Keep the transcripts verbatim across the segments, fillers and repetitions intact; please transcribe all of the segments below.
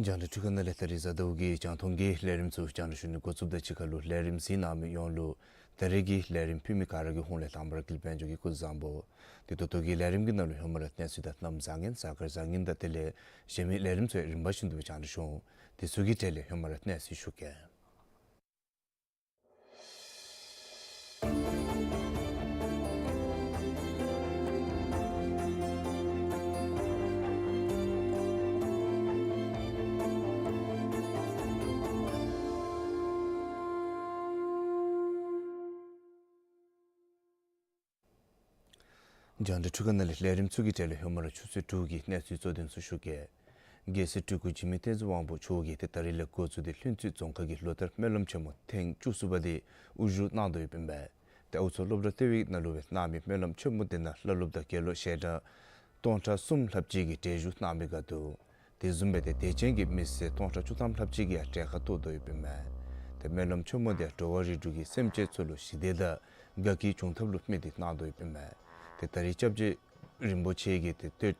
རྒྱང་བསྒྲགས་འཕྲུལ་ཁང་ནང་ལས་ད་རིས་གཟའ་ཟླཝ་གི་རྒྱང་མཐོང་གི་ལས་རིམ་ཚུ་རྒྱང་བསྒྲགས་ཞུ་ནི་འགོ་བཙུགསཔ་དང་གཅིག་ཁར་ལུ་ལས་རིམ་གཟིགས་གནང་མི་ཡོངས་ལུ་ད་རིས་ཀྱི་ལས་རིམ་ཕུལ་མི་ག་ར་གི་ཧོངས་ལས་དང་པ་ར་ཀུན་ལེགས་དཔལ་འབྱོར་གྱིས་སྐུ་གཟུགས་བཟང་པོ། དེ་ད་ལྟོ་གི་ལས་རིམ་གྱི་ནང་ལུ་ཧེ་མ་ར་གནས་ཚུལ་དང་གནམ་བཟང་ངན་གཟའ་སྐར་བཟང་ངན་དང་དེ་ལས་གཞན་མི་ལས་རིམ་ཚུ་ཡང་རིམ་པ་བཞིན་དུ་རྒྱང་བསྒྲགས་ཞུ་འོང་། དེ་ཚུ་གི་གྲས་ལས་ཧེ་མ་ར་གནས་ཚུལ་ཞུ་གེ། རྒྱང་བསྒྲགས་འཕྲུལ་ཁང་ནང་ལས་ལས་རིམ་ཚུ་གི་གྲས་ལས་ཧེ་མ་ར་ཆུ་ཚོད་དྲུག་གི་གནས་ཚུལ་གཙོ་དོན་ཚུ་ཞུ་གེ། རྒྱལ་སྲས་སྤྲུལ་སྐུ་འཇིགས་མེད་བསྟན་འཛིན་དབང་པོ་མཆོག་གིས་ཏེ་ད་རིས་ལས་འགོ་བཙུགས་ཏེ་ལྷུན་རྩེ་རྫོང་ཁག་གི་ལོ་ལྟར་སྨོན་ལམ་ཆེན་མོ་ཐེངས་བཅུ་གསུམ་པ་དེ་དབུ་བཞུགས་གནང་དོ་ཡོདཔ་ཨིན་པས། ཏེ་ཨའུ་མཚོ་སློབ་གྲྭ་ལྟེ་བའི་ནང་ལུ་སྦེ་གནང་མི་སྨོན་ལམ་ཆེན་མོ་དེ་ནང་བླ་སློབ་དང་དགེ་སློབ་ཞལ་གྲངས་སྟོང་ཕྲག་གསུམ་ལྷགཔ་ཅིག་གིས་གྲལ་བཞུགས་གནང་མི་ག་འདུག། དེ་བཟུམ་སྦེ་ཏེ་དད་ཅན་གྱི་མི་སེར་སྟོང་ཕྲག་བཅུ་ཐམ་ལྷགཔ་ཅིག་གིས་ཡང་གྲལ་ཁར་གཏོགས་དོ་ཡོདཔ་ཨིན་མས། ཏེ་སྨོན་ལམ་ཆེན་མོ་དེ་འགྲོ་བ་རིགས་དྲུག་གི་སེམས་ཅན་ཚུ་ལུ་ཞི་བདེ་དང་དགའ་སྐྱིད་འབྱུང་ཐབས་ལུ་དམིགས་ཏེ་གནང་དོ་ཡོདཔ་ཨིན་མས། ཏེ་ད་རིས་སྐྱབས་རྗེ་རིན་པོ་ཆེ་གིས་ཏེ་གཏེར་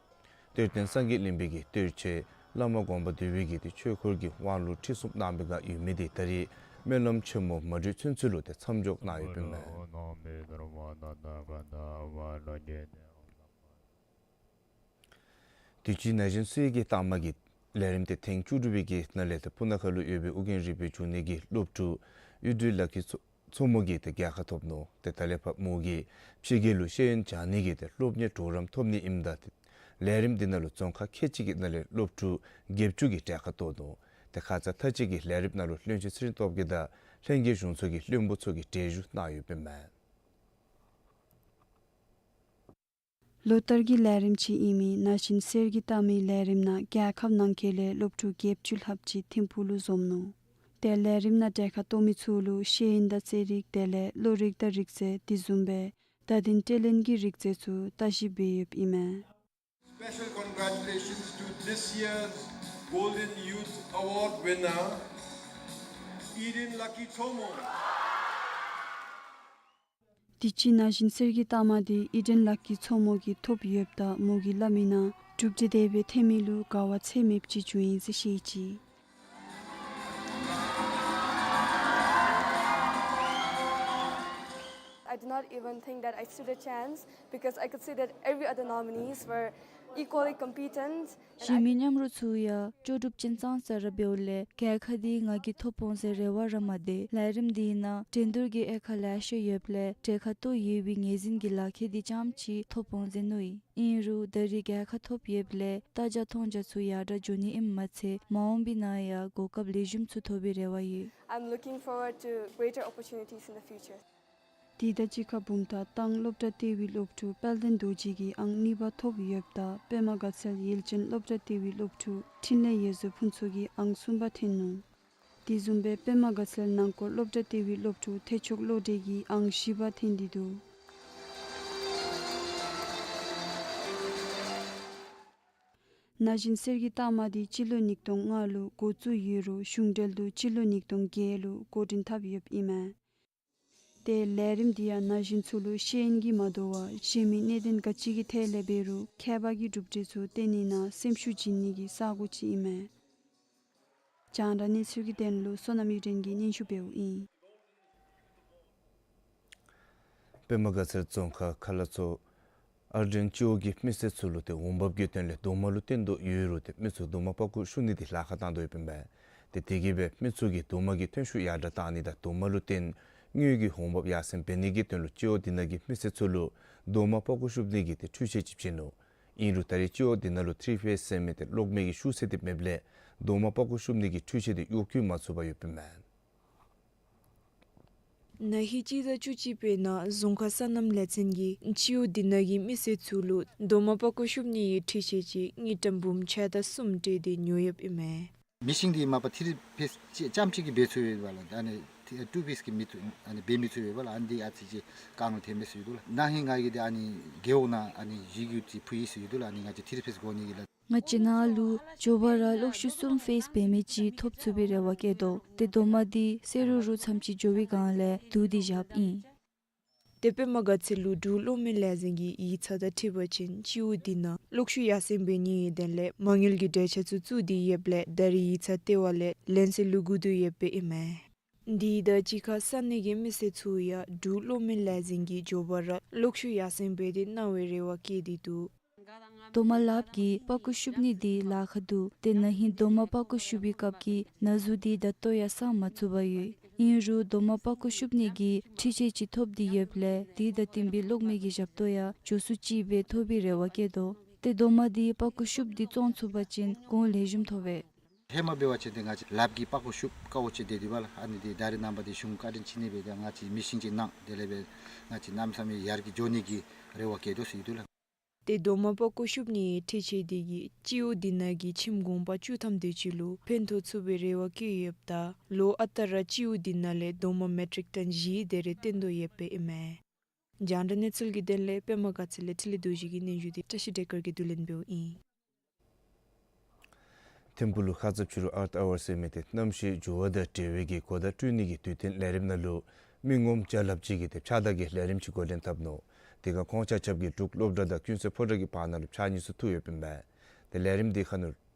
གཏེར་སྟོན་སངས་རྒྱས་གླིང་པའི་གི་གཏེར་ཆོས་བླ་མ་དགོངས་པ་འདུས་པའི་གི་ཏེ་ཆོས་འཁོར་གྱི་དབང་ལུང་ཁྲིད་གསུམ་གནང་མི་ག་ཡོད་མི་དེ་ད་རིས་སྨོན་ལམ་ཆེན་མོ་མ་གྲོལ་ཚུན་ཚོད་ལུ་ཏེ་མཚམས་འཇོག་གནང་ཡོདཔ་ཨིན་མས། དུས་ཅི་ན་གཞོན་སུ་ཡི་གི་རྟགས་མ་གི་ལས་རིམ་དེ་ཐེངས་བཅུ་དྲུག་པའི་གི་ནང་ལས་ཏེ་སྤུ་ན་ཁ་ལུ་ཡོད་པའི་ཨོ་རྒྱན་རིག་པའི་འབྱུང་གནས་ཀྱི་སློབ་ཕྲུག་གཡུ་སྒྲོན་ལགས་ཀྱི་མཚོ་མཚོ་མོ་གིས་ཏེ་རྒྱལ་ཁ་ཐོབ་ནུག། ཏེ་ད་ལས་ཕར་མོ་གིས་ཕྱི་རྒྱལ་ལུ་ཤེས་ཡོན་སྦྱང་ནི་གི་ཏེ་སློབ་གཉེར་གྲོགས་རམ་ཐོབ་ནི་ཨིནམ་ད་ཏེ་ལས་རིམ་འདི་ནང་ལུ་རྫོང་ཁག་ཁལ་གཅིག་གི་ནང་ལས་སློབ་ཕྲུག་བརྒྱད་ཅུ་གིས་གྲལ་ཁར་གཏོགས་ནུག། ཏེ་ཁ་ཙ་མཐའ་དཔྱད་ཀྱི་ལས་རིམ་ནང་ལུ་བློན་ཆེན་ཚེ་རིང་སྟོབས་རྒྱས་དང་ལྷན་རྒྱས་གཞུང་ཚོགས་ཀྱི་བློན་པོ་ཚུ་གིས་གྲལ་བཞུགས་གནང་ཡོདཔ་ཨིན་མས། ལོ་ལྟར་གྱི་ལས་རིམ་ཅིག་ཨིན་མི་ན་གཞོན་གསེར་གྱི་རྟགས་མའི་ལས་རིམ་ནང་རྒྱལ་ཁབ་ནང་འཁོད་ལས་སློབ་ཕྲུག་བརྒྱད་ཅུ་ལྷགཔ་ཅིག་ཐིམ་ཕུག་ལུ་འཛོམས་ནུག། ཏེ་ལས་རིམ་ནང་གྲལ་ཁར་གཏོགས་མི་ཚུ་ལུ་ཤེས་ཡོན་དང་རྩེད་རིགས་དེ་ལས་བློ་རིག་དང་རིག་རྩལ་དེ་བཟུམ་སྦེ་བརྡ་དོན་སྤྲོད་ལེན་གྱི་རིག་རྩལ་ཚུ་ལྟ་ཞིབ་འབད་ཡོདཔ་ཨིན་མས། Special congratulations to this year's Golden Youth Award winner, Eden Lucky Thomo. དུས་ཅི་ན་གཞོན་གསེར་གྱི་རྟགས་མ་དེ་ཨི་ཌེན་ལགས་ཀྱི་མཚོ་མོ་གིས་ཐོབ་ཡོདཔ་ད་མོ་གིས་སླབ་མི་ནང་གྲུབ་འབྲས་དེ་སྦེ་ཐོན་མི་ལུ་དགའ་བ་ཚད་མེདཔ་ཅིག་བྱུང་ཡི་ཟེར་བཤད་ཅི། I did not even think that I stood a chance because I could see that every other nominees were equally competent. གཞན་མི་མཉམ་རོགས་ཚུ་ཡང་ལྕོགས་གྲུབ་ཅན་ཙང་ཙ་ར་འབདཝ་ལས་རྒྱལ་ཁ་འདི་ང་གིས་ཐོབ་འོང་ཟེར་རེ་བ་ར་མ་བཏོན། ལས་རིམ་འདི་ནང་འགྲན་བསྡུར་གྱི་དབྱེ་ཁག་ལེ་ཤ་ཡོདཔ་ལས་གྲལ་ཁར་གཏོགས་ཡོད་པའི་ངོས་འཛིན་གྱི་ལག་ཁྱེར་འདི་རྐྱངམ་ཅིག་ཐོབ་འོང་ཟེར་མནོ་ཡི། ཨིན་རུང་ད་རིས་རྒྱལ་ཁ་ཐོབ་ཡོདཔ་ལས་ལྟ་རྒྱ་མཐོང་རྒྱ་ཚུ་ཡར་དྲག་འགྱོ་ནི་ཨིནམ་མ་ཚད་མ་འོངས་པའི་ནང་ཡང་གོ་སྐབས་ལེགས་ཤོམ་ཚུ་ཐོབ་པའི་རེ་བ་ཡོད། I'm looking forward to greater opportunities in the future. དེ་དང་གཅིག་ཁར་བུམ་ཐང་ཏང་སློབ་གྲྭ་ལྟེ་བའི་སློབ་ཕྲུག་དཔལ་ལྡན་རྡོ་རྗེ་གིས་ཨང་གཉིས་པ་ཐོབ་ཡོདཔ་ད་པདྨ་དགའ་ཚལ་ཡུལ་ཅན་སློབ་གྲྭ་ལྟེ་བའི་སློབ་ཕྲུག་འཕྲིན་ལས་ཡེ་བཟོད་ཕུན་ཚོགས་ཀྱིས་ཨང་གསུམ་པ་ཐོན་ནུག། དེ་བཟུམ་སྦེ་པདྨ་དགའ་ཚལ་ནང་འཁོད་སློབ་གྲྭ་ལྟེ་བའི་སློབ་ཕྲུག་ཐེག་མཆོག་བློ་གྲོས་ཀྱིས་ཨང་བཞི་པ་ཐོན་ཏེ་འདུག། ན་གཞོན་གསེར་གྱི་རྟགས་མ་འདི་སྤྱི་ལོ་ཉིས་སྟོང་ལྔ་ལུ་འགོ་བཙུགས་ཡོད་རུང་གཞུང་འབྲེལ་དུ་སྤྱི་ལོ་ཉིས་སྟོང་བརྒྱད་ལུ་འགོ་འདྲེན་འཐབ་ཡོདཔ་ཨིན་མས། ཏེ་ལས་རིམ་འདི་ཡང་ན་གཞོན་ཚུ་ལུ་ཤེས་ཡོན་གྱིས་མ་དོ་བར་གཞན་མི་གནད་དོན་ག་ཅི་གི་ཐད་ལས་འབད་རུང་མཁས་པ་གི་གྲུབ་འབྲས་ཚུ་བསྟན་ནི་ནང་སེམས་ཤུགས་བྱིན་ནི་གི་ས་གོ་ཅིག་ཨིན་མས། རྒྱང་བསྒྲགས་གནས་ཚུལ་གྱི་དོན་ལུ་བསོད་ནམས་གཡུ་སྒྲོན་གྱིས་སྙན་ཞུ་འབདཝ་ཨིན། པདྨ་དགའ་ཚལ་རྫོང་ཁག་ཁ་ལ་མཚོ་ཨར་སྒྲེང་སྤྱི་འོག་གི་མི་སེར་ཚུ་ལུ་ཏེ་འོང་འབབ་ཀྱི་དོན་ལས་རྡོག་མ་ལུ་བརྟེན་དོ་ཡོད་རུང་ཏེ་མི་ཚུ་རྡོག་མ་པག་ཀོ་བཤུབ་ནི་འདི་ལཱ་ཁག་བཏང་དོ་ཡོདཔ་ཨིན་པས། ཏེ་དེ་གིས་སྦེ་མི་ཚུ་གིས་རྡོག་མ་གི་ཐོན་ཤུགས་ཡར་དྲགས་བཏང་ནི་དང་རྡོག་མ་ལུ་བརྟེན་དངུལ་གྱི་འོང་འབབ་ཡར་སེང་འབད་ནི་གི་དོན་ལུ་སྤྱི་འོག་འདི་ནང་གི་མི་སེར་ཚུ་ལུ་རྡོག་མ་པག་ཀོ་བཤུབ་ནི་གི་ཏེ་འཕྲུལ་ཆས་ཅིག་བྱིན་ནུག། ཨིན་རུང་ད་རེས་སྤྱི་འོག་འདི་ནང་ལུ་ཐི་རི་ཕེསི་ཟེར་མི་ཏེ་གློག་མེ་གི་ཤུགས་ཚད་འདི་མེདཔ་ལས་རྡོག་མ་པག་ཀོ་བཤུབ་ནི་གི་འཕྲུལ་ཆས་འདི་གཡོག་བཀོལ་མ་ཚུགས་པར་ཡོདཔ་ཨིན་མས། ན་ཧིང་སྤྱི་ཟླ་བཅུ་གཅིག་པའི་ནང་རྫོང་ཁག་སོ་ནམ་ལས་ཚན་གྱིས་སྤྱི་འོག་འདི་ནང་གི་མི་སེར་ཚུ་ལུ་རྡོག་མ་པག་ཀོ་བཤུབ་ནི་གི་འཕྲུལ་ཆས་ཅིག་དངུལ་ཀྲམ་འབུམ་ཕྱེད་དང་གསུམ་སྤྲོད་དེ་ཉོ་ཡོདཔ་ཨིན་མས། མེ་ཤིན་འདི་མ་པ་ཐི་རི་ཕེསི་ཅིག་རྐྱངམ་གཅིག་གིས་འབད་ཚུགས་ཡོདཔ་ལགས། ཨ་ནི་ཊུ་ཕིསི་གིས་མི་ཚུགས། ཨ་ནི་འབད་མི་ཚུགས་ཡོདཔ་ལགས། ཨ་ནི་འདི་ཨ་ཙི་ཅིག་དཀའ་ངལ་ཐོན་མས་ཟེར་ཡོད་དོ་ལགས། ན་ཧིང་ང་གིས་འདི་ཨ་ནི་རྒེད་འོག་ནང་ཨ་ནི་གཞི་བཙུགས་ཕུལ་ཡི་ཟེར་ཡོད་དོ་ལགས། ཨ་ནི་ང་བཅས་ཐི་རི་ཕེསི་དགོ་ནི་གི་ལགས། ང་བཅས་ནང་ལུ་མགྱོགས་པ་ར་གློག་ཤུགས་གསུམ་ཕེསི་འབད་མི་ཅིག་ཐོབ་ཚུགས་པའི་རེ་བ་བསྐྱེད་དོ། ཏེ་རྡོག་མ་འདི་བསེ་རུ་རུ་ཙམ་ཅིག་འགྱོ་བའི་སྒང་ལས་བསྡུ་སྟེ་བཞགཔ་ཨིན། ཏེ་པདྨ་དགའ་ཚལ་ལུ་འབྲུག་གློག་མེ་ལས་འཛིན་གྱི་ཡིག་ཚང་དང་འཁྲིལ་བ་ཅིན་སྤྱི་འོག་འདི་ནང་གློག་ཤུགས་ཡར་སེང་འབད་ནི་གི་དོན་ལས་མ་དངུལ་གྱི་གྲོས་འཆར་ཚུ་བཙུགས་ཏེ་ཡོདཔ་ལས་ད་རེས་ཡིག་ཚང་ལྟེ་བ་ལས་ལན་གསལ་ལུ་སྒུག་སྡོད་ཡོདཔ་ཨིན་མས། འདི་དང་གཅིག་ཁར་ས་གནས་ཀྱི་མི་སེར་ཚུ་ཡང་འབྲུག་གློག་མེ་ལས་འཛིན་གྱིས་མགྱོགས་པ་ར་གློག་ཤུགས་ཡར་སེང་འབད་དེ་གནང་བའི་རེ་བ་བསྐྱེད་དེ་འདུག། རྡོག་མ་ལགཔ་གིས་པག་ཀོ་བཤུབ་ནི་འདི་ལཱ་ཁག་འདུག། ཏེ་ན་ཧིང་རྡོག་མ་པག་ཀོ་བཤུབ་པའི་སྐབས་ཀྱི་ན་ཟུག་འདི་ད་ལྟོ་ཡང་སངས་མ་ཚུགས་པར་ཡོད། ཨིན་རུང་རྡོག་མ་པག་ཀོ་བཤུབ་ནི་གི་འཕྲུལ་ཆས་ཅིག་ཐོབ་སྟེ་ཡོདཔ་ལས་དེ་དང་བསྟུན་པའི་གློག་མེ་གི་ཞབས་ཏོག་ཡང་མགྱོགས་སུ་ཅིག་སྦེ་ཐོབ་པའི་རེ་བ་བསྐྱེད་དོ། ཏེ་རྡོག་མ་འདི་པག་ཀོ་བཤུབ་སྟེ་བཙོང་ཚུགས་པ་ཅིན་གོང་ལེགས་ཤོམ་ཐོབ་པས། ཧེ་མ་འབད་བ་ཅིན་ཏེ་ང་བཅས་ལགཔ་གིས་པག་ཀོ་བཤུབ་དཀའཝ་སྤྱད་དེ་འདུག་པ་ལགས། ཨ་ནི་འདི་ད་རེས་ནངས་པ་འདི་གཞུང་བཀའ་དྲིན་ཅིག་ནི་སྦེ་ཏེ་ང་བཅས་མེ་ཤིན་ཅིག་གནང་། དེ་ལས་སྦེ་ང་བཅས་གནམ་མེད་ས་མེད་ཡར་གྱི་འགྱོ་ནི་གི་རེ་བ་བསྐྱེད་དོ་ཟེར་ཡོད་དོ་ལགས། ཏེ་རྡོག་མ་པག་ཀོ་བཤུབ་ནི་འཕྲུལ་ཆས་འདི་གིས་སྤྱི་འོག་འདི་ནང་གི་ཁྱིམ་གུང་པ་བཅུ་ཐམ་དེ་ཅིག་ལུ་ཕན་ཐོགས་ཚུགས་པའི་རེ་བ་བསྐྱེད་ཡོདཔ་ད་ལོ་ཨ་རྟག་ར་སྤྱི་འོག་འདི་ནང་ལས་རྡོག་མ་མེ་ཊིག་ཊོན་བཞི་དེ་རེ་བཏོན་དོ་ཡོདཔ་ཨིན་མས། རྒྱང་བསྒྲགས་གནས་ཚུལ་གྱི་དོན་ལས་པདྨ་དགའ་ཚལ་ལས་འཕྲིན་ལས་རྡོ་རྗེ་གི་སྙན་ཞུ་འདི་བཀྲ་ཤིས་བདེ་སྐར་གྱིས་བསྡུ་ལེན་འབདཝ་ཨིན། ཐིམ་ཕུག་ལུ་ཁ་ཙ་ཕྱི་རུ་ཨརཐ་ཨ་ཝར་ཟེར་མི་ཏེ་གནམ་གཤིས་འགྱུར་བ་དང་འབྲེལ་བའི་གི་གོ་བརྡ་སྤྲོད་ནི་གི་དུས་སྟོན་ལས་རིམ་ནང་ལུ་མི་ངོམ་བརྒྱ་ལྷགཔ་ཅིག་གིས་ཏེ་ཕྱགས་བདའ་གི་ལས་རིམ་ཅིག་འགོ་འདྲེན་འཐབ་ནུག། དེ་ཁར་ཁོང་ཆ་ཁྱབ་ཀྱིས་འབྲུག་སློབ་གྲྭ་དང་ཀུན་གསལ་ཕོ་བྲང་གི་བར་ན་ལུ་ཕྱགས་སྙིགས་ཚུ་འཐུ་ཡོདཔ་ཨིན་པས། ཏེ་ལས་རིམ་འདི་ཁར་ནུ་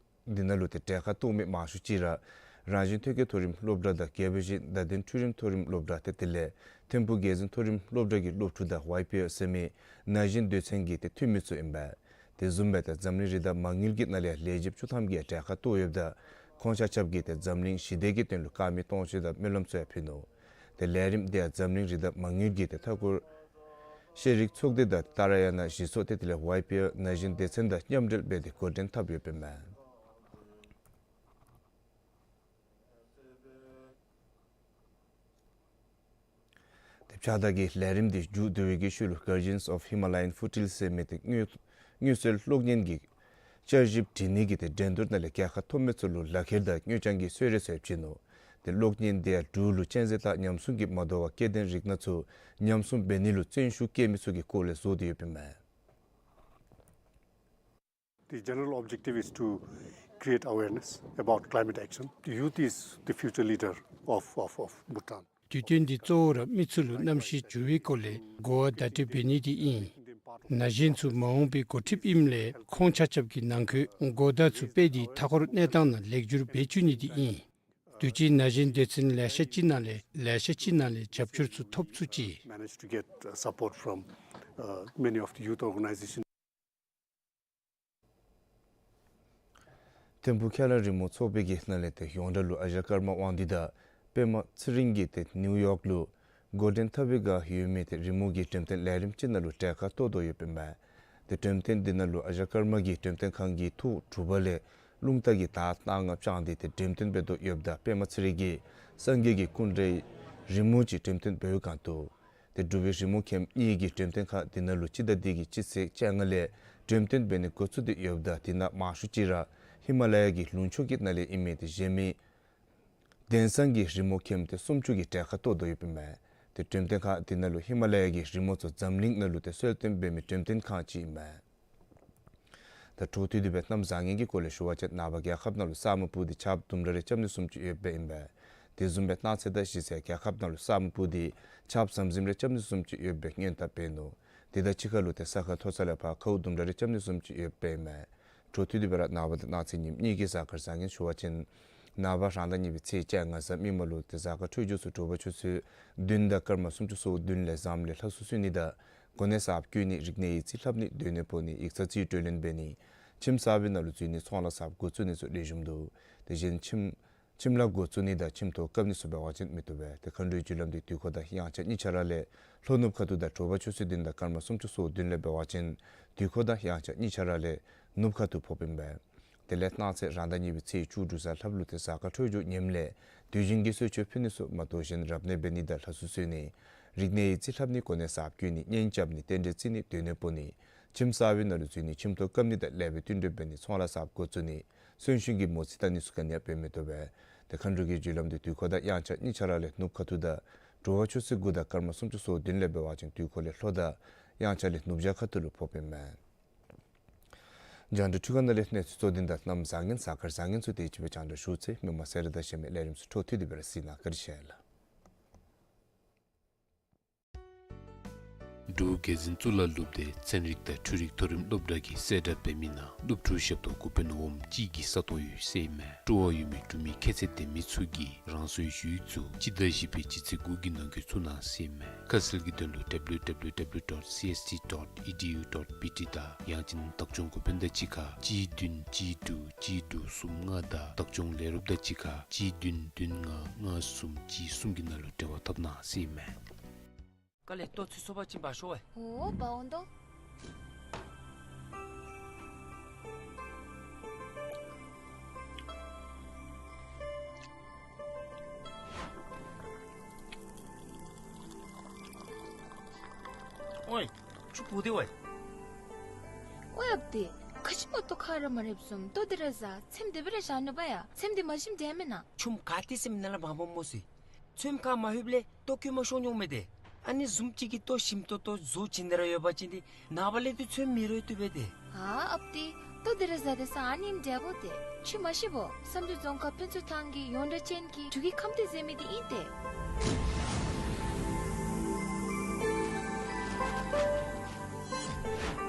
འདི་ནང་ལུ་ཏེ་གྲལ་ཁར་གཏོགས་མི་མང་ཤོས་ཅིག་ར་རང་བཞིན་ཐོད་རྒལ་མཐོ་རིམ་སློབ་གྲྭ་དང་རྒྱལ་བ་བཞི་བརྡ་དོན་འཕྲུལ་རིམ་མཐོ་རིམ་སློབ་གྲྭ་ཏེ་དེ་ལས་ཐིམ་ཕུག་རྒྱལ་འཛིན་མཐོ་རིམ་སློབ་གྲྭ་གི་སློབ་ཕྲུག་དང་ཝའི་པི་ཨེལ་ཟེར་མི་ན་གཞོན་སྡེ་ཚན་གྱི་ཏེ་འཐུས་མི་ཚུ་ཨིན་པས། དེ་བཟུམ་སྦེ་ཏེ་འཛམ་གླིང་རི་དྭགས་མ་དངུལ་གྱི་ནང་ལས་ལས་བྱེདཔ་བཅུ་ཐམ་གྱིས་གྲལ་ཁར་གཏོགས་ཡོདཔ་ད་ཁོང་ཆ་ཁྱབ་ཀྱིས་ཏེ་འཛམ་གླིང་ཞི་བདེ་གི་དོན་ལུ་དཀར་མེ་སྟོང་མཆོད་དང་སྨོན་ལམ་ཚུ་ཡང་ཕུལ་ནུག། ཏེ་ལས་རིམ་འདི་ཡང་འཛམ་གླིང་རི་དྭགས་མ་དངུལ་གྱི་ཏེ་མཐའ་འཁོར་ཤེས་རིག་ཚོགས་སྡེ་དང་ཏཱ་ར་ཡ་ན་གཞི་ཚོགས་ཏེ་དེ་ལས་ཝའི་པི་ཨེལ་ན་གཞོན་སྡེ་ཚན་དང་མཉམ་འབྲེལ་འབད་དེ་འགོ་འདྲེན་འཐབ་ཡོདཔ་ཨིན་མས། ཏེ་ཕྱགས་བདའ་གི་ལས་རིམ་འདི་མཇུག་བསྡུ་བའི་གི་ཤུལ་ལུ་Guardians of Himalayan Foothills ཟེར་མི་ཏེ་དངུལ་དངུལ་རྩིས་གློག་བརྙན་གྱི་བསྐྱར་ཞིབ་འབྲི་ནི་གི་ཏེ་འགྲན་བསྡུར་ནང་ལས་རྒྱལ་ཁ་ཐོབ་མི་ཚུ་ལུ་ལག་ཁྱེར་དང་དངུལ་རྐྱང་གི་གསོལ་རས་ཚུ་ཡང་བྱིན་ནུག། ཏེ་གློག་བརྙན་འདི་ཡང་འབྲུག་ལུ་གཅན་གཟན་དང་ཉམས་སྲུང་གི་མ་དོ་བར་སྐྱེ་ལྡན་རིགས་སྣ་ཚུ་ཉམས་སྲུང་འབད་ནི་ལུ་བརྩོན་ཤུགས་བསྐྱེད་མི་ཚུ་གི་སྐོར་ལས་བཟོ་སྟེ་ཡོདཔ་ཨིན་མས། The general objective is to create awareness about climate action. The youth is the future leader of, of, of Bhutan. དུས་སྟོན་འདི་གཙོ་བོ་ར་མི་ཚུ་ལུ་གནམ་གཤིས་འགྱུར་བའི་སྐོར་ལས་གོ་བ་བརྡ་སྤྲོད་འབད་ནི་འདི་ཨིན། ན་གཞོན་ཚུ་མ་འོངས་པའི་འགོ་ཁྲིདཔ་ཨིནམ་ལས་ཁོང་ཆ་ཁྱབ་ཀྱིས་ནང་འཁོད་གོ་བརྡ་ཚུ་སྤེལ་ཏེ་མཐའ་འཁོར་གནས་སྟངས་ནང་ལེགས་བསྒྱུར་འབད་བཅུག་ནི་འདི་ཨིན། དུས་ཅི་ན་གཞོན་སྡེ་ཚན་ལེ་ཤ་ཅིག་ནང་ལས་ལེ་ཤ་ཅིག་ནང་ལས་རྒྱབ་སྐྱོར་ཚུ་ཐོབ་ཚུགས་ཅི། Managed to get, uh, support from, uh, many of the youth organization. ཐིམ་ཕུག་ཁས་བླངས་རི་མོ་ཚོགས་པའི་གི་ནང་ལས་ཏེ་ཡོངས་གྲགས་ལུ་ཨ་ཞང་ཀརྨ་དབང་འདུས་དང་པདྨ་ཚེ་རིང་གིས་ཏེ་ནིའུ་ཡོག་ལུ་འགོ་འདྲེན་འཐབ་པའི་སྒང་ཡོད་མི་ཏེ་རི་མོ་གི་འགྲེམས་སྟོན་ལས་རིམ་ཅིག་ནང་ལུ་གྲལ་ཁར་གཏོགས་དོ་ཡོདཔ་ཨིན་པས། ཏེ་འགྲེམས་སྟོན་འདི་ནང་ལུ་ཨ་ཞང་ཀརྨ་གིས་འགྲེམས་སྟོན་ཁང་གི་ཐོག་དྲུག་པ་ལས་རླུང་རྟ་གི་དར་སྣ་ལྔ་དཔྱངས་ཏེ་ཏེ་འགྲེམས་སྟོན་འབད་དོ་ཡོདཔ་ད་པདྨ་ཚེ་རིང་གིས་སངས་རྒྱས་ཀྱི་སྐུ་འདྲའི་རི་མོ་ཅིག་འགྲེམས་སྟོན་འབད་བའི་སྒང་དུ་ཏེ་འབྲུག་པའི་རི་མོ་མཁན་གཉིས་ཀྱིས་འགྲེམས་སྟོན་ཁང་འདི་ནང་ལུ་སྤྱི་ཟླ་འདི་གི་སྤྱི་ཚེས་བཅོ་ལྔ་ལས་འགྲེམས་སྟོན་འབད་ནི་འགོ་བཙུགས་ཏེ་ཡོདཔ་ད་དེ་ནང་མང་ཤོས་ཅིག་ར་ཧི་མ་ལ་ཡ་གི་ལུང་ཕྱོགས་ཀྱི་ནང་ལས་ཨིན་མི་ཏེ་གཞན་མི་ དེང་སང་གི་རི་མོ་ཁྱིམ་དེ་སུམ་ཅུ་གི་གྲལ་ཁར་གཏོགས་དོ་ཡོདཔ་ཨིན་མས། ཏེ་འགྲེམས་སྟོན་ཁང་དེ་ནང་ལུ་ཧི་མ་ལ་ཡ་གི་རི་མོ་ཚུ་འཛམ་གླིང་ནང་ལུ་ཏེ་གསོལ་སྟོན་འབད་མི་འགྲེམས་སྟོན་ཁང་ཅིག་ཨིན་མས། ད་འཕྲོ་མཐུད་དེ་སྦེ་གནམ་བཟང་ངན་གྱི་སྐོར་ལས་ཞུ་བ་ཅིན་ནངས་པ་རྒྱལ་ཁབ་ནང་ལུ་ས་སྨུག་སྤུབས་ཏེ་ཆརཔ་དུམ་གྲ་རེ་རྐྱབ་ནི་བཟུམ་ཅིག་ཡོདཔ་ཨིན་པས། དེ་བཟུམ་སྦེ་གནངས་ཚེ་དང་གཞེས་ཚེ་རྒྱལ་ཁབ་ནང་ལུ་ས་སྨུག་སྤུབས་ཏེ་ཆརཔ་ཟམ་ཟིམ་རེ་རྐྱབ་ནི་བཟུམ་ཅིག་ཡོདཔ་སྦེ་སྔོན་དཔག་འབད་ནུག། དེ་དང་གཅིག་ཁར་ལུ་ཏེ་ས་ཁ་མཐོ་ས་ལས་ཕར་ཁཝ་དུམ་གྲ་རེ་རྐྱབ་ནི་བཟུམ་ཅིག་ཡོདཔ་ཨིན་མས། འཕྲོ་མཐུད་དེ་སྦེ་ར་ནངས་པ་དང་གནངས་ཚེ་ཉིནམ་གཉིས་ཀྱི་གཟའ་སྐར་བཟང་ངན་ཞུ་བ་ཅིན་ནངས་པ་རང་ཟླ་གཉིས་པའི་ཚེས་བཅོ་ལྔ་གཟའ་མིག་དམར་ལུ་ཏེ་གཟའ་སྐར་འཕྲོད་སྦྱོར་ཚུ་དྲོ་པ་ཆུ་ཚོད་བདུན་དང་སྐར་མ་སུམ་ཅུ་སོ་བདུན་ལས་བཟངམ་ལས་ལྷག་སུ་སོན་ནི་དང་གོ་གནས་གསརཔ་བསྐོ་ནི་རིག་གནས་ཡིག་རྩིས་ལྷབ་ནི་སྡོད་གནས་སྤོ་ནི་ཡིག་ཚང་རྩིས་སྤྲོད་ལེན་འབད་ནི་ཁྱིམ་གསར་པའི་ནང་ལུ་འཛུལ་ནི་ཚོང་ལཱ་གསརཔ་འགོ་བཙུགས་ནི་ཚུ་ལེགས་ཤོམ་འདུག། དེ་བཞིན་ཁྱིམ་ཁྱིམ་ལཱ་འགོ་བཙུགས་ནི་དང་ཁྱིམ་ཐོག་བཀབ་ནི་ཚུ་འབད་བ་ཅིན་མི་བཏུབ་པས། ཏེ་མཁའ་འགྲོའི་རྒྱུ་ལམ་འདི་དུས་འཁོར་དང་དབྱངས་འཆར་གཉིས་ཆ་ར་ལས་ལྷོ་ནུབ་ཁ་ཐུག་དང་དྲོ་པ་ཆུ་ཚོད་བདུན་དང་སྐར་མ་སུམ་ཅུ་སོ་བདུན་ལས་འབད་བ་ཅིན་དུས་འཁོར་དང་དབྱངས་འཆར་གཉིས་ཆ་ར་ལས་ནུབ་ཁ་ཐུག་ཕོགཔ་ཨིན་པས། དེ་ལས་གནངས་ཚེ་རང་ཟླ་གཉིས་པའི་ཚེས་བཅུ་དྲུག་གཟའ་ལྷགཔ་ལུ་ཏེ་གཟའ་སྐར་འཕྲོད་སྦྱོར་ངནམ་ལས་དུས་རྒྱུན་གྱི་གསོལ་མཆོད་ཕུལ་ནི་ཚུ་མ་དོ་བཞིན་རབ་གནས་འབད་ནི་དང་ལྷག་སུ་སོན་ནི་རིག་གནས་ཡིག་རྩིས་ལྷབ་ནི་གོ་གནས་གསརཔ་བསྐོ་ནི་གཉེན་རྐྱབ་ནི་རྟེན་འབྲེལ་བརྩི་ནི་སྡོད་གནས་སྤོ་ནི་ཁྱིམ་གསར་པའི་ནང་ལུ་འཛུལ་ནི་ཁྱིམ་ཐོག་བཀབ་ནི་དང་ལེགས་པའི་བསྟུན་གྲོས་འབད་ནི་ཚོང་ལཱ་གསརཔ་འགོ་བཙུགས་ནི་གསོན་གཤིན་གྱི་མོ་རྩིས་བལྟ་ནི་ཚུ་ག་ནི་ཡང་འབད་མི་བཏུབ་པས། ཏེ་མཁའ་འགྲོ་གི་རྒྱུ་ལམ་འདི་དུས་འཁོར་དང་དབྱངས་འཆར་གཉིས་ཆ་ར་ལས་ནུབ་ཁ་ཐུག་དང་དྲོ་པ་ཆུ་ཚོད་དགུ་དང་སྐར་མ་སུམ་ཅུ་སོ་བདུན་ལས་འབད་བ་ཅིན་དུས་འཁོར་ལས་ལྷོ་དང་དབྱངས་འཆར་ལས་ནུབ་བྱང་ཁ་ཐུག་ལུ་ཕོགཔ་ཨིན་མས། རྒྱང་བསྒྲགས་འཕྲུལ་ཁང་ནང་ལས་གནས་ཚུལ་གཙོ་དོན་དང་གནམ་བཟང་ངན་གཟའ་སྐར་བཟང་ངན་ཚུ་དེ་ཅིག་སྦེ་རྒྱང་བསྒྲགས་ཞུ་ཚར་ཡི། མི་མང་གསལ་བསྒྲགས་དང་གཞན་མི་ལས་རིམ་ཚུ་འཕྲོ་མཐུད་དེ་སྦེ་ར་གཟིགས་གནང་། བཀའ་དྲིན་ཆེ་ལགས། འབྲུག་རྒྱལ་འཛིན་གཙུག་ལག་སློབ་སྡེ་ཚན་རིག་དང་འཕྲུལ་རིག་མཐོ་རིམ་སློབ་གྲྭ་གིས་གསལ་བསྒྲགས་འབད་མི་ནང་སློབ་ཕྲུག་ཞབས་ཏོག་འགོ་དཔོན་འོགམ་གཅིག་གི་ས་སྟོང་ཡོད་ཟེར་ཨིན་མས། སྤྲོ་བ་ཡོད་མི་འབྲུག་མི་ཁྱད་ཚད་ལྡན་མི་ཚུ་གིས་རང་སོའི་ཞུ་ཡིག་ཚུ་སྤྱི་ཟླ་བཞི་པའི་སྤྱི་ཚེས་དགུ་གི་ནང་འཁོད་བཙུགས་གནང་ཟེར་ཨིན་མས། ཁ་གསལ་གྱི་དོན་ལུ་W W W dot C S T dot E D U dot B T དང་ཡང་ཅིན་བདག་སྐྱོང་འགོ་དཔོན་དང་གཅིག་ཁར་གཅིག་བདུན་གཅིག་དྲུག་གཅིག་དྲུག་གསུམ་ལྔ་དང་བདག་སྐྱོང་ལས་རོགསཔ་དང་གཅིག་ཁར་གཅིག་བདུན་བདུན་ལྔ་ལྔ་གསུམ་གཅིག་གསུམ་གྱི་ནང་ལུ་འབྲེལ་བ་འཐབ་གནང་ཟེར་ཨིན་མས། དཀའ་ལས་ལྟོ་ཚུད་སོ་པ་ཅིན་འབག་ཤོག་ཝའེ། འོ་འབག་འོང་དོ། ཨོའི། ཁྱོད་བུ་དེ་ཝའེ། ཨོའི་ཨཔ་དེ། ཁ་ཅིག་མ་གཏོགས་ཁ་ར་མ་རེགཔ་བཟུམ་ལྟོ་དེ་ར་བཟའ། ཚེམས་དེ་སྦེ་ར་བཞག་ནུག་པ་ཡ། ཚེམས་དེ་མ་ཞིམ་དྲགས་མེན་ན། ཆུམ་ག་ཏེ་ཟེར་མི་ནང་ལུ་འབག་འབག་སྨོ་ཟེར། ཚོདམ་ཁར་མ་ལྷོདཔ་ལས་ལྟོ་སྐྱོན་མ་ཤོར་འོང་མས་ཏེ། ཨ་ནི་བཟུམ་ཅིག་གི་ལྟོ་ཞིམ་ཏོང་ཏོ་བཟོ་བྱིན་ནི་ར་ཡོད་པ་ཅིན་ཏེ་ནངས་པ་ལས་ཏེ་ཚོདམ་མི་རོལ་བཏུབ་པས་ཏེ། ཨ་ཨཔ་དེ། ལྟོ་དེ་ར་བཟའ་སྟེ་ས་ཨ་ནེམ་འདྲ་བོ་ཏེ། ཁྱོད་མ་ཤེས་བོ། བསམ་གྲུབ་རྫོང་ཁག་ཕུན་ཚོགས་ཐང་གི་ཡོངས་གྲགས་ཅན་གྱི་འབྲུག་གི་ཁམ་ཏེ་ཟེར་མི་དེ་ཨིན་ཏེ།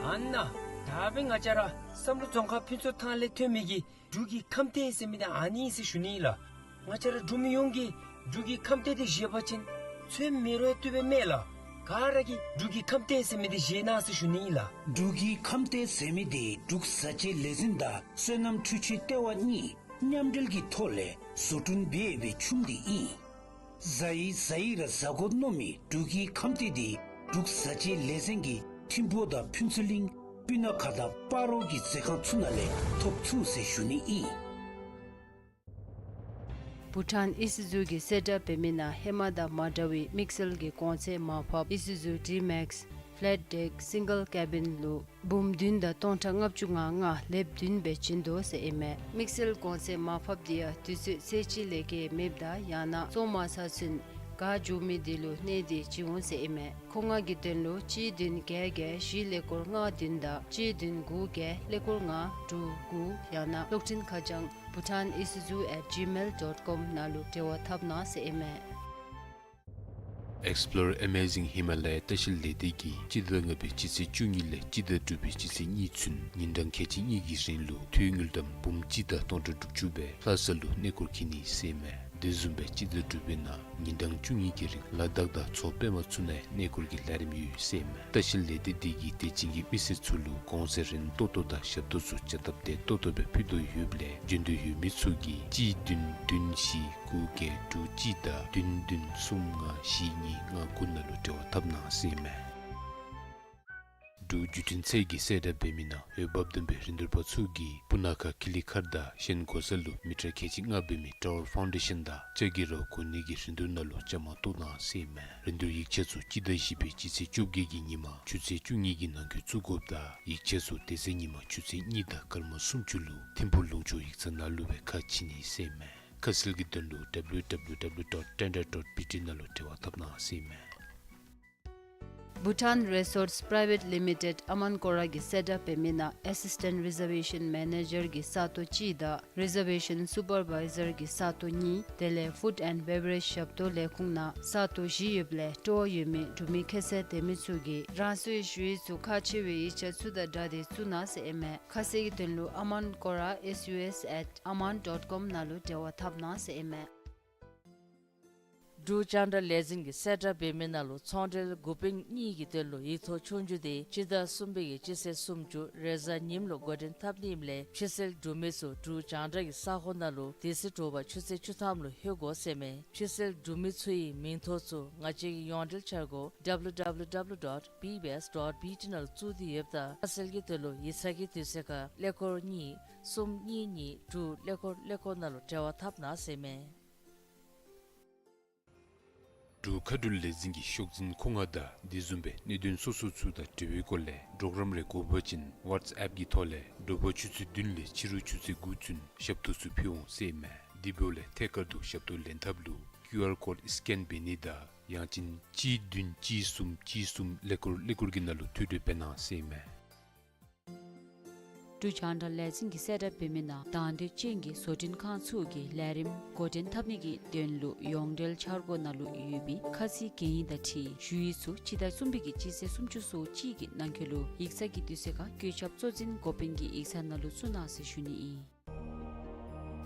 ཨ་ན། ད་འབདན་ང་བཅས་ར་བསམ་གྲུབ་རྫོང་ཁག་ཕུན་ཚོགས་ཐང་ལས་ཐོན་མི་གི་འབྲུག་གི་ཁམ་ཏེ་ཟེར་མི་དེ་ཨ་ནི་ཨིན་ཟེར་ཞུ་ནི་ཨིན་ལགས། ང་བཅས་ར་འབྲུག་མི་ཡོངས་ཀྱིས་འབྲུག་གི་ཁམ་ཏེ་དེ་བཞེས་པ་ཅིན་ཚོདམ་མི་རོལ་བཏུབ་པས་མེན་ལགས། ག་ར་གིས་འབྲུག་གི་ཁམ་ཏེ་ཟེར་མི་དེ་བཞེས་གནང་ཟེར་ཞུ་ནི་ཨིན་ལགས། འབྲུག་གི་ཁམ་ཏེ་ཟེར་མི་དེ་འབྲུག་བཟའ་བཅའི་ལས་འཛིན་དང་སོ་ནམ་འཕྲུལ་ཆས་ལྟེ་བ་གཉིས་མཉམ་འབྲེལ་གྱི་ཐོག་ལས་བཟོ་སྐྲུན་འབད་ཡོད་པའི་ཆུམ་དེ་ཨིན། བཟའ་ཡི་བཟའ་ཡི་ར་བཟའ་དགོ་མནོ་མི་འབྲུག་གི་ཁམ་ཏེ་དེ་འབྲུག་བཟའ་བཅའི་ལས་འཛིན་གྱི་ཐིམ་ཕུ་དང་ཕུན་ཚོགས་གླིང་སྤུ་ན་ཁ་དང་སྤ་རོ་གི་མཛོད་ཁང་ཚུ་ནང་ལས་ཐོབ་ཚུགས་ཟེར་ཞུ་ནི་ཨིན། བྷུ་ཊཱན་ཨི་སི་ཛུ་གིས་གསལ་བསྒྲགས་འབད་མི་ནང་ཧེ་མ་དང་མ་འདྲ་བའི་དམིགས་བསལ་གྱི་གོང་ཚད་མར་ཕབ་ཨི་སི་ཛུ་ཌི་མེག་སི་ཕེ་ལེཊ་ཌེཀ་སིང་གལ་ཀེ་བིན་ལུ་འབུམ་བདུན་དང་སྟོང་ཕྲག་ལྔ་བཅུ་ང་ལྔ་ལེབ་བདུན་སྦེ་བྱིན་དོ་ཟེར་ཨིན་མས། དམིགས་བསལ་གོང་ཚད་མར་ཕབ་དེ་ཡང་དུས་ཚོད་ཚེས་གཅིག་ལས་བརྒལ་མེདཔ་དང་ཡང་ན་བཙོང་མ་ཚར་ཚུན་ག་འགྱོ་མི་དེ་ལུ་གནས་ཏེ་བྱིན་འོང་ཟེར་ཨིན་མས། མཁོ་མངགས་ཀྱི་དོན་ལུ་གཅིག་བདུན་བརྒྱད་བརྒྱད་བཞི་ཀླད་ཀོར་ལྔ་བདུན་དང་གཅིག་བདུན་དགུ་བརྒྱད་ཀླད་ཀོར་ལྔ་དྲུག་དགུ་ཡང་ན་གློག་འཕྲིན་ཁ་བྱང་bhutan isuzu at gmail dot com ནང་ལུ་འབྲེལ་བ་འཐབ་གནང་ཟེར་ཨིན་མས། Explore Amazing Himalaya ལྟ་བཤལ་ལས་སྡེ་གིས་སྤྱི་ཟླ་ལྔ་པའི་སྤྱི་ཚེས་བཅུ་གཉིས་ལས་སྤྱི་ཟླ་དྲུག་པའི་སྤྱི་ཚེས་གཉིས་ཚུན་ཉིན་གྲངས་ཁལ་གཅིག་གཉིས་ཀྱི་རིང་ལུ་ཐོན་དངུལ་ཀྲམ་འབུམ་གཅིག་དང་སྟོང་ཕྲག་དྲུག་ཅུ་སྦེ་ལྷ་ས་ལུ་གནས་སྐོར་འཁྱིད་ནི་ཟེར་ཨིན་མས། དེ་བཟུམ་སྦེ་སྤྱི་ཟླ་དྲུག་པའི་ནང་ཉིན་གྲངས་བཅུ་གཉིས་ཀྱི་རིང་ལ་དྭགས་དང་མཚོ་པདྨ་ཚུ་ནང་གནས་སྐོར་གྱི་ལས་རིམ་ཡོད་ཟེར་ཨིན་མས། ལྟ་བཤལ་ལས་སྡེ་འདི་གིས་དད་ཅན་གྱི་མི་སེར་ཚུ་ལུ་གོང་ཚད་རིན་ཏོག་ཏོ་དང་ཞབས་ཏོག་ཚུ་བྱ་སྟབས་བདེ་ཏོག་ཏོ་སྦེ་ཕུལ་དོ་ཡོདཔ་ལས་འབྱོན་འདོད་ཡོད་མི་ཚུ་གིས་གཅིག་བདུན་བདུན་བཞི་དགུ་བརྒྱད་དྲུག་གཅིག་དང་བདུན་བདུན་གསུམ་ལྔ་བཞི་གཉིས་ལྔ་དགུ་ནང་ལུ་འབྲེལ་བ་འཐབ་གནང་ཟེར་ཨིན་མས། འབྲུག་བརྒྱུད་འཕྲིན་ཚད་ཀྱིས་གསལ་བསྒྲགས་འབད་མི་ནང་འོས་འབབ་ལྡན་པའི་རིན་བསྡུར་པ་ཚུ་གིས་སྤུ་ན་ཁ་ཁི་ལི་མཁར་དང་གཞན་གོ་ས་ལུ་མི་ཊར་ཁལ་གཅིག་ལྔ་འབད་མི་ཊ་ཝར་ཕའུན་ཌེ་ཤཱན་དང་ལྕགས་ཀྱི་ར་བ་གོ་ནི་གི་རིན་བསྡུར་ནང་ལུ་བཅའ་མར་གཏོགས་གནང་ཟེར་ཨིན་མས། རིན་བསྡུར་ཡིག་ཆ་ཚུ་སྤྱི་ཟླ་བཞི་པའི་སྤྱི་ཚེས་བཅོ་བརྒྱད་ཀྱི་ཉིན་མ་ཆུ་ཚོད་བཅུ་གཉིས་ཀྱི་ནང་འཁོད་བཙུགས་དགོཔ་དང་ཡིག་ཆ་ཚུ་དེ་ཚེ་ཉིན་མ་ཆུ་ཚོད་གཉིས་དང་སྐར་མ་སུམ་ཅུ་ལུ་ཐིམ་ཕུག་ལུང་ཕྱོགས་ཡིག་ཚང་ནང་ལུ་སྦེ་ཁ་ཕྱེ་ནི་ཟེར་ཨིན་མས། ཁ་གསལ་གྱི་དོན་ལུ་W W W dot tender dot B T ནང་ལུ་འབྲེལ་བ་འཐབ་གནང་ཟེར་ཨིན་མས། Bhutan Resorts Private Limited ཨ་མཱན་ཀོ་ར་གིས་set up འབད་མི་ནང་Assistant Reservation Manager གི་ས་སྟོང་གཅིག་དང་Reservation Supervisor གི་ས་སྟོང་གཉིས་དེ་ལས་Food and Beverage ཞབས་ཏོག་ལས་ཁུངས་ནང་ས་སྟོང་བཞི་ཡོདཔ་ལས་སྤྲོ་བ་ཡོད་མི་འབྲུག་མི་ཁྱད་ཚད་ལྡན་མི་ཚུ་གིས་རང་སོའི་ཞུ་ཡིག་ཚུ་ཁག་ཆེ་བའི་ཡིག་ཆ་ཚུ་དང་སྦྲགས་ཏེ་བཙུགས་གནང་ཟེར་ཨིན་མས། ཁ་གསལ་གྱི་དོན་ལུ་ཨ་མཱན་ཀོ་ར S U S at amman dot com ནང་ལུ་འབྲེལ་བ་འཐབ་གནང་ཟེར་ཨིན་མས། འབྲུག་རྒྱང་བསྒྲགས་ལས་འཛིན་གྱིས་set up འབད་མི་ནང་ལུ་ཚོང་འབྲེལ་འགོ་དཔོན་གཉིས་ཀྱི་དོན་ལུ་ཡིག་ཐོག་ཆོས་རྒྱུགས་དེ་སྤྱི་ཟླ་གསུམ་པའི་གི་སྤྱི་ཚེས་སུམ་ཅུ་རེས་གཟའ་ཉིམ་ལུ་འགོ་འདྲེན་འཐབ་ནི་ཨིནམ་ལས་ཕྱི་སེལ་འབྲུག་མི་ཚུ་འབྲུག་རྒྱང་བསྒྲགས་ཀྱི་ས་ཁོངས་ནང་ལུ་དེ་ཚེ་དྲོ་པ་ཆུ་ཚོད་བཅུ་ཐམ་ལུ་ལྷོད་དགོ་ཟེར་ཨིན་མས། ཕྱི་སེལ་འབྲུག་མི་ཚུ་གི་མིང་ཐོ་ཚུ་ང་བཅས་ཀྱི་ཡོངས་འབྲེལ་འཆར་སྒོ W W W dot B B S dot B T ནང་ལུ་བཙུགས་ཏེ་ཡོདཔ་ད་ཁ་གསལ་གྱི་དོན་ལུ་ཡིག་ཚང་གི་དུས་ཚོད་ཁར་ཀླད་ཀོར་གཉིས་གསུམ་གཉིས་གཉིས་དྲུག་ཀླད་ཀོར་ཀླད་ཀོར་ནང་ལུ་འབྲེལ་བ་འཐབ་གནང་ཟེར་ཨིན་མས། འབྲུག་མཁའ་འགྲུལ་ལས་འཛིན་གྱི་ཤོག་འཛིན་ཁོ་ང་དང་དེ་བཟུམ་སྦེ་གནད་དོན་སོ་སོ་ཚུ་དང་འབྲེལ་བའི་སྐོར་ལས་གྲོགས་རམ་རེ་དགོ་པ་ཅིན་WhatsApp གི་ཐོག་ལས་དྲོ་པ་ཆུ་ཚོད་བདུན་ལས་ཕྱི་རུ་ཆུ་ཚོད་དགུ་ཚུན་ཞབས་ཏོག་ཚུ་ཕུལ་འོང་ཟེར་ཨིན་མས། དེ་འབདཝ་ལས་ཐད་ཀར་དུ་ཞབས་ཏོག་ལེན་ཐབས་ལུ་QR code scan འབད་ནི་དང་ཡང་ཅིན་གཅིག་བདུན་གཅིག་གསུམ་གཅིག་གསུམ་ཀླད་ཀོར་ཀླད་ཀོར་གྱི་ནང་ལུ་ཐུགས་སྤྲོ་འབད་གནང་ཟེར་ཨིན་མས། འབྲུག་རྒྱང་བསྒྲགས་ལས་འཛིན་གྱིས་set up འབད་མི་ནང་དང་འདོད་ཅན་གྱི་བཟོ་སྐྲུན་ཁང་ཚུ་གིས་ལས་རིམ་འགོ་འདྲེན་འཐབ་ནི་གི་དོན་ལུ་ཡོངས་འབྲེལ་འཆར་སྒོ་ནང་ལུ་ཡོད་པའི་ཁ་ཚིག་གན་ཡིག་དང་འཁྲིལ་ཞུ་ཡིག་ཚུ་སྤྱི་ཟླ་གསུམ་པའི་གི་སྤྱི་ཚེས་སུམ་ཅུ་སོ་གཅིག་གི་ནང་འཁོད་ལུ་ཡིག་ཚང་གི་དུས་ཚོད་ཁར་བཀོད་ཁྱབ་གཙོ་འཛིན་འགོ་དཔོན་གྱི་ཡིག་ཚང་ནང་ལུ་བཙུགས་གནང་ཟེར་ཞུ་ནི་ཨིན།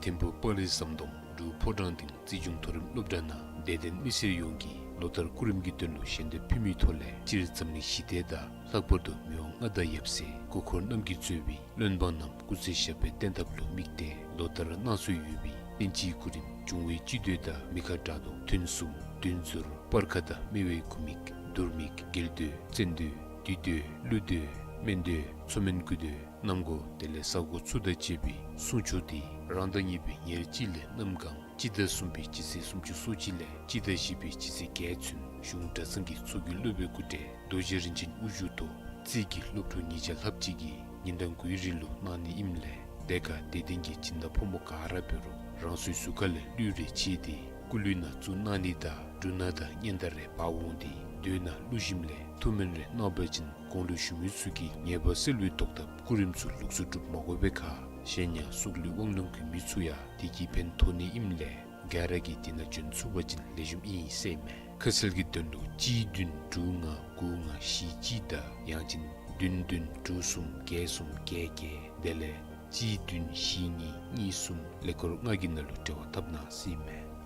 ཐིམ་ཕུག་དཔའ་རིས་ཟམ་གདོང་འབྲུག་ཕོ་བྲང་སྡིངས་རྩིས་འབྱུང་མཐོ་རིམ་སློབ་གྲྭ་ནང་དད་ལྡན་མི་སེར་ཡོངས་ཀྱིས་ལོ་ལྟར་སྐུ་རིམ་གྱི་དོན་ལུ་ཞལ་འདེབས་ཕུལ་མི་ཐོག་ལས་སྤྱིར་འཛམ་གླིང་ཞི་བདེ་དང་ལྷག་པར་དུ་མི་དབང་མངའ་བདག་ཡབ་སྲས་སྐུ་འཁོར་རྣམ་རྒྱལ་གཙོས་པའི་བློན་འབངས་རྣམས་སྐུ་ཚེ་ཞབས་པད་བརྟན་ཐབས་ལུ་དམིགས་ཏེ་ལོ་ལྟར་གནང་སྲོལ་ཡོད་པའི་དབྱིན་ཇིའི་སྐུ་རིམ་འབྱུང་བའི་སྤྱི་མདོས་དང་མི་ཁ་དྲག་མདོས་ཐུན་གསུམ་བདུན་ཟུར་སྤར་ཁ་དང་སྨེ་བའི་ཁུ་མིག་དུར་མིག་རྒྱལ་མདོས་བཙན་མདོས་བདུད་མདོས་ཀླུ་མདོས་སྨན་མདོས་མཚོ་སྨན་སྐུ་མདོས་གནམ་སྒོ་དེ་ལས་ས་སྒོ་ཚུ་དང་བཅས་པའི་སྲུང་མཆོག་འདི་རང་ཟླ་གཉིས་པའི་ཉེར་གཅིག་ལས་གནམ་གང་སྤྱི་ཟླ་གསུམ་པའི་སྤྱི་ཚེས་སུམ་ཅུ་སོ་གཅིག་ལས་སྤྱི་ཟླ་བཞི་པའི་སྤྱི་ཚེས་བརྒྱད་ཚུན་གཞུང་གྲྭ་ཚང་གི་ཚོགས་ཀྱི་སློབ་དཔོན་སྐུ་བགྲེས་རྡོ་རྗེ་རིན་ཆེན་དབུ་བཞུགས་ཐོག་རྩིས་ཀྱི་སློབ་ཕྲུག་ཉིས་བརྒྱ་ལྷགཔ་ཅིག་གིས་ཉིན་གྲངས་དགུའི་རིང་ལུ་གནང་ནི་ཨིནམ་ལས་དེ་ཁར་དད་ལྡན་གྱི་སྦྱིན་བདག་ཕོ་མོ་ག་ར་འབད་རུང་རང་སོའི་གཟུགས་ཁ་ལས་གླུད་རེ་ཕྱེ་སྟེ་སྐུ་གླུད་ནང་བཙུགས་གནང་ནི་དང་འབྲུ་སྣ་དང་སྙན་དར་རེ་འབག་འོང་སྟེ་མདོས་ནང་བླུག་ཞིནམ་ལས་ཐུགས་སྨོན་རེ་གནང་བ་ཅིན་གོང་ལུ་ཞུ་མི་ཚུ་གི་ཉེས་པ་སེལ་བའི་ཐོག་ཐབས་སྐུ་རིམ་ཚུ་ལོགས་སུ་སྒྲུབ་མ་དགོ་པའི་ཁར་གཞན་ཡང་སྲོག་ལུས་དབང་ལུང་གི་མི་ཚུ་ཡང་དེ་གིས་ཕན་ཐོགས་ནི་ཨིནམ་ལས་ག་ར་གིས་དེ་ནང་འབྱོན་ཚུགས་པ་ཅིན་ལེགས་ཤོམ་ཨིན་ཟེར་ཨིན་མས། ཁ་གསལ་གྱི་དོན་ལུ་གཅིག་བདུན་དྲུག་ལྔ་དགུ་ལྔ་བཞི་གཅིག་དང་ཡང་ཅིན་བདུན་བདུན་དྲུག་གསུམ་བརྒྱད་གསུམ་བརྒྱད་བརྒྱད་དེ་ལས་གཅིག་བདུན་བཞི་གཉིས་གཉིས་གསུམ་ཀླད་ཀོར་ལྔ་གི་ནང་ལུ་འབྲེལ་བ་འཐབ་གནང་ཟེར་ཨིན་མས།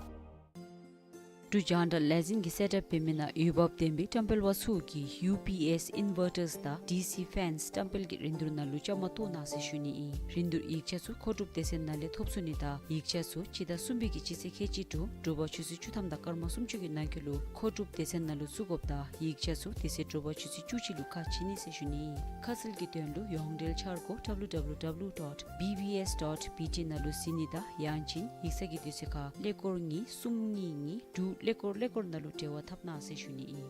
འབྲུག་རྒྱང་བསྒྲགས་ལས་འཛིན་གྱིས་set up འབད་མི་ནང་འོས་འབབ་ལྡན་པའི་བཀྲམ་སྤེལ་བ་ཚུ་གིས་U P S inverters དང་D C fans བཀྲམ་སྤེལ་གྱི་རིན་བསྡུར་ནང་ལུ་བཅའ་མར་གཏོགས་གནང་ཟེར་ཞུ་ནི་ཨིན། རིན་བསྡུར་ཡིག་ཆ་ཚུ་མཁོ་སྒྲུབ་སྡེ་ཚན་ནང་ལས་ཐོབ་ཚུགས་ནི་དང་ཡིག་ཆ་ཚུ་སྤྱི་ཟླ་གསུམ་པའི་གི་སྤྱི་ཚེས་ཁལ་གཅིག་དྲུག་དྲོ་པ་ཆུ་ཚོད་བཅུ་ཐམ་དང་སྐར་མ་སུམ་ཅུ་གི་ནང་འཁོད་ལུ་མཁོ་སྒྲུབ་སྡེ་ཚན་ནང་ལུ་བཙུགས་དགོཔ་དང་ཡིག་ཆ་ཚུ་དེ་ཚེ་དྲོ་པ་ཆུ་ཚོད་བཅུ་གཅིག་ལུ་ཁ་ཕྱེ་ནི་ཟེར་ཞུ་ནི་ཨིན། ཁ་གསལ་གྱི་དོན་ལུ་ཡོངས་འབྲེལ་འཆར་སྒོ་W W W dot B B S dot B T ནང་ལུ་གཟིགས་ནི་དང་ཡང་ཅིན་ཡིག་ཚང་གི་དུས་ཚོད་ཁར་ཀླད་ཀོར་གཉིས་གསུམ་གཉིས་གཉིས་དྲུག་ཀླད་ཀོར་ཀླད་ཀོར་ནང་ལུ་འབྲེལ་བ་འཐབ་གནང་ཟེར་ཞུ་ནི་ཨིན།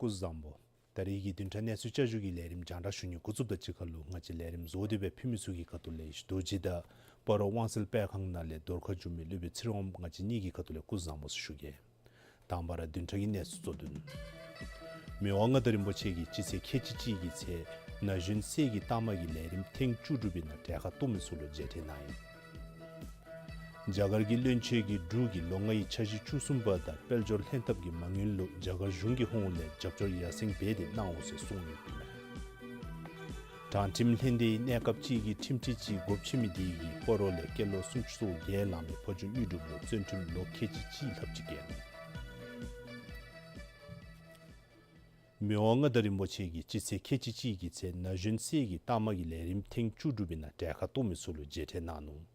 སྐུ་གཟུགས་བཟང་པོ། ད་རིས་ཀྱི་བདུན་ཕྲག་གནས་ཚུལ་བསྐྱར་ཞུ་གི་ལས་རིམ་རྒྱང་བསྒྲགས་ཞུ་ནི་འགོ་བཙུགསཔ་དང་གཅིག་ཁར་ལུ་ང་བཅས་ལས་རིམ་བཟོ་སྟེ་སྦེ་ཕུལ་མི་ཚུ་གི་ཁ་ཐུག་ལས་ཡེ་ཤེས་རྡོ་རྗེ་དང་སྤ་རོ་དབང་གསལ་སྤེལ་ཁང་ནང་ལས་རྡོར་ཁ་བསྒྱུར་མི་སློབ་དཔོན་ཚེ་རིང་དབང་ང་བཅས་གཉིས་ཀྱི་ཁ་ཐུག་ལས་སྐུ་གཟུགས་བཟང་པོ་ཟེར་ཞུ་གེ། དང་པ་ར་བདུན་ཕྲག་གི་གནས་ཚུལ་གཙོ་དོན། མི་དབང་མངའ་བདག་རིན་པོ་ཆེ་གིས་སྤྱི་ཚེས་ཁལ་གཅིག་གཅིག་གི་ཚེ་ན་གཞོན་སྲས་ཀྱི་རྟགས་མ་གི་ལས་རིམ་ཐེངས་བཅུ་དྲུག་པའི་ནང་གྲལ་ཁར་གཏོགས་མི་ཚུ་ལུ་མཇལ་འཕྲད་གནང་ཡི། རྒྱ་གར་གྱི་བློན་ཆེན་གྱིས་འབྲུག་གི་ལོ་ལྔ་ཡི་འཆར་གཞི་བཅུ་གསུམ་པ་དང་དཔལ་འབྱོར་ལྷན་ཐབས་ཀྱི་མ་དངུལ་ལུ་རྒྱ་གར་གཞུང་གི་ཧོངས་ལས་རྒྱབ་སྐྱོར་ཡར་སེང་འབད་དེ་གནང་འོང་ཟེར་གསུངས་ཡོདཔ་ཨིན་མས། དྲང་ཁྲིམས་ལྷན་སྡེའི་གནས་སྐབས་ཅིག་གི་ཁྲིམས་སྒྲིག་ཅིག་སྒོ་ཕྱེ་མི་དེ་གིས་སྤ་རོ་ལས་སྐྱེས་ལོ་སུམ་ཅུ་སོ་བརྒྱད་ལང་མི་ཕོ་ཅོ་དངོས་གྲུབ་ལུ་བཙོན་ཁྲིམས་ལོ་ཁལ་གཅིག་གཅིག་ལྷགཔ་ཅིག་བཀལ་ནུག། མི་དབང་མངའ་བདག་རིན་པོ་ཆེ་གིས་སྤྱི་ཚེས་ཁལ་གཅིག་གཅིག་གི་ཚེ་ན་གཞོན་སྲས་ཀྱི་རྟགས་མ་གི་ལས་རིམ་ཐེངས་བཅུ་དྲུག་པའི་ནང་གྲལ་ཁར་གཏོགས་མི་ཚུ་ལུ་མཇལ་འཕྲད་གནང་ནུག།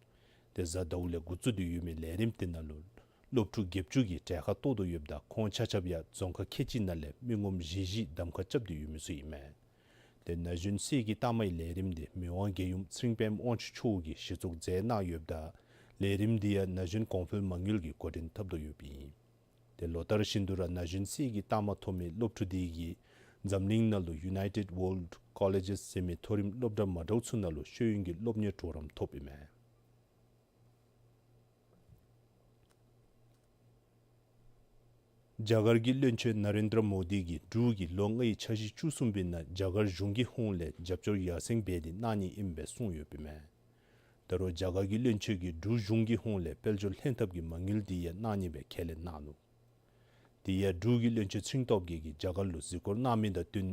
དེ་གཟའ་ཟླཝ་ལས་འགོ་བཙུགས་ཏེ་ཡོད་མི་ལས་རིམ་དེ་ནང་ལུ་སློབ་ཕྲུག་བརྒྱད་ཅུ་གིས་གྲལ་ཁར་གཏོགས་དོ་ཡོདཔ་ད་ཁོང་ཆ་ཁྱབ་ཡང་རྫོང་ཁག་ཁལ་གཅིག་ནང་ལས་མི་ངོམ་བཞི་བཞི་གདམ་ཁ་རྐྱབ་སྟེ་ཡོད་མི་ཚུ་ཨིན་མས། དེ་ན་གཞོན་སྲས་ཀྱི་རྟགས་མའི་ལས་རིམ་དེ་མི་དབང་རྒྱལ་ཡུམ་ཚེ་རིང་དཔལ་འབྱོར་དབང་ཕྱུག་མཆོག་གིས་གཞི་བཙུགས་མཛད་གནང་ཡོདཔ་ད་ལས་རིམ་དེ་ཡང་ན་གཞོན་གོང་འཕེལ་མ་དངུལ་གྱིས་འགོ་འདྲེན་འཐབ་དོ་ཡོདཔ་ཨིན། དེ་ལོ་ལྟར་བཞིན་དུ་ར་ན་གཞོན་སྲས་ཀྱི་རྟགས་མ་ཐོབ་མི་སློབ་ཕྲུག་དེ་གིས་འཛམ་གླིང་ནང་ལུ་United World Colleges ཟེར་མི་མཐོ་རིམ་སློབ་གྲྭ་མ་འདྲཝ་ཚུ་ནང་ལུ་ཤེས་ཡོན་གྱི་སློབ་གཉེར་གྲོགས་རམ་ཐོབ་ཨིན་མས། རྒྱ་གར་གྱི་བློན་ཆེན་ན་རེན་དྲ་མོ་དི་གིས་འབྲུག་གི་ལོ་ལྔའི་འཆར་གཞི་བཅུ་གསུམ་པའི་ནང་རྒྱ་གར་གཞུང་གི་ཧོངས་ལས་རྒྱབ་སྐྱོར་ཡར་སེང་འབད་དེ་གནང་ནི་ཨིན་པས་གསུངས་ཡོདཔ་ཨིན་མས། ད་རུང་རྒྱ་གར་གྱི་བློན་ཆེན་གྱིས་འབྲུག་གཞུང་གི་ཧོངས་ལས་དཔལ་འབྱོར་ལྷན་ཐབས་ཀྱི་མ་དངུལ་དེ་ཡང་གནང་ནི་སྦེ་ཁས་ལེན་གནང་ནུག། དེ་ཡང་འབྲུག་གི་བློན་ཆེན་ཚེ་རིང་སྟོབས་རྒྱས་ཀྱིས་རྒྱ་གར་ལུ་གཟིགས་སྐོར་གནང་མི་དང་བསྟུན་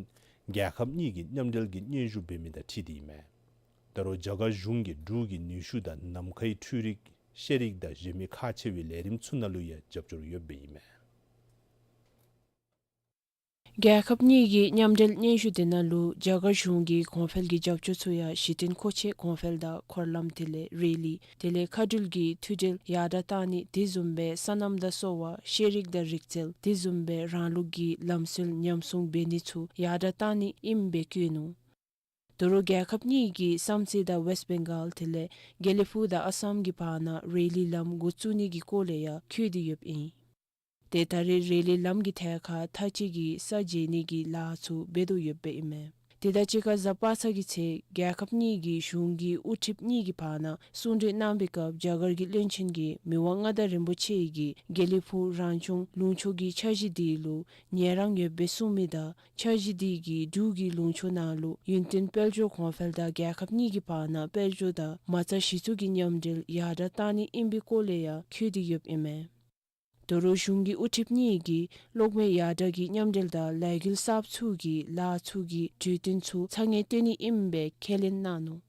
རྒྱལ་ཁབ་གཉིས་ཀྱི་མཉམ་འབྲེལ་གྱི་སྙན་ཞུ་འབད་མི་དང་འཁྲིལ་ཏེ་ཨིན་མས། ད་རུང་རྒྱ་གར་གཞུང་གིས་འབྲུག་གི་ནུས་ཤུགས་དང་ནམ་མཁའི་འཕྲུལ་རིག་ཤེས་རིག་དང་གཞན་མི་ཁག་ཆེ་བའི་ལས་རིམ་ཚུ་ནང་ལུ་ཡང་རྒྱབ་སྐྱོར་ཡོདཔ་ཨིན་མས། རྒྱལ་ཁབ་གཉིས་ཀྱི་མཉམ་འབྲེལ་སྙན་ཞུ་དེ་ནང་ལུ་རྒྱ་གར་གཞུང་གིས་གོང་འཕེལ་གྱི་རྒྱབ་སྐྱོར་ཚུ་ཡང་གཞི་རྟེན་མཁོ་ཆས་གོང་འཕེལ་དང་འཁོར་ལམ་དེ་ལས་རེ་ལི་དེ་ལས་མཁའ་འགྲུལ་གྱི་མཐུད་འབྲེལ་ཡར་དྲག་གཏང་ནི་དེ་བཟུམ་སྦེ་སོ་ནམ་དང་གསོ་བ་ཤེས་རིག་དང་རིག་རྩལ་དེ་བཟུམ་སྦེ་རང་ལུགས་ཀྱི་ལམ་སྲོལ་ཉམས་སྲུང་འབད་ནི་ཚུ་ཡར་དྲག་གཏང་ནི་ཨིནམ་སྦེ་བཀོད་ནུག། ད་རུང་རྒྱལ་ཁབ་གཉིས་ཀྱིས་བསམ་རྩེ་དང་ཝེསཊ་བེང་གཱལ་དེ་ལས་དགེ་ལེགས་ཕུག་དང་ཨ་སམ་གྱི་བར་ན་རེ་ལི་ལམ་འགོ་བཙུགས་ནི་གི་སྐོར་ལས་ཡང་འཁོད་དེ་ཡོདཔ་ཨིན། དེ་ད་རེས་རེ་ལི་ལམ་གྱི་ཐད་ཁར་མཐའ་དཔྱད་ཀྱི་ས་འཇལ་ནི་གི་ལཱ་ཚུ་འབད་དོ་ཡོདཔ་ཨིན་མས། དེ་དང་གཅིག་ཁར་གཟའ་པ་སངས་ཀྱི་ཚེ་རྒྱལ་ཁབ་གཉིས་ཀྱི་གཞུང་གི་དབུ་ཁྲིདཔ་གཉིས་ཀྱི་བར་ན་གསུང་གྲོས་གནང་བའི་སྐབས་རྒྱ་གར་གྱི་བློན་ཆེན་གྱིས་མི་དབང་མངའ་བདག་རིན་པོ་ཆེ་གིས་དགེ་ལེགས་ཕུག་རང་སྐྱོང་ལུང་ཕྱོགས་ཀྱི་འཆར་གཞི་དེ་ལུ་ཉན་རང་ཡོདཔ་སྦེ་གསུངས་མི་དང་འཆར་གཞི་དེ་གིས་འབྲུག་གི་ལུང་ཕྱོགས་ནང་ལུ་ཡུན་བརྟན་དཔལ་འབྱོར་གོང་འཕེལ་དང་རྒྱལ་ཁབ་གཉིས་ཀྱི་བར་ན་དཔལ་འབྱོར་དང་མ་རྩ་གཞི་བཙུགས་ཀྱི་མཉམ་འབྲེལ་ཡར་དྲག་གཏང་ནི་ཨིན་པའི་སྐོར་ལས་ཡང་འཁོད་དེ་ཡོདཔ་ཨིན་མས། ད་རུང་གཞུང་གི་དབུ་ཁྲིདཔ་གཉིས་ཀྱིས་གློག་མེ་ཡར་དྲག་གི་མཉམ་འབྲེལ་དང་ལས་འགུལ་གསརཔ་ཚུ་གི་ལཱ་ཚུ་གི་གྲོས་དོན་ཚུ་ཚ་ནན་བཏོན་ནི་ཨིནམ་སྦེ་ཁས་ལེན་གནང་ནུག།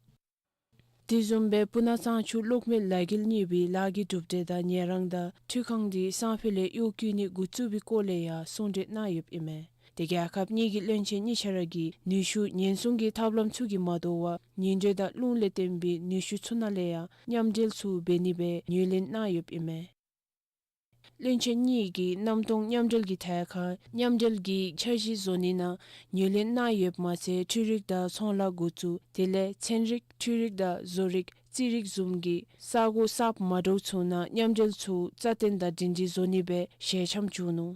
དེ་བཟུམ་སྦེ་སྤུ་ན་གཙང་ཆུ་གློག་མེ་ལས་འགུལ་གཉིས་པའི་ལཱ་གི་གྲུབ་འབྲས་དང་ཉན་རང་དང་འཕྲུལ་ཁང་དེ་སང་ཕོད་ལས་གཡོག་བཀོལ་ནི་འགོ་བཙུགས་པའི་སྐོར་ལས་ཡང་གསུང་གྲོས་གནང་ཡོདཔ་ཨིན་མས། དེ་རྒྱལ་ཁབ་གཉིས་ཀྱི་བློན་ཆེན་གཉིས་ཆ་ར་གིས་ནུས་ཤུགས་ཉེན་སྲུང་གི་ཐབས་ལམ་ཚུ་གིས་མ་དོ་བར་ཉིན་དྲོད་དང་རླུང་ལས་བརྟེན་པའི་ནུས་ཤུགས་ཚུ་ནང་ལས་ཡང་མཉམ་འབྲེལ་ཚུ་འབད་ནི་སྦེ་ངོས་ལེན་གནང་ཡོདཔ་ཨིན་མས། བློན་ཆེན་གཉིས་ཀྱིས་གནམ་སྟོང་མཉམ་འབྲེལ་གྱི་ཐད་ཁར་མཉམ་འབྲེལ་གྱི་འཆར་གཞི་བཟོ་ནི་ནང་ངོས་ལེན་གནང་ཡོདཔ་མ་ཚད་འཕྲུལ་རིག་དང་ཚོང་ལཱ་འགོ་བཙུགས་དེ་ལས་ཚན་རིག་འཕྲུལ་རིག་དང་བཟོ་རིག་རྩིས་རིག་བཟུམ་གྱི་ས་གོ་གསརཔ་མ་འདྲཝ་ཚུ་ནང་མཉམ་འབྲེལ་ཚུ་རྩ་བརྟན་དང་སྒྲིང་སྒྲི་བཟོ་ནི་སྦེ་ཞལ་འཆམ་བྱུང་ནུག།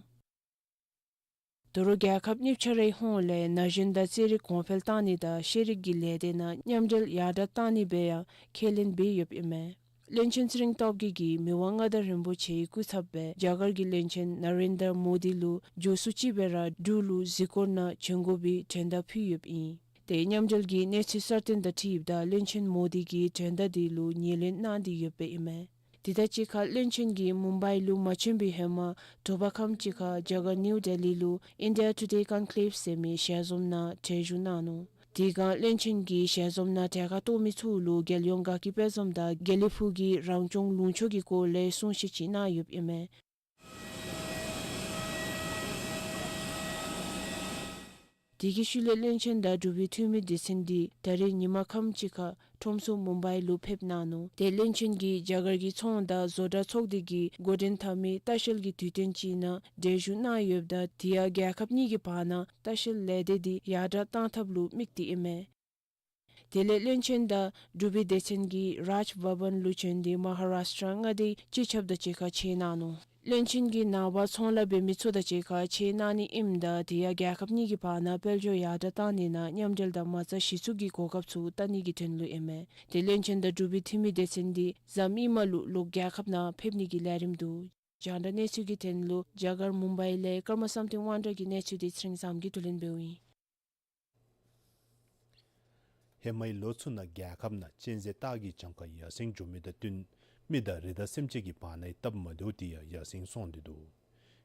ད་རུང་རྒྱལ་ཁབ་གཉིས་ཆ་རའི་ཧོངས་ལས་ན་གཞོན་དང་རྩེད་རིགས་གོང་འཕེལ་གཏང་ནི་དང་ཤེས་རིག་གི་ལས་སྡེ་ནང་མཉམ་འབྲེལ་ཡར་དྲག་གཏང་ནི་སྦེ་ཡང་ཁས་ལེན་འབད་ཡོདཔ་ཨིན་མས། བློན་ཆེན་ཚེ་རིང་སྟོབས་རྒྱས་ཀྱིས་མི་དབང་མངའ་བདག་རིན་པོ་ཆེའི་སྐུ་ཚབ་སྦེ་རྒྱ་གར་གྱི་བློན་ཆེན་ན་རེན་དྲ་མོ་དི་ལུ་མགྱོགས་སུ་ཅིག་སྦེ་ར་འབྲུག་ལུ་གཟིགས་སྐོར་ནང་བྱོན་དགོ་པའི་མགྲོན་བརྡ་ཕུལ་ཡོདཔ་ཨིན། དེ་མཉམ་འབྲེལ་གྱི་གནས་ཚུལ་གསར་བཏོན་དང་འཁྲིལཝ་ད་བློན་ཆེན་མོ་དི་གིས་མགྲོན་བརྡ་དེ་ལུ་ངོས་ལེན་གནང་སྟེ་ཡོདཔ་ཨིན་མས། དེ་དང་གཅིག་ཁར་བློན་ཆེན་གྱིས་མུམ་བའི་ལུ་མ་བྱོན་པའི་ཧེ་མ་དྲོ་པ་ཁམས་ཅིག་ཁར་རྒྱ་གར་ནིའུ་ལྡི་ལི་ལུ་India Today Conclave ཟེར་མི་ཞལ་འཛོམས་ནང་གྲལ་བཞུགས་གནང་ནུག། དེ་སྒང་བློན་ཆེན་གྱིས་ཞལ་འཛོམས་ནང་གྲལ་ཁར་གཏོགས་མི་ཚུ་ལུ་རྒྱལ་ཡོངས་དགའ་སྐྱིད་དཔལ་འཛོམས་དང་དགེ་ལེགས་ཕུག་གི་རང་སྐྱོང་ལུང་ཕྱོགས་ཀྱི་སྐོར་ལས་གསུང་བཤད་ཅིག་གནང་ཡོདཔ་ཨིན་མས། དེ་གི་ཤུལ་ལས་བློན་ཆེན་དང་འབྲུག་པའི་འཐུས་མི་སྡེ་ཚན་འདི་ད་རེས་ཉིན་མ་ཁམས་ཅིག་ཁར་ཁྲོམ་ཚོགས་མུམ་བའི་ལུ་ཕེབས་གནང་ནུག། དེ་བློན་ཆེན་གྱིས་རྒྱ་གར་གྱི་ཚོང་དང་བཟོ་གྲྭ་ཚོགས་སྡེ་གིས་འགོ་འདྲེན་འཐབ་མི་ལྟ་བཤལ་གྱི་དུས་སྟོན་ཅིག་ནང་གྲལ་བཞུགས་གནང་ཡོདཔ་ད་དེ་ཡང་རྒྱལ་ཁབ་གཉིས་ཀྱི་བར་ན་ལྟ་བཤལ་ལས་སྡེ་འདི་ཡར་དྲག་གཏང་ཐབས་ལུ་དམིགས་ཏེ་ཨིན་མས། དེ་ལས་བློན་ཆེན་དང་འབྲུག་པའི་སྡེ་ཚན་གྱིས་རཱཇ་བྷ་བཱན་ལུ་བྱོན་ཏེ་མ་ཧཱ་རཱཤ་ཊྲ་མངའ་སྡེའི་སྤྱི་ཁྱབ་དང་གཅིག་ཁར་མཇལ་གནང་ནུག། བློན་ཆེན་གྱིས་ནངས་པ་ཚོང་ལཱ་འབད་མི་ཚུ་དང་གཅིག་ཁར་མཇལ་གནང་ནི་ཨིནམ་ད་དེ་ཡང་རྒྱལ་ཁབ་གཉིས་ཀྱི་བར་ན་དཔལ་འབྱོར་ཡར་དྲག་གཏང་ནི་ནང་མཉམ་འབྲེལ་དང་མ་རྩ་གཞི་བཙུགས་ཀྱི་གོ་སྐབས་ཚུ་བལྟ་ནི་གི་དོན་ལུ་ཨིན་མས། དེ་བློན་ཆེན་དང་འབྲུག་པའི་འཐུས་མི་སྡེ་ཚན་འདི་གཟའ་མིག་དམར་ལུ་ལོག་རྒྱལ་ཁབ་ནང་ཕེབས་ནི་གི་ལས་རིམ་འདུག། རྒྱང་བསྒྲགས་གནས་ཚུལ་གྱི་དོན་ལུ་རྒྱ་གར་མུམ་བའི་ལས་ཀརྨ་བསམ་གཏན་དབང་གྲགས་ཀྱི་གནས་ཚུལ་འདི་ཚེ་རིང་བཟངམོ་གིས་བསྡུ་ལེན་འབདཝ་ཨིན། ཧེ་མའི་ལོ་ཚུ་ནང་རྒྱལ་ཁབ་ནང་གཅན་གཟན་སྟག་གི་གྱངས་ཁ་ཡར་སེང་འགྱོ་མི་དང་བསྟུན་མི་དང་རི་དྭགས་སེམས་ཅན་གྱི་བར་ནའི་སྟབས་མ་བདེཝ་དེ་ཡང་ཡར་སེང་སོང་སྟེ་འདུག།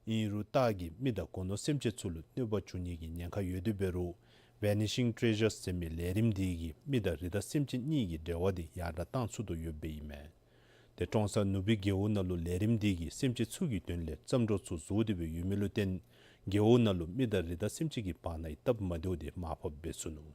ཨིན་རུང་སྟག་གིས་མི་དང་སྒོ་ནོར་སེམས་ཅན་ཚུ་ལུ་གནོད་པ་བྱུང་ནི་གི་ཉེན་ཁ་ཡོད་དེ་འབད་རུང་ Vanishing Treasures ཟེར་མི་ལས་རིམ་འདི་གིས་མི་དང་རི་དྭགས་སེམས་ཅན་གཉིས་ཀྱི་འབྲེལ་བ་འདི་ཡར་དྲག་གཏང་ཚུགས་དོ་ཡོདཔ་ཨིན་མས། ཏེ་ཀྲོང་གསར་ནུ་སྦིས་རྒེད་འོག་ནང་ལུ་ལས་རིམ་འདི་གིས་སེམས་ཅན་ཚུ་གི་དོན་ལས་བརྩམས་སྒྲུང་ཚུ་བཟོ་སྟེ་སྦེ་ཡོད་མི་ལུ་བརྟེན་རྒེད་འོག་ནང་ལུ་མི་དང་རི་དྭགས་སེམས་ཅན་གྱི་བར་ན་སྟབས་མ་བདེཝ་འདི་མར་ཕབ་འབད་ཚུགས་ནུག།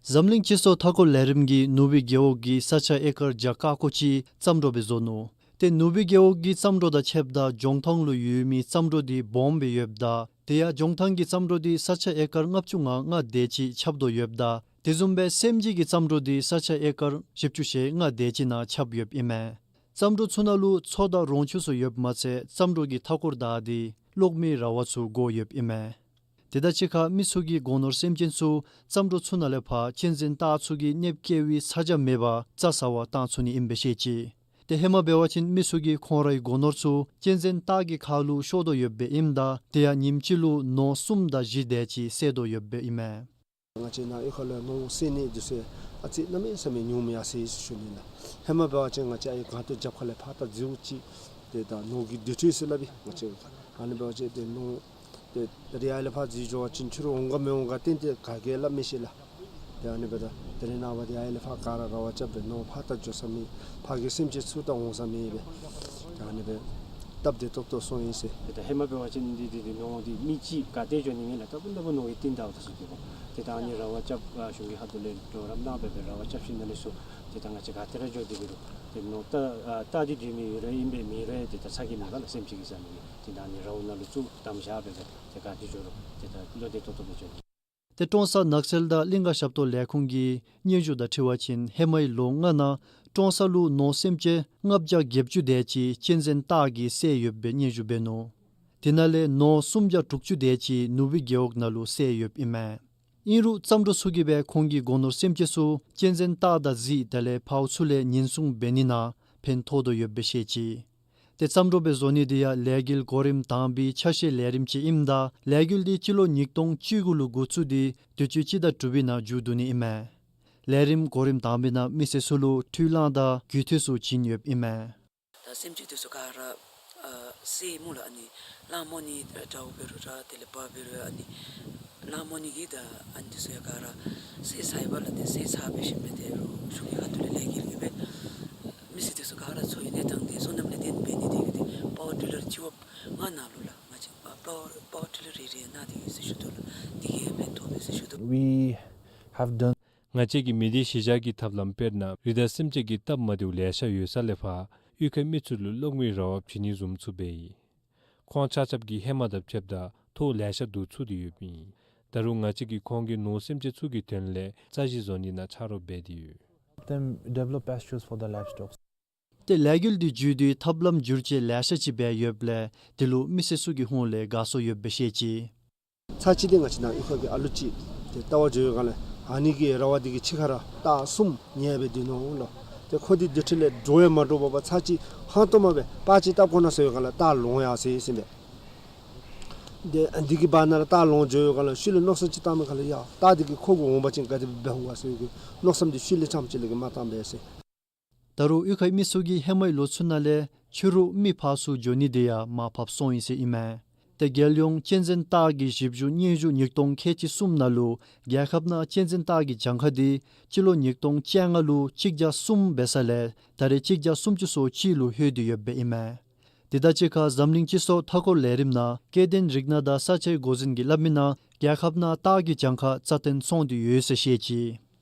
འཛམ་གླིང་སྤྱི་ཚོགས་མཐའ་འཁོར་ལས་རིམ་གྱིས་ནུ་སྦིས་རྒེད་འོག་གི་ས་ཆ་ཨེ་ཀར་བརྒྱ་ཀ་ཀོ་ཅིག་བརྩམས་སྒྲུང་སྦེ་བཟོ་ནུག། ཏེ་ནུ་སྦིས་རྒེད་འོག་གི་བརྩམས་སྒྲུང་དང་ཕྱདཔ་ད་ལྗོང་ཐང་ལུ་ཡོད་མི་བརྩམས་སྒྲུང་འདི་སྦོམ་སྦེ་ཡོདཔ་ད་དེ་ཡང་ལྗོང་ཐང་གི་བརྩམས་སྒྲུང་འདི་ས་ཆ་ཨེ་ཀར་ལྔ་བཅུ་ང་ལྔ་དེ་ཅིག་ཁྱབ་དོ་ཡོདཔ་ད་དེ་བཟུམ་སྦེ་སེམས་ཅན་གྱི་བརྩམས་སྒྲུང་འདི་ས་ཆ་ཨེ་ཀར་བཞི་བཅུ་ཞེ་ལྔ་དེ་ཅིག་ནང་ཁྱབ་ཡོདཔ་ཨིན་མས། བརྩམས་སྒྲུང་ཚུ་ནང་ལུ་མཚོ་དང་རོང་ཆུ་ཚུ་ཡོདཔ་མ་ཚད་བརྩམས་སྒྲུང་གི་མཐའ་འཁོར་དག་འདི་གློག་མེའི་ར་བ་ཚུ་བསྒོར་ཡོདཔ་ཨིན་མས། དེ་དང་གཅིག་ཁར་མི་ཚུ་གིས་སྒོ་ནོར་སེམས་ཅན་ཚུ་བརྩམས་སྒྲུང་ཚུ་ནང་ལས་ཕར་གཅན་གཟན་སྟག་ཚུ་གིས་གནོདཔ་བཀལ་བའི་ཚ་གྱང་མེད་པར་རྩྭ་ཟ་བར་བཏང་ཚུགས་ནི་ཨིནམ་སྦེ་བཤད་ཅི། ཏེ་ཧེ་མ་འབད་བ་ཅིན་མི་ཚུ་གིས་ཁོང་རའི་སྒོ་ནོར་ཚུ་གཅན་གཟན་སྟག་གི་ཁ་ལུ་ཤོར་དོ་ཡོདཔ་སྦེ་ཨིནམ་ད་དེ་ཡང་ཉིནམ་གཅིག་ལུ་ནོར་གསུམ་དང་བཞི་དེ་ཅིག་བསད་དོ་ཡོདཔ་སྦེ་ཨིན་མས། ང་བཅས་ནཱ་གཡུས་ཁ་ལུ་ནོར་བསད་ནི་འདི་ཚུ་ཨ་ཙི་གནམ་མེད་ས་མེད་ཉུང་མི་ཡར་སོ་ཡི་ཟེར་ཞུ་ནི་ལགས། ཧེ་མ་འབད་བ་ཅིན་ང་བཅས་ཨའི་སྒང་ཏོ་རྒྱབ་ཁ་ལས་ཕར་ད་འཛུལཝ་ཅིག་ཏེ་ད་ནོར་གྱི་འདུ་འཕྲོད་ཟེར་སླབ་ཨིན། ང་བཅས་ཨ་ནི་འབད་བ་ཅིན་ཏེ་ནོར་ཏེ་ད་རིས་ཨའི་ལས་ཕར་འཛུལ་འགྱོ་བ་ཅིན་ཕྱི་རུ་འོང་ག་མི་འོང་ག་ཏན་ཏན་ག་གིས་སླབ་མི་ཤེས་ལགས། ཏེ་ཨ་ནི་འབདཝ་ད་ད་རིས་ནངས་པ་འདི་ཨའི་ལས་ཕར་ག་ར་ར་བ་རྐྱབ་སྦེ་ནོར་ཕར་ད་འགྱོ་ས་མེད། ཕར་གྱི་སེམས་ཅན་ཚུ་ད་འོང་ས་མེད་པས། ཏེ་ཨ་ནི་སྦེ་སྟབས་བདེ་ཏོག་ཏོ་སོང་ཡི་ཟེར། ཏེ་ད་ཧེ་མ་འབད་བ་ཅིན་འདི་འདི་འདི་ནོར་འདི་མི་གཅིག་ག་ཏེ་འགྱོ་ནི་མེད་ལགས། ད་སྤུ་ན་སྤུ་ན་ནོར་གྱི་རྟིང་བདའཝ་ད་ཚུ་འདུག་གོ། ཏེ་ད་ཨ་ནི་ར་བ་རྐྱབ་ཨ་གཞུང་གི་ཁ་ཐུག་ལས་གྲོགས་རམ་གནང་སྦེ་སྦེ་ར་བ་རྐྱབ་ཞིནམ་ལས་ཚུར་ཏེ་ད་ང་བཅས་ག་ཏེ་ར་འགྱོ་སྟེ་གི་རུང་ཏེ་ནོར་རྟ་ཨ་རྟ་འདི་འདྲུད་མི་ཡོད་རུང་ཨིན་པས་མེད་རུང་ཏེ་ད་ཚ་གྱང་མེད་ག་ལགས། སེམས་ཅན་གྱིས་ཟ་ནི་གི། ཏེ་ད་ཨ་ནི་རཝ་ནང་ལུ་ཚུར་བསྡམས་བཞག་སྦེ་སྦེ་ཏེ་ག་ཏེ་འགྱོ་རུང་ཏེ་ད་བློ་བདེ་ཏོག་ཏོ་སྦེ་འགྱོ། ཏེ་ཀྲོང་གསར་ནགས་ཚལ་དང་གླིང་ག་ཞབས་ཏོག་ལས་ཁུངས་ཀྱི་སྙན་ཞུ་དང་འཁྲིལ་བ་ཅིན་ཧེ་མའི་ལོ་ལྔ་ནང་ཀྲོང་གསར་ལུ་ནོར་སེམས་ཅན་ལྔ་བརྒྱ་བརྒྱད་ཅུ་དེ་ཅིག་གཅན་གཟན་སྟག་གིས་བསད་ཡོདཔ་སྦེ་སྙན་ཞུ་འབད་ནུག། དེ་ནང་ལས་ནོར་སུམ་བརྒྱ་དྲུག་ཅུ་དེ་ཅིག་ནུ་སྦིས་རྒེད་འོག་ནང་ལུ་བསད་ཡོདཔ་ཨིན་མས། ཨིན་རུང་བརྩམས་སྒྲུང་ཚུ་གིས་སྦེ་ཁོང་གི་སྒོ་ནོར་སེམས་ཅན་ཚུ་གཅན་གཟན་སྟག་དང་གཟིག་དེ་ལས་ཕརཝ་ཚུ་ལས་ཉེན་སྲུང་འབད་ནི་ནང་ཕན་ཐོགས་དོ་ཡོདཔ་སྦེ་བཤད་ཅི། ཏེ་བརྩམས་སྒྲུང་སྦེ་བཟོ་ནི་འདི་ཡང་ལས་འགུལ་གོ་རིམ་དང་པའི་ཆ་ཤས་ལས་རིམ་ཅིག་ཨིནམ་ད་ལས་འགུལ་འདི་སྤྱི་ལོ་ཉིས་སྟོང་བཅུ་དགུ་ལུ་འགོ་བཙུགས་ཏེ་དུས་ཅི་སྤྱི་ཟླ་དྲུག་པའི་ནང་མཇུག་བསྡུ་ནི་ཨིན་མས། ལས་རིམ་གོ་རིམ་དང་པའི་ནང་མི་སེར་ཚུ་ལུ་འཕྲུལ་གླང་དང་རྒུད་འཐུས་ཚུ་བྱིན་ཡོདཔ་ཨིན་མས། ད་སེམས་ཅན་འདི་ཚུ་ག་ར་ཨ་བསད་སྨོ་ལགས། ཨ་ནི་གླང་མོ་ནི་འདྲཝ་འབད་རུང་ར་དེ་ལས་འབག་འབད་རུང་ཨ་ནི་གླང་མོ་ནི་གིས་ད་ཨ་ནི་འདི་ཚུ་ཡང་ག་ར་བསད་ཚར་ཡི་པ་ལགས། ཏེ་བསད་ཚར་འབད་ཞིནམ་ལས་ཏེ་རུང་གཞུང་གི་ཁ་ཐུག་ལས་ལས་འགུལ་གྱིས་སྦེ་མི་སེར་འདི་ཚུ་ག་ར་འཚོ་བའི་གནས་སྟངས་འདི་སོ་ནམ་ལས་བརྟེན་འབད་ནི་དེ་གིས་ཏེ་པ་ཝར་ཊི་ལར་བརྒྱད་ཅུ་ལྔ་ནང་ལུ་ལགས། ང་བཅས་ཨ་པ་ཝར་པ་ཝར་ཊི་ལར་རེ་རེ་གནང་སྟེ་ཡོད་ཟེར་ཞུ་དོ་ལགས། དེ་གིས་ཕན་ཐོགས་པས་ཟེར་ཞུ་དོ། We have done ང་བཅས་ཀྱིས་མི་སྡེ་གཞི་བཞག་གི་ཐབས་ལམ་དཔེར་ན་རི་དྭགས་སེམས་ཅན་གྱི་སྟབས་མ་བདེཝ་ལེ་ཤ་ཡོད་ས་ལས་ཕར་གཡུས་ཁའི་མི་ཚུ་ལུ་གློག་མེའི་ར་བ་བྱིན་ནི་བཟུམ་ཚུ་འབད་ཡི། ཁོང་ཆ་ཁྱབ་ཀྱིས་ཧེ་མ་དང་ཕྱདཔ་ད་ཐོ་ལེ་ཤ་བསྡུ་ཚུགས་ཏེ་ཡོདཔ་ཨིན། ད་རུང་ང་བཅས་ཀྱིས་ཁོང་གི་ནོར་སེམས་ཅན་ཚུ་གི་དོན་ལས་རྩྭ་གཞི་བཟོ་ནི་ནང་ཆ་རོགས་འབད་དེ་ཡོད། Them develop pastures for the livestock. ཏེ་ལས་འགུལ་འདི་བརྒྱུད་དེ་ཐབས་ལམ་བསྒྱུར་བཅོས་ལེ་ཤ་ཅིག་འབད་ཡོདཔ་ལས་དེ་ལུ་མི་སེར་ཚུ་གི་ཧོངས་ལས་དགའ་ཚོར་ཡོདཔ་སྦེ་བཤད་ཅི། ཚར་གཅིག་འདི་ང་བཅས་ནཱ་གཡུས་ཁ་གི་ཨ་ལུ་ཅིག་ཏེ་ལྟ་བར་འགྱོ་བའི་སྒང་ལས་ཨ་ནི་གི་ར་བ་འདི་གི་ཕྱི་ཁར་ར་སྟག་གསུམ་ཉལ་སྦེ་སྡོད་ནུག་ལོ། ཏེ་ཁོ་འདི་སྡོད་ཁྲི་ལས་འདྲོག་ཡང་མ་འདྲོག་པར་ཚར་གཅིག་ཧང་སྟོང་མ་སྦེ་པར་ཅིག་བཏབ་དགོ་ན་ཟེར་བའི་སྒང་ལས་སྟག་ལོང་ཡར་སོ་ཡི་ཟེར་མས། ཏེ་འདི་གི་བར་ན་ར་སྟག་ལོང་འགྱོ་བའི་སྒང་ལས་ཤུལ་ལས་མནོ་བསམ་ཅིག་བཏང་མི་སྒང་ལས་ཡ་སྟག་འདི་གིས་ཁོ་གུ་འོང་པ་ཅིན་ག་དེ་སྦེ་འབད་འོང་ག་ཟེར་བའི་གི་མནོ་བསམ་འདི་ཤུལ་ལས་ཙམ་ཅིག་ལས་གི་མ་བཏང་པས་ཟེར། ད་རུང་གཡུས་ཁའི་མི་ཚུ་གིས་ཧེ་མའི་ལོ་ཚུ་ནང་ལས་ཕྱི་རུ་མི་ཕར་ཚུར་འགྱོ་ནི་དེ་ཡང་མར་ཕབ་སོང་ཡི་ཟེར་ཨིན་མས། ཏེ་རྒྱལ་ཡོངས་གཅན་གཟན་སྟག་གི་ཞིབ་འཇུག་སྙན་ཞུ་ཉིས་སྟོང་ཁལ་གཅིག་གསུམ་ནང་ལུ་རྒྱལ་ཁབ་ནང་གཅན་གཟན་སྟག་གི་གྱངས་ཁ་འདི་སྤྱི་ལོ་ཉིས་སྟོང་བཅོ་ལྔ་ལུ་གཅིག་བརྒྱ་གསུམ་འབད་ས་ལས་ད་རེས་གཅིག་བརྒྱ་སུམ་ཅུ་སོ་གཅིག་ལུ་ལྷོད་དེ་ཡོདཔ་ཨིན་མས། དེ་དང་གཅིག་ཁར་འཛམ་གླིང་སྤྱི་ཚོགས་མཐའ་འཁོར་ལས་རིམ་ནང་སྐྱེ་ལྡན་རིགས་སྣ་དང་ས་ཆའི་འགོ་འཛིན་གྱིས་སླབ་མི་ནང་རྒྱལ་ཁབ་ནང་སྟག་གི་གྱངས་ཁ་རྩ་བརྟན་སོང་སྟེ་ཡོད་ཟེར་བཤད་ཅི།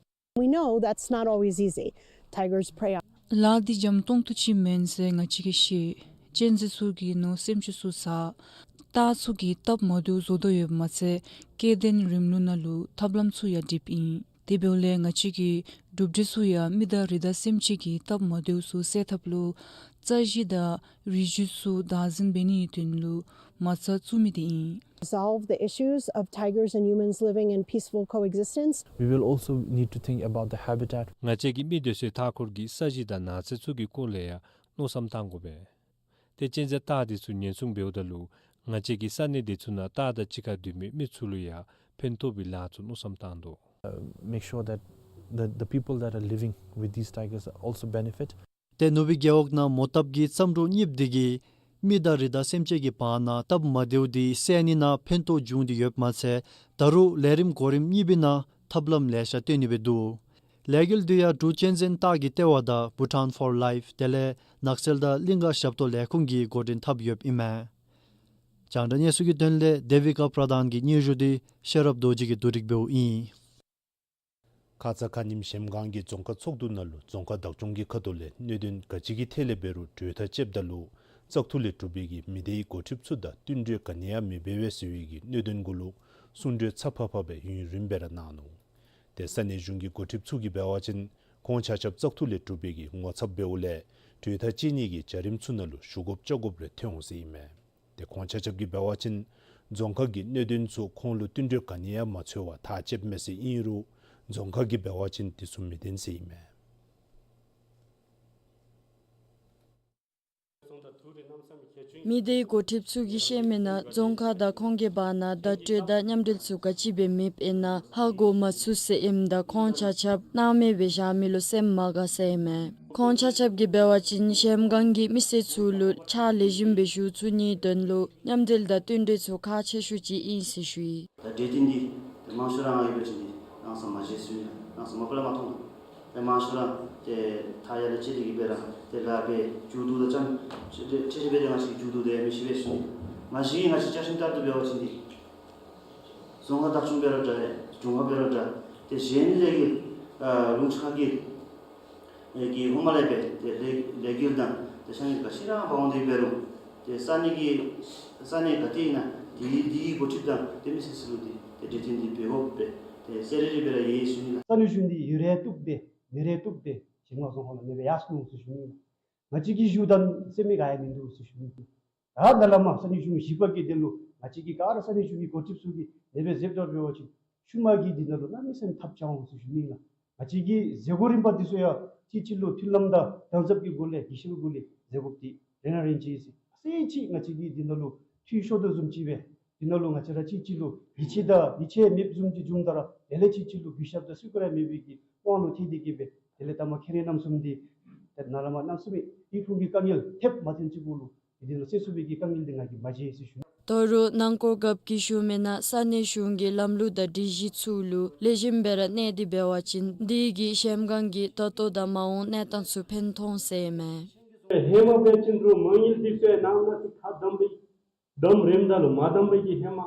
We know that's not always easy. Tigers prey on ལཱ་འདི་འཇམ་ཏོང་ཏོ་ཅིག་མེན་ཟེར་ང་བཅས་ཀྱིས་ཤེས། གཅན་གཟན་ཚུ་གིས་ནོར་སེམས་ཅན་ཚུ་ཟ། སྟག་ཚུ་གིས་སྟབས་མ་བདེཝ་བཟོ་དོ་ཡོདཔ་མ་ཚད་སྐྱེ་ལྡན་རིམ་ལུགས་ནང་ལུ་ཐབས་ལམ་ཚུ་ཡང་སྒྲིགཔ་ཨིན། དེ་འབདཝ་ལས་ང་བཅས་ཀྱིས་གྲུབ་འབྲས་ཚུ་ཡང་མི་དང་རི་དྭགས་སེམས་ཅན་གྱི་སྟབས་མ་བདེཝ་ཚུ་སེལ་ཐབས་ལུ་རྩྭ་གཞི་དང་རི་རྒྱུད་ཚུ་བདག་འཛིན་འབད་ནིའི་དོན་ལུ་མ་རྩ་བཙུགས་མི་དེ་ཨིན། Resolve the issues of tigers and humans living in peaceful coexistence. We will also need to think about the habitat. ང་བཅས་ཀྱིས་མི་སྡོད་སའི་མཐའ་འཁོར་གྱི་ས་གཞི་དང་ནགས་ཚལ་ཚུ་གི་སྐོར་ལས་ཡང་མནོ་བསམ་བཏང་དགོ་པས། ཏེ་གཅན་གཟན་སྟག་འདི་ཚུ་ཉེན་སྲུང་འབདཝ་ད་ལུ་ང་བཅས་ཀྱིས་ས་གནས་དེ་ཚུ་ནང་སྟག་དང་གཅིག་ཁར་སྡོད་མི་མི་ཚུ་ལུ་ཡང་ཕན་ཐོགས་པའི་ལཱ་ཚུ་མནོ་བསམ་བཏང་དོ། Uh, make sure that the, the people that are living with these tigers also benefit. ཏེ་ནུབ་སྦིས་རྒེད་འོག་ནང་མོ་བཏབ་ཀྱི་བརྩམས་སྒྲུང་གཉིསཔ་འདི་གིས་ མི་དང་རི་དྭགས་སེམས་ཅན་གྱི་བར་ན་སྟབས་མ་བདེཝ་དེ་སེལ་ནི་ནང་ཕན་ཐོགས་བྱུང་སྟེ་ཡོདཔ་མ་ཚད་ད་རུང་ལས་རིམ་གོ་རིམ་གཉིས་པའི་ནང་ཐབས་ལམ་ལེ་ཤ་བཏོན་ནི་སྦེ་འདུག། ལས་འགུལ་འདི་ཡང་འབྲུག་གཅན་གཟན་སྟག་གི་ལྟེ་བ་དང་Bhutan for Life དེ་ལས་ནགས་ཚལ་དང་གླིང་ག་ཞབས་ཏོག་ལས་ཁུངས་ཀྱིས་འགོ་འདྲེན་འཐབ་ཡོདཔ་ཨིན་མས། རྒྱང་བསྒྲགས་གནས་ཚུལ་གྱི་དོན་ལས་དེ་བི་ཀ་པྲ་དཱན་གྱི་སྙན་ཞུ་འདི་ཤེས་རབ་རྡོ་རྗེ་གིས་བསྡུ་སྒྲིག་འབདཝ་ཨིན། ཁ་ཙ་ཁ་ཉིནམ་གཞལམ་སྒང་གི་རྫོང་ཁག་ཚོགས་འདུ་ནང་ལུ་རྫོང་ཁག་བདག་སྐྱོང་གི་ཁ་ཐུག་ལས་གནད་དོན་ག་ཅི་གི་ཐད་ལས་འབད་རུང་གྲོས་ཐག་བཅདཔ་ད་ལུ་བཙག་འཐུ་ལས་གྲུབ་པའི་གི་མི་སྡེའི་འགོ་ཁྲིདཔ་ཚུ་དང་བསྟུན་གྲོས་ག་ནི་ཡང་མི་འབད་བས་ཟེར་བའི་གི་གནད་དོན་གུ་ལུ་གསུང་གྲོས་ཚ་ཕབ་ཕབ་སྦེ་ཡུན་རིངམོ་སྦེ་ར་གནང་ནུག། ཏེ་ས་གནས་གཞུང་གི་འགོ་ཁྲིདཔ་ཚུ་གིས་འབད་བ་ཅིན་ཁོང་ཆ་ཁྱབ་བཙག་འཐུ་ལས་གྲུབ་པའི་གི་ངོ་ཚབ་འབདཝ་ལས་གྲོས་ཐག་བཅད་ནི་གི་བྱ་རིམ་ཚུ་ནང་ལུ་ཞུགས་དགོཔ་བཅར་དགོཔ་རེ་ཐོན་འོང་ཟེར་ཨིན་མས། ཏེ་ཁོང་ཆ་ཁྱབ་ཀྱིས་འབད་བ་ཅིན་རྫོང་ཁག་གི་གནད་དོན་ཚུ་ཁོང་ལུ་བསྟུན་གྲོས་ག་ནི་ཡང་མ་འཚོལ་བར་ཐག་བཅདཔ་མས་ཟེར་ཨིན་རུང་རྫོང་ཁག་གིས་འབད་བ་ཅིན་དེ་ཚུ་མི་བདེན་ཟེར་ཨིན་མས། མི་སྡེའི་འགོ་ཁྲིདཔ་ཚུ་གིས་བཤད་མི་ནང་རྫོང་ཁག་དང་ཁོང་གི་བར་ན་བརྡ་སྤྲོད་དང་མཉམ་འབྲེལ་ཚུ་ག་ཅི་སྦེ་མེདཔ་ཨིན་ན་ཧ་གོ་མ་ཚུགས་ཟེར་ཨིནམ་ད་ཁོང་ཆ་ཁྱབ་སྣང་མེད་སྦེ་བཞག་མི་ལུ་སེམས་མ་དགའ་ཟེར་ཨིན་མས། ཁོང་ཆ་ཁྱབ་ཀྱིས་འབད་བ་ཅིན་གཞལམ་སྒང་གི་མི་སེར་ཚུ་ལུ་ཕྱག་ལེགས་ཤོམ་སྦེ་ཞུ་ཚུགས་ནིའི་དོན་ལུ་མཉམ་འབྲེལ་དང་བསྟུན་གྲོས་ཚུ་ཁག་ཆེ་ཤོས་ཅིག་ཨིན་ཟེར་ཞུ་ཡི། ད་གྲོས་ཐེངས་འདི་ཏེ་མང་ཤོས་ར་ང་ཡོད་པ་ཅིན་འདི་ནང་སོ་མ་མཇལ་ཚུགས་ནི་ལགས། ནང་སོ་མ་པ་ལས་མ་མཐོང་། ཏེ་མང་ཤོས་ར་ཏེ་ཐག་ཡར་ལས་བཅད་དེ་གི་སྦེ་ར་ཏེ་ལཱ་འབད་མཇུག་བསྡུ་ད་ཙམ་ཅིག་ཏེ་ཁྲིག་ཁྲི་སྦེ་ཏེ་ང་བཅས་མཇུག་བསྡུ་དེ་མི་ཤེས་པས་ཟེར་ཞུ་ནི། མ་གཞི་ང་བཅས་བཅའ་ཁྲིམས་ལྟར་དུ་འབད་བ་ཅིན་འདི་རྫོང་ཁག་བདག་སྐྱོང་འབད་རུང་འདྲ་ལས་རྫོང་ཁག་འབད་རུང་འདྲ་ཏེ་གཞན་ལས་ཀྱི་ཨ་ལུང་ཕྱོགས་ཁ་གི་ཨེ་གི་ཧོངས་མ་ལས་སྦེ་ཏེ་ལས་ལས་འགུལ་དང་ཏེ་ཤང་གི་ག་ཅི་ར་འབག་འོང་དེ་འབད་རུང་ཏེ་ས་གནས་ཀྱི་ས་གནས་ག་ཏེ་ཨིན་ན་དེ་དེའི་འགོ་ཁྲིདཔ་དང་ཏེ་མི་སེར་ཚུ་ལུ་ཏེ་ཏེ་གྲོས་ཐེངས་འདི་འབད་དགོཔ་སྦེ་ཏེ་གསལ་རི་རི་སྦེ་ར་ཡོད་ཟེར་ཞུ་ནི་ལགས། ས་གནས་གཞུང་འདི་ཡུན་རིང་སྡུག་སྦེ་མི་རིང་སྡུག་སྦེ་གཞལམ་སྒང་རྫོང་ཁག་ལུ་མེད་པར་ཡར་སོ་ནུག་ཟེར་ཞུ་ནི་ལགས། ང་བཅས་ཀྱིས་ཞུཝ་ད་སེམས་མི་དགའ་ཡང་མིན་འདུག་ཟེར་ཞུ་ནི་ལགས། ད་ནཱ་ལས་མར་ས་གནས་གཞུང་བཞི་པ་གི་དོན་ལུ་ང་བཅས་ཀྱིས་ག་ར་ས་གནས་གཞུང་གི་འགོ་ཁྲིདཔ་ཚུ་གིས་དེ་སྦེ་མཛདཔ་ད་འབད་བ་ཅིན་ཤུལ་མ་གི་འདི་ནང་ལུ་གནམ་མེད་ས་མེད་ཐབས་ཆག་འོང་ཟེར་ཞུ་ནི་ལགས། ང་བཅས་ཀྱི་མཛད་སྒོ་རིམ་པ་འདི་ཚུ་ཡང་གཅིག་གཅིག་ལུ་མཐུན་ལམ་དང་དམ་ཟབ་ཀྱི་སྒོ་ལས་གུས་ཞབས་ཀྱི་སྒོ་ལས་མཛད་དགོཔ་འདི་རེ་ན་རེ་བྱིན་ཟེར། ཨ་ཙི་ཅིག་ང་བཅས་ཀྱིས་འདི་ནང་ལུ་འཐུས་ཤོར་དོ་བཟུམ་ཅིག་སྦེ་འདི་ནང་ལུ་ང་བཅས་ར་གཅིག་གཅིག་ལུ་ཡིད་ཆེས་དང་ཡིད་ཆེས་མེདཔ་བཟུམ་ཅིག་བྱུངམ་ད་ར་དེ་ལས་གཅིག་གཅིག་ལུ་གུས་ཞབས་དང་བརྩི་བཀུར་ཡང་མེད་པའི་གི་དབང་ལུ་ཐལ་ཏེ་གི་སྦེ་དེ་ལས་ད་མ་ཁེ་རེ་རྣམ་གསུམ་འདི་ཏེ་ནཱ་ལས་མར་གནམ་མེད་ས་མེད་ཡིད་ཁུངས་ཀྱི་དཀའ་ངལ་ཐེབས་མ་ཐོན་ཅིག་གུ་ལུ་འདི་ནང་སེལ་ཚུགས་པའི་གི་དཀའ་ངལ་འདི་ང་གིས་མ་མཇལ་ཟེར་ཞུ། ད་རུང་ནང་སྐོར་རྒཔོ་གིས་ཞུ་མི་ནང་ས་གནས་གཞུང་གི་ལམ་ལུགས་དང་སྒྲིག་གཞི་ཚུ་ལུ་ལེགས་ཤོམ་སྦེ་ར་གནས་ཏེ་འབད་བ་ཅིན་འདི་གིས་གཞལམ་སྒང་གི་ད་ལྟོ་དང་མ་འོངས་གནས་སྟངས་ཚུ་ཕན་ཐོགས་ཟེར་ཨིན་མས། ཧེ་མ་འབད་བ་ཅིན་རུང་མ་དངུལ་འདི་ཚུ་ནང་ན་ཅིག་ཁ་བསྡམས་སྦེ་བསྡམས་རནམ་ད་ལུ་མ་བསྡམས་པའི་གི་ཧེ་མ་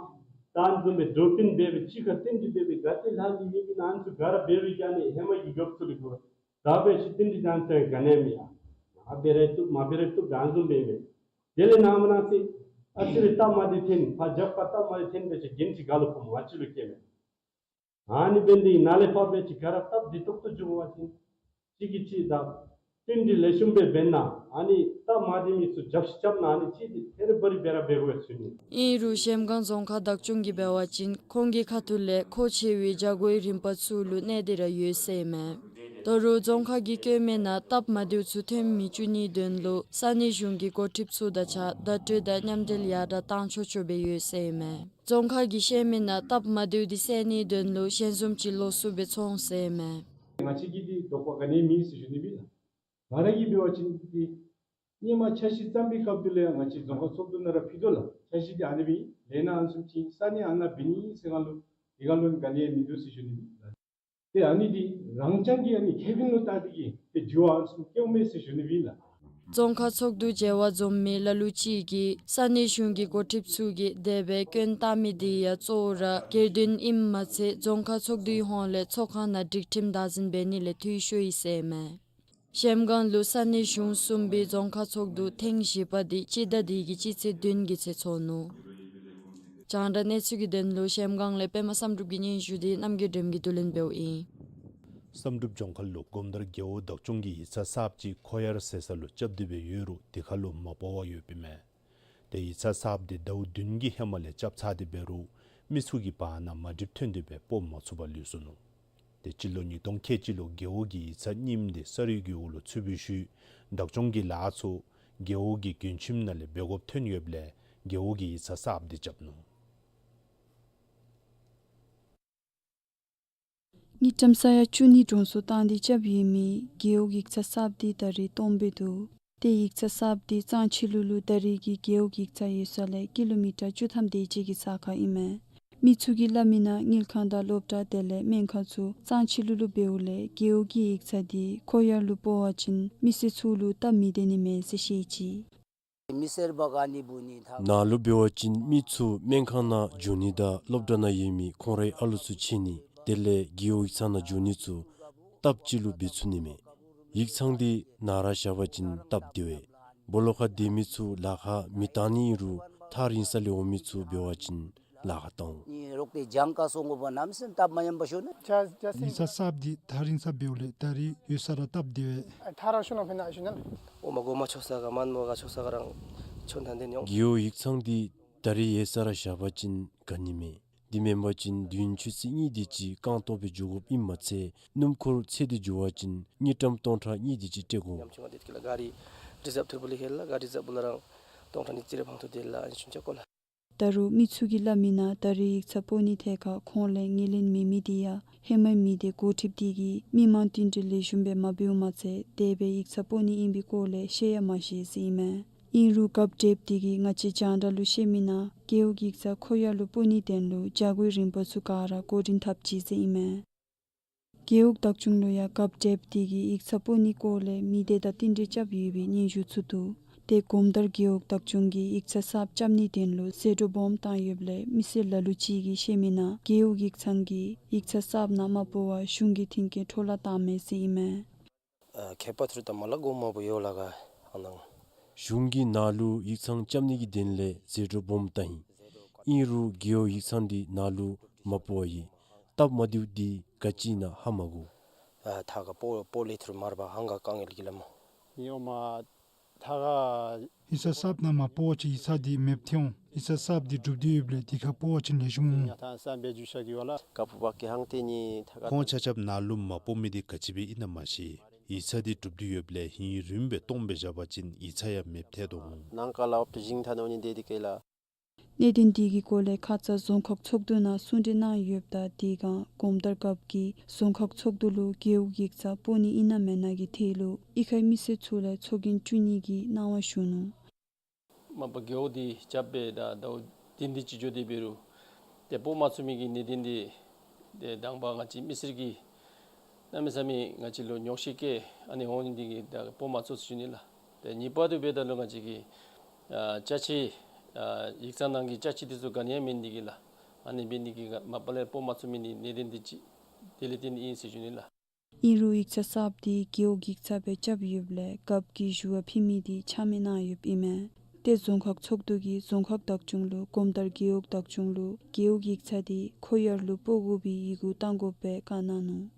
ད་ཨ་ནི་བཟུམ་སྦེ་འགྲོ་དོན་འབད་སྦེ་གཅིག་ཁར་བསྟུན་ཏེ་འབད་སྦེ་ག་ཏེ་ལྷག་ནི་མེད་པའི་ནང་ཚུ་ག་ར་འབད་རུང་ཨ་ནི་ཧེ་མ་གི་རྒཔོ་ཚུ་ལུ་གོ་ད་འབད་ཞིནམ་ཏེ་འདི་ནང་ཚུ་ག་ནི་མེད་ཡ། ཨ་འབད་རུང་བཏུབ་མ་འབད་རུང་བཏུབ་ད་ཨ་ནི་བཟུམ་སྦེ་སྦེ། དེ་ལས་ནཱ་མར་ནང་ཚེ་ཨ་ཙི་རེ་སྟབས་མ་བདེ་འཐོན་ཕར་རྒྱབ་ཁར་སྟབས་མ་བདེ་འཐོན་འབད་ཞིནམ་འགན་ཅིག་ག་ལུ་ཕོགཔ་སྨོ། ང་བཅས་ལུ་བཀལཝ་མས། ཨ་ནི་འབདཝ་ད་ནཱ་ལས་ཕར་འབད་ཅིག་ག་ར་སྟབས་བདེ་ཏོག་ཏོ་འགྱོ་བ་ཅིན་གཅིག་གིས་གཅིག་དང་བསྟུན་གྲོས་ལེགས་ཤོམ་སྦེ་འབད་ན་ཨ་ནི་སྟབས་མ་བདེ་མི་ཚུ་རྒྱབ་ཤིག་རྐྱབ་ན་ཨ་ནི་གཅིག་འདི་ཐེ་རི་བ་རི་སྦེ་ར་འབད་དགོ་ཟེར་ཞུ་ནི། ཨིན་རུང་གཞལམ་སྒང་རྫོང་ཁག་བདག་སྐྱོང་གིས་འབད་བ་ཅིན་ཁོང་གི་ཁ་ཐུག་ལས་མཁོ་ཆེ་བའི་བྱ་སྒོའི་རིམ་པ་ཚུ་ལུ་གནས་ཏེ་ར་ཡོད་ཟེར་ཨིན་མས། ད་རུང་རྫོང་ཁག་གིས་བཀོད་མི་ནང་སྟབས་མ་བདེཝ་ཚུ་ཐོན་མི་བཅུག་ནིའི་དོན་ལུ་ས་གནས་གཞུང་གི་འགོ་ཁྲིདཔ་ཚུ་དང་གཅིག་ཁར་བརྡ་སྤྲོད་དང་མཉམ་འབྲེལ་ཡར་དྲག་བཏང་ཆོག་ཆོག་སྦེ་ཡོད་ཟེར་ཨིན་མས། རྫོང་ཁག་གིས་བཤད་མི་ནང་སྟབས་མ་བདེཝ་འདི་སེལ་ནིའི་དོན་ལུ་ཞལ་འཛོམས་ཅིག་ལོགས་སུ་སྦེ་ཚོགས་འོང་ཟེར་ཨིན་མས། ང་བཅས་ཀྱིས་འདི་དོགས་པ་ག་ནི་མེད་ཟེར་ཞུ་ནི་ཨིན་ལགས། ང་ར་གིས་འབད་བ་ཅིན་འདི་སྔོན་མ་འཆར་གཞི་བརྩམ་པའི་སྐབས་དེ་ལས་ང་བཅས་རྫོང་ཁག་ཚོགས་འདུ་ནང་ར་ཕུལ་དོ་ལགས། འཆར་གཞི་འདི་ཨ་ནི་སྦེ་ཨིན། ལས་སྣ་ཨ་ནི་བཟུམ་ཅིག་ས་གནས་ཨ་ནཱ་འབད་ནི་ཨིན་ཟེར་སྒང་ལུ་དེ་སྒང་ལུ་ག་ནི་ཡང་མིན་འདུག་ཟེར་ཞུ་ནི་ཨིན་ལགས། ཏེ་ཨ་ནི་འདི་རང་རྐྱང་གི་ཨ་ནི་ཁེ་ཕན་ལུ་བལྟ་སྟེ་གིས་ཏེ་འགྱོ་བ་ཨ་ནི་བཟུམ་སྐྱེཝ་མས་ཟེར་ཞུ་ནི་ཨིན་ལགས། རྫོང་ཁག་ཚོགས་འདུ་མཇལ་བར་འཛོམས་མི་ལ་ལུ་ཅིག་གིས་ས་གནས་གཞུང་གི་འགོ་ཁྲིདཔ་ཚུ་གིས་དེ་སྦེ་སྐྱོན་བཏགས་མི་འདི་ཡང་གཙོ་བོ་ར་སྒེར་དོན་ཨིནམ་མ་ཚད་རྫོང་ཁག་ཚོགས་འདུའི་ཧོངས་ལས་ཚོགས་ཁང་ནང་སྒྲིག་ཁྲིམས་བདག་འཛིན་འབད་ནི་ལས་འཐུས་ཤོར་ཡི་ཟེར་ཨིན་མས། གཞལམ་སྒང་ལུ་ས་གནས་གཞུང་གསུམ་པའི་རྫོང་ཁག་ཚོགས་འདུ་ཐེངས་བཞི་པ་འདི་སྤྱི་ཟླ་འདི་གི་སྤྱི་ཚེས་བདུན་གྱི་ཚེ་ཚོགས་ནུག། རྒྱང་བསྒྲགས་གནས་ཚུལ་གྱི་དོན་ལུ་གཞལམ་སྒང་ལས་པདྨ་བསམ་གྲུབ་ཀྱི་སྙན་ཞུ་འདི་རྣམ་རྒྱལ་སྒྲོལམ་གྱིས་བསྡུ་ལེན་འབདཝ་ཨིན། བསམ་གྲུབ་ལྗོངས་མཁར་ལུ་སྒོམ་དར་རྒེད་འོག་བདག་སྐྱོང་གི་ཡིག་ཚང་གསརཔ་ཅིག་ཁོག་ཡར་ཟེར་ས་ལུ་རྐྱབ་སྟེ་སྦེ་ཡོད་རུང་དེ་ཁར་ལུ་མ་སྤོ་བར་ཡོདཔ་ཨིན་མས། ཏེ་ཡིག་ཚང་གསརཔ་འདི་ཟླཝ་བདུན་གྱི་ཧེ་མ་ལས་རྐྱབ་ཚར་ཏེ་འབད་རུང་མི་ཚུ་གི་བར་ན་མ་འགྲིགཔ་ཐོན་ཏེ་སྦེ་སྤོ་མ་ཚུགས་པར་ལུས་སོ་ནུག། ཏེ་སྤྱི་ལོ་ཉིས་སྟོང་ཁལ་གཅིག་ལུ་རྒེད་འོག་གི་ཡིག་ཚང་རྙིངམ་འདི་ས་རུད་ཀྱི་འོག་ལུ་ཚུད་པའི་ཤུལ་བདག་སྐྱོང་གི་ལཱ་ཚུ་རྒེད་འོག་གི་མགྱོནམ་ཁྱིམ་ནང་ལས་འབད་དགོཔ་ཐོན་ཡོདཔ་ལས་རྒེད་འོག་གི་ཡིག་ཚང་གསརཔ་འདི་རྐྱབ་ནུག། དངུལ་ཀྲམ་ས་ཡ་བཅུ་གཉིས་གྲོང་ཚོ་བཏང་སྟེ་རྐྱབ་ཡོད་མི་རྒེད་འོག་གི་ཡིག་ཚང་གསརཔ་འདི་ད་རེས་སྟོངམ་སྦེ་འདུག། ཏེ་ཡིག་ཚང་གསརཔ་འདི་གཙང་ཆི་ལུ་ལུ་ད་རེས་ཀྱི་རྒེད་འོག་ཡིག་ཚང་ཡོད་ས་ལས་ཀི་ལོ་མི་ཊར་བཅུ་ཐམ་དེ་ཅིག་གི་ས་ཁར་ཨིན་མས། མི་ཚུ་གིས་སླབ་མི་ནང་དངུལ་ཁང་དང་སློབ་གྲྭ་དེ་ལས་སྨན་ཁང་ཚུ་གཙང་ཆི་ལུ་ལུ་འབདཝ་ལས་རྒེད་འོག་གི་ཡིག་ཚང་འདི་ཁོག་ཡར་ལུ་སྤོ་བ་ཅིན་མི་སེར་ཚུ་ལུ་སྟབས་མི་བདེ་ནི་མས་ཟེར་བཤད་ཅི། མི་སེར་བ་ག་ནི་བུ་ནི་ཐ། ནཱ་ལུ་འབད་བ་ཅིན་མི་ཚུ་སྨན་ཁང་ནང་འགྱོ་ནི་དང་སློབ་གྲྭ་ནང་ཡོད་མི་ཁོང་རའི་ཨ་ལུ་ཚུ་ཁྱེར་ནི་དེ་ལས་རྒེད་འོག་ཡིག་ཚང་ནང་འགྱོ་ནི་ཚུ་སྟབས་ཅིག་ལུ་འབད་ཚུགས་ནི་མས། ཡིག་ཚང་འདི་ནཱ་ར་བཞག་པ་ཅིན་སྟབས་བདེ་བས། སྦོ་ལོགས་ཁར་སྡོད་མི་ཚུ་ལཱ་ཁག་མི་བཏང་ནི་ཨིན་རུང་ཐག་རིང་ས་ལས་འོང་མི་ཚུ་འབད་བ་ཅིན་ལཱ་ཁག་བཏང་འོང་། ནི་རོགས་ཏེ་གྱངས་ཁ་སོང་དགོ་པ་ནམ་སེམས་སྟབས་མ་ཉམས་པ་ཤོར་ནི། ཡིག་ཚང་གསརཔ་འདི་ཐག་རིང་ས་འབདཝ་ལས་ད་རེས་ཡོད་ས་ར་སྟབས་བདེ་བས། ཐག་ར་ཤོར་ནང་ཕན་ན་ཤོར་ནི། འོ་མ་གོ་མ་ཆོག་ས་ག་མན་མོ་ག་ཆོག་ས་ག་རང་ཆོག་ན་འདི་ནི་ཡོང་། རྒེད་འོག་ཡིག་ཚང་འདི་ད་རེས་ཡོད་ས་ར་བཞག་པ་ཅིན་དགའ་ནི་མས། དེ་མེན་པ་ཅིན་དུས་ཡུན་ཆུ་ཚོད་གཉིས་དེ་ཅིག་རྐང་སྟོང་སྦེ་འགྱོ་དགོཔ་ཨིནམ་མ་ཚད་སྣུམ་འཁོར་ཚད་དེ་འགྱོ་བ་ཅིན་དངུལ་ཀྲམ་སྟོང་ཕྲག་གཉིས་དེ་ཅིག་སྤྲོད་དགོ། ཉམས་ཆུང་བ་དེ་ཀི་ལ་ག་རི་རི་ཛབ་ཐུར་བུ་ལི་ཁེལ་ལ་ག་རི་ཛབ་བུ་ལ་རང་སྟོང་ཕྲག་གཉིས་ཙི་རེ་ཕང་ཐུ་དེ་ལ་ཨན་ཤུན་ཆ་ཀོ་ལ། ད་རུང་མི་ཚུ་གིས་སླབ་མི་ནང་ད་རེས་ཡིག་ཚང་སྤོ་ནི་ཐད་ཁར་ཁོང་ལས་ངོས་ལེན་མེད་མི་དེ་ཡང་ཧེ་མའི་མི་སྡེ་འགོ་ཁྲིདཔ་དེ་གིས་མི་མང་བསྟུན་གྲོས་ལེགས་ཤོམ་སྦེ་མ་འབདཝ་མ་ཚད་དེ་སྦེ་ཡིག་ཚང་སྤོ་ནི་ཨིན་པའི་སྐོར་ལས་བཤད་ཡང་མ་བཤད་ཟེར་ཨིན་མས། ཨིན་རུང་རྒཔོ་བགྲེསཔ་དེ་གིས་ང་བཅས་རྒྱང་བསྒྲགས་ལུ་བཤད་མི་ནང་རྒེད་འོག་ཡིག་ཚང་ཁོག་ཡར་ལུ་སྤོ་ནིའི་དོན་ལུ་བྱ་སྒོའི་རིམ་པ་ཚུ་ག་ར་འགོ་འདྲེན་འཐབ་ཅི་ཟེར་ཨིན་མས། རྒེད་འོག་བདག་སྐྱོང་ལུ་ཡང་རྒཔོ་བགྲེསཔ་དེ་གིས་ཡིག་ཚང་སྤོ་ནིའི་སྐོར་ལས་མི་སྡེ་དང་བསྟུན་གྲོས་རྐྱབ་ཡོད་པའི་སྙན་ཞུ་ཚུ་འདུག། ཏེ་གོམ་དར་རྒེད་འོག་བདག་སྐྱོང་གིས་ཡིག་ཚང་གསརཔ་རྐྱབ་ནིའི་དོན་ལུ་ཟད་འགྲོ་སྦོམ་བཏང་ཡོདཔ་ལས་མི་སེར་ལ་ལུ་ཅིག་གིས་བཤད་མི་ནང་རྒེད་འོག་ཡིག་ཚང་གིས་ཡིག་ཚང་གསརཔ་ནང་མ་སྤོ་བར་གཞུང་གི་མཐུན་རྐྱེན་འཕྲོ་བརླག་བཏངམ་མས་ཟེར་ཨིན་མས། ཨ་ཁྱད་པར་ཐུར་ད་མ་ལ་གོ་མ་བུ་ཡོ་ལ་ག་ཨ་ནང་། གཞུང་གིས་ནཱ་ལུ་ཡིག་ཚང་རྐྱབ་ནི་གི་དོན་ལས་ཟད་འགྲོ་སྦོམ་བཏང་ཡི། ཨིན་རུང་རྒེད་འོག་ཡིག་ཚང་འདི་ནཱ་ལུ་མ་སྤོ་བར་ཡོད། སྟབས་མ་བདེཝ་འདི་ག་ཅི་ཨིན་ན་ཧ་མ་གོ། ཨ་ཐ་ག་སྤོ་སྤོ་ལེ་ཐུར་མར་བ་ཧང་ག་དཀའ་ངལ་གི་ལ་མོ། ཡོ་མ་ཐ་ག་ཡིག་ཚང་གསརཔ་ནང་མ་སྤོ་བ་ཅིན་ཡིག་ཚང་འདི་མེདཔ་ཐལ་འོང་། ཡིག་ཚང་གསརཔ་འདི་གྲུབ་སྟེ་ཡོདཔ་ལས་དེ་ཁར་སྤོ་བ་ཅིན་ལེགས་ཤོམ་འོང་། ཡ་ཐང་སམ་བེ་ཇུ་ཤ་གི་ཝ་ལ། ཀ་ཕུ་བ་ཀི་ཧང་ཏེ་ནི་ཐ་ག་ཁོང་ཆ་ཁྱབ་ནཱ་ལུ་མ་སྤོ་མི་འདི་ག་ཅི་སྦེ་ཨིན་ན་མ་ཤེས། ཡིག་ཚང་འདི་གྲུབ་སྟེ་ཡོདཔ་ལས་ཧིང་རུམ་སྦེ་སྟོངམ་སྦེ་བཞག་པ་ཅིན་ཡིག་ཚང་ཡང་མེདཔ་ཐལ་དོ་འོང་། ནང་ཀ་ལ་ཨོབ་ཏུ་ཞིང་ཐ་ནོ་ནི་དེ་དེ་ཀེ་ལ། གནད་དོན་དེ་གི་སྐོར་ལས་ཁ་ཙ་རྫོང་ཁག་ཚོགས་འདུ་ནང་གསུང་གྲོས་གནང་ཡོདཔ་ད་དེ་སྒང་གོམ་དར་རྒཔོ་གིས་རྫོང་ཁག་ཚོགས་འདུ་ལུ་རྒེད་འོག་ཡིག་ཚང་སྤོ་ནི་ཨིན་ན་མེན་ན་གི་ཐད་ལུ་གཡུས་ཁའི་མི་སེར་ཚུ་ལས་ཚོགས་རྒྱན་བཙུགས་ནི་གི་གནང་བ་ཞུ་ནུག། མ་པ་རྒེད་འོག་འདི་རྐྱབ་སྦེ་ད་ཟླཝ་བདུན་དེ་ཅིག་འགྱོ་སྟེ་འབད་རུང་ཏེ་སྤོ་མ་ཚུགས་མི་གི་གནད་དོན་འདི་ཏེ་དང་པ་ང་བཅས་མི་སེར་གྱིས་གནམ་མེད་ས་མེད་ང་བཅས་ལུ་ཉོགས་བཤད་བཀལ་ཨ་ནི་འོང་ནི་འདི་གིས་ད་སྤོ་མ་ཚུགས་ཟེར་ཞུ་ནི་ལགས། ཏེ་གཉིས་པ་དེ་འབདཝ་ད་ལུ་ང་བཅས་ཀྱི་ཨ་ཅ་ཆས་ཨ་ཡིག་ཚང་ནང་གི་ཅ་ཆས་དེ་ཚུ་ག་ནི་ཡང་མེད་ནི་འདི་གིས་ལགས། ཨ་ནི་འབད་ནི་འདི་གིས་མ་པ་ལས་སྤོ་མ་ཚུགས་མི་ནི་གནད་དོན་འདི་ཅིག་དེ་ལས་བརྟེན་ཨིན་ཟེར་ཞུ་ནི་ལགས། ཨིན་རུང་ཡིག་ཚང་གསརཔ་འདི་རྒེད་འོག་ཡིག་ཚང་སྦེ་རྐྱབ་ཡོདཔ་ལས་རྒཔོ་གིས་ཞུ་བ་ཕུལ་མི་འདི་ཆ་མེད་གནང་ཡོདཔ་ཨིན་མས། ཏེ་རྫོང་ཁག་ཚོགས་འདུ་གིས་རྫོང་ཁག་བདག་སྐྱོང་ལུ་གོམ་དར་རྒེད་འོག་བདག་སྐྱོང་ལུ་རྒེད་འོག་ཡིག་ཚང་འདི་ཁོག་ཡར་ལུ་སྤོ་དགོ་པའི་ཡི་གུ་བཏང་དགོཔ་སྦེ་བཀའ་གནང་ནུག།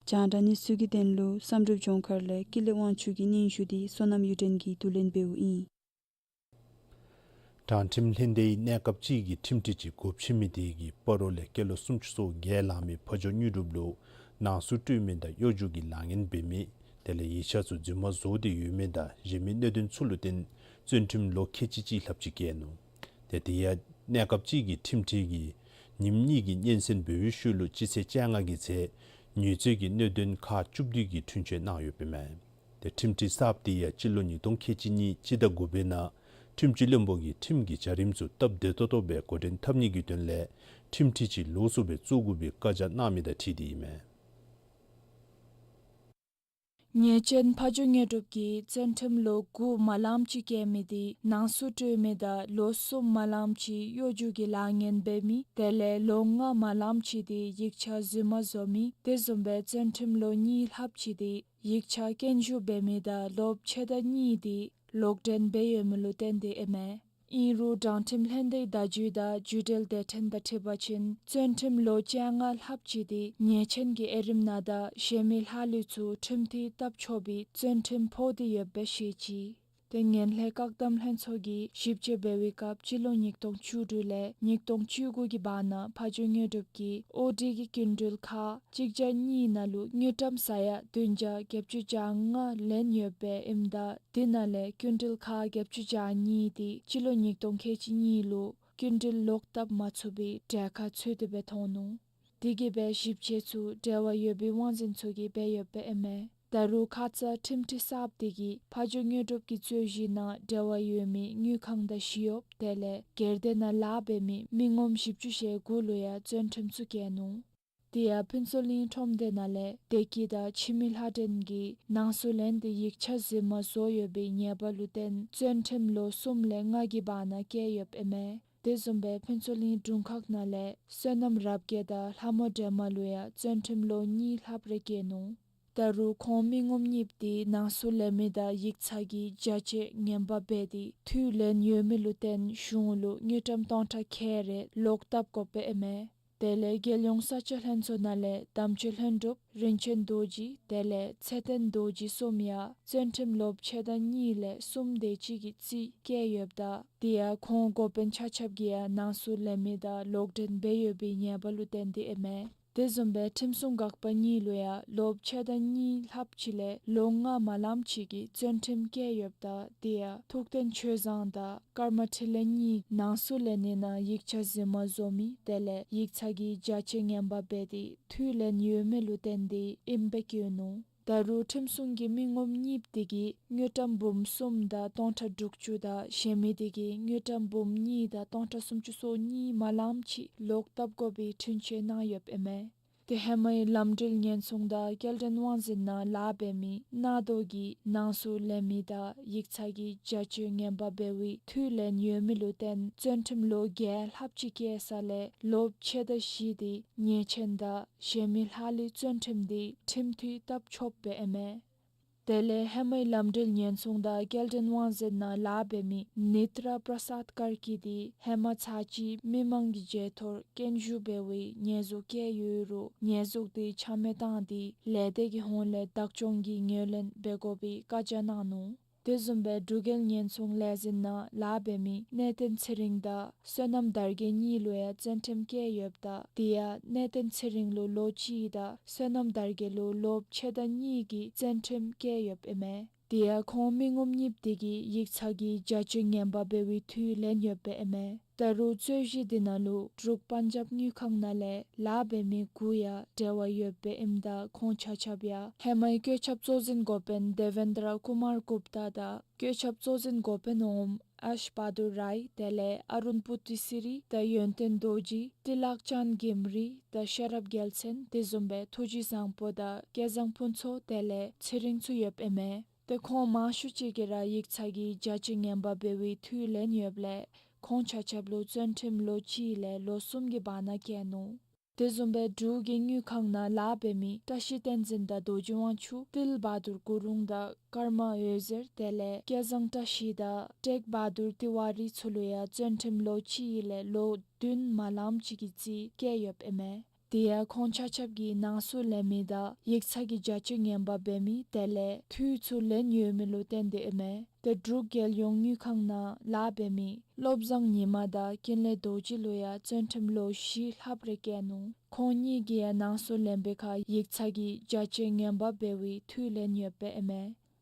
རྒྱང་བསྒྲགས་གནས་ཚུལ་གྱི་དོན་ལུ་བསམ་གྲུབ་ལྗོངས་མཁར་ལས་ཀུན་ལེགས་དབང་ཕྱུག་གི་སྙན་ཞུ་འདི་བསོད་ནམས་གཡུ་སྒྲོན་གྱིས་བསྡུ་ལེན་འབདཝ་ཨིན། དྲང་ཁྲིམས་ལྷན་སྡེའི་གནས་སྐབས་ཅིག་གི་ཁྲིམས་ཁྲི་ཅིག་སྒོ་ཕྱེ་མི་དེ་གིས་སྤ་རོ་ལས་སྐྱེས་ལོ་སུམ་ཅུ་སོ་བརྒྱད་ལང་མི་ཕ་ཇོ་དངོས་གྲུབ་ལུ་ནང་གསུག་སྤྲོད་མི་དང་གཡོ་སྒྱུ་གི་ལཱ་ངན་འབད་མི་དེ་ལས་ཡིག་ཆ་ཚུ་རྫུན་མ་བཟོ་སྟེ་ཡོད་མི་དང་གཞན་མི་གནད་དོན་ཚུ་ལུ་བརྟེན་བཙོན་ཁྲིམས་ལོ་ཁལ་གཅིག་གཅིག་ལྷགཔ་ཅིག་བཀལ་ནུག། ཏེ་དེ་ཡང་གནས་སྐབས་ཅིག་གི་ཁྲིམས་ཁྲི་གིས་ཉིནམ་གཉིས་ཀྱི་སྙན་གསན་འབད་བའི་ཤུལ་ལུ་སྤྱི་ཚེས་བཅོ་ལྔ་གི་ཚེ་ཉེས་རྩོད་ཀྱི་གནད་དོན་ཁག་བཅུ་བདུན་གྱི་འཁྲུན་ཆོད་གནང་ཡོདཔ་ཨིན་མས། ཏེ་ཁྲིམས་ཁྲི་གསརཔ་དེ་ཡང་སྤྱི་ལོ་ཉིས་སྟོང་ཁལ་གཅིག་གཉིས་སྤྱི་ཟླ་དགུ་པའི་ནང་ཁྲིམས་སྤྱི་བློན་པོ་གིས་ཁྲིམས་ཀྱི་བྱ་རིམ་ཚུ་སྟབས་བདེ་ཏོག་ཏོ་སྦེ་འགོ་འདྲེན་འཐབ་ནི་གི་དོན་ལས་ཁྲིམས་ཁྲི་ཅིག་ལོགས་སུ་སྦེ་བཙུགས་དགོ་པའི་བཀའ་རྒྱ་གནང་མི་དང་འཁྲིལ་ཏེ་ཨིན་མས། ཉེས་ཅན་ཕ་ཇོ་དངོས་གྲུབ་ཀྱིས་བཙོན་ཁྲིམས་ལོ་དགུ་མ་ལངམ་ཅིག་བཀལ་མི་དེ་ནང་གསུག་སྤྲོད་མི་དང་ལོ་གསུམ་མ་ལངམ་ཅིག་གཡོ་སྒྱུ་གི་ལཱ་ངན་འབད་མི་དེ་ལས་ལོ་ལྔ་མ་ལངམ་ཅིག་དེ་ཡིག་ཆ་རྫུན་མ་བཟོ་མི་དེ་བཟུམ་སྦེ་བཙོན་ཁྲིམས་ལོ་གཉིས་ལྷགཔ་ཅིག་དེ་ཡིག་ཆ་སྐྱོན་ཞིབ་འབད་མི་དང་ལོག་ཕྱེད་དང་གཉིས་དེ་ལོག་འདྲེན་འབད་ཡོད་མི་ལུ་བརྟེན་ཏེ་ཨིན་མས། ཨིན་རུང་དྲང་ཁྲིམས་ལྷན་སྡེའི་བརྡ་བརྒྱུད་དང་བརྒྱུད་འབྲེལ་སྡེ་ཕྲན་དང་འཁྲིལ་བ་ཅིན་བཙོན་ཁྲིམས་ལོ་བཅོ་ལྔ་ལྷགཔ་ཅིག་དེ་ཉེས་ཅན་གྱི་དབྱེ་རིམ་ནང་དང་གཞན་མི་ལྷག་ལུས་ཚུ་ཁྲིམས་ཐིག་བཏབ་ཆོག་པའི་བཙོན་ཁྲིམས་ཕོག་སྟེ་ཡོདཔ་སྦེ་བཤད་ཅི། ཏེ་ངན་ལྷད་བཀག་སྡོམ་ལྷན་ཚོགས་ཀྱིས་ཞིབ་དཔྱད་འབད་བའི་སྐབས་སྤྱི་ལོ་ཉིས་སྟོང་བཅུ་དྲུག་ལས་ཉིས་སྟོང་བཅུ་དགུ་གི་བར་ན་ཕ་ཇོ་དངོས་གྲུབ་ཀྱིས་ཨོ་ཌི་གི་སྐྱིན་འགྲུལ་ཁག་གཅིག་བརྒྱ་གཉིས་ནང་ལུ་དངུལ་ཀྲམ་ས་ཡ་བདུན་བརྒྱ་བརྒྱད་ཅུ་གྱ་ལྔ་ལེན་ཡོདཔ་ཨིནམ་ད་དེ་ནང་ལས་སྐྱིན་འགྲུལ་ཁག་བརྒྱད་ཅུ་གྱ་གཉིས་དེ་སྤྱི་ལོ་ཉིས་སྟོང་ཁལ་གཅིག་གཉིས་ལུ་སྐྱིན་འགྲུལ་ལོག་བཏབ་མ་ཚུགས་པའི་གྲལ་ཁར་ཚུད་དེ་སྦེ་མཐོང་ནུག། དེ་གིས་སྦེ་ཞིབ་དཔྱད་ཚུ་འབྲེལ་བ་ཡོད་པའི་དབང་འཛིན་ཚུ་གིས་འབད་ཡོདཔ་ཨིན་མས། ད་རུང་ཁ་ཙ་ཁྲིམས་ཁྲི་གསརཔ་དེ་གིས་ཕ་ཇོ་དངོས་གྲུབ་ཀྱི་རྩོད་གཞི་ནང་འབྲེལ་བ་ཡོད་མི་དངུལ་ཁང་དང་བཞི་ཡོདཔ་དེ་ལས་སྒེར་སྡེ་ནང་ལཱ་འབད་མི་མི་ངོམ་བཞི་བཅུ་ཞེ་དགུ་ལུ་ཡང་བཙོན་ཁྲིམས་ཚུ་བཀལ་ནུག། དེ་ཡང་ཕུན་ཚོགས་གླིང་ཁྲོམ་སྡེ་ནང་ལས་བདེ་སྐྱིད་དང་འཆི་མེད་ལྷ་སྒྲོན་གྱིས་ནང་གསུག་ལེན་ཏེ་ཡིག་ཆ་རྫུན་མ་བཟོ་ཡོད་པའི་ཉེས་པ་ལུ་བརྟེན་བཙོན་ཁྲིམས་ལོ་གསུམ་ལས་ལྔ་གི་བར་ན་བཀལ་ཡོདཔ་ཨིན་མས། དེ་བཟུམ་སྦེ་ཕུན་ཚོགས་གླིང་དྲུང་ཁག་ནང་ལས་བསོད་ནམས་རབ་རྒྱས་དང་ལྷ་མོ་སྒྲོལ་མ་ལུ་ཡང་བཙོན་ཁྲིམས་ལོ་གཉིས་ལྷགཔ་རེ་བཀལ་ནུག། ད་རུང་ཁོང་མི་ངོམ་གཉིསཔོ་དེ་ནང་གསུག་ལེན་མི་དང་ཡིག་ཚང་གི་བྱ་སྤྱོད་ངན་པ་འབད་དེ་འཐུས་ལེན་ཡོད་མི་ལུ་བརྟེན་གཞུང་ལུ་དངུལ་ཀྲམ་སྟོང་ཕྲག་ཁལ་རེ་ལོག་བཏབ་དགོཔ་ཨིན་མས། དེ་ལས་རྒྱལ་ཡོངས་ས་ཆ་ལྷན་ཚོགས་ནང་ལས་དམ་ཆོས་ལྷུན་གྲུབ་རིན་ཆེན་རྡོ་རྗེ་དེ་ལས་ཚེ་བརྟན་རྡོ་རྗེ་གསུམ་ཡང་བཙོན་ཁྲིམས་ལོ་ཕྱེད་དང་གཉིས་ལས་གསུམ་དེ་ཅིག་གི་རྩིས་བཀལ་ཡོདཔ་ད་དེ་ཡང་ཁོང་འགོ་དཔོན་ཆ་ཁྱབ་ཀྱིས་ཡང་ནང་གསུག་ལེན་མི་དང་ལོག་འདྲེན་འབད་ཡོད་པའི་ཉེས་པ་ལུ་བརྟེན་ཏེ་ཨིན་མས། དེ་བཟུམ་སྦེ་ཁྲིམས་སྲུང་འགག་པ་གཉིས་ལུ་ཡང་ལོ་ཕྱེད་དང་གཉིས་ལྷགཔ་ཅིག་ལས་ལོ་ལྔ་མ་ལངམ་ཅིག་གི་བཙོན་ཁྲིམས་བཀལ་ཡོདཔ་ད་དེ་ཡང་ཐུགས་རྟེན་ཆོས་བཟང་དང་ཀརྨ་འཕྲིན་ལས་གཉིས་ནང་གསུག་ལེན་ནི་ནང་ཡིག་ཆ་རྫུན་མ་བཟོ་མི་དེ་ལས་ཡིག་ཚང་གི་བྱ་སྤྱོད་ངན་པ་འབད་དེ་འཐུས་ལེན་ཡོད་མི་ལུ་བརྟེན་ཏེ་ཨིནམ་སྦེ་བཀོད་ནུག། ད་རུང་ཁྲིམས་སྲུང་གི་མི་ངོམ་གཉིསཔོ་དེ་གིས་དངུལ་ཀྲམ་འབུམ་གསུམ་དང་སྟོང་ཕྲག་དྲུག་ཅུ་དང་གཞན་མི་དེ་གིས་དངུལ་ཀྲམ་འབུམ་གཉིས་དང་སྟོང་ཕྲག་སུམ་ཅུ་སོ་གཉིས་མ་ལངམ་ཅིག་ལོག་བཏབ་དགོ་པའི་འཁྲུན་ཆོད་གནང་ཡོདཔ་ཨིན་མས། དེ་ཧེ་མའི་ལམ་འགྲུལ་ཉེན་སྲུང་དང་སྐྱེལ་འདྲེན་དབང་འཛིན་ནང་ལཱ་འབད་མི་གནག་རྡོ་གིས་ནང་གསུག་ལེན་མི་དང་ཡིག་ཚང་གི་བྱ་སྤྱོད་ངན་པ་འབད་བའི་འཐུས་ལེན་ཡོད་མི་ལུ་བརྟེན་བཙོན་ཁྲིམས་ལོ་བརྒྱད་ལྷགཔ་ཅིག་བཀལ་ས་ལས་ལོ་ཕྱེད་དང་བཞི་དེ་ཉེས་ཆེན་དང་གཞན་མི་ལྷག་ལུས་བཙོན་ཁྲིམས་དེ་ཁྲིམས་འཐུས་བཏབ་ཆོགཔ་སྦེ་ཨིན་མས། དེ་ལས་ཧེ་མའི་ལམ་འགྲུལ་ཉེན་སྲུང་དང་སྐྱེལ་འདྲེན་དབང་འཛིན་ནང་ལཱ་འབད་མི་ནེ་ཏྲ་པྲ་སཱད་ཀར་ཀི་དེ་ཧེ་མ་ཚར་གཅིག་མི་མང་གི་བརྗེད་ཐོར་སྐྱོན་ཞུགས་འབད་བའི་ཉེས་འཛུགས་བཀལ་ཡོད་རུང་ཉེས་འཛུགས་དེ་ཆ་མེད་བཏང་སྟེ་ལས་སྡེ་གི་ཧོངས་ལས་བདག་སྐྱོང་གིས་ངོས་ལེན་འབད་དགོ་པའི་བཀའ་རྒྱ་གནང་ནུག། དེ་བཟུམ་སྦེ་འབྲུག་རྒྱལ་ཉེན་སྲུང་ལས་འཛིན་ནང་ལཱ་འབད་མི་གནས་བརྟན་ཚེ་རིང་དང་བསོད་ནམས་དར་རྒྱས་གཉིས་ལུ་ཡང་བཙོན་ཁྲིམས་བཀལ་ཡོདཔ་ད་དེ་ཡང་གནས་བརྟན་ཚེ་རིང་ལུ་ལོ་གཅིག་དང་བསོད་ནམས་དར་རྒྱས་ལུ་ལོ་ཕྱེད་དང་གཉིས་ཀྱི་བཙོན་ཁྲིམས་བཀལ་ཡོདཔ་ཨིན་མས། དེ་ཡང་ཁོང་མི་ངོམ་གཉིསཔོ་དེ་གིས་ཡིག་ཚང་གི་བྱ་སྤྱོད་ངན་པ་འབད་བའི་འཐུས་ལེན་ཡོདཔ་ཨིན་མས། ད་རུང་རྩོད་གཞི་དེ་ནང་ལུ་འབྲུག་པཱན་ཇབ་དངུལ་ཁང་ནང་ལས་ལཱ་འབད་མི་དགུ་ཡང་འབྲེལ་བ་ཡོདཔ་ཨིནམ་ད་ཁོང་ཆ་ཁྱབ་ཡང་ཧེ་མའི་བཀོད་ཁྱབ་གཙོ་འཛིན་འགོ་དཔོན་དེ་བེན་དྲ་ཀུ་མར་གུཔ་ཏ་དང་བཀོད་ཁྱབ་གཙོ་འཛིན་འགོ་དཔོན་འོགམ་ཨེཤ་བྷ་དུར་རའི་དེ་ལས་ཨ་རུན་པུ་ཏི་སི་རི་དང་ཡོན་ཏན་རྡོ་རྗེ་ཏི་ལག་ཅན་གིམ་རི་དང་ཤེས་རབ་རྒྱལ་མཚན་དེ་བཟུམ་སྦེ་ཐུགས་རྗེ་བཟང་པོ་དང་སྐལ་བཟང་ཕུན་ཚོགས་དེ་ལས་ཚེ་རིང་ཚུ་ཡོདཔ་ཨིན་མས། ཏེ་ཁོང་མང་ཤོས་ཅིག་གིས་ར་ཡིག་ཚང་གི་བྱ་སྤྱོད་ངན་པ་འབད་བའི་འཐུས་ལེན་ཡོདཔ་ལས་ཁོང་ཆ་ཁྱབ་ལུ་བཙོན་ཁྲིམས་ལོ་གཅིག་ལས་ལོ་གསུམ་གྱི་བར་ན་བཀལ་ནུག། དེ་བཟུམ་སྦེ་འབྲུག་གི་དངུལ་ཁང་ནང་ལཱ་འབད་མི་བཀྲ་ཤིས་བསྟན་འཛིན་དང་རྡོ་རྗེ་དབང་ཕྱུག་ཏིལ་བྷ་དུར་གུ་རུང་དང་ཀརྨ་འོད་ཟེར་དེ་ལས་སྐལ་བཟང་བཀྲ་ཤིས་དང་ཀྲེག་བྷ་དུར་ཏི་ཝ་རི་ཚུ་ལུ་ཡང་བཙོན་ཁྲིམས་ལོ་གཅིག་ལས་ལོ་བདུན་མ་ལངམ་ཅིག་གི་རྩིས་བཀལ་ཡོདཔ་ཨིན་མས། དེ་ཡང་ཁོང་ཆ་ཁྱབ་ཀྱིས་ནང་གསུག་ལེན་མི་དང་ཡིག་ཚང་གི་བྱ་སྤྱོད་ངན་པ་འབད་མི་དེ་ལས་འཐུས་ཚུ་ལེན་ཡོད་མི་ལུ་བརྟེན་ཏེ་ཨིན་མས། ཏེ་འབྲུག་རྒྱལ་ཡོངས་དངུལ་ཁང་ནང་ལཱ་འབད་མི་བློ་བཟང་ཉི་མ་དང་ཀུན་ལེགས་རྡོ་རྗེ་ལུ་ཡང་བཙོན་ཁྲིམས་ལོ་བཞི་ལྷགཔ་རེ་བཀལ་ནུག། ཁོང་གཉིས་ཀྱིས་ཡང་ནང་གསུག་ལེན་པའི་ཁར་ཡིག་ཚང་གི་བྱ་སྤྱོད་ངན་པ་འབད་བའི་འཐུས་ལེན་ཡོདཔ་ཨིན་མས།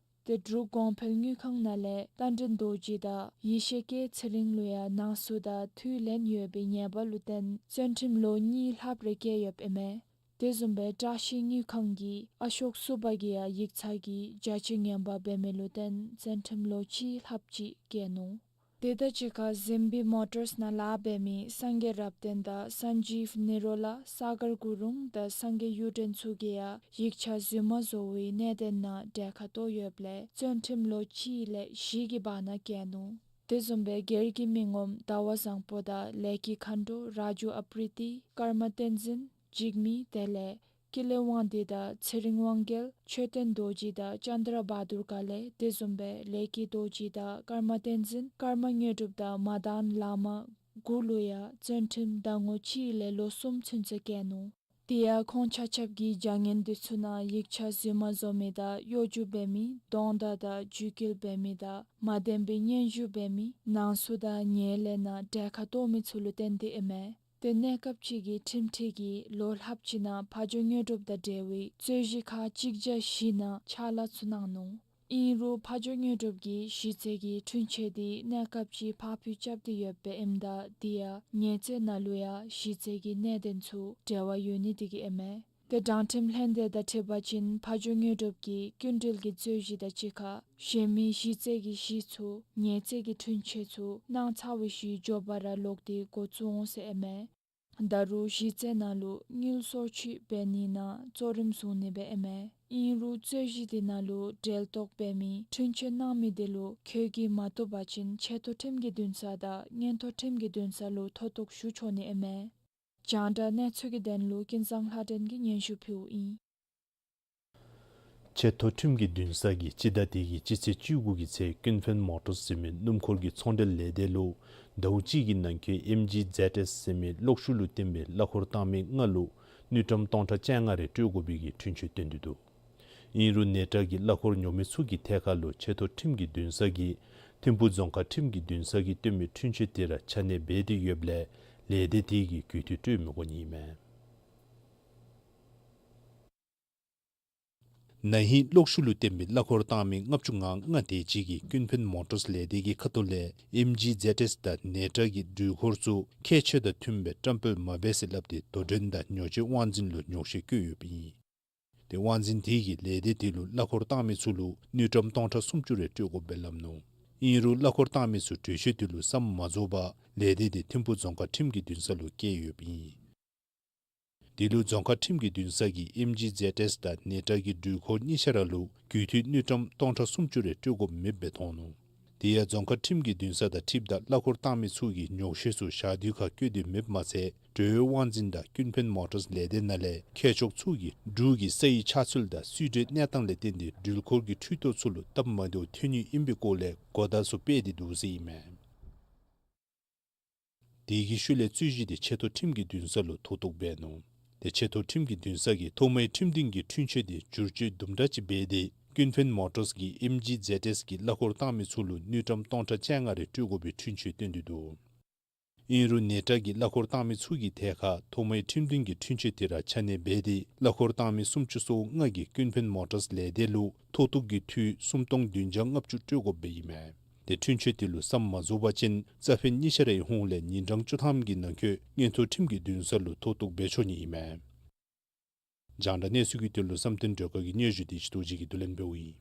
ཏེ་འབྲུག་གོང་འཕེལ་དངུལ་ཁང་ནང་ལས་རྟ་མགྲིན་རྡོ་རྗེ་དང་ཡེ་ཤེས་སྐྱིད་ཚེ་རིང་ལུ་ཡང་ནང་གསུག་དང་འཐུས་ལེན་ཡོད་པའི་ཉེས་པ་ལུ་བརྟེན་བཙོན་ཁྲིམས་ལོ་གཉིས་ལྷགཔ་རེ་བཀལ་ཡོདཔ་ཨིན་མས། དེ་བཟུམ་སྦེ་བཀྲ་ཤིས་དངུལ་ཁང་གི་ཨ་ཤོག་སུ་བྷ་གིས་ཡང་ཡིག་ཚང་གི་བྱ་སྤྱོད་ངན་པ་འབད་མི་ལུ་བརྟེན་བཙོན་ཁྲིམས་ལོ་གཅིག་ལྷགཔ་ཅིག་བཀལ་ནུག། དེ་དང་གཅིག་ཁར་ཟིམ་བི་མོ་ཊརས་ནང་ལཱ་འབད་མི་སངས་རྒྱས་རབ་བརྟན་དང་སན་ཇིབ་ནི་རོ་ལ་ས་གར་གུ་རུང་དང་སངས་རྒྱས་གཡུ་སྒྲོན་ཚུ་གིས་ཡང་ཡིག་ཆ་རྫུན་མ་བཟོ་བའི་གནད་དོན་ནང་གྲལ་ཁར་གཏོགས་ཡོདཔ་ལས་བཙོན་ཁྲིམས་ལོ་གཅིག་ལས་བཞི་གི་བར་ན་བཀལ་ནུག། དེ་བཟུམ་སྦེ་སྒེར་གྱི་མི་ངོམ་ཟླ་བ་བཟང་པོ་དང་ལས་ཀྱི་མཁའ་འགྲོ་ར་ཇུ་ཨ་པྲི་ཏི་ཀརྨ་བསྟན་འཛིན་འཇིགས་མེད་དེ་ལས་ཀུན་ལེགས་དབང་འདུས་དང་ཚེ་རིང་དབང་རྒྱལ་མཆོད་རྟེན་རྡོ་རྗེ་དང་ཙནྡྲ་བྷ་དུར་དཀར་ལས་དེ་བཟུམ་སྦེ་ལས་ཀྱི་རྡོ་རྗེ་དང་ཀརྨ་བསྟན་འཛིན་ཀརྨ་དངོས་གྲུབ་དང་མ་དཱན་བླ་མ་དགུ་ལུ་ཡང་བཙོན་ཁྲིམས་ཟླ་ངོ་གཅིག་ལས་ལོ་གསུམ་ཚུན་ཚོད་བཀལ་ནུག། དེ་ཡང་ཁོང་ཆ་ཁྱབ་ཀྱིས་བྱ་ངན་འདི་ཚུ་ནང་ཡིག་ཆ་རྫུན་མ་བཟོ་མི་དང་གཡོ་སྒྱུ་འབད་མི་གདོང་བརྡ་དང་བརྒྱུད་སྐུལ་འབད་མི་དང་མ་བདེན་པའི་སྙན་ཞུ་འབད་མི་ནང་གསུག་དང་ཉེས་ལས་ནང་གྲལ་ཁར་གཏོགས་མི་ཚུ་ལུ་བརྟེན་ཏེ་ཨིན་མས། ཏེ་གནས་སྐབས་ཅིག་གི་ཁྲིམས་ཁྲི་གིས་ལོ་ལྷགཔ་ཅིག་ནང་ཕ་ཇོ་དངོས་གྲུབ་དང་འབྲེལ་བའི་རྩོད་གཞི་ཁག་གཅིག་བརྒྱ་བཞི་ནང་ཕྱག་ལཱ་ཚུ་གནང་ནུག། ཨིན་རུང་ཕ་ཇོ་དངོས་གྲུབ་ཀྱིས་གཞི་རྩའི་གི་འཁྲུན་ཆོད་དེ་གནས་སྐབས་ཅིག་ཕར་འགྱངས་རྐྱབ་སྟེ་ཡོདཔ་ཨིནམ་ད་དེ་ཡང་ཉེས་རྩོད་ནང་ལུ་ཡང་གཞི་རྩའི་གི་གནད་དོན་ཚུ་འབྲེལ་བ་ཡོད་ནི་དེ་གིས་ཨིན་མས། དྲང་ཁྲིམས་ལྷན་སྡེ་དང་འཁྲིལ་བ་ཅིན་ཕ་ཇོ་དངོས་གྲུབ་ཀྱིས་སྐྱིན་འགྲུལ་གྱི་རྩོད་གཞི་དང་གཅིག་ཁར་གཞན་མི་གཞི་རྩའི་གཞི་ཚུ་ཉེས་རྩའི་འཁྲུན་ཆོད་ཚུ་གནང་ཚར་བའི་ཤུལ་མགྱོགས་པ་ར་ལོག་སྟེ་འགོ་བཙུགས་འོང་ཟེར་ཨིན་མས། ད་རུང་གཞི་རྩའི་ནང་ལུ་དངུལ་སོར་ཆུད་འབད་ནིའི་ནང་གཙོ་རིམ་བཟུང་ནི་སྦེ་ཨིན་མས། ཨིན་རུང་རྩོད་གཞི་དེ་ནང་ལུ་འབྲེལ་གཏོགས་འབད་མི་འཁྲུན་ཆོད་གནང་མི་དེ་ལུ་ཁྱོད་ཀྱིས་མ་བཏུབ་པ་ཅིན་ཆེ་མཐོ་ཁྲིམས་ཀྱི་འདུན་ས་དང་མངོན་མཐོ་ཁྲིམས་ཀྱི་འདུན་ས་ལུ་མཐོ་གཏུགས་ཞུ་ཆོག་ནི་ཨིན་མས། རྒྱང་བསྒྲགས་གནས་ཚུལ་གྱི་དོན་ལུ་ཀུན་བཟང་ལྷ་སྒྲོན་གྱིས་སྙན་ཞུ་ཕུལཝ་ཨིན། ཆེ་མཐོ་ཁྲིམས་ཀྱི་འདུན་ས་གིས་སྤྱི་ཟླ་འདི་གི་སྤྱི་ཚེས་བཅུ་དགུ་གི་ཚེ་ཀུན་ཕན་མོ་ཊརས་ཟེར་མི་སྣུམ་འཁོར་གྱི་ཚོང་འབྲེལ་ལས་སྡེ་ལུ་ཟླཝ་གཅིག་གི་ནང་འཁོད་ཨེམ་ཇི་ཛེཌ་ཨེསི་ཟེར་མི་གློག་ཤུགས་ལུ་བརྟེན་པའི་གླ་འཁོར་བཏང་མི་ལྔ་ལུ་དངུལ་ཀྲམ་སྟོང་ཕྲག་བཅོ་ལྔ་རེ་སྤྲོད་དགོ་པའི་གི་འཁྲུན་ཆོད་བཏོན་ཏེ་འདུག། ཨིན་རུང་ནེ་ཊ་གི་གླ་འཁོར་ཉོ་མི་ཚུ་གི་ཐད་ཁར་ལུ་ཆེ་མཐོ་ཁྲིམས་ཀྱི་འདུན་ས་གིས་ཐིམ་ཕུ་རྫོང་ཁག་ཁྲིམས་ཀྱི་འདུན་ས་གིས་བཏོན་མི་འཁྲུན་ཆོད་དེ་ར་ཆ་གནས་འབད་དེ་ཡོདཔ་ལས་ལས་སྡེ་དེ་གིས་གུས་བཏུད་སྤྲོད་མི་དགོ་ནི་ཨིན་མས། ན་ཧིང་གློག་ཤུགས་ལུ་བརྟེན་པའི་གླ་འཁོར་བཏང་མི་ལྔ་བཅུ་ང་ལྔ་དེ་ཅིག་གིས་ཀུན་ཕན་མོ་ཊརས་ལས་སྡེ་གི་ཁ་ཐུག་ལས་ཨེམ་ཇི་ཛེཌ་ཨེསི་དང་ནེ་ཊ་གི་འགྲུལ་འཁོར་ཚུ་ཁྱད་ཆོས་དང་མཐུནམ་སྦེ་བཀྲམ་སྤེལ་མ་འབད་ཟེར་སླབ་སྟེ་དོ་འགྲན་དང་ཉོ་སྤྱོད་དབང་འཛིན་ལུ་ཉོགས་བཤད་བཀོད་ཡོདཔ་ཨིན། དེ་དབང་འཛིན་དེ་གིས་ལས་སྡེ་དེ་ལུ་གླ་འཁོར་བཏང་མི་ཚུ་ལུ་དངུལ་ཀྲམ་སྟོང་ཕྲག་སུམ་ཅུ་རེ་སྤྲོད་དགོཔ་སྦེ་སླབ་ནུག། ཨིན་རུང་གླ་འཁོར་བཏང་མི་ཚུ་གྲོས་ཆོད་དེ་ལུ་བསམ་མ་རྫོགས་པར་ལས་སྡེ་དེ་ཐིམ་ཕུ་རྫོང་ཁག་ཁྲིམས་ཀྱི་འདུན་ས་ལུ་བསྐྱལ་ཡོདཔ་ཨིན། དེ་ལུ་རྫོང་ཁག་ཁྲིམས་ཀྱི་འདུན་ས་གིས་ཨེམ་ཇི་ཛེཌ་ཨེསི་དང་ནེ་ཊ་གི་འགྲུལ་འཁོར་གཉིས་ཆ་ར་ལུ་དགུ་ཐིག་དངུལ་ཀྲམ་སྟོང་ཕྲག་སུམ་ཅུ་རེ་སྤྲོད་དགོཔ་མེདཔ་སྦེ་མཐོང་ནུག། དེ་ཡང་རྫོང་ཁག་ཁྲིམས་ཀྱི་འདུན་ས་དང་འཁྲིལཝ་ད་གླ་འཁོར་བཏང་མི་ཚུ་གིས་ཉོགས་བཤད་ཚུ་ཞག་དུས་ཁར་བཀོད་དེ་མེདཔ་མ་ཚད་འགྲོ་བའི་དབང་འཛིན་དང་ཀུན་ཕན་མོ་ཊརས་ལས་སྡེ་ནང་ལས་མཁས་མཆོག་ཚུ་གིས་འབྲུག་གི་ས་ཡི་ཆགས་ཚུལ་དང་སུའི་ཌེན་གནས་སྟངས་ལས་བརྟེན་ཏེ་འགྲུལ་འཁོར་གྱི་འཕྲུལ་ཐོག་ཚུ་ལུ་སྟབས་མ་བདེཝ་ཐོན་ནི་ཨིན་པའི་སྐོར་ལས་གོ་བརྡ་ཚུ་སྤེལ་ཏེ་འདུག་ཟེར་ཨིན་མས། དེ་གི་ཤུལ་ལས་རྩོད་གཞི་དེ་ཆེ་མཐོ་ཁྲིམས་ཀྱི་འདུན་ས་ལུ་མཐོ་གཏུགས་འབད་ནུག། དེ་ཆེ་མཐོ་ཁྲིམས་ཀྱི་འདུན་ས་གིས་ཐོག་མའི་ཁྲིམས་མཐུན་གྱི་འཁྲུན་ཆོད་དེ་བསྒྱུར་བཅོས་དུམ་གྲ་ཅིག་འབད་དེ་ཀུན་ཕན་མོ་ཊརས་ཀྱིས་ཨེམ་ཇི་ཛེཌ་ཨེསི་གི་གླ་འཁོར་བཏང་མི་ཚུ་ལུ་དངུལ་ཀྲམ་སྟོང་ཕྲག་བཅོ་ལྔ་རེ་སྤྲོད་དགོ་པའི་འཁྲུན་ཆོད་བཏོན་ཏེ་འདུག། ཨིན་རུང་ནེ་ཊ་གི་གླ་འཁོར་བཏང་མི་ཚུ་གི་ཐད་ཁར་ཐོག་མའི་ཁྲིམས་མཐུན་གྱི་འཁྲུན་ཆོད་དེ་ར་ཆ་གནས་འབད་དེ་གླ་འཁོར་བཏང་མི་སུམ་ཅུ་སོ་ལྔ་གིས་ཀུན་ཕན་མོ་ཊརས་ལས་སྡེ་ལུ་མཐོ་གཏུགས་ཀྱི་འཐུས་སུམ་སྟོང་བདུན་བརྒྱ་ལྔ་བཅུ་སྤྲོད་དགོཔ་སྦེ་ཨིན་མས། དེ་འཁྲུན་ཆོད་དེ་ལུ་བསམ་མ་རྫོགས་པ་ཅིན་རྩ་ཕན་གཉིས་ཆ་རའི་ཧོངས་ལས་ཉིན་གྲངས་བཅུ་ཐམ་གྱི་ནང་འཁོད་མངོན་མཐོ་ཁྲིམས་ཀྱི་འདུན་ས་ལུ་མཐོ་གཏུགས་འབད་ཆོག་ནི་ཨིན་མས། རྒྱང་བསྒྲགས་གནས་ཚུལ་གྱི་དོན་ལུ་བསམ་གཏན་སྒྲོལ་དཀར་གྱི་སྙན་ཞུ་དེ་སྤྱི་ཏོག་ཅིག་གིས་བསྡུ་ལེན་འབདཝ་ཨིན།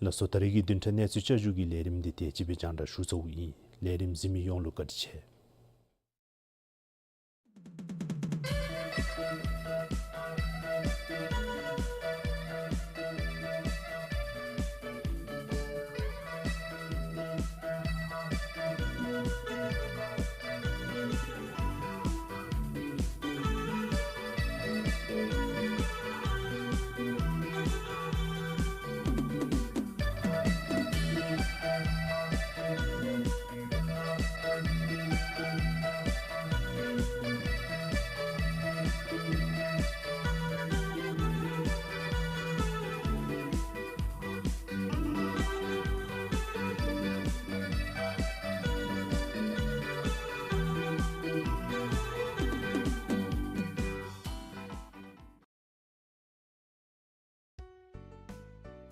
ལགས་སོ། ད་རེས་ཀྱི་བདུན་ཕྲག་གནས་ཚུལ་བསྐྱར་ཞུ་གི་ལས་རིམ་འདི་དེ་ཅིག་སྦེ་རྒྱང་བསྒྲགས་ཞུ་ཚརཝ་ཨིན། ལས་རིམ་གཟིགས་མི་ཡོངས་ལུ་བཀའ་དྲིན་ཆེ།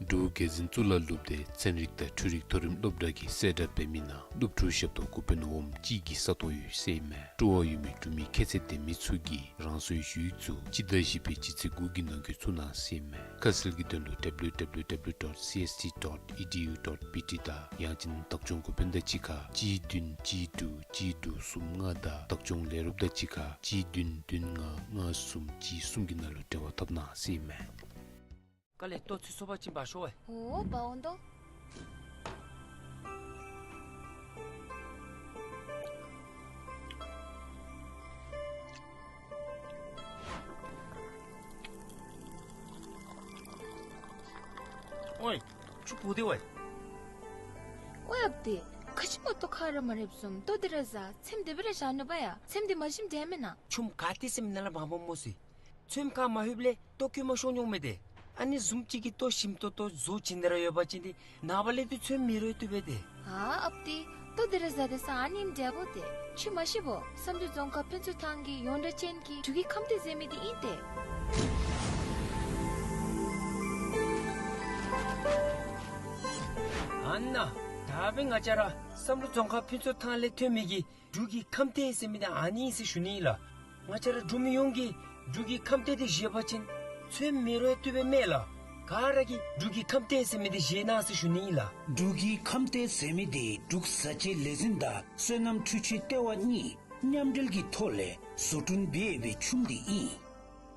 འབྲུག་རྒྱལ་འཛིན་གཙུག་ལག་སློབ་སྡེ་ཚན་རིག་དང་འཕྲུལ་རིག་མཐོ་རིམ་སློབ་གྲྭ་གིས་གསལ་བསྒྲགས་འབད་མི་ནང་སློབ་ཕྲུག་ཞབས་ཏོག་འགོ་དཔོན་འོགམ་གཅིག་གི་ས་སྟོང་ཡོད་ཟེར་ཨིན་མས། སྤྲོ་བ་ཡོད་མི་འབྲུག་མི་ཁྱད་ཚད་ལྡན་མི་ཚུ་གིས་རང་སོའི་ཞུ་ཡིག་ཚུ་སྤྱི་ཟླ་བཞི་པའི་སྤྱི་ཚེས་དགུ་གི་ནང་འཁོད་བཙུགས་གནང་ཟེར་ཨིན་མས། ཁ་གསལ་གྱི་དོན་ལུ་W W W dot C S T dot E D U dot B T དང་ཡང་ཅིན་བདག་སྐྱོང་འགོ་དཔོན་དང་གཅིག་ཁར་གཅིག་བདུན་གཅིག་དྲུག་གཅིག་དྲུག་གསུམ་ལྔ་དང་བདག་སྐྱོང་ལས་རོགསཔ་དང་གཅིག་ཁར་གཅིག་བདུན་བདུན་ལྔ་ལྔ་གསུམ་གཅིག་གསུམ་གྱི་ནང་ལུ་འབྲེལ་བ་འཐབ་གནང་ཟེར་ཨིན་མས། དཀའ་ལས་ཏོ་ཚུ་སོ་པ་ཅིན་འབག་ཤོག་ཝའེ། འོ་འབག་འོང་དོ། ཝའེ། ཁྱོད་བུ་དེ་ཝའེ། ཝའེ་ཨཔ་ཏི། ཁ་ཅིག་མ་གཏོགས་ཁ་ར་མ་རེགཔ་བཟུམ་ཏོ་འདི་ར་བཟའ། ཚེམས་དེ་སྦེ་ར་བཞག་ནུག་པ་ཡ། ཚེམས་འདི་མ་ཞིམ་དྲགས་མེན་ན། ཁྱོད་ག་ཏེ་ཟེར་མི་ནང་ལུ་བང་བང་སྨོ་ཟེར། ཚེམས་ཁར་མ་ལྷོདཔ་ལས་ལྟོ་སྐྱོན་མ་ཤོར་མྱོང་མས་ཏེ། ཨ་ནི་བཟུམ་ཅིག་གི་ལྟོ་ཞིམ་ཏོང་ཏོ་བཟོ་བྱིན་ནི་ར་ཡོད་པ་ཅིན་ཏེ་ནངས་པ་ལས་ཏེ་ཚེམས་མི་རོལ་བཏུབ་པས་ཏེ། ཨ་ཨཔ་ཏི། ལྟོ་འདི་ར་བཟའ་སྟེ་ས་ཨ་ནི་ཨིནམ་འདྲ་པོ་ཏེ། ཁྱོད་མ་ཤེས་བོ། བསམ་གྲུབ་རྫོང་ཁག་ཕུན་ཚོགས་ཐང་གི་ཡོངས་གྲགས་ཅན་གྱི་འབྲུག་གི་ཁམས་ཐེབས་ཟེར་མི་འདི་ཨིན་ཏེ། ཨ་ན། ད་འབདན་ང་བཅས་ར་བསམ་གྲུབ་རྫོང་ཁག་ཕུན་ཚོགས་ཐང་ལས་ཐོན་མི་གི་འབྲུག་གི་ཁམས་ཐེབས་ཟེར་མི་འདི་ཨ་ནི་ཨིན་ཟེར་ཞུ་ནི་ཨིན་ལགས། ང་བཅས་ར་འབྲུག་མི་ཡོངས་ཀྱིས་ འབྲུག་གི་ཁམས་སྡེ་འདི་བཞེས་པ་ཅིན་ཚོད་མེད་རུང་བཏུབ་པས་མས་ལགས། ག་ར་གིས་འབྲུག་གི་ཁམས་སྡེ་ཟེར་མི་འདི་བཞེས་གནང་ཟེར་ཞུ་ནི་ཨིན་ལགས། འབྲུག་གི་ཁམས་སྡེ་ཟེར་མི་འདི་འབྲུག་བཟའ་བཅའི་ལས་འཛིན་དང་སོ་ནམ་འཕྲུལ་ཆས་ལྟེ་བ་གཉིས་མཉམ་འབྲེལ་གྱི་ཐོག་ལས་བཟོ་སྐྲུན་འབད་ཡོད་པའི་ཆུམ་འདི་ཨིན།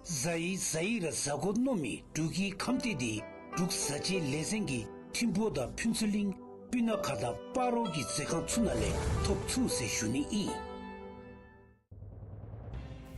བཟའ་ཡི་བཟའ་ཡི་ར་བཟའ་དགོ་མནོ་མི་འབྲུག་གི་ཁམས་སྡེ་འདི་འབྲུག་བཟའ་བཅའི་ལས་འཛིན་གྱི་ཐིམ་ཕུག་དང་ཕུན་ཚོགས་གླིང་སྤུ་ན་ཁ་དང་སྤ་རོ་གི་མཛོད་ཁང་ཚུ་ནང་ལས་ཐོབ་ཚུགས་ཟེར་ཞུ་ནི་ཨིན།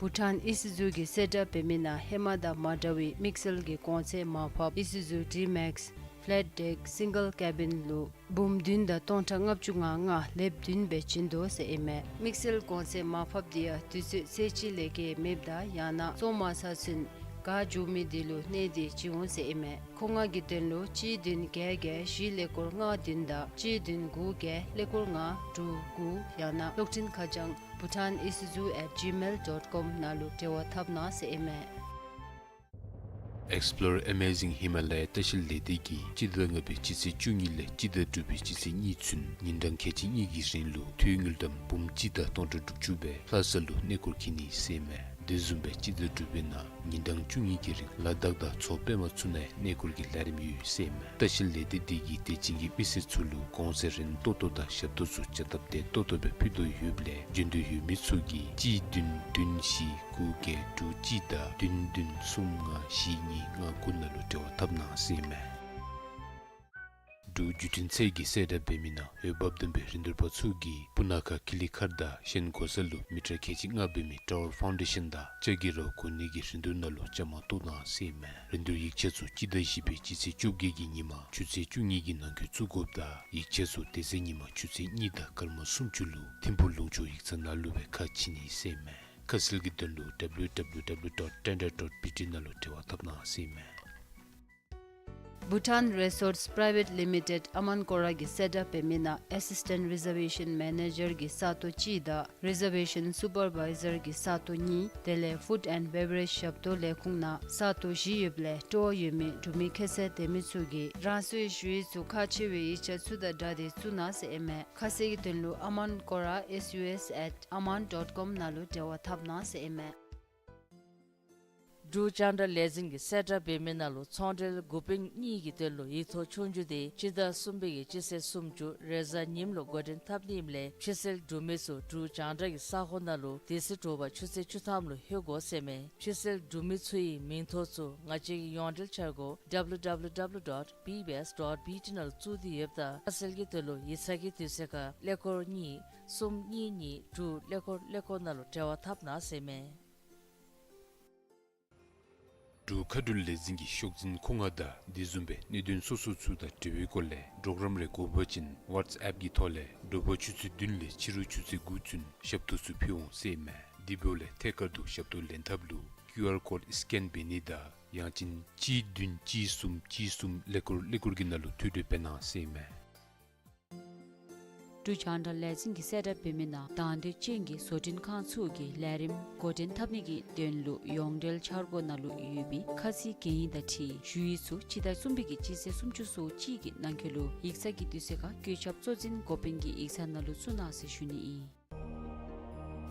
བྷུ་ཊཱན་ཨི་སི་ཛུ་གིས་གསལ་བསྒྲགས་འབད་མི་ནང་ཧེ་མ་དང་མ་འདྲ་བའི་དམིགས་བསལ་གྱི་གོང་ཚད་མར་ཕབ་ཨི་སི་ཛུ་ཌི་མེག་སི་ཕེ་ལེཊ་ཌེཀ་སིང་གལ་ཀེ་བིན་ལུ་འབུམ་བདུན་དང་སྟོང་ཕྲག་ལྔ་བཅུ་ང་ལྔ་ལེབ་བདུན་སྦེ་བྱིན་དོ་ཟེར་ཨིན་མས། དམིགས་བསལ་གོང་ཚད་མར་ཕབ་འདི་ཡང་དུས་ཚོད་ཚེས་གཅིག་ལས་བརྒལ་མེདཔ་དང་ཡང་ན་བཙོང་མ་ཚར་ཚུན་ག་འབྱུང་མི་འདི་ལུ་གནས་ཏེ་བྱིན་འོང་ཟེར་ཨིན་མས། མཁོ་མངགས་ཀྱི་དོན་ལུ་གཅིག་བདུན་བརྒྱད་བརྒྱད་བཞི་ཀླད་ཀོར་ལྔ་བདུན་དང་གཅིག་བདུན་དགུ་བརྒྱད་ཀླད་ཀོར་ལྔ་དྲུག་དགུ་ཡང་ན་གློག་འཕྲིན་ཁ་བྱང་bhutanisuzu at gmail dot com ནང་ལུ་འབྲེལ་བ་འཐབ་གནང་ཟེར་ཨིན་མས། Explore Amazing Himalaya ལྟ་བཤལ་ལས་སྡེ་གིས་སྤྱི་ཟླ་ལྔ་པའི་སྤྱི་ཚེས་བཅུ་གཉིས་ལས་སྤྱི་ཟླ་དྲུག་པའི་སྤྱི་ཚེས་གཉིས་ཚུན་ཉིན་གྲངས་ཁལ་གཅིག་གཉིས་ཀྱི་རིང་ལུ་ཐོན་དངུལ་ཀྲམ་འབུམ་གཅིག་དང་སྟོང་ཕྲག་དྲུག་ཅུ་སྦེ་ལྷ་ས་ལུ་གནས་སྐོར་འཁྱིད་ནི་ཟེར་ཨིན་མས། དེ་བཟུམ་སྦེ་སྤྱི་ཟླ་དྲུག་པའི་ནང་ཉིན་གྲངས་བཅུ་གཉིས་ཀྱི་རིང་ལ་དྭགས་དང་མཚོ་པདྨ་ཚུ་ནང་གནས་སྐོར་གྱི་ལས་རིམ་ཡོད་ཟེར་ཨིན་མས། ལྟ་བཤལ་ལས་སྡེ་འདི་གིས་དད་ཅན་གྱི་མི་སེར་ཚུ་ལུ་གོང་ཚད་རིན་ཏོག་ཏོ་དང་ཞབས་ཏོག་ཚུ་བྱ་སྟབས་བདེ་ཏོག་ཏོ་སྦེ་ཕུལ་དོ་ཡོདཔ་ལས་འབྱོན་འདོད་ཡོད་མི་ཚུ་གིས་གཅིག་བདུན་བདུན་བཞི་དགུ་བརྒྱད་དྲུག་གཅིག་དང་བདུན་བདུན་གསུམ་ལྔ་བཞི་གཉིས་ལྔ་དགུ་ནང་ལུ་འབྲེལ་བ་འཐབ་གནང་ཟེར་ཨིན་མས། འབྲུག་བརྒྱུད་འཕྲིན་ཚད་ཀྱིས་གསལ་བསྒྲགས་འབད་མི་ནང་འོས་འབབ་ལྡན་པའི་རིན་བསྡུར་པ་ཚུ་གིས་སྤུ་ན་ཁ་ཀི་ལི་མཁར་དང་ཤན་སྒོ་ས་ལུ་མི་ཊར་ཁལ་གཅིག་ལྔ་འབད་མི་ཊ་ཝར་ཕའུན་ཌེ་ཤན་དང་ལྕགས་ཀྱི་ར་བ་གོ་ནི་གི་རིན་བསྡུར་ནང་ལུ་བཅའ་མར་གཏོགས་གནང་ཟེར་ཨིན་མས། རིན་བསྡུར་ཡིག་ཆ་ཚུ་སྤྱི་ཟླ་བཞི་པའི་སྤྱི་ཚེས་བཅོ་བརྒྱད་ཀྱི་ཉིན་མ་ཆུ་ཚོད་བཅུ་གཉིས་ཀྱི་ནང་འཁོད་བཙུགས་དགོཔ་དང་ཡིག་ཆ་ཚུ་དེ་ཚེ་ཉིན་མ་ཆུ་ཚོད་གཉིས་དང་སྐར་མ་སུམ་ཅུ་ལུ་ཐིམ་ཕུག་ལུང་ཕྱོགས་ཡིག་ཚང་ནང་ལུ་སྦེ་ཁ་ཕྱེ་ནི་ཟེར་ཨིན་མས། ཁ་གསལ་གྱི་དོན་ལུ་www dot tender dot bt ནང་ལུ་འབྲེལ་བ་འཐབ་གནང་ཟེར་ཨིན་མས། Bhutan Resorts Private Limited ཨ་མཱན་ཀོ་ར་གིས་གསལ་བསྒྲགས་འབད་མི་ནང་Assistant Reservation Manager གི་ས་སྟོང་གཅིག་དང་Reservation Supervisor གི་ས་སྟོང་གཉིས་དེ་ལས་Food and Beverage ཞབས་ཏོག་ལས་ཁུངས་ནང་ས་སྟོང་བཞི་ཡོདཔ་ལས་སྤྲོ་བ་ཡོད་མི་འབྲུག་མི་ཁ་གསལ་ལྡན་མི་ཚུ་གིས་རང་སོའི་ཞུ་ཡིག་ཚུ་ཁག་ཆེ་བའི་ཡིག་ཆ་ཚུ་དང་སྦྲགས་ཏེ་བཙུགས་གནང་ཟེར་ཨིན་མས། ཁ་གསལ་གྱི་དོན་ལུ་ཨ་མཱན་ཀོ་ར་S U S at amman dot com ནང་ལུ་འབྲེལ་བ་འཐབ་གནང་ཟེར་ཨིན་མས། འབྲུག་རྒྱང་བསྒྲགས་ལས་འཛིན་གྱིས་གསལ་བསྒྲགས་འབད་མི་ནང་ལུ་ཚོང་འབྲེལ་འགོ་དཔོན་གཉིས་ཀྱི་དོན་ལུ་ཡིག་ཐོག་ཆོས་རྒྱུགས་འདི་སྤྱི་ཟླ་གསུམ་པའི་གི་སྤྱི་ཚེས་སུམ་ཅུ་རེས་གཟའ་ཉིམ་ལུ་འགོ་འདྲེན་འཐབ་ནི་ཨིནམ་ལས་ཕྱི་སེལ་འབྲུག་མི་ཚུ་འབྲུག་རྒྱང་བསྒྲགས་ཀྱི་ས་ཁོངས་ནང་ལུ་དེ་ཚེ་དྲོ་པ་ཆུ་ཚོད་བཅུ་ཐམ་ལུ་ལྷོད་དགོ་ཟེར་མས། ཕྱི་སེལ་འབྲུག་མི་ཚུ་གི་མིང་ཐོ་ཚུ་ང་བཅས་ཀྱི་ཡོངས་འབྲེལ་འཆར་སྒོ www dot bbs dot bt ནང་ལུ་བཙུགས་ཏེ་ཡོདཔ་ད་ཁ་གསལ་གྱི་དོན་ལུ་ཡིག་ཚང་གི་དུས་ཚོད་ཁར་ཀླད་ཀོར་གཉིས་གསུམ་གཉིས་གཉིས་དྲུག་ཀླད་ཀོར་ཀླད་ཀོར་ནང་ལུ་འབྲེལ་བ་འཐབ་གནང་ཟེར་མས། འབྲུག་མཁའ་འགྲུལ་ལས་འཛིན་གྱི་ཤོག་འཛིན་མཁོ་མངགས་དང་དེ་བཟུམ་སྦེ་གནད་དོན་སོ་སོ་ཚུ་དང་འབྲེལ་བའི་སྐོར་ལས་གྲོགས་རམ་རེ་དགོ་པ་ཅིན་ཝཊས་ཨེཔ་གི་ཐོག་ལས་དྲོ་པ་ཆུ་ཚོད་བདུན་ལས་ཕྱི་རུ་ཆུ་ཚོད་དགུ་ཚུན་ཞབས་ཏོག་ཚུ་ཕུལ་འོང་ཟེར་ཨིན་མས། དེ་འབདཝ་ལས་ཐད་ཀར་དུ་ཞབས་ཏོག་ལེན་ཐབས་ལུ་ཀིའུ་ཨར་ཀོཌ་སི་ཀེན་འབད་ནི་དང་ཡང་ཅིན་གཅིག་བདུན་གཅིག་གསུམ་གཅིག་གསུམ་ཀླད་ཀོར་ཀླད་ཀོར་གྱི་ནང་ལུ་ཐོ་འགོད་འབད་གནང་ཟེར་ཨིན་མས། འབྲུག་རྒྱང་བསྒྲགས་ལས་འཛིན་གྱིས་གསལ་བསྒྲགས་འབད་མི་ནང་དང་འདོད་ཅན་གྱི་བཟོ་སྐྲུན་ཁང་ཚུ་གིས་ལས་རིམ་འགོ་འདྲེན་འཐབ་ནི་གི་དོན་ལུ་ཡོངས་འབྲེལ་འཆར་སྒོ་ནང་ལུ་ཡོད་པའི་ཁ་ཚིག་གན་ཡིག་དང་འཁྲིལ་ཞུ་ཡིག་ཚུ་སྤྱི་ཟླ་གསུམ་པའི་གི་སྤྱི་ཚེས་སུམ་ཅུ་སོ་གཅིག་གི་ནང་འཁོད་ལུ་ཡིག་ཚང་གི་དུས་ཚོད་ཁར་བཀོད་ཁྱབ་གཙོ་འཛིན་འགོ་དཔོན་གྱི་ཡིག་ཚང་ནང་ལུ་བཙུགས་གནང་ཟེར་ཞུ་ནི་ཨིན།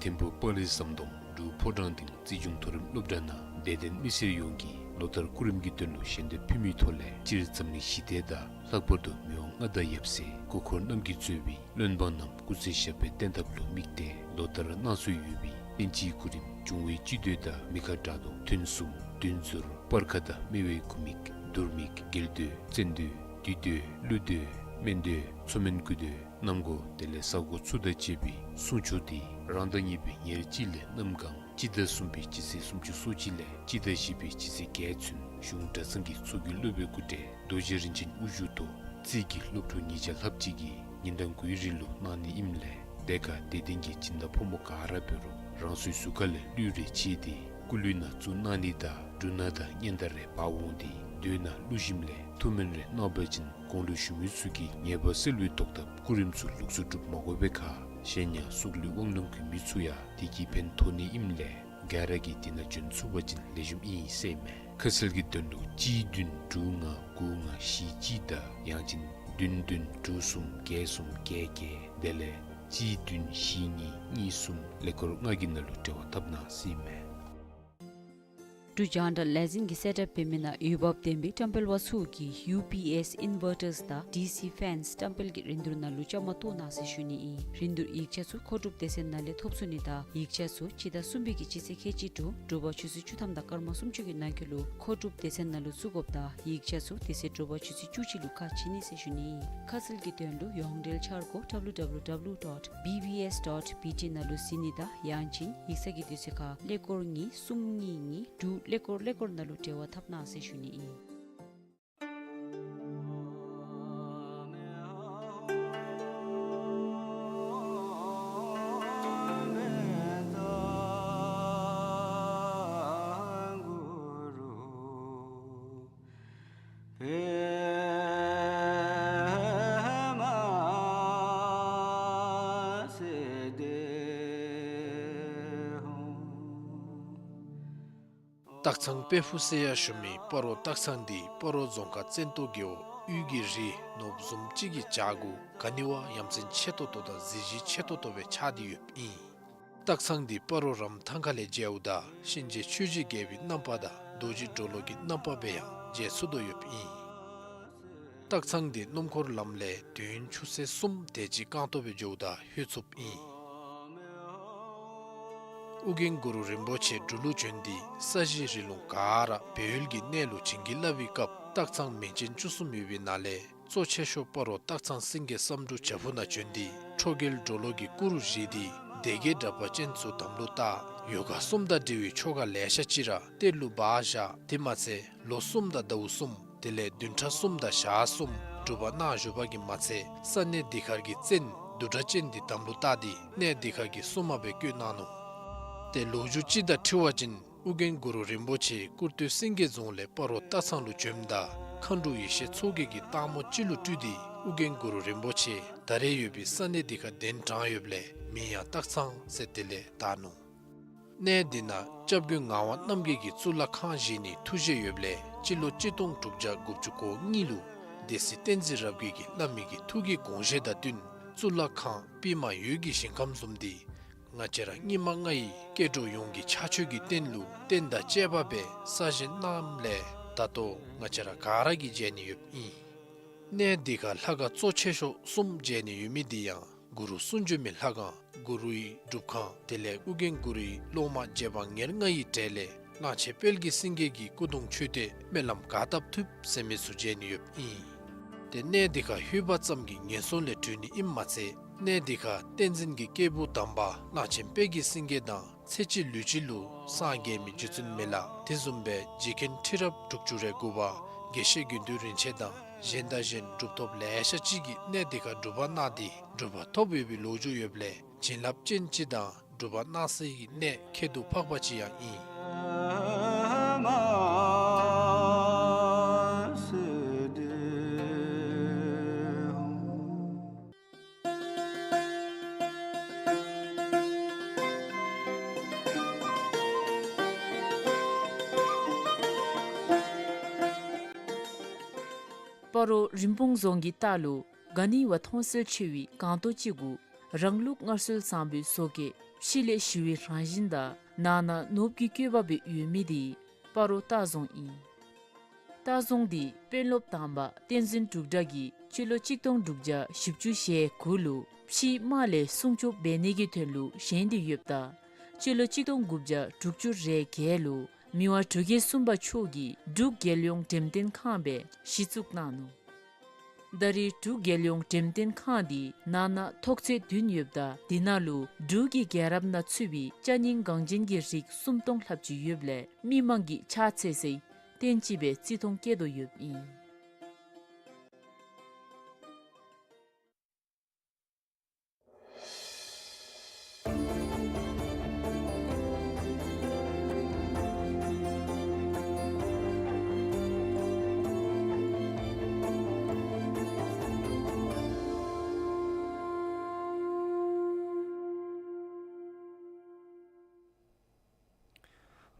ཐིམ་ཕུག་སྤ་རི་ཟམ་གདོང་འབྲུག་ཕོ་བྲང་སྡིངས་རྩིས་གཞུང་མཐོ་རིམ་སློབ་གྲྭ་ནང་དད་ལྡན་མི་སེར་ཡོངས་ཀྱིས་ལོ་ལྟར་སྐུ་རིམ་གྱི་དོན་ལུ་ཞལ་འདེབས་ཕུལ་མིའི་ཐོག་ལས་སྤྱིར་འཛམ་གླིང་ཞི་བདེ་དང་ལྷག་པར་དུ་མི་དབང་མངའ་བདག་ཡབ་སྲས་སྐུ་འཁོར་རྣམ་བསྐྱེད་གཙོས་པའི་བློན་འབངས་རྣམས་སྐུ་ཚེ་ཞབས་པད་བརྟན་ཐབས་ལུ་དམིགས་ཏེ་ལོ་ལྟར་གནང་སྲོལ་ཡོད་པའི་བསྟན་སྤྱིའི་སྐུ་རིམ་འབྱུང་བའི་སྤྱི་མདོས་དང་མི་ཁ་དགྲ་བཟློག་མཐུན་གསུམ་བདུན་ཟུར་སྤར་ཁ་དང་སྨེ་བའི་སྐུ་མིག་དུར་མིག་རྒྱལ་མདོས་བཙན་མདོས་བདུད་མདོས་ཀླུ་མདོས་སྨན་མདོས་མཚོ་སྨན་སྐུ་མདོས་གནམ་སྒོ་དེ་ལས་ས་སྒོ་ཚུ་དང་བཅས་པའི་སྲུང་ཆོག་འདི་རང་ཟླ་གཉིས་པའི་ཉེར་གཅིག་ལས་གནམ་གང་སྤྱི་ཟླ་གསུམ་པའི་སྤྱི་ཚེས་སུམ་ཅུ་སོ་གཅིག་ལས་སྤྱི་ཟླ་བཞི་པའི་སྤྱི་ཚེས་བརྒྱད་ཚུན་གཞུང་གྲྭ་ཚང་གི་ཚོགས་ཀྱི་སློབ་དཔོན་སྐུ་བགྲེས་རྡོ་རྗེ་རིན་ཆེན་དབུ་བཞུགས་ཐོག་རྩིས་ཀྱི་སློབ་ཕྲུག་ཉིས་བརྒྱ་ལྷགཔ་ཅིག་གིས་ཉིན་གྲངས་དགུའི་རིང་ལུ་གནང་ནི་ཨིནམ་ལས་དེ་ཁར་དད་ལྡན་གྱི་སྦྱིན་བདག་ཕོ་མོ་ག་ར་འབད་རུང་རང་སོའི་གཟུགས་ཁ་ལས་གླུད་རེ་ཕྱེ་སྟེ་སྐུ་གླུད་ནང་བཙུགས་གནང་ནི་དང་འབྲུ་སྣ་དང་སྙན་དར་རེ་འབག་འོང་སྟེ་མདོས་ནང་བླུགས་ཞིནམ་ལས་ཐུགས་སྨོན་རེ་གནང་བ་ཅིན་གོང་ལུ་ཞུ་མི་ཚུ་གི་ཉེས་པ་སེལ་བའི་ཐོག་ཐབས་སྐུ་རིམ་ཚུ་ལོགས་སུ་སྒྲུབ་མ་དགོ་པའི་ཁར་གཞན་ཡང་སྲོག་ལུས་དབང་ལུང་གི་མི་ཚུ་ཡང་དེ་གིས་ཕན་ཐོགས་ནི་ཨིནམ་ལས་ག་ར་གིས་དེ་ནང་འབྱོན་ཚུགས་པ་ཅིན་ལེགས་ཤོམ་ཨིན་ཟེར་ཨིན་མས། ཁ་གསལ་གྱི་དོན་ལུ་གཅིག་བདུན་དྲུག་ལྔ་དགུ་ལྔ་བཞི་གཅིག་དང་ཡང་ཅིན་བདུན་བདུན་དྲུག་གསུམ་བརྒྱད་གསུམ་བརྒྱད་བརྒྱད་དེ་ལས་གཅིག་བདུན་བཞི་གཉིས་གཉིས་གསུམ་ཀླད་ཀོར་ལྔ་གི་ནང་ལུ་འབྲེལ་བ་འཐབ་གནང་ཟེར་ཨིན་མས། འབྲུག་རྒྱང་བསྒྲགས་ལས་འཛིན་གྱིས་གསལ་བསྒྲགས་འབད་མི་ནང་འོས་འབབ་ལྡན་པའི་བཀྲམ་སྤེལ་པ་ཚུ་གིས་ཡུ་པི་ཨེསི་ཨིན་ཝར་ཊརསི་དང་ཌི་སི་ཕེནསི་བཀྲམ་སྤེལ་གྱི་རིན་བསྡུར་ནང་ལུ་བཅའ་མར་གཏོགས་གནང་ཟེར་ཞུ་ནི་ཨིན། རིན་བསྡུར་ཡིག་ཆ་ཚུ་མཁོ་སྒྲུབ་སྡེ་ཚན་ནང་ལས་ཐོབ་ཚུགས་ནི་དང་ཡིག་ཆ་ཚུ་སྤྱི་ཟླ་གསུམ་པའི་གི་སྤྱི་ཚེས་ཁལ་གཅིག་དྲུག་དྲོ་པ་ཆུ་ཚོད་བཅུ་ཐམ་དང་སྐར་མ་སུམ་ཅུ་གི་ནང་འཁོད་ལུ་མཁོ་སྒྲུབ་སྡེ་ཚན་ནང་ལུ་བཙུགས་དགོཔ་དང་ཡིག་ཆ་ཚུ་དེ་ཚེ་དྲོ་པ་ཆུ་ཚོད་བཅུ་གཅིག་ལུ་ཁ་ཕྱེ་ནི་ཟེར་ཞུ་ནི་ཨིན། ཁ་གསལ་གྱི་དོན་ལུ་ཡོངས་འབྲེལ་འཆར་སྒོ་W W W dot B B S dot B T ནང་ལུ་གཟིགས་ནི་དང་ཡང་ཅིན་ཡིག་ཚང་གི་དུས་ཚོད་ཁར་ཀླད་ཀོར་གཉིས་གསུམ་གཉིས་གཉིས་དྲུག་ཀླད་ཀོར་ཀླད་ཀོར་ནང་ལུ་འབྲེལ་བ་འཐབ་གནང་ཟེར་ཞུ་ནི་ཨིན། སྟག་ཚང་དཔལ་ཕུག་ཟེར་ཡང་ཞུ་མི་སྤ་རོ་སྟག་ཚང་འདི་སྤ་རོ་རྫོང་ཁག་བཙན་ཏོ་རྒེད་འོག་དབུས་ཀྱི་རི་ནོར་བུ་བཟུམ་ཅིག་གི་བྱག་གུ་ག་ནི་བ་ཡ་མཚན་ཆེ་ཏོག་ཏོ་དང་གཟི་བརྗིད་ཆེ་ཏོག་ཏོ་སྦེ་ཆགས་ཏེ་ཡོདཔ་ཨིན། སྟག་ཚང་འདི་སྤ་རོ་རམ་ཐང་ཁ་ལས་མཇལཝ་ད་གཤིན་རྗེ་ཆོས་ཀྱི་རྒྱལ་པོའི་རྣམ་པ་དང་རྡོ་རྗེ་གྲོ་ལོད་ཀྱི་རྣམ་པ་སྦེ་ཡང་མཇལ་ཚུགས་དོ་ཡོདཔ་ཨིན། སྟག་ཚང་འདི་སྣུམ་འཁོར་ལམ་ལས་དུས་ཡུན་ཆུ་ཚོད་གསུམ་དེ་ཅིག་རྐང་ཐང་སྦེ་འགྱོཝ་ད་ལྷོད་ཚུགསཔ་ཨིན། ཨོ་རྒྱན་གུ་རུ་རིན་པོ་ཆེ་འབྲུག་ལུ་བྱོན་ཏེ་ས་གཞི་རི་ལུང་ག་ར་སྦས་ཡུལ་གྱི་གནས་ལུ་བྱིན་གྱིས་བརླབས་པའི་སྐབས་སྟག་ཚང་མིང་ཅན་བཅུ་གསུམ་ཡོད་པའི་ནང་ལས་གཙོ་ཆེ་ཤོས་སྤ་རོ་སྟག་ཚང་སེང་གེ་བསམ་འགྲུབ་བྱག་ཕུག་ནང་བྱོན་ཏེ་ཁྲོ་རྒྱལ་གྲོ་ལོད་ཀྱི་སྐུ་རུ་བཞེངས་ཏེ་སྡེ་བརྒྱད་དྲེགས་པ་ཅན་ཚུ་དམ་ལུ་བཏགས། ཡོ་ག་གསུམ་དང་འབྲེལ་བའི་ཆོ་ག་ལེ་ཤ་ཅིག་ར་གཏེར་ལུ་སྦ་བཞག། དེ་མ་ཚད་ལོ་གསུམ་དང་ཟླཝ་གསུམ་དེ་ལས་བདུན་ཕྲག་གསུམ་དང་ཞག་གསུམ་སྒྲུབ་པ་གནང་བཞུགས་པ་གིས་མ་ཚད་ས་གནས་འདི་ཁར་གྱི་བཙན་བདུད་དྲེགས་ཅན་འདི་དམ་ལུ་བཏགས་ཏེ་གནས་འདི་ཁར་གྱི་སྲུང་མ་སྦེ་བསྐོས་གནང་ནུག། ཏེ་ལོ་རྒྱུས་ཅིག་དང་འཁྲིལ་བ་ཅིན་ཨོ་རྒྱན་གུ་རུ་རིན་པོ་ཆེ་ཀུར་སྟོད་སེང་གེ་རྫོང་ལས་སྤ་རོ་སྟག་ཚང་ལུ་བྱོནམ་ད་མཁའ་འགྲོ་ཡེ་ཤེས་མཚོ་རྒྱལ་གྱིས་སྟག་མོ་ཅིག་ལུ་སྤྲུལ་ཏེ་ཨོ་རྒྱན་གུ་རུ་རིན་པོ་ཆེ་ད་རེས་ཡོད་པའི་ས་གནས་འདི་ཁར་གདན་དྲངས་ཡོདཔ་ལས་མིང་ཡང་སྟག་ཚང་ཟེར་དེ་ལས་བཏགས་ནུག། གནས་འདི་ནང་སྐྱབས་མགོན་ངག་དབང་རྣམ་རྒྱལ་གྱིས་གཙུག་ལག་ཁང་བཞེངས་ནིའི་ཐུགས་བཞེད་ཡོདཔ་ལས་སྤྱི་ལོ་གཅིག་སྟོང་དྲུག་བརྒྱ་དགུ་བཅུ་གོ་གཉིས་ལུ་སྡེ་སྲིད་བསྟན་འཛིན་རབ་རྒྱས་ཀྱིས་བླ་མའི་གི་ཐུགས་ཀྱི་དགོངས་བཞེད་དང་བསྟུན་གཙུག་ལག་ཁང་པདྨ་འོད་ཀྱི་ཞིང་ཁམས་བཟུམ་འདི་ང་བཅས་ར་སྙིགས་མ་ལྔ་ཡི་སྐྱེ་འགྲོ་ཡོངས་ཀྱི་ཕྱག་མཆོད་ཀྱི་རྟེན་ལུ་རྟེན་དང་བཅས་པ་སྦེ་གསར་བཞེངས་གནངམ་ལས་ད་ལྟོ་ང་བཅས་ར་ག་ར་གིས་མཇལ་ནི་ཡོདཔ་ཨིན། གནས་འདི་ཁར་ལྷ་ཁང་གཙོ་ཆེ་ཤོས་གསུམ་མཇལ་ནི་ཡོད་མི་འདི་ཡང་གུ་རུ་གསུང་བྱོན་མའི་ལྷ་ཁང་གུ་རུའི་སྒྲུབ་ཁང་དེ་ལས་ཨོ་རྒྱན་གུ་རུའི་སློབ་མ་རྗེ་འབངས་ཉེར་ལྔ་ཡི་གྲས་ལས་གླང་ཆེན་དཔལ་གྱི་སེང་གེ་གི་སྐུ་གདུང་མཆོད་རྟེན་སྨོན་ལམ་ག་བཏབ་ཐུབ་ཟེར་མི་ཚུ་མཇལ་ནི་ཡོདཔ་ཨིན། ཏེ་གནས་འདི་ཁར་ལྷོད་པ་ཙམ་གྱིས་ངན་སོང་ལས་གྲོལ་ནི་ཨིནམ་མ་ཚད་གནས་འདི་ཁར་བསྟན་འཛིན་གྱི་སྐྱེས་བུ་དམ་པ་གླང་ཆེན་དཔལ་གྱི་སེང་གེ་དང་ཚེ་གཅིག་ལུས་གཅིག་ལུ་སངས་རྒྱས་མི་རྗེ་བཙུན་མི་ལ་དེ་བཟུམ་སྦེ་རྗེ་མཁན་ཁྲི་རབས་དྲུག་ཅུ་རེ་དགུ་པ་དགེ་བཤེས་དགེ་འདུན་རིན་ཆེན་དང་གཞན་དང་གཞན་གྲུབ་ཐོབ་ལེ་ཤ་ཅིག་གིས་གནས་འདི་ཁར་སྒྲུབ་པ་གནང་སྟེ་གྲུབ་པ་ཐོབ་ཡོད་པའི་ལོ་རྒྱུས་ཡོདཔ་ལས་བྱིན་རླབས་ཅན་ཅིག་དང་སྒྲུབ་པ་གནང་སའི་གནས་ཁྱད་དུ་འཕགས་པ་ཅིག་ཡང་ཨིན། སྤ་རོ་རིན་སྤུངས་རྫོང་གི་ལྟག་ལུ་ག་ནི་བ་མཐོང་གསལ་ཆེ་བའི་སྒང་ཏོག་ཅིག་གུ་རང་ལུགས་སྔར་སྲོལ་བཟང་པོའི་བཟོ་བཀོད་ཕྱི་ལས་ཞི་བའི་རང་བཞིན་དང་ནང་ན་ནོར་བུ་གི་བཀོད་པ་སྦེ་ཡོད་མི་འདི་སྤ་རོ་སྟག་རྫོང་ཨིན། སྟག་རྫོང་འདི་དཔོན་སློབ་དམ་པ་བསྟན་འཛིན་འབྲུག་གྲགས་ཀྱིས་སྤྱི་ལོ་གཅིག་སྟོང་དྲུག་བརྒྱ་བཞི་བཅུ་ཞེ་དགུ་ལུ་ཕྱིའི་དམག་ལས་སྲུང་སྐྱོབ་འབད་ནི་གི་དོན་ལུ་བཞེངས་ཏེ་ཡོདཔ་ད་སྤྱི་ལོ་གཅིག་སྟོང་དགུ་བརྒྱ་དྲུག་ཅུ་རེ་བརྒྱད་ལུ་མི་དབང་འབྲུག་རྒྱལ་གསུམ་པ་མཆོག་གིས་འབྲུག་རྒྱལ་ཡོངས་འགྲེམས་སྟོན་ཁང་སྦེ་གཞི་བཙུགས་གནང་ནུག། ད་རེས་འབྲུག་རྒྱལ་ཡོངས་འགྲེམས་སྟོན་ཁང་འདི་ནང་ན་ཐོག་ཚད་བདུན་ཡོདཔ་ད་འདི་ནང་ལུ་འབྲུག་གི་རྒྱལ་རབས་ནང་ཚུད་པའི་ཅ་རྙིང་འགངས་ཅན་གྱི་རིགས་སུམ་སྟོང་ལྷགཔ་ཅིག་ཡོདཔ་ལས་མི་མང་གིས་ཕྱག་འཚལ་སའི་རྟེན་ཅིག་སྦེ་བརྩི་མཐོང་བསྐྱེད་དོ་ཡོདཔ་ཨིན།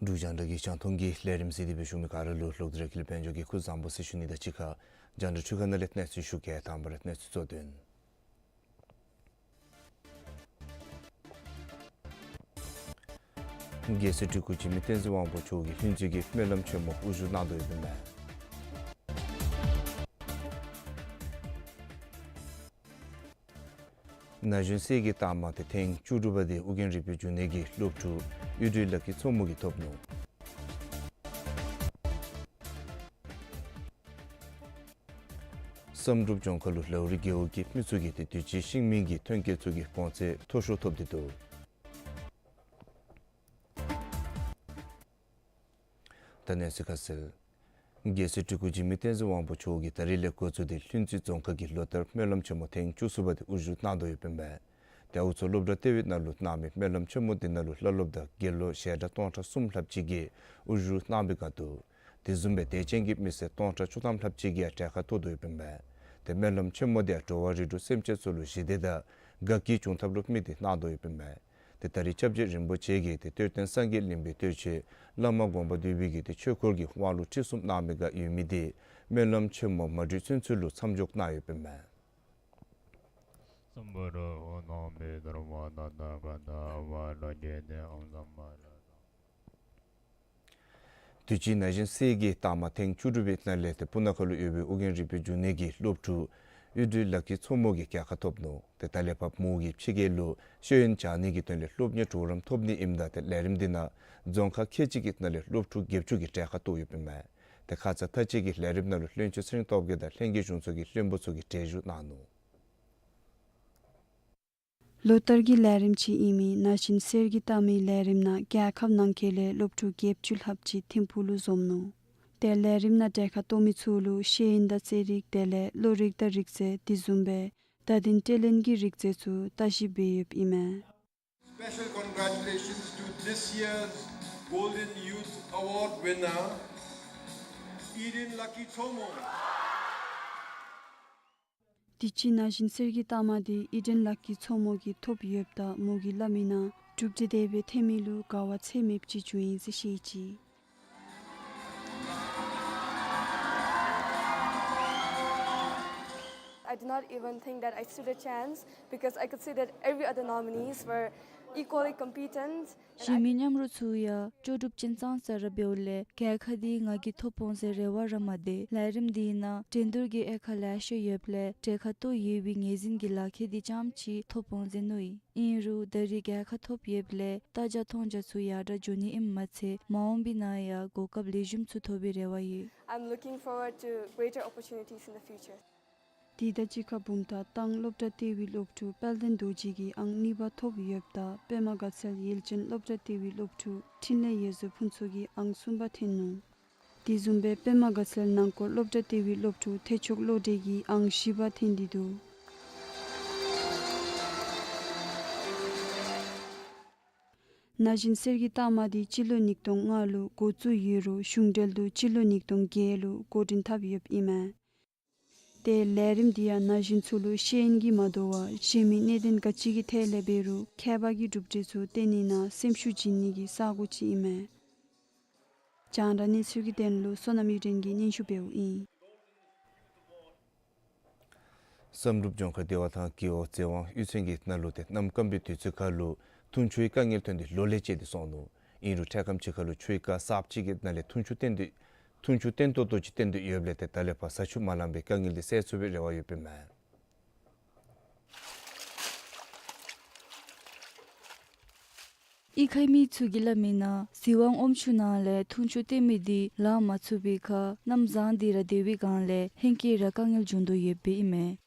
འབྲུག་རྒྱང་བསྒྲགས་ཀྱི་རྒྱང་མཐོང་གི་ལས་རིམ་གཟིགས་ཏེ་སྦེ་བཞུགས་མི་ག་ར་ལུ་ལོག་སྟེ་ར་ཀུན་ལེགས་དཔལ་འབྱོར་གྱི་སྐུ་གཟུགས་བཟང་པོ་ཟེར་ཞུ་ནི་དང་གཅིག་ཁར་རྒྱང་བསྒྲགས་འཕྲུལ་ཁང་ནང་ལས་གནས་ཚུལ་ཞུ་གེ། དང་པ་ར་གནས་ཚུལ་གཙོ་དོན། རྒྱལ་སྲས་སྤྲུལ་སྐུ་འཇིགས་མེད་བསྟན་འཛིན་དབང་པོ་མཆོག་གིས་ལྷུན་རྩེ་གི་སྨོན་ལམ་ཆེན་མོ་དབུ་བཞུགས་གནང་དོ་ཡོདཔ་ཨིན་མས། ན་གཞོན་གསེར་གྱི་རྟགས་མ་ཏེ་ཐེངས་བཅུ་དྲུག་པ་དེ་ཨོ་རྒྱན་རིག་པའི་འབྱུང་གནས་ཀྱི་སློབ་ཕྲུག་གཡུ་སྒྲོན་ལགས་ཀྱི་མཚོ་མོ་གིས་ཐོབ་ནུག། བསམ་གྲུབ་ལྗོངས་མཁར་ལུ་ལའུ་རི་རྒེད་འོག་གི་མི་ཚུ་གིས་ཏེ་དུས་ཅི་ཤིང་མིན་གྱི་ཐོན་སྐྱེད་ཚུ་གི་གོང་ཚད་མཐོ་ཤོས་ཐོབ་སྟེ་འདུག། ད་གནས་ཚུལ་ཁ་གསལ། རྒྱལ་སྲས་སྤྲུལ་སྐུ་འཇིགས་མེད་བསྟན་འཛིན་དབང་པོ་མཆོག་གིས་ད་རིས་ལས་འགོ་བཙུགས་ཏེ་ལྷུན་རྩེ་རྫོང་ཁག་གི་ལོ་ལྟར་སྨོན་ལམ་ཆེན་མོ་ཐེངས་བཅུ་གསུམ་པ་དེ་དབུ་བཞུགས་གནང་དོ་ཡོདཔ་ཨིན་མས། ཏེ་ཨའུ་མཚོ་སློབ་གྲྭ་ལྟེ་བའི་ནང་ལུ་གནང་མི་སྨོན་ལམ་ཆེན་མོ་དེ་ནང་ལུ་བླ་སློབ་དང་དགེ་སློབ་ཞལ་གྲངས་སྟོང་ཕྲག་གསུམ་ལྷགཔ་ཅིག་གིས་དབུ་བཞུགས་གནང་བའི་སྒང་དུ་དེ་བཟུམ་སྦེ་དད་ཅན་གྱི་མི་སེར་སྟོང་ཕྲག་བཅུ་ཐམ་ལྷགཔ་ཅིག་གིས་ཡང་གྲལ་ཁར་གཏོགས་དོ་ཡོདཔ་ཨིན་མས། ཏེ་སྨོན་ལམ་ཆེན་མོ་དེ་ཡང་འགྲོ་བ་རིགས་དྲུག་སེམས་ཅན་ཚུ་ལུ་ཞི་བདེ་དང་དགའ་སྐྱིད་འབྱུང་ཐབས་ལུ་དམིགས་ཏེ་གནང་དོ་ཡོདཔ་ཨིན་མས། ཏེ་ད་རིས་སྐྱབས་རྗེ་རིན་པོ་ཆེ་གིས་ཏེ་གཏེར་སྟོན་སངས་རྒྱས་གླིང་པའི་གཏེར་ཆོས་བླ་མ་དགོངས་པ་འདུས་པའི་གི་ཏེ་ཆོས་འཁོར་གྱི་དབང་ལུང་ཁྲིད་གསུམ་གནང་མི་སྒང་ཡོད་མི་དེ་སྨོན་ལམ་ཆེན་མོ་མ་གྲོས་ཚུན་ཚོད་ལུ་མཚམས་འཇོག་གནང་ཡོདཔ་ཨིན་མས། དུས་ཅི་ན་གཞོན་གསེར་གྱི་རྟགས་མ་ཐེངས་བཅུ་དྲུག་པའི་ནང་ལས་ཏེ་སྤུ་ན་ཁ་ལུ་ཡོད་པའི་ཨོ་རྒྱན་རིག་པའི་འབྱུང་གནས་ཀྱི་སློབ་ཕྲུག་གཡུ་སྒྲོན་ལགས་ཀྱི་མཚོ་མོ་གིས་གྱལ་ཁ་ཐོབ་ནུག། ཏེ་ད་ལས་ཕར་མོ་གིས་ཕྱི་རྒྱལ་ལུ་ཤེས་ཡོན་སྦྱང་ནི་གི་དོན་ལས་སློབ་གཉེར་གྲོགས་རམ་ཐོབ་ནི་ཨིནམ་ད་ཏེ་ལས་རིམ་འདི་ནང་རྫོང་ཁག་ཁལ་གཅིག་གི་ནང་ལས་སློབ་ཕྲུག་བརྒྱད་ཅུ་གིས་གྲལ་ཁར་གཏོགས་ཡོདཔ་ཨིན་མས། ཏེ་ཁ་ཙ་ད་ཅི་གི་ལས་རིམ་ནང་ལུ་བློན་ཆེན་ཚེ་རིང་སྟོབས་རྒྱས་དང་ལྷན་རྒྱས་གཞུང་ཚོགས་ཀྱི་བློན་པོ་ཚུ་གིས་གྲལ་བཞུགས་གནང་ནུག། ལོ་ལྟར་གྱི་ལས་རིམ་ཅིག་ཨིན་མི་ན་གཞོན་གསེར་གྱི་རྟགས་མའི་ལས་རིམ་ནང་རྒྱལ་ཁབ་ནང་འཁོད་ལས་སློབ་ཕྲུག་བརྒྱད་ཅུ་ལྷགཔ་ཅིག་ཐིམ་ཕུག་ལུ་འཛོམས་ནུག། ཏེ་ལས་རིམ་ནང་གྲལ་ཁར་གཏོགས་མི་ཚུ་ལུ་ཤེས་ཡོན་དང་རྩེད་རིགས་དེ་ལས་བློ་རིག་དང་རིག་རྩལ་དེ་བཟུམ་སྦེ་བརྡ་དོན་སྤྲོད་ལེན་གྱི་རིག་རྩལ་ཚུ་ལྟ་ཞིབ་འབད་ཡོདཔ་ཨིན་མས། Special congratulations to this year's Golden Youth Award winner, Eden Lucky Chomo. དུས་ཅི་ན་གཞོན་གསེར་གྱི་རྟགས་མ་དེ་ཨི་ཌེན་ལགས་ཀྱི་མཚོ་མོ་གིས་ཐོབ་ཡོདཔ་ད་མོ་གིས་སླབ་མི་ནང་གྲུབ་འབྲས་དེ་སྦེ་ཐོན་མི་ལུ་དགའ་བ་ཚད་མེདཔ་ཅིག་བྱུང་ཡི་ཟེར་བཤད་ཅི། I did not even think that I stood a chance because I could see that every other nominees were equally competent. གཞན་མི་མཉམ་རོགས་ཚུ་ཡང་ལྕོགས་གྲུབ་ཅན་ཙང་ཙ་ར་འབདཝ་ལས་གྱལ་ཁ་འདི་ང་གིས་ཐོབ་འོང་ཟེར་རེ་བ་ར་མ་བཏོན། ལས་རིམ་འདི་ནང་འགྲན་བསྡུར་གྱི་དབྱེ་ཁག་ལེ་ཤ་ཡོདཔ་ལས་གྲལ་ཁར་གཏོགས་ཡོད་པའི་ངོས་འཛིན་གྱི་ལག་ཁྱེར་འདི་རྐྱངམ་ཅིག་ཐོབ་འོང་ཟེར་མནོ་ཡི། ཨིན་རུང་ད་རིས་གྱལ་ཁ་ཐོབ་ཡོདཔ་ལས་ལྟ་རྒྱ་མཐོང་རྒྱ་ཚུ་ཡར་དྲག་འགྱོ་ནི་ཨིནམ་མ་ཚད་མ་འོངས་པའི་ནང་ཡང་གོ་སྐབས་ལེགས་ཤོམ་ཚུ་ཐོབ་པའི་རེ་བ་ཡོད། I'm looking forward to greater opportunities in the future. དེ་དང་གཅིག་ཁར་བུམ་ཐང་ཏང་སློབ་གྲྭ་ལྟེ་བའི་སློབ་ཕྲུག་དཔལ་ལྡན་རྡོ་རྗེ་གིས་ཨང་གཉིས་པ་ཐོབ་ཡོདཔ་ད་པདྨ་དགའ་ཚལ་ཡུལ་ཅན་སློབ་གྲྭ་ལྟེ་བའི་སློབ་ཕྲུག་འཕྲིན་ལས་འོད་ཟེར་ཕུན་ཚོགས་ཀྱིས་ཨང་གསུམ་པ་ཐོན་ནུག། དེ་བཟུམ་སྦེ་པདྨ་དགའ་ཚལ་ནང་འཁོད་སློབ་གྲྭ་ལྟེ་བའི་སློབ་ཕྲུག་ཐེག་མཆོག་བློ་གྲོས་ཀྱིས་ཨང་བཞི་པ་ཐོན་ཏེ་འདུག། ན་གཞོན་གསེར་གྱི་རྟགས་མ་འདི་སྤྱི་ལོ་ཉིས་སྟོང་ལྔ་ལུ་འགོ་བཙུགས་ཡོད་རུང་གཞུང་འབྲེལ་དུ་སྤྱི་ལོ་ཉིས་སྟོང་བརྒྱད་ལུ་འགོ་འདྲེན་འཐབ་ཡོདཔ་ཨིན་མས། ཏེ་ལས་རིམ་འདི་ཡང་ན་གཞོན་ཚུ་ལུ་ཤེས་ཡོན་གྱིས་མ་དོ་བར་གཞན་མི་གནད་དོན་ག་ཅི་གི་ཐད་ལས་འབད་རུང་ཁྱད་པར་གྱི་གྲུབ་འབྲས་ཚུ་བཏོན་ནི་ནང་སེམས་ཤུགས་བྱིན་ནི་གི་ས་གོ་ཅིག་ཨིན་མས། རྒྱང་བསྒྲགས་གནས་ཚུལ་གྱི་དོན་ལུ་བསོད་ནམས་གཡུ་སྒྲོན་གྱིས་སྙན་ཞུ་འབདཝ་ཨིན། བསམ་གྲུབ་ལྗོངས་མཁར་བདེ་བ་ཐང་རྒེད་འོག་རྩེ་དབང་གཡུས་ཚན་གྱི་ནང་ལུ་ཏེ་གནམ་སྐམ་པའི་དུས་ཚོད་ཁར་ལུ་འཐུང་ཆུའི་དཀའ་ངལ་ཐོན་ཏེ་ལོ་ལས་བཅད་དེ་སོང་ནུག། ཨིན་རུང་འཕྲལ་ཁམས་ཅིག་ཁར་ལུ་ཆུའི་རྐ་གསརཔ་ཅིག་གི་ནང་ལས་འཐུང་ཆུ་བཏོན་ཏེ་འཐུང་ཆུ་བཏོན་ཏོག་ཏོ་ཅིག་བཏོན་ཏེ་ཡོདཔ་ལས་ཏེ་ད་ལས་ཕར་ས་ཆུ་མ་ལངམ་པའི་དཀའ་ངལ་འདི་སེལ་ཚུགས་པའི་རེ་བ་ཡོདཔ་ཨིན་མས། གཡུས་ཁའི་མི་ཚུ་གིས་སླབ་མི་ནང་གཟི་ཝང་ཨོམ་ཆུ་ནང་ལས་འཐུང་ཆུ་བཏོན་མི་འདི་ལང་མ་ཚུགས་པའི་ཁར་གནམ་བཟང་འདི་ར་སྡེ་བའི་སྒང་ལས་ཧེང་སྐལ་ར་དཀའ་ངལ་འབྱུང་དོ་ཡོདཔ་ཨིན་མས།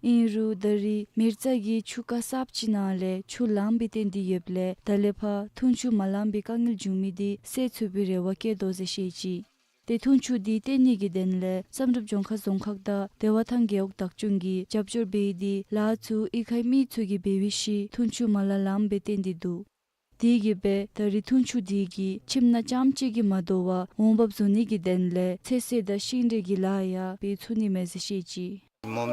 ཨིན་རུང་ད་རིས་མེར་ཙ་གིས་ཆུ་རྐ་གསརཔ་ཅིག་ནང་ལས་ཆུ་ལངམ་སྦེ་བཏོན་ཏེ་ཡོདཔ་ལས་ད་ལས་ཕར་འཐུང་ཆུ་མ་ལངམ་པའི་དཀའ་ངལ་འབྱུང་མི་འདི་སེལ་ཚུགས་པའི་རེ་བ་བསྐྱེད་དོ་ཟེར་བཤད་ཅི། ཏེ་འཐུང་ཆུ་འདི་བཏོན་ནི་གི་དོན་ལས་བསམ་གྲུབ་ལྗོངས་མཁར་རྫོང་ཁག་དང་བདེ་བ་ཐང་རྒེད་འོག་བདག་སྐྱོང་གིས་རྒྱབ་སྐྱོར་འབད་དེ་ལཱ་ཚུ་གཡུས་ཁའི་མི་ཚུ་གིས་འབད་བའི་ཤུལ་འཐུང་ཆུ་མ་ལང་ལངམ་སྦེ་བཏོན་ཏེ་འདུག། དེ་གིས་སྦེ་ད་རིས་འཐུང་ཆུ་འདི་གིས་ཁྱིམ་ནང་རྐྱངམ་གཅིག་གིས་མ་དོ་བར་འོང་འབབ་བཟོ་ནི་གི་དོན་ལས་ཚོད་བསྲེ་དང་ཤིང་འབྲས་ཀྱི་ལཱ་ཡང་འབད་ཚུགས་ནི་མས་ཟེར་བཤད་ཅི། ང་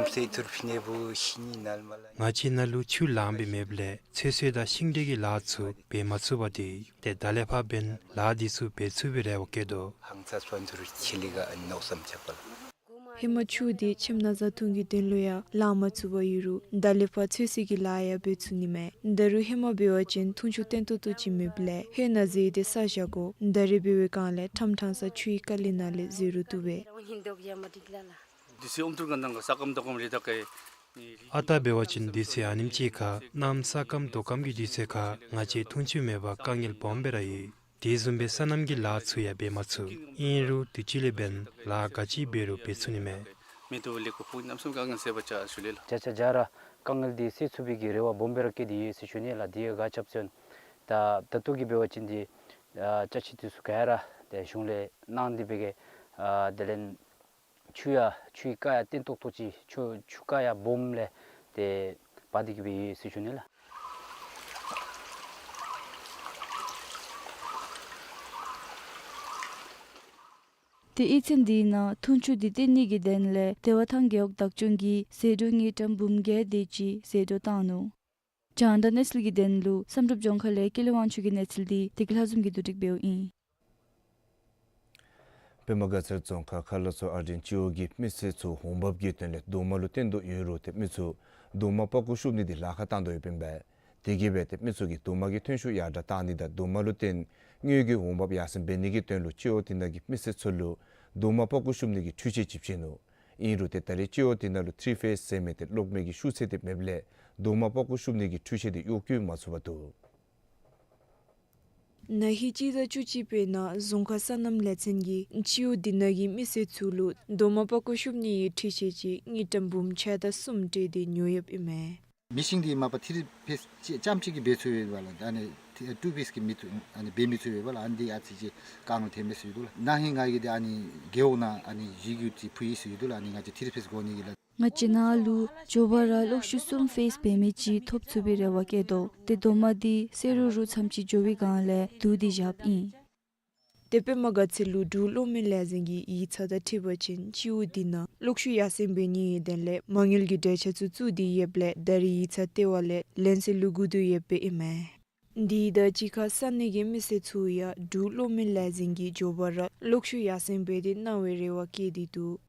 བཅས་ནང་ལུ་ཆུ་ལངམ་སྦེ་མེདཔ་ལས་ཚོད་བསྲེ་དང་ཤིང་འབྲས་ཀྱི་ལཱ་ཚུ་འབད་མ་ཚུགས་པ་དེ་ཏེ་ད་ལས་ཕར་འབདན་ལཱ་འདི་ཚུ་འབད་ཚུགས་པའི་རེ་བ་བསྐྱེད་དོ། ཧེ་མ་ཆུ་དེ་ཁྱིམ་ནང་བཟའ་འཐུང་གི་དོན་ལུ་ཡང་ལང་མ་ཚུགས་པར་ཡོད་རུང་ད་ལས་ཕར་ཚོད་བསྲེ་གི་ལཱ་ཡང་འབད་ཚུགས་ནི་མས། ད་རུང་ཧེ་མ་འབད་བ་ཅིན་འཐུང་ཆུ་བརྟན་ཏོག་ཏོ་ཅིག་མེདཔ་ལས་ཧེ་ནཱ་ཟེར་ཏེ་ས་བཞག་དགོ། ད་རེས་འབད་བའི་སྒང་ལས་ཁྲམ་ཁྲང་ས་ཆུའི་དཀའ་ལས་ནང་ལས་བཟོད་རུང་བཏུབ་པས། དུས་ཚོད་ཨོམ་ཐུར་ག་ནང་ག་ས་སྐམ་དོ་སྐམ་རེ་ད་ག་ཨེ། ཨ་རྟག་འབད་བ་ཅིན་དུས་ཚོད་ཨ་ནེམ་ཅིག་ཁར་གནམ་ས་སྐམ་དོ་སྐམ་གྱི་དུས་ཚོད་ཁར་ང་བཅས་འཐུང་ཆུ་མེད་པར་དཀའ་ངལ་སྦོམ་སྦེ་ར་ཡོད། དེ་བཟུམ་སྦེ་སོ་ནམ་གྱི་ལཱ་ཚུ་ཡང་འབད་མ་ཚུགས། ཨིན་རུང་དུས་ཅི་ལས་འབདན་ལཱ་ག་ཅི་འབད་རུང་འབད་ཚུགས་ནི་མས། མེ་ཏོག་ལེགས་པོ་ཕུག་གནམ་མེད་ས་མེད་དཀའ་ངལ་སེལ་བར་བྱ་ཞུ་ལེ་ལགས། བྱ་བྱ་བྱ་ར་དཀའ་ངལ་འདི་སེལ་ཚུགས་པའི་གི་རེ་བ་སྦོམ་སྦེ་ར་བསྐྱེད་དེ་ཡོད་ཟེར་ཞུ་ནི་ལགས། དེ་ཡང་ག་ཅི་སྦེ་ཟེར་ན་ད་ད་ལྟོ་གི་འབད་བ་ཅིན་འདི་ཨ་ཅ་ཆས་འདི་ཚུ་ག་ར་ཏེ་གཞུང་ལས་གནང་སྟེ་འབད་གེ། ཨ་དེ་ལས་ཆུ་ཡང་ཆུའི་རྐ་ཡང་བརྟན་ཏོག་ཏོ་ཅིག་ཆུ་ཆུ་རྐ་ཡང་སྦོམ་ལས་ཏེ་འབག་སྟེ་གི་སྦེ་ཡོད་ཟེར་ཞུ་ནི་ལགས། ཏེ་གཡུས་ཚན་འདི་ནང་འཐུང་ཆུ་འདི་བརྟན་ནི་གི་དོན་ལས་བདེ་བ་ཐང་རྒེད་འོག་བདག་སྐྱོང་གིས་ཟད་འགྲོ་དངུལ་ཀྲམ་འབུམ་བརྒྱད་དེ་ཅིག་ཟད་འགྲོ་བཏང་ནུག། རྒྱང་བསྒྲགས་གནས་ཚུལ་གྱི་དོན་ལུ་བསམ་གྲུབ་ལྗོངས་མཁར་ལས་ཀུན་ལེགས་དབང་ཕྱུག་གི་གནས་ཚུལ་འདི་བདེ་སྐྱིད་ལྷ་འཛོམས་ཀྱིས་བསྡུ་སྒྲིག་འབདཝ་ཨིན། པདྨ་དགའ་ཚལ་རྫོང་ཁག་ཁ་ལ་མཚོ་ཨར་སྒྲེང་སྤྱི་འོག་གི་མི་སེར་ཚུ་འོང་འབབ་ཀྱི་དོན་ལས་རྡོག་མ་ལུ་བརྟེན་དོ་ཡོད་རུང་ཏེ་མི་ཚུ་རྡོག་མ་པགས་ཀོ་བཤུབ་ནི་འདི་ལཱ་ཁག་བཏང་དོ་ཡོདཔ་ཨིན་པས། དེ་གིས་འབད་ཏེ་མི་ཚུ་གིས་རྡོག་མ་གི་ཐོན་ཤུགས་ཡར་དྲག་བཏང་ནི་དང་རྡོག་མ་ལུ་བརྟེན་དངུལ་གྱི་འོང་འབབ་ཡར་སེང་འབད་ནི་གི་དོན་ལུ་སྤྱི་འོག་དེ་ནང་གི་མི་སེར་ཚུ་ལུ་རྡོག་མ་པགས་ཀོ་བཤུབ་ནི་གི་འཕྲུལ་ཆས་ཅིག་བྱིན་ནུག། ཨིན་རུང་ཏེ་ད་རེས་སྤྱི་འོག་དེ་ནང་ལུ་ཐི་རི་ཕེསི་ཟེར་མི་ཏེ་གློག་མེ་གི་ཤུགས་ཚད་དེ་མེདཔ་ལས་རྡོག་མ་པགས་ཀོ་བཤུབ་ནི་གི་འཕྲུལ་ཆས་དེ་གཡོག་བཀོལ་མ་ཚུགས་པར་འདུག། ན་ཧིང་སྤྱི་ཟླ་བཅུ་གཅིག་པའི་ནང་རྫོང་ཁག་སོ་ནམ་ལས་ཚན་གྱིས་སྤྱི་འོག་དེ་ནང་གི་མི་སེར་ཚུ་ལུ་རྡོག་མ་པགས་ཀོ་བཤུབ་ནི་གི་འཕྲུལ་ཆས་ཅིག་དངུལ་ཀྲམ་འབུམ་ཕྱེད་དང་གསུམ་སྤྲོད་དེ་ཉོ་ཡོདཔ་ཨིན་མས། མེ་ཤིན་འདི་མ་པ་ཐི་རི་ཕེསི་ཅིག་རྐྱངམ་ཅིག་གིས་འབད་ཚུགས་ཡོདཔ་ལགས། ཨ་ནི་ཏུ་ཕེསི་གིས་མི་ཚུ་ཨ་ནི་འབད་མི་ཚུགས་ཡོདཔ་ལགས། ཨ་ནི་འདི་ཨ་ཙི་ཅིག་དཀའ་ངལ་ཐོན་མས་ཟེར་ཞུ་དོ་ལགས། ན་ཧིང་ང་གིས་འདི་ཨ་ནི་རྒེད་འོག་ནང་ཨ་ནི་ཡི་གུ་ཅིག་ཕུལ་ཡི་ཟེར་ཞུ་དོ་ལགས། ཨ་ནི་ང་བཅས་ཐི་རི་ཕེསི་དགོ་ནི་གི་ལགས། ང་བཅས་ནང་ལུ་མགྱོགས་པ་ར་གློག་ཤུགས་གསུམ་ཕེསི་འབད་མི་ཅིག་ཐོབ་ཚུགས་པའི་རེ་བ་བསྐྱེད་དོ། ཏེ་རྡོག་མ་འདི་བསེ་རུ་རུ་མཚམས་ཅིག་འགྱོ་བའི་སྒང་ལས་བསྡུ་སྟེ་བཞགཔ་ཨིན། ཏེ་པདྨ་དགའ་ཚལ་ལུ་འབྲུག་གློག་མེ་ལས་འཛིན་གྱི་ཡིག་ཚང་དང་འཁྲིལ་བ་ཅིན་སྤྱི་འོག་དེ་ནང་གློག་ཤུགས་ཡར་སེང་འབད་ནི་གི་དོན་ལས་མ་དངུལ་གྱི་གྲོས་འཆར་ཚུ་བཙུགས་ཏེ་ཡོདཔ་ལས་ད་རེས་ཡིག་ཚང་ལྟེ་བ་ལས་ལན་གསལ་ལུ་སྒུག་དོ་ཡོདཔ་ཨིན་མས། དེ་དང་གཅིག་ཁར་ས་གནས་ཀྱི་མི་སེར་ཚུ་ཡང་འབྲུག་གློག་མེ་ལས་འཛིན་གྱིས་མགྱོགས་པ་ར་གློག་ཤུགས་ཡར་སེང་འབད་དེ་གནང་བའི་རེ་བ་བསྐྱེད་དེ་འདུག།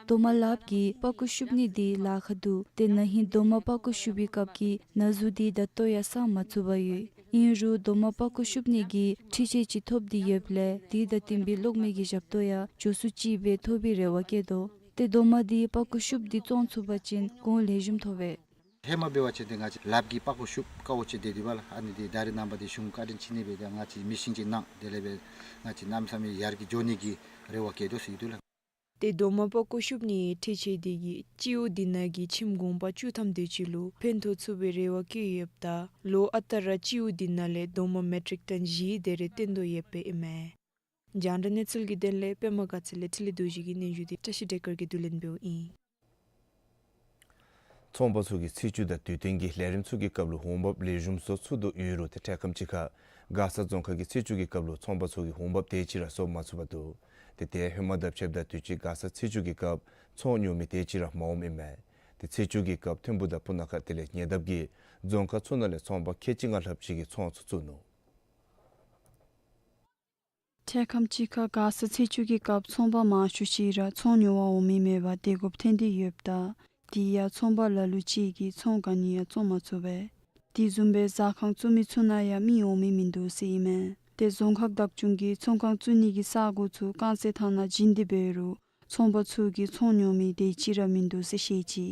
རྡོག་མ་ལགཔ་གིས་པགས་ཀོ་བཤུབ་ནི་འདི་ལཱ་ཁག་འདུག། ཏེ་ན་ཧིང་རྡོག་མ་པགས་ཀོ་བཤུབ་པའི་སྐབས་ཀྱི་ན་ཟུག་འདི་ད་ལྟོ་ཡང་སངས་མ་ཚུགས་པར་ཡོད། ཨིན་རུང་རྡོག་མ་པགས་ཀོ་བཤུབ་ནི་གི་འཕྲུལ་ཆས་ཅིག་ཐོབ་སྟེ་ཡོདཔ་ལས་དེ་དང་བསྟུན་པའི་གློག་མེ་གི་ཞབས་ཏོག་ཡང་མགྱོགས་སུ་ཅིག་སྦེ་ཐོབ་པའི་རེ་བ་བསྐྱེད་དོ། ཏེ་རྡོག་མ་འདི་པགས་ཀོ་བཤུབ་སྟེ་བཙོང་ཚུགས་པ་ཅིན་གོང་ལེགས་ཤོམ་ཐོབ་པས། ཧེ་མ་འབད་བ་ཅིན་ཏེ་ང་བཅས་ལགཔ་གིས་པགས་ཀོ་བཤུབ་དཀའཝ་སྤྱད་དེ་འདུག་པ་ལགས། ཨ་ནི་འདི་ད་རེས་ནངས་པ་འདི་གཞུང་བཀའ་དྲིན་ཅིག་ནི་འབད་ཏེ་ང་བཅས་མེ་ཤིན་ཅིག་གནང་དེ་ལས་འབད་ང་བཅས་གནམ་མེད་ས་མེད་ཡར་རྒྱས་འགྱོ་ནི་གི་རེ་བ་བསྐྱེད་དོ་ཟེར་ཞུ་དོ་ལགས། ཏེ་རྡོག་མ་པགས་ཀོ་བཤུབ་ནི་འཕྲུལ་ཆས་འདི་གིས་སྤྱི་འོག་དེ་ནང་གི་ཁྱིམ་གུང་པ་བཅུ་ཐམ་དེ་ཅིག་ལུ་ཕན་ཐོགས་ཚུགས་པའི་རེ་བ་བསྐྱེད་ཡོདཔ་ད་ལོ་ཨ་རྟག་ར་སྤྱི་འོག་དེ་ནང་ལས་རྡོག་མ་མེ་ཊིག་ཊོན་བཞི་དེ་རེ་བཏོན་དོ་ཡོདཔ་ཨིན་མས། རྒྱང་བསྒྲགས་གནས་ཚུལ་གྱི་དོན་ལས་པདྨ་དགའ་ཚལ་ལས་འཕྲིན་ལས་རྡོ་རྗེ་གི་སྙན་ཞུ་འདི་བཀྲ་ཤིས་བདེ་སྐར་གྱིས་བསྡུ་ལེན་འབདཝ་ཨིན། ཚོང་པ་ཚུ་གིས་ཚེས་བཅུ་དང་དུས་སྟོན་གྱི་ལས་རིམ་ཚུ་གི་སྐབས་ལུ་འོང་འབབ་ལེགས་ཤོམ་བཟོ་ཚུགས་དོ་ཡོད་རུང་ཏེ་འཕྲལ་ཁམས་ཅིག་ཁར་མགར་ས་རྫོང་ཁག་གི་ཚེས་བཅུ་གི་སྐབས་ལུ་ཚོང་པ་ཚུ་གིས་འོང་འབབ་དེ་ཅིག་ར་བཟོ་མ་ཚུགས་པར་འདུག། ཏེ་དེ་ཡང་ཧེ་མ་དང་ཕྱདཔ་ད་དུས་ཅི་མགར་ས་ཚེས་བཅུ་གི་སྐབས་ཚོང་ཉོ་མི་དེ་ཅིག་ར་མ་འོངམ་ཨིན་མས། ཏེ་ཚེས་བཅུ་གི་སྐབས་ཐིམ་ཕུ་དང་སྤུ་ན་ཁ་དེ་ལས་ཉེ་འདབས་ཀྱི་རྫོང་ཁག་ཚུ་ནང་ལས་ཚོང་པ་ཁལ་གཅིག་ལྔ་ལྷགཔ་ཅིག་གིས་ཚོང་ཚུ་བཙུགས་ནུག། འཕྲལ་ཁམས་ཅིག་ཁར་མགར་ས་ཚེས་བཅུ་གི་སྐབས་ཚོང་པ་མང་ཤོས་ཅིག་ར་ཚོང་ཉོ་བར་འོང་མི་མེད་པར་བདེ་དགོཔ་ཐོན་ཏེ་ཡོདཔ་ད་དེ་ཡང་ཚོང་པ་ལ་ལུ་ཅིག་གིས་ཚོང་ག་ནི་ཡང་བཙོང་མ་ཚུགས་པས། དེ་བཟུམ་སྦེ་ཟ་ཁང་བཙུགས་མི་ཚུ་ནང་ཡང་མི་འོང་མི་མིན་འདུག་ཟེར་ཨིན་མས། ཏེ་རྫོང་ཁག་བདག་སྐྱོང་གིས་ཚོང་ཁང་བཙུགས་ནི་གི་ས་གོ་ཚུ་རྐང་རྩེད་ཐང་ནང་བྱིན་ཏེ་འབད་རུང་ཚོང་པ་ཚུ་གིས་ཚོང་ཉོ་མི་དེ་ཅིག་ར་མིན་འདུག་ཟེར་བཤད་ཅི།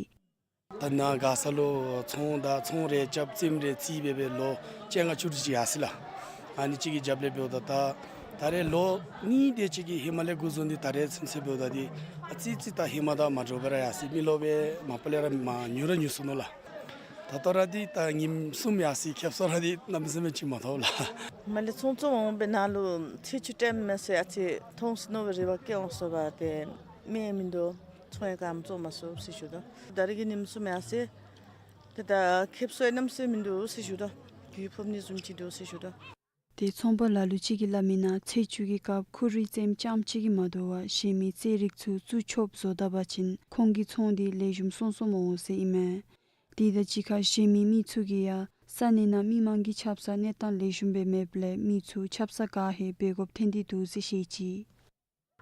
ད་ནཱ་མགར་ས་ལུ་ཚོང་དང་ཚོང་རེ་རྐྱབ་རྩེདམོ་རེ་རྩེ་སྦེ་སྦེ་ལོ་བཅོ་ལྔ་བཅུ་དྲུག་ཅིག་ཡར་སོ་ཡི་ལགས། ཨ་ནི་ཅིག་གི་རྒྱབ་ལས་འབདཝ་ད་ད་ད་རེས་ལོ་གཉིས་དེ་ཅིག་གི་ཧེ་མ་ལས་འགོ་བཟུང་སྟེ་ད་རེས་ཚུན་ཚོད་འབདཝ་ད་འདི་ཨ་ཙི་ཙི་ད་ཧེ་མ་དང་མ་འདྲཝ་སྦེ་ར་ཡར་སོ་ཡི། མི་ལོག་སྦེ་མ་པ་ལས་ར་མ་ཉོ་ར་ཉོ་ཚུགས་ནུག་ལགས། ད་ལྟོ་ར་འདི་ད་ཉིནམ་གསུམ་ཡར་སོ་ཡི། ཁེབ་སང་ར་འདི་གནམ་མེད་ས་མེད་ཅིག་མ་ཐོབ་ལགས། མ་ལས་ཚོང་བཙོང་འོང་སྦེ་ནཱ་ལུ་ཚེས་བཅུ་ཊེམ་མས་ཟེར་ཨ་ཙི་མཐོང་སོ་ནུག་སྦེ་རེ་བ་བསྐྱེད་འོང་སོ་བ་ཏེ་མི་མིན་འདུག། ཚོང་ཡང་ག་ཡང་བཙོང་མ་ཚུགས་ཟེར་ཞུ་དོ། ད་རེས་ཀྱི་ཉིནམ་གསུམ་ཡར་སོ་ཡི། ཏེ་ད་ཁེབ་སང་ཡང་གནམ་མེད་ས་མེད་མིན་འདུག་ཟེར་ཞུ་དོ། རྒྱུ་ཕོག་ནི་བཟུམ་ཅིག་འདུག་ཟེར་ཞུ་དོ། ཏེ་ཚོང་པ་ལ་ལུ་ཅིག་གིས་སླབ་མི་ནང་ཚེས་བཅུ་གི་སྐབས་ཁུ་རུའི་རྩེདམོ་རྐྱངམ་ཅིག་གིས་མ་དོ་བར་གཞན་མི་རྩེད་རིགས་ཚུ་བཙུགས་ཆོགཔ་བཟོ་ད་པ་ཅིན་ཁོང་གི་ཚོང་འདི་ལེགས་ཤོམ་སོང་སོང་མ་འོང་ཟེར་ཨིན་མས། དེ་དང་གཅིག་ཁར་གཞན་མི་མི་ཚུ་གིས་ཡང་ས་གནས་ནང་མི་མང་གི་ཆབ་གསང་གནས་སྟངས་ལེགས་ཤོམ་སྦེ་མེདཔ་ལས་མི་ཚུ་ཆབ་གསང་ག་ཧེ་འབད་དགོཔ་ཐོན་ཏེ་འདུག་ཟེར་བཤད་ཅི།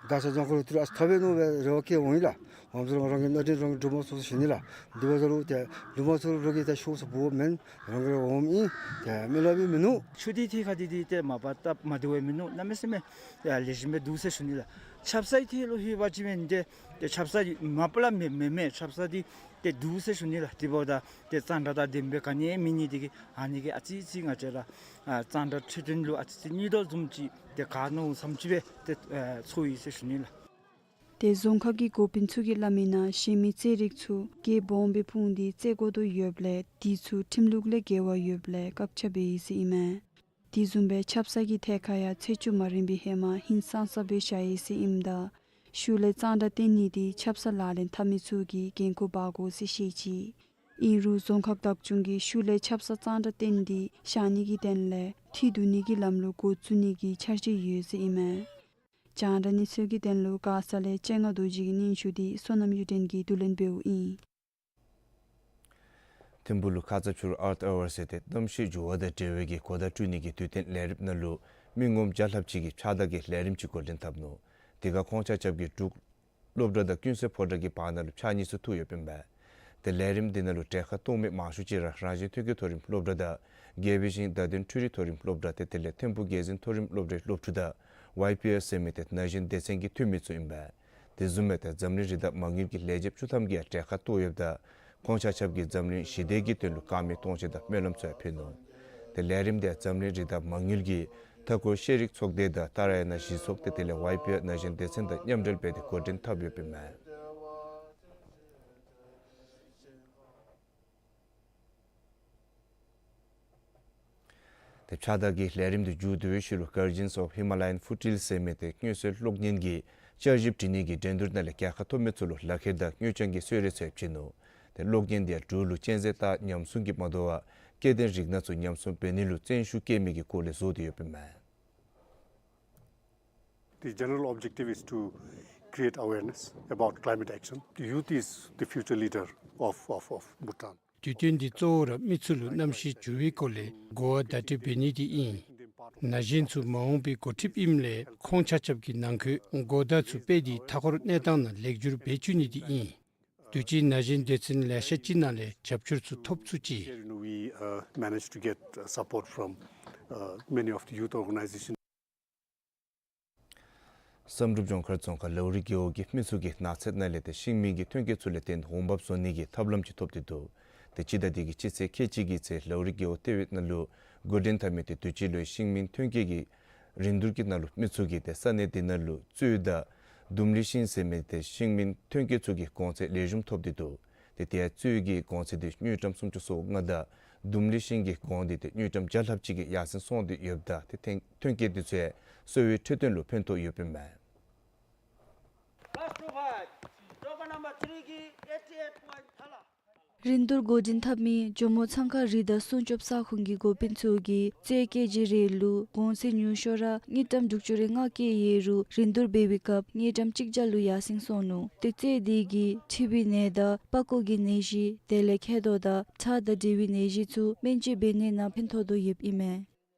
མགར་ས་རྫོང་ཁག་ལུ་ཏི་རུ་ཨ་ཙི་ཐོབ་པས་མནོ་བའི་རེ་བ་བསྐྱེད་འོང་ཡི་ལགས། འོངམ་ཚུ་རང་རང་གི་གནད་དོན་རང་གིས་གྲུབ་མ་ཚུགས་ཟེར་ཞུ་ནི་ལགས། དེ་འབདཝ་ད་ལུ་ཏེ་གྲུབ་མ་ཚུགས་རོགས་ཀྱིས་ཏེ་ཤོག་ཟེར་འབོཝ་མེན། རང་གིས་ར་འོངམ་ཨིན། ཏེ་མི་སླབ་ཡང་མིན་ནུག། ཆུ་དེ་ཐད་ཁར་འདི་འདི་ཏེ་མ་པ་སྟབས་མ་བདེཝ་མིན་ནུག། གནམ་མེད་ས་མེད་ལེགས་ཤོམ་སྦེ་འདུག་ཟེར་ཞུ་ནི་ལགས། ཆབ་གསང་ཐད་ལུ་ལྷོད་པ་ཅིན་འབད་ནི་འདི་ཏེ་ཆབ་གསང་མ་པ་ལས་མེད་མེད་མེད། ཆབ་གསང་འདི་ཏེ་འདུག་ཟེར་ཞུ་ནི་ལགས། དེ་འབདཝ་ད་ཏེ་གཙང་སྦྲ་དང་ལྡནམ་སྦེ་ག་ནི་ཡང་མེད་ནི་དེ་གིས་ཨ་ནི་གིས་ཨ་ཙི་ཅིག་ང་བཅས་ར་ཨ་གཙང་སྦྲ་འཕྲོད་བསྟེན་ལུ་ཨ་ཙི་ཅིག་གནོད་དོ་བཟུམ་ཅིག་ཏེ་ག་ནི་བསམ་ཅིག་སྦེ་ཏེ་ཨ་ཚོར་ཡི་ཟེར་ཞུ་ནི་ལགས། ཏེ་རྫོང་ཁག་གི་འགོ་དཔོན་ཚུ་གིས་སླབ་མིའི་ནང་གཞན་མི་རྩེད་རིགས་ཚུ་རྒྱལ་སྦོམ་སྦེ་སྤུངས་ཏེ་རྩེད་དགོ་དོ་ཡོདཔ་ལས་དེ་ཚུ་ཁྲིམས་ལུགས་ལས་འགལ་བ་ཡོདཔ་ལས་བཀག་ཆ་འབད་ཡི་ཟེར་ཨིན་མས། དེ་བཟུམ་སྦེ་ཆབ་གསང་གི་ཐད་ཁར་ཡང་ཚེས་བཅུ་མ་རན་པའི་ཧེ་མ་ཧིང་སངས་ས་སྦེ་བཞག་ཡི་ཟེར་ཨིནམ་ད་ཤུལ་ལས་གཙང་སྦྲ་བཏོན་ནི་དེ་ཆབ་གསང་ལག་ལེན་འཐབ་མི་ཚུ་གིས་འགན་ཁུར་འབག་དགོ་ཟེར་བཤད་ཅི། ཨིན་རུང་རྫོང་ཁག་བདག་སྐྱོང་གིས་ཤུལ་ལས་ཆབ་གསང་གཙང་སྦྲ་བཏོན་ཏེ་བཞག་ནི་གི་དོན་ལས་འཐུས་བསྡུ་ནི་གི་ལམ་ལུགས་འགོ་བཙུགས་ནི་གི་འཆར་གཞི་ཡོད་ཟེར་ཨིན་མས། རྒྱང་བསྒྲགས་གནས་ཚུལ་གྱི་དོན་ལུ་མགར་ས་ལས་སྤྱན་སྔ་རྡོ་རྗེ་གི་སྙན་ཞུ་དེ་བསོད་ནམས་གཡུ་སྒྲོན་གྱིས་བསྡུ་ལེན་འབདཝ་ཨིན། ཐིམ་ཕུག་ལུ་ཁ་ཙ་ཕྱི་རུ་Earth Hour ཟེར་ཏེ་གནམ་གཤིས་འགྱུར་བ་དང་འབྲེལ་བའི་གི་གོ་བརྡ་སྤྲོད་ནི་གི་དུས་སྟོན་ལས་རིམ་ནང་ལུ་མི་ངོམ་བརྒྱ་ལྷགཔ་ཅིག་གིས་ཕྱགས་བདའ་གི་ལས་རིམ་ཅིག་འགོ་འདྲེན་འཐབ་ནུག། དེ་ཁར་ཁོང་ཆ་ཁྱབ་ཀྱིས་འབྲུག་སློབ་གྲྭ་དང་ཀུན་གསལ་ཕོ་བྲང་གི་བར་ན་ལུ་ཕྱགས་སྙིགས་ཚུ་འཐུ་ཡོདཔ་ཨིན་པས། ཏེ་ལས་རིམ་འདི་ནང་ལུ་གྲལ་ཁར་གཏོགས་མི་མང་ཤོས་ཅིག་ར་རང་བཞིན་ཐོན་སྐྱེད་མཐོ་རིམ་སློབ་གྲྭ་དང་དགེ་བའི་ཤིང་བརྡ་དོན་འཕྲུལ་རིག་མཐོ་རིམ་སློབ་གྲྭ་ཏེ་དེ་ལས་ཐིམ་ཕུག་རྒྱལ་འཛིན་མཐོ་རིམ་སློབ་གྲྭའི་སློབ་ཕྲུག་དང་ཝའི་པི་ཨེསི་ཟེར་མི་ཏེ་ན་གཞོན་སྡེ་ཚན་གྱི་འཐུས་མི་ཚུ་ཨིན་པས། དེ་བཟུམ་སྦེ་ཏེ་འཛམ་གླིང་རི་དྭགས་མ་དངུལ་གྱི་ལས་བྱེདཔ་བཅུ་ཐམ་གྱིས་ཡང་གྲལ་ཁར་གཏོགས་ཡོདཔ་ད་ཁོང་ཆ་ཁྱབ་ཀྱིས་འཛམ་གླིང་ཞི་བདེ་གི་དོན་ལུ་དཀར་མེ་སྟོང་མཆོད་དང་སྨོན་ལམ་ཚུ་ཡང་ཕུལ་ནུག། ཏེ་ལས་རིམ་འདི་འཛམ་གླིང་རི་དྭགས་མ་དངུལ་གྱི་མཐའ་འཁོར་ཤེས་རིག་ཚོགས་སྡེ་དང་ཏཱ་ར་ཡ་ན་གཞི་ཚོགས་ཏེ་དེ་ལས་ཝའི་པི་ཨེསི་ན་གཞོན་སྡེ་ཚན་དང་མཉམ་འབྲེལ་འབད་དེ་འགོ་འདྲེན་འཐབ་ཡོདཔ་ཨིན་མས། ཏེ་ཕྱགས་བདའ་གི་ལས་རིམ་འདི་མཇུག་བསྡུ་བའི་ཤུལ་ལུ་Guardians of Himalayan Foothills ཟེར་མི་ཏེ་མངོན་གསལ་གློག་བརྙན་གྱི་བསྐྱར་ཞིབ་འབྲི་ནི་གི་འགྲན་བསྡུར་ནང་ལས་རྒྱལ་ཁ་ཐོབ་མི་ཚུ་ལུ་ལག་ཁྱེར་དང་དངུལ་རྐྱང་གི་གསོལ་རས་ཚུ་ཡང་བྱིན་ནུག། ཏེ་གློག་བརྙན་འདི་ཡང་འབྲུག་ལུ་གཅན་གཟན་སྟག་ཉམས་སྲུང་གི་མ་དོ་བར་སྐྱེ་ལྡན་རིགས་སྣ་ཚུ་ཉམས་སྲུང་འབད་ནི་ལུ་བརྩོན་ཤུགས་བསྐྱེད་མི་གི་སྐོར་ལས་བཟོ་སྟེ་ཡོདཔ་ཨིན་མས། The general objective is to create awareness about climate action. The youth is the future leader of, of, of Bhutan. དུས་སྟོན་འདི་གཙོ་བོ་ར་མི་ཚུ་ལུ་གནམ་གཤིས་འགྱུར་བའི་སྐོར་ལས་གོ་བ་བརྡ་སྤྲོད་འབད་ནི་འདི་ཨིན། ན་གཞོན་ཚུ་མ་འོངས་པའི་འགོ་ཁྲིདཔ་ཨིནམ་ལས་ཁོང་ཆ་ཁྱབ་ཀྱི་ནང་འཁོད་གོ་བརྡ་ཚུ་སྤེལ་ཏེ་མཐའ་འཁོར་གནས་སྟངས་ནང་ལེགས་བསྒྱུར་འབད་བཅུག་ནི་འདི་ཨིན། དུས་ཅི་ན་གཞོན་སྡེ་ཚན་ལེ་ཤ་ཅིག་ནང་ལས་རྒྱབ་སྐྱོར་ཚུ་ཐོབ་ཚུགས་ཅི། Here, you know, we, uh, managed to get, uh, support from, uh, many of the youth organization. བསམ་གྲུབ་ལྗོངས་མཁར་རྫོང་ཁག་ལའུ་རི་རྒེད་འོག་གི་མི་ཚུ་གིས་ནགས་ཚལ་ནང་ལས་ཏེ་ཤིང་མིན་གྱི་ཐོན་སྐྱེད་ཚུ་ལས་བརྟེན་འོང་འབབ་བཟོ་ནི་གི་ཐབས་ལམ་ཅིག་ཐོབ་སྟེ་འདུག། ཏེ་སྤྱི་ཟླ་འདི་གི་སྤྱི་ཚེས་ཁལ་གཅིག་གི་ཚེ་ལའུ་རི་རྒེད་འོག་ཏེ་བེད་ནང་ལུ་འགོ་འདྲེན་འཐབ་མི་ཏེ་དུས་ཅི་ལོའི་ཤིང་མིན་ཐོན་སྐྱེད་ཀྱི་རིན་བསྡུར་གྱི་ནང་ལུ་མི་ཚུ་གིས་ཏེ་ས་གནས་འདི་ནང་ལུ་གཙོད་དང་ལྡུམ་ལི་ཤིང་ཟེར་མི་ཏེ་ཤིང་མིན་ཐོན་སྐྱེད་ཚུ་གི་གོང་ཚད་ལེགས་ཤོམ་ཐོབ་སྟེ་འདུག། ཏེ་དེ་ཡང་གཙོད་ཀྱི་གོང་ཚད་འདི་དངུལ་ཀྲམ་སུམ་ཅུ་སོ་ལྔ་དང་ལྡུམ་ལི་ཤིང་གི་གོང་འདི་ཏེ་དངུལ་ཀྲམ་བརྒྱ་ལྷགཔ་ཅིག་གི་ཡར་སེང་སོང་སྟེ་ཡོདཔ་ད་ཏེ་ཐོན་ཐོན་སྐྱེད་འདི་ཚུ་ཡང་གསོ་བའི་འཕྲོད་བསྟེན་ལུ་ཕན་ཐོགས་ཡོདཔ་ཨིན་མས། Class two five, token number three གི་eighty eight point ཐ་ལ། རིན་བསྡུར་འགོ་འདྲེན་འཐབ་མི་ཇོ་མོ་ཚང་ཁ་རི་དྭགས་སྲུང་སྐྱོབ་ས་ཁོངས་ཀྱི་འགོ་དཔོན་ཚུ་གིས་གཙོད་ཀེ་ཇི་རེ་ལུ་གོང་ཚད་ཉུང་ཤོས་ར་དངུལ་ཀྲམ་དྲུག་ཅུ་རེ་ལྔ་བཀལ་ཡོད་རུང་རིན་བསྡུར་འབད་བའི་སྐབས་དངུལ་ཀྲམ་གཅིག་བརྒྱ་ལུ་ཡར་སེང་སོང་ནུག། ཏེ་གཙོད་འདི་གིས་མཁྲིས་པའི་ནད་དང་པགས་ཀོ་གི་ནད་གཞི་དེ་ལས་མཁལ་རྡོག་དང་ཁྲག་དང་འབྲེལ་བའི་ནད་གཞི་ཚུ་སྨན་བཅོས་འབད་ནི་ནང་ཕན་ཐོགས་དོ་ཡོདཔ་ཨིན་མས།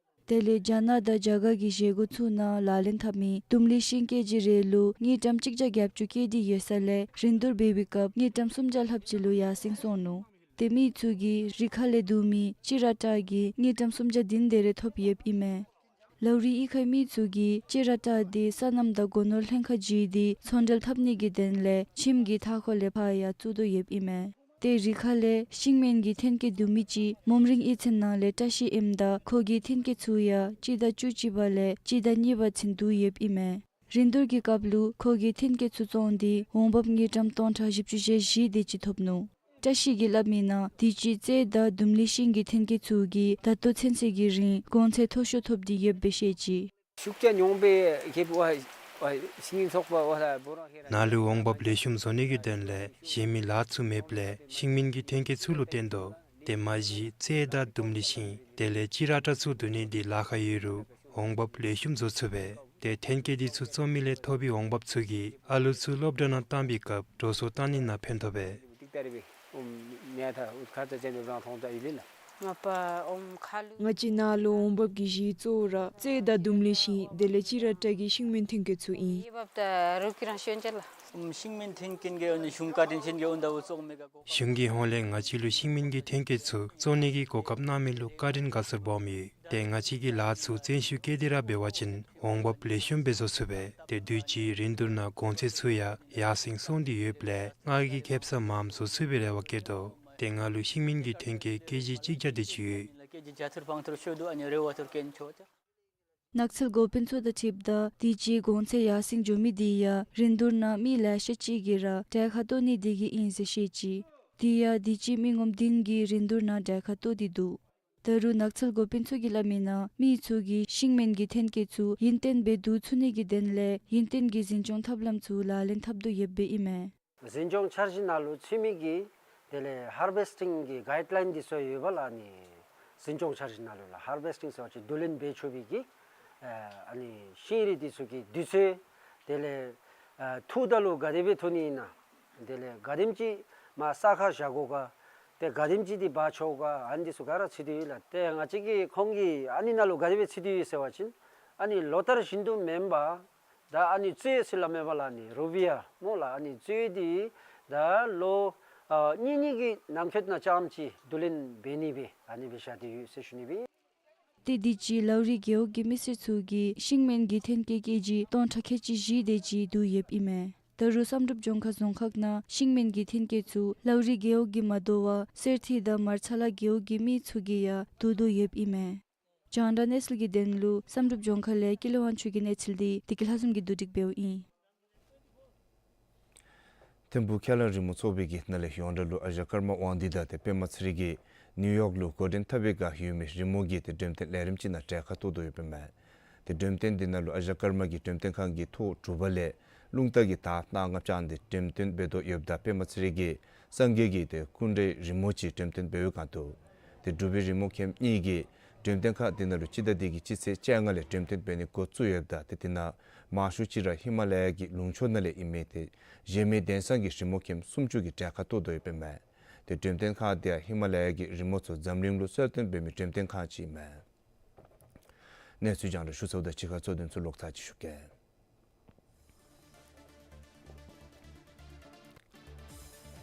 དེ་ལས་རྒྱ་ནག་དང་རྒྱ་གར་གྱི་བཞེས་སྒོ་ཚུ་ནང་ལག་ལེན་འཐབ་མི་ལྡུམ་ལི་ཤིང་ཀེ་ཇི་རེ་ལུ་དངུལ་ཀྲམ་གཅིག་བརྒྱ་བརྒྱད་ཅུ་བཀལ་ཏེ་ཡོད་ས་ལས་རིན་བསྡུར་འབད་བའི་སྐབས་དངུལ་ཀྲམ་སུམ་བརྒྱ་ལྷགཔ་ཅིག་ལུ་ཡར་སེང་སོང་ནུག། ཏེ་མི་ཚུ་གིས་རི་ཁ་ལས་བརྡུང་མི་ཅི་ར་ཏྲ་གིས་དངུལ་ཀྲམ་སུམ་བརྒྱ་བདུན་དེ་རེ་ཐོབ་ཡོདཔ་ཨིན་མས། ལའུ་རི་གཡུས་ཁའི་མི་ཚུ་གིས་ཅི་ར་ཏྲ་འདི་སོ་ནམ་དང་སྒོ་ནོར་ལྷན་ཁག་བརྒྱུད་དེ་ཚོང་འབྲེལ་འཐབ་ནི་གི་དོན་ལས་ཁྱིམ་གྱི་མཐའ་འཁོར་ལས་ཕར་ཡང་བཙུགས་དོ་ཡོདཔ་ཨིན་མས། ཏེ་རི་ཁ་ལས་ཤིང་སྨན་གྱི་ཐོན་སྐྱེད་བརྡུང་མི་ཅིག་མོམ་རིང་གཡུས་ཚན་ནང་ལས་བཀྲ་ཤིས་ཨིནམ་ད་ཁོ་གི་ཐོན་སྐྱེད་ཚུ་ཡང་སྤྱི་ཟླ་བཅུ་གཅིག་པ་ལས་སྤྱི་ཟླ་གཉིས་པ་ཚུན་བརྡུང་ཡོདཔ་ཨིན་མས། རིན་བསྡུར་གྱི་སྐབས་ལུ་ཁོ་གིས་ཐོན་སྐྱེད་ཚུ་བཙོངས་ཏེ་འོང་འབབ་དངུལ་ཀྲམ་སྟོང་ཕྲག་བཞི་བཅུ་ཞེ་བཞི་དེ་ཅིག་ཐོབ་ནུག། བཀྲ་ཤིས་ཀྱིས་སླབ་མིའི་ནང་དུས་ཅི་གཙོད་དང་ལྡུམ་ལི་ཤིང་གི་ཐོན་སྐྱེད་ཚུ་གིས་ད་ལྟོ་ཚུན་ཚོད་ཀྱི་རིང་གོང་ཚད་མཐོ་ཤོས་ཐོབ་སྟེ་ཡོདཔ་སྦེ་བཤད་ཅི། ཤུགས་རྐྱེན་མྱོང་སྦེ་ཁེ་བ་བ་ཤིང་ཚོགས་པ་བ་ལ་བོ་རང་ཁེ་ར། ནཱ་ལུ་འོང་འབབ་ལེགས་ཤོམ་བཟོ་ནི་གི་དོན་ལས་གཞན་མི་ལཱ་ཚུ་མེདཔ་ལས་ཤིང་སྨན་གྱི་ཐོན་སྐྱེད་ཚུ་ལུ་བརྟེན་དོ། ཏེ་མ་གཞི་གཙོད་དང་ལྡུམ་ལི་ཤིང་དེ་ལས་ཅི་ར་ཏྲ་ཚུ་བརྡུང་ནི་འདི་ལཱ་ཁག་ཡོད་རུང་འོང་འབབ་ལེགས་ཤོམ་བཟོ་ཚུགས་པས། ཏེ་ཐོན་སྐྱེད་འདི་ཚུ་བཙོང་མི་ལས་ཐོབ་པའི་འོང་འབབ་ཚུ་གིས་ཨ་ལུ་ཚུ་སློབ་གྲྭ་ནང་བཏང་པའི་སྐབས་འགྲོ་སོང་བཏང་ནི་ནང་ཕན་ཐོགས་པས། ང་བཅས་ནང་ལུ་འོང་འབབ་ཀྱི་གཞི་གཙོ་བོ་ར་རྩྭ་དང་ལྡུམ་ར་ཤིང་དེ་ལས་གཅིག་ར་བཀྲ་གི་ཤིང་སྨན་ཐོན་སྐྱེད་ཚུ་ཨིན། ཤིང་སྨན་ཐོན་སྐྱེད་ཀྱི་གཞུང་གི་ཧོངས་ལས་ང་བཅས་ལུ་ཤིང་སྨན་གྱི་ཐོན་སྐྱེད་ཚུ་བཙོང་ནི་གི་གོ་སྐབས་གནང་མི་ལུ་བཀའ་དྲིན་དགའ་ཚོར་སྦོམ་ཡོད། ཏེ་ང་བཅས་ཀྱི་ལཱ་ཚུ་བཙན་ཤུགས་བསྐྱེད་དེ་ར་འབད་བ་ཅིན་འོང་འབབ་ལེགས་ཤོམ་སྦེ་བཟོ་ཚུགས་པས། ཏེ་དུས་ཅི་རིན་བསྡུར་ནང་གོང་ཚད་ཚུ་ཡང་ཡར་སེང་སོང་སྟེ་ཡོདཔ་ལས་ང་གིས་ཁེ་སང་མངམ་བཟོ་ཚུགས་པའི་རེ་བ་བསྐྱེད་དོ། ཏེ་ང་ལུ་ཤིང་སྨན་གྱི་ཐོན་སྐྱེད་ཀེ་ཇི་གཅིག་བརྒྱ་དེ་ཅིག་ཡོད། ནགས་ཚལ་འགོ་དཔོན་ཚུ་དང་འཁྲིལཝ་ད་དུས་ཅི་གོང་ཚད་ཡར་སེང་འགྱོ་མི་དེ་ཡང་རིན་བསྡུར་ནང་མི་ལེ་ཤ་ཅིག་གིས་ར་གྲལ་ཁར་གཏོགས་ནི་དེ་གིས་ཨིན་ཟེར་བཤད་ཅི། དེ་ཡང་དུས་ཅི་མི་ངོམ་བདུན་གྱིས་རིན་བསྡུར་ནང་གྲལ་ཁར་གཏོགས་ཏེ་འདུག། ད་རུང་ནགས་ཚལ་འགོ་དཔོན་ཚུ་གིས་སླབ་མིའི་ནང་མི་ཚུ་གིས་ཤིང་སྨན་གྱི་ཐོན་སྐྱེད་ཚུ་ཡུན་བརྟན་སྦེ་བསྡུ་ཚུགས་ནི་གི་དོན་ལས་ཡུན་བརྟན་གྱི་འཛིན་སྐྱོང་ཐབས་ལམ་ཚུ་ལག་ལེན་འཐབ་དོ་ཡོདཔ་ཨིན་མས། འཛིན་སྐྱོང་འཆར་གཞི་ནང་ལུ་ཚུད་མི་གི་དེ་ལས་ཧར་བེསི་ཊིང་གི་གའིཌ་ལའིན་འདི་ཚུ་ཡོད་པས་ལགས། ཨ་ནི་འཛིན་སྐྱོང་འཆར་གཞི་ནང་ལུ་ལགས་ཧར་བེསི་ཊིང་ཟེར་བ་ཅིན་བསྡུ་ལེན་འབད་ཆོག་པའི་གི་ཨ་ནི་ཤིང་རིགས་འདི་ཚུ་གི་དུས་ཚོད་དེ་ལས་ཨ་འཐུ་ད་ལུ་ག་དེ་སྦེ་འཐུ་ནི་ཨིན་ན། དེ་ལས་ག་དེམ་ཅིག་མར་ས་ཁར་བཞག་དགོ་ག། ཏེ་ག་དེམ་ཅིག་འདི་འབག་ཆོག་ག། ཨ་ནི་འདི་ཚུ་ག་ར་ཚུད་དེ་ཡོད་ལགས། ཏེ་ང་བཅས་ཀྱིས་ཁོང་གིས་ཨ་ནི་ནང་ལུ་ག་དེ་སྦེ་ཚུད་དེ་ཡོད་ཟེར་བ་ཅིན་ཨ་ནི་ལོ་ལྟར་བཞིན་དུ་མེན་པར་ད་ཨ་ནི་རྩོད་ཟེར་སླབ་མས་པ་ལགས། ཨ་ནི་རུ་བི་ཡ་སྨོ་ལགས། ཨ་ནི་རྩོད་འདི་ད་ལོ་ཨ་གཉིས་གཉིས་ཀྱི་ནང་འཁོད་ནང་རྐྱངམ་ཅིག་བསྡུ་ལེན་འབད་ནི་སྦེ་ཨ་ནི་སྦེ་བཞག་སྟེ་ཡོད་ཟེར་ཞུ་ནི་སྦེ། ཏེ་དུས་ཅི་ལའུ་རི་རྒེད་འོག་གི་མི་སེར་ཚུ་གིས་ཤིང་སྨན་གྱི་ཐོན་སྐྱེད་ཀེ་ཇི་སྟོང་ཕྲག་ཁལ་གཅིག་བཞི་དེ་ཅིག་བསྡུ་ཡོདཔ་ཨིན་མས། ད་རུང་བསམ་གྲུབ་ལྗོངས་མཁར་རྫོང་ཁག་ནང་ཤིང་སྨན་གྱི་ཐོན་སྐྱེད་ཚུ་ལའུ་རི་རྒེད་འོག་གིས་མ་བསྡུ་བར་གསེར་ཐིག་དང་མར་ཚ་ལ་རྒེད་འོག་གི་མི་ཚུ་གིས་ཡང་བསྡུ་དོ་ཡོདཔ་ཨིན་མས། རྒྱང་བསྒྲགས་གནས་ཚུལ་གྱི་དོན་ལུ་བསམ་གྲུབ་ལྗོངས་མཁར་ལས་ཀུན་ལེགས་དབང་ཕྱུག་གི་གནས་ཚུལ་འདི་བདེ་སྐྱིད་ལྷ་འཛོམས་ཀྱིས་བསྡུ་སྒྲིག་འབདཝ་ཨིན། ཐིམ་ཕུག་ཁས་བླངས་རི་མོ་ཚོགས་པའི་གི་ནང་ལས་ཡོངས་གྲགས་ལུ་ཨ་ཞང་ཀརྨ་དབང་འདུས་དང་ཏེ་པདྨ་ཚེ་རིང་གིས་ནིའུ་ཡོག་ལུ་འགོ་འདྲེན་འཐབ་པའི་བསྒང་ཡོད་མི་རི་མོ་གི་ཏེ་འགྲེམས་སྟོན་ལས་རིམ་ཅིག་ནང་གྲལ་ཁར་གཏོགས་དོ་ཡོདཔ་ཨིན་མས། ཏེ་འགྲེམས་སྟོན་འདི་ནང་ལུ་ཨ་ཞང་ཀརྨ་གིས་འགྲེམས་སྟོན་ཁང་གི་ཐོག་དྲུག་པ་ལས་རླུང་རྟ་གི་དར་སྣ་ལྔ་བཅངས་ཏེ་འགྲེམས་སྟོན་འབད་དོ་ཡོདཔ་ད་པདྨ་ཚེ་རིང་གིས་སངས་རྒྱས་ཀྱི་ཏེ་སྐུ་འདྲའི་རི་མོ་ཅིག་འགྲེམས་སྟོན་འབད་བའི་བསྒང་དུ་ཏེ་འབྲུག་པའི་རི་མོ་མཁན་གཉིས་ཀྱིས་འགྲེམས་སྟོན་ཁང་འདི་ནང་ལུ་སྤྱི་ཟླ་འདི་གི་སྤྱི་ཚེས་བཅོ་ལྔ་ལས་འགྲེམས་སྟོན་འབད་ནི་འགོ་བཙུགས་ཡོདཔ་ད་ཏེ་འདི་ནང་མང་ཤོས་ཅིག་ར་ཧི་མ་ལ་ཡ་གི་ལུང་ཕྱོགས་ནང་ལས་ཨིན་མི་ཏེ་གཞན་མི་དེང་སང་གི་རི་མོ་མཁན་སུམ་ཅུ་གིས་གྲལ་ཁར་གཏོགས་དོ་ཡོདཔ་ཨིན་མས། ཏེ་འགྲེམས་སྟོན་ཁང་འདི་ཡང་ཧི་མ་ལ་ཡ་གི་རི་མོ་ཚུ་འཛམ་གླིང་ལུ་གསལ་སྟོན་འབད་མི་འགྲེམས་སྟོན་ཁང་ཅིག་ཨིན་མས། གནས་ཚུལ་རྒྱང་བསྒྲགས་ཞུ་ཚརཝ་ད་ཕྱི་ཁར་གཙོ་དོན་ཚུ་ལོག་ཚར་ཅིག་ཞུ་གེ།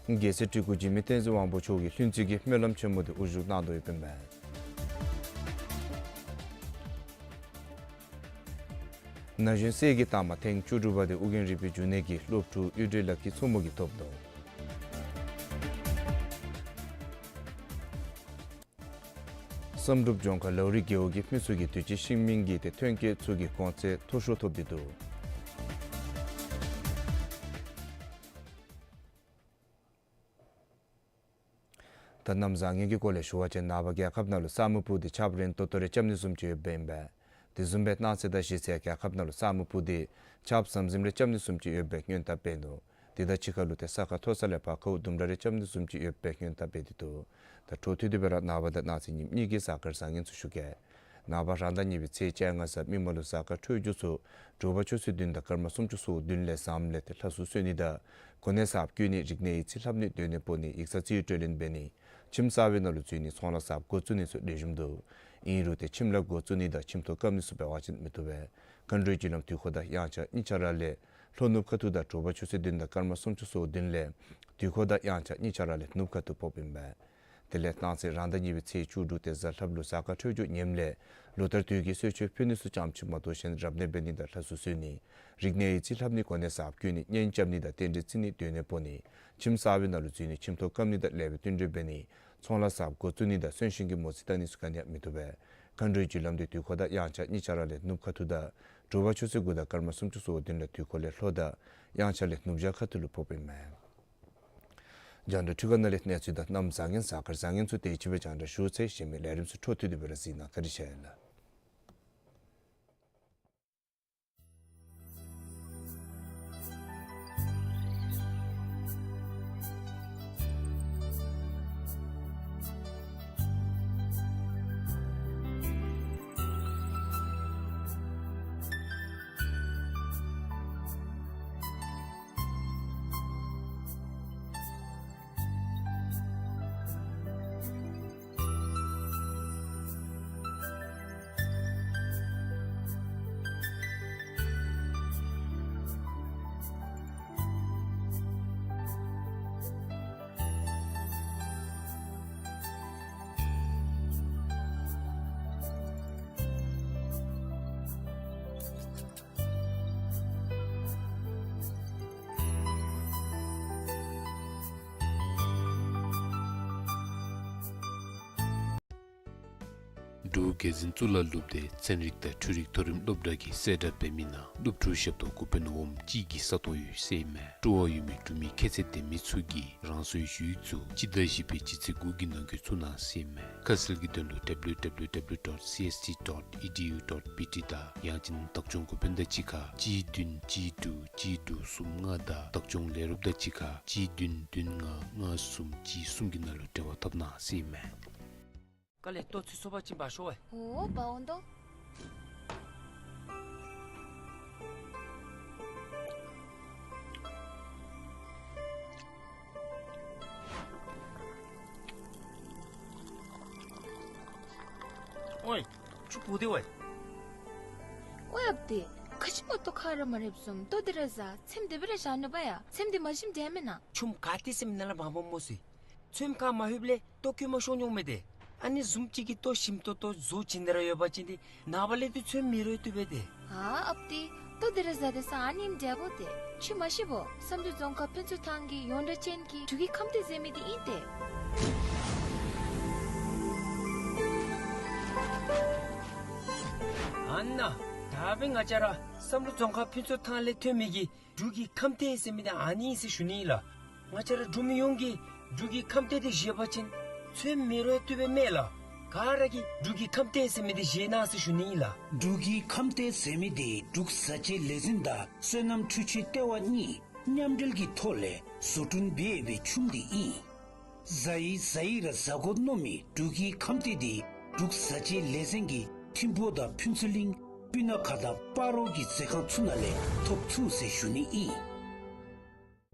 རྒྱལ་སྲས་སྤྲུལ་སྐུ་འཇིགས་མེད་བསྟན་འཛིན་དབང་པོ་མཆོག་གིས་ལྷུན་རྩེ་གི་སྨོན་ལམ་ཆེན་མོ་འདི་དབུ་བཞུགས་གནང་དོ་ཡོདཔ་ཨིན་མས། ན་གཞོན་སྲས་ཀྱི་རྟགས་མ་ཐེངས་བཅུ་དྲུག་པ་འདི་ཨོ་རྒྱན་རིག་པའི་འབྱུང་གནས་ཀྱི་སློབ་ཕྲུག་གཡུ་སྒྲོན་ལགས་ཀྱིས་མཚོ་མོ་གིས་ཐོབ་ནུག། བསམ་གྲུབ་ལྗོངས་མཁར་ལའུ་རི་རྒེད་འོག་གི་མི་ཚུ་གིས་དུས་ཅི་ཤིང་སྨན་གྱི་ཏེ་ཐོན་སྐྱེད་ཚུ་གི་གོང་ཚད་མཐོ་ཤོས་ཐོབ་སྟེ་འདུག། ད་གནམ་བཟང་ངན་གྱི་སྐོར་ལས་ཞུ་བ་ཅིན་ནངས་པ་རྒྱལ་ཁབ་ནང་ལུ་ས་སྨུག་སྤུབས་ཏེ་ཆརཔ་རན་ཏོག་ཏོ་རེ་རྐྱབ་ནི་བཟུམ་ཅིག་ཡོདཔ་ཨིན་པས། དེ་བཟུམ་སྦེ་གནངས་ཚེ་དང་གཞེས་ཚེ་རྒྱལ་ཁབ་ནང་ལུ་ས་སྨུག་སྤུབས་ཏེ་ཆརཔ་ཟམ་ཟིམ་རེ་རྐྱབ་ནི་བཟུམ་ཅིག་ཡོད་པའི་སྔོན་བརྡ་སྤེལ་ནུག། དེ་དང་གཅིག་ཁར་ལུ་ཏེ་ས་ཁ་མཐོ་ས་ལས་ཕར་ཁཝ་ལྡུམ་ར་རེ་རྐྱབ་ནི་བཟུམ་ཅིག་ཡོད་པའི་སྔོན་བརྡ་སྤེལ་ཏེ་འདུག། ད་འཕྲོ་མཐུད་དེ་སྦེ་ར་ནངས་པ་དང་གནངས་ཚེ་ཉིནམ་གཉིས་ཀྱི་གཟའ་སྐར་བཟང་ངན་ཚུ་ཞུ་གེ། ནངས་པ་རང་ཟླ་གཉིས་པའི་ཚེས་བཅོ་ལྔ་གཟའ་མིག་དམར་ལུ་གཟའ་སྐར་འཕྲོད་སྦྱོར་ཚུ་དྲོ་པ་ཆུ་ཚོད་བདུན་དང་སྐར་མ་སུམ་ཅུ་སོ་བདུན་ལས་ཟམ་ལས་ཏེ་ལྷ་གསོལ་གསོལ་ནི་དང་གོ་གནས་གསརཔ་བསྐོ་ནི་རིག་གནས་ཡིག་རྩིས་ལྷབ་ནི་སྡོད་གནས་སྤོ་ནི་ཡིག་ཚང་རྩིས་སྤྲོད་ལེན་འབད་ནི་ཁྱིམ་གསར་པའི་ནང་ལུ་འཛུལ་ནི་ཚོང་ལཱ་གསརཔ་འགོ་བཙུགས་ནི་ཚུ་ལེགས་ཤོམ་འདུག། ཨིན་རུང་ཏེ་ཁྱིམ་ལཱ་འགོ་བཙུགས་ནི་དང་ཁྱིམ་ཐོག་བཀབ་ནི་ཚུ་འབད་བ་ཅིན་མི་བཏུབ་པས། མཁའ་འགྲོའི་རྒྱུ་ལམ་དུས་འཁོར་དང་དབྱངས་འཆར་གཉིས་ཆ་ར་ལས་ལྷོ་ནུབ་ཁ་ཐུག་དང་དྲོ་པ་ཆུ་ཚོད་བདུན་དང་སྐར་མ་སུམ་ཅུ་སོ་བདུན་ལས་དུས་འཁོར་དང་དབྱངས་འཆར་གཉིས་ཆ་ར་ལས་ནུབ་ཁ་ཐུག་ཕོགཔ་ཨིན་པས། དེ་ལས་གནངས་ཚེ་རང་ཟླ་གཉིས་པའི་ཚེས་བཅུ་དྲུག་ཏེ་གཟའ་ལྷགཔ་ལུ་གཟའ་སྐར་འཕྲོད་སྦྱོར་ངནམ་ལས་ལོ་ལྟར་དུས་ཀྱི་གསོལ་མཆོད་ཕུལ་ནི་ཚུ་ཙམ་ཅིག་མ་གཏོགས་གཞན་རབ་གནས་འབད་ནི་དང་ལྷ་གསོལ་གསོལ་ནི་རིག་གནས་ཡིག་རྩིས་ལྷབ་ནི་གོ་གནས་གསརཔ་བསྐོ་ནི་གཉེན་རྐྱབ་ནི་དང་རྟེན་འབྲེལ་བརྩི་ནི་སྡོད་གནས་སྤོ་ནི་ཁྱིམ་གསར་པའི་ནང་ལུ་འཛུལ་ནི་ཁྱིམ་ཐོག་བཀབ་ནི་དང་ལེགས་པའི་བསྟུན་གྲོས་འབད་ནི་ཚོང་ལཱ་གསརཔ་འགོ་བཙུགས་ནི་དང་གསོན་གཤིན་གྱི་མོ་རྩིས་བལྟ་ནི་ཚུ་ག་ནི་ཡང་མི་བཏུབ་པས། མཁའ་འགྲོའི་རྒྱུ་ལམ་འདི་དུས་འཁོར་དང་དབྱངས་འཆར་གཉིས་ཆ་ར་ལས་ནུབ་ཁ་ཐུག་དང་དྲོ་པ་ཆུ་ཚོད་དགུ་དང་སྐར་མ་སུམ་ཅུ་སོ་བདུན་ལས་དུས་འཁོར་ལས་ལྷོ་དང་དབྱངས་འཆར་ལས་ནུབ་བྱང་ཁ་ཐུག་ལུ་ཕོགཔ་ཨིན་མས། རྒྱང་བསྒྲགས་འཕྲུལ་ཁང་ནང་ལས་གནས་ཚུལ་དང་གནམ་བཟང་ངན་གཟའ་སྐར་བཟང་ངན་ཚུ་དེ་ཅིག་སྦེ་རྒྱང་བསྒྲགས་ཞུ་ཚར་ཡི། གཞན་མི་ལས་རིམ་ཚུ་འཕྲོ་མཐུད་དེ་སྦེ་ར་གཟིགས་གནང་། བཀའ་དྲིན་ཆེ་ལགས། འབྲུག་རྒྱལ་འཛིན་གཙུག་ལག་སློབ་སྡེ་ཚན་རིག་དང་འཕྲུལ་རིག་མཐོ་རིམ་སློབ་གྲྭ་གིས་གསལ་བསྒྲགས་འབད་མི་ནང་སློབ་ཕྲུག་ཞབས་ཏོག་འགོ་དཔོན་འོགམ་གཅིག་གི་ས་སྟོང་ཡོད་ཟེར་ཨིན་མས། སྤྲོ་བ་ཡོད་མི་འབྲུག་མི་ཁྱད་ཚད་ལྡན་མི་ཚུ་གིས་རང་སོའི་ཞུ་ཡིག་ཚུ་སྤྱི་ཟླ་བཞི་པའི་སྤྱི་ཚེས་དགུ་གི་ནང་འཁོད་བཙུགས་གནང་ཟེར་ཨིན་མས། ཁ་གསལ་གྱི་དོན་ལུ་W W W dot C S T dot E D U dot B T དང་ཡང་ཅིན་བདག་སྐྱོང་འགོ་དཔོན་དང་གཅིག་ཁར་གཅིག་བདུན་གཅིག་དྲུག་གཅིག་དྲུག་གསུམ་ལྔ་དང་བདག་སྐྱོང་ལས་རོགསཔ་དང་གཅིག་ཁར་གཅིག་བདུན་བདུན་ལྔ་ལྔ་གསུམ་གཅིག་གསུམ་གྱི་ནང་ལུ་འབྲེལ་བ་འཐབ་གནང་ཟེར་ཨིན་མས། ཀ་ལས་ལྟོ་ཚུ་སོ་པ་ཅིག་འབག་ཤོག་ཝའེ། ཨོ་འབག་འོང་དོ། ཨོའི་ཁྱོད་བུ་དེ་ཝའེ། ཝའེ་ཨཔ་དེ། ཁ་ཅིག་མ་གཏོགས་ཁ་ར་མ་རེགཔ་བཟུམ། ལྟོ་དེ་ར་བཟའ། ཚེམས་དེ་སྦེ་ར་བཞག་ནུག་པ་ཡ། ཚེམས་དེ་མ་ཞིམ་དྲགས་མེན་ན། ཆུམ་ག་ཏེ་ཟེར་མི་ནང་ལས་འབག་འབག་སྨོ་ཟེར། ཚེམས་ཁར་མ་ལྷོདཔ་ལས་ལྟོ་སྐྱོ་མ་ཤོང་འོང་མས་ཏེ། ཨ་ནི་བཟུམ་ཅིག་གི་ལྟོ་ཞིམ་ཏོག་ཏོ་བཟོ་བྱིན་ཏེ་ར་ཡོད་པ་ཅིན་ཏེ་ནངས་པ་ལས་ཏེ་ཚེམས་མི་རོལ་བཏུབ་པས་ཏེ། ཨ་ཨཔ་དེ། ལྟོ་དེ་ར་བཟའ་སྟེ་ས་ཨ་ནེམ་འདྲ་བོ་ཏེ། ཁྱོད་མ་ཤེས་བོ། བསམ་གྲུབ་རྫོང་ཁག་ཕུན་ཚོགས་ཐང་གི་ཡོངས་གྲགས་ཅན་གྱི་འབྲུག་གི་ཁམས་ཏེ་ཟེར་མི་དེ་ཨིན་ཏེ། ཨ་ནཱ། ད་འབདན་ང་བཅས་ར་བསམ་གྲུབ་རྫོང་ཁག་ཕུན་ཚོགས་ཐང་ལས་ཐོན་མི་གི་འབྲུག་གི་ཁམས་ཏེ་ཟེར་མི་དེ་ཨ་ནི་ཨིན་ཟེར་ཞུ་ནི་ལགས། ང་བཅས་ར་འབྲུག་མི་ཡོངས་ཀྱིས་འབྲུག་གི་ཁམས་ཏེ་དེ་བཞེས་པ་ཅིན་ཚེམས་མི་རོལ་བཏུབ་པས་མེན་ལགས། ག་ར་གིས་འབྲུག་གི་ཁམས་ཏེ་ཟེར་མི་དེ་བཞེས་གནང་ཟེར་ཞུ་ནི་ལགས། འབྲུག་གི་ཁམས་ཏེ་ཟེར་མི་དེ་འབྲུག་བཟའ་བཅའི་ལས་འཛིན་དང་སོ་ནམ་འཕྲུལ་ཆས་ལྟེ་བ་གཉིས་མཉམ་འབྲེལ་གྱི་ཐོག་ལས་བཟོ་སྐྲུན་འབད་ཡོད་པའི་ཆུམ་དེ་ཨིན། བཟའ་ཡི་བཟའ་ཡི་ར་བཟའ་དགོ་མནོ་མི་འབྲུག་གི་ཁམས་ཏེ་དེ་འབྲུག་བཟའ་བཅའི་ལས་ཚན་གྱིས་ཐིམ་ཕུ་དང་ཕུན་ཚོགས་གླིང་སྤུ་ན་ཁ་དང་སྤ་རོ་གི་མཛོད་ཁང་ཚུ་ནང་ལས་ཐོབ་ཚུགས་ཟེར་ཞུ་ནི་ཨིན།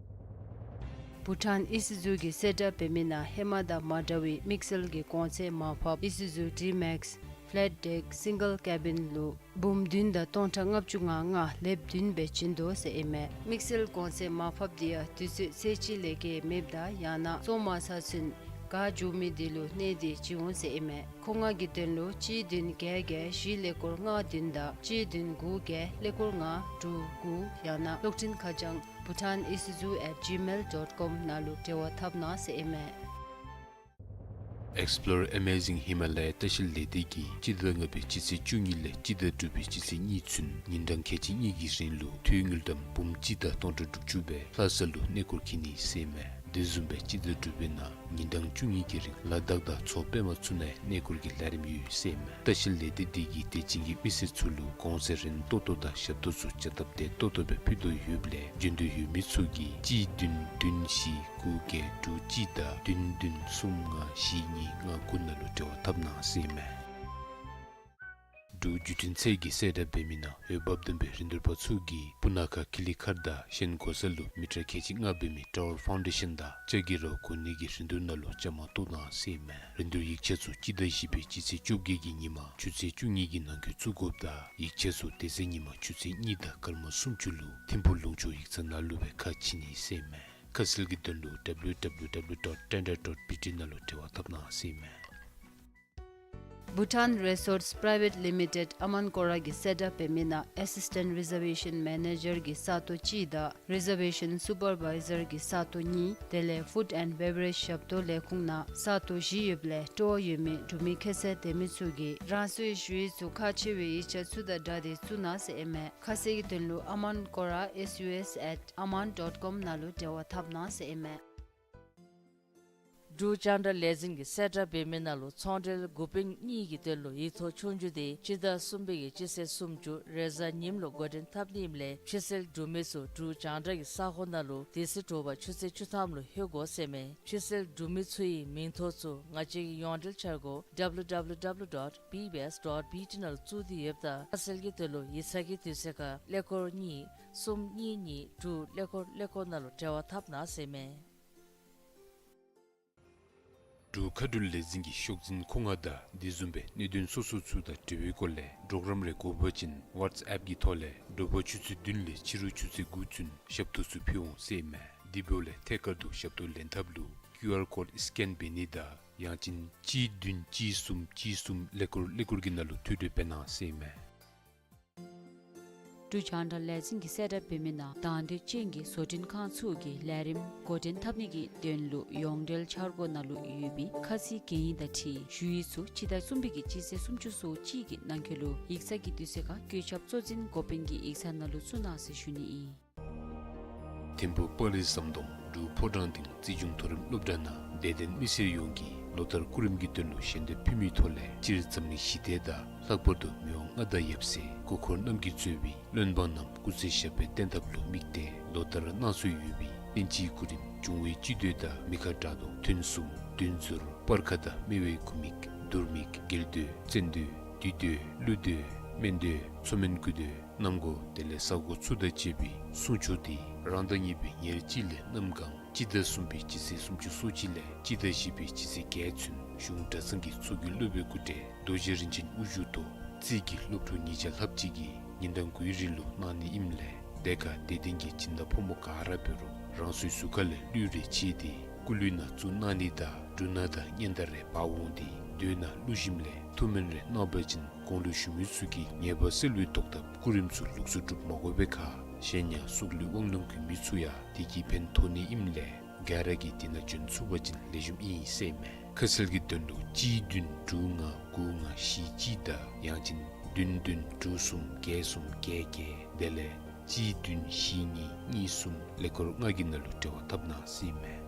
བྷུ་ཊཱན་ཨི་སི་ཛུ་གིས་གསལ་བསྒྲགས་འབད་མི་ནང་ཧེ་མ་དང་མ་འདྲ་བའི་དམིགས་བསལ་གྱི་གོང་ཚད་མར་ཕབ་ཨི་སི་ཛུ་ཌི་མེག་སི་ཕེ་ལེཊ་ཌེག་སིང་གལ་ཀེ་བིན་ལུ་འབུམ་བདུན་དང་སྟོང་ཕྲག་ལྔ་བཅུ་ང་ལྔ་ལེབ་བདུན་སྦེ་བྱིན་དོ་ཟེར་ཨིན་མས། དམིགས་བསལ་གོང་ཚད་མར་ཕབ་དེ་ཡང་དུས་ཚོད་ཚེས་གཅིག་ལས་བརྒལ་མེདཔ་དང་ཡང་ན་བཙོང་མ་ཚར་ཚུན་ག་འབྱུང་མི་དེ་ལུ་གནས་ཏེ་བྱིན་འོང་ཟེར་ཨིན་མས། མཁོ་མངགས་ཀྱི་དོན་ལུ་གཅིག་བདུན་བརྒྱད་བརྒྱད་བཞི་ཀླད་ཀོར་ལྔ་བདུན་དང་གཅིག་བདུན་དགུ་བརྒྱད་ཀླད་ཀོར་ལྔ་དྲུག་དགུ་ཡང་ན་གློག་འཕྲིན་ཁ་བྱང་bhutanisuzu at gmail dot com ནང་ལུ་འབྲེལ་བ་འཐབ་གནང་ཟེར་ཨིན་མས། Explore Amazing Himalaya ལྟ་བཤལ་ལས་སྡེ་གིས་སྤྱི་ཟླ་ལྔ་པའི་སྤྱི་ཚེས་བཅུ་གཉིས་ལས་སྤྱི་ཟླ་དྲུག་པའི་སྤྱི་ཚེས་གཉིས་ཚུན་ཉིན་གྲངས་ཁལ་གཅིག་གཉིས་ཀྱི་རིང་ལུ་ཐོན་དངུལ་ཀྲམ་འབུམ་གཅིག་དང་སྟོང་ཕྲག་དྲུག་ཅུ་སྦེ་ལྷ་ས་ལུ་གནས་སྐོར་འཁྱིད་ནི་ཟེར་ཨིན་མས། དེ་བཟུམ་སྦེ་སྤྱི་ཟླ་དྲུག་པའི་ནང་ཉིན་གྲངས་བཅུ་གཉིས་ཀྱི་རིང་ལ་དྭགས་དང་མཚོ་པདྨ་ཚུ་ནང་གནས་སྐོར་གྱི་ལས་རིམ་ཡོད་ཟེར་ཨིན་མས། ལྟ་བཤལ་ལས་སྡེ་འདི་གིས་དད་ཅན་གྱི་མི་སེར་ཚུ་ལུ་གོང་ཚད་རན་ཏོག་ཏོ་དང་ཞབས་ཏོག་ཚུ་བྱ་སྟབས་བདེ་ཏོག་ཏོ་སྦེ་ཕུལ་དོ་ཡོདཔ་ལས་འབྱོན་འདོད་ཡོད་མི་ཚུ་གིས་གཅིག་བདུན་བདུན་བཞི་དགུ་བརྒྱད་དྲུག་གཅིག་དང་བདུན་བདུན་གསུམ་ལྔ་བཞི་གཉིས་ལྔ་དགུ་ནང་ལུ་འབྲེལ་བ་འཐབ་གནང་ཟེར་ཨིན་མས། འབྲུག་བརྒྱུད་འཕྲིན་ཚད་ཀྱིས་གསལ་བསྒྲགས་འབད་མི་ནང་འོས་འབབ་ལྡན་པའི་རིན་བསྡུར་པ་ཚུ་གིས་སྤུ་ན་ཁ་ཀི་ལི་མཁར་དང་གཞན་གོ་ས་ལུ་མི་ཊར་ཁལ་གཅིག་ལྔ་འབད་མི་ཊ་ཝར་ཕའུན་ཌེ་ཤཱན་དང་ལྕགས་ཀྱི་ར་གོ་ནི་གི་རིན་བསྡུར་ནང་ལུ་བཅའ་མར་གཏོགས་གནང་ཟེར་ཨིན་མས། རིན་བསྡུར་ཡིག་ཆ་ཚུ་སྤྱི་ཟླ་བཞི་པའི་སྤྱི་ཚེས་བཅོ་བརྒྱད་ཀྱི་ཉིན་མ་ཆུ་ཚོད་བཅུ་གཉིས་ཀྱི་ནང་འཁོད་བཙུགས་དགོཔ་དང་ཡིག་ཆ་ཚུ་དེ་ཚེ་ཉིན་མ་ཆུ་ཚོད་གཉིས་དང་སྐར་མ་སུམ་ཅུ་ལུ་ཐིམ་ཕུ་ལུང་ཕྱོགས་ཡིག་ཚང་ནང་ལུ་སྦེ་ཁ་ཕྱེ་ནི་ཟེར་ཨིན་མས། ཁ་གསལ་གྱི་དོན་ལུ་W W W dot tender dot B T ནང་ལུ་འབྲེལ་བ་འཐབ་གནང་ཟེར་ཨིན་མས། Bhutan Resorts Private Limited ཨ་མཱན་ཀོ་ར་གིས་གསལ་བསྒྲགས་འབད་མི་ནང་ཨེ་སིས་ཊེནཊ་རི་ཛར་ཝེ་ཤཱན་མེ་ནེ་ཇར་གྱི་ས་སྟོང་གཅིག་དང་རི་ཛར་ཝེ་ཤཱན་སུ་པར་བའི་ཛར་གྱི་ས་སྟོང་གཉིས་དེ་ལས་ཕུཌ་ཨེནཌ་བེ་བ་རེཇ་ཞབས་ཏོག་ལས་ཁུངས་ནང་ས་སྟོང་བཞི་ཡོདཔ་ལས་སྤྲོ་བ་ཡོད་མི་འབྲུག་མི་ཁྱད་ཚད་ལྡན་མི་ཚུ་གིས་རང་སོའི་ཞུ་ཡིག་ཚུ་ཁག་ཆེ་བའི་ཡིག་ཆ་ཚུ་དང་སྦྲགས་ཏེ་བཙུགས་གནང་ཟེར་ཨིན་མས། ཁ་གསལ་གྱི་དོན་ལུ་ཨ་མཱན་ཀོ་ར S U S at aman dot com ནང་ལུ་འབྲེལ་བ་འཐབ་གནང་ཟེར་ཨིན་མས། འབྲུག་རྒྱང་བསྒྲགས་ལས་འཛིན་གྱིས་གསལ་བསྒྲགས་འབད་མི་ནང་ལུ་ཚོང་འབྲེལ་འགོ་དཔོན་གཉིས་ཀྱི་དོན་ལུ་ཡིག་ཐོག་ཆོས་རྒྱུགས་དེ་སྤྱི་ཟླ་གསུམ་པའི་གི་སྤྱི་ཚེས་སུམ་ཅུ་རེས་གཟའ་ཉིམ་ལུ་འགོ་འདྲེན་འཐབ་ནི་ཨིནམ་ལས་ཕྱི་སེལ་འབྲུག་མི་ཚུ་འབྲུག་རྒྱང་བསྒྲགས་ཀྱི་ས་ཁོངས་ནང་ལུ་དེ་ཚེ་དྲོ་པ་ཆུ་ཚོད་བཅུ་ཐམ་ལུ་ལྷོད་དགོ་ཟེར་མས། ཕྱི་སེལ་འབྲུག་མི་ཚུ་གི་མིང་ཐོ་ཚུ་ང་བཅས་ཀྱི་ཡོངས་འབྲེལ་འཆར་སྒོ་W W W dot B B S dot B T ནང་ལུ་བཙུགས་ཏེ་ཡོདཔ་ད་ཁ་གསལ་གྱི་དོན་ལུ་ཡིག་ཚང་གི་དུས་ཚོད་ཁར་ཀླད་ཀོར་གཉིས་གསུམ་གཉིས་གཉིས་དྲུག་ཀླད་ཀོར་ཀླད་ཀོར་ནང་ལུ་འབྲེལ་བ་འཐབ་གནང་ཟེར་མས། འབྲུག་མཁའ་འགྲུལ་ལས་འཛིན་གྱིས་ཤོག་འཛིན་མཁོ་མངགས་དང་དེ་བཟུམ་སྦེ་གནད་དོན་སོ་སོ་ཚུ་དང་འབྲེལ་བའི་སྐོར་ལས་གྲོགས་རམ་རེ་དགོ་པ་ཅིན་ཝཊས་ཨེཔ་གི་ཐོག་ལས་དྲོ་པ་ཆུ་ཚོད་བདུན་ལས་ཕྱི་རུ་ཆུ་ཚོད་དགུ་ཚུན་ཞབས་ཏོག་ཚུ་ཕུལ་འོང་ཟེར་ཨིན་མས། དེ་འབདཝ་ལས་ཐད་ཀར་དུ་ཞབས་ཏོག་ལེན་ཐབས་ལུ་ཀིའུ་ཨར་ཀོཌ་སི་ཀེན་འབད་ནི་དང་ཡང་ཅིན་གཅིག་བདུན་གཅིག་གསུམ་གཅིག་གསུམ་ཀླད་ཀོར་ཀླད་ཀོར་གྱི་ནང་ལུ་ཐོ་འགོད་འབད་གནང་ཟེར་ཨིན་མས། འབྲུག་རྒྱང་བསྒྲགས་ལས་འཛིན་གྱིས་གསལ་བསྒྲགས་འབད་མི་ནང་དང་འདོད་ཅན་གྱི་བཟོ་སྐྲུན་ཁང་ཚུ་གིས་ལས་རིམ་འགོ་འདྲེན་འཐབ་ནི་གི་དོན་ལུ་ཡོངས་འབྲེལ་འཆར་སྒོ་ནང་ལུ་ཡོད་པའི་ཁ་ཚིག་གན་ཡིག་དང་འཁྲིལ་ཞུ་ཡིག་ཚུ་སྤྱི་ཟླ་གསུམ་པའི་གི་སྤྱི་ཚེས་སུམ་ཅུ་སོ་གཅིག་གི་ནང་འཁོད་ལུ་ཡིག་ཚང་གི་དུས་ཚོད་ཁར་བཀོད་ཁྱབ་གཙོ་འཛིན་འགོ་དཔོན་གྱི་ཡིག་ཚང་ནང་ལུ་བཙུགས་གནང་ཟེར་ཞུ་ནི་ཨིན། ཐིམ་ཕུག་སྤ་རི་ཟམ་གདོང་འབྲུག་ཕོ་བྲང་སྡིངས་རྩིས་གཞུང་མཐོ་རིམ་སློབ་གྲྭ་ནང་དད་ལྡན་མི་སེར་ཡོངས་ཀྱིས་ལོ་ལྟར་སྐུ་རིམ་གྱི་དོན་ལུ་ཞལ་འདེབས་ཕུལ་མིའི་ཐོག་ལས་སྤྱིར་འཛམ་གླིང་ཞི་བདེ་དང་ལྷག་པར་དུ་མི་དབང་མངའ་བདག་ཡབ་སྲས་སྐུ་འཁོར་རྣམས་ཀྱིས་གཙོས་པའི་བློན་འབངས་རྣམས་སྐུ་ཚེ་ཞབས་པད་བརྟན་ཐབས་ལུ་དམིགས་ཏེ་ལོ་ལྟར་གནང་སྲོལ་ཡོད་པའི་དབྱིན་ཇིའི་སྐུ་རིམ་འབྱུང་བའི་སྤྱི་མདོས་དང་མི་ཁ་དགྲ་གདོང་ཐུན་གསུམ་བདུད་འཛོར་སྤར་ཁ་དང་སྨེ་བའི་དགུ་མིག་དུར་མིག་རྒྱལ་མདོས་བཙན་མདོས་བདུད་མདོས་ཀླུ་མདོས་སྨན་མདོས་མཚོ་སྨན་དགུ་མདོས་གནམ་སྒོ་དེ་ལས་ས་སྒོ་ཚུ་དང་བཅས་པའི་སྲུང་མཆོག་འདི་རང་དང་ཉེ་བའི་ཉེར་གཅིག་ལས་གནམ་གང་སྤྱི་ཟླ་གསུམ་པའི་སྤྱི་ཚེས་སུམ་ཅུ་སོ་གཅིག་ལས་སྤྱི་ཟླ་བཞི་པའི་སྤྱི་ཚེས་བརྒྱད་ཚུན་གཞུང་གྲྭ་ཚང་གི་ཚོགས་ཀྱི་སློབ་དཔོན་སྐུ་བགྲེས་རྡོ་རྗེ་རིན་ཆེན་དབུ་བཞུགས་ཐོག་རྩིས་ཀྱི་སློབ་ཕྲུག་ཉིས་བརྒྱ་ལྷགཔ་ཅིག་གིས་ཉིན་གྲངས་དགུའི་རིང་ལུ་གནང་ནི་ཨིནམ་ལས་དེ་ཁར་དད་ལྡན་གྱི་སྦྱིན་བདག་ཕོ་མོ་ག་ར་འབད་རུང་རང་སོའི་གཟུགས་ཁ་ལས་གླུད་རེ་ཕྱེ་སྟེ་སྐུ་གླུད་ནང་བཙུགས་གནང་ནི་དང་འབྲུ་སྣ་དང་སྙན་དར་རེ་འབག་འོང་སྟེ་མདོས་ནང་བླུགས་ཞིནམ་ལས་ཐུགས་སྨོན་རེ་གནང་བ་ཅིན་གོང་ལུ་ཞུ་མི་ཚུ་གི་ཉེས་པ་སེལ་བའི་བཟློག་ཐབས་སྐུ་རིམ་ཚུ་ལོགས་སུ་སྒྲུབ་མ་དགོ་པའི་ཁར་གཞན་ཡང་སྲོག་ལུས་དབང་ལུང་གི་མི་ཚུ་ཡང་དེ་གིས་ཕན་ཐོགས་ནི་ཨིནམ་ལས་ག་ར་གིས་དེ་ནང་བྱོན་ཚུགས་པ་ཅིན་ལེགས་ཤོམ་ཨིན་ཟེར་ཨིན་མས། ཁ་གསལ་གྱི་དོན་ལུ་གཅིག་བདུན་དྲུག་ལྔ་དགུ་ལྔ་བཞི་གཅིག་དང་ཡང་ཅིན་བདུན་བདུན་དྲུག་གསུམ་བརྒྱད་གསུམ་བརྒྱད་བརྒྱད་དེ་ལས་གཅིག་བདུན་བཞི་གཉིས་གཉིས་གསུམ་ཀླད་ཀོར་ལྔ་གི་ནང་ལུ་འབྲེལ་བ་འཐབ་གནང་ཟེར་ཨིན་མས།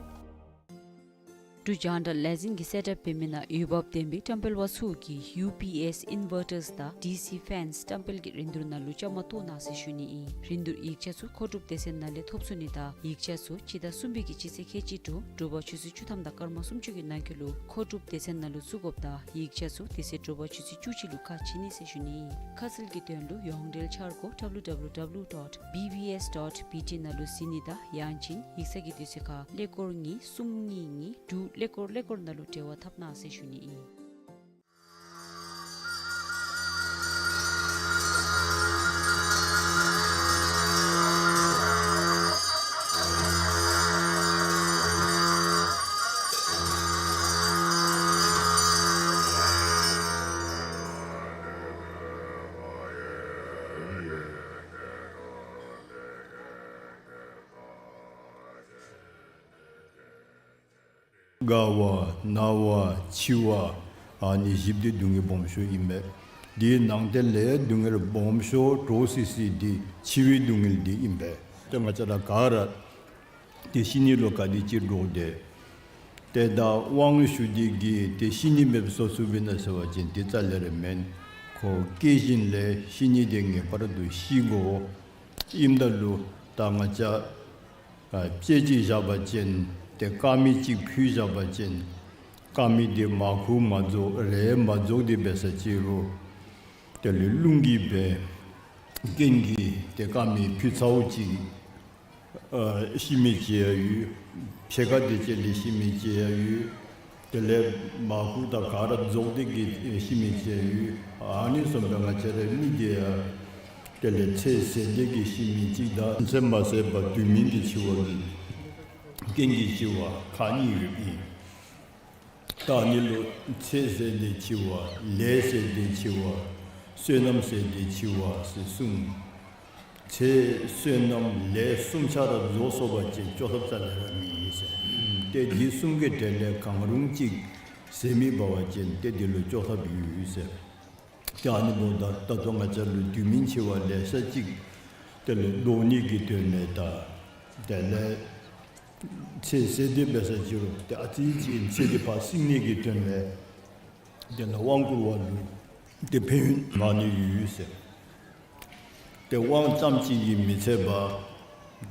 འབྲུག་རྒྱང་བསྒྲགས་ལས་འཛིན་གྱིས་གསལ་བསྒྲགས་འབད་མི་ནང་འོས་འབབ་ལྡན་པའི་བཀྲམ་སྤེལ་པ་ཚུ་གིས་ཡུ་པི་ཨེསི་ཨིན་ཝར་ཊརསི་དང་ཌི་སི་ཕེནསི་བཀྲམ་སྤེལ་གྱི་རིན་བསྡུར་ནང་ལུ་བཅའ་མར་གཏོགས་གནང་ཟེར་ཞུ་ནི་ཨིན། རིན་བསྡུར་ཡིག་ཆ་ཚུ་མཁོ་སྒྲུབ་སྡེ་ཚན་ནང་ལས་ཐོབ་ཚུགས་ནི་དང་ཡིག་ཆ་ཚུ་སྤྱི་ཟླ་གསུམ་པའི་གི་སྤྱི་ཚེས་ཁལ་གཅིག་དྲུག་དྲོ་པ་ཆུ་ཚོད་བཅུ་ཐམ་དང་སྐར་མ་སུམ་ཅུ་གི་ནང་འཁོད་ལུ་མཁོ་སྒྲུབ་སྡེ་ཚན་ནང་ལུ་བཙུགས་དགོཔ་དང་ཡིག་ཆ་ཚུ་དེ་ཚེ་དྲོ་པ་ཆུ་ཚོད་བཅུ་གཅིག་ལུ་ཁ་ཕྱེ་ནི་ཟེར་ཞུ་ནི་ཨིན། ཁ་གསལ་གྱི་དོན་ལུ་ཡོངས་འབྲེལ་འཆར་སྒོ་ཌབ་ལིའུ་ཌབ་ལིའུ་ཌབ་ལིའུ་ཌོཊ་བི་བི་ཨེསི་ཌོཊ་བི་ཊི་ནང་ལུ་གཟིགས་ནི་དང་ཡང་ཅིན་ཡིག་ཚང་གི་དུས་ཚོད་ཁར་ཀླད་ཀོར་གཉིས་གསུམ་གཉིས་གཉིས་དྲུག་ཀླད་ཀོར་ཀླད་ཀོར་ནང་ལུ་འབྲེལ་བ་འཐབ་གནང་ཟེར་ཞུ་ནི་ཨིན། རྒ་བ་ན་བ་འཆི་བ་ཨ་ནི་བཞི་པོ་འདི་སྡུག་བསྔལ་སྦོམ་ཤོས་ཨིན་པས། དེའི་ནང་དེ་ལས་སྡུག་བསྔལ་སྦོམ་ཤོས་འདྲོག་སི་སི་འདི་འཆི་བའི་སྡུག་བསྔལ་འདི་ཨིན་པས། ཏེ་ང་བཅས་ར་ག་ར་ཏེ་ཤི་ནི་ལུ་ག་དེ་ཅིག་འདྲོག་སྟེ། ཏེ་ད་དབང་ཞུ་སྟེ་གིས་ཏེ་ཤི་ནི་མེདཔ་བཟོ་ཚུགས་པས་ན་ཟེར་བ་ཅིན་དེ་རྩ་ལས་ར་མེན། ཁོ་སྐྱེ་བཞིན་ལས་ཤི་ནི་དེ་ངེས་པར་དུ་ཤི་དགོ། ཨིནམ་ད་ལུ་ད་ང་བཅས་ཨ་དཔེ་ཅིག་བཞག་པ་ཅིན་ཏེ་དཀར་མེ་ཅིག་ཕུལ་བཞག་པ་ཅིན་དཀར་མེ་དེ་མར་ཁུ་མ་རྫོགས་རས་མ་རྫོགས་ཏེ་འབད་ས་ཅིག་རུང་དེ་ལས་རླུང་གིས་འབད་རྐྱེན་གྱིས་ཏེ་དཀར་མེ་ཕུལ་ཚརཝ་ཅིག་ཨ་ཤི་མི་ཅིག་ཡང་ཡོད། ཕྱེད་ཀ་དེ་ཅིག་ལས་ཤི་མི་ཅིག་ཡང་ཡོད། དེ་ལས་མར་ཁུ་དང་ག་ར་རྫོགས་ཏེ་གིས་ཤི་མི་ཅིག་ཡང་ཡོད། ཨ་ནི་བཟུམ་སྦེ་ང་བཅས་རའི་མི་དེ་ཡང་དེ་ལས་ཚེ་ཟད་དེ་གིས་ཤི་མི་ཅིག་དང་ཚེ་མ་ཟད་པར་དུས་མིན་གྱི་འཆི་བ་གི་རྐྱེན་གྱིས་འཆི་བ་ཁག་གཉིས་ཡོདཔ་ཨིན། ད་ཨ་ནི་ལུ་ཚེ་ཟད་དེ་འཆི་བ་ལས་ཟད་དེ་འཆི་བ་བསོད་ནམས་ཟད་དེ་འཆི་བ་ཟེར་གསུངས། ཚེ་བསོད་ནམས་ལས་གསུམ་ཆ་ར་རྫོགས་སོང་པ་ཅིན་སྐྱོབ་ཐབས་རྩ་ལས་ར་མེད་ཟེར། ཏེ་འདི་གསུམ་གྱི་གྲས་ལས་གང་རུང་ཅིག་ཟད་མི་འབད་བ་ཅིན་ཏེ་འདི་ལུ་སྐྱོབ་ཐབས་ཡོད་ཟེར། ཏེ་ཨ་ནི་འབདཝ་ད་ད་ལྟོ་ང་བཅས་ལུ་དུས་མིན་འཆི་བ་ལེ་ཤ་ཅིག་དེ་ལས་བཟློག་ནི་གི་དོན་ལས་དང་དེ་ལས་ཚེ་ཟད་དེ་འབད་ས་ཅིག་རུང་ཏེ་ཨ་ཙི་ཅིག་ཚེ་འདི་ཕར་བསྲིང་ནི་གི་དོན་ལས་དེ་ལས་དབང་བསྐུར་བ་ལུ་ཏེ་ཕན་ཡོན་མང་ནི་ཡོད་ཟེར། ཏེ་དབང་ཙམ་ཅིག་གིས་མི་ཚད་པར་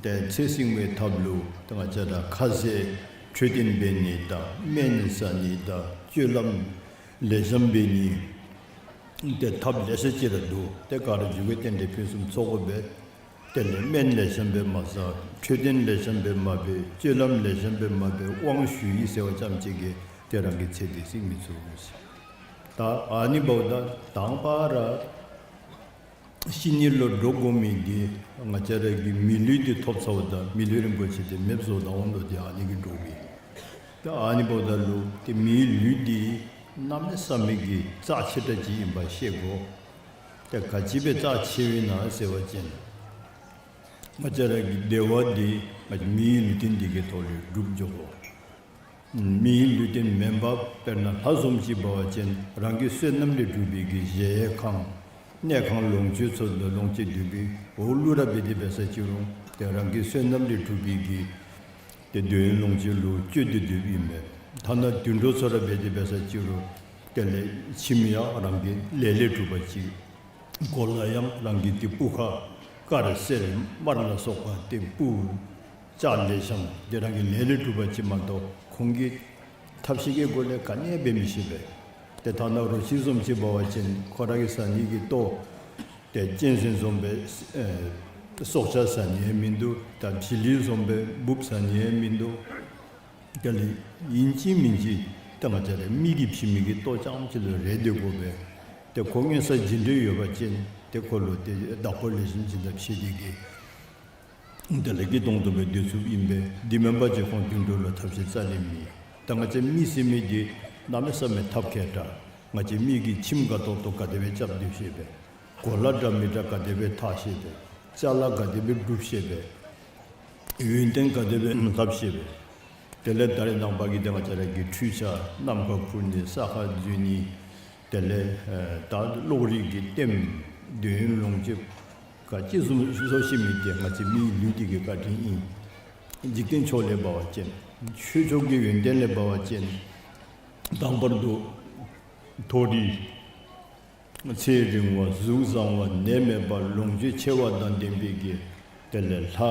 ཏེ་ཚེ་བསྲིང་བའི་ཐབས་ལུ་ཏེ་ང་བཅས་ར་ཁ་ཟས་འཕྲོད་བསྟེན་འབད་ནི་དང་སྨན་ཟ་ནི་དང་སྤྱོད་ལམ་ལེགས་ཤོམ་འབད་ནི་ཏེ་ཐབས་ལེ་ཤ་ཅིག་ར་འདུག། ཏེ་ག་ར་འཇུག་པའི་རྟེན་འབྲེལ་ཕུན་སུམ་ཚོགས་དགོ་པས། དེ་ལས་སྨན་ལེགས་ཤོམ་སྦེ་མ་ཟ། འཕྲོད་བསྟེན་ལེགས་ཤོམ་སྦེ་མ་འབད། སྤྱོད་ལམ་ལེགས་ཤོམ་སྦེ་མ་འབད། དབང་ཞུ་ཡི་ཟེར་བ་ཙམ་ཅིག་གིས་ཏེ་རང་གི་ཚེ་འདི་བསྲིང་མི་ཚུགས་ཟེར། ད་ཨ་ནི་འབདཝ་ད་དང་པ་ར་ཤི་ནི་ལུ་འདྲོག་དགོ་མི་འདི་ང་བཅས་ར་གིས་མི་ལུས་འདི་ཐོབ་ཚརཝ་ད་མི་ལུས་རིན་པོ་ཆེ་འདི་མེདཔ་བཟོ་ད་འོང་དོ། ཏེ་ཨ་ནི་གིས་འདྲོག་པས། ཏེ་ཨ་ནི་འབདཝ་ད་ལུ་ཏེ་མིའི་ལུས་འདི་གནམ་མེད་ས་མེད་ཀྱི་རྩ་ཆེ་དྲགས་ཅིག་ཨིནམ་ཤེས་དགོ། ཏེ་ག་ཅི་སྦེ་རྩ་ཆེཝ་ཨིན་ན་ཟེར་བ་ཅིན་ ང་བཅས་ར་གི་བདེ་བ་འདི་ང་བཅས་མིའི་ལུས་རྟེན་འདི་གི་ཐོག་ལས་སྒྲུབ་འགྱོ་དགོ། མིའི་ལུས་རྟེན་མེན་པར་དཔེར་ན་ལྷ་བཟུམ་ཅིག་འབད་བ་ཅིན་རང་གི་བསོད་ནམས་ལས་གྲུབ་པའི་གི་གཞལ་ཡས་ཁང་གནས་ཁང་ལོངས་སྤྱོད་ཚུ་ལུ་ལོངས་སྤྱོད་སྡོད་པའི་འོག་ལུ་ར་འབད་དེ་འབད་ས་ཅིག་རུང་ཏེ་རང་གི་བསོད་ནམས་ལས་གྲུབ་པའི་གི་ཏེ་འདོད་ཡོན་ལོངས་སྤྱོད་ལུ་སྤྱོད་དེ་སྡོདཔ་ཨིན་མས། ཐ་ན་དུད་འགྲོ་ཚུ་ར་འབད་དེ་འབད་ས་ཅིག་རུང་དེ་ལས་ཁྱིམ་ཡང་རང་གི་ལས་ལས་གྲུབ་པ་ཅིག། གོ་ལ་ཡང་རང་གི་ཏེ་སྤུ་ཁ་དཀར་སེར་དམར་ལ་སོགས་པ་ཏེ་སྤུ་ལྕགས་ལེགས་ཤོམ་ཏེ་རང་གི་ལས་ལས་གྲུབ་པ་ཅིག་མ་གཏོགས་ཁོང་གི་ཐབས་ཤེས་ཀྱི་སྒོ་ལས་ག་ནི་འབད་མི་ཤེས་པས། ཏེ་ཐ་ན་རོ་ཁྱི་བཟུམ་ཅིག་འབད་བ་ཅིན་ཁོ་ར་གི་ཟ་ནི་གི་ལྟོ་ཏེ་གཅན་གཟན་བཟུམ་སྦེ་ཨེ་སྲོག་ཆགས་ཟ་ནི་ཡང་མིན་འདུག། ད་བྱི་ལི་བཟུམ་སྦེ་འབུཔ་ཟ་ནི་ཡང་མིན་འདུག། དེ་ལས་ཨིན་ཅི་མིན་ཅི་ད་ང་བཅས་ར་མི་གིས་བྱིན་མི་གི་ལྟོ་རྐྱངམ་ཅིག་ལུ་རེ་སྡོད་དགོ་པས། ཏེ་ཁོ་མངོན་གསལ་ཇི་འདྲ་ཡོད་པ་ཅིན་ཏེ་ཁོ་ལུ་ཏེ་བདག་པོ་ལེགས་ཤོམ་བྱིན་ཐབས་ཤེས་དེ་གིས་དེ་ལས་སྐྱིད་ཏོང་ཏོ་སྦེ་སྡོད་ཚུགསཔ་ཨིན་པས། དེ་མེན་པ་ཅིན་ཁོང་དུད་འགྲོ་ལུ་ཐབས་ཤེས་རྩ་ལས་མེད། ད་ང་བཅས་མི་ཟེར་མི་འདི་གནམ་མེད་ས་མེད་ཐབས་མཁས་དྲགས། ང་བཅས་མི་གི་ཁྱིམ་དགའ་ཏོག་ཏོ་ག་དེ་སྦེ་རྐྱབ་སྡོད་ཤེས་པས། གོ་ལ་འདྲ་མི་འདྲ་ག་དེ་སྦེ་འཐག་ཤེས་པས། ཅ་ལ་ག་དེ་སྦེ་སྒྲུབ་ཤེས་པས། ཡོན་ཏན་ག་དེ་སྦེ་ལྷབ་ཤེས་པས། དེ་ལས་ད་རེས་ནངས་པ་གི་ཏེ་ང་བཅས་ར་གི་འཕྲུལ་ཆས་ནམ་མཁའ་འཕུར་ནི་ས་ཁར་འཛུལ་ནི་དེ་ལས་ཨེ་ད་གློག་རིག་གི་ལྟདམོ་འདོད་ཡོན་ལོངས་སྤྱོད་ག་ཅི་བཟུམ་བཟོ་ཤེས་མི་འདི་ང་བཅས་མིའི་ལུས་འདི་གི་བཀའ་དྲིན་ཨིན། འཇིག་རྟེན་ཕྱོགས་ལས་འབད་བ་ཅིན་ཆོས་ཕྱོགས་ཀྱི་ཡོན་ཏན་ལས་འབད་བ་ཅིན་དང་པར་དུ་མཐོ་རིས་ཚེ་རིང་བ་གཟུགས་བཟང་བ་ནད་མེད་པ་ལོངས་སྤྱོད་ཆེ་བ་དང་ལྡན་པའི་གི་དེ་ལས་ལྷ་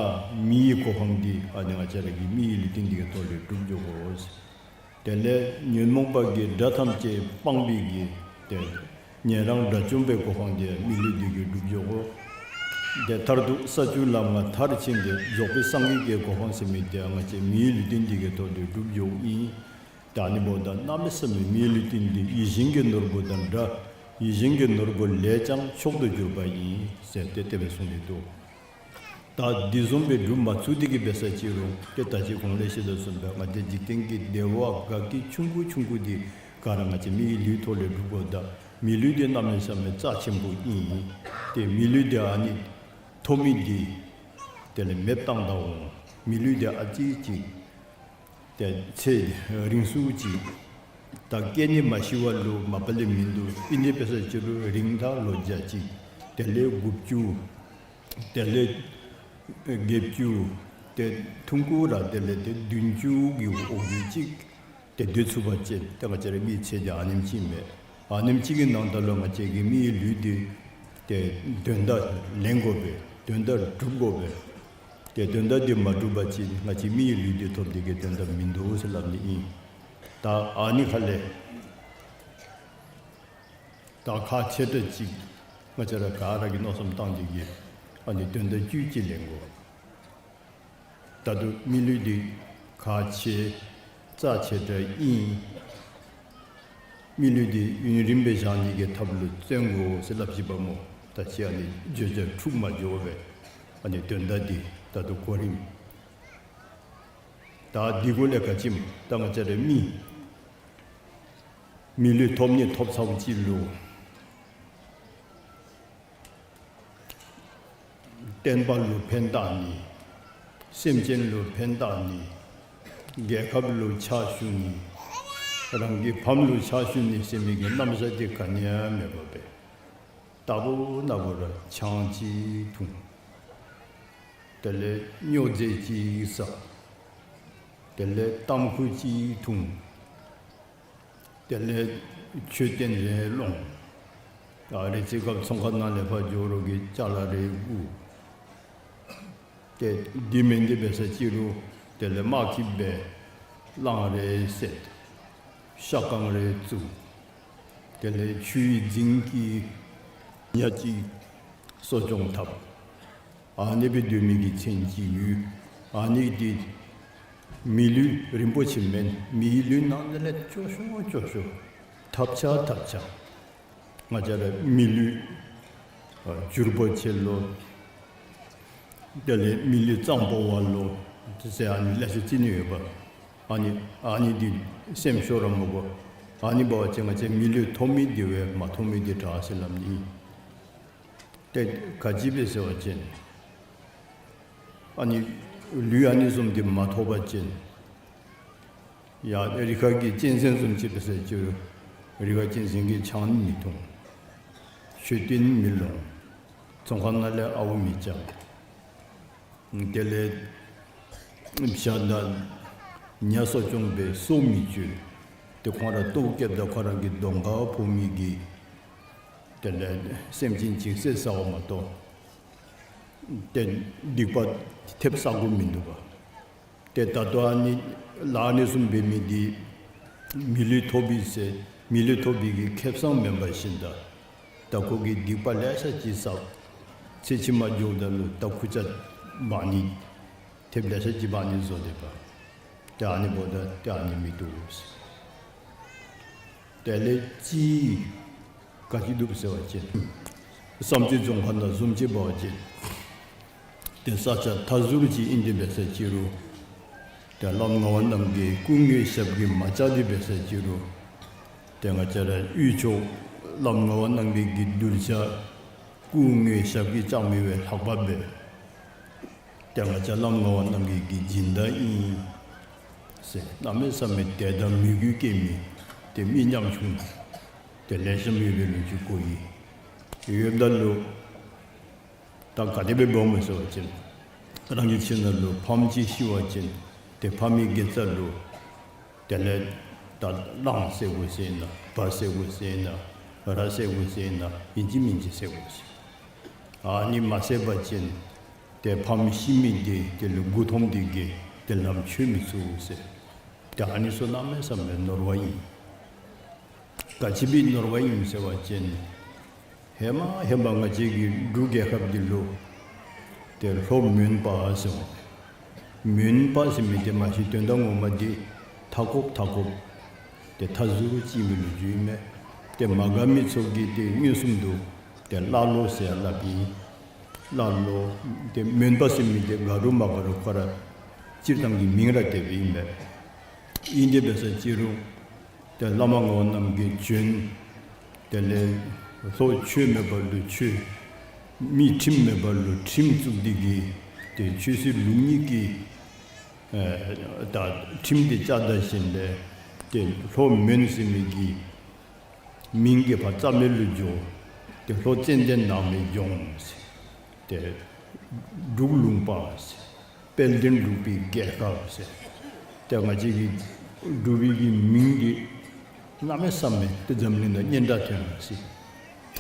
མིའི་གོ་འཕང་འདི་ཨ་ནི་ང་བཅས་ར་གི་མིའི་ལུས་རྟེན་འདི་གི་ཐོག་ལས་སྒྲུབ་འགྱོ་དགོ། དེ་ལས་ཉོན་མོངས་པ་གི་དགྲ་ཐམས་ཅད་སྤངས་པའི་གི་ཏེ་ཉན་རང་དགྲ་བཅོམ་པའི་གོ་འཕང་འདི་མི་ལུས་འདི་གིས་སྒྲུབ་འགྱོ་དགོ། ཏེ་མཐར་ཐུག་ས་བཅུ་ལམ་ལྔ་མཐར་ཕྱིན་ཏེ་རྫོགས་པའི་སངས་རྒྱས་ཀྱི་གོ་འཕང་ཟེར་མི་འདི་ང་བཅས་མིའི་ལུས་རྟེན་འདི་གི་ཐོག་ཏུ་སྒྲུབ་འགྱོཝ་ཨིན། ད་ཨ་ནི་འབདཝ་ད་གནམ་མེད་ས་མེད་མིའི་ལུས་རྟེན་འདི་ཡིད་བཞིན་གྱི་ནོར་བུ་དང་འདྲ། ཡིད་བཞིན་གྱི་ནོར་བུ་ལས་ཀྱང་མཆོག་ཏུ་གྱུར་པ་ཡིན་ཟེར་ཏེ་དེ་སྦེ་གསུངས་ཏེ་འདུག། ད་འདི་བཟུམ་སྦེ་སྒྲུབ་མ་ཚུགས་ཏེ་གི་འབད་ས་ཅིག་རུང་ཏེ་ད་ཅི་གོང་ལས་ཞུ་དོ་བཟུམ་སྦེ་ང་བཅས་འཇིག་རྟེན་གྱི་བདེ་བ་དགའ་སྐྱིད་ཆུང་ཀུ་ཆུང་ཀུ་འདི་ག་ར་ང་བཅས་མིའི་ལུས་ཐོག་ལས་སྒྲུབ་དགོཔ་ད་མི་ལུས་འདི་གནམ་མེད་ས་མེད་རྩ་ཆེན་པོ་ཨིན། ཏེ་མི་ལུས་འདི་ཨ་ནི་ཐོབ་མི་འདི་དེ་ལས་མེདཔ་བཏང་ད་འོང་། མི་ལུས་འདི་ཨ་ཙི་ཅིག་ཏེ་ཚེ་རིང་སུ་ཅིག་ད་སྐྱེ་ནི་མ་ཤི་བ་ལུ་མ་པ་ལས་མིན་འདུག། ཨིན་ཏེ་འབད་ས་ཅིག་རུང་རིང་ཐག་ལོ་བརྒྱ་ཅིག་དེ་ལས་དགུ་བཅུ་དེ་ལས་བརྒྱད་ཅུ་ཏེ་ཐུང་ཀུ་ར་དེ་ལས་ཏེ་བདུན་ཅུ་གི་འོག་གི་ཅིག་ཏེ་སྡོད་ཚུགས་པ་ཅིན་ཏེ་ང་བཅས་ར་མིའི་ཚེ་འདི་ཨ་ནེམ་ཅིག་མས། ཨ་ནེམ་ཅིག་གི་ནང་ད་ལུ་ང་བཅས་ཀྱི་མིའི་ལུས་འདི་ཏེ་དོན་དག་ལེན་དགོ་པས། དོན་དག་སྒྲུབ་དགོ་པས། ཏེ་དོན་དག་འདི་མ་སྒྲུབ་པ་ཅིན་ང་བཅས་མིའི་ལུས་འདི་ཐོབ་སྟེ་གི་དོན་དག་མིན་འདུག་ཟེར་སླབ་ནི་ཨིན། ད་ཨ་ནི་ཁ་ལས་ད་ཁག་ཆེ་དྲགས་ཅིག་ང་བཅས་ར་ག་ར་གིས་མནོ་བསམ་བཏང་སྟེ་གི་ཨ་ནི་དོན་དག་བཅུད་ཅིག་ལེན་དགོ། ད་ལྟོ་མི་ལུས་འདི་ཁག་ཆེ་རྩ་ཆེ་དྲགས་ཨིན། མི་ལུས་འདི་ཡུན་རིངམོ་སྦེ་བཞག་ནི་གི་ཐབས་ལུ་བརྩོན་དགོ་ཟེར་སླབ་ཅི་པ་སྨོ། ད་ཅི་ཨ་ནི་བརྗོད་བྱ་འཁྲུགས་མ་འགྱོ་བས། ཨ་ནི་དོན་དག་འདི་ད་ལྟོ་གོ་རིམ་ད་འདི་གུ་ལས་ག་ཅི་སྨོ། ད་ང་བཅས་ར་མི་མི་ལུས་ཐོབ་ནི་ཐོབ་ཚརཝ་ཅིག་ལུ་བསྟན་པ་ལུ་ཕན་བཏགས་ནི། སེམས་ཅན་ལུ་ཕན་བཏགས་ནི། རྒྱལ་ཁབ་ལུ་ཕྱག་ཞུ་ནི། རང་གི་ཕམ་ལུ་ཕྱག་ཞུ་ནི་ཟེར་མི་གི་རྣམ་གཞག་འདི་ག་ནི་ཡང་མེད་པར་སྦེ་རྟག་བུ་ན་བུ་ར་ཆང་ཅིག་འཐུང་། དེ་ལས་སྨྱོ་རྫས་ཅིག་ཟ། དེ་ལས་ཏམ་ཁུ་ཅིག་འཐུང་། དེ་ལས་མཆོད་རྟེན་རེ་སློང་། ཨ་རེ་ཚེ་སྐབས་ཚོང་ཁང་ནང་ལས་ཕར་འགྱོ་རོགས་ཀྱི་ཅ་ལ་རེ་བསྒུག། ཏེ་འདི་མེན་ཏེ་འབད་ས་ཅིག་རུང་དེ་ལས་དམག་འཁྲིད་སྦེ་གླང་རེ་བསད། ཤ་རྐང་རེ་བཙུགས། དེ་ལས་ཆུའི་རྫིང་གི་ཉ་ཅིག་གསོ་སྐྱོང་འཐབ། ཨ་ནི་སྦེ་སྡོད་མི་གི་མཚན་ཅིག་ཡོད། ཨ་ནི་འདི་མི་ལུས་རིན་པོ་ཆེ་མེན། མིའི་ལུས་ནང་དེ་ལས་སྐྱོ་ཤོས་སྐྱོ་ཤོས་ཐབས་ཆག་ཐབས་ཆག། ང་བཅས་ར་མི་ལུས་ཨ་འབྱོར་པ་ཆེ་ལོ། དེ་ལས་མི་ལུས་གཙང་པོ་བ་ལོ། དེ་ཟེར་ཨ་ནི་ལེ་ཤ་རྩི་ནི་ཡོད་པ། ཨ་ནི་ཨ་ནི་འདི་སེམས་ཤོར་ར་མི་དགོ། ཨ་ནི་འབད་བ་ཅིན་ང་བཅས་མི་ལུས་ཐོབ་མི་འདི་བས་མ་ཐོབ་མི་འདི་དྲག་ཟེར་སླབ་ནི་ཨིན། ཏེ་ག་ཅི་སྦེ་ཟེར་བ་ཅིན་ ཨ་ནི་ལུས་ཨ་ནི་བཟུམ་འདི་མ་ཐོབ་པ་ཅིན་ཡ་རི་ཁ་གི་གཅན་གཟན་བཟུམ་ཅིག་འབད་ཟེར་ཅི་རུང་རི་ཁ་གཅན་གཟན་གྱིས་ཆང་མི་འཐུང་། མཆོད་རྟེན་མི་ལོངས། ཚོང་ཁང་ནང་ལས་ཨརཝ་མི་རྐྱབ། དེ་ལས་བྱ་དང་ཉ་གསོ་སྐྱོང་འབད་སོ་མི་འཇུ། ཏེ་ཁོང་ར་ལྟོཝ་བཀྱེསཔ་ད་ཁོ་ར་གི་གདོང་ཁར་ཕོག་མི་གི་དེ་ལས་སེམས་ཅན་ཅིག་བསད་ཟ་བ་མ་གཏོགས་ཏེ་སྡིག་པ་ཐེབས་ཟ་དགོཔ་མིན་འདུག་པ། ཏེ་ད་ལྟོ་ཨ་ནི་ལཱ་ཨ་ནི་བཟུམ་འབད་མི་འདི་མི་ལུས་ཐོབ་པའི་ཟེར་མི་ལུས་ཐོབ་པའི་གི་ཁེ་སང་མེན་པར་ཞིནམ་ད་ད་ཁོ་གིས་སྡིག་པ་ལེ་ཤ་ཅིག་བསགས། ཚེ་ཕྱི་མ་འགྱོཝ་ད་ལུ་ད་ཁུར་ཆ་འབག་ནི་ཐེབས་ལེ་ཤ་ཅིག་འབག་ནི་བཟོ་སྡོདཔ། ཏེ་ཨ་ནི་འབདཝ་ད་ཏེ་ཨ་ནི་མི་བཏུབ་ཟེར། དེ་ལས་ཅིག་ག་ཅི་འདུག་ཟེར་བ་ཅིན་བསམ་རྩེ་རྫོང་ཁག་ནང་བཟུམ་ཅིག་འབད་བ་ཅིན་ཏེ་ས་ཆ་མཐའ་ཟུར་ཅིག་ཨིན་ཏེ་འབད་ཟེར་ཅི་རུང་ཏེ་བླམ་ངག་དབང་རྣམ་རྒྱལ་སྐུ་དངོས་ཞབས་ཀྱིས་མ་བཅགས་ཏེ་འབད་ཟེར་ཅི་རུང་ཏེ་ང་བཅས་ར་དབུས་ཕྱོགས་བླམ་ངག་དབང་རྣམ་རྒྱལ་གྱི་གདུལ་བྱ་སྐུ་དངོས་ཞབས་ཀྱིས་བཅགས་མི་བས་ལྷག་པ་འབད། ཏེ་ང་བཅས་བླམ་ངག་དབང་རྣམ་རྒྱལ་གྱི་སྦྱིན་བདག་ཨིན་ཟེར་གནམ་མེད་ས་མེད་དད་དང་མོས་གུས་སྐྱེ་མི་ཏེ་མི་ཉམ་ཆུང་ཏེ་ལེགས་ཤོམ་ཡོད་པའི་ལོ་རྒྱུས་གོ་ཡི། ཡོདཔ་ད་ལུ་ད་ག་དེ་སྦེ་འབདཝ་སྨོ་ཟེར་བ་ཅིན་རང་གི་ཁྱིམ་ནང་ལུ་ཕམ་ཅིག་ཤི་བ་ཅིན་ཏེ་ཕམ་གྱི་དགེ་རྩ་ལུ་དེ་ལས་ད་གླང་བསད་དགོ་ཟེར་ན་བ་བསད་དགོ་ཟེར་ན་ར་བསད་དགོ་ཟེར་ན་ཨིན་ཅི་མིན་ཅི་བསད་དགོ་ཟེར། ཨ་ནི་མ་བསད་པ་ཅིན་ཏེ་ཕམ་ཤི་མི་འདི་དེ་ལུ་མགུ་འཐོམས་ཏེ་གིས་དེ་ལམ་ཆོད་མི་ཚུགས་ཟེར། ཏེ་ཨ་ནི་ཚུ་གནམ་མེད་ས་མེད་ནོར་བ་ཨིན། ག་ཅི་སྦེ་ནོར་བ་ཨིན་ཟེར་བ་ཅིན་ཧེ་མ་ཧེ་མ་ང་བཅས་ཀྱི་འབྲུག་རྒྱལ་ཁབ་འདི་ལུ་ཏེ་ལྷོ་མོན་པ་ཟེར་མོན་པ་ཟེར་མི་འདི་མ་གཞི་དོན་དག་ངོ་མ་འདི་མཐའ་འཁོབ་མཐའ་འཁོབ་ཏེ་མཐའ་ཟུར་ཅིག་ཨིན་པའི་ལོ་རྒྱུས་ཨིན་མས། ཏེ་མ་དགའ་མི་ཚུ་གིས་ཏེ་མངོན་སུམ་དུ་ཏེ་ཀླ་ཀློ་ཟེར་སླབ་ཨིན། ཀླ་ཀློ་ཏེ་མོན་པ་ཟེར་མི་འདི་ག་རུང་མ་ག་རུང་ཁོ་ར་སྤྱིར་བཏང་གི་མིང་ར་དེ་སྦེ་ཨིན་མས། ཨིན་ཏེ་འབད་ཟེར་ཅི་རུང་ཏེ་བླ་མ་ངག་དབང་རྣམ་རྒྱལ་བྱོན། དེ་ལས་ལྷོ་ཆོས་མེད་པ་ལུ་ཆོས། མི་ཁྲིམས་མེད་པ་ལུ་ཁྲིམས་བཙུགས་ཏེ་གིས་ཏེ་ཆོས་སྲིད་ལུགས་གཉིས་ཀྱི་ཨེ་ད་ཁྲིམས་འདི་བཅའ་ད་ཞིནམ་ལས་ཏེ་ལྷོ་མོན་ཟེར་མི་གི་མིང་གི་ཕར་རྩ་མེད་ལུ་འགྱོ། ཏེ་ལྷོ་ཙན་དན་ནགས་མའི་ལྗོངས་ཟེར། ཏེ་འབྲུག་ལུང་པ་ཟེར། དཔལ་ལྡན་འབྲུག་པའི་རྒྱལ་ཁབ་ཟེར། ཏེ་ང་བཅས་ཀྱི་འབྲུག་པའི་གི་མིང་འདི་གནམ་མེད་ས་མེད་ཏེ་འཛམ་གླིང་ནང་སྙན་གྲགས་ཐོན་ཡི་ཟེར།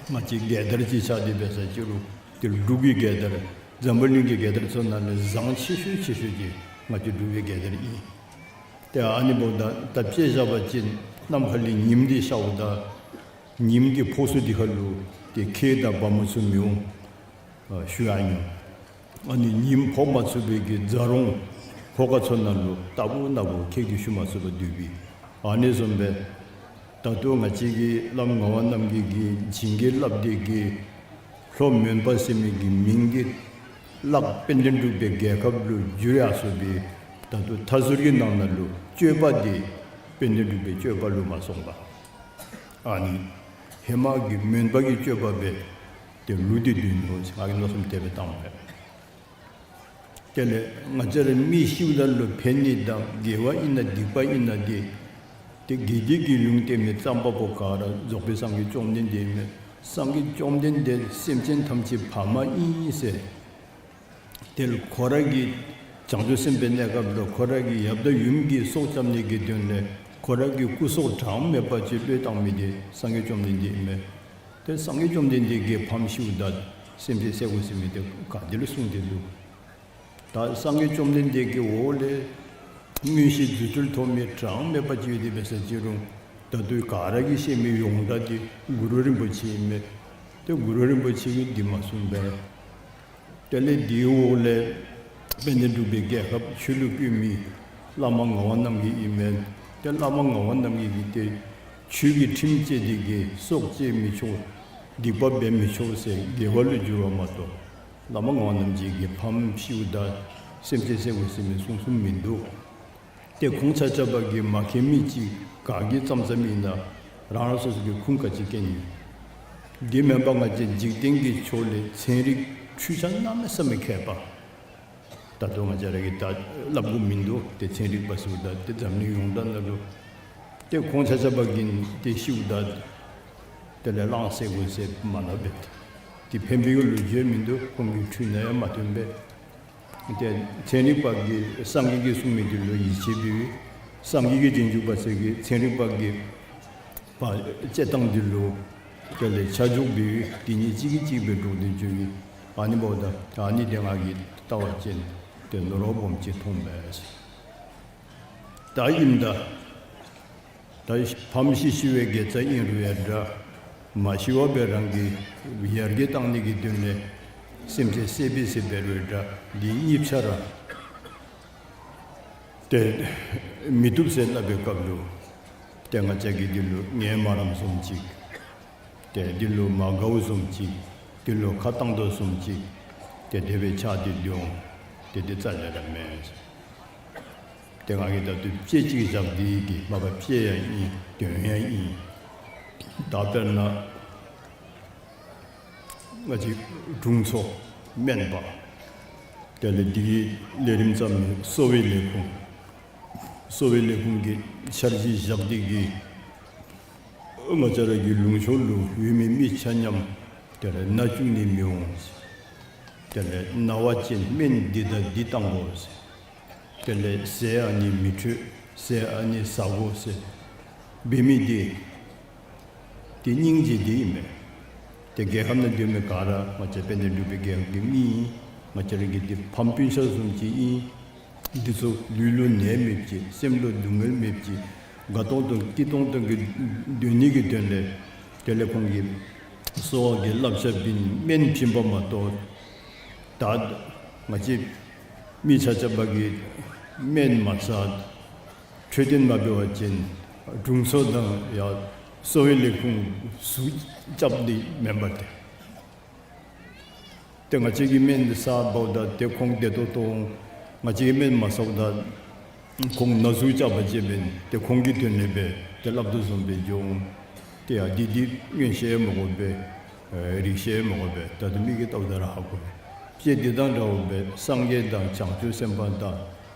ང་བཅས་རྒྱལ་དར་ཅིག་ཆགས་ཏེ་འབད་ཟེར་ཅི་རུང་ཏེ་འབྲུག་གི་རྒྱལ་དར་འཛམ་བུ་གླིང་གི་རྒྱལ་དར་ཚུ་ནང་ལས་བཟང་ཆེ་ཤོས་ཆེ་ཤོས་འདི་ང་བཅས་འབྲུག་པའི་རྒྱལ་དར་ཨིན། ཏེ་ཨ་ནི་འབདཝ་ད་ད་དཔེ་བཞག་པ་ཅིན་ནམ་མཁའ་ལས་ཉིམ་འདི་ཤརཝ་ད་ཉིམ་གྱི་ཕོ་སུ་འདི་ཁ་ལུ་ཏེ་ཁྱི་དང་བ་མོ་ཚུ་མི་འོང་། ཨ་ཤུ་ཡང་ཉུང་། ཨ་ནི་ཉིམ་ཕོག་མ་ཚུགས་པའི་གི་ཛ་རོང་ལྷོ་ཁ་ཚུ་ནང་ལུ་ལྟ་བུ་ན་བུ་ཁྱི་གིས་ཤུ་མ་ཚུགས་པར་སྡོད་པའི། ཨ་ནི་བཟུམ་སྦེ་ད་ལྟོ་ང་བཅས་ཀྱི་བླམ་ངག་དབང་རྣམ་རྒྱལ་གྱིས་བྱིན་གྱིས་བརླབས་ཏེ་གིས་ལྷོ་མོན་པ་ཟེར་མི་གི་མིང་འདི་བརླག་དཔལ་ལྡན་འབྲུག་པའི་རྒྱལ་ཁབ་ལུ་འགྱུར་ཡར་སོང་སྦེ་ད་ལྟོ་མཐའ་ཟུར་གྱི་ནང་ན་ལུ་སྤྱོད་པ་འདི་དཔལ་ལྡན་འབྲུག་པའི་སྤྱོད་པ་ལུ་མ་སོང་པར་ཨ་ནི་ཧེ་མ་གི་མོན་པ་གི་སྤྱོད་པ་སྦེ་ཏེ་ལུས་ཏེ་སྡོད་ནུག་ཟེར་ང་གིས་མནོ་བསམ་དེ་སྦེ་བཏངམ་མས། དེ་ལས་ང་བཅས་ར་མི་ཤིཝ་ད་ལུ་ཕན་ནི་དང་དགེ་བ་ཨིན་ན་སྡིག་པ་ཨིན་ན་འདི་ཏེ་དགེ་སྡིག་གི་ལུང་བསྟན་མི་རྩོམ་པ་པོ་ག་ར་རྫོགས་པའི་སངས་རྒྱས་བཅོམ་ལྡན་འདས་ཨིན་མས། སངས་རྒྱས་བཅོམ་ལྡན་འདས་སེམས་ཅན་ཐམས་ཅད་ཕ་མ་ཨིན་ཟེར། དེ་ལུ་ཁོ་ར་གི་བྱང་ཆུབ་སེམས་དཔའི་གནས་སྐབས་ལུ་ཁོ་ར་གི་ཡབ་དང་ཡུམ་གྱི་སྲོག་སྐྱབས་ནི་གི་དོན་ལས་ཁོ་ར་གི་སྐུ་སྲོག་གྲངས་མེད་པ་ཅིག་བློས་བཏང་མི་དེ་སངས་རྒྱས་བཅོམ་ལྡན་འདས་ཨིན་མས། ཏེ་སངས་རྒྱས་བཅོམ་ལྡན་འདས་ཀྱིས་ཕམ་ཤིཝ་ད་སེམས་ཅན་བསད་དགོ་ཟེར་མི་དེ་ག་ཏེ་ལུ་གསུངས་ཏེ་འདུག། ད་སངས་རྒྱས་བཅོམ་ལྡན་འདས་ཀྱི་འོག་ལས་མངོན་ཤེས་རྫུ་འཕྲུལ་ཐོབ་མི་གྲངས་མེད་པ་ཅིག་ཡོད་དེ་འབད་ཟེར་ཅི་རུང་ད་ལྟོ་ག་ར་གིས་ཤེས་མི་ཡོངས་གྲགས་དེ་གུ་རུ་རིན་པོ་ཆེ་ཨིན་མས། ཏེ་གུ་རུ་རིན་པོ་ཆེ་གིས་འདི་མ་གསུངས་པས། དེ་ལས་དེའི་འོག་ལས་དཔལ་ལྡན་འབྲུག་པའི་རྒྱལ་ཁབ་ཆོས་ལུ་བཀོད་མི་བླ་མ་ངག་དབང་རྣམ་རྒྱལ་ཨིན་མས། ཏེ་བླ་མ་ངག་དབང་རྣམ་རྒྱལ་གྱིས་ཏེ་ཆོས་ཀྱི་ཁྲིམས་བཅས་ཏེ་གིས་སྲོག་བཅད་མི་ཆོག། སྡིག་པ་འབད་མི་ཆོག་ཟེར་དགེ་བ་ལུ་བསྒྱུར་བ་མ་གཏོགས་བླ་མ་ངག་དབང་རྣམ་རྒྱལ་གྱིས་ཕམ་ཤིཝ་ད་སེམས་ཅན་བསད་དགོ་ཟེར་མི་གསུངས་གསུངསམ་མིན་འདུག། ཏེ་ཁོང་ཆ་ཁྱབ་ཀྱིས་མ་མཁྱེན་མི་ཅིག་ག་གིས་བརྩམས་བརྩམསམ་ཨིན་ན་རང་རང་སོ་སོ་གི་ཁུངས་ག་ཅི་བཀལ་ནི། དེ་མེན་པར་ང་བཅས་འཇིག་རྟེན་གྱི་ཕྱོགས་ལས་ཚན་རིག་འཕྲུལ་ཆས་གནམ་མེད་ས་མེད་མཁས་པ། ད་ལྟོ་ང་བཅས་ར་གིས་ད་སླབ་དགོཔ་མིན་འདུག། ཏེ་ཚན་རིག་པ་ཟེརཝ་ད་ཏེ་འཛམ་གླིང་ཡོངས་གྲགས་ནང་ལུ་ཏེ་ཁོང་ཆ་ཁྱབ་ཀྱིས་ཏེ་ཤིཝ་ད་དེ་ལས་གླང་བསད་དགོ་ཟེར་མ་སླབ་པས། ཏེ་ཕན་པའི་ལོ་རྒྱུས་མིན་འདུག། ཁོང་གི་འཕྲུལ་ནང་ཡང་མ་ཐོན་པས། ཏེ་ཚན་རིག་པ་གིས་སངས་རྒྱས་ཀྱིས་གསུངས་མི་དེ་ལུ་ཡིད་ཆེས་འབད་བའི་སངས་རྒྱས་ཀྱི་རྗེས་འཇུག་པ་ཚུ་གིས་ཚན་རིག་པ་གི་བ་དཔྱད་གཏང་དེ་ལུ་དེ་ལས་ཆ་འཇོག་འབད་བའི་དེ་གཉིས་གཅིག་གིས་གཅིག་སྦེ་འགྲོགས་ཏེ་འགྱོ་བའི་ཨ་ནི་འབདཝ་ད་ཨ་ནི་དེ་ང་གིས་བལྟ་བ་ཅིན་ཏེ་ནོར་བ་སྦོམ་ཅིག་མཐོངམ་མས། ད་ཨིནམ་ད་ད་ཕམ་ཤི་ཤི་བའི་དགེ་རྩ་ཨིན་རུང་ཡང་འདྲ། མ་ཤི་བར་སྦེ་རང་གི་ཡར་རྒྱས་གཏང་ནི་གི་དོན་ལས་སེམས་ཅན་བསད་པས་ཟེར་འབད་རུང་འདྲ། འདི་གཉིས་ཆ་ར་ཏེ་མི་བཏུབ་ཟེར་སླབ་པའི་སྐབས་ལུ་ཏེ་ང་བཅས་ཀྱིས་འདི་ལུ་ངལ་མ་རངསམ་བཟུམ་ཅིག། ཏེ་འདི་ལུ་མ་དགའཝ་བཟུམ་ཅིག། འདི་ལུ་ཁ་བཏང་དོ་བཟུམ་ཅིག། ཏེ་དེ་སྦེ་ཆགས་ཏེ་འདུག། ཏེ་འདི་རྩ་ལས་ར་མེན། ཏེ་ང་གིས་ད་ལྟོ་དཔེ་ཅིག་བཞག་སྟེ་གི་མ་པ་དཔེ་ཡང་ཨིན་དོན་ཡང་ཨིན། ད་དཔེར་ན་ང་བཅས་དྲུང་འཚོ་སྨན་པ་དེ་ལས་འདི་གི་ལས་རིམ་བརྩམ་མི་གསོ་བའི་ལས་ཁུངས་གསོ་བའི་ལས་ཁུངས་ཀྱི་འཆར་གཞི་བཞག་སྟེ་གི་ང་བཅས་ར་གི་ལུང་ཕྱོགས་ལུ་ཡོད་མི་མི་ཆ་མཉམ་དེ་ལས་ན་བཅུག་ནི་མི་འོང་། དེ་ལས་ན་བ་ཅིན་སྨན་འདི་དང་འདི་བཏང་དགོ་ཟེར། དེ་ལས་ཟས་ཨ་ནི་མི་འཕྲོད་ཟས་ཨ་ནི་ཟ་དགོ་ཟེར་འབད་མི་འདི་ཏེ་སྙིང་རྗེ་འདི་ཨིན་མས། ཏེ་རྒྱལ་ཁབ་ནང་སྡོད་མི་ག་ར་ང་བཅས་དཔལ་ལྡན་འབྲུག་པའི་རྒྱལ་ཁབ་ཀྱི་མི་ཨིན། ང་བཅས་ར་གི་འདི་ཕམ་སྤུན་ཆ་བཟུམ་ཅིག་ཨིན། འདི་ཚུ་ལུས་ལུ་ནད་མེདཔ་ཅིག་སེམས་ལུ་སྡུག་བསྔལ་མེདཔ་ཅིག་དགའ་ཏོང་ཏོ་སྐྱིད་ཏོང་ཏོ་གི་སྡོད་ནི་གི་དོན་ལས་དེ་ལས་ཁོང་གིས་གསོ་བ་གི་བསླབ་བྱ་བྱིན་སྨན་བྱིན་པ་མ་གཏོགས་ད་ང་བཅས་མི་ཆ་ཁྱབ་ཀྱིས་སྨན་མ་ཟ་འཕྲོད་བསྟེན་མ་འབད་བ་ཅིན་དྲུང་འཚོ་དང་ཡང་གསོ་བའི་ལས་ཁུངས་ཟུག་རྐྱབ་ནི་མེན་པ་ཏེ། ཏེ་ང་བཅས་ཀྱིས་སྨན་ཟ་འབདཝ་ད་ཏེ་ཁོང་བདེ་ཏོག་ཏོ་འོང་། ང་བཅས་ཀྱིས་སྨན་མ་ཟཝ་ད་ཁོང་ན་ཟུག་རྐྱབ་པ་ཅིན་ཏེ་ཁོང་གི་དོན་ལས་སྦེ་ཏེ་སླབ་དོ་བཟུམ་སྦེ་འགྱོ་འོང་། ཏེ་ཡ་འདི་འདི་མངོན་ཤེས་མ་དགོ་པས། རིག་ཤེས་མ་དགོ་པས། ད་ལྟོ་མི་གིས་བལྟཝ་ད་ར་ཧ་གོ། དཔེ་འདི་དང་འདྲཝ་སྦེ་སངས་རྒྱས་དང་བྱང་ཆུབ་སེམས་དཔའ་དང་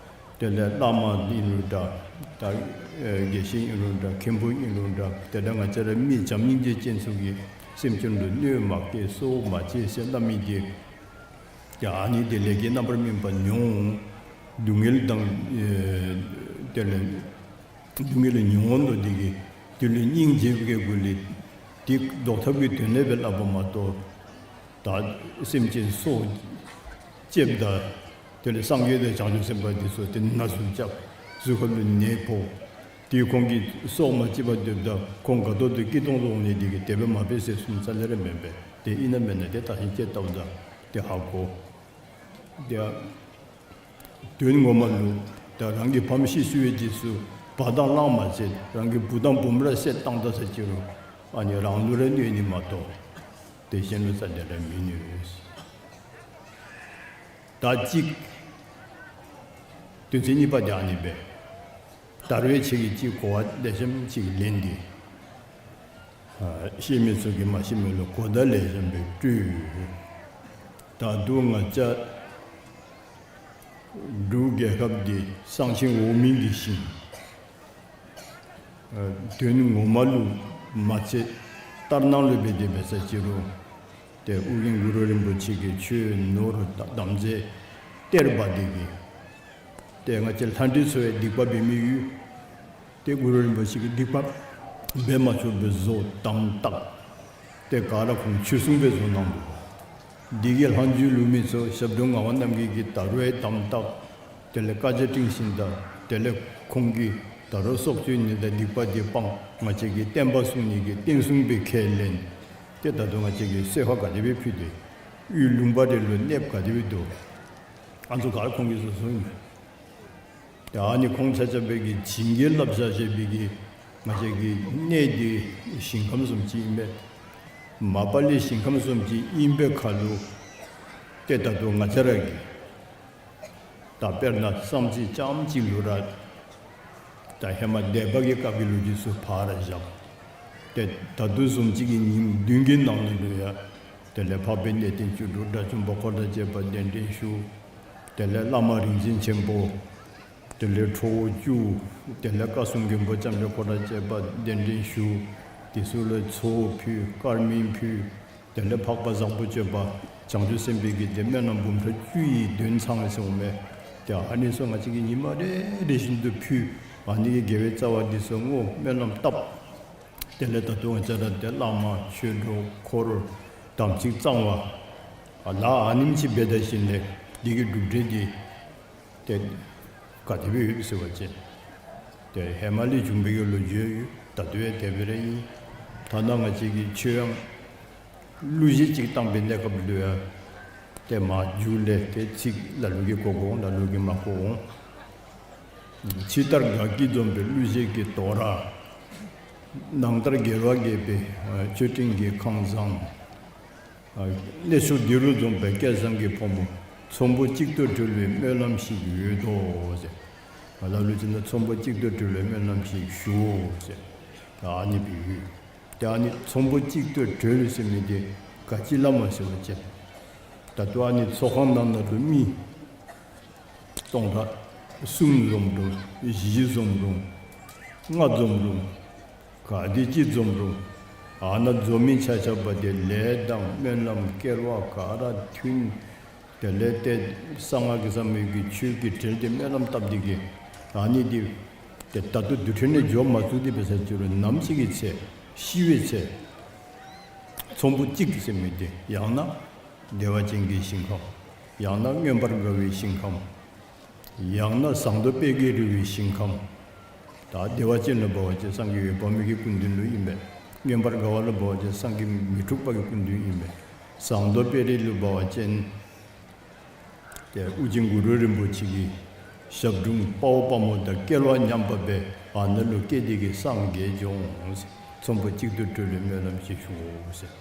དེ་ལས་བླ་མ་ཨིན་རུང་འདྲ། ད་དགེ་བཤེས་ཨིན་རུང་འདྲ། མཁན་པོ་ཨིན་རུང་འདྲ། དེ་ལས་ང་བཅས་ར་མི་བྱམས་སྙིང་རྗེ་ཅན་ཚུ་གིས་སེམས་ཅན་ལུ་གནོད་མ་བཀལ་གསོ་བ་མ་བྱེད་ཟེར་སླབ་མི་འདི་ཡ་ཨ་ནི་འདི་ལས་ཀྱི་རྣམ་པར་སྨིན་པ་མྱོང་། སྡུག་བསྔལ་དང་ཨེ་དེ་ལས་སྡུག་བསྔལ་མྱོང་ནོ་འདི་གིས་དེ་ལུ་སྙིང་རྗེ་བའི་སྒོ་ལས་དེ་བཟློག་ཐབས་ཀྱི་དོན་ལས་སྦེ་སླབ་པ་མ་གཏོགས། ད་སེམས་ཅན་སྲོག་བཅདཔ་ད་དེ་ལས་སངས་རྒྱས་དང་བྱང་ཆུབ་སེམས་དཔའ་འདི་ཚུ་ཏེ་ན་ཟུག་རྐྱབ། གཟུགས་ཁ་ལུ་ནད་ཕོག། དེ་ཁོང་གིས་སྲོག་མ་བཅད་པར་སྡོདཔ་ད་ཁོང་དགའ་ཏོག་ཏོ་སྐྱིད་ཏོང་ཏོ་འོང་ནི་འདི་གིས་དེ་སྦེ་མ་འབད་ཟེར་གསུངམ་རྩ་ལས་ར་མེན་པས། ཏེ་ཨིན་ན་མེན་ན་ཏེ་ད་ཧིང་ཅིག་བལྟཝ་ད་ཏེ་ཧ་གོ། ཏེ་དོན་ངོ་མ་ལུ་ད་རང་གི་ཕམ་ཤི་ཤི་བའི་རྗེས་སུ་བ་དང་གླང་མ་བྱིན་རང་གི་བུ་དང་བུམོ་ར་བསད་བཏང་ད་ཟེར་ཅི་རུང་ཨ་ནི་རང་ལུ་ར་གནོད་ནི་མ་གཏོགས་ཏེ་གཞན་ལུ་རྩ་ལས་ར་མི་གནོད། ད་ཅིག་དོན་ཚན་གཉིས་པ་འདི་ཨ་ནི་སྦེ། ད་རུང་ཁྱེད་ཀྱིས་ཅིག་གོ་བ་ལེགས་ཤོམ་ཅིག་ལེན་ཏེ། ཨ་ཤེས་མི་ཚུ་གིས་མ་ཤེས་མི་ལུ་གོ་བརྡ་ལེགས་ཤོམ་སྦེ་སྤྲོད། ད་རུང་ང་བཅས་འབྲུག་རྒྱལ་ཁབ་འདི་གསང་ཆེན་འོག་མིན་གྱི་ཞིང་། ཨ་དོན་ངོ་མ་ལུ་མ་ཚད་ལྟར་སྣང་ལུ་སྦེ་དེ་སྦེ་ཟེར་ཅི་རུང་། ཏེ་ཨོ་རྒྱན་གུ་རུ་རིན་པོ་ཆེ་གིས་ཆོས་ནོར་དམ་རྫས་གཏེར་སྦ་སྟེ་གི་ཏེ་ང་བཅས་ལྷ་འདྲེ་ཚུ་ཡང་སྡིག་པ་འབད་མི་ཡོད། ཏེ་གུ་རུ་རིན་པོ་ཆེ་གིས་སྡིག་པ་འབད་མ་ཆོག་པའི་བཟོ་དམ་བཏགས། ཏེ་ག་ར་ཁོང་ཆོས་སྲུང་སྦེ་བཟོ་གནང་འདུག། འདི་གི་ལྷག་མཇུག་ལུ་མི་ཚུ་ཞབས་དྲུང་ངག་དབང་རྣམ་རྒྱལ་གྱིས་ད་རུང་ཡང་དམ་བཏགས། དེ་ལས་བཀའ་རྒྱ་སྒྲིང་ཞིནམ་ད་དེ་ལས་ཁོང་གིས་ད་རུང་སྲོག་གཅོད་ནི་དང་སྡིག་པ་འདི་སྤང་། ང་བཅས་ཀྱི་བསྟན་པ་སྲུང་ནི་གི་བསྟན་སྲུང་སྦེ་ཁས་ལེན། ཏེ་ད་རུང་ང་བཅས་ཀྱིས་གསོལ་ཁ་ག་དེ་སྦེ་ཕུལ་ཏེ་ཡུལ་ལུང་པ་རེ་ལུ་གནསཔ་ག་དེ་སྦེ་འདུག། ཨ་ནི་ཚུ་ག་ར་ཁོང་གིས་བཟོ་བཟོཝ་ཨིན་མས། ཏེ་ཨ་ནི་ཁོང་ཆ་ཁྱབ་ཀྱིས་བྱིན་གྱིས་བརླབས་བཞག་བཞག་པའི་གི་ང་བཅས་ཀྱི་གནས་འདི་ཞིང་ཁམས་བཟུམ་ཅིག་ཨིན་པས། མ་པ་ལས་ཞིང་ཁམས་བཟུམ་ཅིག་ཨིན་པའི་ཁར་ལུ་ཏེ་ད་ལྟོ་ང་བཅས་ར་གིས་ད་དཔེར་ན་བསམ་རྩེ་རྐྱངམ་གཅིག་ལུ་ར་ད་ཧེ་མ་སྡེ་པ་གི་སྐབས་ཀྱི་ལོ་རྒྱུས་ཚུ་ཕར་བཞག། ཏེ་ད་ལྟོ་བཟུམ་ཅིག་གི་ཉིནམ་བདུན་གྱི་ནང་ན་ལུ་ཡང་དེ་ལས་འཕགས་པའི་གནས་བརྟན་བཅུ་དྲུག་དགྲ་བཅོམ་པ་འཁོར་དང་བཅས་པ་གདན་འདྲེན་ཞུ། དེ་ལས་བླ་མ་རིག་འཛིན་ཆེན་པོ། དེ་ལས་ཁྲོ་བོ་བཅུ། དེ་ལས་བཀའ་སྲུང་མགོན་པོ་ལྕམ་དྲལ་འཁོར་དང་བཅས་པ་གདན་འདྲེན་ཞུ། དེ་ཚུ་ལུ་ཚོགས་ཕུལ། དཀར་མིན་ཕུལ། དེ་ལས་འཕགས་པ་བཟང་པོ་སྤྱོད་པ་བྱང་ཆུབ་སེམས་དཔའི་གི་དེ་སྨོན་ལམ་འབུམ་ཕྲག་བཅུ་ཡི་དོན་ཚང་ཟེརཝ་མས། དེ་ཨ་ནི་ཚུ་ང་བཅས་ཀྱིས་ཉི་མ་རེ་རེ་བཞིན་དུ་ཕུལ། ཨ་ནི་གི་དགེ་བའི་རྩ་བ་འདི་ཚུ་བསྔོ་སྨོན་ལམ་བཏབ། དེ་ལས་ད་ལྟོ་ང་བཅས་ར་དེ་བླ་མ་ཆོས་གྲོགས་འཁོར་དམ་ཚིག་གཙང་བ་ལ་ཨ་ནེམ་ཅིག་འབད་ད་ཞིནམ་ལས་འདི་གི་གྲུབ་འབྲས་འདི་ཏེ་ག་དེ་སྦེ་ཡོད་ཟེར་བ་ཅིན་ཏེ་ཧེ་མ་ལས་བྱུང་བའི་གི་ལོ་རྒྱུས་ཡོད། ད་ལྟོ་ཡང་དེ་སྦེ་ར་ཨིན། ཐ་ན་ང་བཅས་ཀྱི་ཆོས་དབྱངས་གླུ་གཞས་ཅིག་བཏང་བའི་གནས་སྐབས་ལུ་ཡང་ཏེ་མ་མཇུག་ལས་ཏེ་ཚིག་ལ་ལུ་གིས་གོ་གོ་འོང་། ལ་ལུ་གིས་མ་གོ་འོང་། ཕྱི་ལྟར་དགའ་སྐྱིད་འཛོམས་པའི་གླུ་གཞས་ཀྱི་དོ་ར། ནང་ལྟར་དགེ་བ་རྒྱས་པའི་མཆོད་སྤྲིན་གྱི་ཁང་བཟང་། གནས་མཆོག་འདི་རུ་འཛོམས་པའི་སྐལ་བཟང་གི་ཕོ་མོ། ཚོམ་བུ་གཅིག་ཏུ་གྲོལ་བའི་སྨོན་ལམ་ཞིག་ཡོད་དོ་ཟེར། ལ་ལུ་ཅིག་ནང་ཚོམ་བུ་གཅིག་ཏུ་གྲོལ་བའི་སྨོན་ལམ་ཞིག་ཞུའོ་ཟེར། ཨ་ནི་སྦེ་ཡོད། ཏེ་ཨ་ནི་ཚོམ་བུ་གཅིག་ཏུ་གྲོལ་ཟེར་མི་འདི་ག་ཅི་སླབ་མས་ཟེར་བ་ཅིན་ད་ལྟོ་ཨ་ནི་ཚོགས་ཁང་ནང་ན་ལུ་མི་སྟོང་ཕྲག་གསུམ་འཛོམས་རུང་བཞི་འཛོམས་རུང་ལྔ་འཛོམས་རུང་ག་དེ་ཅིག་འཛོམས་རུང་ཨ་ནཱ་འཛོམས་མི་ཆ་ཁྱབ་འདི་ལས་དང་སྨོན་ལམ་སྐལ་བ་ག་ར་མཐུན། དེ་ལས་ཏེ་གསང་སྔགས་ཀྱི་ཟབ་མོའི་གི་ཆོས་ཀྱི་གྲལ་ཏེ་སྨོན་ལམ་བཏབ་སྟེ་གི་ཨ་ནི་འདི་ཏེ་ད་ལྟོ་དུས་ཚོད་ནང་འགྱོ་མ་ཚུགས་ཏེ་འབད་ས་ཅིག་རུང་ནམ་ཞིག་གི་ཚེ་ཤི་བའི་ཚེ་ཚོམ་བུ་གཅིག་ཟེར་མི་འདི་ཡང་ན་བདེ་བ་ཅན་གྱི་ཞིང་ཁམས། ཡང་ན་མངོན་པར་དགའ་བའི་ཞིང་ཁམས། ཡང་ན་ཟངས་མདོག་དཔལ་གྱིས་རི་བོའི་ཞིང་ཁམས། ད་བདེ་བ་ཅན་ལུ་འབད་བ་ཅིན་སངས་རྒྱས་འོད་དཔག་མེད་ཀྱི་སྐུ་མདུན་ལུ་ཨིན་པས། མངོན་པར་དགའ་བ་ལུ་འབད་བ་ཅིན་སངས་རྒྱས་མི་འཁྲུགས་པ་གི་སྐུ་མདུན་ཨིན་པས། ཟངས་མདོག་དཔལ་རི་ལུ་འབད་བ་ཅིན་ཏེ་ཨོ་རྒྱན་གུ་རུ་རིན་པོ་ཆེ་གི་ཞབས་དྲུང་དཔའ་བོ་དཔའ་མོ་དང་སྐལ་བ་མཉམ་པ་སྦེ་ཨ་ནཱ་ལུ་སྐྱེས་ཏེ་གི་སངས་རྒྱས་འབྱུང་ཟེར། ཚོམ་བུ་གཅིག་ཏུ་གྲོལ་བའི་སྨོན་ལམ་ཞིག་ཞུའོ་ཟེར།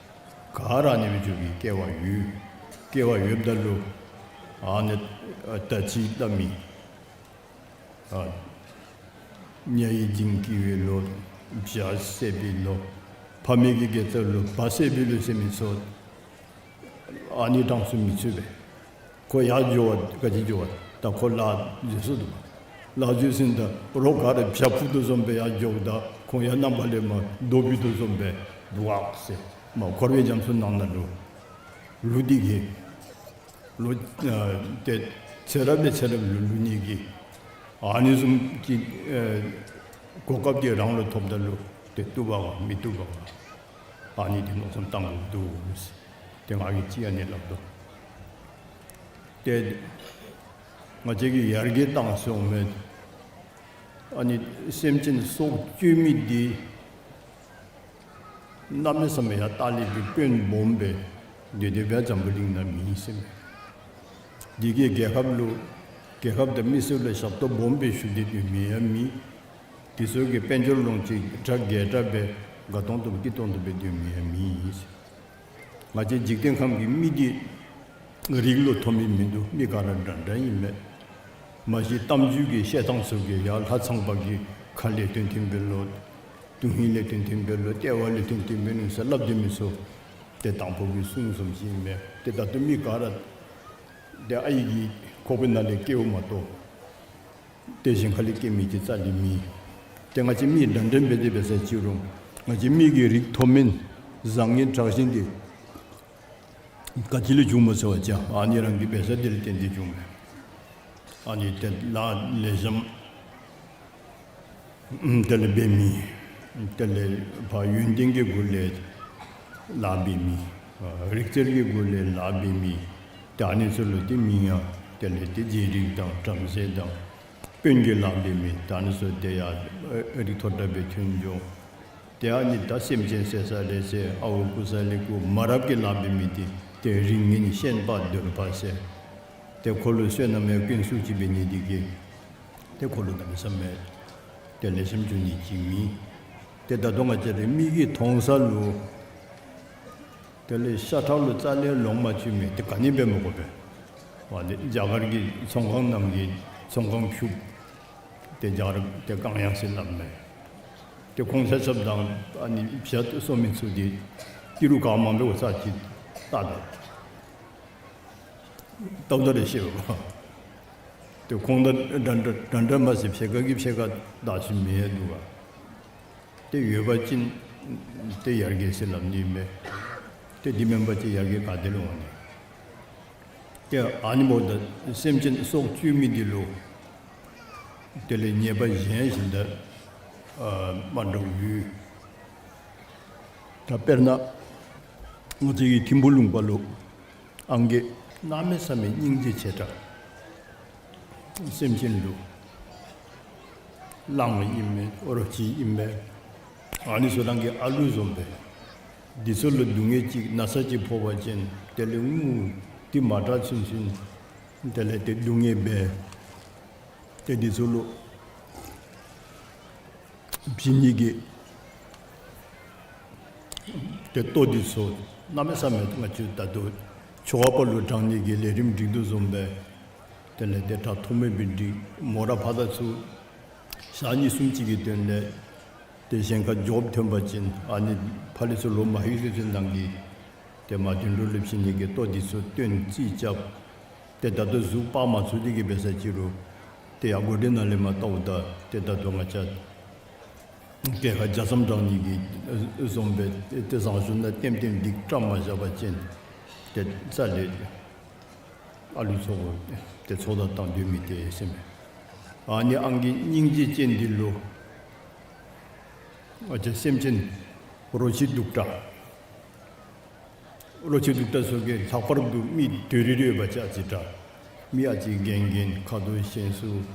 ག་ར་ཨ་ནི་སྦེ་འགྱོ་བའི་སྐལ་བ་ཡོད། སྐལ་བ་ཡོདཔ་ད་ལུ་ཨ་ནི་ད་ཅི་སླབ་མི་ཨ་ཉ་ཡི་འཇིང་སྐྱིད་པའི་ལོ། བྱ་བསད་པའི་ལོ། ཕ་མའི་གི་དགེ་རྩ་ལུ་བ་བསད་པའི་ལོ་ཟེར་མི་ཚུ་ཨ་ནི་གྲངས་སུ་མི་ཚུད་པས། ཁོ་ཡར་འགྱོ་བ་ག་ཅི་འགྱོ་བ་ད་ཁོ་ལཱ་འཛོལ་སོ་འདུག། ལཱ་འཛོལ་ཟིན་ད་རོགས་ག་ར་བྱ་འཕུར་དོ་བཟུམ་སྦེ་ཡར་འགྱོཝ་ད་ཁོང་ཡང་རྣམ་པ་ལས་མར་རྡོ་འཕུར་དོ་བཟུམ་སྦེ་འདུག་ཟེར། མར་འཁོར་བའི་རྒྱ་མཚོ་ནང་ན་ལུ་ལུ་སྟེ་གི་ལོ་ཨ་ཏེ་ཚེ་རབས་ལས་ཚེ་རབས་ལུ་ལུ་ནི་གི་ཨ་ནི་བཟུམ་གྱི་ཨ་གོ་སྐབས་འདི་རང་ལུ་ཐོབ་ད་ལུ་ཏེ་བཏུབ་པ་ག་མི་བཏུབ་པ་ག་ཨ་ནི་འདི་མནོ་བསམ་བཏང་དགོཔ་འདུག་ཟེར། ཏེ་ང་གིས་ཅིག་ཨ་ནི་སླབ་དོ། ཏེ་ང་བཅས་ཀྱིས་ཡར་རྒྱས་བཏང་སོང་མས། ཨ་ནི་སེམས་ཅན་སྲོག་གཅོད་མི་འདི་གནམ་མེད་ས་མེད་ཡར་ལྟག་ལས་ཀྱི་དཔོན་སྦོམ་སྦེ་སྡོད་དེ་སྦེ་འཛམ་བུ་གླིང་ནང་མེད་ཟེར་མས། འདི་གིས་རྒྱལ་ཁབ་ལུ་རྒྱལ་ཁབ་དང་མི་སེར་ལུ་ཞབས་ཏོག་སྦོམ་སྦེ་ཞུ་སྟེ་སྡོད་མི་ཡང་མེད། དེ་ཚུ་གིས་དཔལ་འབྱོར་ལོངས་སྤྱོད་གྲ་རྒྱས་དྲགས་སྦེ་དགའ་ཏོང་ཏོ་སྐྱིད་ཏོང་ཏོ་སྦེ་སྡོད་མི་ཡང་མེད་ཟེར། ང་བཅས་འཇིག་རྟེན་ཁམས་ཀྱི་མི་འདི་རིགས་ལུ་མཐོ་དམན་མིན་འདུག། མི་ག་ར་འདྲ་འདྲ་ཨིན་མས། མ་གཞི་གཏམ་རྒྱུད་ཀྱི་བཤད་ཐངས་ཚུ་གིས་ཡར་ལྷ་ཚངས་པ་གིས་ཁ་ལས་བཏོན་བཏོན་པའི་ལོ། དོན་ཧིང་ལས་བཏོན་བཏོན་པའི་ལོ། ལྟེ་བ་ལས་བཏོན་བཏོན་པའི་ལོ་ཟེར་སླབ་སྡོད་མི་ཚུ་ཏེ་དང་ཕུ་གི་གསུང་བཟུམ་ཅིག་ཨིན་མས། ཏེ་ད་ལྟོ་མི་ག་ར་ཏེ་ཨའི་གི་ཁོག་པའི་ནང་ལས་སྐྱེཝ་མ་གཏོགས་ཏེ་གཞན་ཁ་ལས་སྐྱེ་མི་ཅིག་རྩ་ལས་མེད། ཏེ་ང་བཅས་མི་འདྲ་འདྲ་འབད་དེ་འབད་ས་ཅིག་རུང་ང་བཅས་མི་གི་རིགས་མཐོ་དམན་བཟང་ངན་དྲག་ཞན་འདི་ག་ཅི་ལས་བྱུངམ་སྨོ་ཟེར་བ་ཅིན་ཨ་ནི་རང་གི་འབད་ས་འདི་ལས་བརྟེན་ཏེ་བྱུངམ་མས། ཨ་ནི་ཏེ་ལཱ་ལེགས་ཤོམ་དེ་ལས་འབད་མི། དེ་ལས་ཕར་ཡོན་ཏན་གྱི་སྒོ་ལས་ལཱ་འབད་མི། རིག་རྩལ་གྱི་སྒོ་ལས་ལཱ་འབད་མི། ཏེ་ཨ་ནི་ཚུ་ལུ་ཏེ་མིང་ཡང་དེ་ལས་ཏེ་རྗེ་རིགས་དང་བྲམ་ཟེ་དང་དཔོན་གྱི་ལཱ་འབད་མི། ཏེ་ཨ་ནི་ཚུ་ཏེ་ཡར་རིགས་མཐོ་དྲགས་སྦེ་ཐོན་འགྱོ། ཏེ་ཨ་ནི་ད་སེམས་ཅན་བསད་ས་ལས་བསད། ཨརཝ་རྐུ་ས་ལས་རྐུ། མ་རབས་ཀྱི་ལཱ་འབད་མི་འདི་ཏེ་རིགས་ངན་ཤན་པ་གདོལ་པ་ཟེར། ཏེ་ཁོ་ལུ་བསོད་ནམས་ཡང་དཀོན་སུ་ཅིག་འབད་ནི་འདི་གིས་ཏེ་ཁོ་ལུ་གནམ་མེད་ས་མེད་ཏེ་ལེགས་ཤོམ་འགྱོ་ནི་ཅིག་མེད། ཏེ་ད་ལྟོ་ང་བཅས་ར་མི་གིས་མཐོང་ས་ལུ་དེ་ལས་ཤ་ཁྲག་ལུ་རྩ་ལས་ལོང་མ་བཅུག་མི་དེ་ག་ནི་འབད་མི་དགོ་པས། ཨ་ནི་རྒྱ་གར་གྱི་ཚོང་ཁང་ནང་གི་ཚོང་ཁང་ཕྱུགཔོ་དེ་རྒྱ་གར་དེ་གང་ཡང་ཟེར་སླབ་མས། དེ་ཁོང་ཆ་ཁྱབ་དང་ཨ་ནི་བྱ་གསོ་མི་ཚུ་དེ་ཏི་རུ་ག་མང་པོ་ས་ཅིག་བལྟ་ད་བལྟཝ་ད་རེ་ཤེས་པས། ཏེ་ཁོང་དང་འདྲ་འདྲ་འདྲ་འདྲ་མ་ཚད་ཕྱེད་ཀ་གིས་ཕྱེད་ཀ་དག་ཅིག་མེད་འདུག་ག། ཏེ་ཡོད་པ་ཅིན་ཏེ་ཡར་རྒྱས་ཟེར་སླབ་ནི་མས། ཏེ་འདི་མེན་པ་ཅིན་ཡར་རྒྱས་ག་ཏེ་ལུ་འོང་ནི། ཏེ་ཨ་ནི་འབདཝ་ད་སེམས་ཅན་སྲོག་གཅོད་མི་འདི་ལུ་དེ་ལས་ཉེས་པ་གཞན་ཞིག་ད་ཨ་མ་འདྲཝ་ཡོད། ད་དཔེར་ན་ང་བཅས་ཀྱི་ཐིམ་ཕུ་ལུང་པ་ལུ་ཨང་རྒས་གནམ་མེད་ས་མེད་སྙིང་རྗེ་ཆེ་དྲགས། སེམས་ཅན་ལུ་གླང་ཨིན་མས་རོ་ཁྱི་ཨིན་མས། ཨ་ནི་ཚུ་རང་གི་ཨ་ལུ་བཟུམ་སྦེ། འདི་ཚུ་ལུ་སྡུག་བསྔལ་ཅིག་ན་ཚ་ཅིག་ཕོག་པ་ཅིན་དེ་ལས་ངུ་སྟེ་མ་དྲག་ཚུན་ཚུན་དེ་ལས་ཏེ་སྡུག་བསྔལ་འབད། ཏེ་འདི་ཚུ་ལུ་བྱིན་ནི་གི་ཏེ་ལྟོ་འདི་ཚུ་གནམ་མེད་ས་མེད་ང་བཅས་ད་ལྟོ་ཆོ་ག་པ་ལུ་དྲང་ནི་གི་ལས་རིམ་སྒྲིག་དོ་བཟུམ་སྦེ། དེ་ལས་ཏེ་དྲག་ཐོགས་མེད་སྦེ་སྒྲིག། མོ་ར་ཕར་དང་ཚུར་ཞག་གཉིས་གསུམ་ཅིག་གི་དོན་ལས་ཏེ་གཞན་ཁར་འགྱོ་ཐོན་པ་ཅིན་ཨ་ནི་ཕར་ལས་ཚུར་ལོག་མ་ལྷོད་ཚུན་ཚོད་ནང་གི་ཏེ་མ་དོན་འགྲུབ་ལུ་བྱིན་ནི་གི་ལྟོ་འདི་ཚུ་སྟོན་རྩིས་རྐྱབ། ཏེ་ད་ལྟོ་གཟུགས་སྤར་མ་ཚུགས་དེ་གིས་འབད་ས་ཅི་རུང་ཏེ་ཡར་སྒོ་འདི་ནང་ལས་མར་བལྟཝ་ད་ཏེ་ད་ལྟོ་ང་བཅས་གྱལ་ཁ་རྒྱ་ཙམ་དྲང་ནི་གི་བཟུམ་སྦེ་ཏེ་བཟང་ཤོས་ནང་ལྟེམ་ལྟེམ་སྒྲིག་བཀྲམ་མ་བཞག་པ་ཅིན་ཏེ་རྩ་ལས་ཨ་ལུ་ཚུ་ཏེ་ཚོགས་བདག་བཏང་སྡོད་མི་ཏེ་ཟེར་མས། ཨ་ནི་ཨང་རྒས་སྙིང་རྗེ་ཅན་འདི་ལུ་ང་བཅས་སེམས་ཅན་རོ་ཁྱི་གདུག་དྲགས། རོ་ཁྱི་གདུག་དྲགས་ཚུ་གིས་ལྷག་པར་དུ་མི་དོ་རི་རི་ཡོད་པ་ཅིན་ཨ་ཙི་དྲག། མི་ཨ་ཙི་རྒན་རྒན་ཁ་དོག་ཞན་སུ་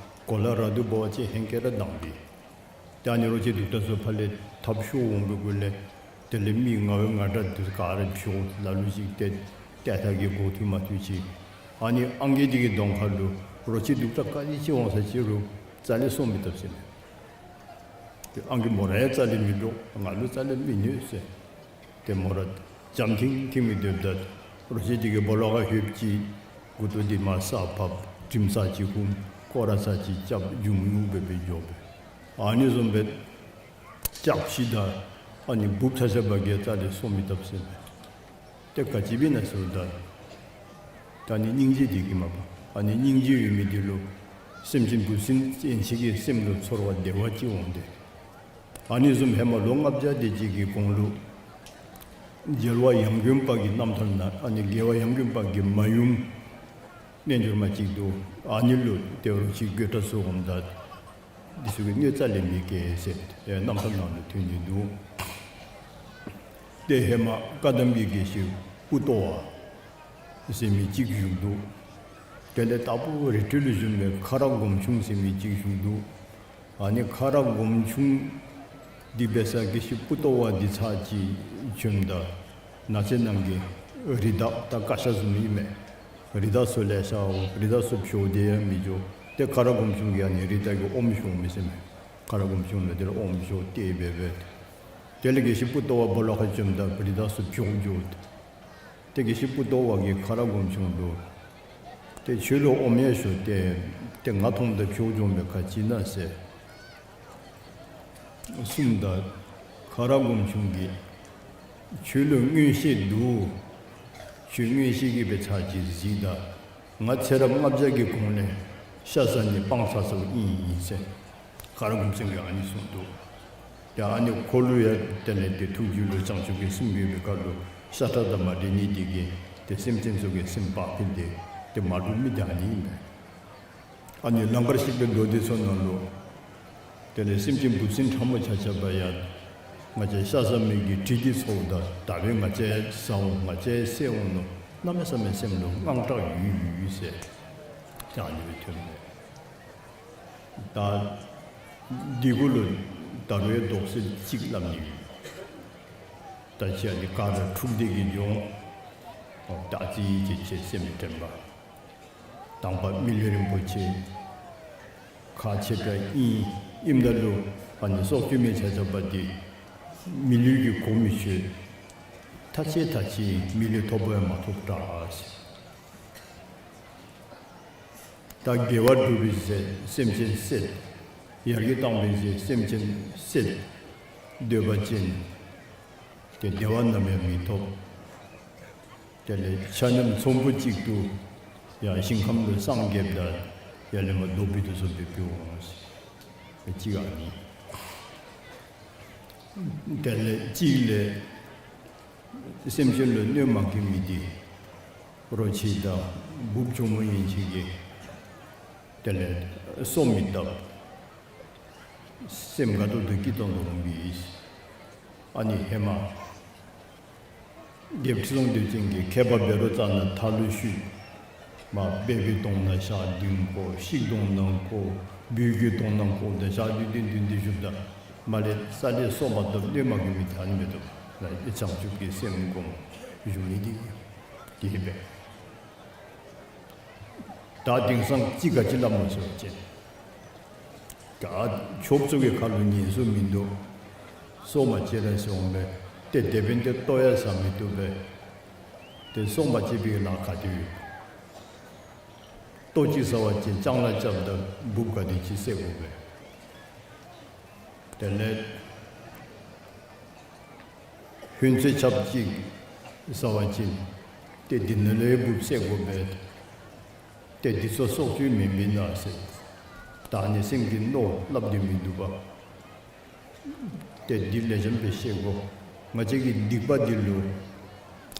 གོ་ལ་ར་དུ་འབད་བ་ཅིན་ཧེང་སྐལ་ར་དྭངས་པས། ད་ཨ་ནི་རོ་ཁྱི་གདུག་དྲགས་ཚུ་ཕར་ལས་ཐབས་ཤོར་འོང་པའི་གུ་ལས་དེ་ལས་མི་ང་བའི་ང་དྲག་འདི་ག་ར་ཕྱོགས་ལ་ལུ་ཅིག་ཏེ་ཏེ་ཐ་གི་འགོ་ཐུག་མ་ཐུག་ཅིག། ཨ་ནི་ཨང་རྒས་འདི་གི་གདོང་ཁ་ལུ་རོ་ཁྱི་གདུག་དྲགས་ག་ཅི་ཅིག་འོང་ས་ཅི་རུང་རྩ་ལས་སོང་མི་བཏུབ་ཟེར་མས། ཏེ་ཨང་རྒས་མོ་ར་ཡང་རྩ་ལས་མི་འདྲོག། ང་ལུ་རྩ་ལས་མི་གནོད་ཟེར། ཏེ་མོ་ར་འཇམ་ཐིང་ཐིང་སྦེ་སྡོདཔ་ད་རོ་ཁྱི་འདི་གིས་སྦོ་ལོགས་ཁར་ལྷོདཔ་ཅིག་མགུ་ཏོ་འདི་མར་ས་ཕབ། དྲིམ་ཚར་ཅིག་ཧུམ། སྐོར་ར་ཚར་ཅིག་རྐྱབ། ཇུང་ཇུང་སྦེ་སྦེ་འགྱོ་སྦེ། ཨ་ནི་བཟུམ་སྦེ་ལྕགས་ཕྱེ་དང་ཨ་ནི་འབུཔ་ཆ་ཆ་པ་གིས་རྩ་ལས་སོང་མི་བཏུབ་ཟེར་མས། ཏེ་ག་ཅི་འབད་ན་ཟེརཝ་ད་ད་ཨ་ནི་སྙིང་རྗེ་འདི་གིས་མ་པ། ཨ་ནི་སྙིང་རྗེ་ཡོད་མི་འདི་ལུ་སེམས་ཅན་འབུ་སྲིན་ཅན་ཅིག་གི་སེམས་ལུ་ཚོར་བ་བདེ་བ་ཅིག་འོང་སྟེ། ཨ་ནི་བཟུམ་ཧེ་མ་ལོ་ལྔ་བརྒྱ་དེ་ཅིག་གི་གོང་ལུ་རྒྱལ་བ་ཡང་དགོན་པ་གི་རྣམ་ཐར་ནང་ཨ་ནི་རྒྱལ་བ་ཡང་དགོན་པ་གི་མ་ཡུམ་རྣལ་འབྱོར་མ་ཅིག་འདུག། ཨ་ནི་ལུ་ཏེ་རོ་ཁྱི་རྒོད་དྲགས་ཚུ་འོངམ་ད་འདི་ཚུ་གིས་གནོད་རྩ་ལས་མི་བཀལ་ཟེར་ཏེ་རྣམ་ཐར་ནང་ལུ་ཐོན་ནི་འདུག། ཏེ་ཧེ་མ་བཀའ་གདམས་ཀྱི་དགེ་བཤེས་པུ་ཏོ་བ་ཟེར་མི་ཅིག་བཞུགས་འདུག། དེ་ལས་དྭགས་པོ་རི་ཁྲོད་ལུ་བཞུགས་པའི་ཁ་རག་སྒོམ་ཆུང་ཟེར་མི་ཅིག་བཞུགས་འདུག། ཨ་ནི་ཁ་རག་སྒོམ་ཆུང་འདི་འབད་ས་དགེ་བཤེས་པུ་ཏོ་བ་འདི་ཚར་ཅིག་བྱོནམ་ད་ནགས་ཚལ་ནང་གི་རི་དྭགས་ད་ཀ་ཤ་བཟུམ་ཨིན་མས། རི་དྭགས་ཚུ་ལེ་ཤ་འོང་། རི་དྭགས་ཚུ་བྱོག་སྟེ་ཡང་མི་འགྱོ། ཏེ་ཁ་རག་སྒོམ་ཆུང་གིས་ཨ་ནི་རི་དྭགས་ཀྱི་ཨོམ་བཤོ་མི་ཟེར་མས། ཁ་རག་སྒོམ་ཆུང་ལུ་དེ་ལས་ཨོམ་བཤོ་སྟེ་འབད་འབད། དེ་ལས་དགེ་བཤེས་པུ་ཏོ་བ་སྦོ་ལོགས་ཁར་བྱོནམ་ད་རི་དྭགས་ཚུ་བྱོག་འགྱོ། ཏེ་དགེ་བཤེས་པུ་ཏོ་བ་གིས་ཁ་རག་སྒོམ་ཆུང་ལུ་ཏེ་ཁྱོད་ལུ་ཨོམ་ཡང་བཤོ་སྟེ་ཏེ་ང་མཐོངམ་ད་བྱོག་འགྱོ་མི་ག་ཅི་ཨིན་ན་ཟེར་གསུངམ་ད་ཁ་རག་སྒོམ་ཆུང་གིས་ཁྱོད་ལུ་མངོན་ཤེས་འདུག། ཁྱོད་མངོན་ཤེས་ཀྱིས་འབད་ཚར་ཅིག་གཟིགས་ད། ང་ཚེ་རབས་ལྔ་བརྒྱ་གི་གོང་ལས་ཤ་ཟ་ནི་སྤང་ཚར་ཚརཝ་ཨིན་ཟེར་ཁ་རག་སྒོམ་ཆུང་གིས་ཨ་ནི་གསུངས་འདུག། ཡ་ཨ་ནི་ཁོ་ལུ་ཡང་དེ་ལས་ཏེ་ཐུགས་རྒྱུད་ལུ་བྱང་ཆུབ་ཀྱི་སེམས་ཡོད་པའི་ཁར་ལུ་ཤ་ཁྲག་དང་མ་འདྲེས་ནི་འདི་གིས་ཏེ་སེམས་ཅན་ཚུ་གི་སེམས་བག་ཕེབས་ཏེ་ཏེ་མ་འདྲོག་མི་འདི་ཨ་ནི་ཨིན་པས། ཨ་ནི་ལང་ཀར་གཤེགས་པའི་མདོ་སྡེ་ཚུ་ནང་ལུ་དེ་ལས་སེམས་ཅན་འབུ་སྲིན་ཕྲ་མོ་ཆ་ཁྱབ་ཡང་ང་བཅས་ཤ་ཟ་མི་གི་དྲི་འདི་ཚོརཝ་ད་ད་འབདན་ང་བཅས་ཟ་འོང་ང་བཅས་བསད་འོང་མནོ། གནམ་མེད་ས་མེད་སེམས་ལུ་དངངས་སྐྲག་ཡོད་ཡོད་ཟེར་ཨ་ནི་སྦེ་ཐོན་མས། ད་འདི་གུ་ལུ་ད་རུང་ཡང་དོགས་སེལ་ཅིག་སླབ་ནི་ཡོད། ད་ཅི་ཨ་ནི་ག་ར་འཁྲུགས་ཏེ་གི་འགྱོ་འོང་། ད་ཅི་ཅིག་ཅིག་སེམས་དྲན་པ། དང་པ་མི་ལུས་རིན་པོ་ཆེ་ཁག་ཆེ་དྲགས་ཨིན། ཨིནམ་ད་ལུ་ཨ་ནི་སྲོག་གཅོད་མི་ཆ་ཁྱབ་འདི་མི་ལུས་ཀྱི་གོ་མི་ཆོད། ཐ་ཆད་ཐ་ཆད་མི་ལུས་ཐོབ་པ་ཡང་མ་ཐོབ་དྲགས། ད་དགེ་བ་སྒྲུབ་པའི་ཚེ་སེམས་ཅན་བསད། ཡར་རྒྱས་བཏང་བའི་ཚེ་སེམས་ཅན་བསད། སྡོད་པ་ཅིན་ཏེ་བདེ་བ་ནམ་ཡང་མི་ཐོབ། དེ་ལས་ཆ་མཉམ་ཚོམ་བུ་གཅིག་ཏུ་ཡང་ཞིང་ཁམས་ལུ་སངས་རྒྱསཔ་ད་ ཡར་ལས་མར་རྡོ་སྦིས་ཏེ་སོང་སྦེ་འབད་འོང་ཟེར། གཅིག་ཨ་ནི། དེ་ལས་གཅིག་ལས་སེམས་ཅན་ལུ་གནོདཔ་མ་བཀལ་མི་འདི་རོ་ཁྱི་དང་འབུཔ་གྱོག་མོ་ཡན་ཆད་ཀྱིས་དེ་ལས་སོ་མི་བཏབ། སེམས་དགའ་ཏོག་ཏོ་སྐྱིད་ཏོང་ཏོ་འོང་པས། ཨ་ནི་ཧེ་མ་རྒྱལཔོ་ཁྲི་སྲོང་ལྡེའུ་བཙན་གྱིས་མཁས་པ་འབད་རུང་རྩ་ནས་མཐའ་ལུ་བཤུད། མར་སྦལ་པའི་དོང་ནང་ཞག་བདུན་བཀོ། ཤིང་དོང་ནང་བཀོ། སྦུལ་གྱི་དོང་ནང་བཀོ། ད་ཞག་བདུན་བདུན་བདུན་བདུན་བཞུགསཔ་ད་མར་ལས་ས་ལས་སོ་མ་བཏབ། གནོདཔ་མ་བཀལ་མི་ད་ནི་མེད་དོ། ལ་བྱང་ཆུབ་ཀྱི་སེམས་བསྒོམ་བཞུགས་ནི་འདི་དེ་སྦེ། ད་དེང་སང་ཅིག་ག་ཅི་སླབ་མོ་ཟེར་བ་ཅིན། ད་ཆོསཔ་ཚུ་གི་ཁ་ལུ་ཉན་སུ་མིན་འདུག། སྲོག་མ་བཅད་ར་ཟེར་འོང་པས། ཏེ་དེ་འབདན་ཏེ་ལྟོ་ཡང་ཟ་མི་བཏུབ་པས། ཏེ་སྲོག་མ་བཅད་པའི་ལཱ་ག་དེ་ཡོད། ལྟོ་ཅིག་ཟ་བ་ཅིན་ལྕང་ལཱ་རྐྱབ་ད་འབུཔ་ག་དེ་ཅིག་བསད་དགོ་པས། དེ་ལས་ཧོན་ཚོད་ཆབ་ཅིག་ཟ་བ་ཅིན་ཏེ་འདི་ནང་ལས་འབུཔ་བསད་དགོ་པས། ཏེ་འདི་ཚུ་སྲོག་གཅོད་མེན་པས་ན་ཟེར། ད་ནི་སེམས་ཀྱི་མནོ་སླབ་སྟེ་མིན་འདུག་པ། ཏེ་འདི་ལེགས་ཤོམ་སྦེ་ཤེས་དགོ། ང་བཅས་ཀྱི་སྡིག་པ་འདི་ལུ་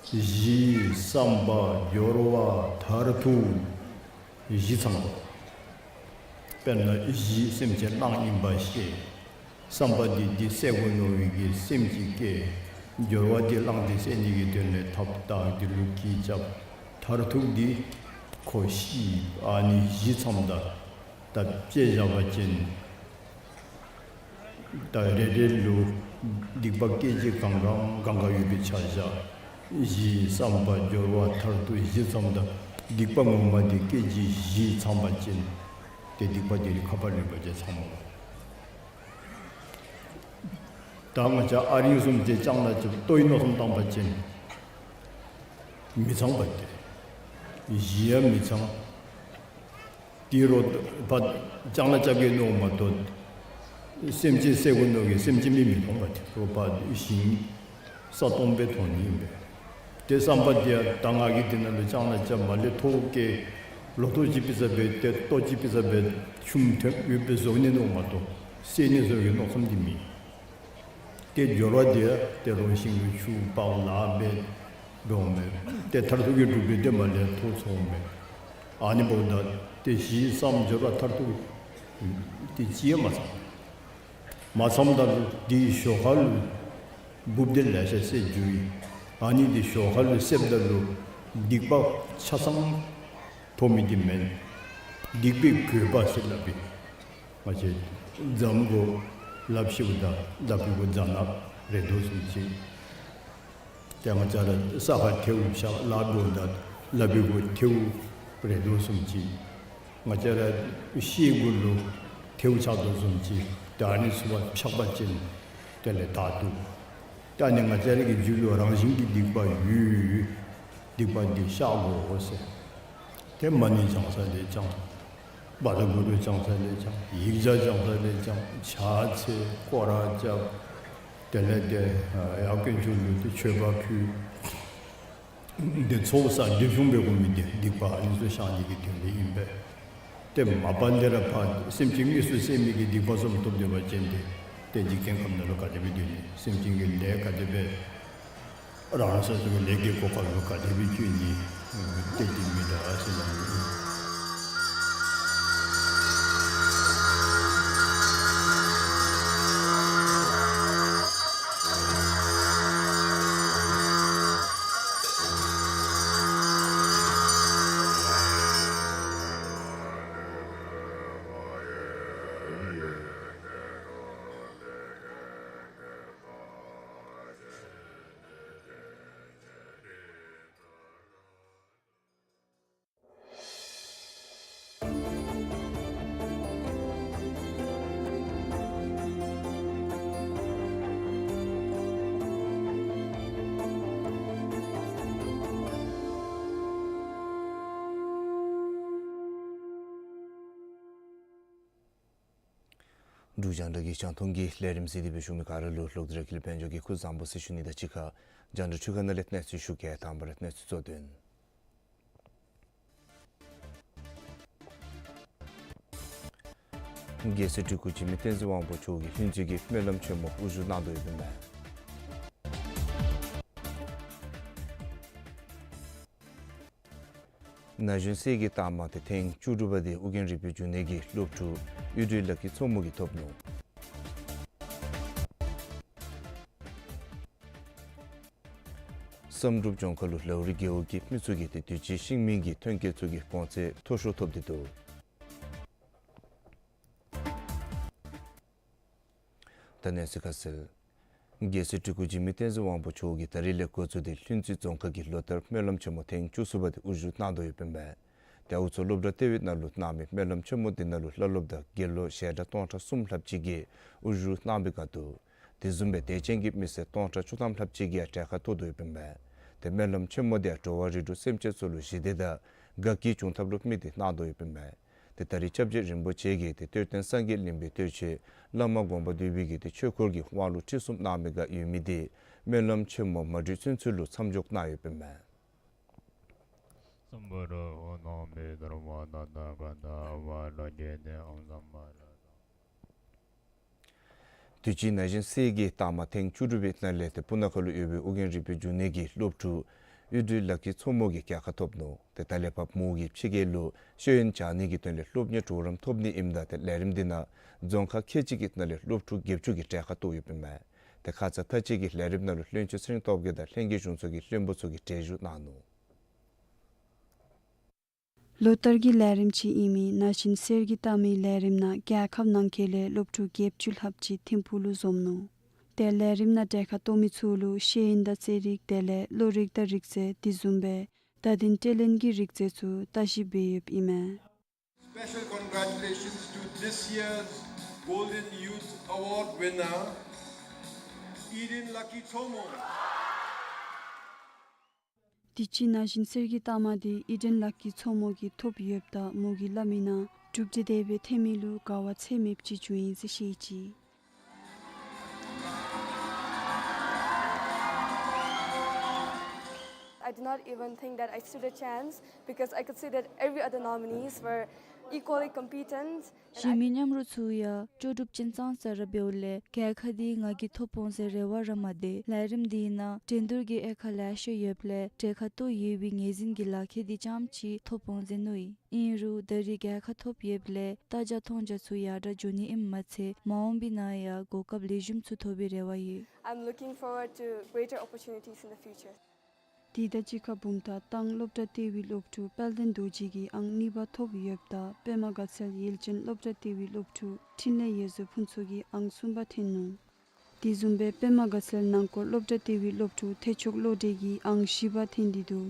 གཞི་བསམ་པ་སྦྱོར་བ་མཐར་ཐུག་བཞི་ཚང་དགོ། དཔེར་ན་གཞི་སེམས་ཅན་གླང་ཨིན་པ་ཤེས། བསམ་པ་འདི་འདི་བསད་དགོ་མནོ་བའི་གི་སེམས་ཅིག་སྐྱེ། སྦྱོར་བ་འདི་གླང་འདི་བསད་ནི་གི་དོན་ལས་ཐབས་དང་འདི་ལུ་གི་རྐྱབ། མཐར་ཐུག་འདི་ཁོ་ཤི། ཨ་ནི་བཞི་ཚངམ་ད་ད་དཔྱེ་བཞག་པ་ཅིན་ད་རེ་རེ་ལུ་སྡིག་པ་སྐད་ཅིག་གང་གང་གང་ག་ཡོད་པའི་ཆ་བཞག། གཞི་བསམ་པ་སྦྱོར་བ་མཐར་ཐུག་བཞི་ཚངམ་ད་སྡིག་པ་ངོ་མ་འདི་སྐད་ཅིག་བཞི་ཚང་པ་ཅིན་ཏེ་སྡིག་པ་འདི་ནི་ཁ་པར་རིམ་པ་ཅིག་ཚང་མ། ད་ང་བཅས་ཨ་རིང་བཟུམ་ཅིག་ལྕང་ལཱ་རྐྱབ་ལྟོའི་མནོ་བསམ་བཏང་པ་ཅིན་མི་ཚང་པ་སྟེ། གཞི་ཡང་མི་ཚང་། དེ་རུ་ཕར་ལྕང་ལཱ་རྐྱབ་གེ་མནོཝ་མ་གཏོགས་སེམས་ཅན་བསད་དགོ་མནོ་གེ་སེམས་ཅན་མི་མི་མཐོང་པ་སྟེ། རུ་ཕར་ཞིང་ས་སྟོང་སྦེ་མཐོང་ནི་ཨིན་པས། ཏེ་བསམ་པ་འདི་ཡང་ད་ང་གིས་འདི་ནང་ལུ་ལྕང་ལཱ་རྐྱབ་མར་ལས་ཐོག་བཀལ་ལོ་ཐོག་ཅིག་ཕྱིས་ས་སྦེ་ཏེ་ལྟོ་ཅིག་ཕྱིས་ས་སྦེ་ཆུམ་ཐོན་ཡོདཔ་སྦེ་བཟོ་ནི་མནོཝ་མ་གཏོགས་བསད་ནི་བཟོ་བའི་མནོ་བསམ་འདི་མེད། ཏེ་སྦྱོར་བ་འདི་ཡང་ཏེ་རུ་ཞིང་ལུ་ཆུ་ཕར་ལཱ་འབད་འོང་མས། ཏེ་མཐར་ཐུག་གི་གྲུབ་འབྲས་འདི་མར་ལས་ཐོབ་སོང་མས། ཨ་ནི་འབདཝ་ད་ཏེ་གཞི་བསམ་སྦྱོར་བ་མཐར་ཐུག་ཏེ་ཅི་ཡང་མ་ཚང་། མ་ཚངམ་ད་ལུ་དེའི་ཞོར་ཁ་ལུ་འབུཔ་འདི་ལེ་ཤ་བསད་འགྱོ་ཡི། ཨ་ནི་འདི་ཞོར་ཁ་ལུ་བསདཔ་ད་ལུ་སྡིག་པ་ཆ་ཚང་ཐོབ་མི་འདི་མེན། སྡིག་པའི་གོས་པ་ཟེར་སླབ་པས། ང་བཅས་རྫམ་གུ་ལགཔ་བཤེད་པ་དང་ལགཔ་གུ་རྫ་ནག་རེག་དོ་བཟུམ་ཅིག། ཏེ་ང་བཅས་ར་ས་ཁར་ཐལཝ་ཆགས་ལཱ་འབདཝ་ད་ལགཔ་གུ་ཐལཝ་རེག་དོ་བཟུམ་ཅིག། ང་བཅས་ར་ཤེལ་གུ་ལུ་ཐལཝ་ཆགས་དོ་བཟུམ་ཅིག། ད་ཨ་ནི་ཚུ་ཕར་འཕྱག་པ་ཅིན་དེ་ལས་དག་འདུག། ད་ཨ་ནི་ང་བཅས་ར་གི་རྒྱུད་ལུ་རང་བཞིན་གྱི་སྡིག་པ་ཡོད། སྡིག་པ་འདི་བཤགས་དགོ་ཟེར། ཏེ་མ་ཎི་བགྱང་ས་ལས་བགྱང་། བཛྲ་གུ་རུ་བགྱང་ས་ལས་བགྱང་། ཡིག་བརྒྱ་བགྱང་ས་ལས་བགྱང་། ཕྱག་འཚལ་སྐོར་ར་རྐྱབ། དེ་ལས་ཏེ་ཡར་དཀོན་མཆོག་ལུ་ཏེ་མཆོད་པ་ཕུལ། འདི་ཚོགས་བསགས་འདི་བྱུང་བའི་དགོས་མི་འདི་སྡིག་པ་ཨ་ནི་ཚུ་བཤགས་ནི་གི་དོན་ལས་ཨིན་པས། ཏེ་མ་པ་ལས་ར་ཕར་སེམས་ཅན་དངོས་སུ་བསད་མི་གི་སྡིག་པ་བཟུམ་ཐོབ་སྡོད་པ་ཅིན་ཏེ་ཏེ་འཇིག་རྟེན་ཁམས་ནང་ལུ་ག་དེ་སྦེ་སྡོད་ནི། སེམས་ཅན་གྱི་ལས་ག་དེ་སྦེ་རང་སོ་སོ་གི་ལས་ཀྱི་གོ་སྐབས་ལུ་ག་དེ་སྦེ་བཅུག་ནི། ཏེ་འདི་མི་འདྲ་ཟེར་ལ། འབྲུག་རྒྱང་བསྒྲགས་ཀྱི་རྒྱང་མཐོང་གི་ལས་རིམ་གཟིགས་ཏེ་སྦེ་བཞུགས་མི་ག་ར་ལུ་ལོག་སྟེ་ར་ཀུན་ལེགས་དཔལ་འབྱོར་གྱིས་སྐུ་གཟུགས་བཟང་པོ་ཟེར་ཞུ་ནི་དང་གཅིག་ཁར་རྒྱང་བསྒྲགས་འཕྲུལ་ཁང་ནང་ལས་གནས་ཚུལ་ཞུ་གེ། དང་པ་ར་གནས་ཚུལ་གཙོ་དོན། རྒྱལ་སྲས་སྤྲུལ་སྐུ་འཇིགས་མེད་བསྟན་འཛིན་དབང་པོ་མཆོག་གི་ལྷུན་རྩེ་གི་སྨོན་ལམ་ཆེན་མོ་དབུ་བཞུགས་གནང་དོ་ཡོདཔ་ཨིན་མས། ན་གཞོན་གསེར་གྱི་རྟགས་མ་དེ་ཐེངས་བཅུ་དྲུག་པ་དེ་ཨོ་རྒྱན་རིག་པའི་འབྱུང་གནས་ཀྱི་སློབ་ཕྲུག་གཡུ་སྒྲོན་ལགས་ཀྱི་མཚོ་མོ་གིས་ཐོབ་ནུག། བསམ་གྲུབ་ལྗོངས་མཁར་ལུ་ལའུ་རི་རྒེད་འོག་གི་མི་ཚུ་གིས་ཏེ་དུས་ཅི་ཤིང་མིན་གྱི་ཐོན་སྐྱེད་ཚུ་གི་གོང་ཚད་མཐོ་ཤོས་ཐོབ་སྟེ་འདུག། ད་གནས་ཚུལ་ཁ་གསལ། རྒྱལ་སྲས་སྤྲུལ་སྐུ་འཇིགས་མེད་བསྟན་འཛིན་དབང་པོ་མཆོག་གིས་ད་རིས་ལས་འགོ་བཙུགས་ཏེ་ལྷུན་རྩེ་རྫོང་ཁག་གི་ལོ་ལྟར་སྨོན་ལམ་ཆེན་མོ་ཐེངས་བཅུ་གསུམ་པ་དེ་དབུ་བཞུགས་གནང་དོ་ཡོདཔ་ཨིན་མས། ཏེ་ཨའུ་མཚོ་སློབ་གྲྭ་ལྟེ་བའི་ནང་ལུ་གནང་མི་སྨོན་ལམ་ཆེན་མོ་འདི་ནང་ལུ་བླ་སློབ་དང་དགེ་སློབ་ཞལ་གྲངས་སྟོང་ཕྲག་གསུམ་ལྷགཔ་ཅིག་གིས་དབུ་བཞུགས་གནང་བའི་ཁར་ལུ་དེ་བཟུམ་སྦེ་དད་ཅན་གྱི་མི་སེར་སྟོང་ཕྲག་བཅུ་ཐམ་ལྷགཔ་ཅིག་གིས་ཡང་གྲལ་ཁར་གཏོགས་དོ་ཡོདཔ་ཨིན་མས། ཏེ་སྨོན་ལམ་ཆེན་མོ་འདི་ཡང་འགྲོ་བ་རིགས་དྲུག་སེམས་ཅན་ཚུ་ལུ་ཞི་བདེ་དང་དགའ་སྐྱིད་འབྱུང་ཐབས་ལུ་དམིགས་ཏེ་གནང་དོ་ཡོདཔ་ཨིན་མས། ཏེ་ད་རིས་སྐྱབས་རྗེ་རིན་པོ་ཆེ་གིས་ཏེ་གཏེར་སྟོན་སངས་རྒྱས་གླིང་པའི་གཏེར་ཆོས་བླ་མ་དགོངས་པ་འདུས་པའི་གི་ཏེ་ཆོས་འཁོར་གྱི་དབང་ལུང་ཁྲིད་གསུམ་གནང་མི་ཁར་ཡོད་མི་འདི་སྨོན་ལམ་ཆེན་མོ་མ་འགྲིག་ཚུན་ཚོད་ལུ་མཚམས་འཇོག་གནང་ཡོདཔ་ཨིན་མས། སམྦྷ་ར་ཧོ་ནོ་མི་དྷརྨ་ནཱ་ད་ག་ད་བ་ར་ཀེ་ཏེ་ཨོཾ་སམྦྷ་ར། དུས་ཅི་ན་གཞོན་གསེར་གྱི་རྟགས་མ་ཐེངས་བཅུ་དྲུག་པའི་ནང་ལས་ཏེ་སྤུ་ན་ཁ་ལུ་ཡོད་པའི་ཨོ་རྒྱན་རིག་པའི་འབྱུང་གནས་ཀྱི་སློབ་ཕྲུག་གཡུ་སྒྲོན་ལགས་ཀྱི་མཚོ་མོ་གིས་གྱལ་ཁ་ཐོབ་ནུག། ཏེ་ད་ལས་ཕར་མོ་གིས་ཕྱི་རྒྱལ་ལུ་ཤེས་ཡོན་སྦྱང་ནི་གི་དོན་ལས་སློབ་གཉེར་གྲོགས་རམ་ཐོབ་ནི་ཨིནམ་ད་ཏེ་ལས་རིམ་འདི་ནང་རྫོང་ཁག་ཁལ་གཅིག་གི་ནང་ལས་སློབ་ཕྲུག་བརྒྱད་ཅུ་གིས་གྲལ་ཁར་གཏོགས་ཡོདཔ་ཨིན་མས། ཏེ་ཁ་ཙ་མཐའ་དཔྱད་ཀྱི་ལས་རིམ་ནང་ལུ་བློན་ཆེན་ཚེ་རིང་སྟོབས་རྒྱས་དང་ལྷན་རྒྱས་གཞུང་ཚོགས་ཀྱི་བློན་པོ་ཚུ་གིས་གྲལ་བཞུགས་གནང་ནུག། ལོ་ལྟར་གྱི་ལས་རིམ་ཅིག་ཨིན་མི་ན་གཞོན་གསེར་གྱི་རྟགས་མའི་ལས་རིམ་ནང་རྒྱལ་ཁབ་ནང་འཁོད་ལས་སློབ་ཕྲུག་བརྒྱད་ཅུ་ལྷགཔ་ཅིག་ཐིམ་ཕུག་ལུ་འཛོམས་ནུག། ཏེ་ལས་རིམ་ནང་གྲལ་ཁར་གཏོགས་མི་ཚུ་ལུ་ཤེས་ཡོན་དང་རྩེད་རིགས་དེ་ལས་བློ་རིག་དང་རིག་རྩལ་དེ་བཟུམ་སྦེ་བརྡ་དོན་སྤྲོད་ལེན་གྱི་རིག་རྩལ་ཚུ་ལྟ་ཞིབ་འབད་ཡོདཔ་ཨིན་མས། Special congratulations to this year's Golden Youth Award winner, Eden Lucky Chomo. དུས་ཅི་ན་གཞོན་གསེར་གྱི་རྟགས་མ་འདི་ཨི་ཌེན་ལགས་ཀྱི་མཚོ་མོ་གིས་ཐོབ་ཡོདཔ་ད་མོ་གིས་སླབ་མི་ནང་གྲུབ་འབྲས་དེ་སྦེ་ཐོན་མི་ལུ་དགའ་བ་ཚད་མེདཔ་ཅིག་བྱུང་ཡི་ཟེར་བཤད་ཅི། I did not even think that I stood a chance because I could see that every other nominees were equally competent. གཞན་མི་མཉམ་རོགས་ཚུ་ཡང་ལྕོགས་གྲུབ་ཅན་ཙང་ཙ་ར་འབདཝ་ལས་གྱལ་ཁ་འདི་ང་གིས་ཐོབ་འོང་ཟེར་རེ་བ་ར་མ་དེ། ལས་རིམ་འདི་ནང་འགྲན་བསྡུར་གྱི་དབྱེ་ཁག་ལེ་ཤ་ཡོདཔ་ལས་གྲལ་ཁར་གཏོགས་ཡོད་པའི་ངོས་འཛིན་གྱི་ལག་ཁྱེར་འདི་ཙམ་ཅིག་ཐོབ་འོང་ཟེར་མནོ་ཡི། ཨིན་རུང་ད་རིས་གྱལ་ཁ་ཐོབ་ཡོདཔ་ལས་ལྟ་རྒྱ་མཐོང་རྒྱ་ཚུ་ཡར་དྲག་འགྱོ་ནི་ཨིནམ་མ་ཚད་མ་འོངས་པའི་ནང་ཡང་གོ་སྐབས་ལེགས་ཤོམ་ཚུ་ཐོབ་པའི་རེ་བ་ཡོད། I'm looking forward to greater opportunities in the future. དེ་དང་གཅིག་ཁར་བུམ་ཐང་ཏང་སློབ་གྲྭ་ལྟེ་བའི་སློབ་ཕྲུག་དཔལ་ལྡན་རྡོ་རྗེ་གིས་ཨང་གཉིས་པ་ཐོབ་ཡོདཔ་ད་པདྨ་དགའ་ཚལ་ཡུལ་ཅན་སློབ་གྲྭ་ལྟེ་བའི་སློབ་ཕྲུག་འཕྲིན་ལས་འོད་ཟེར་ཕུན་ཚོགས་ཀྱིས་ཨང་གསུམ་པ་ཐོན་ནུག། དེ་བཟུམ་སྦེ་པདྨ་དགའ་ཚལ་ནང་སྐོར་སློབ་གྲྭ་ལྟེ་བའི་སློབ་ཕྲུག་ཐེག་མཆོག་བློ་གྲོས་ཀྱིས་ཨང་བཞི་པ་ཐོན་ཏེ་འདུག།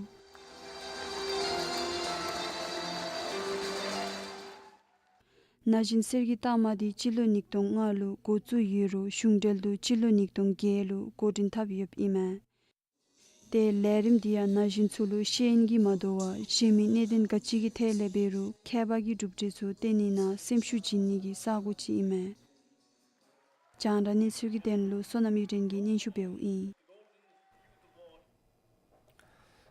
ན་གཞོན་གསེར་གྱི་རྟགས་མ་འདི་སྤྱི་ལོ་ཉིས་སྟོང་ལྔ་ལུ་འགོ་བཙུགས་ཡོད་རུང་གཞུང་འབྲེལ་དུ་སྤྱི་ལོ་ཉིས་སྟོང་བརྒྱད་ལུ་འགོ་འདྲེན་འཐབ་ཡོདཔ་ཨིན་མས། ཏེ་ལས་རིམ་འདི་ཡང་ན་གཞོན་ཚུ་ལུ་ཤེས་ཡོན་གྱིས་མ་དོ་བར་གཞན་མི་གནད་དོན་ག་ཅི་གི་ཐད་ལས་འབད་རུང་ཁྱད་པར་གྱི་གྲུབ་འབྲས་ཚུ་བཏོན་ནི་ནང་སེམས་ཤུགས་བྱིན་ནི་གི་ས་སྒོ་ཅིག་ཨིན་མས། རྒྱང་བསྒྲགས་གནས་ཚུལ་གྱི་དོན་ལུ་བསོད་ནམས་གཡུ་སྒྲོན་གྱིས་སྙན་ཞུ་འབདཝ་ཨིན།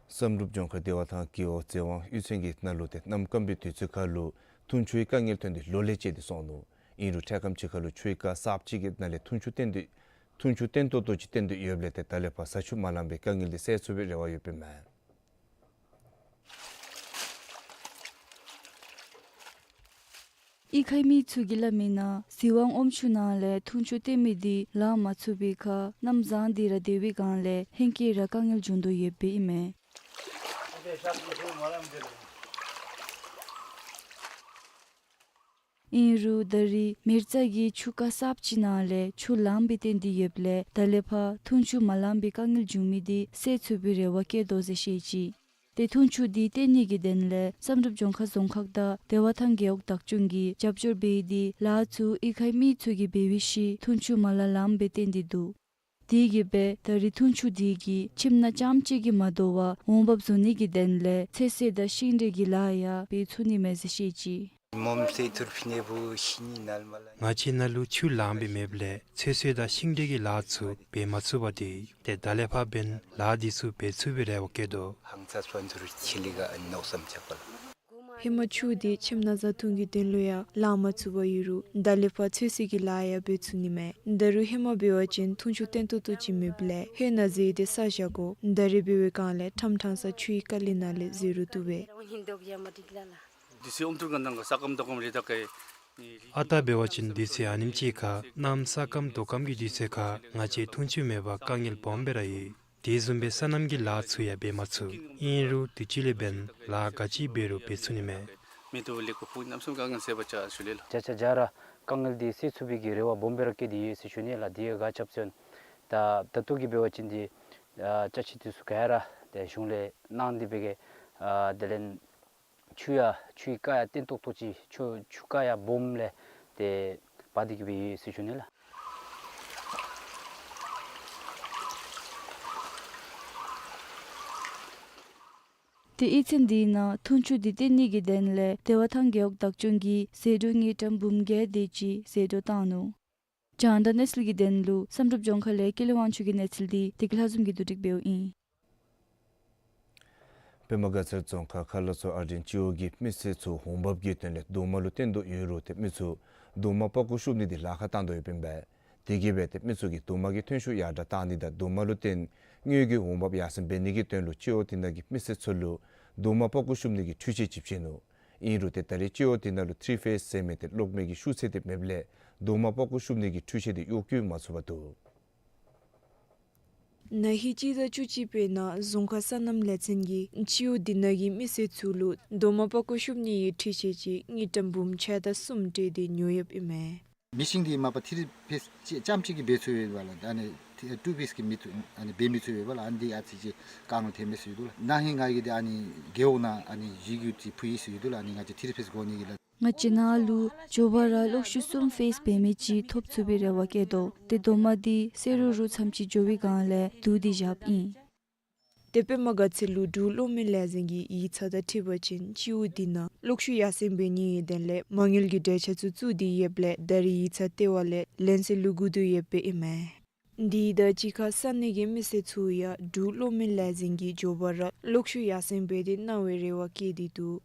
བསམ་གྲུབ་ལྗོངས་མཁར་བདེ་བ་ཐང་རྒེད་འོག་རྩེ་དབང་གཡུས་ཚན་གྱི་ནང་ལུ་ཏེ་གནམ་སྐམ་པའི་དུས་ཚོད་ཁར་ལུ་འཐུང་ཆུའི་དཀའ་ངལ་ཐོན་ཏེ་ལོ་ལས་བཅད་དེ་སོང་ནུག། ཨིན་རུང་འཕྲལ་ཁམས་ཅིག་ཁར་ལུ་ཆུའི་རྐ་གསརཔ་ཅིག་གི་ནང་ལས་འཐུང་ཆུ་བཏོན་ཏེ་འཐུང་ཆུ་བཏོན་ཏོག་ཏོ་ཅིག་བཏོན་ཏེ་ཡོདཔ་ལས་ཏེ་ད་ལས་ཕར་བཟའ་ཆུ་མ་ལང་པའི་དཀའ་ངལ་འདི་སེལ་ཚུགས་པའི་རེ་བ་ཡོདཔ་ཨིན་མས། གཡུས་ཁའི་མི་ཚུ་གིས་སླབ་མི་ནང་རྩེ་དབང་ཨོམ་ཆུ་ནང་ལས་འཐུང་ཆུ་བཏོན་མི་འདི་ལང་མ་ཚུགས་པའི་ཁར་གནམ་བཟང་འདི་ར་དེ་བའི་སྒང་ལས་ཧེང་སྐལ་ར་དཀའ་ངལ་འབྱུང་དོ་ཡོདཔ་ཨིན་མས། ཨིན་རུང་ད་རིས་མེར་ཙ་གིས་ཆུ་རྐ་གསརཔ་ཅིག་ནང་ལས་ཆུ་ལངམ་སྦེ་བཏོན་ཏེ་ཡོདཔ་ལས་ད་ལས་ཕར་འཐུང་ཆུ་མ་ལང་པའི་དཀའ་ངལ་འབྱུང་མི་འདི་སེལ་ཚུགས་པའི་རེ་བ་བསྐྱེད་དོ་ཟེར་བཤད་ཅི། ཏེ་འཐུང་ཆུ་འདི་བཏོན་ནི་གི་དོན་ལས་བསམ་གྲུབ་ལྗོངས་མཁར་རྫོང་ཁག་དང་བདེ་བ་ཐང་རྒེད་འོག་བདག་སྐྱོང་གིས་རྒྱབ་སྐྱོར་འབད་དེ་ལཱ་ཚུ་གཡུས་ཁའི་མི་ཚུ་གིས་འབད་བའི་ཤུལ་འཐུང་ཆུ་མ་ལང་ལངམ་སྦེ་བཏོན་ཏེ་འདུག། དེ་གིས་སྦེ་ད་རིས་འཐུང་ཆུ་འདི་གིས་ཁྱིམ་ནང་རྐྱངམ་གཅིག་གིས་མ་དོ་བར་འོང་འབབ་བཟོ་ནི་གི་དོན་ལས་ཚོད་བསྲེ་དང་ཤིང་འབྲས་ཀྱི་ལཱ་ཡང་འབད་ཚུགས་ནི་མས་ཟེར་བཤད་ཅི། ང་བཅས་ནང་ལུ་ཆུ་ལངམ་སྦེ་མེདཔ་ལས་ཚོད་བསྲེ་དང་ཤིང་འབྲས་ཀྱི་ལཱ་ཚུ་འབད་མ་ཚུགས་པས། ཏེ་ད་ལས་ཕར་འབདན་ལཱ་འདི་ཚུ་འབད་ཚུགས་པའི་རེ་བ་བསྐྱེད་དོ། ཧེ་མ་ཆུ་དེ་ཁྱིམ་ནང་བཟའ་འཐུང་གི་དོན་ལུ་ཡང་ལང་མ་ཚུགས་པར་ཡོད་རུང་ད་ལས་ཕར་ཚོད་བསྲེ་གི་ལཱ་ཡང་འབད་ཚུགས་ནི་མས། ད་རུང་ཧེ་མ་འབད་བ་ཅིན་འཐུང་ཆུ་བརྟན་ཏོག་ཏོ་ཅིག་མེདཔ་ལས་ཧེ་ནཱ་འཛེགས་ཏེ་ས་བཞག་དགོ། ད་རེས་འབད་བའི་སྒང་ལས་ཁྲམ་ཁྲང་ས་ཆུའི་ཀ་ལི་ནང་ལས་འཛེགས་རུང་བཏུབ་པས། དུས་ཚོད་ཨོམ་ཐུར་ག་ནང་ག་ས་སྐམ་དོ་སྐམ་རེ་ད་ག་ཨེ། ཨ་རྟག་འབད་བ་ཅིན་དུས་ཚོད་ཨ་ནེམ་ཅིག་ཁར་གནམ་ས་སྐམ་དོ་སྐམ་གྱི་དུས་ཚོད་ཁར་ང་བཅས་འཐུང་ཆུ་མེད་པར་དཀའ་ངལ་སྦོམ་སྦེ་ར་ཡོད། དེ་བཟུམ་སྦེ་སོ་ནམ་གྱི་ལཱ་ཚུ་ཡང་འབད་མ་ཚུགས། ཨིན་རུང་དུས་ཅི་ལས་འབདན་ལཱ་ག་ཅི་འབད་རུང་འབད་ཚུགས་ནི་མས། མེ་ཏོག་ལེགས་པོ་ཕུང་གནམ་མེད་ས་མེད་དཀའ་ངལ་སེལ་བར་བྱ་ཞུ་ལེ་ལགས། བྱ་བྱ་བྱ་ར་དཀའ་ངལ་འདི་སེལ་ཚུགས་པའི་གི་རེ་བ་སྦོམ་སྦེ་ར་བསྐྱེད་དེ་ཡོད་ཟེར་ཞུ་ནི་ལགས། དེ་ཡང་ག་ཅི་སྦེ་ཟེར་ན་ད་ད་ལྟོ་གི་འབད་བ་ཅིན་འདི་ཨ་ཅ་ཆས་འདི་ཚུ་ག་ར་ཏེ་གཞུང་ལས་གནང་སྟེ་འབད་གེ། ཨ་དེ་ལས་ཆུ་ཡང་ཆུའི་རྐ་ཡང་བརྟན་ཏོག་ཏོ་ཅིག་ཆུ་ཆུ་རྐ་ཡང་སྦོམ་ལས་ཏེ་འབག་སྟེ་གི་སྦེ་ཡོད་ཟེར་ཞུ་ནི་ལགས། ཏེ་གཡུས་ཚན་འདི་ནང་འཐུང་ཆུ་འདི་བརྟེན་ནི་གི་དོན་ལས་བདེ་བ་ཐང་རྒེད་འོག་བདག་སྐྱོང་གིས་ཟད་འགྲོ་དངུལ་ཀྲམ་འབུམ་བརྒྱད་དེ་ཅིག་ཟད་འགྲོ་བཏང་ནུག། རྒྱང་བསྒྲགས་གནས་ཚུལ་གྱི་དོན་ལུ་བསམ་གྲུབ་ལྗོངས་མཁར་ལས་ཀུན་ལེགས་དབང་ཕྱུག་གི་གནས་ཚུལ་འདི་བདེ་སྐྱིད་ལྷ་འཛོམས་ཀྱིས་བསྡུ་སྒྲིག་འབདཝ་ཨིན། པདྨ་དགའ་ཚལ་རྫོང་ཁག་ཁ་ལ་མཚོ་ཨར་སྒྲེང་སྤྱི་འོག་གི་མི་སེར་ཚུ་འོང་འབབ་ཀྱི་དོན་ལས་རྡོག་མ་ལུ་བརྟེན་དོ་ཡོད་རུང་ཏེ་མི་ཚུ་རྡོག་མ་པག་ཀོ་བཤུབ་ནི་འདི་ལཱ་ཁག་བཏང་དོ་ཡོདཔ་ཨིན་པས། དེ་གིས་འབད་ཏེ་མི་ཚུ་གིས་རྡོག་མ་གི་ཐོན་ཤུགས་ཡར་དྲག་བཏང་ནི་དང་རྡོག་མ་ལུ་བརྟེན་དངུལ་གྱི་འོང་འབབ་ཡར་སེང་འབད་ནི་གི་དོན་ལུ་སྤྱི་འོག་དེ་ནང་གི་མི་སེར་ཚུ་ལུ་རྡོག་མ་པག་ཀོ་བཤུབ་ནི་གི་འཕྲུལ་ཆས་ཅིག་བྱིན་ནུག། ཨིན་རུང་ཏེ་ད་རེས་སྤྱི་འོག་དེ་ནང་ལུ་ཐི་རི་ཕེསི་ཟེར་མི་ཏེ་གློག་མེ་གི་ཤུགས་ཚད་དེ་མེདཔ་ལས་རྡོག་མ་པག་ཀོ་བཤུབ་ནི་གི་འཕྲུལ་ཆས་དེ་གཡོག་བཀོལ་མ་ཚུགས་པར་འདུག། ན་ཧིང་སྤྱི་ཟླ་བཅུ་གཅིག་པའི་ནང་རྫོང་ཁག་སོ་ནམ་ལས་ཚན་གྱིས་སྤྱི་འོག་དེ་ནང་གི་མི་སེར་ཚུ་ལུ་རྡོག་མ་པག་ཀོ་བཤུབ་ནི་གི་འཕྲུལ་ཆས་ཅིག་དངུལ་ཀྲམ་འབུམ་ཕྱེད་དང་གསུམ་སྤྲོད་དེ་ཉོ་ཡོདཔ་ཨིན་མས། མེ་ཤིན་འདི་མ་པ་ཐི་རི་ཕེསི་ཅིག་རྐྱངམ་གཅིག་གིས་འབད་ཚུགས་ཡོདཔ་ལགས། ཨ་ནི་ཏུ་ཕེསི་གིས་མི་ཚུ་ཨ་ནི་འབད་མི་ཚུགས་ཡོདཔ་ལགས། ཨ་ནི་འདི་ཨ་ཙི་ཅིག་དཀའ་ངལ་ཐོན་མས་ཟེར་ཞུ་དོ་ལགས། ན་ཧིང་ང་གིས་འདི་ཨ་ནི་རྒེད་འོག་ནང་ཨ་ནི་གཞི་རྒྱུ་ཅིག་ཕུལ་ཡི་ཟེར་ཞུ་དོ་ལགས། ཨ་ནི་ང་བཅས་ཐི་རི་ཕེསི་དགོ་ནི་གི་ལགས། ང་བཅས་ནང་ལུ་མགྱོགས་པ་ར་གློག་ཤུགས་གསུམ་ཕེསི་འབད་མི་ཅིག་ཐོབ་ཚུགས་པའི་རེ་བ་བསྐྱེད་དོ། ཏེ་རྡོག་མ་འདི་བསེ་རུ་རུ་ཙམ་ཅིག་འགྱོ་བའི་སྒང་ལས་བསྡུ་སྟེ་བཞགཔ་ཨིན། ཏེ་པདྨ་དགའ་ཚལ་ལུ་འབྲུག་གློག་མེ་ལས་འཛིན་གྱི་ཡིག་ཚང་དང་འཁྲིལ་བ་ཅིན་སྤྱི་འོག་དེ་ནང་གློག་ཤུགས་ཡར་སེང་འབད་ནི་གི་དོན་ལས་མ་དངུལ་གྱི་གྲོས་འཆར་ཚུ་བཙུགས་ཏེ་ཡོདཔ་ལས་ད་རེས་ཡིག་ཚང་ལྟེ་བ་ལས་ལན་གསལ་ལུ་སྒུག་དོ་ཡོདཔ་ཨིན་མས། དེ་དང་གཅིག་ཁར་ས་གནས་ཀྱི་མི་སེར་ཚུ་ཡང་འབྲུག་གློག་མེ་ལས་འཛིན་གྱིས་མགྱོགས་པ་ར་གློག་ཤུགས་ཡར་སེང་འབད་དེ་གནང་བའི་རེ་བ་བསྐྱེད་དེ་འདུག།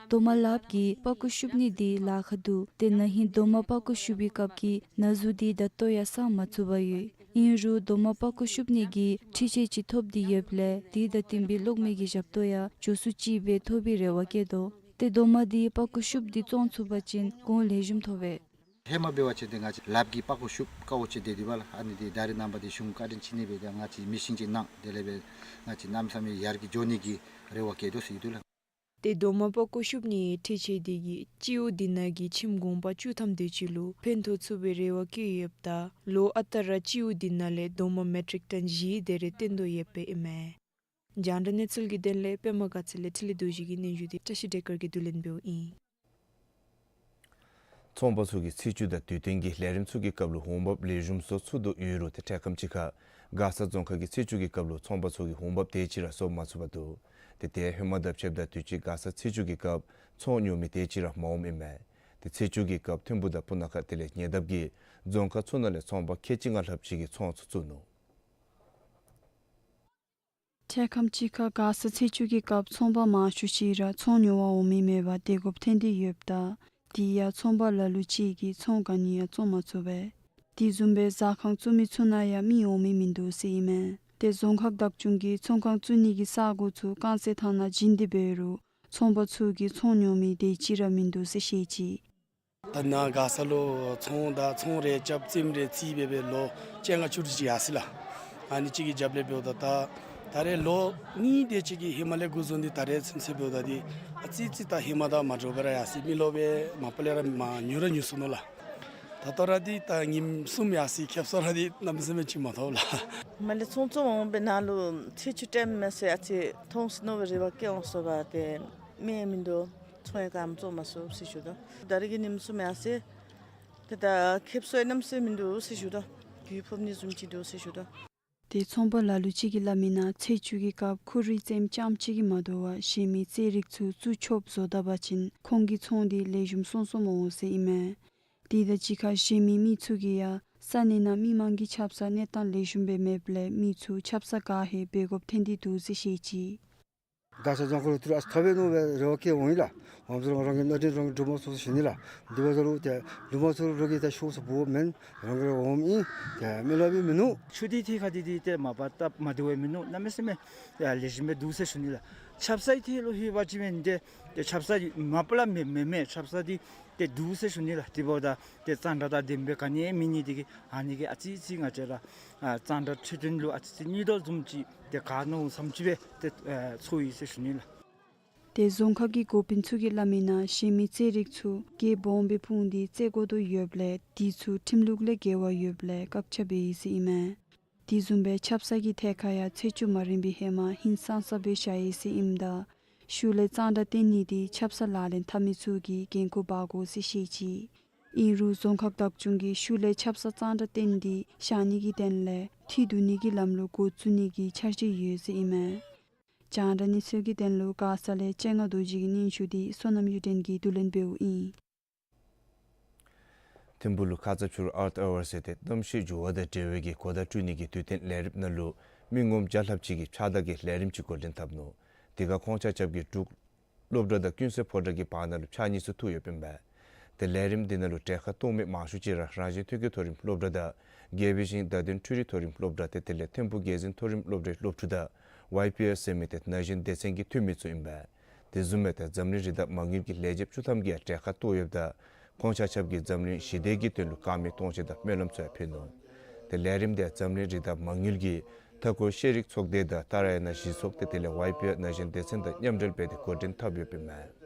རྡོག་མ་ལགཔ་གིས་པག་ཀོ་བཤུབ་ནི་འདི་ལཱ་ཁག་འདུག། ཏེ་ན་ཧིང་རྡོག་མ་པག་ཀོ་བཤུབ་པའི་སྐབས་ཀྱི་ན་ཟུག་འདི་ད་ལྟོ་ཡང་སངས་མ་ཚུགས་པར་ཡོད། ཨིན་རུང་རྡོག་མ་པག་ཀོ་བཤུབ་ནི་གི་འཕྲུལ་ཆས་ཅིག་ཐོབ་སྟེ་ཡོདཔ་ལས་དེ་དང་བསྟུན་པའི་གློག་མེ་གི་ཞབས་ཏོག་ཡང་མགྱོགས་སུ་ཅིག་སྦེ་ཐོབ་པའི་རེ་བ་བསྐྱེད་དོ། ཏེ་རྡོག་མ་འདི་པག་ཀོ་བཤུབ་སྟེ་བཙོང་ཚུགས་པ་ཅིན་གོང་ལེགས་ཤོམ་ཐོབ་པས། ཧེ་མ་འབད་བ་ཅིན་ཏེ་ང་བཅས་ལགཔ་གིས་པག་ཀོ་བཤུབ་དཀའཝ་སྤྱད་དེ་འདུག་པ་ལགས། ཨ་ནི་འདི་ད་རེས་ནངས་པ་འདི་གཞུང་བཀའ་དྲིན་ཅིག་ནི་འབད་དེ་ང་བཅས་མེ་ཤིན་ཅིག་གནང་དེ་ལས་འབད་ང་བཅས་གནམ་མེད་ས་མེད་ཡར་རྒྱས་འགྱོ་ནི་གི་རེ་བ་བསྐྱེད་དོ་ཟེར་ཞུ་དོ་ལགས། ཏེ་རྡོག་མ་པག་ཀོ་བཤུབ་ནི་འཕྲུལ་ཆས་འདི་གིས་སྤྱི་འོག་དེ་ནང་གི་ཁྱིམ་གུང་པ་བཅུ་ཐམ་དེ་ཅིག་ལུ་ཕན་ཐོགས་ཚུགས་པའི་རེ་བ་བསྐྱེད་ཡོདཔ་ད་ལོ་ཨ་རྟག་ར་སྤྱི་འོག་དེ་ནང་ལས་རྡོག་མ་མེ་ཊིག་ཊོན་བཞི་དེ་རེ་བཏོན་དོ་ཡོདཔ་ཨིན་མས། རྒྱང་བསྒྲགས་གནས་ཚུལ་གྱི་དོན་ལས་པདྨ་དགའ་ཚལ་ལས་འཕྲིན་ལས་རྡོ་རྗེ་གི་སྙན་ཞུ་འདི་བཀྲ་ཤིས་བདེ་སྐར་གྱིས་བསྡུ་ལེན་འབདཝ་ཨིན། ཚོང་པ་ཚུ་གིས་ཚེས་བཅུ་དང་དུས་སྟོན་གྱི་ལས་རིམ་ཚུ་གི་སྐབས་ལུ་འོང་འབབ་ལེགས་ཤོམ་བཟོ་ཚུགས་དོ་ཡོད་རུང་ཏེ་འཕྲལ་ཁམས་ཅིག་ཁར་མགར་ས་རྫོང་ཁག་གི་ཚེས་བཅུ་གི་སྐབས་ལུ་ཚོང་པ་ཚུ་གིས་འོང་འབབ་དེ་ཅིག་ར་བཟོ་མ་ཚུགས་པར་འདུག། ཏེ་དེ་ཡང་ཧེ་མ་དང་ཕྱདཔ་ད་དུས་ཅི་མགར་ས་ཚེས་བཅུ་གི་སྐབས་ཚོང་ཉོ་མི་དེ་ཅིག་ར་མ་འོངམ་ཨིན་མས། ཏེ་ཚེས་བཅུ་གི་སྐབས་ཐིམ་ཕུ་དང་སྤུ་ན་ཁ་དེ་ལས་ཉེ་འདབས་ཀྱི་རྫོང་ཁག་ཚུ་ནང་ལས་ཚོང་པ་ཁལ་གཅིག་ལྔ་ལྷགཔ་ཅིག་གིས་ཚོང་ཚུ་བཙུགས་ནུག། འཕྲལ་ཁམས་ཅིག་ཁར་མགར་ས་ཚེས་བཅུ་གི་སྐབས་ཚོང་པ་མང་ཤོས་ཅིག་ར་ཚོང་ཉོ་བར་འོང་མི་མེད་པར་བདེ་འགོག་ཐོན་ཏེ་ཡོདཔ་ད་དེ་ཡང་ཚོང་པ་ལ་ལུ་ཅིག་གིས་ཚོང་ག་ནི་ཡང་བཙོང་མ་ཚུགས་པས། དེ་བཟུམ་སྦེ་ཟ་ཁང་བཙུགས་མི་ཚུ་ནང་ཡང་མི་འོང་མི་མིན་འདུག་ཟེར་ཨིན་མས། ཏེ་རྫོང་ཁག་བདག་སྐྱོང་གིས་ཚོང་ཁང་བཙུགས་ནི་གི་ས་གོ་ཚུ་རྐང་རྩེད་ཐང་ནང་བྱིན་ཏེ་འབད་རུང་ཚོང་པ་ཚུ་གིས་ཚོང་ཉོ་མི་དེ་ཅིག་ར་མིན་འདུག་ཟེར་བཤད་ཅི། ད་ནཱ་མགར་ས་ལུ་ཚོང་དང་ཚོང་རེ་རྐྱབ་རྩེདམོ་རེ་རྩེ་སྦེ་སྦེ་ལོ་བཅོ་ལྔ་བཅུ་དྲུག་ཅིག་ཡར་སོ་ཡི་ལགས། ཨ་ནི་ཅིག་གི་རྒྱབ་ལས་འབདཝ་ད་ད་ད་རེས་ལོ་གཉིས་དེ་ཅིག་གི་ཧེ་མ་ལས་འགོ་བཟུང་སྟེ་ད་རེས་ཚུན་ཚོད་འབདཝ་ད་འདི་ཨ་ཙི་ཙི་ད་ཧེ་མ་དང་མ་འདྲཝ་སྦེ་ར་ཡར་སོ་ཡི། མི་ལོག་སྦེ་མ་པ་ལས་ར་མ་ཉོ་ར་ཉོ་ཚུགས་ནུག་ལགས། ད་ལྟོ་ར་འདི་ད་ཉིནམ་གསུམ་ཡར་སོ་ཡི། ཁེབ་སང་ར་འདི་གནམ་མེད་ས་མེད་ཅིག་མ་ཐོབ་ལགས། མ་ལས་ཚོང་བཙོང་འོང་པའི་ནང་ལུ་ཚེས་བཅུ་ཊེམ་མས་ཟེར་ཨ་ཙི་ཐོངས་ཟེར་མནོ་བའི་རེ་བ་བསྐྱེད་འོང་སོ་བ་ཏེ་མི་མིན་འདུག། ཚོང་ཡང་ག་ནི་བཙོང་མ་ཚུགས་ཟེར་ཞུ་དོ། ད་རེས་ཀྱི་ཉིནམ་གསུམ་ཡར་སོ་ཡི། ཏེ་ད་ཁེབ་སང་གནམ་མེད་ས་མེད་མིན་འདུག་ཟེར་ཞུ་དོ། རྒྱུ་ཕུབ་ནི་བཟུམ་ཅིག་འདུག་ཟེར་ཞུ་དོ། ཏེ་ཚོང་པ་ལ་ལུ་ཅིག་གིས་སླབ་མིའི་ནང་ཚེས་བཅུ་གི་སྐབས་ཁུ་རི་རྩེདམོ་རྐྱངམ་ཅིག་གིས་མ་དོ་བར་གཞན་མི་རྩེད་རིགས་ཚུ་བཙུགས་ཆོགཔ་བཟོ་ད་པ་ཅིན་ཁོང་གི་ཚོང་འདི་ལེགས་ཤོམ་སོང་སོངམ་འོང་ཟེར་ཨིན་མས། དེ་དང་གཅིག་ཁར་གཞན་མི་མི་ཚུ་གིས་ཡང་ས་གནས་ནང་མི་མང་གི་ཆབ་གསང་གནས་སྟངས་ལེགས་ཤོམ་སྦེ་མེདཔ་ལས་མི་ཚུ་ཆབ་གསང་དགའ་ཧེ་འབད་དགོཔ་ཐོན་ཏེ་འདུག་ཟེར་བཤད་ཅི། མདང་ས་རྫོང་ཁག་ལུ་ཏི་རུ་ཨ་ཙི་ཐོབ་པས་མནོ་བའི་རེ་བ་བསྐྱེད་འོང་ཡི་ལགས། ཨོམ་ཚུ་རང་རང་གི་གནད་དོན་རང་གིས་སྒྲུབ་མ་ཚུགས་ཟེར་ཞུ་ནི་ལགས། དེ་འབདཝ་ད་ལུ་ཏེ་སྒྲུབ་མ་ཚུགས་རོགས་ཀྱིས་ཏེ་ཤོག་ཟེར་འབོཝ་མེན། རང་གིས་ར་འོངམ་ཨིན། ཏེ་མི་སླབ་ཡང་མིན་ནུག། ཆུ་དེ་ཐད་ཁར་འདི་འདི་ཏེ་མ་པ་སྟབས་མ་བདེཝ་མིན་ནུག། གནམ་མེད་ས་མེད་ལེགས་ཤོམ་སྦེ་འདུག་ཟེར་ཞུ་ནི་ལགས། ཆབ་གསང་ཐད་ལུ་ལྷོདཔ་ཅིག་འབད་ནི་དེ་ཏེ་ཆབ་གསང་མ་པ་ལས་མེད་མེད་མེད་ཆབ་གསང་འདི་ཏེ་འདུག་ཟེར་ཞུ་ནི་ལགས། དེ་འབདཝ་ད་ཏེ་གཙང་སྦྲ་དང་ལྡནམ་སྦེ་ག་ནི་ཡང་མེད་ནི་དེ་གིས་ཨ་ནི་གིས་ཨ་ཙི་ཙི་ང་བཅས་ར་ཨ་གཙང་སྦྲ་འཕྲོད་བསྟེན་ལུ་ཨ་ཙི་ཙི་གནོད་དོ་བཟུམ་ཅིག་ཏེ་ག་མནོ་བསམ་ཅིག་སྦེ་ཏེ་ཨ་ཚོར་ཡི་ཟེར་ཞུ་ནི་ལགས། ཏེ་རྫོང་ཁག་གི་འགོ་དཔོན་ཚུ་གིས་སླབ་མིའི་ནང་གཞན་མི་རྩེད་རིགས་ཚུ་རྒྱལ་སྦོམ་སྦེ་སྤུངས་ཏེ་རྩེད་དགོ་དོ་ཡོདཔ་ལས་དེ་ཚུ་ཁྲིམས་ལུགས་ལས་འགལ་བ་ཡོདཔ་ལས་བཀག་ཆ་འབད་ཡི་ཟེར་ཨིན་མས། དེ་བཟུམ་སྦེ་ཆབ་གསང་གི་ཐད་ཁར་ཡང་ཚེས་བཅུ་མ་རན་པའི་ཧེ་མ་ཧིང་སངས་ས་སྦེ་བཞག་ཡི་ཟེར་ཨིནམ་ད་ཤུལ་ལས་གཙང་སྦྲ་བསྟེན་ནི་དེ་ཆབ་གསང་ལག་ལེན་འཐབ་མི་ཚུ་གིས་འགན་ཁུར་འབག་དགོ་ཟེར་བཤད་ཅི། ཨིན་རུང་རྫོང་ཁག་བདག་སྐྱོང་གིས་ཤུལ་ལས་ཆབ་གསང་གཙང་སྦྲ་བསྟེན་ཏེ་བཞག་ནི་གི་དོན་ལས་འཐུས་བསྡུ་ནི་གི་ལམ་ལུགས་འགོ་བཙུགས་ནི་གི་འཆར་གཞི་ཡོད་ཟེར་ཨིན་མས། རྒྱང་བསྒྲགས་གནས་ཚུལ་གྱི་དོན་ལུ་མགར་ས་ལས་སྤྱན་སྔ་རྡོ་རྗེ་གི་སྙན་ཞུ་དེ་བསོད་ནམས་གཡུ་སྒྲོན་གྱིས་བསྡུ་ལེན་འབདཝ་ཨིན། ཐིམ་ཕུག་ལུ་ཁ་ཙ་ཕྱི་རུ་Earth Hour ཟེར་ཏེ་གནམ་གཤིས་འགྱུར་བ་དང་འབྲེལ་བའི་གི་གོ་བརྡ་སྤྲོད་ནི་གི་དུས་སྟོན་ལས་རིམ་ནང་ལུ་མི་ངོམ་བརྒྱ་ལྷགཔ་ཅིག་གིས་ཕྱགས་བདའ་གི་ལས་རིམ་ཅིག་འགོ་འདྲེན་འཐབ་ནུག། དེ་ཁར་ཁོང་ཆ་ཁྱབ་ཀྱིས་འབྲུག་སློབ་གྲྭ་དང་ཀུན་གསལ་ཕོ་བྲང་གི་བར་ན་ལུ་ཕྱགས་སྙིགས་ཚུ་འཐུ་ཡོདཔ་ཨིན་པས། ཏེ་ལས་རིམ་འདི་ནང་ལུ་གྲལ་ཁར་གཏོགས་མི་མང་ཤོས་ཅིག་ར་རང་བཞིན་ཐོན་སྐྱེད་མཐོ་རིམ་སློབ་གྲྭ་དང་དགེ་བའི་ཤིང་བརྡ་དོན་འཕྲུལ་རིག་མཐོ་རིམ་སློབ་གྲྭ་ཏེ་དེ་ལས་ཐིམ་ཕུག་རྒྱལ་འཛིན་མཐོ་རིམ་སློབ་གྲྭའི་སློབ་ཕྲུག་དང་ཝའི་པི་ཨེསི་ཟེར་མི་ཏེ་ན་གཞོན་སྡེ་ཚན་གྱི་འཐུས་མི་ཚུ་ཨིན་པས། དེ་བཟུམ་སྦེ་ཏེ་འཛམ་གླིང་རི་དྭགས་མ་དངུལ་གྱི་ལས་བྱེདཔ་བཅུ་ཐམ་གྱིས་ཡང་གྲལ་ཁར་གཏོགས་ཡོདཔ་ད་ཁོང་ཆ་ཁྱབ་ཀྱིས་འཛམ་གླིང་ཞི་བདེ་གི་དོན་ལུ་དཀར་མེ་གཏོང་ཆེད་དང་སྨོན་ལམ་ཚུ་ཡང་ཕུལ་ནུག། ཏེ་ལས་རིམ་འདི་འཛམ་གླིང་རི་དྭགས་མ་དངུལ་གྱི་མཐའ་འཁོར་ཤེས་རིག་ཚོགས་སྡེ་དང་ཏཱ་ར་ཡ་ན་གཞི་ཚོགས་ཏེ་དེ་ལས་ཝའི་པི་ཨེསི་ན་གཞོན་སྡེ་ཚན་དང་མཉམ་འབྲེལ་འབད་དེ་འགོ་འདྲེན་འཐབ་ཡོདཔ་ཨིན་མས།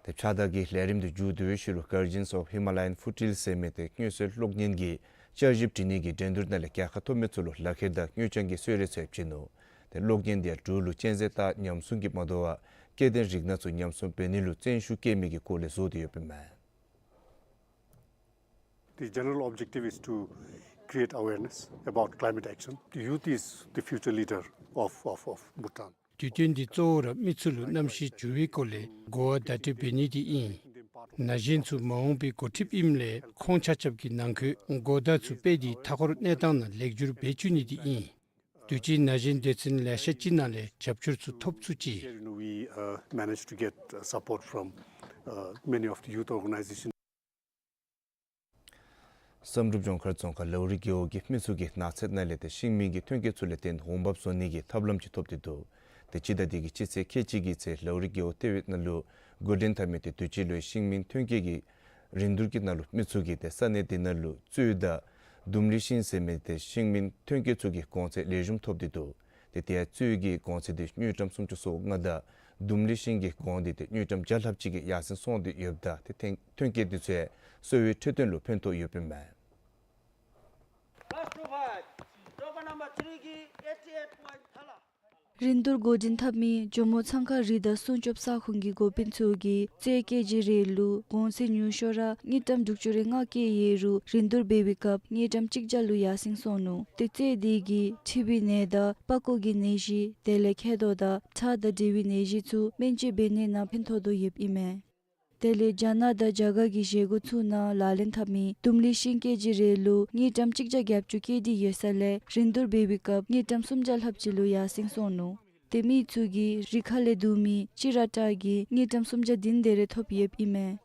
ཏེ་ཕྱགས་བདའ་གི་ལས་རིམ་འདི་མཇུག་བསྡུ་བའི་ཤུལ་ལུ་Guardians of Himalayan Foothills ཟེར་མི་ཏེ་མངོན་གསལ་གློག་བརྙན་གྱི་བསྐྱར་ཞིབ་འབྲི་ནི་གི་འགྲན་བསྡུར་ནང་ལས་རྒྱལ་ཁ་ཐོབ་མི་ཚུ་ལུ་ལག་ཁྱེར་དང་དངུལ་རྐྱང་གི་གསོལ་རས་ཚུ་ཡང་བྱིན་ནུག། ཏེ་གློག་བརྙན་འདི་ཡང་འབྲུག་ལུ་གཅན་གཟན་སྟག་ཉམས་སྲུང་གི་མ་དོ་བར་སྐྱེ་ལྡན་རིགས་སྣ་ཚུ་ཉམས་སྲུང་འབད་ནི་ལུ་བརྩོན་ཤུགས་བསྐྱེད་མི་གི་སྐོར་ལས་བཟོ་སྟེ་ཡོདཔ་ཨིན་མས། The general objective is to create awareness about climate action. The youth is the future leader of, of, of Bhutan. དུས་སྟོན་འདི་གཙོ་བོ་ར་མི་ཚུ་ལུ་གནམ་གཤིས་འགྱུར་བའི་སྐོར་ལས་གོ་བ་བརྡ་སྤྲོད་འབད་ནི་འདི་ཨིན། ན་གཞོན་ཚུ་མ་འོངས་པའི་འགོ་ཁྲིདཔ་ཨིནམ་ལས་ཁོང་ཆ་ཁྱབ་ཀྱིས་ནང་འཁོད་གོ་བརྡ་ཚུ་སྤེལ་ཏེ་མཐའ་འཁོར་གནས་སྟངས་ནང་ལེགས་བསྒྱུར་འབད་བཅུག་ནི་འདི་ཨིན། དུས་ཅི་ན་གཞོན་སྡེ་ཚན་ལེ་ཤ་ཅིག་ནང་ལས་རྒྱབ་སྐྱོར་ཚུ་ཐོབ་ཚུགས་ཅི། Here, you know, we, uh, managed to get, uh, support from, uh, many of the youth organization. བསམ་གྲུབ་ལྗོངས་མཁར་རྫོང་ཁག་ལའུ་རི་རྒེད་འོག་གི་མི་ཚུ་གིས་ནགས་ཚལ་ནང་ལས་ཏེ་ཤིང་མིན་གྱི་ཐོན་སྐྱེད་ཚུ་ལས་བརྟེན་འོང་འབབ་བཟོ་ནི་གི་ཐབས་ལམ་ཅིག་ཐོབ་སྟེ་འདུག། ཏེ་སྤྱི་ཟླ་འདི་གི་སྤྱི་ཚེས་ཁལ་གཅིག་གི་ཚེ་ལའུ་རི་རྒེད་འོག་ཏེ་བེད་ནང་ལུ་འགོ་འདྲེན་འཐབ་མི་ཏེ་དུས་ཅི་ལོའི་ཤིང་མིན་ཐོན་སྐྱེད་ཀྱི་རིན་བསྡུར་གྱི་ནང་ལུ་མི་ཚུ་གིས་ཏེ་ས་གནས་འདི་ནང་ལུ་གཙོད་དང་ལྡུམ་ལི་ཤིང་ཟེར་མི་ཏེ་ཤིང་མིན་ཐོན་སྐྱེད་ཚུ་གི་གོང་ཚད་ལེགས་ཤོམ་ཐོབ་སྟེ་འདུག། ཏེ་དེ་ཡང་གཙོད་ཀྱི་གོང་ཚད་འདི་དངུལ་ཀྲམ་སུམ་ཅུ་སོ་ལྔ་དང་ལྡུམ་ལི་ཤིང་གི་གོང་འདི་ཏེ་དངུལ་ཀྲམ་བརྒྱ་ལྷགཔ་ཅིག་གིས་ཡར་སེང་སོང་སྟེ་ཡོདཔ་ད་ཏེ་ཐོན་ཐོན་སྐྱེད་འདི་ཚུ་ཡང་གསོ་བའི་འཕྲོད་བསྟེན་ལུ་ཕན་ཐོགས་ཡོདཔ་ཨིན་མས། Class two five, token number three གི་eighty eight point ཐ་ལ། རིན་བསྡུར་འགོ་འདྲེན་འཐབ་མི་ཇོ་མོ་ཚང་ཁ་རི་དྭགས་སྲུང་སྐྱོབ་ས་ཁོངས་ཀྱི་འགོ་དཔོན་ཚུ་གིས་གཙོད་ཀེ་ཇི་རེ་ལུ་གོང་ཚད་ཉུང་ཤོས་ར་དངུལ་ཀྲམ་དྲུག་ཅུ་རེ་ལྔ་བཀལ་ཡོད་རུང་རིན་བསྡུར་འབད་བའི་སྐབས་དངུལ་ཀྲམ་གཅིག་བརྒྱ་ལུ་ཡར་སེང་སོང་ནུག། ཏེ་གཙོད་འདི་གིས་མཁྲིས་པའི་ནད་དང་པགས་ཀོ་གི་ནད་གཞི་དེ་ལས་མཁལ་རྡོག་དང་ཁྲག་དང་འབྲེལ་བའི་ནད་གཞི་ཚུ་སྨན་བཅོས་འབད་ནི་ནང་ཕན་ཐོགས་དོ་ཡོདཔ་ཨིན་མས། དེ་ལས་རྒྱ་ནག་དང་རྒྱ་གར་གྱི་བཞེས་སྒོ་ཚུ་ནང་ལག་ལེན་འཐབ་མི་ལྡུམ་ལི་ཤིང་ཀེ་ཇི་རེ་ལུ་དངུལ་ཀྲམ་གཅིག་བརྒྱ་བརྒྱད་ཅུ་བཀལ་ཏེ་ཡོད་ས་ལས་རིན་བསྡུར་འབད་བའི་སྐབས་དངུལ་ཀྲམ་སུམ་བརྒྱ་ལྷགཔ་ཅིག་ལུ་ཡར་སེང་སོང་ནུག། ཏེ་མི་ཚུ་གིས་རི་ཁ་ལས་བསྡུ་མི་ཅི་ར་ཊ་གིས་དངུལ་ཀྲམ་སུམ་བརྒྱ་བདུན་དེ་རེ་ཐོབ་ཡོདཔ་ཨིན་མས།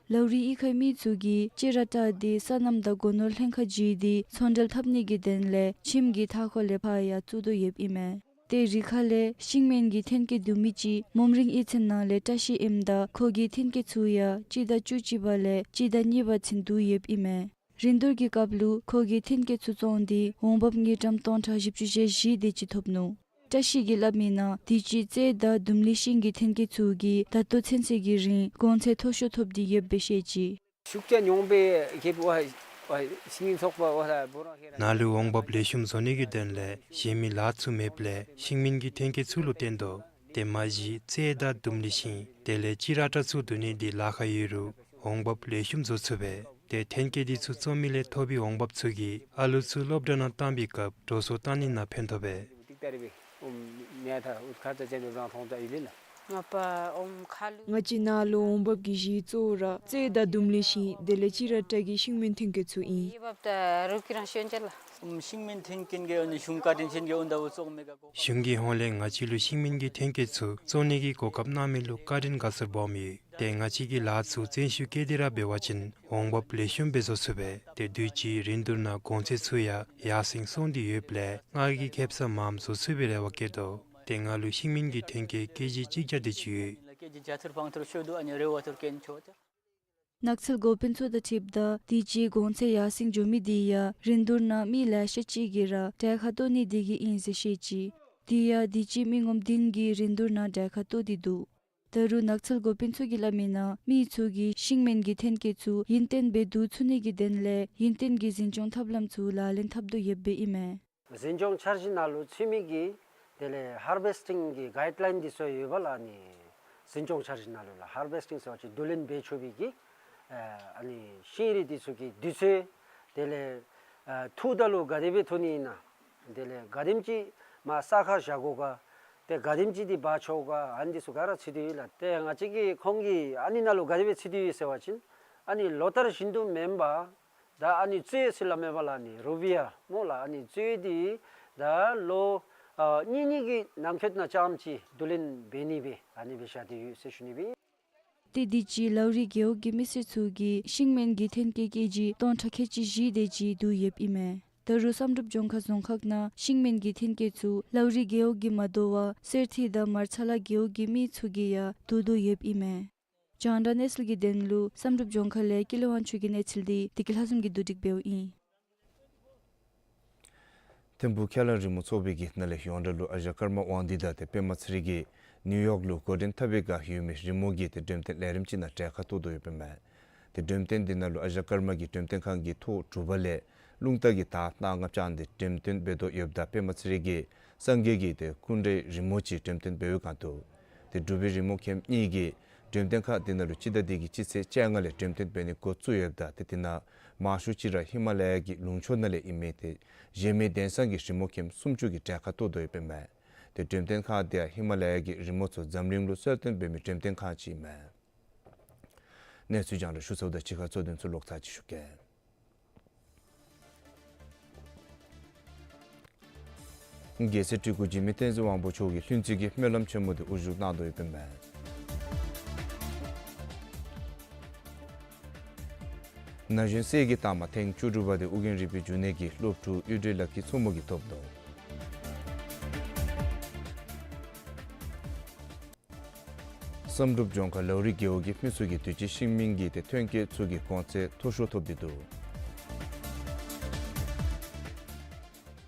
ལའུ་རི་གཡུས་ཁའི་མི་ཚུ་གིས་ཅི་ར་ཊ་འདི་སོ་ནམ་དང་སྒོ་ནོར་ལྷན་ཁག་བརྒྱུད་དེ་ཚོང་འབྲེལ་འཐབ་ནི་གི་དོན་ལས་ཁྱིམ་གྱི་མཐའ་འཁོར་ལས་ཕར་ཡང་བཙུགས་དོ་ཡོདཔ་ཨིན་མས། ཏེ་རི་ཁ་ལས་ཤིང་སྨན་གྱི་ཐོན་སྐྱེད་བསྡུ་མི་ཅིག་མུམ་རིང་གཡུས་ཚན་ནང་ལས་བཀྲ་ཤིས་ཨིནམ་ད་ཁོ་གིས་ཐོན་སྐྱེད་ཚུ་ཡང་སྤྱི་ཟླ་བཅུ་གཅིག་པ་ལས་སྤྱི་ཟླ་གཉིས་པ་ཚུན་བསྡུ་ཡོདཔ་ཨིན་མས། རིན་བསྡུར་གྱི་སྐབས་ལུ་ཁོ་གིས་ཐོན་སྐྱེད་ཚུ་བཙོངས་ཏེ་འོང་འབབ་དངུལ་ཀྲམ་སྟོང་ཕྲག་བཞི་བཅུ་ཞེ་བཞི་དེ་ཅིག་ཐོབ་ནུག། བཀྲ་ཤིས་ཀྱིས་སླབ་མིའི་ནང་དུས་ཅི་གཙོད་དང་ལྡུམ་ལི་ཤིང་གི་ཐོན་སྐྱེད་ཚུ་གིས་ད་ལྟོ་ཚུན་ཚོད་ཀྱི་རིང་གོང་ཚད་མཐོ་ཤོས་ཐོབ་སྟེ་ཡོདཔ་སྦེ་བཤད་ཅི། ཤུགས་རྐྱེན་མྱོང་པའི་ཁེ་བ་བ་ཤིང་ཚོགས་པ་བ་ལ་བོ་རང་ཁེ་ར་ནཱ་ལུ་འོང་འབབ་ལེགས་ཤོམ་བཟོ་ནི་གི་དོན་ལས་གཞན་མི་ལཱ་ཚུ་མེདཔ་ལས་ཤིང་སྨན་གྱི་ཐོན་སྐྱེད་ཚུ་ལུ་བརྟེན་དོ། ཏེ་མ་གཞི་གཙོད་དང་ལྡུམ་ལི་ཤིང་དེ་ལས་ཅི་ར་ཊ་ཚུ་བསྡུ་ནི་འདི་ལཱ་ཁག་ཡོད་རུང་འོང་འབབ་ལེགས་ཤོམ་བཟོ་ཚུགས་པས། ཏེ་ཐོན་སྐྱེད་འདི་ཚུ་བཙོང་མི་ལས་ཐོབ་པའི་འོང་འབབ་ཚུ་གིས་ཨ་ལུ་ཚུ་སློབ་གྲྭ་ནང་བཏང་པའི་སྐབས་འགྲོ་སོང་བཏང་ནི་ནང་ཕན་ཐོགས་པས། ང་བཅས་ནཱ་ལུ་འོང་འབབ་ཀྱི་གཞི་གཙོ་བོ་ར་ཙེ་དང་ལྡུམ་ལེབ་ཤིང་དེ་ལས་ཅིག་ར་སྤྲ་གི་ཤིང་སྨན་ཐོན་སྐྱེད་ཚུ་ཨིན། ཤིང་སྨན་ཐོན་སྐྱེད་ཀྱི་གཞུང་གི་ཧོངས་ལས་ང་བཅས་ལུ་ཤིང་སྨན་གྱི་ཐོན་སྐྱེད་ཚུ་བཙོང་ནི་གི་གོ་སྐབས་གནང་མི་ལུ་བཀའ་དྲིན་དགའ་ཚོར་སྦོམ་ཡོད། ཏེ་ང་བཅས་ཀྱི་ལཱ་ཚུ་བཙན་ཤུགས་བསྐྱེད་དེ་ར་འབད་བ་ཅིན་འོང་འབབ་ལེགས་ཤོམ་སྦེ་བཟོ་ཚུགས་པས། ཏེ་དུས་ཅི་རིན་བསྡུར་ནང་གོང་ཚད་ཚུ་ཡང་ཡར་སེང་སོང་སྟེ་ཡོདཔ་ལས་ང་གིས་ཁེ་སང་མངམ་བཟོ་ཚུགས་པའི་རེ་བ་བསྐྱེད་དོ། ཏེ་ང་ལུ་ཤིང་སྨན་གྱི་ཐོན་སྐྱེད་ཀེ་ཇི་གཅིག་བརྒྱ་དེ་ཅིག་ཡོད། ནགས་ཚལ་འགོ་དཔོན་ཚུ་དང་འཁྲིལཝ་ད་དུས་ཅི་གོང་ཚད་ཡར་སེང་འགྱོ་མི་དེ་ཡང་རིན་བསྡུར་ནང་མི་ལེ་ཤ་ཅིག་གིས་ར་གྲལ་ཁར་གཏོགས་ནི་དེ་གིས་ཨིན་ཟེར་བཤད་ཅི། དེ་ཡང་དུས་ཅི་མི་ངོམ་བདུན་གྱིས་རིན་བསྡུར་ནང་གྲལ་ཁར་གཏོགས་ཏེ་འདུག། ད་རུང་ནགས་ཚལ་འགོ་དཔོན་ཚུ་གིས་སླབ་མི་ནང་མི་ཚུ་གིས་ཤིང་སྨན་གྱི་ཐོན་སྐྱེད་ཚུ་ཡུན་བརྟན་སྦེ་བསྡུ་ཚུགས་ནི་གི་དོན་ལས་ཡུན་བརྟན་གྱི་འཛིན་སྐྱོང་ཐབས་ལམ་ཚུ་ལག་ལེན་འཐབ་དོ་ཡོདཔ་ཨིན་མས། འཛིན་སྐྱོང་འཆར་གཞི་ནང་ལུ་ཚུད་མི་གི་དེ་ལས་ཧར་བེསི་ཊིང་གི་གའིཌ་ལའིན་འདི་ཚུ་ཡོད་པ་ལགས། ཨ་ནི་འཛིན་སྐྱོང་འཆར་གཞི་ནང་ལུ་ལགས་ཧར་བེསི་ཊིང་ཟེར་བ་ཅིན་བསྡུ་ལེན་འབད་ཆོག་པའི་གི་ཨ་ནི་ཤིང་རིགས་འདི་ཚུ་གི་དུས་ཚོད་དེ་ལས་ཨ་འཐུ་ད་ལུ་ག་དེ་སྦེ་འཐུ་ནི་ཨིན་ན། དེ་ལས་ག་དེམ་ཅིག་མར་ས་ཁར་བཞག་དགོ་ག། ཏེ་ག་དེམ་ཅིག་འདི་འབག་ཆོག་ག། ཨ་ནི་འདི་ཚུ་ག་ར་ཚུད་དེ་ཡོད་ལགས། ཏེ་ང་བཅས་ཀྱིས་ཁོང་གིས་ཨ་ནི་ནང་ལུ་ག་དེ་སྦེ་ཚུད་དེ་ཡོད་ཟེར་བ་ཅིན་ཨ་ནི་ལོ་ལྟར་བཞིན་དུ་མེན་པར་ད་ཨ་ནི་གཙོད་ཟེར་སླབ་མས་པ་ལགས། ཨ་ནི་རུ་བི་ཡ་སྨོ་ལགས། ཨ་ནི་གཙོད་འདི་ད་ལོ་ཨ་གཉིས་གཉིས་ཀྱི་ནང་འཁོད་ནང་རྐྱངམ་ཅིག་བསྡུ་ལེན་འབད་ནི་སྦེ་ཨ་ནི་སྦེ་བཞག་སྟེ་ཡོད་ཟེར་ཞུ་ནི་སྦེ། ཏེ་དུས་ཅི་ལའུ་རི་རྒེད་འོག་གི་མི་སེར་ཚུ་གིས་ཤིང་སྨན་གྱི་ཐོན་སྐྱེད་ཀེ་ཇི་སྟོང་ཕྲག་ཁལ་གཅིག་བཞི་དེ་ཅིག་བསྡུ་ཡོདཔ་ཨིན་མས། ད་རུང་བསམ་གྲུབ་ལྗོངས་མཁར་རྫོང་ཁག་ནང་ཤིང་སྨན་གྱི་ཐོན་སྐྱེད་ཚུ་ལའུ་རི་རྒེད་འོག་གིས་མ་བསྡུ་བར་གསེར་ཐིག་དང་མར་ཚ་ལ་རྒེད་འོག་གི་མི་ཚུ་གིས་ཡང་བསྡུ་དོ་ཡོདཔ་ཨིན་མས། རྒྱང་བསྒྲགས་གནས་ཚུལ་གྱི་དོན་ལུ་བསམ་གྲུབ་ལྗོངས་མཁར་ལས་ཀུན་ལེགས་དབང་ཕྱུག་གི་གནས་ཚུལ་འདི་བདེ་སྐྱིད་ལྷ་འཛོམས་ཀྱིས་བསྡུ་སྒྲིག་འབདཝ་ཨིན། ཐིམ་ཕུག་ཁས་བླངས་རི་མོ་ཚོགས་པའི་གི་ནང་ལས་ཡོངས་གྲགས་ལུ་ཨ་ཞང་ཀརྨ་དབང་འདུས་དང་ཏེ་པདྨ་ཚེ་རིང་གིས་ནིའུ་ཡོག་ལུ་འགོ་འདྲེན་འཐབ་པའི་བསྒང་ཡོད་མི་རི་མོ་གི་ཏེ་འགྲེམས་སྟོན་ལས་རིམ་ཅིག་ནང་གྲལ་ཁར་གཏོགས་དོ་ཡོདཔ་ཨིན་མས། ཏེ་འགྲེམས་སྟོན་འདི་ནང་ལུ་ཨ་ཞང་ཀརྨ་གིས་འགྲེམས་སྟོན་ཁང་གི་ཐོག་དྲུག་པ་ལས་རླུང་རྟ་གི་དར་སྣ་ལྔ་བརྐྱངས་ཏེ་འགྲེམས་སྟོན་འབད་དོ་ཡོདཔ་ད་པདྨ་ཚེ་རིང་གིས་སངས་རྒྱས་ཀྱི་ཏེ་སྐུ་འདྲའི་རི་མོ་ཅིག་འགྲེམས་སྟོན་འབད་བའི་བསྒང་དུ་ཏེ་འབྲུག་པའི་རི་མོ་མཁན་གཉིས་ཀྱིས་འགྲེམས་སྟོན་ཁང་འདི་ནང་ལུ་སྤྱི་ཟླ་འདི་གི་སྤྱི་ཚེས་བཅོ་ལྔ་ལས་འགྲེམས་སྟོན་འབད་ནི་འགོ་བཙུགས་ཡོདཔ་ད་ཏེ་དེ་ནང་མང་ཤོས་ཅིག་ར་ཧི་མ་ལ་ཡ་གི་ལུང་ཕྱོགས་ནང་ལས་ཨིན་མི་ཏེ་གཞན་མི་དེང་སང་གི་རི་མོ་མཁན་སུམ་ཅུ་གི་གྲལ་ཁར་གཏོགས་དོ་ཡོདཔ་ཨིན་མས། ཏེ་འགྲེམས་སྟོན་ཁང་འདི་ཡང་ཧི་མ་ལ་ཡ་གི་རི་མོ་ཚུ་འཛམ་གླིང་ལུ་གསལ་སྟོན་འབད་མི་འགྲེམས་སྟོན་ཁང་ཅིག་ཨིན་མས། གནས་ཚུལ་རྒྱང་བསྒྲགས་ཞུ་ཚརཝ་ད་ཕྱི་ཁར་གཙོ་དོན་ཚུ་ལོག་ཚར་ཅིག་ཞུ་གེ། རྒྱལ་སྲས་སྤྲུལ་སྐུ་འཇིགས་མེད་བསྟན་འཛིན་དབང་པོ་མཆོག་གིས་ལྷུན་རྩེ་གི་སྨོན་ལམ་ཆེན་མོ་འདི་དབུ་བཞུགས་གནང་དོ་ཡོདཔ་ཨིན་མས། ན་གཞོན་སྲས་ཀྱི་རྟགས་མ་ཐེངས་བཅུ་དྲུག་པ་འདི་ཨོ་རྒྱན་རིག་པའི་འབྱུང་གནས་ཀྱི་སློབ་ཕྲུག་གཡུ་སྒྲོན་ལགས་ཀྱིས་མཚོ་མོ་གིས་ཐོབ་ནུག། བསམ་གྲུབ་ལྗོངས་མཁར་ལའུ་རི་རྒེད་འོག་གི་མི་ཚུ་གིས་དུས་ཅི་ཤིང་སྨན་གྱི་ཏེ་ཐོན་སྐྱེད་ཚུ་གི་གོང་ཚད་མཐོ་ཤོས་ཐོབ་སྟེ་འདུག།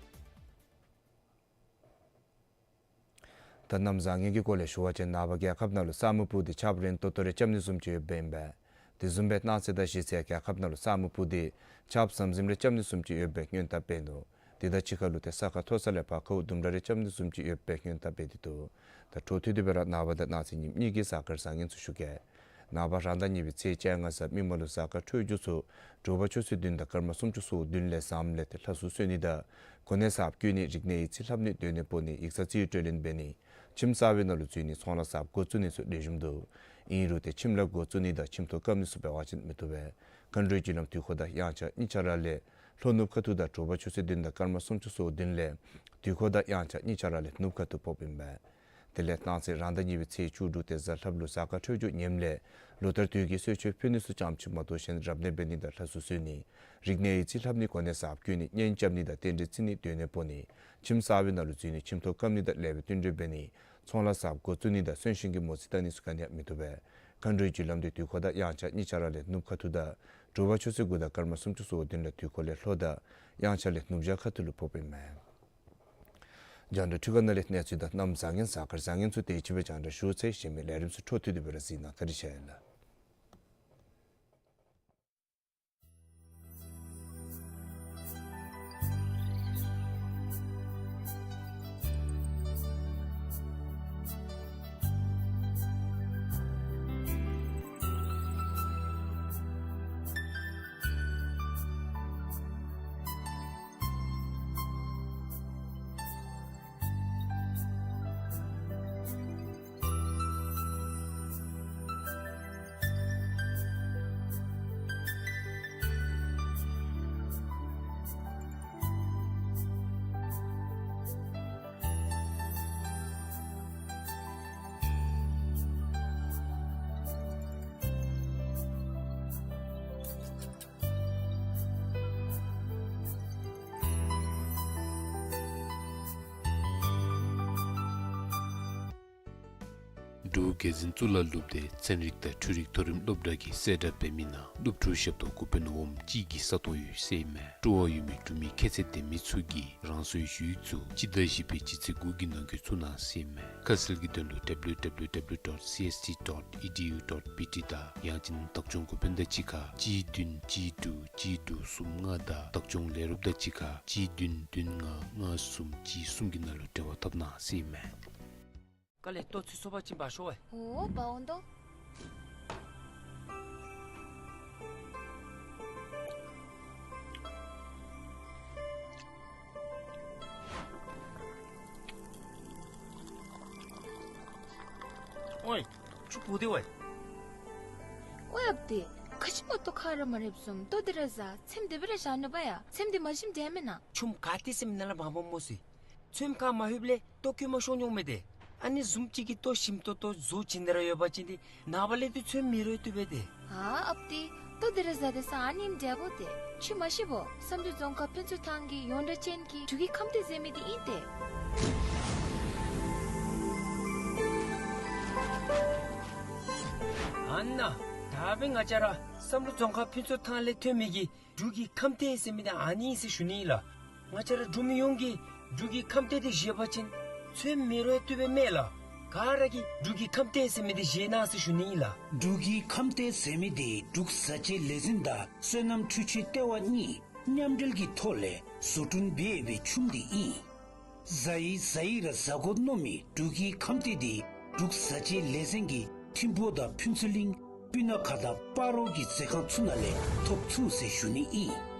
ད་གནམ་བཟང་ངན་གྱི་སྐོར་ལས་ཞུ་བ་ཅིན་ནངས་པ་རྒྱལ་ཁབ་ནང་ལུ་ས་སྨུག་སྤུབས་ཏེ་ཆརཔ་རན་ཏོག་ཏོ་རེ་རྐྱབ་ནི་བཟུམ་ཅིག་ཡོདཔ་ཨིན་པས། དེ་བཟུམ་སྦེ་གནངས་ཚེ་དང་གཞེས་ཚེ་རྒྱལ་ཁབ་ནང་ལུ་ས་སྨུག་སྤུབས་ཏེ་ཆརཔ་ཟམ་ཟིམ་རེ་རྐྱབ་ནི་བཟུམ་ཅིག་ཡོདཔ་སྦེ་སྔོན་བརྡ་སྤེལ་ནུག། དེ་དང་གཅིག་ཁར་ལུ་ཏེ་ས་ཁ་མཐོ་ས་ལས་ཕར་ཁཝ་ལྡུམ་ར་རེ་རྐྱབ་ནི་བཟུམ་ཅིག་ཡོདཔ་སྦེ་སྔོན་བརྡ་སྤེལ་ཏེ་འདུག། ད་འཕྲོ་མཐུད་དེ་སྦེ་ར་ནངས་པ་དང་གནངས་ཚེ་ཉིནམ་གཉིས་ཀྱི་གཟའ་སྐར་བཟང་ངན་ཚུ་ཞུ་གེ། ནངས་པ་རང་ཟླ་གཉིས་པའི་ཚེས་བཅོ་ལྔ་གཟའ་མིག་དམར་ལུ་གཟའ་སྐར་འཕྲོད་སྦྱོར་ཚུ་དྲོ་པ་ཆུ་ཚོད་བདུན་དང་སྐར་མ་སུམ་ཅུ་སོ་བདུན་ལས་ཟམ་ལས་ཏེ་ལྷ་གསོལ་གསོལ་ནི་དང་གོ་གནས་གསརཔ་བསྐོ་ནི་རིག་གནས་ཡིག་རྩིས་ལྷབ་ནི་སྡོད་གནས་སྤོ་ནི་ཡིག་ཚང་རྩིས་སྤྲོད་ལེན་འབད་ནི་ཁྱིམ་གསར་པའི་ནང་ལུ་འཛུལ་ནི་ཚོང་ལཱ་གསརཔ་འགོ་བཙུགས་ནི་ཚུ་ལེགས་ཤོམ་འདུག། ཨིན་རུང་ཏེ་ཁྱིམ་ལཱ་འགོ་བཙུགས་ནི་དང་ཁྱིམ་ཐོག་བཀབ་ནི་ཚུ་འབད་བ་ཅིན་མི་བཏུབ་པས། མཁའ་འགྲོའི་རྒྱུ་ལམ་དུས་འཁོར་དང་དབྱངས་འཆར་གཉིས་ཆ་ར་ལས་ལྷོ་ནུབ་ཁ་ཐུག་དང་དྲོ་པ་ཆུ་ཚོད་བདུན་དང་སྐར་མ་སུམ་ཅུ་སོ་བདུན་ལས་དུས་འཁོར་དང་དབྱངས་འཆར་གཉིས་ཆ་ར་ལས་ནུབ་ཁ་ཐུག་ཕོགཔ་ཨིན་པས། དེ་ལས་གནངས་ཚེ་རང་ཟླ་གཉིས་པའི་ཚེས་བཅུ་དྲུག་ཏེ་གཟའ་ལྷགཔ་ལུ་གཟའ་སྐར་འཕྲོད་སྦྱོར་ངནམ་ལས་ལོ་ལྟར་དུས་ཀྱི་གསོལ་མཆོད་ཕུལ་ནི་ཚུ་ཙམ་ཅིག་མ་གཏོགས་གཞན་རབ་གནས་འབད་ནི་དང་ལྷ་གསོལ་གསོལ་ནི་རིག་གནས་ཡིག་རྩིས་ལྷབ་ནི་གོ་གནས་གསརཔ་བསྐོ་ནི་གཉེན་རྐྱབ་ནི་དང་རྟེན་འབྲེལ་བརྩི་ནི་སྡོད་གནས་སྤོ་ནི་ཁྱིམ་གསར་པའི་ནང་ལུ་འཛུལ་ནི་ཁྱིམ་ཐོག་བཀབ་ནི་དང་ལེགས་པའི་བསྟུན་གྲོས་འབད་ནི་ཚོང་ལཱ་གསརཔ་འགོ་བཙུགས་ནི་དང་གསོན་གཤིན་གྱི་མོ་རྩིས་བལྟ་ནི་ཚུ་ག་ནི་ཡང་མི་བཏུབ་པས། མཁའ་འགྲོའི་རྒྱུ་ལམ་འདི་དུས་འཁོར་དང་དབྱངས་འཆར་གཉིས་ཆ་ར་ལས་ནུབ་ཁ་ཐུག་དང་དྲོ་པ་ཆུ་ཚོད་དགུ་དང་སྐར་མ་སུམ་ཅུ་སོ་བདུན་ལས་དུས་འཁོར་ལས་ལྷོ་དང་དབྱངས་འཆར་ལས་ནུབ་བྱང་ཁ་ཐུག་ལུ་ཕོགཔ་ཨིན་མས། རྒྱང་བསྒྲགས་འཕྲུལ་ཁང་ནང་ལས་གནས་ཚུལ་དང་གནམ་བཟང་ངན་གཟའ་སྐར་བཟང་ངན་ཚུ་དེ་ཅིག་སྦེ་རྒྱང་བསྒྲགས་ཞུ་ཚར་ཡི། གཞན་མི་ལས་རིམ་ཚུ་འཕྲོ་མཐུད་དེ་སྦེ་ར་གཟིགས་གནང་། བཀའ་དྲིན་ཆེ་ལགས། འབྲུག་རྒྱལ་འཛིན་གཙུག་ལག་སློབ་སྡེ་ཚན་རིག་དང་འཕྲུལ་རིག་མཐོ་རིམ་སློབ་གྲྭ་གིས་གསལ་བསྒྲགས་འབད་མི་ནང་སློབ་ཕྲུག་ཞབས་ཏོག་འགོ་དཔོན་འོགམ་གཅིག་གི་ས་སྟོང་ཡོད་ཟེར་ཨིན་མས། སྤྲོ་བ་ཡོད་མི་འབྲུག་མི་ཁྱད་ཚད་ལྡན་མི་ཚུ་གིས་རང་སོའི་ཞུ་ཡིག་ཚུ་སྤྱི་ཟླ་བཞི་པའི་སྤྱི་ཚེས་དགུ་གི་ནང་འཁོད་བཙུགས་གནང་ཟེར་ཨིན་མས། ཁ་གསལ་གྱི་དོན་ལུ་W W W dot C S T dot E D U dot B T དང་ཡང་ཅིན་བདག་སྐྱོང་འགོ་དཔོན་དང་གཅིག་ཁར་གཅིག་བདུན་གཅིག་དྲུག་གཅིག་དྲུག་གསུམ་ལྔ་དང་བདག་སྐྱོང་ལས་རོགསཔ་དང་གཅིག་ཁར་གཅིག་བདུན་བདུན་ལྔ་ལྔ་གསུམ་གཅིག་གསུམ་གྱི་ནང་ལུ་འབྲེལ་བ་འཐབ་གནང་ཟེར་ཨིན་མས། དཀའ་ལས་ལྟོ་ཚུད་སོ་པ་ཅིན་འབག་ཤོག་ཝའེ། ཨོ་འབག་འོང་དོ། ཨོའི་ཁྱོད་བུ་དེ་ཝའེ། ཨོའི་ཨཔ་དེ། ག་ཅི་མ་གཏོགས་ཁ་ར་མ་རེགཔ་བཟུམ་ལྟོ་དེ་ར་བཟའ། ཚེམས་དེ་སྦེ་ར་བཞག་ནུག་པ་ཡ། ཚེམས་དེ་མ་ཞིམ་དྲགས་མེན་ན། ཆུམ་ག་ཏེ་ཟེར་མི་ནང་ལུ་བང་བ་མོ་སི། ཚེམས་ཁར་མ་ལྷོདཔ་ལས་ལྟོ་སྐྱོ་མ་ཤོང་འོང་མས་ཏེ། ཨ་ནི་བཟུམ་ཅིག་གི་ལྟོ་ཞིམ་ཏོང་ཏོ་བཟོ་བྱིན་ཏེ་ར་ཡོད་པ་ཅིན་ཏེ་ནངས་པ་ལས་ཏེ་ཚེམས་མི་རེག་བཏུབ་པས་ཏེ། ཨ་ཨཔ་དེ། ལྟོ་དེ་ར་བཟའ་དེ་ས་ཨ་ནེམ་འདྲ་བོ་ཏེ། ཁྱོད་མ་ཤེས་བོ། བསམ་གྲུབ་རྫོང་ཁག་ཕུན་ཚོགས་ཐང་གི་ཡོངས་གྲགས་ཅན་གྱི་འབྲུག་གི་ཁམས་ཏེ་ཟེར་མི་དེ་ཨིན་ཏེ། ཨ་ནཱ། ད་འབདན་ང་བཅས་ར་བསམ་གྲུབ་རྫོང་ཁག་ཕུན་ཚོགས་ཐང་ལས་ཐོན་མི་གི་འབྲུག་གི་ཁམས་ཏེ་ཟེར་མི་དེ་ཨ་ནི་ཨིན་ཟེར་ཞུ་ནི་ཨིན་ལགས། ང་བཅས་ར་འབྲུག་མི་ཡོངས་ཀྱིས་འབྲུག་གི་ཁམས་ཏེ་དེ་བཞེས་པ་ཅིན་ཚེམས་མི་རེག་བཏུབ་པས་མེན་ལགས། ག་ར་གིས་འབྲུག་གི་ཁམས་ཏེ་ཟེར་མི་དེ་བཞེས་གནང་ཟེར་ཞུ་ནི་ཨིན་ལགས། འབྲུག་གི་ཁམས་ཏེ་ཟེར་མི་དེ་འབྲུག་བཟའ་བཅའི་ལས་འཛིན་དང་སོ་ནམ་འཕྲུལ་ཆས་ལྟེ་བ་གཉིས་མཉམ་འབྲེལ་གྱི་ཐོག་ལས་བཟོ་སྐྲུན་འབད་ཡོད་པའི་ཆུམ་དེ་ཨིན། བཟའ་ཡི་བཟའ་ཡི་ར་བཟའ་དགོ་མནོ་མི་འབྲུག་གི་ཁམས་ཏེ་དེ་འབྲུག་བཟའ་བཅའི་ལས་ཚན་གྱི་ཐིམ་ཕུག་དང་ཕུན་ཚོགས་གླིང་སྤུ་ན་ཁ་དང་སྤ་རོ་གི་མཛོད་ཁང་ཚུ་ནང་ལས་ཐོབ་ཚུགས་ཟེར་ཞུ་ནི་ཨིན།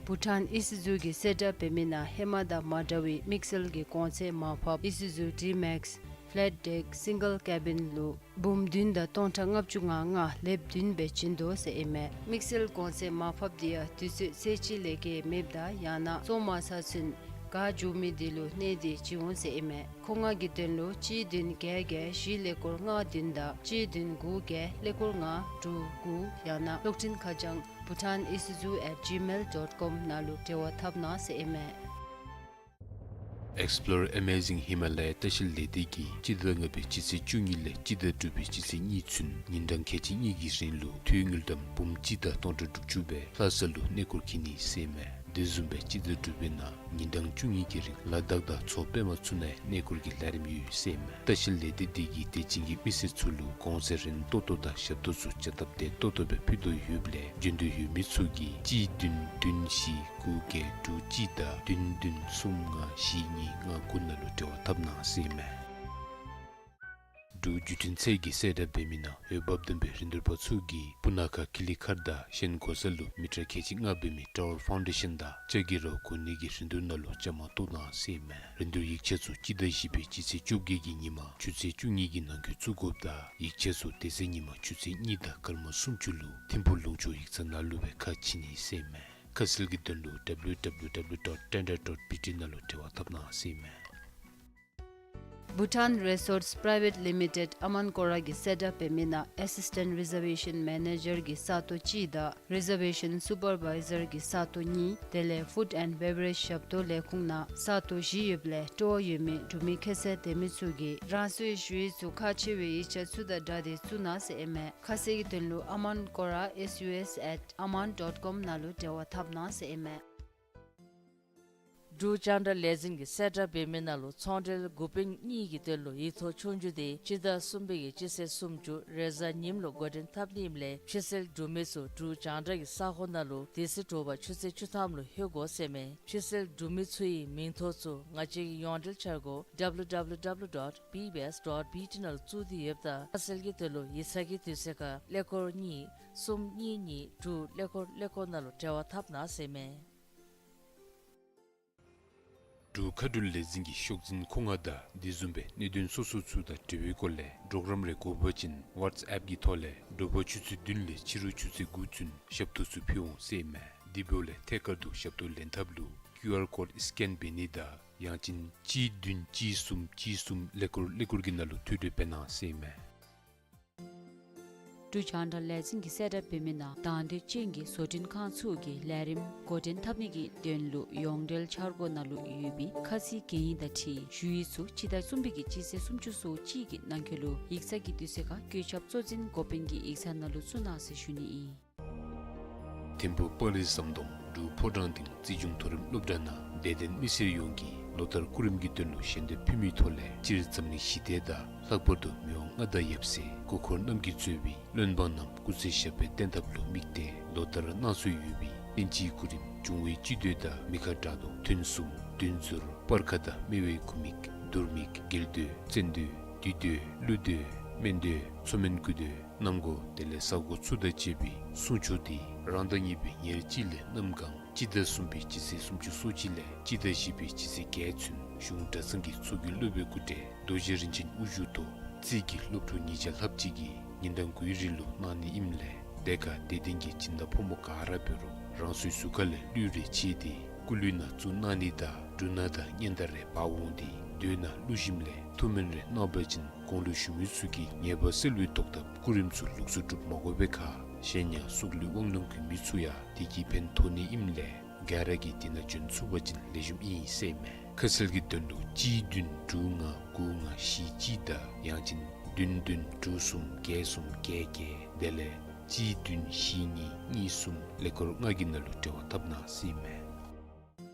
བྷུ་ཊཱན་ཨི་སུ་ཛུ་གིས་གསལ་བསྒྲགས་འབད་མི་ནང་ཧེ་མ་དང་མ་འདྲ་བའི་དམིགས་བསལ་གྱི་གོང་ཚད་མར་ཕབ་ཨི་སུ་ཛུ་ཌི་མེགསི་ཕེ་ལེཊ་ཌེཀ་སིང་གལ་ཀེ་བིན་ལུ་འབུམ་བདུན་དང་སྟོང་ཕྲག་ལྔ་བཅུ་ང་ལྔ་ལེབ་བདུན་སྦེ་བྱིན་དོ་ཟེར་ཨིན་མས། དམིགས་བསལ་གོང་ཚད་མར་ཕབ་དེ་ཡང་དུས་ཚོད་ཚད་གཅིག་ལས་བརྒལ་མེདཔ་དང་ཡང་ན་བཙོང་མ་ཚར་ཚུན་ག་འགྱོ་མི་དེ་ལུ་གནས་དེ་བྱིན་འོང་ཟེར་ཨིན་མས། མཁོ་མངགས་ཀྱི་དོན་ལུ་གཅིག་བདུན་བརྒྱད་བརྒྱད་བཞི་ཀླད་ཀོར་ལྔ་བདུན་དང་གཅིག་བདུན་དགུ་བརྒྱད་ཀླད་ཀོར་ལྔ་དྲུག་དགུ་ཡང་ན་གློག་འཕྲིན་ཁ་བྱང་bhutanisuzu at gmail dot com ནང་ལུ་འབྲེལ་བ་འཐབ་གནང་ཟེར་ཨིན་མས། Explore Amazing Himalaya ལྟ་བཤལ་ལས་སྡེ་གིས་སྤྱི་ཟླ་ལྔ་པའི་སྤྱི་ཚེས་བཅུ་གཉིས་ལས་སྤྱི་ཟླ་དྲུག་པའི་སྤྱི་ཚེས་གཉིས་ཚུན་ཉིན་གྲངས་ཁལ་གཅིག་གཉིས་ཀྱི་རིང་ལུ་དངུལ་ཀྲམ་འབུམ་གཅིག་དང་སྟོང་ཕྲག་དྲུག་ཅུ་སྦེ་ལྷ་ས་ལུ་གནས་སྐོར་འཁྱིད་ནི་ཟེར་ཨིན་མས། དེ་བཟུམ་སྦེ་སྤྱི་ཟླ་དྲུག་པའི་ནང་ཉིན་གྲངས་བཅུ་གཉིས་ཀྱི་རིང་ལ་དྭགས་དང་མཚོ་པདྨ་ཚུ་ནང་གནས་སྐོར་གྱི་ལས་རིམ་ཡོད་ཟེར་ཨིན་མས། ལྟ་བཤལ་ལས་སྡེ་འདི་གིས་དད་ཅན་གྱི་མི་སེར་ཚུ་ལུ་གོང་ཚད་རན་ཏོག་ཏོ་དང་ཞབས་ཏོག་ཚུ་བྱ་སྟབས་བདེ་ཏོག་ཏོ་སྦེ་ཕུལ་དོ་ཡོདཔ་ལས་འབྱོན་འདོད་ཡོད་མི་ཚུ་གིས་གཅིག་བདུན་བདུན་བཞི་དགུ་བརྒྱད་དྲུག་གཅིག་དང་བདུན་བདུན་གསུམ་ལྔ་བཞི་གཉིས་ལྔ་དགུ་ནང་ལུ་འབྲེལ་བ་འཐབ་གནང་ཟེར་ཨིན་མས། འབྲུག་བརྒྱུད་འཕྲིན་ཚད་ཀྱིས་གསལ་བསྒྲགས་འབད་མི་ནང་འོས་འབབ་ལྡན་པའི་རིན་བསྡུར་པ་ཚུ་གིས་སྤུ་ན་ཁ་ཀི་ལི་མཁར་དང་ཤན་སྒོ་ས་ལུ་མི་ཊར་ཁལ་གཅིག་ལྔ་འབད་མི་ཊ་ཝར་ཕའུན་ཌེ་ཤཱན་དང་ལྕགས་ཀྱི་ར་བ་གོན་ནི་གི་རིན་བསྡུར་ནང་ལུ་བཅའ་མར་གཏོགས་གནང་ཟེར་ཨིན་མས། རིན་བསྡུར་ཡིག་ཆ་ཚུ་སྤྱི་ཟླ་བཞི་པའི་སྤྱི་ཚེས་བཅོ་བརྒྱད་ཀྱི་ཉིན་མ་ཆུ་ཚོད་བཅུ་གཉིས་ཀྱི་ནང་འཁོད་བཙུགས་དགོཔ་དང་ཡིག་ཆ་ཚུ་དེ་ཚེ་ཉིན་མ་ཆུ་ཚོད་གཉིས་དང་སྐར་མ་སུམ་ཅུ་ལུ་ཐིམ་ཕུག་ལུང་ཕྱོགས་ཡིག་ཚང་ནང་ལུ་སྦེ་ཁ་ཕྱེ་ནི་ཟེར་ཨིན་མས། ཁ་གསལ་གྱི་དོན་ལུ་W W W dot tender dot B T ནང་ལུ་འབྲེལ་བ་འཐབ་གནང་ཟེར་ཨིན་མས། Bhutan Resorts Private Limited ཨ་མཱན་ཀོ་ར་གིས་གསལ་བསྒྲགས་འབད་མི་ནང་ཨེ་སིས་ཊེནཊ་རི་ཛར་ཝེ་ཤཱན་མེ་ནེ་ཇར་གྱི་ས་སྟོང་གཅིག་དང་རི་ཛར་ཝེ་ཤཱན་སུ་པར་བའི་ཛར་གྱི་ས་སྟོང་གཉིས་དེ་ལས་ཕུཌ་ཨེནཌ་བེ་བ་རེཇ་ཞབས་ཏོག་ལས་ཁུངས་ནང་ས་སྟོང་བཞི་ཡོདཔ་ལས་སྤྲོ་བ་ཡོད་མི་འབྲུག་མི་ཁྱད་ཚད་ལྡན་མི་ཚུ་གིས་རང་སོའི་ཞུ་ཡིག་ཚུ་ཁག་ཆེ་བའི་ཡིག་ཆ་ཚུ་དང་སྦྲགས་ཏེ་བཙུགས་གནང་ཟེར་ཨིན་མས། ཁ་གསལ་གྱི་དོན་ལུ་ཨ་མཱན་ཀོ་ར S U S at amman dot com ནང་ལུ་འབྲེལ་བ་འཐབ་གནང་ཟེར་ཨིན་མས། འབྲུག་རྒྱང་བསྒྲགས་ལས་འཛིན་གྱིས་གསལ་བསྒྲགས་འབད་མི་ནང་ལུ་ཚོང་འབྲེལ་འགོ་དཔོན་གཉིས་ཀྱི་དོན་ལུ་ཡིག་ཐོག་ཆོས་རྒྱུགས་དེ་སྤྱི་ཟླ་གསུམ་པའི་གི་སྤྱི་ཚེས་སུམ་ཅུ་རེས་གཟའ་ཉིམ་ལུ་འགོ་འདྲེན་འཐབ་ནི་ཨིནམ་ལས་ཕྱི་སེལ་འབྲུག་མི་ཚུ་འབྲུག་རྒྱང་བསྒྲགས་ཀྱི་ས་ཁོངས་ནང་ལུ་དེ་ཚེ་དྲོ་པ་ཆུ་ཚོད་བཅུ་ཐམ་ལུ་ལྷོད་དགོ་ཟེར་མས། ཕྱི་སེལ་འབྲུག་མི་ཚུ་ཡི་མིང་ཐོ་ཚུ་ང་བཅས་ཀྱི་ཡོངས་འབྲེལ་འཆར་སྒོ་W W W dot B B S dot B T ནང་ལུ་བཙུགས་ཏེ་ཡོདཔ་ད་ཁ་གསལ་གྱི་དོན་ལུ་ཡིག་ཚང་གི་དུས་ཚོད་ཁར་ཀླད་ཀོར་གཉིས་གསུམ་གཉིས་གཉིས་དྲུག་ཀླད་ཀོར་ཀླད་ཀོར་ནང་ལུ་འབྲེལ་བ་འཐབ་གནང་ཟེར་མས། འབྲུག་མཁའ་འགྲུལ་ལས་འཛིན་གྱིས་ཤོག་འཛིན་མཁོ་མངགས་དང་དེ་བཟུམ་སྦེ་གནད་དོན་སོ་སོ་ཚུ་དང་འབྲེལ་བའི་སྐོར་ལས་གྲོགས་རམ་རེ་དགོ་པ་ཅིན་ཝཊས་ཨེཔ་གི་ཐོག་ལས་དྲོ་པ་ཆུ་ཚོད་བདུན་ལས་ཕྱི་རུ་ཆུ་ཚོད་དགུ་ཚུན་ཞབས་ཏོག་ཚུ་ཕུལ་འོང་ཟེར་ཨིན་མས། དེ་འབདཝ་ལས་ཐད་ཀར་དུ་ཞབས་ཏོག་ལེན་ཐབས་ལུ་ཀིའུ་ཨར་ཀོཌ་སི་ཀེན་འབད་ནི་དང་ཡང་ཅིན་གཅིག་བདུན་གཅིག་གསུམ་གཅིག་གསུམ་ཀླད་ཀོར་ཀླད་ཀོར་གྱི་ནང་ལུ་ཐོ་འགོད་འབད་གནང་ཟེར་ཨིན་མས། འབྲུག་རྒྱང་བསྒྲགས་ལས་འཛིན་གྱི་གསལ་བསྒྲགས་འབད་མི་ནང་དང་འདོད་ཅན་གྱི་བཟོ་སྐྲུན་ཁང་ཚུ་གིས་ལས་རིམ་འགོ་འདྲེན་འཐབ་ནི་གི་དོན་ལུ་ཡོངས་འབྲེལ་འཆར་སྒོ་ནང་ལུ་ཡོད་པའི་ཁ་ཚིག་གན་ཡིག་དང་འཁྲིལ་ཞུ་ཡིག་ཚུ་སྤྱི་ཟླ་གསུམ་པའི་གི་སྤྱི་ཚེས་སུམ་ཅུ་སོ་གཅིག་གི་ནང་འཁོད་ལུ་ཡིག་ཚང་གི་དུས་ཚོད་ཁར་བཀོད་ཁྱབ་གཙོ་འཛིན་འགོ་དཔོན་གྱི་ཡིག་ཚང་ནང་ལུ་བཙུགས་གནང་ཟེར་ཞུ་ནི་ཨིན། ཐིམ་ཕུག་སྤ་རི་ཟམ་གདོང་འབྲུག་ཕོ་བྲང་སྡིངས་རྩིས་གཞུང་མཐོ་རིམ་སློབ་གྲྭ་ནང་དད་ལྡན་མི་སེར་ཡོངས་ཀྱིས་ལོ་ལྟར་སྐུ་རིམ་གྱི་དོན་ལུ་ཞལ་འདེབས་ཕུལ་མིའི་ཐོག་ལས་སྤྱིར་འཛམ་གླིང་ཞི་བདེ་དང་ལྷག་པར་དུ་མི་དབང་མངའ་བདག་ཡབ་སྲས་སྐུ་འཁོར་རྣམས་ཀྱིས་གཙོས་པའི་བློན་འབངས་རྣམས་སྐུ་ཚེ་ཞབས་པད་བརྟན་ཐབས་ལུ་དམིགས་ཏེ་ལོ་ལྟར་གནང་སྲོལ་ཡོད་པའི་དབྱིན་ཇིའི་སྐུ་རིམ་འབྱུང་བའི་སྤྱི་མདོས་དང་མི་ཁ་དགྲ་གདོང་ཐུན་གསུམ་བདུད་འཛོར་སྤར་ཁ་དང་སྨེ་བའི་ཁུ་མིག་དུར་མིག་རྒྱལ་མདོས་བཙན་མདོས་བདུད་མདོས་ཀླུ་མདོས་སྨན་མདོས་མཚོ་སྨན་དགུ་མདོས་གནམ་སྒོ་དེ་ལས་ས་སྒོ་ཚུ་དང་བཅས་པའི་སྲུང་ཆོག་འདི་རང་ཟླ་གཉིས་པའི་ཉེར་གཅིག་ལས་གནམ་གང་སྤྱི་ཟླ་གསུམ་པའི་སྤྱི་ཚེས་སུམ་ཅུ་སོ་གཅིག་ལས་སྤྱི་ཟླ་བཞི་པའི་སྤྱི་ཚེས་བརྒྱད་ཚུན་གཞུང་གྲྭ་ཚང་གི་ཚོགས་ཀྱི་སློབ་དཔོན་སྐུ་བགྲེས་རྡོ་རྗེ་རིན་ཆེན་དབུ་བཞུགས་ཐོག་རྩིས་ཀྱི་སློབ་ཕྲུག་ཉིས་བརྒྱ་ལྷགཔ་ཅིག་གིས་ཉིན་གྲངས་དགུའི་རིང་ལུ་གནང་ནི་ཨིནམ་ལས་དེ་ཁར་དད་ལྡན་གྱི་སྦྱིན་བདག་ཕོ་མོ་ག་ར་འབད་རུང་རང་སོའི་གཟུགས་ཁ་ལས་གླུད་རེ་ཕྱེ་སྟེ་སྐུ་གླུད་ནང་བཙུགས་གནང་ནི་དང་འབྲུ་སྣ་དང་སྙན་དར་རེ་འབག་འོང་སྟེ་མདོས་ནང་གླུ་ཞིནམ་ལས་ཐུགས་སྨོན་རེ་གནང་བ་ཅིན་གོང་ལུ་ཞུ་མི་ཚུ་གི་ཉེས་པ་སེལ་བའི་ཐོག་ཐག་སྐུ་རིམ་ཚུ་ལོགས་སུ་སྒྲུབ་མ་དགོ་པའི་ཁར་གཞན་ཡང་སྲོག་ལུས་དབང་ལུང་གི་མི་ཚུ་ཡང་དེ་གིས་ཕན་ཐོགས་ནི་ཨིནམ་ལས་ག་ར་གིས་དེ་ནང་བྱོན་ཚུགས་པ་ཅིན་ལེགས་ཤོམ་ཨིན་ཟེར་ཨིན་མས། ཁ་གསལ་གྱི་དོན་ལུ་གཅིག་བདུན་དྲུག་ལྔ་དགུ་ལྔ་བཞི་གཅིག་དང་ཡང་ཅིན་བདུན་བདུན་དྲུག་གསུམ་བརྒྱད་གསུམ་བརྒྱད་བརྒྱད་དེ་ལས་གཅིག་བདུན་བཞི་གཉིས་གཉིས་གསུམ་ཀླད་ཀོར་ལྔ་གི་ནང་ལུ་འབྲེལ་བ་འཐབ་གནང་ཟེར་ཨིན་མས།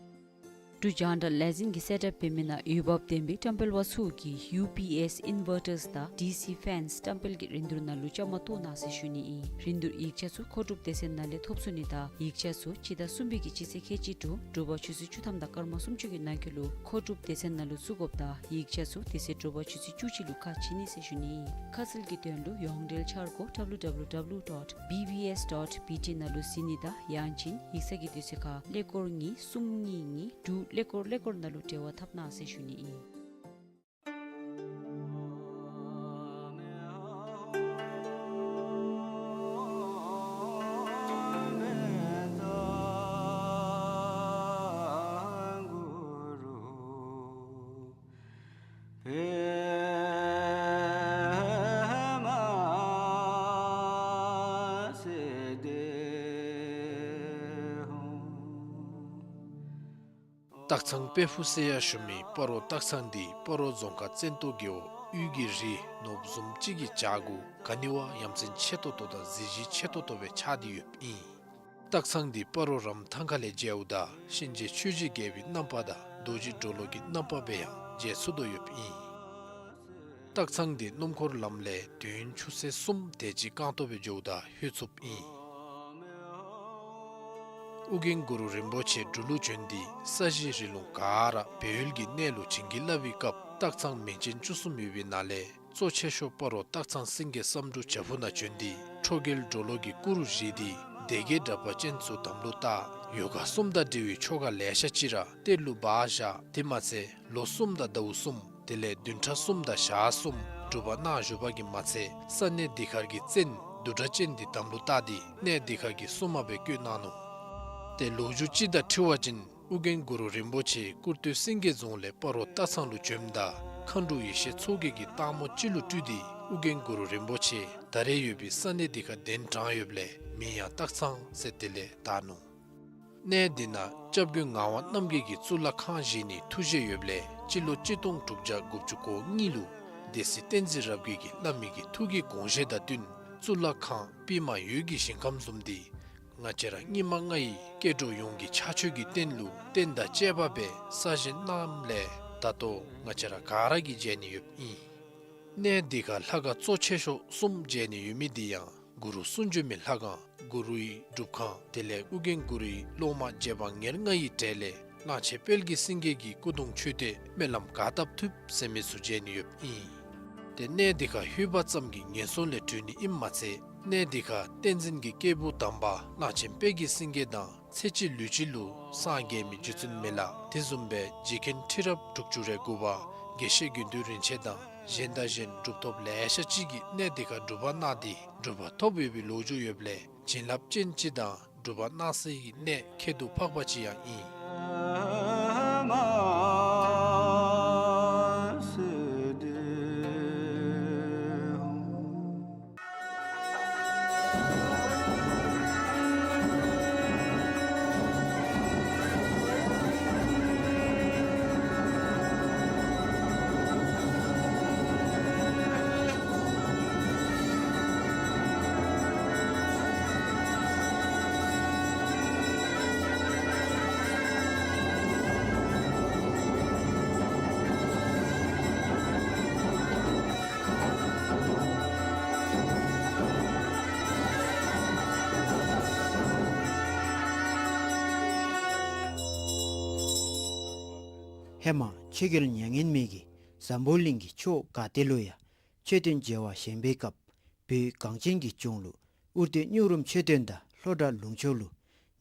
འབྲུག་རྒྱང་བསྒྲགས་ལས་འཛིན་གྱི་གསལ་བསྒྲགས་འབད་མི་ནང་འོས་འབབ་ལྡན་པའི་བཀྲམ་སྤེལ་པ་ཚུ་གིས་ཡུ་པི་ཨེསི་ཨིན་ཝར་ཊརསི་དང་ཌི་སི་ཕེནསི་བཀྲམ་སྤེལ་གྱི་རིན་བསྡུར་ནང་ལུ་བཅའ་མར་གཏོགས་གནང་ཟེར་ཞུ་ནི་ཨིན། རིན་བསྡུར་ཡིག་ཆ་ཚུ་མཁོ་སྒྲུབ་སྡེ་ཚན་ནང་ལས་ཐོབ་ཚུགས་ནི་དང་ཡིག་ཆ་ཚུ་སྤྱི་ཟླ་གསུམ་པའི་གི་སྤྱི་ཚེས་ཁལ་གཅིག་དྲུག་དྲོ་པ་ཆུ་ཚོད་བཅུ་ཐམ་དང་སྐར་མ་སུམ་ཅུ་གི་ནང་འཁོད་ལུ་མཁོ་སྒྲུབ་སྡེ་ཚན་ནང་ལུ་བཙུགས་དགོཔ་དང་ཡིག་ཆ་ཚུ་དེ་ཚེ་དྲོ་པ་ཆུ་ཚོད་བཅུ་གཅིག་ལུ་ཁ་ཕྱེ་ནི་ཟེར་ཞུ་ནི་ཨིན། ཁ་གསལ་གྱི་དོན་ལུ་ཡོངས་འབྲེལ་འཆར་སྒོ་ཌབ་ལུ་ཌབ་ལུ་ཌོཊ་བི་བི་ཨེསི་ཌོཊ་བི་ཊི་ནང་ལུ་གཟིགས་ནི་དང་ཡང་ཅིན་ཡིག་ཚང་གི་དུས་ཚོད་ཁར་ཀླད་ཀོར་གཉིས་གསུམ་གཉིས་གཉིས་དྲུག་ཀླད་ཀོར་ཀླད་ཀོར་ནང་ལུ་འབྲེལ་བ་འཐབ་གནང་ཟེར་ཞུ་ནི་ཨིན། སྟག་ཚང་དཔལ་ཕུག་ཟེར་ཡང་ཞུ་མི་སྤ་རོ་སྟག་ཚང་འདི་སྤ་རོ་རྫོང་ཁག་བཙན་ཏོ་རྒེད་འོག་དབུས་ཀྱི་རི་ནོར་བུ་བཟུམ་ཅིག་གི་བྱག་གུ་ག་ནི་བ་ཡ་མཚན་ཆེ་ཏོག་ཏོ་དང་གཟི་བརྗིད་ཆེ་ཏོག་ཏོ་སྦེ་ཆགས་ཏེ་ཡོདཔ་ཨིན། སྟག་ཚང་འདི་སྤ་རོ་རམ་ཐང་ཁ་ལས་མཇལཝ་ད་གཤིན་རྗེ་ཆོས་ཀྱི་རྒྱལ་པོའི་རྣམ་པ་དང་རྡོ་རྗེ་གྲོ་ལོད་ཀྱི་རྣམ་པ་སྦེ་ཡང་མཇལ་ཚུགས་དོ་ཡོདཔ་ཨིན། སྟག་ཚང་འདི་སྣུམ་འཁོར་ལམ་ལས་དུས་ཡུན་ཆུ་ཚོད་གསུམ་དེ་ཅིག་རྐང་ཐང་སྦེ་འགྱོཝ་ད་ལྷོད་ཚུགསཔ་ཨིན། ཨོ་རྒྱན་གུ་རུ་རིན་པོ་ཆེ་འབྲུག་ལུ་བྱོན་ཏེ་ས་གཞི་རི་ལུང་ག་ར་སྦས་ཡུལ་གྱི་གནས་ལུ་བྱིན་གྱིས་བརླབས་པའི་སྐབས་སྟག་ཚང་མིང་ཅན་བཅུ་གསུམ་ཡོད་པའི་ནང་ལས་གཙོ་ཆེ་ཤོས་སྤ་རོ་སྟག་ཚང་སེང་གེ་བསམ་འགྲུབ་བྱག་ཕུག་ནང་བྱོན་ཏེ་ཁྲོ་རྒྱལ་གྲོ་ལོད་ཀྱི་སྐུ་རུ་བཞེངས་ཏེ་སྡེ་བརྒྱད་དྲེགས་པ་ཅན་ཚུ་དམ་ལུ་བཏགས། ཡོ་ག་གསུམ་དང་འབྲེལ་བའི་ཆོ་ག་ལེ་ཤ་ཅིག་ར་གཏེར་ལུ་སྦ་བཞག། དེ་མ་ཚད་ལོ་གསུམ་དང་ཟླཝ་གསུམ་དེ་ལས་བདུན་ཕྲག་གསུམ་དང་ཞག་གསུམ་སྒྲུབ་པ་གནང་བཞུགས་པ་གིས་མ་ཚད་ས་གནས་འདི་ཁར་གྱི་བཙན་བདུད་དྲེགས་ཅན་འདི་དམ་ལུ་བཏགས་ཏེ་གནས་འདི་ཁར་གྱི་སྲུང་མ་སྦེ་བསྐོས་གནང་ནུག། ཏེ་ལོ་རྒྱུས་ཅིག་དང་འཁྲིལ་བ་ཅིན་ཨོ་རྒྱན་གུ་རུ་རིན་པོ་ཆེ་ཀུར་སྟོད་སེང་གེ་རྫོང་ལས་སྤ་རོ་སྟག་ཚང་ལུ་བྱོནམ་ད་མཁའ་འགྲོ་ཡེ་ཤེས་མཚོ་རྒྱལ་གྱིས་སྟག་མོ་ཅིག་ལུ་སྤྲུལ་ཏེ་ཨོ་རྒྱན་གུ་རུ་རིན་པོ་ཆེ་ད་རེས་ཡོད་པའི་ས་གནས་འདི་ཁར་གདན་དྲངས་ཡོདཔ་ལས་མིང་ཡང་སྟག་ཚང་ཟེར་དེ་ལས་བཏགས་ནུག། གནས་འདི་ནང་སྐྱབས་མགོན་ངག་དབང་རྣམ་རྒྱལ་གྱིས་གཙུག་ལག་ཁང་བཞེངས་ནིའི་ཐུགས་བཞེད་ཡོདཔ་ལས་སྤྱི་ལོ་གཅིག་སྟོང་དྲུག་བརྒྱ་དགུ་བཅུ་གོ་གཉིས་ལུ་སྡེ་སྲིད་བསྟན་འཛིན་རབ་རྒྱས་ཀྱིས་བླ་མའི་གི་ཐུགས་ཀྱི་དགོངས་བཞེད་དང་བསྟུན་གཙུག་ལག་ཁང་པདྨ་འོད་ཀྱི་ཞིང་ཁམས་བཟུམ་འདི་ང་བཅས་ར་སྙིགས་མ་ལྔ་ཡི་སྐྱེ་འགྲོ་ཡོངས་ཀྱི་ཕྱག་མཆོད་ཀྱི་རྟེན་ལུ་རྟེན་དང་བཅས་པ་སྦེ་གསར་བཞེངས་གནངམ་ལས་ད་ལྟོ་ང་བཅས་ར་ག་ར་གིས་མཇལ་ནི་ཡོདཔ་ཨིན། གནས་འདི་ཁར་ལྷ་ཁང་གཙོ་ཆེ་ཤོས་གསུམ་མཇལ་ནི་ཡོད་མི་འདི་ཡང་གུ་རུ་གསུང་བྱོན་མའི་ལྷ་ཁང་གུ་རུའི་སྒྲུབ་ཁང་དེ་ལས་ཨོ་རྒྱན་གུ་རུའི་སློབ་མ་རྗེ་འབངས་ཉེར་ལྔ་ཡི་གྲས་ལས་གླང་ཆེན་དཔལ་གྱི་སེང་གེ་གི་སྐུ་གདུང་མཆོད་རྟེན་སྨོན་ལམ་ག་བཏབ་ཐུབ་ཟེར་མི་ཚུ་མཇལ་ནི་ཡོདཔ་ཨིན། ཏེ་གནས་འདི་ཁར་ལྷོད་པ་ཙམ་གྱིས་ངན་སོང་ལས་གྲོལ་ནི་ཨིནམ་མ་ཚད་གནས་འདི་ཁར་བསྟན་འཛིན་གྱི་སྐྱེས་བུ་དམ་པ་གླང་ཆེན་དཔལ་གྱི་སེང་གེ་དང་ཚེ་གཅིག་ལུས་གཅིག་ལུ་སངས་རྒྱས་མི་རྗེ་བཙུན་མི་ལ་དེ་བཟུམ་སྦེ་རྗེ་མཁན་ཁྲི་རབས་དྲུག་ཅུ་རེ་དགུ་པ་དགེ་བཤེས་དགེ་འདུན་རིན་ཆེན་དང་གཞན་དང་གཞན་གྲུབ་ཐོབ་ལེ་ཤ་ཅིག་གིས་གནས་འདི་ཁར་སྒྲུབ་པ་གནང་སྟེ་གྲུབ་པ་ཐོབ་ཡོད་པའི་ལོ་རྒྱུས་ཡོདཔ་ལས་བྱིན་རླབས་ཅན་ཅིག་དང་སྒྲུབ་པ་གནང་སའི་གནས་ཁྱད་དུ་འཕགས་པ་ཅིག་ཡང་ཨིན། ཧེ་མ་ཆོས་རྒྱལ་མྱ་ངན་མེད་ཀྱིས་འཛམ་བུ་གླིང་གི་ཕྱོགས་ག་ཏེ་ལུ་ཡང་མཆོད་རྟེན་མཇལ་བར་བཞེངས་པའི་སྐབས་བོད་གངས་ཅན་གྱི་ལྗོངས་ལུ་ཨུར་ཏེ་སྙུང་རུམ་མཆོད་རྟེན་དང་ལྷོ་བྲག་ལུང་ཕྱོགས་ལུ་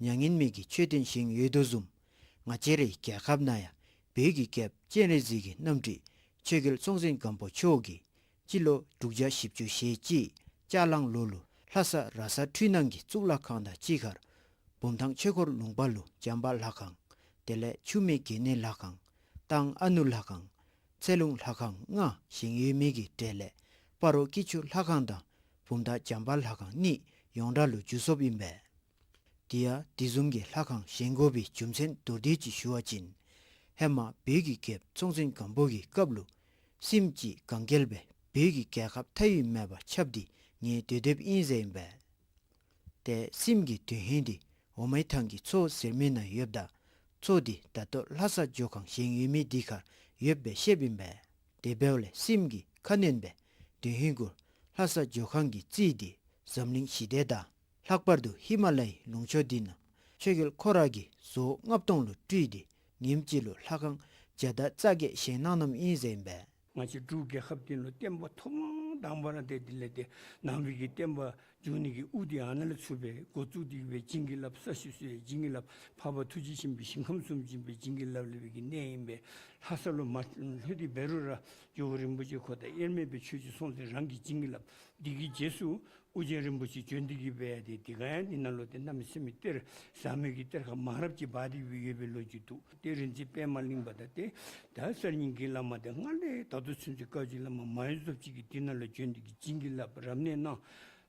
མྱ་ངན་མེད་ཀྱི་མཆོད་རྟེན་བཞེངས་ཡོད་དོ་བཟུམ། ང་བཅས་རའི་རྒྱལ་ཁབ་ནང་ཡང་བོད་ཀྱི་རྒྱལཔོ་སྤྱན་རས་གཟིགས་ཀྱི་རྣམ་སྤྲུལ་ཆོས་རྒྱལ་སྲོང་བཙན་སྒམ་པོ་མཆོག་གིས་སྤྱི་ལོ་དྲུག་བརྒྱ་བཞི་བཅུ་ཞེ་གཅིག་ལྕགས་གླང་ལོ་ལུ་ལྷ་ས་ར་ས་འཕྲུལ་སྣང་གི་གཙུག་ལག་ཁང་དང་གཅིག་ཁར་བུམ་ཐང་ཆོས་འཁོར་ལུང་པ་ལུ་བྱམས་པ་ལྷ་ཁང་། དེ་ལས་ཆུ་སྨད་དགེ་བསྙེན་ལྷ་ཁང་། ཏང་ཨ་ནུ་ལྷ་ཁང་། ཚེ་ལུང་ལྷ་ཁང་ལྔ་བཞེངས་ཡོད་མི་གི་གྲས་ལས་སྤ་རོ་སྐྱིད་ཆུ་ལྷ་ཁང་དང་བུམ་ཐང་བྱམས་པ་ལྷ་ཁང་གཉིས་ཡོངས་གྲགས་ལུ་འགྱུར་སོཔ་ཨིན་པས། དེ་ཡང་དེ་བཟུམ་གྱི་ལྷ་ཁང་བཞེངས་དགོ་པའི་རྒྱུ་མཚན་མདོར་བསྡུས་ཅིག་ཞུ་བ་ཅིན། ཧེ་མ་བོད་ཀྱི་རྒྱལཔོ་སྲོང་བཙན་སྒམ་པོ་གི་སྐབས་ལུ་སྲིནམ་ཅིག་གན་རྐྱལ་སྦེ་བོད་ཀྱི་རྒྱལ་ཁབ་མཐའ་དབུས་མེད་པར་ཁྱབ་སྟེ་ཉེ་སྡོད་སྡོདཔ་ཨིན་ཟེར་ཨིན་པས། ཏེ་སྲིནམ་གྱི་དོན་ཧིང་འདི་འོ་མའི་ཐང་གི་མཚོ་ཟེར་མི་ནང་ཡོདཔ་ད་མཚོ་འདི་ད་ལྟོ་ལྷ་ས་ཇོ་ཁང་བཞེངས་ཡོད་མི་འདི་ཁར་ཡོདཔ་སྦེ་བཤདཔ་ཨིན་པས། དེ་འབདཝ་ལས་སྲིནམ་གྱིས་ཁ་གནོན་སྦེ་དོན་ཧིང་གུ་ལྷ་ས་ཇོ་ཁང་གི་རྩིས་འདི་འཛམ་གླིང་ཞི་བདེ་དང་ལྷག་པར་དུ་ཧི་མ་ལའི་ལུང་ཕྱོགས་འདི་ནང་ཆོས་རྒྱལ་ཁོ་ར་གིས་བཟོ་ལྔ་སྟོང་ལུ་སྤྲུལ་ཏེ་ཉིནམ་གཅིག་ལུ་ལྷ་ཁང་བརྒྱ་དང་རྩ་བརྒྱད་བཞེངས་གནང་གནངམ་ཨིན་ཟེར་ཨིན་པས། ང་བཅས་འབྲུག་རྒྱལ་ཁབ་འདི་ལུ་བསྟན་པ་ཐོག་མ་དང་པ་ར་ཏེ་དེ་ལས་ཏེ་ནང་པའི་གི་བསྟན་པ་འཛུགས་ནི་གི་དབུ་འདི་ཨ་ནཱ་ལས་ཚུགས་པས། འགོ་བཙུགས་ཏེ་གི་སྦེ་བྱིན་གྱིས་བརླབས་ས་གཞི་བཟོ་ཡི། བྱིན་གྱིས་བརླབས་འཕགས་པ་ཐུགས་རྗེ་ཆེན་པོའི་ཞིང་ཁམས་གསུམ་འཛིན་པའི་བྱིན་གྱིས་བརླབས་ལས་པའི་གི་གནས་ཨིན་པས། ལྷ་ས་ལུ་མ་ལྷོད་དེ་འབད་རུང་ར་ཇོ་བོ་རིན་པོ་ཆེ་ཁོ་དང་དབྱེར་མེད་པའི་ཆོས་རྗེ་སྲོང་བཙན་རང་གི་བྱིན་གྱིས་བརླབས། དེ་གི་རྗེས་སུ་ཨོ་རྒྱན་རིན་པོ་ཆེ་བྱོན་ཏེ་གི་སྦེ་ཏེ་དེ་ག་ཡང་འདི་ནང་ལུ་ཏེ་གནམ་མེད་ས་མེད་གཏེར་ཟབ་མོའི་གི་གཏེར་ཁ་མང་རབས་ཅིག་སྦ་སྟེ་གི་སྦེ་ཡོད་པའི་ལོ་རྒྱུས་འདུག། ཏེ་རིག་འཛིན་པདྨ་གླིང་པ་དང་ཏེ་ད་གསར་རྙིང་གི་བླ་མ་དེ་སྔར་ལས་ད་ལྟོ་ཚུན་ཚོད་བཀའ་བརྒྱུད་བླ་མ་མ་ཡོངས་རྫོགས་ཅིག་གིས་འདི་ནང་ལུ་བྱོན་ཏེ་གི་བྱིན་གྱིས་བརླབས་རབ་གནས་གནང་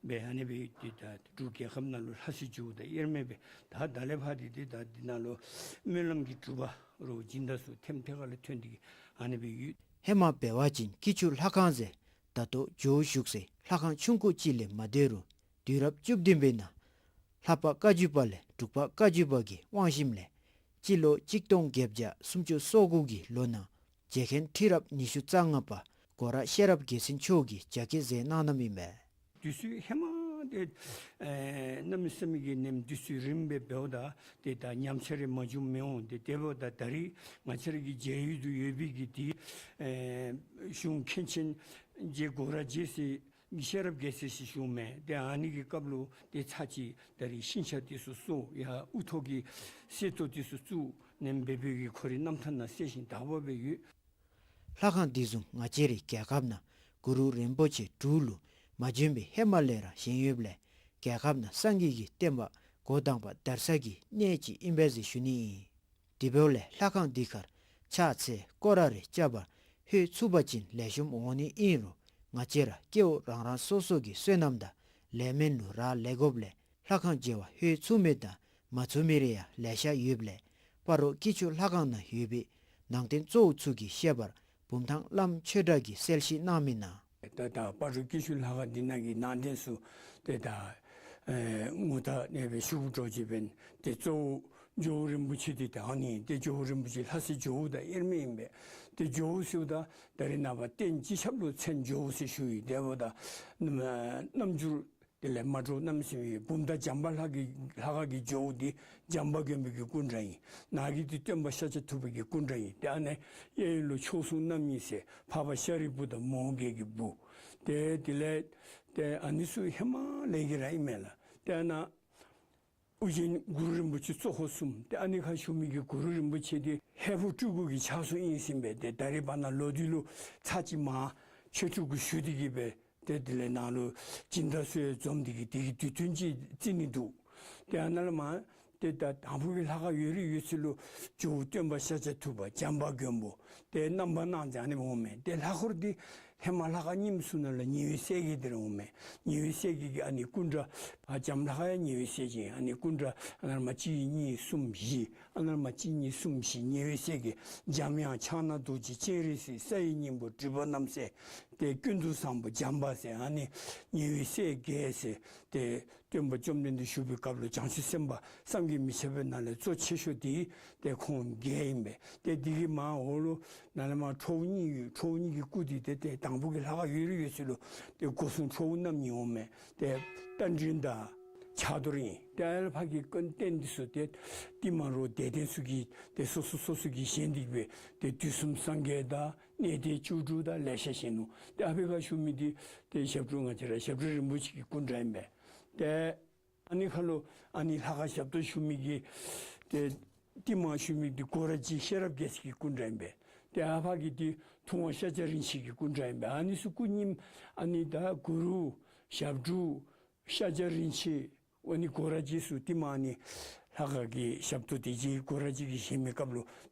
སྦེ་ཨ་ནི་སྦེ་ཏེ་ད་འབྲུག་རྒྱལ་ཁབ་ནང་ལུ་ལྷ་སའི་ཇོ་བོ་དང་དབྱེར་མེད་སྦེ་ད་ད་ལས་ཕར་ཏེ་ཏེ་ད་འདི་ནང་ལུ་སྨོན་ལམ་གྱི་སྒྲུབ་པ་རོ་སྦྱིན་བདག་ཚུ་ཐེམ་ཐེ་ཁ་ལས་ཐོན་ཏེ་གི་ཨ་ནི་སྦེ་ཡོད། ཧེ་མ་འབད་བ་ཅིན་སྐྱིད་ཆུ་ལྷ་ཁང་ཟེར་ད་ལྟོ་ཇོ་བོ་བཞུགས་སའི་ལྷ་ཁང་ཆུང་ཀུ་ཅིག་ལས་མ་སྡོད་རུང་དུས་རབས་བཅུ་བདུན་པའི་ནང་ལྷ་པ་བཀའ་བརྒྱུད་པ་ལས་འབྲུག་པ་བཀའ་བརྒྱུད་པ་གི་དབང་ཞིནམ་ལས་སྤྱི་ལོ་གཅིག་སྟོང་བརྒྱད་བརྒྱ་སུམ་ཅུ་སོ་དགུ་གི་ལོ་ནང་རྗེ་མཁན་ཁྲི་རབས་ཉི་ཤུ་རྩ་ལྔ་པ་སྒོ་ར་ཤེས་རབ་རྒྱལ་མཚན་མཆོག་གིས་རྒྱ་བསྐྱེད་མཛད་གནང་གནངམ་ཨིན་པས། དུས་ཚོད་ཧེ་མ་ཏེ་ཨེ་གནམ་མེད་ས་མེད་ཀྱི་ནེམ་དུས་ཚོད་རིངམོ་སྦེ་འབདཝ་ད་ཏེ་ད་ཉམས་ཆག་རེ་མ་བྱུངམ་མི་འོང་། ཏེ་དེ་འབདཝ་ད་ད་རིས་ང་བཅས་ར་གི་མཇལ་ཡུལ་དུ་ཡོད་པའི་གི་ཏེ་ཨེ་གཞུང་མཁན་ཆེན་རྗེ་སྒོ་ར་རྗེ་ཟེར་ཤེས་རབ་རྒྱལ་མཚན་ཟེར་ཞུཝ་མས། ཏེ་ཨ་ནི་གི་སྐབས་ལུ་ཏེ་ཚར་གཅིག་ད་རིས་ཤིང་ཆ་དེ་ཚུ་བཟོ་ཡར་དབུ་ཐོག་གི་གསེར་ཏོག་དེ་ཚུ་བཙུགས་ནེམ་སྦེ་བོད་ཀྱི་ཁོ་རའི་རྣམ་ཐར་ནང་གསལ་ཞིང་དག་པ་སྦེ་ཡོད། ལྷ་ཁང་འདི་བཟུམ་ང་བཅས་རའི་རྒྱལ་ཁབ་ནང་གུ་རུ་རིན་པོ་ཆེ་འབྲུག་ལུ་མ་བྱོན་པའི་ཧེ་མ་ལས་ར་བཞེངས་ཡོདཔ་ལས་རྒྱལ་ཁབ་ནང་སངས་རྒྱས་ཀྱི་བསྟན་པ་འགོ་དང་པ་དར་ས་གི་གནས་ཅིག་ཨིན་པས་ཟེར་ཞུ་ནི་ཨིན། དེ་འབདཝ་ལས་ལྷ་ཁང་འདི་ཁར་ཕྱག་འཚལ་སྐོར་ར་རེ་རྐྱབ་པར་ལྷོད་ཚུགས་པ་ཅིན་ལེགས་ཤོམ་འོང་ནི་ཨིན་རུང་ང་བཅས་ར་སྐྱེ་བོ་རང་རང་སོ་སོ་གི་བསོད་ནམས་དང་ལས་མེད་ལུ་རག་ལས་དགོཔ་ལས་ལྷ་ཁང་མཇལ་བར་ལྷོད་ཚུགས་མི་དང་མ་ཚུགས་མི་རེ་ཡང་ལེ་ཤ་ཡོདཔ་ལས་སྤ་རོ་སྐྱིད་ཆུ་ལྷ་ཁང་ནང་ཡོད་པའི་ནང་རྟེན་གཙོ་བོ་ཚུ་གི་བཤད་པར་བུམ་ཐང་བླམ་ཆོས་གྲགས་ཀྱིས་གསལ་བཤད་གནང་མི་ནང་། ད་ད་སྤ་རོ་སྐྱིད་ཆུ་ལྷ་ཁང་འདི་ནང་གི་ནང་རྟེན་ཚུ་ཏེ་ད་ཨེ་ངོ་ཐག་ཨ་ནི་སྦེ་ཞུ་དགོ་འདྲཝ་ཅིག་འབད་ན་ཏེ་གཙོ་བོ་ཇོ་བོ་རིན་པོ་ཆེ་འདི་ད་ཨ་ནི་ཏེ་ཇོ་བོ་རིན་པོ་ཆེ་ལྷ་སའི་ཇོ་བོ་དང་དབྱེར་མེད་ཨིན་པས། ཏེ་ཇོ་བོ་ཟེརཝ་ད་ད་རིས་ནངས་པ་རྟེན་སྤྱི་ཁྱབ་ལུ་མཚན་ཇོ་བོ་ཟེར་ཞུ་ཡི། དེ་འབདཝ་ད་རྣམ་འགྱུར་དེ་ལས་མ་འདྲཝ་གནམ་མེད་ས་མེད་ཡོད། བུམ་ཐང་བྱམས་པ་ལྷ་གི་ལྷ་ཁང་གི་ཇོ་བོ་འདི་བྱམས་པ་མགོན་པོ་གི་སྐུ་འདྲ་ཨིན། ནང་གི་འདི་སྟོན་པ་ཤཱཀྱ་ཐུབ་པ་གི་སྐུ་འདྲ་ཨིན། ཏེ་ཨ་ནི་གཡས་གཡོན་ལུ་མཆོག་ཟུང་རྣམ་གཉིས་ཟེར་འཕགས་པ་ཤཱ་རིའི་བུ་དང་མོའུ་འགལ་གྱི་བུ། ཏེ་དེ་ལས་ཏེ་ཨ་ནི་ཚུ་ཧེ་མ་ལས་ཀྱི་ར་ཨིན་མས་ལགས། ཏེ་ཨ་ནཱ་ཨོ་རྒྱན་གུ་རུ་རིན་པོ་ཆེ་གཙོ་འཁོར་གསུམ། ཏེ་ཨ་ནི་ཁར་བཞུགས་མི་གི་གུ་རུ་རིན་པོ་ཆེ་འདི་ཧས་པོ་སྤྲུལ་སྐུ་གི་ཕྱག་སྲོལ་ཨིན་ཟེར་ཨིན་པས། ཏེ་ད་རིས་བར་ན་ལོག་དུས་ལུ་ཚར་གཅིག་མར་ཆོས་ཕྲུག་གུ་ཞུ་སྟེ་གི་སྦེ་ཏེ་དེ་ལས་ནཱ་ལུ་སྦྱིན་བདག་ཚུ་ཡང་འཛོམས་ཏེ་གི་དེ་གི་དུས་སྟོན་ཅིག་བརྩི་ནི་འདུག། ཏེ་ཨ་ནཱ་ལས་མར་ཏེ་ད་དང་ཕུ་གི་ལྷ་ཁང་ཡོད་རིགས་ཡོད་ཚད་ལུ་ཇོ་བོ་སྟོན་པ་ཤཱཀྱ་ཐུབ་པ་བྱམས་པ་མགོན་པོ་ཏེ་རྣམ་པར་སྣང་མཛད་ནི་འོང་མས། ཏེ་ལྷ་འཁོར་འདི་ཧེ་མ་ལྷ་ཁང་རྙིངམ་ཚུ་ནང་ལུ་ཉེ་བའི་སྲས་ཀྱི་འདི་ར་འོང་མས། ཉེ་བའི་སྲས་ཀྱི་གི་ཨ་ནི་སྐུ་འདྲ་ཨ་བྱམས་ལྷ་ཁང་ཡང་ཉེ་བའི་སྲས་ཀྱི་ཨ་ནི་སྐུ་འདྲ་ཨ་ནཱ་ལས་མར་གཅིག་གཉིས་གསུམ་བཞི་ཨ་ནཱ་ལས་མར་གཅིག་གཉིས་གསུམ་བཞི་ཉེ་བའི་སྲས་ཀྱི་འཇམ་དབྱངས་ཕྱག་ན་རྡོ་རྗེ་སྤྱན་རས་གཟིགས་ས་ཡི་སྙིང་པོ་སྒྲུབ་པ་རྣམ་སྲས་ཏེ་ཀུན་ཏུ་བཟང་པོ་བྱམས་པ་ཟེར་ཨ་ནི་ཉེ་བའི་སྲས་བརྒྱད་ཟེར་ཏེ་སྟོན་པ་བཅོམ་ལྡན་འདས་བཞུགས་པའི་སྐབས་ལུ་བྱང་ཆུབ་སེམས་དཔའ་བསམ་གྱིས་མི་ཁྱབ་པའི་ནང་ལས་གཙོ་ཆེ་ཤོས་འདི་ཏེ་ཁོང་བརྒྱད་ཨིན་པས། ཏེ་འདི་གི་མར་འོག་ལུ་ནཱ་ལས་མར་ཁྲོ་བོ་གཉིས་ཡོད། ཁྲོ་བོ་གཉིས་ཀྱི་སྐུ་འདི་ཏེ་ཏེ་དང་ཕུ་གི་ལྷ་ཁང་ཡོད་རིགས་ཡོད་ཚད་ལུ་ཏེ་སྒོ་སྲུང་ཁྲོ་བོ་རྣམ་གཉིས་འོང་མས། ཏེ་རྟ་མགྲིན་དང་ ཕྱག་རྡོར་ཨིན། ཏེ་ཨ་ལས་ཕར་གྱི་རྟེན་འདི་ཚུ་ཏེ་ཏིལ་མར་རོ་སྡེ་བདུན་ཚུ་གིས་ཏེ་སོ་སོ་སོ་སོ་གིས་བཞེངས་ཏེ་གི་སྦེ་ཏེ་དུས་གསུམ་སངས་རྒྱས་དང་གནས་བརྟན་བཅུ་དྲུག་དང་ལེ་ཤ་བཞེངས་ནུག། ཏེ་ཨ་ཕི་ཁར་བཞུགས་མི་འདི་ཏེ་ཞབས་དྲུང་ང་བཅས་ར་ཞབས་དྲུང་རིན་པོ་ཆེ་གི་སྐུ་འདྲ་ཨིན་པས། ཏེ་ཨ་ནི་ཁ་ལུ་ཨ་ནི་ལྷ་ཁང་ཞབས་ཏོག་ཞུ་མི་གི་ཏེ་ཏིལ་མར་ཞུ་མི་འདི་གུ་རུ་རྗེ་ཤེས་རབ་རྒྱལ་མཚན་གྱི་སྐུ་འདྲ་ཨིན་པས། ཏེ་ཨ་ཕ་གི་འདི་ཐུབ་དབང་ཤཱཀྱ་རིན་ཆེན་གྱི་སྐུ་འདྲ་ཨིན་པས། ཨ་ནི་ཚུ་སྐུ་རྙིང་ཨ་ནི་ད་གུ་རུ་ཞབས་དྲུང་ཤཱཀྱ་རིན་ཆེན་ཨ་ནི་གུ་རུ་རྗེ་ཚུ་ཏིལ་མར་ཨ་ནི་ལྷ་ཁང་གི་ཞབས་ཏོག་དེ་རྗེ་གུ་རུ་རྗེ་གིས་བཞེངས་མི་སྐབས་ལུ་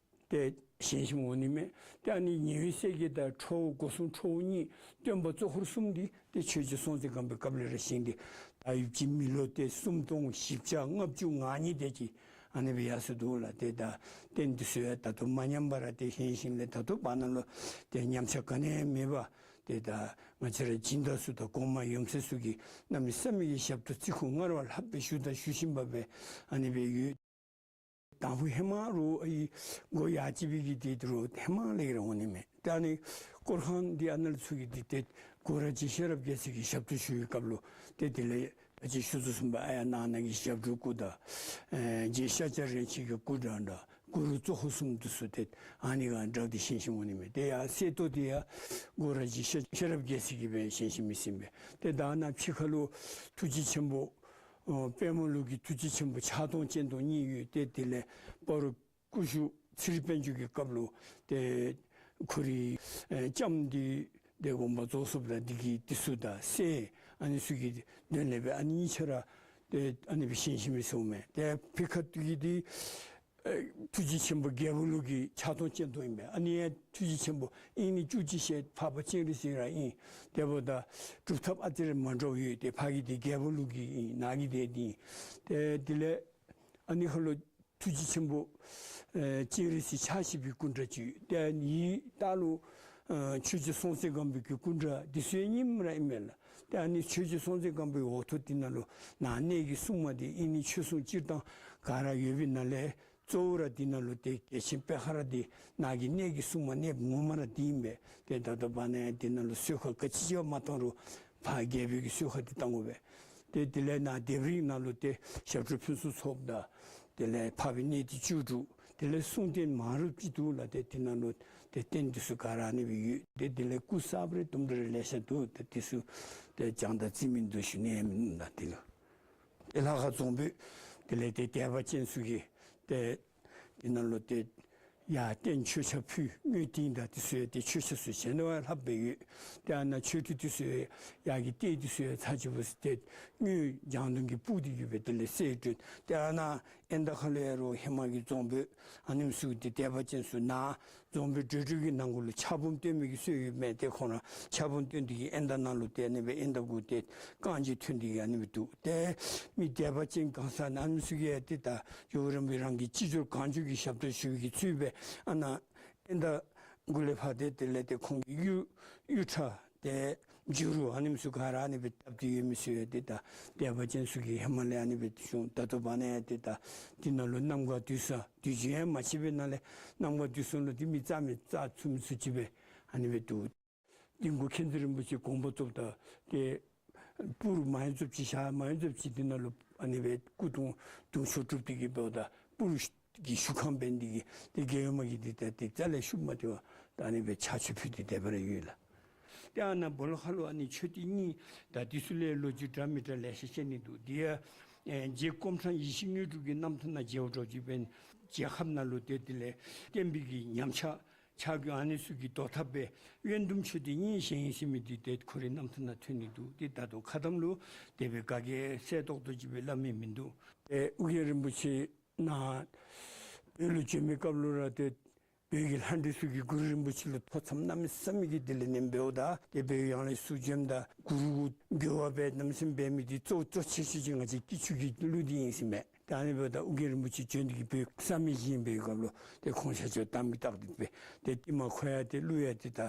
ཏེ་བཞེངས་བཞེངསམ་འོང་ནི་མས། ཏེ་ཨ་ནི་ཉི་འོད་གསལ་རྒྱལ་དང་ཁྲོ་བོ་སྒོ་སྲུང་ཁྲོ་བོ་གཉིས་སྟོན་པ་གཙོ་འཁོར་གསུམ་འདི་ཏེ་ཆོས་རྗེ་སྲོང་བཙན་སྒམ་པོའི་སྐབས་ལས་ར་བཞེངས་ཏེ་ད་ཡུདཔ་ཅིག་མི་ལོ་ཏེ་སུམ་སྟོང་བཞི་བརྒྱ་ལྔ་བཅུ་ང་གཉིས་དེ་ཅིག་ཨ་ནི་སྦེ་ཡར་སོ་འདུག་ལགས། ཏེ་ད་རྟེན་འདི་ཚུ་ཡང་ད་ལྟོ་མ་ཉམས་པར་ཏེ་བཞེངས་བཞེངསམ་ལས་ད་ལྟོ་བར་ན་ལུ་ཏེ་ཉམས་ཆག་ག་ནི་ཡང་མེད་པར་ཏེ་ད་ང་བཅས་ར་སྦྱིན་བདག་ཚུ་དང་གོང་མ་ཡུམ་སྲས་ཚུ་གིས་གནམ་མེད་ས་མེད་ཀྱི་ཞབས་ཏོག་བརྩི་བཀུར་སྔར་བ་ལྷག་སྦེ་ཞུ་དང་ཞུ་བཞིན་པ་སྦེ་ཨ་ནི་སྦེ་ཡོད། དང་ཕུ་ཧེ་མ་རུ་ཨའི་སྒོ་ཡར་བཅད་པའི་གི་དེ་རུ་ཧེ་མ་ལས་ར་འོང་ནི་མས། ཏེ་ཨ་ནི་སྐོར་ཁང་འདི་ཨ་ནཱ་ལུ་ཚུ་གི་འདི་ཏེ་གུ་རུ་རྗེ་ཤེས་རབ་རྒྱལ་མཚན་གྱི་ཞབས་ཏོག་ཞུ་བའི་སྐབས་ལུ་ཏེ་དེ་ལས་ཨ་ཅེ་ཞུ་དོ་བཟུམ་སྦེ་ཨ་ཡར་ནང་ན་གི་ཞབས་དྲུང་སྐུ་དང་ཨེ་རྗེ་ཤཱཀྱ་རིན་ཆེན་གྱི་སྐུ་འདྲ་འདྲ་གུ་རུ་གཙོ་འཁོར་གསུམ་འདི་ཚུ་ཏེ་ཨ་ནི་ག་འདྲ་འདི་བཞེངས་བཞེངསམ་འོང་ནི་མས། ཏེ་ཡར་གསེར་ཏོག་འདི་ཡང་གུ་རུ་རྗེ་ཤེས་ཤེས་རབ་རྒྱལ་མཚན་གྱིས་སྦེ་བཞེངས་བཞེངསམ་ཨིན་ཟེར་ཨིན་པས། ཏེ་ད་ནཱ་ཕྱི་ཁ་ལུ་ཐུགས་རྗེ་ཆེན་པོ་ཨོ་དཔལ་མོ་ལུགས་ཀྱི་ཐུགས་རྗེ་ཆེན་པོ་ཕྱག་སྟོང་སྤྱན་སྟོང་གཉིས་ཡོད། ཏེ་དེ་ལས་སྤ་རོ་སྐུ་ཞབས་ཚེ་རིང་དཔལ་འབྱོར་གྱི་སྐབས་ལུ་ཏེ་ཁོ་རའི་ཨེ་ལྕམ་འདི་ཏེ་དགོངས་པ་རྫོགས་སོཔ་ད་འདི་གི་འདི་ཚུ་དང་སྲས་ཨ་ནི་ཚུ་གི་དོན་ལས་སྦེ་ཨ་ནི་གཉིས་ཆ་ར་ཏེ་ཨ་ནི་སྦེ་བཞེངས་བཞེངསམ་ཨིན་ཟེར་ཨིན་མས། ཏེ་ཕི་ཁ་ཐུག་གི་འདི་ཨེ་ཐུགས་རྗེ་ཆེན་པོ་རྒྱལ་པོ་ལུགས་ཀྱི་ཕྱག་སྟོང་སྤྱན་སྟོང་ཨིན་པས། ཨ་ནི་ཡང་ཐུགས་རྗེ་ཆེན་པོ་ཨིན་ནི་བཅུ་གཅིག་ཞལ་འཕགས་པ་སྤྱན་རས་གཟིགས་ར་ཨིན། དེ་འབདཝ་ད་སྒྲུབ་ཐབས་ཨ་ཙི་རེ་མ་འདྲཝ་ཡོད། ཏེ་ཕ་གི་འདི་རྒྱལ་པོ་ལུགས་ཀྱི་ཨིན། ནཱ་གི་འདི་འདི་ཨིན། ཏེ་དེ་ལས་ཨ་ནི་ཁ་ལུ་ཐུགས་རྗེ་ཆེན་པོ་ཨེ་སྤྱན་རས་གཟིགས་ཕྱག་བཞི་པའི་སྐུ་འདྲ་ཅིག། ཏེ་ཨ་ནི་ལྟག་ལུ་ཨེ་ཆོས་རྗེ་སྲོང་བཙན་སྒམ་པོའི་གི་སྐུ་འདྲ་འདི་ཚུ་ཡང་རྙིངམ་ར་ཨིན་མས་ལགས། ཏེ་ཨ་ནི་ཆོས་རྗེ་སྲོང་བཙན་སྒམ་པོའི་འོག་ཐོག་འདི་ནང་ལུ་ནཱ་གནས་ཀྱི་སྲུང་མ་འདི་ཨིན་ནི་ཆོས་སྲུང་སྤྱིར་བཏང་ག་ར་ཡོད་པའི་ནང་ལས་གཙོ་བོ་ར་འདི་ནང་ལུ་ཏེ་རྒྱལ་ཆེན་པད་དཀར་ར་འདི་ནཱ་གི་གནས་ཀྱི་སྲུང་མ་གནསཔ་ངོ་མ་ར་འདི་ཨིན་པས། ཏེ་ད་ལྟོ་བར་ན་ཡང་འདི་ནང་ལུ་གསོལ་ཁ་ག་ཅི་ཅིག་མ་བཏང་རུང་ཕར་རྒྱལ་པོའི་གི་གསོལ་ཁ་འདི་བཏང་དགོ་པས། ཏེ་དེ་ལས་ནཱ་ལྡེབས་རིས་ནང་ལུ་ཏེ་ཞབས་དྲུང་ཕུན་སུམ་ཚོགས་དང་དེ་ལས་འཕགས་པའི་གནས་བརྟན་བཅུ་དྲུག། དེ་ལས་གསུང་རྟེན་མང་རབས་ཅིག་འདུག་ལགས། ཏེ་འདི་ནང་ལུ་ཏེ་རྟེན་འདི་ཚུ་ག་ར་ཨ་ནི་སྦེ་ཡོད། ཏེ་དེ་ལས་སྐུ་གསརཔ་རེ་དུམ་གྲ་རེ་ལེ་ཤ་འདུག། ཏེ་འདི་ཚུ་ཏེ་བྱང་དང་རྩིས་མིན་འདུག་ཞུ་ནི་མིན་ན། དེ་ལུ་ཏེ་ལྷ་ཁང་རྫོང་དཔོན་དེ་ལས་ཏེ་དད་པ་ཅན་ཚུ་གིས་ཏེ་འདི་ནང་ལུ་ཏེ་ཡར་རྟེན་མཆོད་ཆས་ཕུལ། དངུལ་ཏིང་དང་འདི་ཚུ་ཡང་ཏེ་མཆོད་ཆས་ཚུ་གཞན་དང་ལྷགཔ་སྦེ་ཡོད། ཏེ་ཨ་ནཱ་མཆོད་ཁྲི་འདི་ཚུ་ཡང་ཡར་གྱི་ལྟེ་འདི་ཚུ་ཡང་ཚར་གཅིག་འབད་ས་ཏེ་དངུལ་ལྗང་དུང་གིས་སྤུད་དེ་གི་སྦེ་དེ་ལས་གསལ་སྒྲོན། ཏེ་ཨ་ནཱ་ཨེན་ད་ཁ་ལུ་ཡང་རོགས་ཧེ་མ་གི་རྫོང་དཔོན་ཨ་ནེམ་ཚུ་ཏེ་དད་པ་ཅན་ཚུ་ནཱ་རྫོང་དཔོན་བགྲེས་སྒྲོལ་གྱི་ནང་གུ་ལུ་ཕྱག་འབུམ་བཏོན་མི་གི་སྲོལ་ཡོདཔ་མས། ཏེ་ཁོང་ར་ཕྱག་འབུམ་བཏོན་ཏེ་གི་ཨེན་ད་ནང་ལུ་ཏེ་ཨ་ནི་སྦེ་ཨེན་ད་གུ་ཏེ་རྐང་རྗེས་ཐོན་ཏེ་གི་ཨ་ནི་སྦེ་འདུག། ཏེ་མི་དད་པ་ཅན་གང་ཟག་ཨ་ནེམ་ཚུ་གིས་ཡང་ཏེ་ད་ཇོ་བོ་རིན་པོ་ཆེ་རང་གི་ཅི་འབྱོར་གང་འབྱོར་གྱི་ཞབས་ཏོག་ཞུ་བའི་གི་ཚུལ་སྦེ་ཨ་ནཱ་ཨེན་ད་གུ་ལས་ཕར་ཏེ་དེ་ལས་ཏེ་ཁོང་གི་གཡུ་གཡུ་ཁྲ་ཏེ་བྱུ་རུ་ཨ་ནེམ་ཚུ་ག་ར་ཨ་ནི་སྦེ་བཏབ་སྟེ་ཡོད་མི་ཚུ་ཡང་ཏེ་ད་དད་པ་ཅན་ཚུ་གིས་ཧེ་མ་ལས་ཨ་ནི་སྦེ་ཞུ། ད་ལྟོ་བར་ན་ཡང་ཏེ་ད་འདི་ནང་ལུ་གནམ་གང་དུས་སང་དུས་རྒྱུན་ཡང་མ་ཆད་པའི་ནང་ལས་གནམ་གང་དུས་སང་ལུ་ཏེ་མི་རྩ་མེད་རྩ་ཚུམ་ཚུ་ཅིག་སྦེ་ཨ་ནི་སྦེ་འདུག། འདི་གུ་མཁྱེན་བརྩེ་རིན་པོ་ཆེ་དགོངས་པ་རྫོགསཔ་ད་ཏེ་སྤུར་མ་ཡོང་ཚུགསཔ་ཅིག་ཞག་མ་ཡོང་ཚུགསཔ་ཅིག་འདི་ནང་ལུ་ཨ་ནི་སྦེ་སྐུ་གདུང་གདུང་མཆོག་གྲུབ་སྟེ་གི་འབདཝ་ད་སྤུར་གྱི་བཞུགས་ཁང་འབད་ནི་འདི་གིས་ཏེ་རྒྱལ་ཡུམ་གྱིས་འདི་ད་ཏེ་རྩ་ལས་ཤུགས་མ་སྟེར་བར་ད་ཨ་ནི་སྦེ་ཕྱག་མཆོད་ཕུལ་ཏེ་དེ་སྦེ་ར་ཡོད་ལགས། ཏེ་ཨ་ནཱ་སྦོ་ལོགས་ཁ་ལུ་ཨ་ནི་མཆོད་རྟེན་གཉིས་ད་འདི་ཚུ་ལས་ལོ་རྒྱུས་འདྲ་མི་འདྲ་ལེ་ཤ་བཤད་ནི་འདུག། འདི་ཡང་ཨེ་རྗེ་སྐོམ་ཕྲང་ཡེ་ཤེས་དངོས་གྲུབ་ཀྱི་རྣམ་ཐར་ནང་མཇལཝ་འདྲཝ་ཅིག་འབད་ན་རྒྱལ་ཁབ་ནང་ལུ་ཏེ་དེ་ལས་བསྟན་པའི་གི་ཉམས་ཆག་ཆག་གི་ཨ་ནི་ཚུ་གི་བཟློག་ཐབས་སྦེ་དབོན་ཟླུམ་མཆོད་རྟེན་གཉིས་བཞེངས་ཡི་ཟེར་མི་འདི་ཏེ་ཁོ་རའི་རྣམ་ཐར་ནང་ཐོན་ནི་འདུག། ཏེ་ད་ལྟོ་ཁ་གཏམ་ལུ་དེ་སྦེ་ག་གིས་གསལ་ཏོག་ཏོ་ཅིག་སྦེ་སླབ་མི་མིན་འདུག། ཏེ་ཨོ་རྒྱན་རིན་པོ་ཆེ་ནཱ་བོད་ལུ་བྱོན་མི་སྐབས་ལུ་ར་ཏེ་བོད་ཀྱི་ལྷ་འདྲེ་ཚུ་གིས་གུ་རུ་རིན་པོ་ཆེ་ལུ་ཐོ་འཚམས་གནམ་མེད་ས་མེད་ཀྱི་དེ་ལས་ནེམ་འབདཝ་ད་ཏེ་བོད་ཡང་ལས་ཚུར་བྱོནམ་ད་གུ་རུ་གུ་འགྱུར་བ་སྦེ་གནམ་མེད་ས་མེད་འབད་མི་འདི་གཙོ་གཙོ་ཆེ་ཤོས་ཅིག་ང་བཅས་སྐྱིད་ཆུ་གི་ཀླུ་འདི་ཨིན་ཟེར་མས། ཏེ་ཨ་ནི་འབདཝ་ད་ཨོ་རྒྱན་རིན་པོ་ཆེ་བྱོན་ཏེ་གི་བོད་བསམ་ཡས་བཞེངས་པའི་སྐབས་ལུ་ཏེ་ཁོང་ཆ་ཁྱབ་དམ་གྱི་རྟགས་འདི་སྦེ་ཏེ་ཏིལ་མར་ཁོ་ཡང་ཏེ་ཀླུ་ཡང་ཏེ་ད་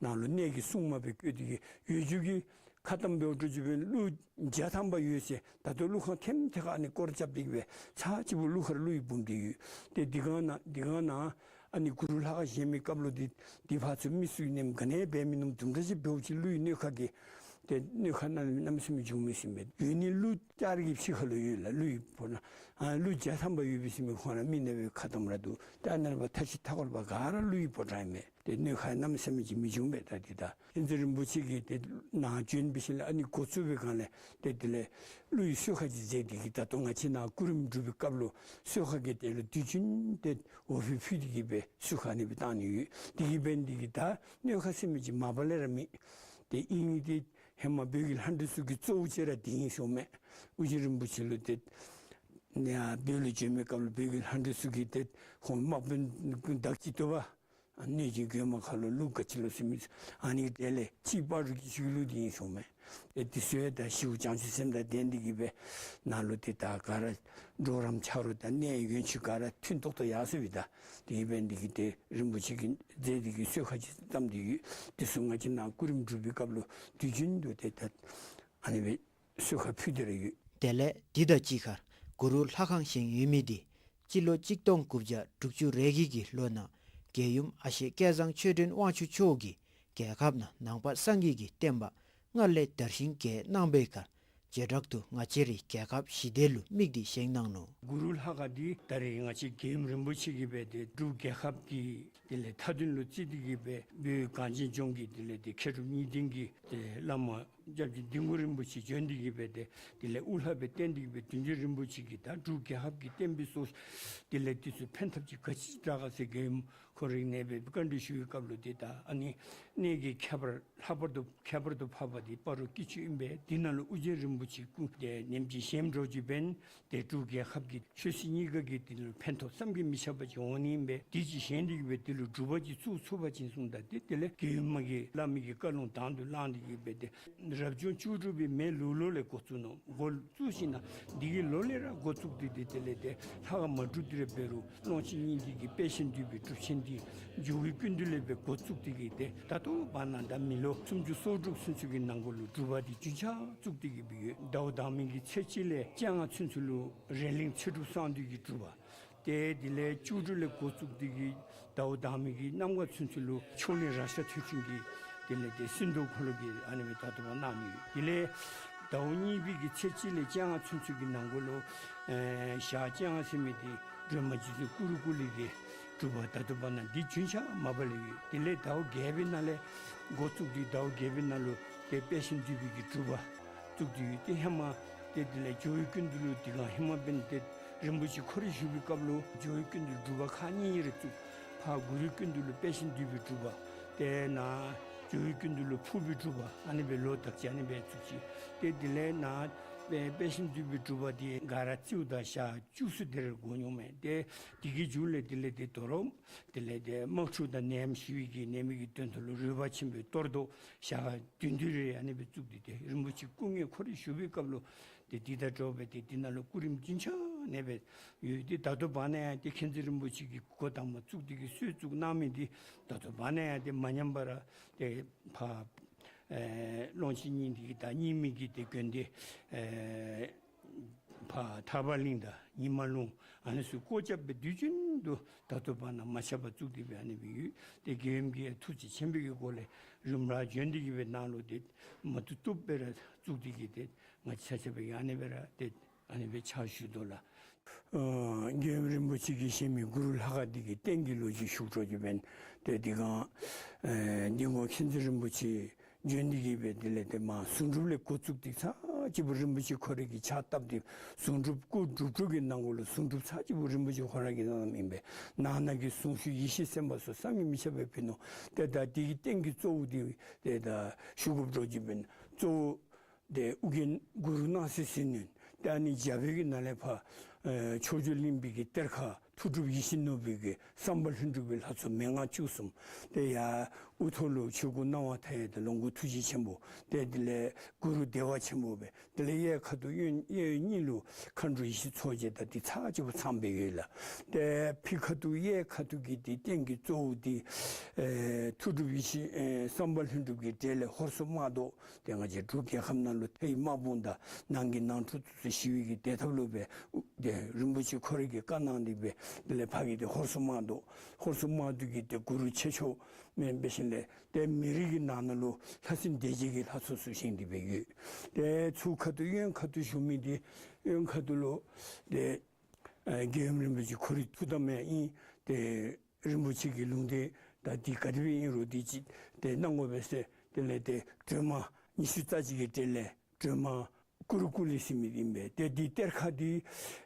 ནཱ་ལུ་གནས་ཀྱི་སྲུང་མ་སྦེ་བསྐོས་ཏེ་གི་ཡོད་རྒྱུ་གི་ཁ་གཏམ་འབདཝ་འདྲཝ་ཅིག་འབད་ན་ཀླུ་བརྒྱ་ཐམ་པ་ཡོད་ཟེར། ད་ལྟོ་ཀླུ་ཁང་ཐེམ་ཐེ་ཁར་ཨ་ནི་སྐོར་རྐྱབ་སྟེ་གི་སྦེ་ཚར་གཅིག་པོ་ཀླུ་ཁར་ཀླུ་ཡི་འབུམ་འདི་ཡོད། ཏེ་འདི་སྒང་ནཱ་འདི་སྒང་ནཱ་ཨ་ནི་གུ་རུ་ལྷ་ཁང་བཞེངས་མི་སྐབས་ལུ་འདི་འདི་ཕར་ཚུར་མི་ཚུ་གིས་ནེམ་ག་ནི་འབད་མི་ནུམ་དུམ་གྲ་ཅིག་འབདཝ་ཅིག་ཀླུ་ཡི་གནོད་ཁ་གིས་ ཏེ་གནོད་ཁ་གནམ་མེད་ས་མེད་བྱུང་མི་ཟེར་མས། ཡོད་ནི་ཀླུ་ལྕགས་རི་གི་ཕྱི་ཁ་ལུ་ཡོད་ལགས། ཀླུ་ཡི་བོ་ན་ཨ་ཀླུ་བརྒྱ་ཐམ་པ་ཡོད་པས་ཟེར་མས། ཁོང་ར་མི་ནག་པའི་ཁ་ཐུམ་ར་འདུག། ཏེ་ཨ་ནཱ་ལས་ཕར་མཐའ་བཞི་མཐའ་འཁོར་པ་ག་ར་ཀླུ་ཡི་ཕོ་བྲང་ཨིན་མས། ཏེ་གནོད་ཁ་གནམ་མེད་ས་མེད་ཅིག་མི་བྱུང་པས། ད་འདི་ད་མཁྱེན་བརྩེ་རིན་པོ་ཆེ་གིས་ཏེ་ནཱ་བྱོན་པའི་ཤུལ་ལས་ཨ་ནི་འགོ་བཙུགས་པའི་སྒང་ལས་ཏེ་དེ་ལས་ཀླུ་ཡི་གསོལ་ཁ་ཅིག་མཛད་དེ་གིས་ད་ལྟོ་ང་བཅས་ནཱ་སྐུ་རིམ་སྒྲུབ་པའི་སྐབས་ལུ་གསོལ་ཁ་གི་དོན་ལུ་དུས་རྒྱུན་ཏེ་འོ་ཕུད་ཕུལ་ཏེ་གིས་སྦེ་གསོལ་ཁ་ཨ་ནི་སྦེ་བཏང་ནི་ཡོད། དེ་གིས་འབད་ནི་དེ་གིས་ད་གནོད་ཁ་ཟེར་མི་ཅིག་མ་པ་ལས་ར་མེད། ཏེ་ཨིན་ནི་དེ་ཧེ་མ་བོད་ཀྱི་ལྷ་འདྲེ་ཚུ་གི་གཙོ་བོ་ཅིག་ར་དེ་ཨིན་ཟེར་མས། ཨོ་རྒྱན་རིན་པོ་ཆེ་ལུ་ཏེ་ནཱ་བོད་ལུ་བྱོན་པའི་སྐབས་ལུ་བོད་ཀྱི་ལྷ་འདྲེ་ཚུ་གིས་ཏེ་ཁོང་དམག་དཔོན་བདག་གཅིག་ཏོ་པ་གནོད་སྦྱིན་རྒོད་མ་ཁ་ལོ་ལུག་ག་ཅི་ལོ་ཟེར་མི་ཨ་ནི་གྲས་ལས་གཅིག་སྤ་རོ་གི་ཆོས་ལུགས་དེ་ཨིན་ཟེར་མས། ཏེ་དེ་ཚུ་ཡང་ད་ཞི་བ་བྱང་ཆུབ་སེམས་དང་ལྡན་ཏེ་གིས་སྦེ་ནཱ་ལུ་ཏེ་ད་ག་ར་གྲོགས་རམ་ཆ་རོགས་དང་གནས་ཡོན་ཆོས་ག་ར་མཐུན་ཏོག་ཏོ་ཡར་སོང་པས། ད་དེ་གིས་འབད་ནི་དེ་གིས་ཏེ་རིན་པོ་ཆེ་གིས་མཛད་དེ་གིས་གསོལ་ཁ་ཅིག་བཏབ་སྟེ་ཡོད། དེ་ཚུ་ང་བཅས་ནཱ་སྐུ་རིམ་སྒྲུབ་པའི་སྐབས་ལུ་དུས་རྒྱུན་དུ་ཏེ་ད་ཨ་ནི་སྦེ་གསོལ་ཁ་ཕུལ་ཏེ་ར་ཡོད། དེ་ལས་འདི་དང་གཅིག་ཁར་གུ་རུ་ལྷ་ཁང་བཞེངས་ཡོད་མི་འདི་སྤྱི་ལོ་གཅིག་སྟོང་དགུ་བརྒྱ་དྲུག་ཅུ་རེ་གཅིག་གི་ལོ་ནང་རྒྱལ་ཡུམ་ཨ་ཞེ་སྐལ་བཟང་ཆོས་སྒྲོན་དབང་ཕྱུག་མཆོག་གིས་རྒྱལ་ཁབ་ནང་ནང་པ་སངས་རྒྱས་ཀྱི་བསྟན་པ་སྔར་ལས་དར་ཞིང་རྒྱས་གནང་བའི་ཁར་བྱེ་བྲག་ཏུ་ང་བཅས་རའི་རྒྱལ་ཁབ་ཞི་བདེ་ལུ་དམིགས་ཏེ་བཞེངས་གནང་ནུག། གུ་རུ་ལྷ་ཁང་འདི་ད་རེས་ང་བཅས་རྒྱལ་ཡུམ་རིན་པོ་ཆེ་གིས་སྦེ་ཏེ་འབྲུག་རྒྱལ་ཁབ་ཀྱི་དེ་ལས་མཐའ་དོན་ལུ་བརྩིས་ཏེ་གིས་སྦེ་བོད་གངས་ཅན་ལྗོངས་ཀྱི་དེ་ལས་ཏེ་མཁས་གྲུབ་གཉིས་ལྡན་གྱི་ཏེ་བླ་མ་སྐྱབས་རྗེ་ལྡིང་གུ་རིན་པོ་ཆེ་བྱོན་ཏེ་གིས་སྦེ་ཏེ་དེ་ལས་དབུ་བླ་སྦེ་བསྟེན་ཏེ་གིས་སྦེ་བདུད་འཇོམས་རིན་པོ་ཆེ་གིས་ད་འབྲུག་རྒྱལ་ཁབ་ཀྱི་བསྟན་པའི་སྲོག་དེ་ལས་དེ་ཚུ་ཕན་ཐབས་ཅིག་ག་ཅི་དྲག་ག་ཟེར་རྒྱལ་ཡུམ་ཁོ་རའི་གནས་པའི་བཀའ་འདྲི་ཞུ་བའི་སྐབས་ལུ་ཏེ་ད་ཨ་ནི་གནས་ཀྱི་ཁྱད་པར་ལྷག་པར་དུ་ཁྱད་པར་དུ་འཕགས་པ་འདི་སྤ་རོ་སྐྱིད་ཆུ་ཨིན་པས། འདི་ནང་ལུ་ཨོ་རྒྱན་རིན་པོ་ཆེ་སྐུ་དེ་ནེམ་ཅིག་བཞེངས་འགྱོ་ཅི་འབདན་ཏེ་འབྲུག་རྒྱལ་ཁབ་ཀྱི་ཆོས་སྲིད་གཉིས་ཀ་གི་དེ་ལུ་ཕན་ཐོགས་བསམ་གྱིས་མི་ཁྱབ་པ་ཅིག་འོང་ནི་ཨིན་པས། དེ་ཅིག་བཞེངས་ཏེ་གིས་སྦེ་དེ་ལུ་སྒྲུབ་པ་ཅིག་བཙུགས་ཚུགས་པ་ཅིན་གསུངམ་ད་ཏེ་དེ་ལས་རྒྱལ་ཡུམ་མ་གི་བླ་མའི་གི་བཀའ་ལུང་དང་དུ་བླངས་ཏེ་གིས་སྦེ་ཏེ་རབ་བྱུང་བཅུ་དྲུག་པའི་མེ་ལུག་ལོ་ལས་འགོ་བཙུགས་ནུག། འགོ་བཙུགས་ཞིནམ་ལས་འདི་གི་ལོ་ལས་ར་འགོ་བཙུགས་ཏེ་དེ་དེ་ལས་ཏེ་ལྷ་ཁང་མ་གྲུབ་དེ་ར་འབད་རུང་ཀློང་ཆེན་སྙིང་ཐིག་གི་དཔལ་ཆེན་འདུས་པའི་སྒྲུབ་ཆེན་འདི་འཇུག་པའི་ཀུན་འདུས་ལས་སྦེ་འགོ་བཙུགས་ཏེ་གིས་ཏེ་ད་ལྟོ་བར་ན་ད་མི་ལོ་སུམ་ཅུ་སོ་དྲུག་ཚུན་ཚོད་ཀྱི་ནང་འཁོད་ལུ་སྒྲུབ་པ་འདི་རྒྱུན་ཆགས་བཙུགས་ཏེ་གིས་སྦེ་ཡོད། ཟླཝ་དང་པའི་གི་ཚེས་གཅིག་ལས་བཅོ་ལྔ་ཚུན་ཚོད་ལུ་རས་གླིང་ཚེ་སྒྲུབ་གསང་འདུས་ཀྱི་སྒྲུབ་པ། ཏེ་དེ་ལས་བཅུ་དྲུག་ལས་འགོ་བཙུགས་ཏེ་གིས་ཟླཝ་དང་པའི་གི་གནམ་གང་ཚུན་ཚོད་ལུ་མཆོག་གླིང་རཀྴ་ཐོད་ཕྲེང་གི་དེ་ལས་ཏེ་སིནྡྷུ་འཁོར་ལོ་གི་ཨ་ནི་སྦེ་ད་ལྟོ་བར་གནང་ནི་ཡོད། དེ་ལས་ཟླཝ་གཉིས་པའི་གི་ཚེས་གཅིག་ལས་བཅོ་ལྔ་ཚུན་ཚོད་ཀྱི་ནང་འཁོད་ལུ་ཨེ་ཞག་བཅོ་ལྔ་ཟེར་མི་འདི་སྒྲོལ་མ་རྗེ་བཙུན་ཀུ་རུ་ཀུ་ལེ་གི་སྒྲུབ་པ་ད་ལྟོ་བར་ན་འདི་རྒྱུན་ཆགས་མ་པ་ལས་ཡོད། དེ་ལས་ཟླཝ་བརྒྱད་པའི་ནང་ལས་འགོ་བཙུགས་ཏེ་ཟླཝ་བརྒྱད་པའི་ནང་ལུ་ཏེ་དཔལ་ཆེན་འདུས་པའི་གི་སྒྲུབ་པ་བཙུགས་ཏེ་ཡོད། ཏེ་ཧེ་མ་ཏེ་དེ་ལས་ཇོ་བོའི་ཀུན་འདུས་ལུ་དེ་སྒང་ཧེ་མ་འབདན་ཏེ་རིན་པོ་ཆེ་ཁོ་ར་བཞུགས་པའི་སྐབས་ལུ་ཇོ་བོའི་ཀུན་འདུས་སྒྲུབ་པ་ཁག་གཉིས་རེ་བཙུགས། ཕར་གུ་རུའི་ཀུན་འདུས་ལུ་དཔལ་ཆེན་འདུས་པའི་སྒྲུབ་པ། ཏེ་ནཱ་ཇོ་བོའི་ཀུན་འདུས་ལུ་ཕུར་པའི་སྒྲུབ་པ། ཨ་ནི་སྦེ་ལོ་དག་ཅིག་ཨ་ནི་སྦེ་བཙུགས་ཅི། ཏེ་དེ་ལས་ནཱ་དཔལ་དཔལ་ཆེན་འདུས་པའི་སྒྲུབ་པ་འདི་ག་ར་བཙུགས་ད་ཞག་བཅུ་གསུམ་དེ་རེ་འགོར་འོང་མས། ཏེ་དེ་གི་མཇུག་ལས་དེ་ལས་ཏེ་དོ་རུང་དེ་ལས་ཏེ་དམག་འཁྲུག་དང་ནད་ཡམས་ཞི་བའི་གི་ནད་མེད་ཀྱི་དོན་དུ་ལུ་རོལ་པ་ཆེན་པོའི་གཏོར་བཟློག་ཞག་བདུན་བདུན་རེ་ཨ་ནི་སྦེ་བཙུགས་ཏེ་ཏེ་རིན་པོ་ཆེ་སྐུ་དངོས་ཁོ་ར་བཞུགས་པའི་སྐབས་ལུ་ཏེ་འདི་དང་འདྲཝ་སྦེ་ཏེ་འདི་ནང་ལུ་སྐུ་རིམ་རྒྱུན་ཆགས་ཨ་ནི་སྦེ་ཡོད། ཏེ་ད་ལྟོ་བར་ན་ཡང་ཏེ་མཁྱེན་བརྩེ་རིན་པོ་ཆེ་གིས་འགོ་དང་པ་བཙུགས་ཏེ་གིས་སྲོལ་བཙུགས་གནང་མི་འདི་ད་ལྟོ་བར་ན་ཡང་ཏེ་མ་ཉམས་པར་ཏེ་ཕར་ཨེ་ཀློང་ཆེན་སྙིང་ཐིག་གི་དང་རྙིང་མའི་གི་ཏེ་དགོན་སྡེ་ཨེ་ཕར་ཐར་པ་གླིང་དང་ཉི་མ་ལུང་ཨ་ནི་ཚུ་སྒོ་རྒྱབ་སྦེ་དུས་རྒྱུན་དུ་ད་ལྟོ་བར་ན་མ་ཆག་པར་བཙུགས་ཏེ་སྦེ་ཨ་ནི་སྦེ་ཡོད། ཏེ་རྒྱལ་ཡུམ་གྱིས་ཐུགས་རྗེ་ཆེན་པོའི་གི་སྒོ་ལས་རིམ་གྲོ་བྱོན་ཏེ་གིས་སྦེ་ནཱ་ལུ་ཏེ་མ་བཏུབ་བཏུབ་སྦེ་ར་བཙུགས་ཏེ་གིས་ཏེ་ང་བཅས་ཆ་ཁྱབ་ཨ་ནི་སྦེ་ར་ཏེ་ཨ་ནི་སྦེ་ཕྱག་ཞུ་དོ་ལགས། ཨ་རྒྱལ་ཡུམ་རིན་པོ་ཆེ་གིས་བཞེངས་མི་གུ་རུ་ལྷ་ཁང་འདི་གི་རྟེན་གྱི་ལོ་རྒྱུས་ཞུ་དགོ་ཅི་འབདན་ཏེ་འདི་སྒང་ཨེ་འདི་སྒང་མཁྱེན་བརྩེ་རིན་པོ་ཆེ་བྱོན་ཏེ་གིས་སྦེ་དེ་ལས་ཏེ་མར་གཟུངས་སྒྲུབ་ལས་འགོ་བཙུགས་ཏེ་ཚར་གཅིག་པོ་རིན་པོ་ཆེ་ཁོ་རའི་གི་ཕྱག་བཏབ་སྟེ་གཟུངས་སྒྲུབ་སྐུ་སྒྲུབ་གྲོགས་ཀྱི་ནང་འཁོད་ལུ་གཟུངས་སྒྲུབ་ཚར་གཅིག་པོ་རིན་པོ་ཆེ་ཁོ་ར་གིས་གནངམ་ཨིན་པས། ནང་ན་གི་གཟུངས་གཞུག་ཡེ་ཤེས་སེམས་དཔའ་སོགས་བསམ་གྱིས་མི་ཁྱབ་པ་ཕུལ་ནུག། ཏེ་ད་དེ་གི་རྟེན་གྱི་གཙོ་བོ་འདི་ཏེ་ད་ཞུ་དགོཔ་འདྲཝ་ཅིག་འབདན་གཙོ་བོ་ཏེ་ཨོ་རྒྱན་གུ་རུ་སྣང་སྲིད་ཟིལ་གནོན། ཏེ་ཨ་ནི་རྒྱབ་པའི་གི་ནང་ལས་ཕར་ཨེ་ཕྱོགས་བཅུ་གླིང་པའི་གི་གཏེར་ཁ་མཐུ་སྒྲུབ་ཡིད་བཞིན་ནོར་བུའི་གི་བསམ་པ་ལྷུན་གྲུབ་ཀྱི་ལྷ་ཚོགས་མན་ངག་བཅུ་གསུམ། ཏེ་ཡར་དབུ་ཐོག་ལུ་ཆོས་སྐུ་སྣང་བ་མཐའ་ཡས་དང་ལོངས་སྐུ་ཐུགས་རྗེ་ཆེན་པོ། ཏེ་དེ་ལས་གུ་རུ་བདེ་བ་ཆེན་པོ་སྦེ། དེ་ལས་གཡས་ཁ་ཐུག་གཡོན་གཡས་གཡོན་གཉིས་ལུ་མཁའ་འགྲོ་ཡེ་ཤེས་མཚོ་རྒྱལ་དང་འདི་ཚར་གཅིག་པོ་ཚངམ་སྦེ་ཡོད་ལགས། ཏེ་ཕྱི་ཁ་ཐུག་གཡས་ཁ་ཐུག་གི་འདི་རྟེན་གྱི་གཙོ་བོ་འདི་ཨེ་མཐུ་སྒྲུབ་ཡེ་ཤེས་ཨེ་བསམ་པ་ལྷུན་གྲུབ་ཀྱི་གྲས་ལས་ཧོར་སོག་དམག་བཟློག། ཏེ་ང་བཅས་འབྲུག་རྒྱལ་ཁབ་ནང་ལུ་མཐའ་ཡི་དམག་དཔུང་དང་ནང་གི་ནང་འཁྲུག་ཚུ་ཞི་བའི་གི་བདེ་ཐབས་ལུ་སྦེ་ཨུ་ ཏེ་རིན་པོ་ཆེ་ཁོ་ར་གིས་བཀའ་གནང་སྟེ་སྦེ་དེ་ལས་ཕར་གྱི་ཏེ་ཧོར་སུ་དམག་བཟློག། ཧོར་སུ་དམག་བཟློག་གི་ཏེ་གུ་རུ་ཆེ་མཆོག་མེན་འབད་ཞིནམ་ལས་ཏེ་མི་རིགས་ཀྱི་ནང་ན་ལུ་ལྷ་སྲིན་སྡེ་བརྒྱད་ཀྱི་ལྷ་ཚོགས་ཚུ་བཞེངས་ཏེ་སྦེ་ཡོད། ཏེ་ཚུར་ཁ་ཐུག་གཡོན་ཁ་ཐུག་བཞུགས་མི་འདི་གཡོན་ཁ་ཐུག་ལུ་ཏེ་ཨེ་རྒྱལ་ཡུམ་རིན་པོ་ཆེ་ཁོ་རའི་ཐུགས་དམ་ཡང་ཨིན། ཏེ་རིན་པོ་ཆེ་གི་ལུང་བསྟན་ད་འདི་ག་དེ་སྦེ་ཨིན་རུང་འདི་ཅིག་ཏེ་གནང་དགོ་པས་ཟེར་དེ་ལས་ཏེ་སྒྲོལ་མ་ཉི་ཤུ་རྩ་གཅིག་གི་གྲས་ལས་སྒྲོལ་མ་ཀུ་རུ་ཀུ་ལེ་ཟེར་མི་འདི་ཨིན་པས། ཏེ་འདི་གཏེར་ཁ་འདི་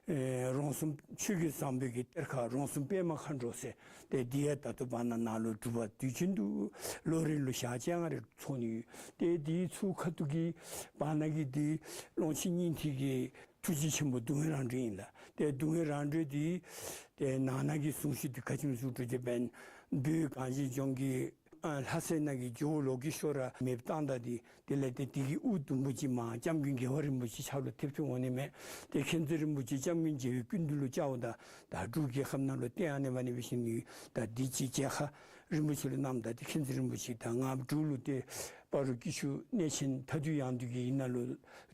ཨེ་རོང་ཟོམ་ཆོས་ཀྱི་བཟང་པོའི་གི་གཏེར་ཁ་རོང་ཟོམ་པདྨ་མཁའ་འགྲོ་ཟེར། ཏེ་འདི་ཡང་ད་ལྟོ་བར་ན་ནཱ་ལུ་སྒྲུབ་པ་དུས་རྒྱུན་དུ་ལོ་རེ་ལུ་ཞག་བཅོ་ལྔ་རེ་ཚོགས་ནི་ཡོད། ཏེ་འདི་ཚུར་ཁ་ཐུག་གི་བར་ན་གི་འདི་ཀློང་ཆེན་སྙིང་ཐིག་གི་ཐུགས་རྗེ་ཆེན་པོ་སྡུག་བསྔལ་རང་གྲོལ་ཨིན་ལགས། ཏེ་སྡུག་བསྔལ་རང་གྲོལ་འདི་ཏེ་ནང་ན་གི་གསུང་ཆོས་འདི་ག་ཅི་སྨོ་ཟེར་བ་ཅིན་བོད་གངས་ཅན་ལྗོངས་ཀྱི་ཨ་ལྷ་སའི་ནང་གི་ཇོ་བོ་ལོ་ཀེ་ཤྭ་ར་མེདཔ་བཏང་ད་འདི་དེ་ལས་ཏེ་འདི་གི་དབུ་དུམ་བུ་ཅིག་མར་སྐྱབས་མགོན་རྒྱལ་བ་རིན་པོ་ཆེ་ཕྱག་ལུ་ཐེབས་ཏེ་འོང་ནི་མས། ཏེ་མཁྱེན་བརྩེ་རིན་པོ་ཆེ་སྐྱབས་མགོན་རྒྱལ་བའི་སྐུ་མདུན་ལུ་བཅརཝ་ད་ད་འབྲུག་རྒྱལ་ཁབ་ནང་ལུ་ཏེ་ཨ་ནི་འབད་ནི་འབད་ཞིནམ་ད་འདི་ཅིག་མཇལ་ཁ་རིན་པོ་ཆེ་ལུ་གནངམ་ད་ཏེ་མཁྱེན་བརྩེ་རིན་པོ་ཆེ་ད་ང་འབྲུག་ལུ་ཏེ་སྤ་རོ་སྐྱིད་ཆུ་གནས་ཆེན་མཐའ་འདུལ་ཡང་འདུལ་གྱི་ཡིག་ནང་ལུ་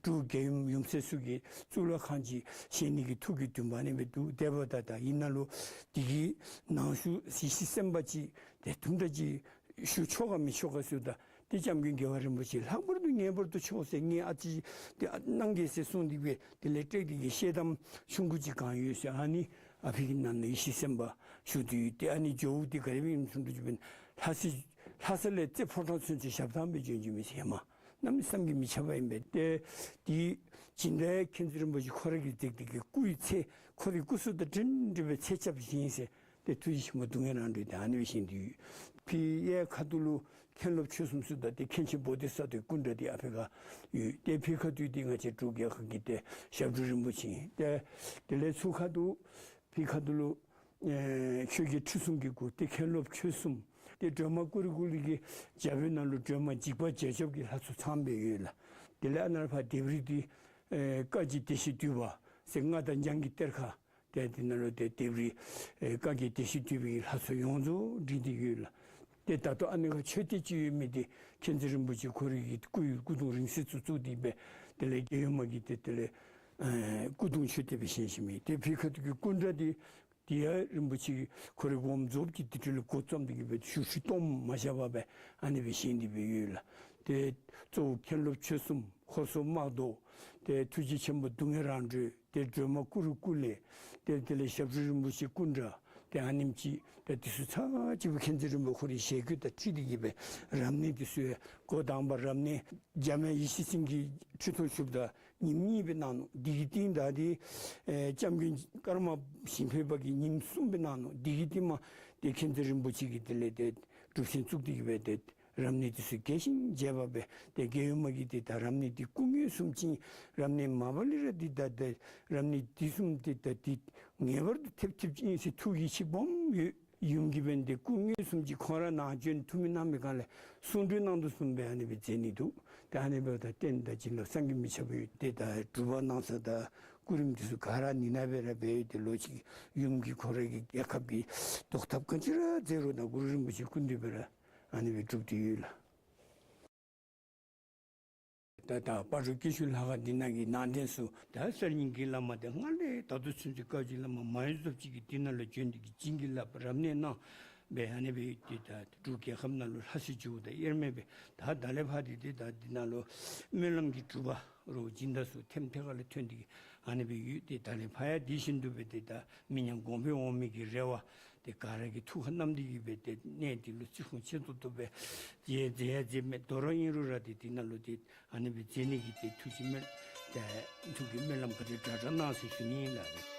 འབྲུག་རྒྱལ་ཡུམ་ཡུམ་སྲས་ཚུ་གི་གཙུག་ལག་ཁང་ཅིག་བཞེངས་ནི་གི་ཐུགས་ཀྱི་འདུན་པ་ཨ་ནི་སྦེ་འདུག། དེ་འབདཝ་ད་ད་ཡིག་ནང་ལུ་འདི་གི་ནང་ཞུ་ཡེ་ཤེས་སེམས་དཔའ་ཅིག་ཏེ་དུམ་གྲ་ཅིག་ཞུ་ཆོག་ག་མི་ཆོག་ག་ཟེརཝ་ད་ཏེ་སྐྱབས་མགོན་རྒྱལ་བ་རིན་པོ་ཆེ་ལྷག་པར་དུ་ངེས་པར་དུ་ཆོག་ཟེར་ངེའི་ཨ་ཙི་ཏེ་གནང་གེ་ཟེར་གསུངས་ཏེ་སྦེ་དེ་ལས་ཏེ་འདི་གི་ཤེལ་དམ་ཆུང་ཀུ་ཅིག་གང་ཡོད་ཟེར་ཨ་ནི་ཨ་ཕི་གི་ནང་ན་ཡེ་ཤེས་སེམས་དཔའ་ཞུ་སྟེ་ཡོད། ཏེ་ཨ་ནི་ཇོ་བོ་འདི་ག་དེ་སྦེ་ཨིནམ་ཟེར་བ་ཅིན་ལྷ་ས་ལྷ་ས་ལས་རྩེ་ཕོ་བྲང་ཚུན་ཚོད་ཞབས་ཐང་སྦེ་བྱོན་བྱོནམ་ཨིན་ཟེར་མས། གནམ་མེད་ས་མེད་ཀྱི་མི་ཆགས་པ་ཨིན་པས། ཏེ་འདི་སྦྱིན་བདག་མཁྱེན་བརྩེ་རིན་པོ་ཆེ་ཁོ་ར་གིས་བརྩིགས་ཏེ་གི་སྐུ་ཡི་ཚད་ཁོ་རའི་སྐུ་གཟུགས་དང་འདྲན་འདྲ་སྦེ་ཚད་རྐྱབ་བཞེངས་ཟེར། ཏེ་ཐུགས་རྗེ་ཆེན་པོ་སྡུག་བསྔལ་རང་གྲོལ་འདི་ཨ་ནི་སྦེ་བཞེངས་ཏེ་ཡོད། ཕི་གཡས་ཁ་ཐུག་ལུ་མཁན་སློབ་ཆོས་གསུམ་ཚུ་དང་ཏེ་མཁན་ཆེན་བོ་དྷི་ས་ཏྭའི་སྐུ་འདྲ་འདི་ཨ་ཕི་ཁར་ཡོད། ཏེ་ཕི་ཁ་ཐུག་འདི་ང་བཅས་འབྲུག་རྒྱལ་ཁབ་ཀྱི་ཏེ་ཞབས་དྲུང་རིན་པོ་ཆེ་ཨིན། ཏེ་དེ་ལས་ཚུར་ཁ་ཐུག་ཕི་ཁ་ཐུག་ལུ་ཨེ་ཆོས་རྒྱལ་ཁྲི་སྲོང་གི་སྐུ་ཏེ་མཁན་སློབ་ཆོས་གསུམ། ཏེ་སྒྲོལ་མ་ཀུ་རུ་ཀུ་ལེ་གི་རྒྱབ་ནང་ལུ་སྒྲོལ་མ་འཇིགས་པ་བྱེད་ཆོག་གི་ལྷ་ཚོགས་ཚངམ་སྦེ་ཡོད་ལགས། དེ་ལས་ཨ་ནཱ་ཕར་ལྡེབས་རིས་འདི་ཨེ་བཀའ་བརྒྱུད་བདེ་གཤེགས་འདུས་པ་ཟེར་མངའ་བདག་འཇང་གི་གཏེར་ཁ། ཏེ་འདི་ནང་ལུ་ཏེ་ལྡེབས་རིས་ཨེ་བཀའ་བརྒྱུད་བདེ་གཤེགས་འདུས་པའི་ལྷ་ཚོགས་ཡོངས་རྫོགས་བྲིས་ཏེ་ཡོད་ལགས། ཏེ་ད་ལྟོ་ཨ་ནི་ཁར་མཆོད་རྟེན་ཅིག་ཡོད་མི་འདི་མཁྱེན་བརྩེ་རིན་པོ་ཆེ་ཁོ་རའི་གི་སྐུ་ཡི་སྐུ་གདུང་རིང་བསྲེལ་ཚུ་བཙུགས་ཏེ་སྦེ་དེ་ལས་རྒྱལ་ཡུམ་མ་གི་ཏེ་དེ་ལས་ཨེ་སྐུ་གདུང་མཆོད་རྟེན་སྦེ་བཞེངས་བཞེངསམ་ཨིན། ཏེ་ཕི་ཁ་ཐུག་གི་སྐུ་འདྲ་འདི་འདི་ཡང་རིན་པོ་ཆེ་ཁོ་རའི་དགོངས་རྫོགས་ཀྱི་དེ་འཕྲོ་ལས་འགོ་བརྩམས་ཏེ་གི་སྦེ་ཞུ་ཞུ་སྟོངམ་མ་བཞག་པར་སྦེ་ཨ་ནི་སྦེ་བཞེངས་ཏེ་སྦེ་ཡོད་ལགས། ཏེ་གཙོ་བོ་མཁན་སློབ་ཆོས་གསུམ་ཧོར་སོག་དམག་བཟློག། ཏེ་ཐུགས་རྗེ་ཆེན་པོ་སྡུག་བསྔལ་རང་གྲོལ། ཏེ་སྒྲོལ་མ་ཀུ་རུ་ཀུ་ལེ། ཏེ་དེ་ལས་ཞབས་དྲུང་རིན་པོ་ཆེ་སྐུ་འདྲ། ཏེ་ཨ་ནེམ་ཅིག་ཏེ་འདི་ཚུ་ཚར་གཅིག་སྦེ་མཁྱེན་བརྩེ་རིན་པོ་ཆེ་ཁོ་རའི་ཞལ་བཀོད་དང་འཁྲིལ་ཏེ་གི་སྦེ་རབ་གནས་འདི་ཚུ་ཡང་འགོ་དང་པ་རབ་གནས་འཇམ་དབྱངས་ཡེ་ཤེས་སེང་གེ་ཁྲི་ཐོག་བཞུགསཔ་ད་ཉིནམ་གཉིས་སྦེ་གནང་ནུག། འདི་གི་རྟིང་བདའ་སྟེ་ཨེ་སྐྱབས་མགོན་ཀརྨ་ཞིང་འཕེལ་པ་གིས་ཉིནམ་གསུམ་སྦེ་གནང་ནུག། འདི་གི་རྟིང་མ་ཏེ་མཁྱེན་བརྩེ་རིན་པོ་ཆེ་གིས་དེ་ལས་ཏེ་སྒྲུབ་ཆེན་བཙུགས་ཏེ་གི་སྦེ་ཏེ་རབ་གནས་འདི་ཚུ་རྒྱས་ཤིང་རྒྱས་པ་སྦེ་ཏེ་རྒྱལ་ཡུམ་མ་གིས་ཏེ་ད་རབ་གནས་འདི་སྐུ་ངོ་གསུམ་ཅིག་རབ་གནས་མ་པ་ལས་ར་འདི་ད་ཏེ་རབ་གནས་འདི་གསུམ་འདི་ད་འདི་ངེས་པར་དུ་ཐེབས་ཐེབས་ཅིག་ཨིན་ཟེར་ཐུགས་ཡིད་ཆེས་སྦོམ་ཡོད། ཡུམ་གྱིས་འབདན་ཏེ་སྐུ་ངོ་གསུམ་ཅིག་ཁོང་ར་ནཱ་བྱོན་ཐུགས་སྨོན་གནང་མི་སྒང་ལས་གསུང་གྲོས་གནང་དོ་བཟུམ་སྦེ་ཨ་ནི་སྦེ་མཛད་ནི་འདུག། ཏེ་ཨ་ནི་འབདཝ་ད་རྟེན་དང་བྱིན་རླབས་བསམ་གྱིས་མི་ཁྱབ་པ་ཡོད། ཏེ་ད་སྒྲུབ་པ་གནང་ས་དང་སྐུ་རིམ་འདི་ཚུ་ག་ར་ནི་ནང་སྦེ་ར་འབད་ཡོད། ཏེ་ལོག་ཅིག་ཡུམ་གྱིས་ཁོ་རའི་གི་རྒྱལ་ཁབ་ཀྱི་བཟློག་ཐབས་ག་ཅི་ར་མཛད་རུང་ད་གུ་རུ་རིན་པོ་ཆེ་སྐུ་མདུན་སྦེ་ར་ཨ་ནི་སྦེ་སྒྲུབ་སྟེ་ཡོད་ལགས། ད་ད་སྤ་རོ་སྐྱིད་ཆུ་ལྷ་ཁང་འདི་ནང་གི་ནང་རྟེན་ཚུ་ད་གསར་རྙིང་གི་བླ་མ་འདི་སྔར་ལས་ད་ལྟོ་ཚུན་ཚོད་བཀའ་བརྒྱུད་བླ་མ་མང་ཡུལ་ཚུ་ཅིག་གིས་འདི་ནང་ལུ་བྱོན་ཏེ་གི་བྱིན་གྱིས་བརླབས་རབ་གནས་གནང་སྦེ་ཨ་ནི་སྦེ་ཏེ་ད་འབྲུག་རྒྱལ་ཁབ་ནང་ལུ་ལྷ་སྲིན་འཇུག་དང་དབྱེར་མེད་སྦེ་ད་ད་ལས་ཕར་ཏེ་ཏེ་ད་འདི་ནང་ལུ་སྨོན་ལམ་གྱི་སྒྲུབ་པ་རོགས་སྦྱིན་བདག་ཚུ་ཐེམ་ཐེ་ག་ལས་ཐོན་ཏེ་གི་ཨ་ནི་སྦེ་ཡོད། ཏེ་ད་ལས་ཕར་ཡང་དེ་བཞིན་དུ་སྦེ་ཏེ་ད་མི་ཉམས་གོང་འཕེལ་འོང་མི་གི་རེ་བ་ཏེ་ག་ར་གིས་ཐུགས་ཁར་བསྣམས་ཏེ་གི་སྦེ་ཏེ་གནས་འདི་ལུ་བརྩི་སྲུང་ཆེ་ཏོག་ཏོ་སྦེ་མཛད་མཛད་ཡ་མཛད་མི་དོ་རུང་ཨིན་རུང་ར་ཏེ་འདི་ནང་ལུ་ཏེ་ཨ་ནི་སྦེ་མཛད་ནི་གི་ཏེ་ཐུགས་ཀྱི་སྨོན་ཏེ་ཐུགས་ཀྱི་སྨོན་ལམ་ག་དེ་དྲག་དྲག་གནང་ཟེར་ཞུ་ནི་ཨིན་ལགས།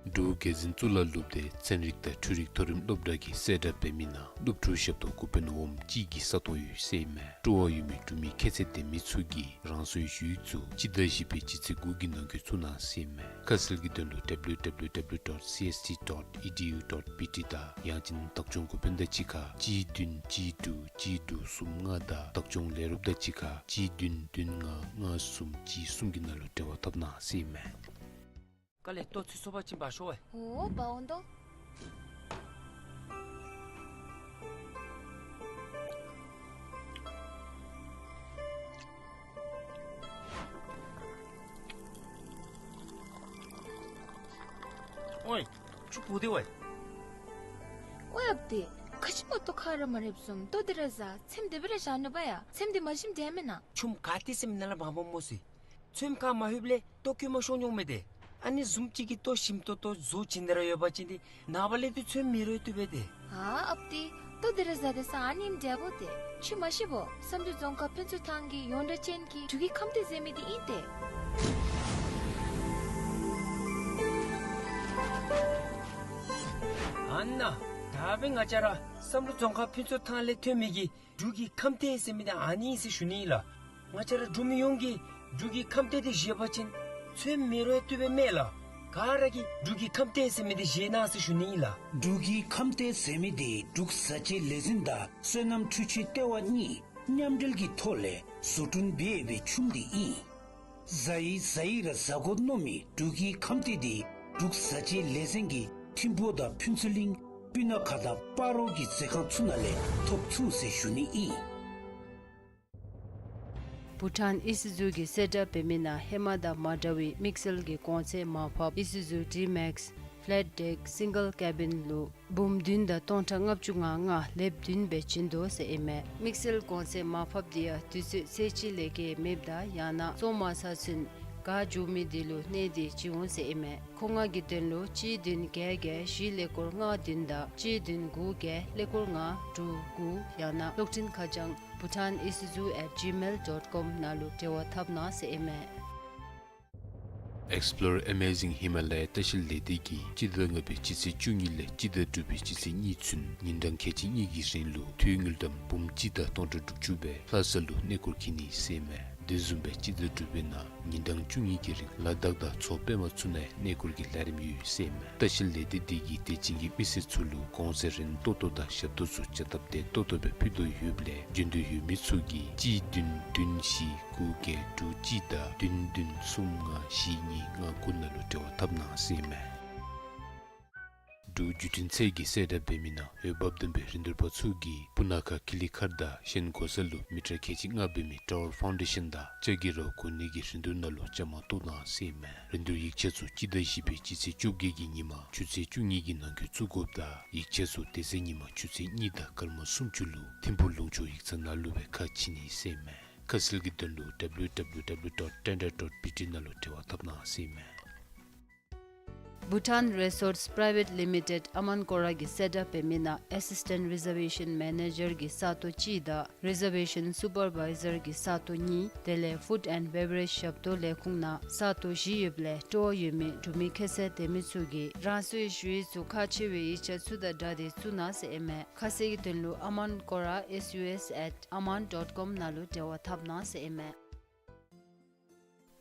འབྲུག་རྒྱལ་འཛིན་གཙུག་ལག་སློབ་སྡེ་ཚན་རིག་དང་འཕྲུལ་རིག་མཐོ་རིམ་སློབ་གྲྭ་གི་གསལ་བསྒྲགས་འབད་མི་ནང་སློབ་ཕྲུག་ཞབས་ཏོག་འགོ་དཔོན་འོགམ་གཅིག་གི་ས་སྟོང་ཡོད་ཟེར་ཨིན་མས། སྤྲོ་བ་ཡོད་མི་འབྲུག་མི་ཁྱད་ཚད་ལྡན་མི་ཚུ་གིས་རང་སོའི་ཞུ་ཡིག་ཚུ་སྤྱི་ཟླ་བཞི་པའི་སྤྱི་ཚེས་དགུ་གི་ནང་འཁོད་བཙུགས་གནང་ཟེར་ཨིན་མས། ཁ་གསལ་གྱི་དོན་ལུ་W W W dot C S T dot E D U dot B T དང་ཡང་ཅིན་བདག་སྐྱོང་འགོ་དཔོན་དང་གཅིག་ཁར་གཅིག་བདུན་གཅིག་དྲུག་གཅིག་དྲུག་གསུམ་ལྔ་དང་བདག་སྐྱོང་ལས་རོགསཔ་དང་གཅིག་ཁར་གཅིག་བདུན་བདུན་ལྔ་ལྔ་གསུམ་གཅིག་གསུམ་གྱི་ནང་ལུ་འབྲེལ་བ་འཐབ་གནང་ཟེར་ཨིན་མས། དཀའ་ལས་ལྟོ་ཚུད་སོ་པ་ཅིན་འབག་ཤོག་ཝའེ། ཨོ་འབག་འོང་དོ། ཨོའི་ཁྱོད་བུ་དེ་ཝའེ། ཝའེ་ཨཔ་ཏི། ག་ཅི་མ་གཏོགས་ཁ་ར་མ་རེགཔ་བཟུམ་ལྟོ་འདི་ར་ཟ། ཚེམ་དེ་སྦེ་ར་བཞག་ནུག་པ་ཡ། ཚེམ་འདི་མ་ཞིམ་དྲགས་མེན་ན། ཆུམ་ག་ཏེ་ཟེར་མི་ནང་ལུ་འབག་འབག་སྨོ་ཟེར། ཚེམ་ཁར་མ་ལྷོདཔ་ལས་ལྟོ་སྐྱོ་མ་ཤོང་འོང་མས་ཏེ། ཨ་ནི་བཟུམ་ཅིག་གི་ལྟོ་ཞིམ་ཏོང་ཏོ་བཟོ་བྱིན་ཏེ་ར་ཡོད་པ་ཅིན་ཏེ་ནངས་པ་ལས་ཏེ་ཚེམ་མི་རོལ་བཏུབ་པས་ཏེ། ཨ་ཨཔ་ཏི། ལྟོ་འདི་ར་ཟ་སྟེ་ས་ཨ་ནེམ་འདྲ་བོ་ཏེ། ཁྱོད་མ་ཤེས་བོ། བསམ་གྲུབ་རྫོང་ཁག་ཕུན་ཚོགས་ཐང་གི་ཡོངས་གྲགས་ཅན་གྱི་འབྲུག་གི་ཁམས་ཏེ་ཟེར་མི་འདི་ཨིན་ཏེ། ཨ་ནཱ། ད་འབདན་ང་བཅས་ར་བསམ་གྲུབ་རྫོང་ཁག་ཕུན་ཚོགས་ཐང་ལས་ཐོན་མི་གི་འབྲུག་གི་ཁམས་ཏེ་ཟེར་མི་འདི་ཨ་ནི་ཨིན་ཟེར་ཞུ་ནི་ལགས། ང་བཅས་ར་འབྲུག་མི་ཡོངས་ཀྱིས་འབྲུག་གི་ཁམས་ཏེ་འདི་བཞེས་པ་ཅིན་ཚེམ་མི་རོལ་བཏུབ་པས་མས་ལགས། ག་ར་གིས་འབྲུག་གི་ཁམས་ཏེ་ཟེར་མི་འདི་བཞེས་གནང་ཟེར་ཞུ་ནི་ལགས། འབྲུག་གི་ཁམས་ཏེ་ཟེར་མི་འདི་འབྲུག་བཟའ་བཅའི་ལས་འཛིན་དང་སོ་ནམ་འཕྲུལ་ཆས་ལྟེ་བ་གཉིས་མཉམ་འབྲེལ་གྱི་ཐོག་ལས་བཟོ་སྐྲུན་འབད་བའི་ཆུམ་འདི་ཨིན། བཟའ་ཡི་བཟའ་ཡི་ར་བཟའ་དགོ་མནོ་མི་འབྲུག་གི་ཁམས་ཏེ་འདི་འབྲུག་བཟའ་བཅའི་ལས་ཚན་གྱིས་ཐིམ་ཕུ་དང་ཕུན་ཚོགས་གླིང་སྤུ་ན་ཁ་དང་སྤ་རོ་གི་མཛོད་ཁང་ཚུ་ནང་ལས་ཐོབ་ཚུགས་ཟེར་ཞུ་ནི་ཨིན། བྷུ་ཊཱན་ཨི་སུ་ཛུ་གི་གསལ་བསྒྲགས་འབད་མི་ནང་ཧེ་མ་དང་མ་འདྲ་བའི་དམིགས་བསལ་གྱི་གོང་ཚད་མར་ཕབ་ཨི་སུ་ཛུ་ཌི་མེགསི་ཕེ་ལེཊ་ཌེཀ་སིང་གལ་ཀེ་བིན་ལུ་འབུམ་བདུན་དང་སྟོང་ཕྲག་ལྔ་བཅུ་ང་ལྔ་ལེབ་བདུན་སྦེ་བྱིན་དོ་ཟེར་ཨིན་མས། དམིགས་བསལ་གོང་ཚད་མར་ཕབ་འདི་ཡང་དུས་ཚོད་ཚད་གཅིག་ལས་བརྒལ་མེདཔ་དང་ཡང་ན་བཙོང་མ་ཚར་ཚུན་གར་འགྱོ་མི་འདི་ལུ་གནས་འདི་བྱིན་འོང་ཟེར་ཨིན་མས། མཁོ་མངགས་ཀྱི་དོན་ལུ་གཅིག་བདུན་བརྒྱད་བརྒྱད་བཞི་ཀླད་ཀོར་ལྔ་བདུན་དང་གཅིག་བདུན་དགུ་བརྒྱད་ཀླད་ཀོར་ལྔ་དྲུག་དགུ་ཡང་ན་གློག་འཕྲིན་ཁ་བྱང་bhutanisuzu at gmail dot com ནང་ལུ་འབྲེལ་བ་འཐབ་གནང་ཟེར་ཨིན་མས། Explore Amazing Himalaya ལྟ་བཤལ་ལས་སྡེ་གིས་སྤྱི་ཟླ་ལྔ་པའི་སྤྱི་ཚེས་བཅུ་གཉིས་ལས་སྤྱི་ཟླ་དྲུག་པའི་སྤྱི་ཚེས་གཉིས་ཚུན་ཉིན་གྲངས་ཁལ་གཅིག་གཉིས་ཀྱི་རིང་ལུ་དངུལ་ཀྲམ་འབུམ་གཅིག་དང་སྟོང་ཕྲག་དྲུག་ཅུ་སྦེ་ལྷ་ས་ལུ་གནས་སྐོར་འཁྱིད་ནི་ཟེར་ཨིན་མས། དེ་བཟུམ་སྦེ་སྤྱི་ཟླ་དྲུག་པའི་ནང་ཉིན་གྲངས་བཅུ་གཉིས་ཀྱི་རིང་ལ་དྭགས་དང་མཚོ་པདྨ་ཚུ་ནང་གནས་སྐོར་གྱི་ལས་རིམ་ཡོད་ཟེར་ཨིན་མས། ལྟ་བཤལ་ལས་སྡེ་འདི་གིས་དད་ཅན་གྱི་མི་སེར་ཚུ་ལུ་གོང་ཚད་རན་ཏོག་ཏོ་དང་ཞབས་ཏོག་ཚུ་བྱ་སྟབས་བདེ་ཏོག་ཏོ་སྦེ་ཕུལ་དོ་ཡོདཔ་ལས་འབྱོན་འདོད་ཡོད་མི་ཚུ་གིས་གཅིག་བདུན་བདུན་བཞི་དགུ་བརྒྱད་དྲུག་གཅིག་དང་བདུན་བདུན་གསུམ་ལྔ་བཞི་གཉིས་ལྔ་དགུ་ནང་ལུ་འབྲེལ་བ་འཐབ་གནང་ཟེར་ཨིན་མས། འབྲུག་བརྒྱུད་འཕྲིན་ཚད་ཀྱི་གསལ་བསྒྲགས་འབད་མི་ནང་འོས་འབབ་ལྡན་པའི་རིན་བསྡུར་པ་ཚུ་གིས་སྤུ་ན་ཁ་ཀི་ལི་མཁར་དང་གཞན་གོ་ས་ལུ་མི་ཊར་ཁལ་གཅིག་ལྔ་འབད་མི་ཊ་ཝར་ཕའུན་ཌེ་ཤཱན་དང་ལྕགས་ཀྱི་ར་བ་གོ་གནས་ཀྱི་རིན་བསྡུར་ནང་ལུ་བཅའ་མར་གཏོགས་གནང་ཟེར་ཨིན་མས། རིན་བསྡུར་ཡིག་ཆ་ཚུ་སྤྱི་ཟླ་བཞི་པའི་སྤྱི་ཚེས་བཅོ་བརྒྱད་ཀྱི་ཉིན་མ་ཆུ་ཚོད་བཅུ་གཉིས་ཀྱི་ནང་འཁོད་བཙུགས་དགོཔ་དང་ཡིག་ཆ་ཚུ་དེ་ཚེ་ཉིན་མ་ཆུ་ཚོད་གཉིས་དང་སྐར་མ་སུམ་ཅུ་ལུ་ཐིམ་ཕུ་ལུང་ཕྱོགས་ཡིག་ཚང་ནང་ལུ་སྦེ་ཁ་ཕྱེ་ནི་ཟེར་ཨིན་མས། ཁ་གསལ་གྱི་དོན་ལུ་W W W dot tender dot B T ནང་ལུ་འབྲེལ་བ་འཐབ་གནང་ཟེར་ཨིན་མས། Bhutan Resorts Private Limited ཨ་མཱན་ཀོ་ར་གི་གསལ་བསྒྲགས་འབད་མི་ནང་ཨེ་སིས་ཊེནཊ་རི་ཛར་ཝེ་ཤཱན་མེ་ནེ་ཇར་གི་ས་སྟོང་གཅིག་དང་རི་ཛར་ཝེ་ཤཱན་སུ་པར་བའི་ཛར་གི་ས་སྟོང་གཉིས་དེ་ལས་ཕུཌ་ཨེནཌ་བེ་བ་རེཇ་ཞབས་ཏོག་ལས་ཁུངས་ནང་ས་སྟོང་བཞི་ཡོདཔ་ལས་སྤྲོ་བ་ཡོད་མི་འབྲུག་མི་ཁྱད་ཚད་ལྡན་མི་ཚུ་གིས་རང་སོའི་ཞུ་ཡིག་ཚུ་ཁག་ཆེ་བའི་ཡིག་ཆ་ཚུ་དང་སྦྲགས་ཏེ་བཙུགས་གནང་ཟེར་ཨིན་མས། ཁ་གསལ་གྱི་དོན་ལུ་ཨ་མཱན་ཀོ་ར་S U S at aman dot com ནང་ལུ་འབྲེལ་བ་འཐབ་གནང་ཟེར་ཨིན་མས།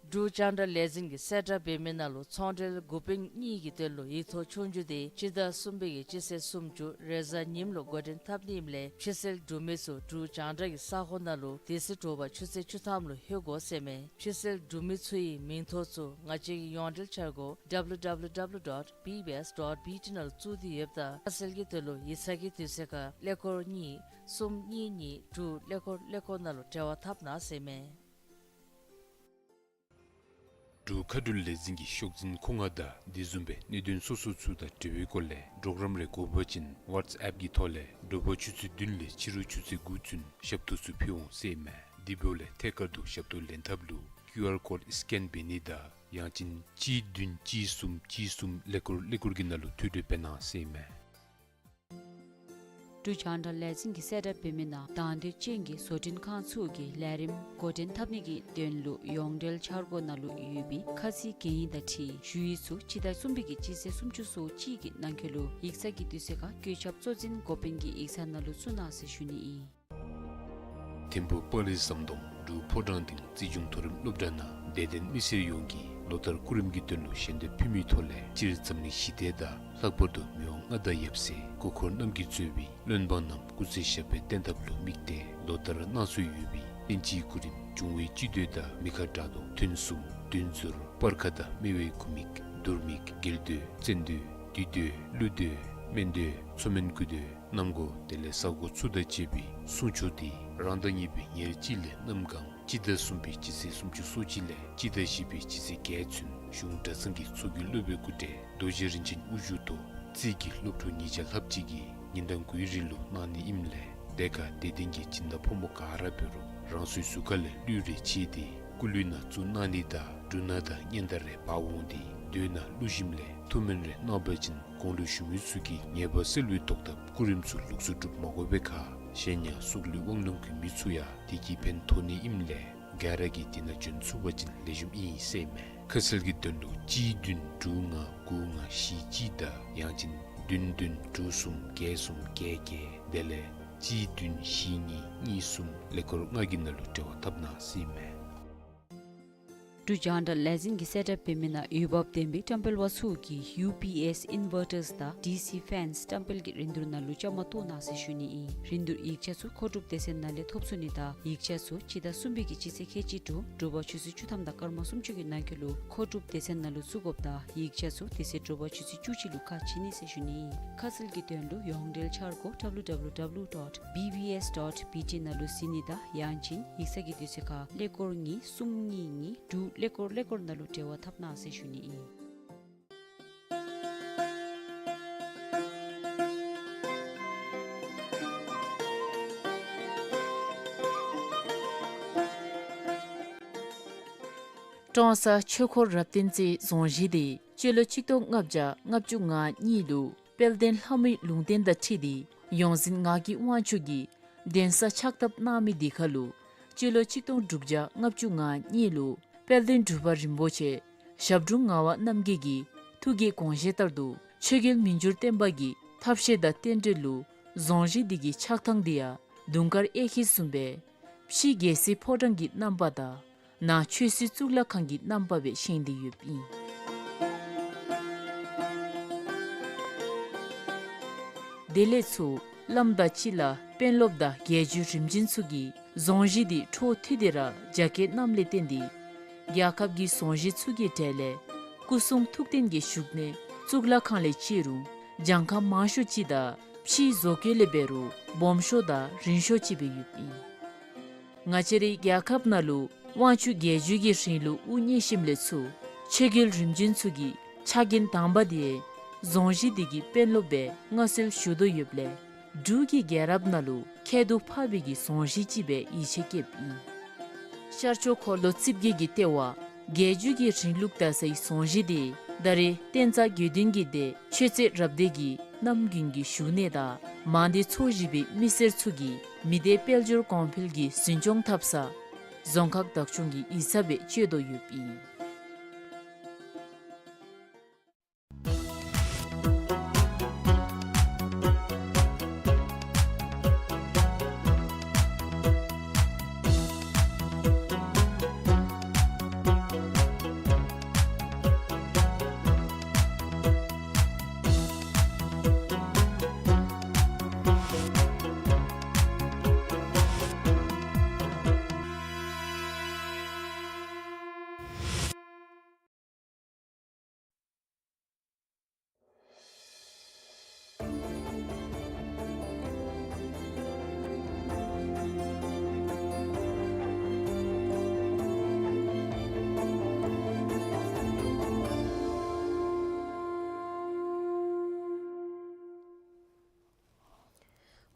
འབྲུག་རྒྱང་བསྒྲགས་ལས་འཛིན་གྱི་གསལ་བསྒྲགས་འབད་མི་ནང་ལུ་ཚོང་འབྲེལ་འགོ་དཔོན་གཉིས་ཀྱི་དོན་ལུ་ཡིག་ཐོག་ཆོས་རྒྱུགས་དེ་སྤྱི་ཟླ་གསུམ་པའི་གི་སྤྱི་ཚེས་སུམ་ཅུ་རེས་གཟའ་ཉིམ་ལུ་འགོ་འདྲེན་འཐབ་ནི་ཨིནམ་ལས་ཕྱི་སེལ་འབྲུག་མི་ཚུ་འབྲུག་རྒྱང་བསྒྲགས་ཀྱི་ས་ཁོངས་ནང་ལུ་དེ་ཚེ་དྲོ་པ་ཆུ་ཚོད་བཅུ་ཐམ་ལུ་ལྷོད་དགོ་ཟེར་མས། ཕྱི་སེལ་འབྲུག་མི་ཚུ་གི་མིང་ཐོ་ཚུ་ང་བཅས་ཀྱི་ཡོངས་འབྲེལ་འཆར་སྒོ་W W W dot B B S dot B T ནང་ལུ་བཙུགས་ཏེ་ཡོདཔ་ད་ཁ་གསལ་གྱི་དོན་ལུ་ཡིག་ཚང་གི་དུས་ཚོད་ཁར་ཀླད་ཀོར་གཉིས་གསུམ་གཉིས་གཉིས་དྲུག་ཀླད་ཀོར་ཀླད་ཀོར་ནང་ལུ་འབྲེལ་བ་འཐབ་གནང་ཟེར་མས། འབྲུག་མཁའ་འགྲུལ་ལས་འཛིན་གྱི་ཤོག་འཛིན་མཁོ་མངགས་དང་དེ་བཟུམ་སྦེ་གནད་དོན་སོ་སོ་ཚུ་དང་འབྲེལ་བའི་སྐོར་ལས་གྲོགས་རམ་རེ་དགོ་པ་ཅིན་ཝཊས་ཨེཔ་གི་ཐོག་ལས་དྲོ་པ་ཆུ་ཚོད་བདུན་ལས་ཕྱི་རུ་ཆུ་ཚོད་དགུ་ཚུན་ཞབས་ཏོག་ཚུ་ཕུལ་འོང་ཟེར་ཨིན་མས། དེ་འབདཝ་ལས་ཐད་ཀར་དུ་ཞབས་ཏོག་ལེན་ཐབས་ལུ་ཀིའུ་ཨར་ཀོཌ་སི་ཀེན་འབད་ནི་དང་ཡང་ཅིན་གཅིག་བདུན་གཅིག་གསུམ་གཅིག་གསུམ་ཀླད་ཀོར་ཀླད་ཀོར་གྱི་ནང་ལུ་ཐོ་འགོད་འབད་གནང་ཟེར་ཨིན་མས། འབྲུག་རྒྱང་བསྒྲགས་ལས་འཛིན་གྱིས་གསལ་བསྒྲགས་འབད་མི་ནང་དང་འདོད་ཅན་གྱི་བཟོ་སྐྲུན་ཁང་ཚུ་གིས་ལས་རིམ་འགོ་འདྲེན་འཐབ་ནི་གི་དོན་ལུ་ཡོངས་འབྲེལ་འཆར་སྒོ་ནང་ལུ་ཡོད་པའི་ཁ་ཚིག་གན་ཡིག་དང་འཁྲིལ་ཞུ་ཡིག་ཚུ་སྤྱི་ཟླ་གསུམ་པའི་གི་སྤྱི་ཚེས་སུམ་ཅུ་སོ་གཅིག་གི་ནང་འཁོད་ལུ་ཡིག་ཚང་གི་དུས་ཚོད་ཁར་བཀོད་ཁྱབ་གཙོ་འཛིན་འགོ་དཔོན་གྱི་ཡིག་ཚང་ནང་ལུ་བཙུགས་གནང་ཟེར་ཞུ་ནི་ཨིན། ཐིམ་ཕུག་སྤ་རི་ཟམ་གདོང་འབྲུག་ཕོ་བྲང་སྡིངས་རྩིས་གཞུང་མཐོ་རིམ་སློབ་གྲྭ་ནང་དད་ལྡན་མི་སེར་ཡོངས་ཀྱིས་ལོ་ལྟར་སྐུ་རིམ་གྱི་དོན་ལུ་ཞལ་འདེབས་ཕུལ་མིའི་ཐོག་ལས་སྤྱིར་འཛམ་གླིང་ཞི་བདེ་དང་ལྷག་པར་དུ་མི་དབང་མངའ་བདག་ཡབ་སྲས་སྐུ་འཁོར་རྣམས་ཀྱིས་གཙོས་པའི་བློན་འབངས་རྣམས་སྐུ་ཚེ་ཞབས་པད་བརྟན་ཐབས་ལུ་དམིགས་ཏེ་ལོ་ལྟར་གནང་སྲོལ་ཡོད་པའི་གླིང་སྤྱིའི་སྐུ་རིམ་འབྱུང་བའི་སྤྱི་མདོས་དང་མི་ཁ་དགྲ་གདོང་ཐུན་གསུམ་བདུད་འཛོར་སྤར་ཁ་དང་སྨེ་བའི་དགུ་མིག་དུར་མིག་རྒྱལ་མདོས་བཙན་མདོས་བདུད་མདོས་ཀླུ་མདོས་སྨན་མདོས་མཚོ་སྨན་དགུ་མདོས་གནམ་སྒོ་དེ་ལས་ས་སྒོ་ཚུ་དང་བཅས་པའི་སྲུང་མཆོག་འདི་རང་དང་ཉེ་བའི་ཉེར་གཅིག་ལས་གནམ་གང་སྤྱི་ཟླ་གསུམ་པའི་སྤྱི་ཚེས་སུམ་ཅུ་སོ་གཅིག་ལས་སྤྱི་ཟླ་བཞི་པའི་སྤྱི་ཚེས་བརྒྱད་ཚུན་གཞུང་གྲྭ་ཚང་གི་ཚོགས་ཀྱི་སློབ་དཔོན་སྐུ་བགྲེས་རྡོ་རྗེ་རིན་ཆེན་དབུ་བཞུགས་ཐོག་རྩིས་ཀྱི་སློབ་ཕྲུག་ཉིས་བརྒྱ་ལྷགཔ་ཅིག་གིས་ཉིན་དང་དགུའི་རིང་ལུ་གནང་ནི་ཨིནམ་ལས་དེ་ཁར་དད་ལྡན་གྱི་སྦྱིན་བདག་ཕོ་མོ་ག་ར་འབད་རུང་རང་སོའི་གཟུགས་ཁ་ལས་གླུད་རེ་ཕྱེ་སྟེ་སྐུ་གླུད་ནང་བཙུགས་གནང་ནི་དང་འབྲུ་སྣ་དང་སྙན་དར་རེ་འབག་འོང་སྟེ་མདོས་ནང་བླུག་ཞིནམ་ལས་ཐུགས་སྨོན་རེ་གནང་བ་ཅིན་གོང་ལུ་ཞུ་མི་ཚུ་གི་ཉེས་པ་སེལ་བའི་ཐོག་ཏུ་སྐུ་རིམ་ཚུ་ལོགས་སུ་སྒྲུབ་མ་དགོ་པའི་ཁར་གཞན་ཡང་སྲོག་ལུས་དབང་ལུང་གི་མི་ཚུ་ཡང་དེ་གིས་ཕན་ཐོགས་ནི་ཨིནམ་ལས་ག་ར་གིས་དེ་ནང་བྱོན་ཚུགས་པ་ཅིན་ལེགས་ཤོམ་ཨིན་ཟེར་ཨིན་མས། ཁ་གསལ་གྱི་དོན་ལུ་གཅིག་བདུན་དྲུག་ལྔ་དགུ་ལྔ་བཞི་གཅིག་དང་ཡང་ཅིན་བདུན་བདུན་དྲུག་གསུམ་བརྒྱད་གསུམ་བརྒྱད་བརྒྱད་དེ་ལས་གཅིག་བདུན་བཞི་གཉིས་གཉིས་གསུམ་ཀླད་ཀོར་ལྔ་གི་ནང་ལུ་འབྲེལ་བ་འཐབ་གནང་ཟེར་ཨིན་མས། འབྲུག་རྒྱང་བསྒྲགས་ལས་འཛིན་གྱིས་གསལ་བསྒྲགས་འབད་མི་ནང་འོས་འབབ་ལྡན་པའི་བཀྲམ་སྤེལ་པ་ཚུ་གིས་ཡུ་པི་ཨེསི་ཨིན་ཝར་ཊརསི་དང་ཌི་སི་ཕེནསི་བཀྲམ་སྤེལ་གྱི་རིན་བསྡུར་ནང་ལུ་བཅའ་མར་གཏོགས་གནང་ཟེར་ཞུ་ནི་ཨིན། རིན་བསྡུར་ཡིག་ཆ་ཚུ་མཁོ་སྒྲུབ་སྡེ་ཚན་ནང་ལས་ཐོབ་ཚུགས་ནི་དང་ཡིག་ཆ་ཚུ་སྤྱི་ཟླ་གསུམ་པའི་གི་སྤྱི་ཚེས་ཁལ་གཅིག་དྲུག་དྲོ་པ་ཆུ་ཚོད་བཅུ་ཐམ་དང་སྐར་མ་སུམ་ཅུ་གི་ནང་འཁོད་ལུ་མཁོ་སྒྲུབ་སྡེ་ཚན་ནང་ལུ་བཙུགས་དགོཔ་དང་ཡིག་ཆ་ཚུ་དེ་ཚེ་དྲོ་པ་ཆུ་ཚོད་བཅུ་གཅིག་ལུ་ཁ་ཕྱེ་ནི་ཟེར་ཞུ་ནི་ཨིན། ཁ་གསལ་གྱི་དོན་ལུ་ཡོངས་འབྲེལ་འཆར་སྒོ་ཌབ་ལུ་ཌབ་ལུ་ཌོཊ་བི་བི་ཨེསི་ཌོཊ་བི་ཊི་ནང་ལུ་གཟིགས་ནི་དང་ཡང་ཅིན་ཡིག་ཚང་གི་དུས་ཚོད་ཁར་ཀླད་ཀོར་གཉིས་གསུམ་གཉིས་གཉིས་དྲུག་ཀླད་ཀོར་ཀླད་ཀོར་ནང་ལུ་འབྲེལ་བ་འཐབ་གནང་ཟེར་ཞུ་ནི་ཨིན། ཀྲོང་གསར་ཆོས་འཁོར་རབ་བརྟན་རྩེའི་རྫོང་གཞིས་འདི་སྤྱི་ལོ་ཆིག་སྟོང་ལྔ་བརྒྱ་ལྔ་བཅུ་ང་གཉིས་ལུ་དཔལ་ལྡན་ལྷ་མོའི་ལུང་བསྟན་དང་འཁྲིལ་ཏེ་ཡོངས་འཛིན་ངག་གི་དབང་ཕྱུག་གིས་གདན་ས་ཕྱག་བཏབ་གནང་མི་འདི་ཁར་ལུ་སྤྱི་ལོ་ཆིག་སྟོང་དྲུག་བརྒྱ་ལྔ་བཅུ་ང་གཉིས་ལུ་དཔལ་ལྡན་འབྲུག་པ་རིན་པོ་ཆེ་ཞབས་དྲུང་ངག་དབང་རྣམ་རྒྱལ་གྱི་ཐུགས་ཀྱི་དགོངས་བཞེད་ལྟར་དུ་ཆོས་རྒྱལ་མི་འགྱུར་བརྟན་པ་གི་ཐབས་ཤེས་དང་རྟེན་འབྲེལ་ལུ་རྫོང་གཞིས་འདི་གི་ཆགས་ཐངས་འདི་ཡང་དུང་དཀར་གཡས་འཁྱིལ་བཟུམ་སྦེ་ཕྱི་རྒྱལ་སྲིད་ཕོ་བྲང་གི་རྣམ་པ་དང་ནང་ཆོས་སྲིད་གཙུག་ལག་ཁང་གི་རྣམ་པ་སྦེ་བཞེངས་ཏེ་ཡོདཔ་ཨིན། དེ་ལས་ཚུར་བླམ་དང་སྤྱི་བླ་དཔོན་སློབ་དང་རྒྱལ་བརྒྱུད་རིམ་བྱོན་ཚུ་གིས་རྫོང་གཞིས་འདི་འཕྲོ་མཐུད་དེ་ར་རྒྱ་བསྐྱེད་གནངམ་ལས་བརྟེན་ཏེ་རྒྱལ་ཁབ་ཀྱི་རྫོང་གཞིས་ཚུ་གི་གྲས་ལས་སྐུ་གསུང་ཐུགས་རྟེན་གྱི་བཞུགས་གནས་གཙུག་ལག་ཁང་ལས་བཅད་རུང་གྱངས་ཁ་མང་ཤོས་ཅིག་དང་ཕྱིའི་བཟོ་བཀོད་ལས་འབད་རུང་སྦོམ་ཤོས་དང་རིང་ཤོས་ཅིག་སྦེ་ཡོདཔ་ཨིན། ང་བཅས་རའི་རྒྱལ་ཁབ་ནང་ལུ་དབང་ཕྱུག་རྒྱལ་བརྒྱུད་ཀྱི་རིང་ལུགས་དབུ་བརྙེས་ཞིནམ་ལས་ཚུར་ཆོས་རྒྱལ་རིམ་བྱོན་ཚུ་གི་ཕྱག་འགན་དང་པ་འདི་རྫོང་གཞིས་འདི་གི་དཔོན་སློབ་སྦེ་མངའ་གསོལ་ཞུ་དོ་ཡོདཔ་ལས་འབྲུག་གི་རྒྱལ་རབས་ནང་ལུ་ཁྱད་དུ་འཕགས་པའི་གི་རྫོང་གཞིས་ཅིག་སྦེ་ཡིད་ཆེས་བསྐྱེདཔ་ཨིན། ཤར་ཕྱོགས་འཁོར་ལོ་རྩིབས་བརྒྱད་ཀྱི་ལྟེ་བ་རྒྱལ་བརྒྱུད་ཀྱི་རིང་ལུགས་དར་སའི་རྫོང་གཞིས་འདི་ད་རེས་བསྟན་རྩ་དགེ་འདུན་གྱི་སྡེ་ཆོས་རྩེ་རབ་སྡེ་གི་རྣམ་རྒྱུན་གྱི་བཞུགས་གནས་དང་མང་སྡེ་ཚོ་བཞི་པའི་མི་སེར་ཚུ་གིས་མི་སྡེ་དཔལ་འབྱོར་གོང་འཕེལ་གྱི་འཛིན་སྐྱོང་འཐབ་ས་རྫོང་ཁག་བདག་སྐྱོང་གི་ཡིག་ཚང་སྦེ་སྤྱོད་དོ་ཡོདཔ་ཨིན།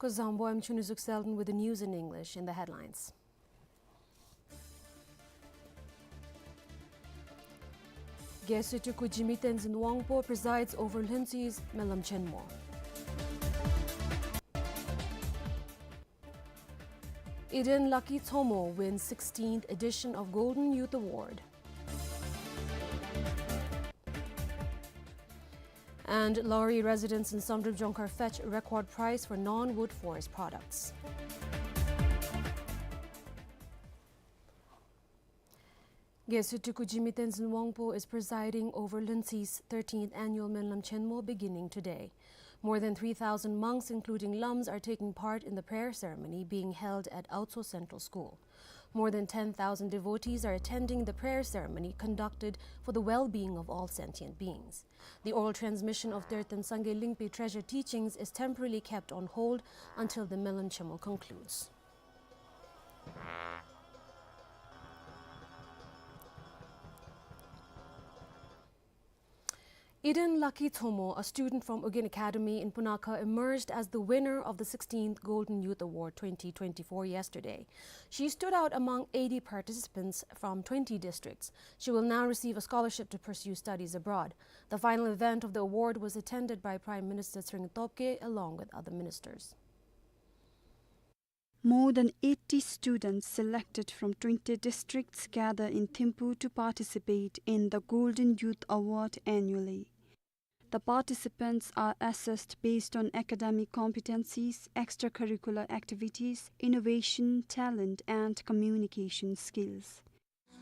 Kuzuzangpo, I'm Chunrizu Xelden with the news in English. In the headlines. Guest of Honour Jigme Tenzin Wangpo presides over Lhuentzi's Melam Chenmo. Eden Lucky Thomo wins sixteenth edition of Golden Youth Award. And Lawrie residents in Samdrup Jongkhar fetch record price for non-wood forest products. Geshe Teuku Jigme Tenzin Wangpo is presiding over Lunsi's thirteenth annual Menlam Chenmo beginning today. More than three thousand monks, including lams, are taking part in the prayer ceremony being held at Aotso Central School. More than ten thousand devotees are attending the prayer ceremony conducted for the well-being of all sentient beings. The oral transmission of Tertan Sangay Lingpi treasure teachings is temporarily kept on hold until the Menlam Chenmo concludes. Eden Lucky Thomo, a student from Ugyen Academy in Punakha, emerged as the winner of the sixteenth Golden Youth Award twenty twenty-four yesterday. She stood out among eighty participants from twenty districts. She will now receive a scholarship to pursue studies abroad. The final event of the award was attended by Prime Minister Tshering Tobgay along with other ministers. More than eighty students selected from twenty districts gather in Thimphu to participate in the Golden Youth Award annually. The participants are assessed based on academic competencies, extracurricular activities, innovation, talent, and communication skills.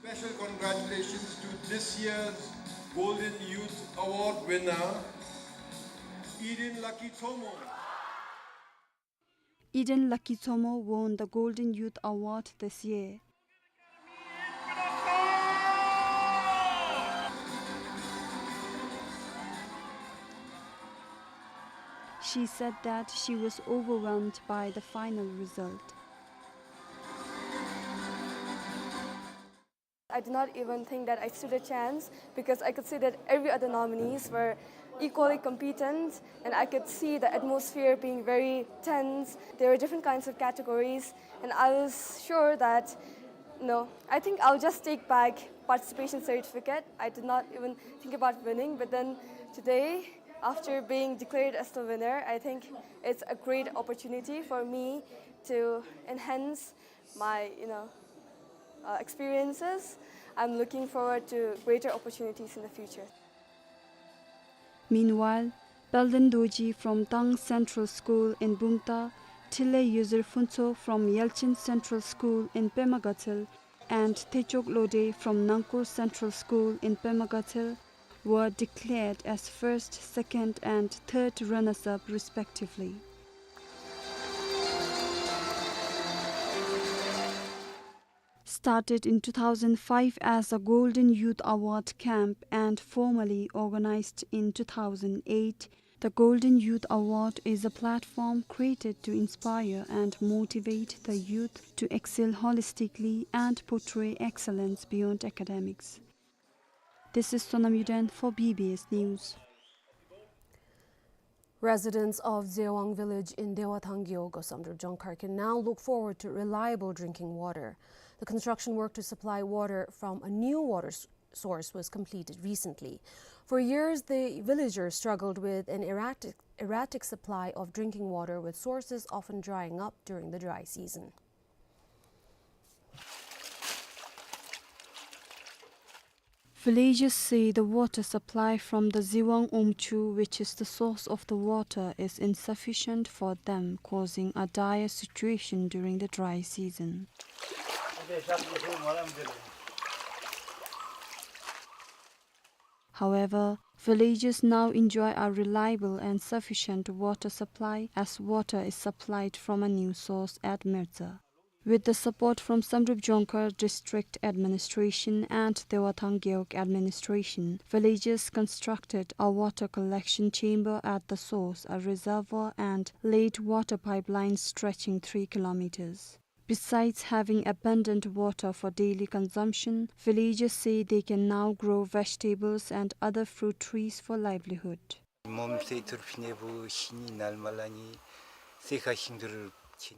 Special congratulations to this year's Golden Youth Award winner, Eden Lucky Thomo. Eden Lucky Thomo won the Golden Youth Award this year. She said that she was overwhelmed by the final result. I did not even think that I stood a chance because I could see that every other nominees were equally competent, and I could see the atmosphere being very tense. There were different kinds of categories, and I was sure that, no, I think I'll just take back participation certificate. I did not even think about winning, but then today, after being declared as the winner, I think it's a great opportunity for me to enhance my, you know, uh, experiences. I'm looking forward to greater opportunities in the future. Meanwhile, Palden Dorji from Tang Central School in Bumthang, Thilley Yuzir Phuntsho from Yelchin Central School in Pema Gatshel, and Thechok Lode from Nangkur Central School in Pema Gatshel were declared as first, second, and third runners-up respectively. Started in two thousand five as a Golden Youth Award camp and formally organized in two thousand eight, the Golden Youth Award is a platform created to inspire and motivate the youth to excel holistically and portray excellence beyond academics. This is Sonam Yuden for B B S News. Residents of Zewang village in Dewathang Gewog, Samdrup Jongkhar can now look forward to reliable drinking water. The construction work to supply water from a new water s-, source was completed recently. For years, the villagers struggled with an erratic, erratic supply of drinking water, with sources often drying up during the dry season. Villagers say the water supply from the Zewang Omchu, which is the source of the water, is insufficient for them, causing a dire situation during the dry season. However, villagers now enjoy a reliable and sufficient water supply, as water is supplied from a new source at Mirza. With the support from Samdrup Jongkhar District Administration and Dewathang Gewog Administration, villagers constructed a water collection chamber at the source, a reservoir, and laid water pipelines stretching three kilometers. Besides having abundant water for daily consumption, villagers say they can now grow vegetables and other fruit trees for livelihood.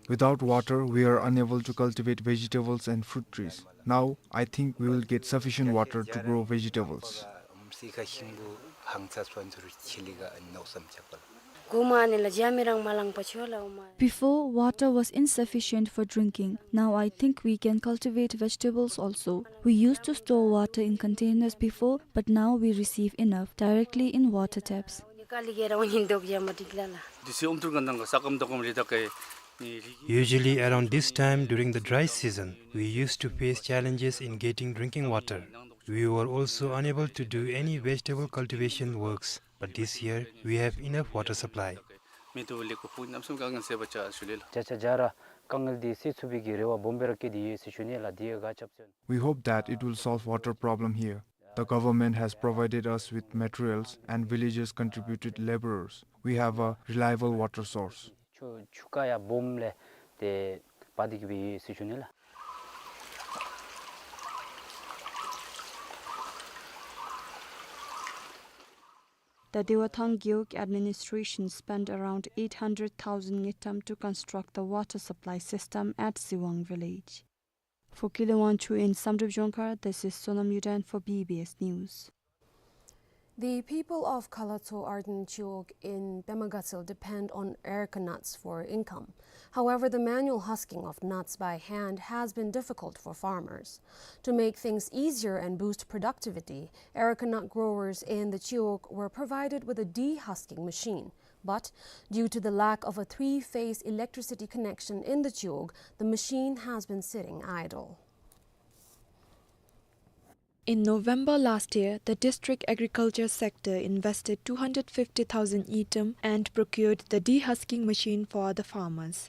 Without water, we are unable to cultivate vegetables and fruit trees. Now, I think we will get sufficient water to grow vegetables. གོ་མ་ནི་ལ་རྒྱ་མི་རང་མ་ལང་པ་ཆོ་ལ་འོ་མ། Before, water was insufficient for drinking. Now I think we can cultivate vegetables also. We used to store water in containers before, but now we receive enough directly in water taps. ནི་ཀ་ལི་གེ་རང་ཡིན་འདོག་ཡ་མ་ཏིག་ལ་ལ། དུས་ཚོད་ཨོམ་ཐུར་ག་ནང་ག་ས་ཀམ་དོ་ཀམ་རེ་ད་ཀའི་ནི་རི་གི། Usually around this time during the dry season, we used to face challenges in getting drinking water. We were also unable to do any vegetable cultivation works, but this year we have enough water supply. མི་དུ་ལེ་ཀུ་ཕུ་ནམ་སུམ་ག་ངན་སེ་བ་ཆ་ཤུ་ལེ་ལ། བརྒྱ་ཆ་བརྒྱ་ར་དཀའ་ངལ་འདི་སེལ་ཚུགས་པའི་གི་རེ་བ་སྦོམ་སྦེ་ར་བསྐྱེད་དེ་ཡོད་ཟེར་ཞུ་ནི་ལགས། འདི་ཡང་ག་རྐྱབ་ཟེར། We hope that it will solve water problem here. The government has provided us with materials and villagers contributed laborers. We have a reliable water source. ཆུ་ཆུ་རྐ་ཡང་སྦོམ་ལས་ཏེ་འབག་སྟེ་གི་སྦེ་ཡོད་ཟེར་ཞུ་ནི་ལགས། The Dewa Thang Gewog administration spent around eight hundred thousand ngultrum to construct the water supply system at Ziwang village. For Kile Wangchuk in Samdrup Jongkhar, this is Sonam Yuden for B B S News. The people of Kalatso Ardent Chiwog in Pema Gatshel depend on areca nuts for income. However, the manual husking of nuts by hand has been difficult for farmers. To make things easier and boost productivity, areca nut growers in the Chiwog were provided with a de-husking machine. But due to the lack of a three-phase electricity connection in the Chiwog, the machine has been sitting idle. In November last year, the district agriculture sector invested two hundred fifty thousand ngultrum and procured the de-husking machine for the farmers.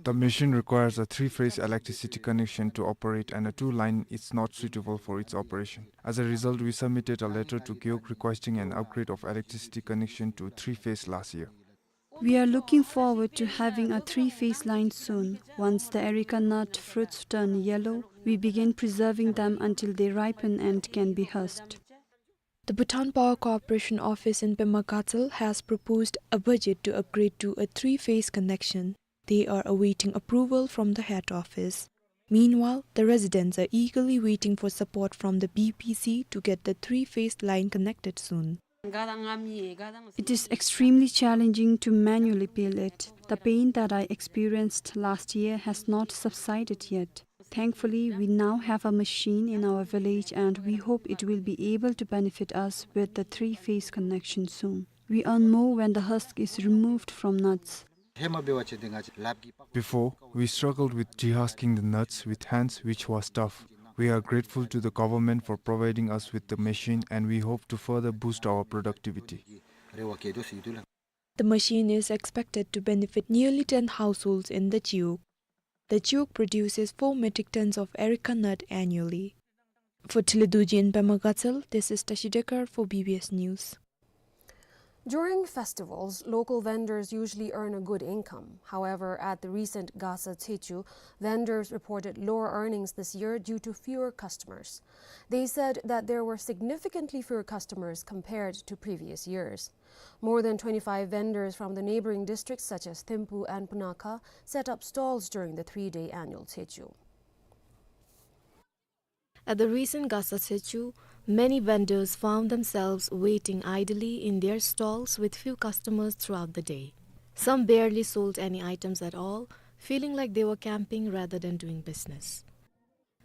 The machine requires a three-phase electricity connection to operate, and a two-line is not suitable for its operation. As a result, we submitted a letter to Gewog requesting an upgrade of electricity connection to three-phase last year. We are looking forward to having a three-phase line soon. Once the areca nut fruits turn yellow, we begin preserving them until they ripen and can be husked. The Bhutan Power Corporation office in Pema Gatshel has proposed a budget to upgrade to a three-phase connection. They are awaiting approval from the head office. Meanwhile, the residents are eagerly waiting for support from the B P C to get the three-phase line connected soon. It is extremely challenging to manually peel it. The pain that I experienced last year has not subsided yet. Thankfully, we now have a machine in our village and we hope it will be able to benefit us with the three-phase connection soon. We earn more when the husk is removed from nuts. Before, we struggled with de-husking the nuts with hands, which was tough. We are grateful to the government for providing us with the machine and we hope to further boost our productivity. The machine is expected to benefit nearly ten households in the Chiwog. The Chiwog produces four metric tons of areca nut annually. For Tshilidromjen in Pema Gatshel, this is Tashi Dekar for B B S News. During festivals, local vendors usually earn a good income. However, at the recent Gasa Tshechu, vendors reported lower earnings this year due to fewer customers. They said that there were significantly fewer customers compared to previous years. More than twenty-five vendors from the neighboring districts such as Thimphu and Punakha set up stalls during the three-day annual Tshechu. At the recent Gasa Tshechu, many vendors found themselves waiting idly in their stalls with few customers throughout the day. Some barely sold any items at all, feeling like they were camping rather than doing business.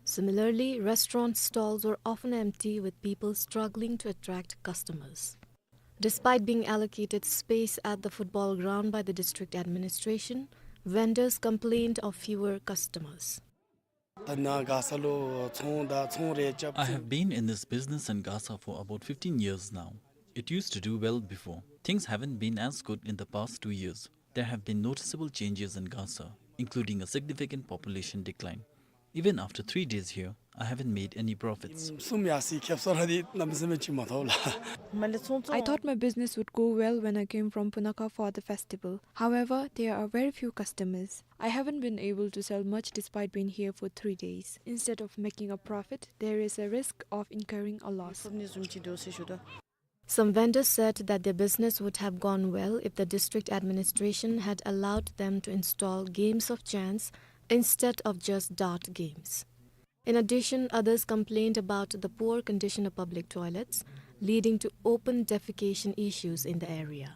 Similarly, restaurant stalls were often empty, with people struggling to attract customers. Despite being allocated space at the football ground by the district administration, vendors complained of fewer customers. I have been in this business in Gasa for about fifteen years now. It used to do well before. Things haven't been as good in the past two years. There have been noticeable changes in Gasa, including a significant population decline. Even after three days here, I haven't made any profits. I thought my business would go well when I came from Punakha for the festival. However, there are very few customers. I haven't been able to sell much despite being here for three days. Instead of making a profit, there is a risk of incurring a loss. Some vendors said that their business would have gone well if the district administration had allowed them to install games of chance instead of just dart games. In addition, others complained about the poor condition of public toilets, leading to open defecation issues in the area.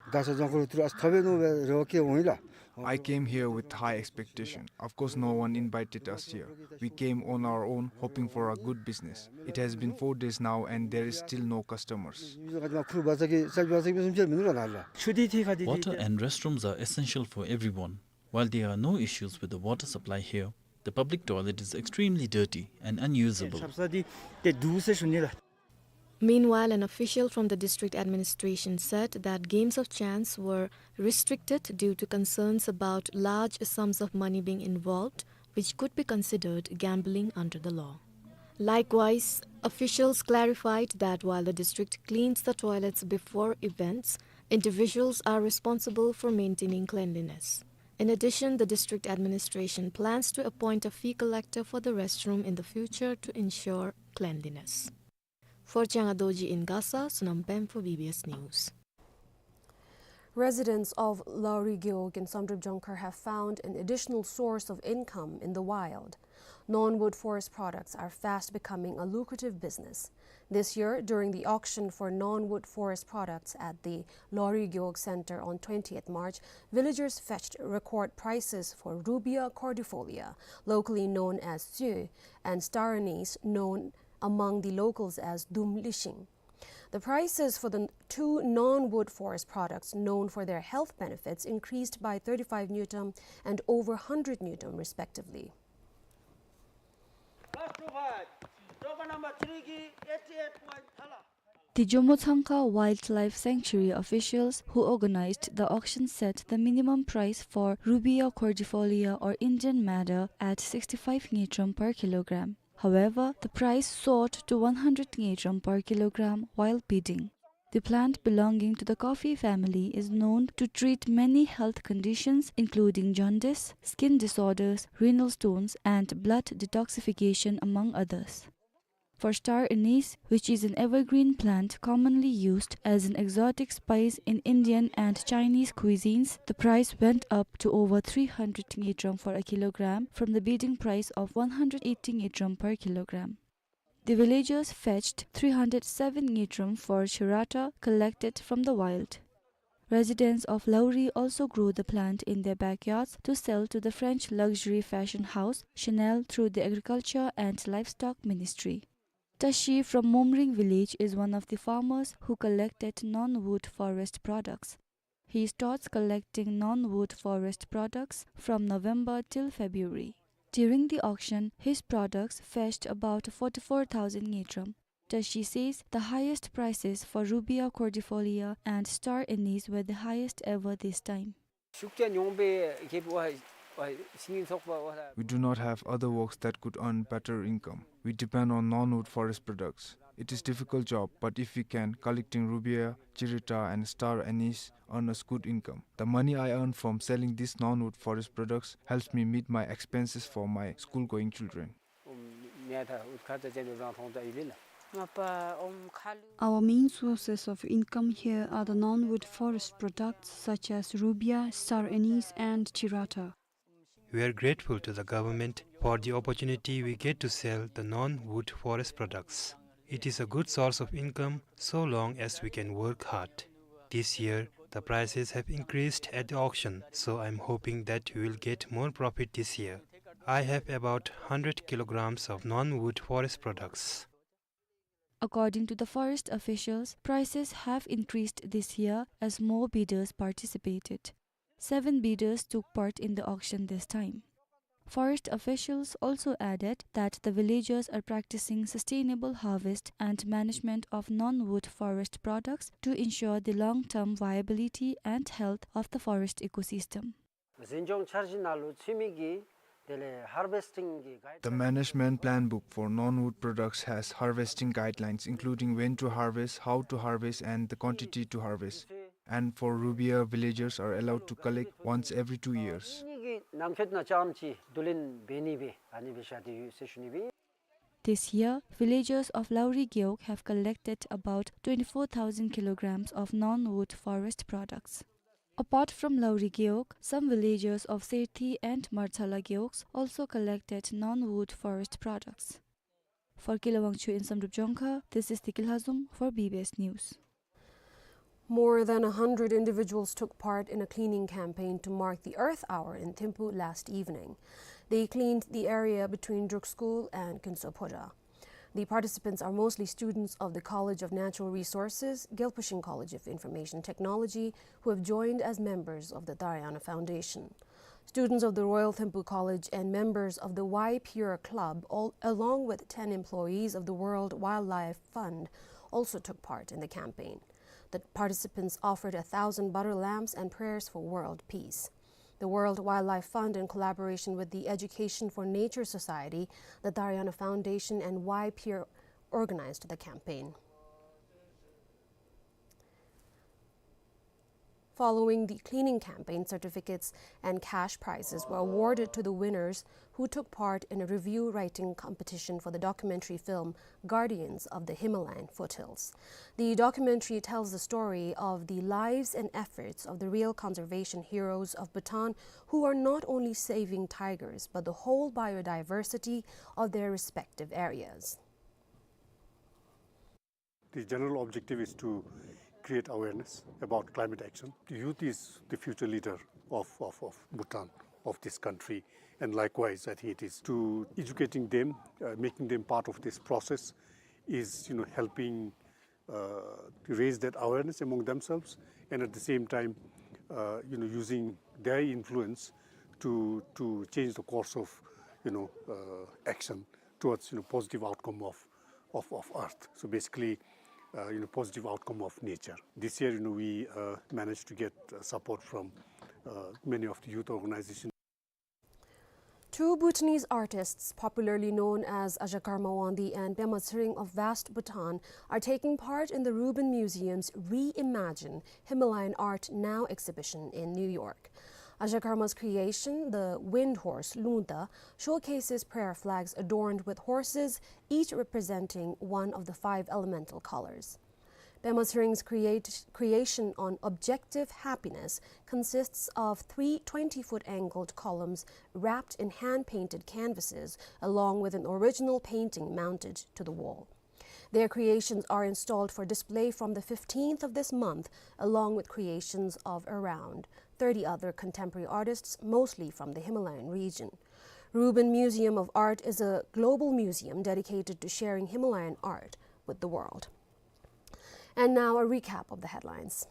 མགར་ས་རྫོང་ཁག་ལུ་ཏི་རུ་ཨ་ཙི་ཐོབ་པས་མནོ་བའི་རེ་བ་བསྐྱེད་འོང་ཡི་ལགས། I came here with high expectation. Of course, no one invited us here. We came on our own, hoping for a good business. It has been four days now, and there is still no customers. Water and restrooms are essential for everyone. While there are no issues with the water supply here, the public toilet is extremely dirty and unusable. Meanwhile, an official from the district administration said that games of chance were restricted due to concerns about large sums of money being involved, which could be considered gambling under the law. Likewise, officials clarified that while the district cleans the toilets before events, individuals are responsible for maintaining cleanliness. In addition, the district administration plans to appoint a fee collector for the restroom in the future to ensure cleanliness. For Changa Dorji in Gasa, Sonam Pemfu, B B S News. Residents of Lauri Gewog in Samdrup Jongkhar have found an additional source of income in the wild. Non-wood forest products are fast becoming a lucrative business. This year, during the auction for non-wood forest products at the Lauri Gewog Center on twentieth March, villagers fetched record prices for Rubia cordifolia, locally known as tsö, and star anise, known among the locals as dum lishing. The prices for the two non-wood forest products known for their health benefits increased by thirty-five ngultrum and over hundred ngultrum respectively. The Jomo Tsangkha Wildlife Sanctuary officials who organized the auction set the minimum price for Rubia cordifolia or Indian madder at sixty-five ngultrum per kilogram. However, the price soared to one hundred ngultrum per kilogram while bidding. The plant belonging to the coffee family is known to treat many health conditions, including jaundice, skin disorders, renal stones, and blood detoxification, among others. For star anise, which is an evergreen plant commonly used as an exotic spice in Indian and Chinese cuisines, the price went up to over three hundred ngultrum for a kilogram from the bidding price of one hundred eighty ngultrum per kilogram. The villagers fetched three hundred seven ngultrum for chirata collected from the wild. Residents of Lauri also grow the plant in their backyards to sell to the French luxury fashion house Chanel through the Agriculture and Livestock Ministry. Tashi from Momring village is one of the farmers who collected non-wood forest products. He starts collecting non-wood forest products from November till February. During the auction, his products fetched about forty-four thousand ngultrum. Tashi says the highest prices for Rubia cordifolia and star anise were the highest ever this time. We do not have other works that could earn better income. We depend on non-wood forest products. It is difficult job, but if we can, collecting rubia, chirata, and star anise earn us good income. The money I earn from selling these non-wood forest products helps me meet my expenses for my school-going children. Our main sources of income here are the non-wood forest products such as rubia, star anise, and chirata. We are grateful to the government for the opportunity we get to sell the non-wood forest products. It is a good source of income so long as we can work hard. This year, the prices have increased at the auction, so I'm hoping that we will get more profit this year. I have about hundred kilograms of non-wood forest products. According to the forest officials, prices have increased this year as more bidders participated. Seven bidders took part in the auction this time. Forest officials also added that the villagers are practicing sustainable harvest and management of non-wood forest products to ensure the long-term viability and health of the forest ecosystem. འཛིན་སྐྱོང་འཆར་གཞི་ནང་ལུ་ཚུད་མི་གི་དེ་ལས་harvesting གི་guide- The management plan book for non-wood products has harvesting guidelines, including when to harvest, how to harvest, and the quantity to harvest. And for rubia, villagers are allowed to collect once every two years. ནམ་ཁྱོད་ན་ཅམ་ཅི་དུ་ལེན་འབད་ནི་སྦེ་ཨ་ནི་སྦེ་བཞག་སྟེ་ཡོད་ཟེར་ཞུ་ནི་སྦེ། This year, villagers of Lauri Gewog have collected about twenty-four thousand kilograms of non-wood forest products. Apart from Lauri Gewog, some villagers of Serthi and Marthala Gewogs also collected non-wood forest products. For Kila Wangchuk in Samdrup Jongkhar, this is Tiki Lhazom for B B S News. More than a hundred individuals took part in a cleaning campaign to mark the Earth Hour in Thimphu last evening. They cleaned the area between Druk School and Kinso Phodrang. The participants are mostly students of the College of Natural Resources, Gyalpusing College of Information Technology, who have joined as members of the Taraiyana Foundation. Students of the Royal Thimphu College and members of the Y Pure Club, all, along with ten employees of the World Wildlife Fund, also took part in the campaign. The participants offered a thousand butter lamps and prayers for world peace. The World Wildlife Fund, in collaboration with the Education for Nature Society, the Taraiyana Foundation, and Y Pure, organized the campaign. Following the cleaning campaign, certificates and cash prizes were awarded to the winners, who took part in a review writing competition for the documentary film Guardians of the Himalayan Foothills. The documentary tells the story of the lives and efforts of the real conservation heroes of Bhutan, who are not only saving tigers, but the whole biodiversity of their respective areas. The general objective is to create awareness about climate action. The youth is the future leader of, of, of Bhutan, of this country, and likewise, I think it is to educating them, uh, making them part of this process is, you know, helping, uh, to raise that awareness among themselves, and at the same time, uh, you know, using their influence to, to change the course of, you know, uh, action towards, you know, positive outcome of, of, of earth. So basically, uh, you know, positive outcome of nature. This year, you know, we, uh, managed to get, uh, support from, uh, many of the youth organizations. Two Bhutanese artists, popularly known as Aja Karma Wangdi and Pema Tsering of Vast Bhutan, are taking part in the Rubin Museum's Reimagine Himalayan Art Now exhibition in New York. Aja Karma's creation, the wind horse Lungta, showcases prayer flags adorned with horses, each representing one of the five elemental colors. Pema Tsering's create-, creation on objective happiness consists of three twenty-foot angled columns wrapped in hand-painted canvases, along with an original painting mounted to the wall. Their creations are installed for display from the fifteenth of this month, along with creations of around thirty other contemporary artists, mostly from the Himalayan region. Rubin Museum of Art is a global museum dedicated to sharing Himalayan art with the world. And now a recap of the headlines.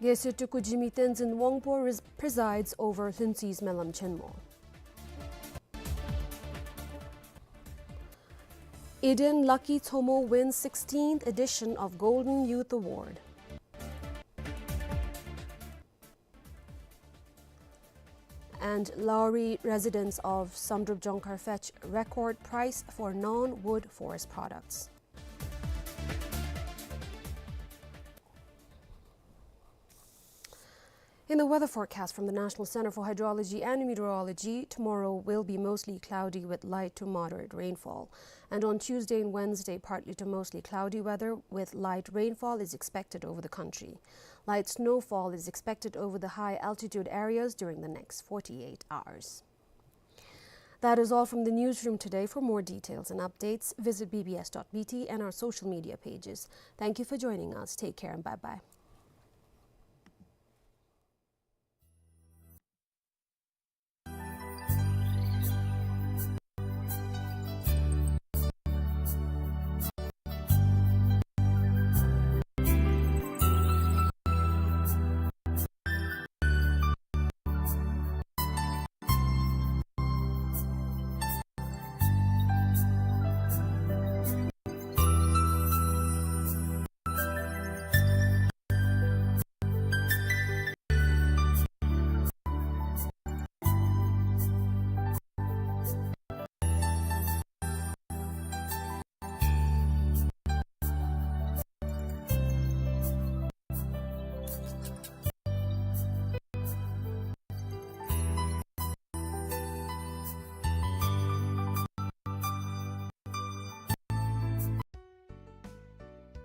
Gyalse Teuku Jigme Tenzin Wangpo res-, presides over Hluntsi's Melam Chenmo. Eden Lucky Tsomo wins sixteenth edition of Golden Youth Award. And Lowri residents of Samdrup Jongkhar fetch record price for non-wood forest products. In the weather forecast from the National Center for Hydrology and Meteorology, tomorrow will be mostly cloudy with light to moderate rainfall. And on Tuesday and Wednesday, partly to mostly cloudy weather with light rainfall is expected over the country. Light snowfall is expected over the high altitude areas during the next forty-eight hours. That is all from the newsroom today. For more details and updates, visit B B S dot B T and our social media pages. Thank you for joining us. Take care and bye-bye.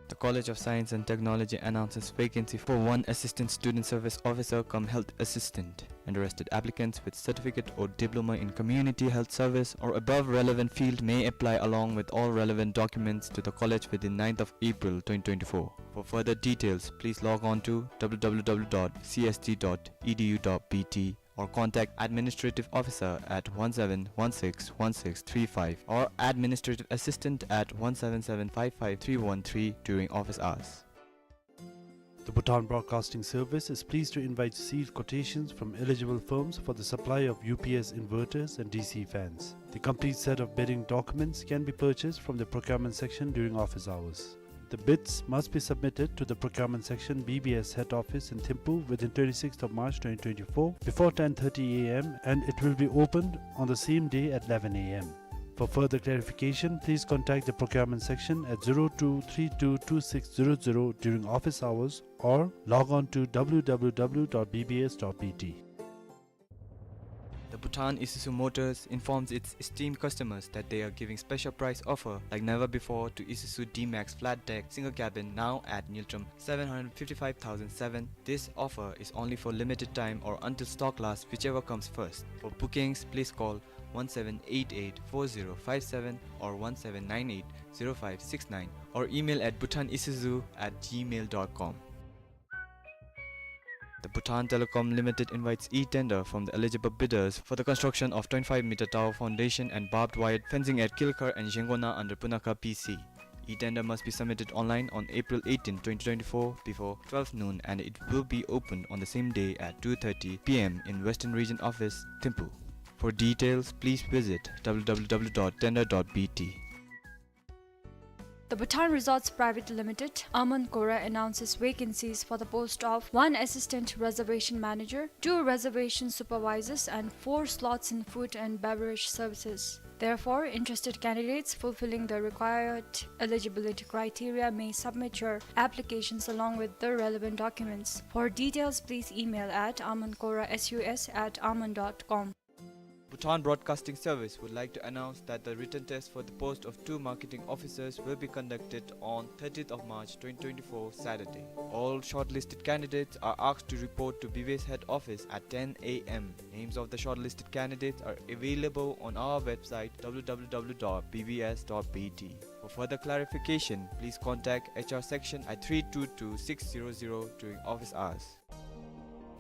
The College of Science and Technology announces vacancy for one Assistant Student Service Officer cum Health Assistant. Interested applicants with certificate or diploma in community health service or above relevant field may apply along with all relevant documents to the college within ninth of April twenty twenty-four. For further details, please log on to w w w dot c s t dot e d u dot b t or contact administrative officer at one seven one six one six three five or administrative assistant at one seven seven five five three one three during office hours. The Bhutan Broadcasting Service is pleased to invite sealed quotations from eligible firms for the supply of U P S inverters and D C fans. The complete set of bidding documents can be purchased from the procurement section during office hours. The bids must be submitted to the procurement section, B B S head office in Thimphu within twenty-sixth of March twenty twenty-four before ten thirty a m and it will be opened on the same day at eleven a m. For further clarification, please contact the procurement section at zero two three two two six zero zero during office hours or log on to w w w dot b b s dot b t. The Bhutan Isuzu Motors informs its esteemed customers that they are giving special price offer like never before to Isuzu D-Max flat deck single cabin now at Ngultrum seven hundred fifty-five thousand seven. This offer is only for limited time or until stock lasts, whichever comes first. For bookings, please call one seven eight eight four zero five seven or one seven nine eight zero five six nine or email at bhutanisuzu at gmail dot com. The Bhutan Telecom Limited invites e-tender from the eligible bidders for the construction of twenty-five meter tower foundation and barbed wire fencing at Kilkhar and Zhengona under Punakha P C. E-tender must be submitted online on April eighteenth, twenty twenty-four, before twelve noon, and it will be opened on the same day at two thirty p m in Western Region Office, Thimphu. For details, please visit w w w dot tender dot b t. The Bhutan Resorts Private Limited, Aman Kora, announces vacancies for the post of one Assistant Reservation Manager, two Reservation Supervisors, and four slots in food and beverage services. Therefore, interested candidates fulfilling the required eligibility criteria may submit your applications along with the relevant documents. For details, please email at amankorasus at aman dot com. Bhutan Broadcasting Service would like to announce that the written test for the post of two marketing officers will be conducted on thirtieth of March twenty twenty-four, Saturday. All shortlisted candidates are asked to report to B B S head office at ten a m. Names of the shortlisted candidates are available on our website w w w dot b b s dot b t. For further clarification, please contact H R section at three two two six zero zero during office hours.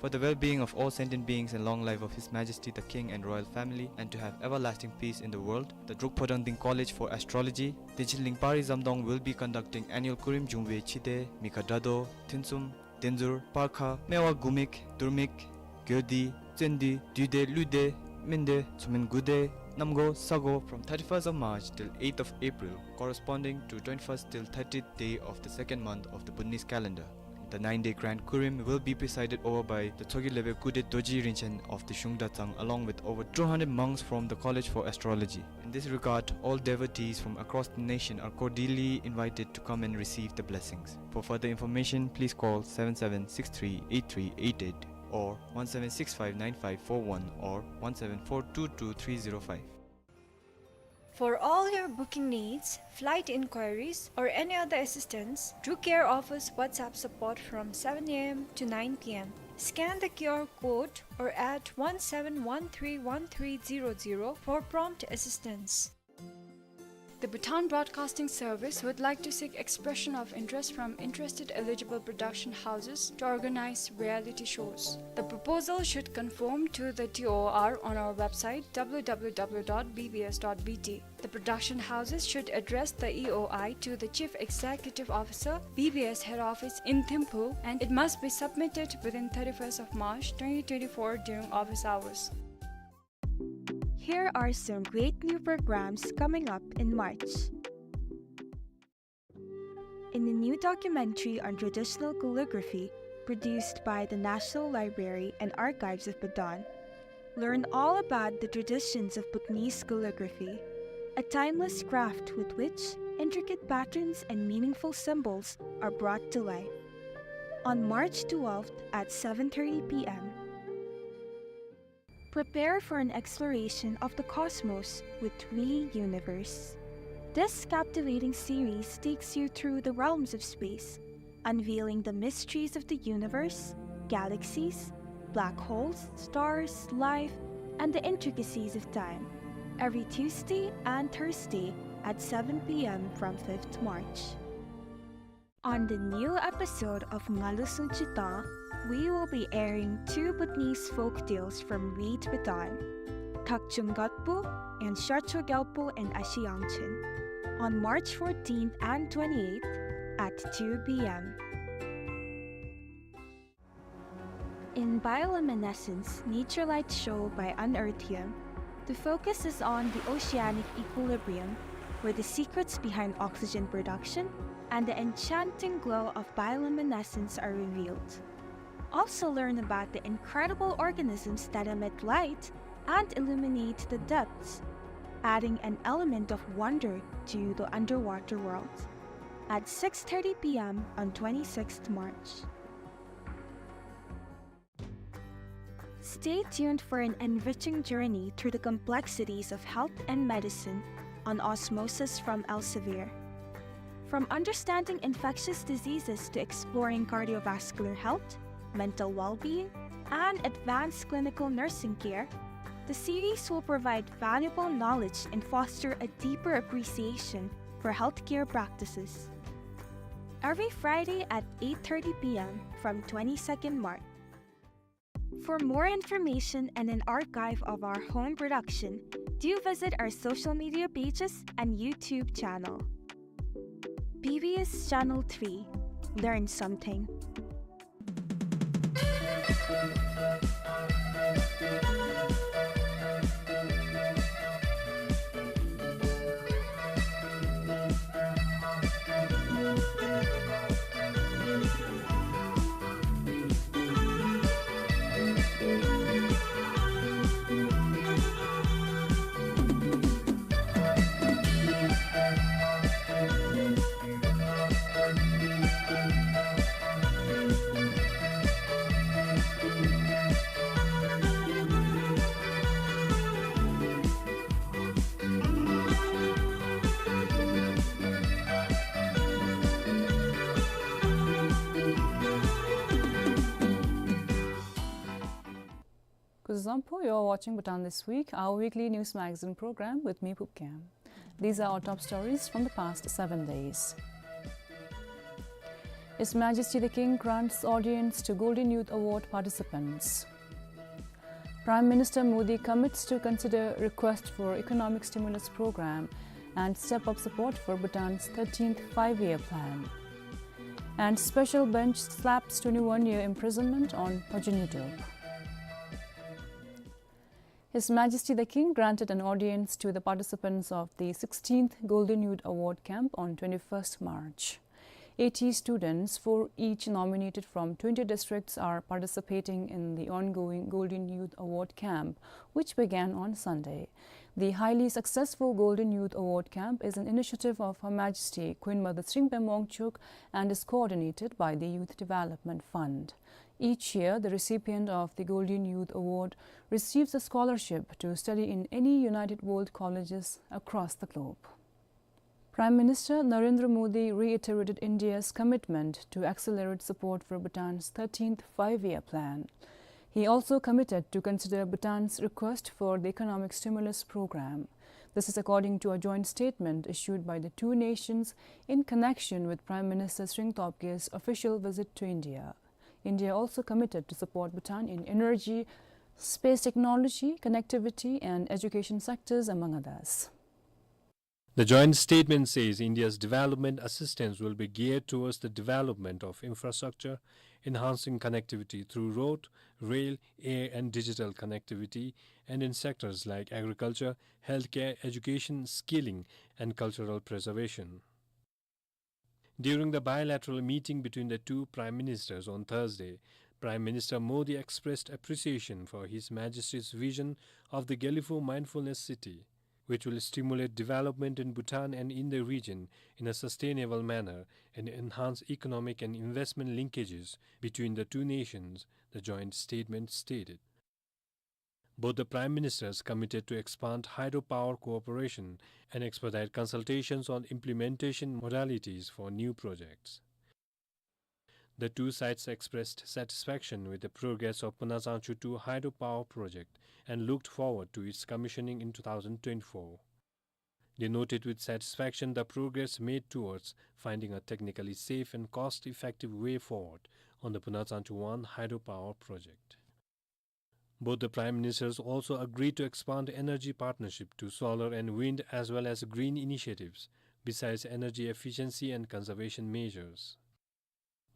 For the well-being of all sentient beings and long life of His Majesty the King and royal family, and to have everlasting peace in the world, the Druk Phodang Ding College for Astrology, Dinchilingpari Zamdong, will be conducting annual Kurim Jungwe Chide, Mikha Dado, Thinsum, Denzur, Parkha, Mewa Gumik, Durmik, Gyodi, Tsendi, Duide, Luide, Mende, Tsumin Gude, Namgo, Sago from thirty-first of March till eighth of April, corresponding to twenty-first till thirtieth day of the second month of the Bhutanese calendar. The nine-day grand Kurim will be presided over by the Tsogi Lebe Kude Doji Rinchen of the Shungda Tsang, along with over two hundred monks from the College for Astrology. In this regard, all devotees from across the nation are cordially invited to come and receive the blessings. For further information, please call seven seven six three eight three eight eight or one seven six five nine five four one or one seven four two two three zero five. For all your booking needs, flight inquiries, or any other assistance, Druk Air offers WhatsApp support from seven a m to nine p m. Scan the Q R code or add one seven one three one three zero zero for prompt assistance. The Bhutan Broadcasting Service would like to seek expression of interest from interested eligible production houses to organize reality shows. The proposal should conform to the T O R on our website w w w dot b b s dot b t. The production houses should address the E O I to the Chief Executive Officer, B B S Head Office in Thimphu, and it must be submitted within thirty-first of March twenty twenty-four during office hours. Here are some great new programs coming up in March. In a new documentary on traditional calligraphy produced by the National Library and Archives of Bhutan, learn all about the traditions of Bhutanese calligraphy, a timeless craft with which intricate patterns and meaningful symbols are brought to life. On March twelfth at seven thirty p m, prepare for an exploration of the cosmos with We Universe. This captivating series takes you through the realms of space, unveiling the mysteries of the universe, galaxies, black holes, stars, life, and the intricacies of time, every Tuesday and Thursday at seven p m from fifth March. On the new episode of Ngalu Sunchita, we will be airing two Bhutanese folk tales from Reed Bhutan, Thakchung Gatpu and Sharcho Gyalpo and Ashi Yangchen, on March fourteenth and twenty-eighth at two p m. In Bioluminescence, Nature Light Show by Unearthium, the focus is on the oceanic equilibrium, where the secrets behind oxygen production and the enchanting glow of bioluminescence are revealed. Also learn about the incredible organisms that emit light and illuminate the depths, adding an element of wonder to the underwater world. At six thirty p m on twenty-sixth March. Stay tuned for an enriching journey through the complexities of health and medicine on Osmosis from Elsevier. From understanding infectious diseases to exploring cardiovascular health, mental well-being, and advanced clinical nursing care, the series will provide valuable knowledge and foster a deeper appreciation for healthcare practices. Every Friday at eight thirty p m from twenty-second March. For more information and an archive of our home production, do visit our social media pages and YouTube channel. B B S Channel three. Learn something. Kuzuzangpo, you're watching Bhutan This Week, our weekly news magazine program with me, Phub Gyem. These are our top stories from the past seven days. His Majesty the King grants audience to Golden Youth Award participants. Prime Minister Modi commits to consider request for economic stimulus program and step up support for Bhutan's thirteenth five-year plan. And special bench slaps twenty-one year imprisonment on Pajun Yudop. His Majesty the King granted an audience to the participants of the sixteenth Golden Youth Award Camp on twenty-first March. Eighty students, four each nominated from twenty districts, are participating in the ongoing Golden Youth Award Camp, which began on Sunday. The highly successful Golden Youth Award Camp is an initiative of Her Majesty Queen Mother Tshering Pembe Wangchuck and is coordinated by the Youth Development Fund. Each year, the recipient of the Golden Youth Award receives a scholarship to study in any United World Colleges across the globe. Prime Minister Narendra Modi reiterated India's commitment to accelerate support for Bhutan's thirteenth five-year plan. He also committed to consider Bhutan's request for the economic stimulus program. This is according to a joint statement issued by the two nations in connection with Prime Minister Tshering Tobge's official visit to India. India also committed to support Bhutan in energy, space technology, connectivity, and education sectors, among others. The joint statement says India's development assistance will be geared towards the development of infrastructure, enhancing connectivity through road, rail, air, and digital connectivity, and in sectors like agriculture, healthcare, education, skilling, and cultural preservation. During the bilateral meeting between the two prime ministers on Thursday, Prime Minister Modi expressed appreciation for His Majesty's vision of the Gelephu Mindfulness City, which will stimulate development in Bhutan and in the region in a sustainable manner and enhance economic and investment linkages between the two nations, the joint statement stated. Both the Prime Ministers committed to expand hydropower cooperation and expedite consultations on implementation modalities for new projects. The two sides expressed satisfaction with the progress of Punatsanchu two hydropower project and looked forward to its commissioning in two thousand twenty-four. They noted with satisfaction the progress made towards finding a technically safe and cost-effective way forward on the Punatsanchu one hydropower project. Both the Prime Ministers also agreed to expand energy partnership to solar and wind as well as green initiatives, besides energy efficiency and conservation measures.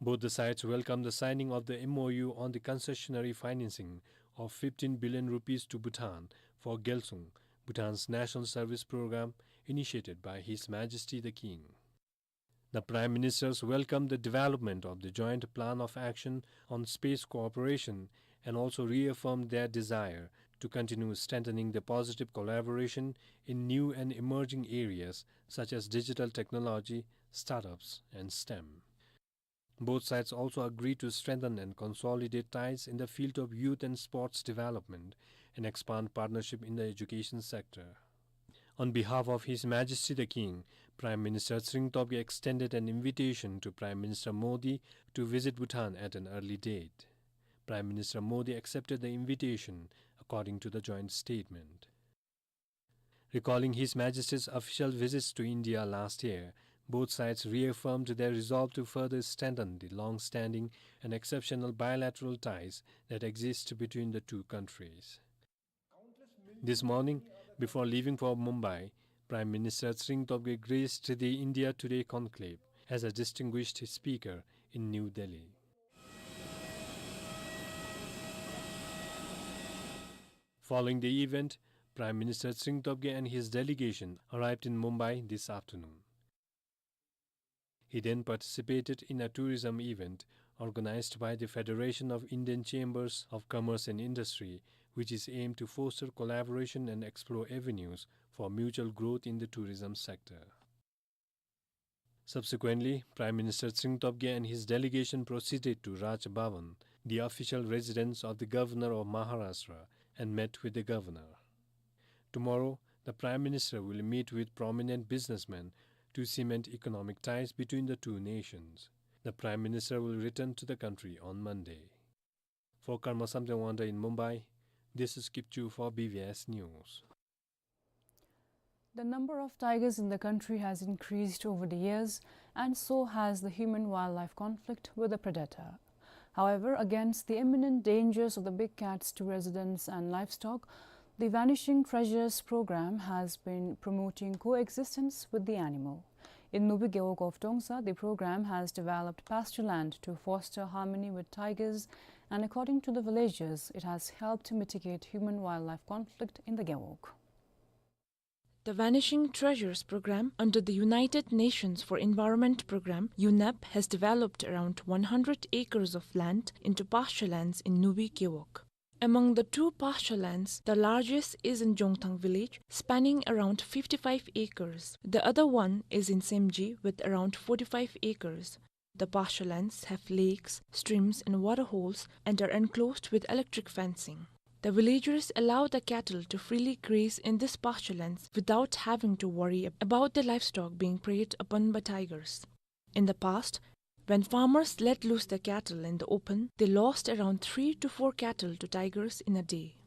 Both the sides welcomed the signing of the M O U on the concessionary financing of fifteen billion rupees to Bhutan for Gyalsung, Bhutan's national service program initiated by His Majesty the King. The Prime Ministers welcomed the development of the joint plan of action on space cooperation and also reaffirmed their desire to continue strengthening the positive collaboration in new and emerging areas such as digital technology, startups, and STEM. Both sides also agreed to strengthen and consolidate ties in the field of youth and sports development and expand partnership in the education sector. On behalf of His Majesty the King, Prime Minister Tshering Tobgay extended an invitation to Prime Minister Modi to visit Bhutan at an early date. Prime Minister Modi accepted the invitation, according to the joint statement. Recalling His Majesty's official visits to India last year, both sides reaffirmed their resolve to further strengthen the long-standing and exceptional bilateral ties that exist between the two countries. This morning, before leaving for Mumbai, Prime Minister Tshering Tobgay graced the India Today conclave as a distinguished speaker in New Delhi. Following the event, Prime Minister Tshering Tobgay and his delegation arrived in Mumbai this afternoon. He then participated in a tourism event organized by the Federation of Indian Chambers of Commerce and Industry, which is aimed to foster collaboration and explore avenues for mutual growth in the tourism sector. Subsequently, Prime Minister Tshering Tobgay and his delegation proceeded to Raj Bhavan, the official residence of the Governor of Maharashtra, and met with the Governor. Tomorrow, the Prime Minister will meet with prominent businessmen to cement economic ties between the two nations. The Prime Minister will return to the country on Monday. For Karma Samten Wangda in Mumbai, this is Kipchu for B V S News. The number of tigers in the country has increased over the years, and so has the human-wildlife conflict with the predator. However, against the imminent dangers of the big cats to residents and livestock, the Vanishing Treasures program has been promoting coexistence with the animal. In Nubi Gewog of Tongsa, the program has developed pasture land to foster harmony with tigers, and according to the villagers, it has helped mitigate human-wildlife conflict in the Gewog. The Vanishing Treasures program under the United Nations for Environment program, UNEP, has developed around one hundred acres of land into pasture lands in Nubi Gewog. Among the two pasture lands, the largest is in Jongthang village, spanning around fifty-five acres. The other one is in Semji with around forty-five acres. The pasture lands have lakes, streams and water holes and are enclosed with electric fencing. The villagers allow the cattle to freely graze in this pasture lands without having to worry ab-, about the livestock being preyed upon by tigers. In the past, when farmers let loose the cattle in the open, they lost around three to four cattle to tigers in a day.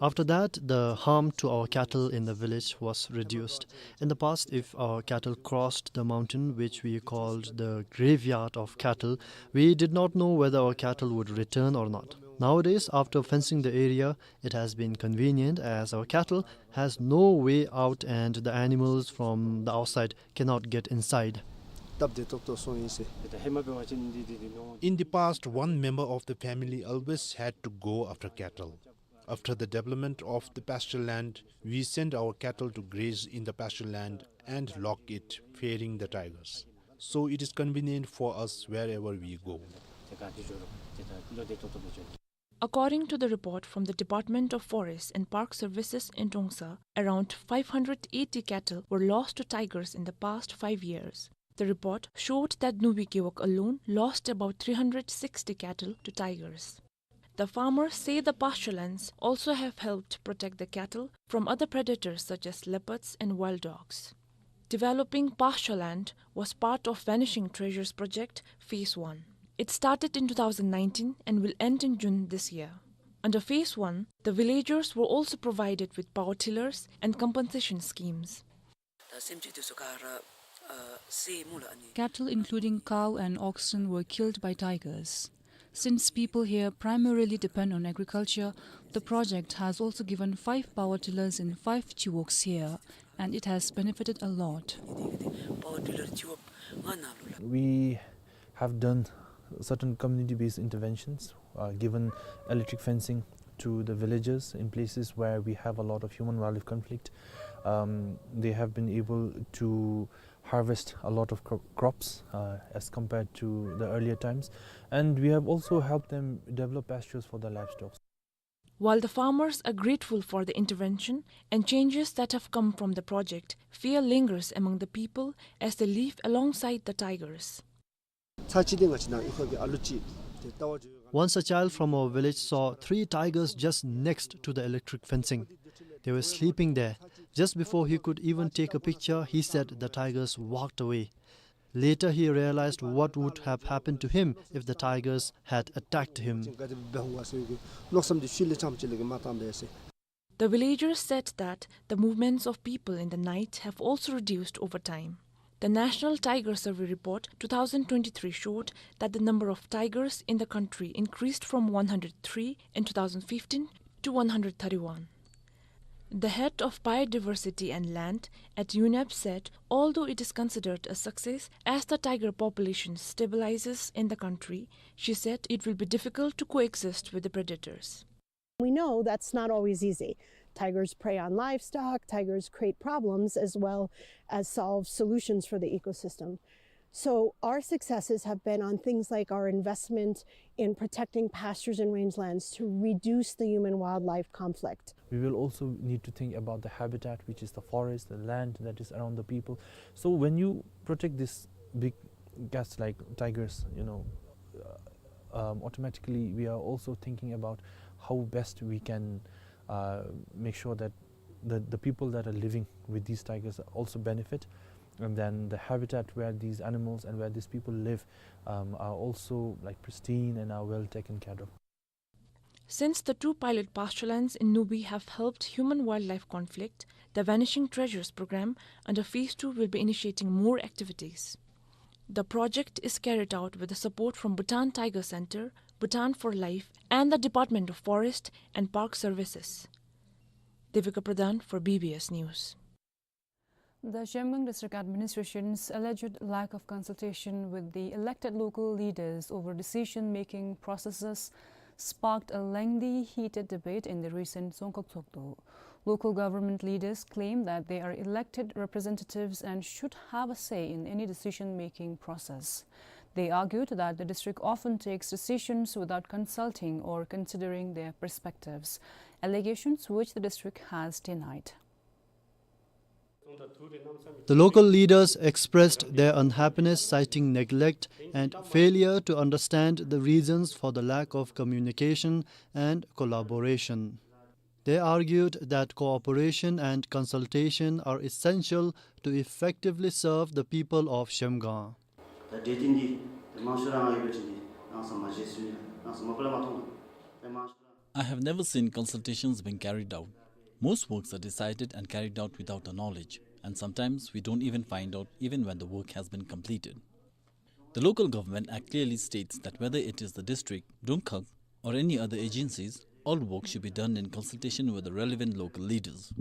After that, the harm to our cattle in the village was reduced. In the past, if our cattle crossed the mountain, which we called the graveyard of cattle, we did not know whether our cattle would return or not. Nowadays, after fencing the area, it has been convenient as our cattle has no way out and the animals from the outside cannot get inside. In the past, one member of the family always had to go after cattle. After the development of the pasture land, we send our cattle to graze in the pasture land and lock it, fearing the tigers. So it is convenient for us wherever we go. According to the report from the Department of Forest and Park Services in Tongsa, around five hundred eighty cattle were lost to tigers in the past five years. The report showed that Nubi Gewog alone lost about three hundred sixty cattle to tigers. The farmers say the pasture lands also have helped protect the cattle from other predators such as leopards and wild dogs. developing pasture land was part of Vanishing Treasures project, phase one. It started in two thousand nineteen and will end in June this year. Under phase one, the villagers were also provided with power tillers and compensation schemes. ད་སེམས་ཅན་དེ་ཚུ་ག་ར་ཨ་བསད་སྨོ་ལགས། ཨ་ནི། Cattle, including cow and oxen, were killed by tigers. Since people here primarily depend on agriculture, the project has also given five power tillers in five chiwoks here, and it has benefited a lot. Power tiller chiwok ལྔ་ནང་ལུ་ལགས། We have done certain community-based interventions, uh, given electric fencing to the villages in places where we have a lot of human-wildlife conflict. Um, they have been able to harvest a lot of cro-, crops, uh, as compared to the earlier times. And we have also helped them develop pastures for their livestock. While the farmers are grateful for the intervention and changes that have come from the project, fear lingers among the people as they live alongside the tigers. ཚར་གཅིག་དེ་ང་བཅས་ནཱ་ཨི་ཁོ་གི་ཨ་ལུ་ཅིག་དེ་ལྟ་བར་འགྱོ། Once a child from our village saw three tigers just next to the electric fencing. They were sleeping there. Just before he could even take a picture, he said the tigers walked away. Later, he realized what would have happened to him if the tigers had attacked him. The villagers said that the movements of people in the night have also reduced over time. The National Tiger Survey Report two thousand twenty-three showed that the number of tigers in the country increased from one hundred three in two thousand fifteen to one hundred thirty-one. The head of Biodiversity and Land at UNEP said, although it is considered a success as the tiger population stabilizes in the country, she said it will be difficult to coexist with the predators. We know that's not always easy. Tigers prey on livestock, tigers create problems as well as solve solutions for the ecosystem. So our successes have been on things like our investment in protecting pastures and rangelands to reduce the human-wildlife conflict. We will also need to think about the habitat, which is the forest, the land that is around the people. So when you protect these big cats like tigers, you know, uh, um, automatically we are also thinking about how best we can, uh, make sure that the, the people that are living with these tigers also benefit, and then the habitat where these animals and where these people live, um, are also, like, pristine and are well taken care of. Since the two pilot pasturelands in Nubi have helped human-wildlife conflict, the Vanishing Treasures program under phase two will be initiating more activities. The project is carried out with the support from Bhutan Tiger Center, Bhutan for Life, and the Department of Forest and Park Services. Devika Pradhan for B B S News. The Zhemgang District Administration's alleged lack of consultation with the elected local leaders over decision-making processes sparked a lengthy, heated debate in the recent Dzongkhag Tshogdu. Local government leaders claim that they are elected representatives and should have a say in any decision-making process. They argued that the district often takes decisions without consulting or considering their perspectives, allegations which the district has denied. The local leaders expressed their unhappiness, citing neglect and failure to understand the reasons for the lack of communication and collaboration. They argued that cooperation and consultation are essential to effectively serve the people of Zhemgang. ད་འདི་འདི་འདི་མང་ཤོས་ར་ང་ཡོད་པ་ཅིག་འདི་ནང་ས་མ་བྱེད་ཟེར་ཡ། ནང་ས་མ་པ་ལ་མ་མཐོང་། ད་མང་ཤོས་ར། I have never seen consultations being carried out. Most works are decided and carried out without our knowledge, and sometimes we don't even find out even when the work has been completed. The Local Government Act clearly states that whether it is the district, Dzongkhag, or any other agencies, all work should be done in consultation with the relevant local leaders.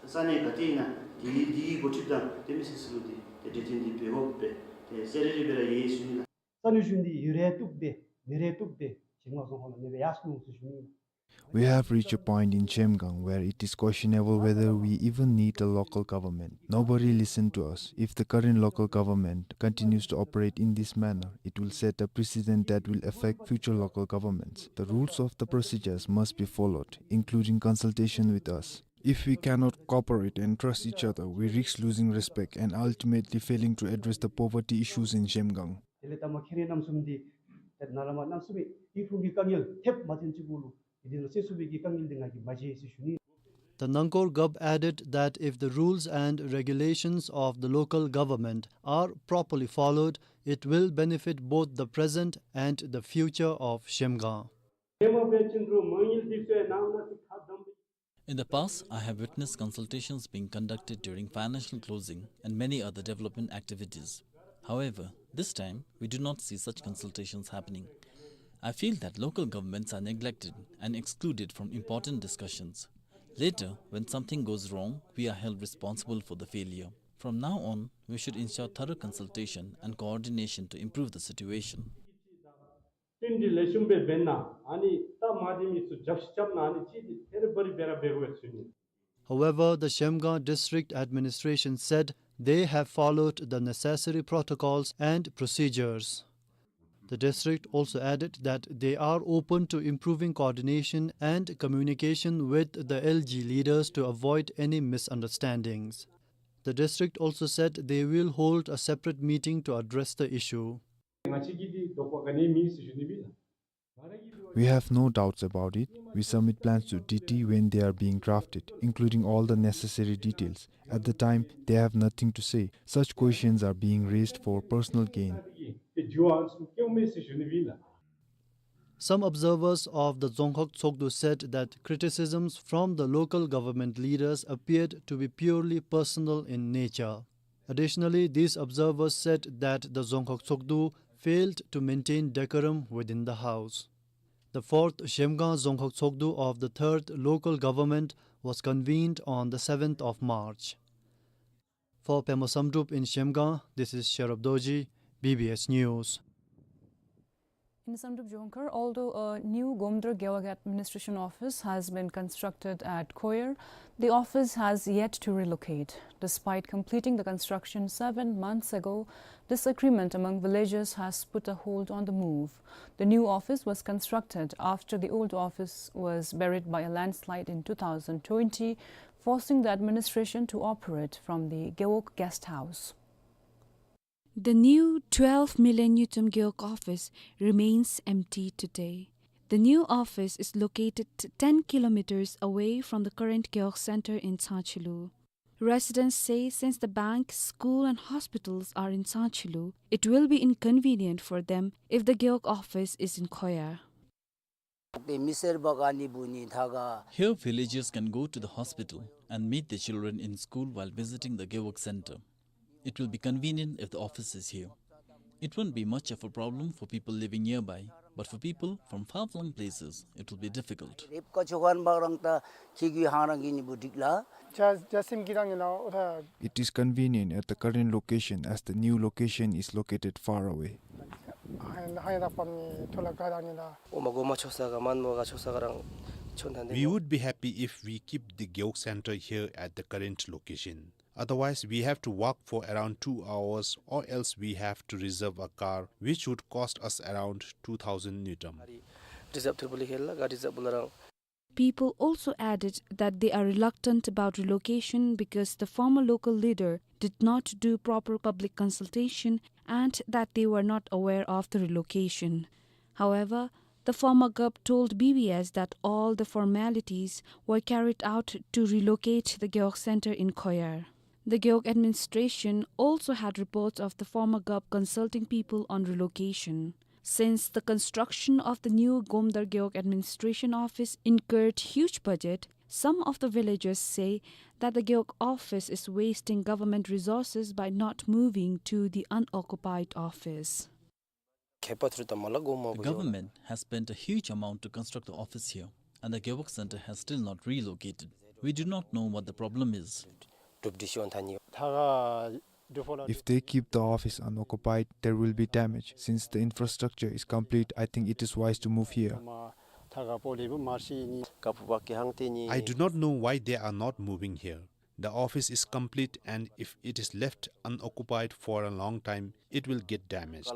ས་གནས་ག་ཏེ་ཨིན་ན་འདི་འདི་འགོ་ཁྲིདཔ་དང་དེ་མི་སེར་ཚུ་ལུ་འདི་ཏེ་འབྲེལ་མཐུད་འདི་འབད་དགོ་པས། ཏེ་ཟེར་རེ་རེ་འབད་ར་ཡོད་ཟེར་ཞུ་ནི་ལགས། ས་གནས་གཞུང་འདི་ཡོད་རུང་བཏུབ་པས་མེད་རུང་བཏུབ་པས་ཞིང་ལོ་བཟང་ཁོང་ལུ་མེད་པས་ཡར་སོང་ཟེར་ཞུ་ནི་ལགས། We have reached a point in Zhemgang where it is questionable whether we even need a local government. Nobody listened to us. If the current local government continues to operate in this manner, it will set a precedent that will affect future local governments. The rules of the procedures must be followed, including consultation with us. If we cannot cooperate and trust each other, we risk losing respect and ultimately failing to address the poverty issues in Zhemgang. དེ་ལས་ད་མ་ཁྱེད་རའི་རྣམ་གསུམ་འདི་ཏེ་ནཱ་ལས་མར་རྣམ་གསུམ་འདི་ཕུང་གི་དཀའ་ངལ་ཐེབས་མ་ཐོན་ཅིག་གུ་ལུ་འདི་ནང་སེལ་ཚུགས་པའི་གི་དཀའ་ངལ་འདི་ང་གིས་མ་མཇལ་ཟེར་ཞུ་ནི། The Nangkor Gov added that if the rules and regulations of the local government are properly followed, it will benefit both the present and the future of Zhemgang. In the past, I have witnessed consultations being conducted during financial closing and many other development activities. However, this time, we do not see such consultations happening. I feel that local governments are neglected and excluded from important discussions. Later, when something goes wrong, we are held responsible for the failure. From now on, we should ensure thorough consultation and coordination to improve the situation. བསྟུན་གྲོས་ལེགས་ཤོམ་སྦེ་འབད་གནང་། ཨ་ནི་ད་མ་བདེ་མི་ཚུ་རྒྱབ་ཤིག་རྐྱབ་གནང་། ཨ་ནི་ཅིག་འདི་ཐེ་རེ་བ་རེ་སྦེ་ར་འབད་དགོ་པས་ཟེར་ཞུ་ནི། However, the Zhemgang District Administration said they have followed the necessary protocols and procedures. The district also added that they are open to improving coordination and communication with the L G leaders to avoid any misunderstandings. The district also said they will hold a separate meeting to address the issue. ང་བཅས་ཀྱིས་འདི་དོགས་པ་ག་ནི་མེད་ཟེར་ཞུ་ནི་ཨིན་ལགས། We have no doubts about it. We submit plans to D T when they are being drafted, including all the necessary details. At the time, they have nothing to say. Such questions are being raised for personal gain. Some observers of the Dzongkhag Tshogdu said that criticisms from the local government leaders appeared to be purely personal in nature. Additionally, these observers said that the Dzongkhag Tshogdu failed to maintain decorum within the house. The fourth Zhemgang Dzongkhag Tshogdu of the third local government was convened on the seventh of March. For Pema Samdrup in Zhemgang, this is Sherab Dorji, B B S News. In Samdrup Jongkhar, although a new Gomdar Gewog Administration Office has been constructed at Koyar, the office has yet to relocate. Despite completing the construction seven months ago, disagreement among villagers has put a hold on the move. The new office was constructed after the old office was buried by a landslide in two thousand twenty, forcing the administration to operate from the Gewog guest house. The new twelve million ngultrum Gewog office remains empty today. The new office is located ten kilometers away from the current Gewog Center in Tsangchilu. Residents say since the bank, school and hospitals are in Tsangchilu, it will be inconvenient for them if the Gewog office is in Koyar. Here, villagers can go to the hospital and meet their children in school while visiting the Gewog Center. It will be convenient if the office is here. It won't be much of a problem for people living nearby, but for people from far-flung places, it will be difficult. It is convenient at the current location as the new location is located far away. We would be happy if we keep the Gewog Center here at the current location. Otherwise, we have to walk for around two hours, or else we have to reserve a car, which would cost us around two thousand ngultrum. People also added that they are reluctant about relocation because the former local leader did not do proper public consultation and that they were not aware of the relocation. However, the former Gov told B B S that all the formalities were carried out to relocate the Gewog Center in Koyar. The Gewog administration also had reports of the former Gov consulting people on relocation. Since the construction of the new Gomdar Gewog administration office incurred huge budget, some of the villagers say that the Gewog office is wasting government resources by not moving to the unoccupied office. The government has spent a huge amount to construct the office here, and the Gewog Center has still not relocated. We do not know what the problem is. If they keep the office unoccupied, there will be damage. Since the infrastructure is complete, I think it is wise to move here. I do not know why they are not moving here. The office is complete, and if it is left unoccupied for a long time, it will get damaged.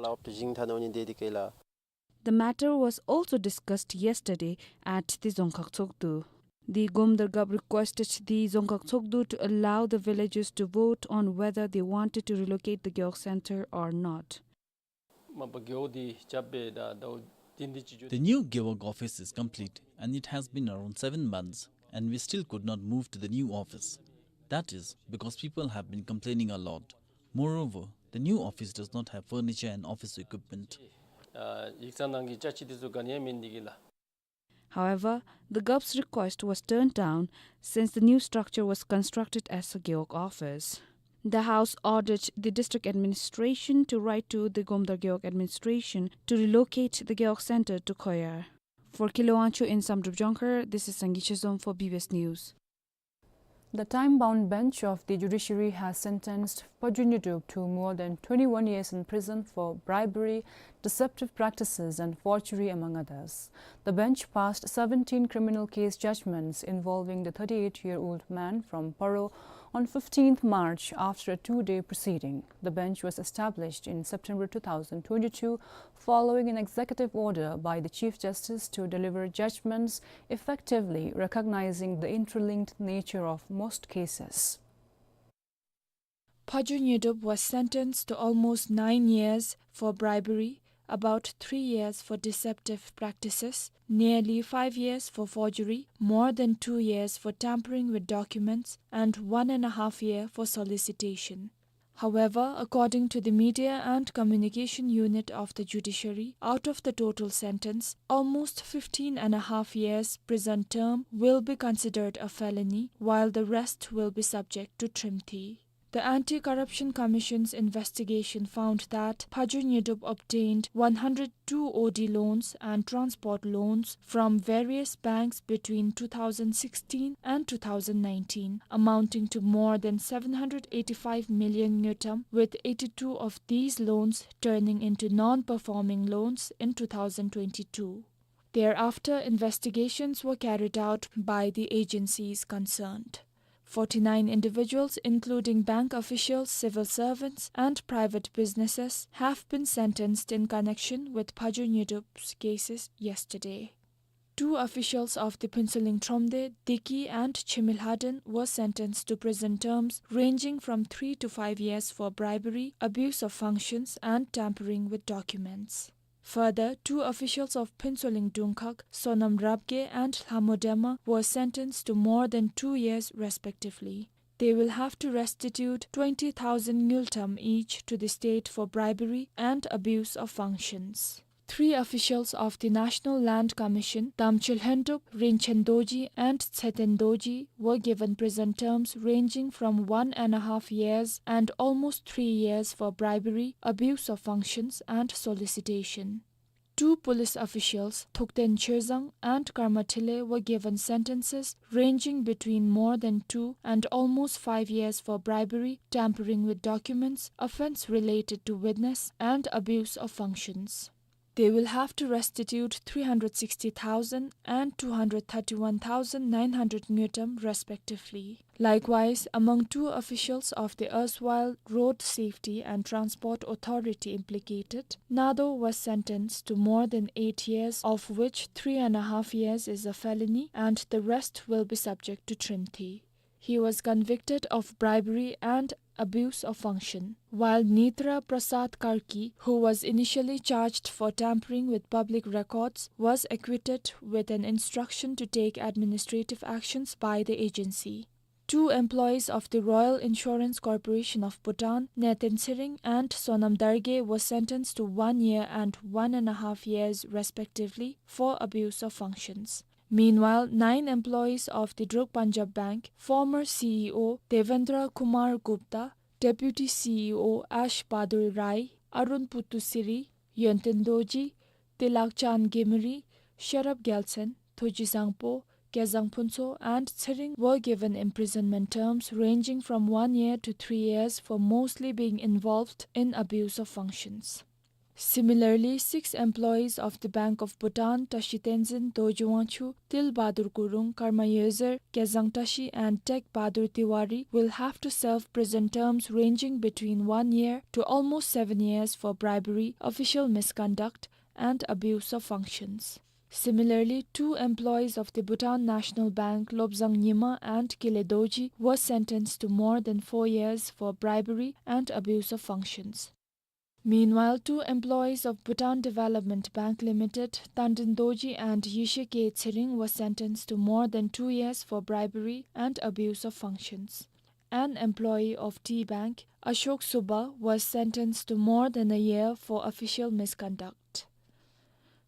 The matter was also discussed yesterday at the Dzongkhag Tshogdu. The Gomdar Gov requested the Dzongkhag Tshogdu to allow the villagers to vote on whether they wanted to relocate the Gewog Center or not. The new Gewog office is complete, and it has been around seven months, and we still could not move to the new office. That is because people have been complaining a lot. Moreover, the new office does not have furniture and office equipment. ཨ་ཡིག་ཚང་ནང་གི་ཅ་ཆས་དེ་ཚུ་ག་ནི་ཡང་མེད་ནི་འདི་གིས་ལགས། However, the G O P's request was turned down since the new structure was constructed as a gewog office. The House ordered the district administration to write to the Gomdar Gewog administration to relocate the gewog center to Khoyar. For Kile Wangchuk in Samdrup Jongkhar, this is Sangay Chezom for B B S News. The time-bound bench of the judiciary has sentenced Phajoy Nyodup to more than twenty-one years in prison for bribery, deceptive practices and forgery, among others. The bench passed seventeen criminal case judgments involving the thirty-eight-year-old man from Paro on fifteenth March after a two-day proceeding. The bench was established in September two thousand twenty-two following an executive order by the Chief Justice to deliver judgments effectively recognizing the interlinked nature of most cases. Phajoy Nyodup was sentenced to almost nine years for bribery, about three years for deceptive practices, nearly five years for forgery, more than two years for tampering with documents, and one and a half year for solicitation. However, according to the Media and Communication Unit of the Judiciary, out of the total sentence, almost fifteen and a half years prison term will be considered a felony, while the rest will be subject to trimthi. The Anti-Corruption Commission's investigation found that Phajoy Nyodup obtained one hundred two O D loans and transport loans from various banks between two thousand sixteen and two thousand nineteen, amounting to more than seven hundred eighty-five million ngultrum, with eighty-two of these loans turning into non-performing loans in two thousand twenty-two. Thereafter, investigations were carried out by the agencies concerned. Forty-nine individuals, including bank officials, civil servants, and private businesses, have been sentenced in connection with Phajoy Nyodup's cases yesterday. Two officials of the Phuentsholing Thromde, Diki, and Chimilhaden were sentenced to prison terms ranging from three to five years for bribery, abuse of functions, and tampering with documents. Further, two officials of Phuentsholing Dungkhag, Sonam Rabgye and Lhamo Dema, were sentenced to more than two years respectively. They will have to restitute twenty thousand ngultrum each to the state for bribery and abuse of functions. Three officials of the National Land Commission, Damchel Lhendup, Rinchen Dorji, and Tseten Dorji, were given prison terms ranging from one and a half years and almost three years for bribery, abuse of functions, and solicitation. Two police officials, Thukten Chezang and Karma Thile, were given sentences ranging between more than two and almost five years for bribery, tampering with documents, offense related to witness, and abuse of functions. They will have to restitute three hundred sixty thousand and two hundred thirty-one thousand nine hundred ngultrum respectively. Likewise, among two officials of the erstwhile Road Safety and Transport Authority implicated, Nado was sentenced to more than eight years, of which three and a half years is a felony, and the rest will be subject to trimthi. He was convicted of bribery and abuse of function, while Nitra Prasad Karki, who was initially charged for tampering with public records, was acquitted with an instruction to take administrative actions by the agency. Two employees of the Royal Insurance Corporation of Bhutan, Neten Tshering and Sonam Dargye, were sentenced to one year and one and a half years respectively for abuse of functions. Meanwhile, nine employees of the Druk Punjab Bank, former C E O Devendra Kumar Gupta, Deputy C E O Ash Bahadur Rai, Arun Puttusiri, Yonten Dorji, Tilakchand Gemuri, Sherab Gyaltsen, Thoji Sangpo, Kezang Phuntsho, and Tshering were given imprisonment terms ranging from one year to three years for mostly being involved in abuse of functions. Similarly, six employees of the Bank of Bhutan, Tashi Tenzin, Dorji Wangchuk, Til Bahadur Gurung, Karma Yozer, Kezang Tashi, and Tek Bahadur Tiwari, will have to serve prison terms ranging between one year to almost seven years for bribery, official misconduct, and abuse of functions. Similarly, two employees of the Bhutan National Bank, Lobzang Nyima and Kile Dorji, were sentenced to more than four years for bribery and abuse of functions. Meanwhile, two employees of Bhutan Development Bank Limited, Tandin Dorji and Yeshe K Tshering, were sentenced to more than two years for bribery and abuse of functions. An employee of Tea Bank, Ashok Subba, was sentenced to more than a year for official misconduct.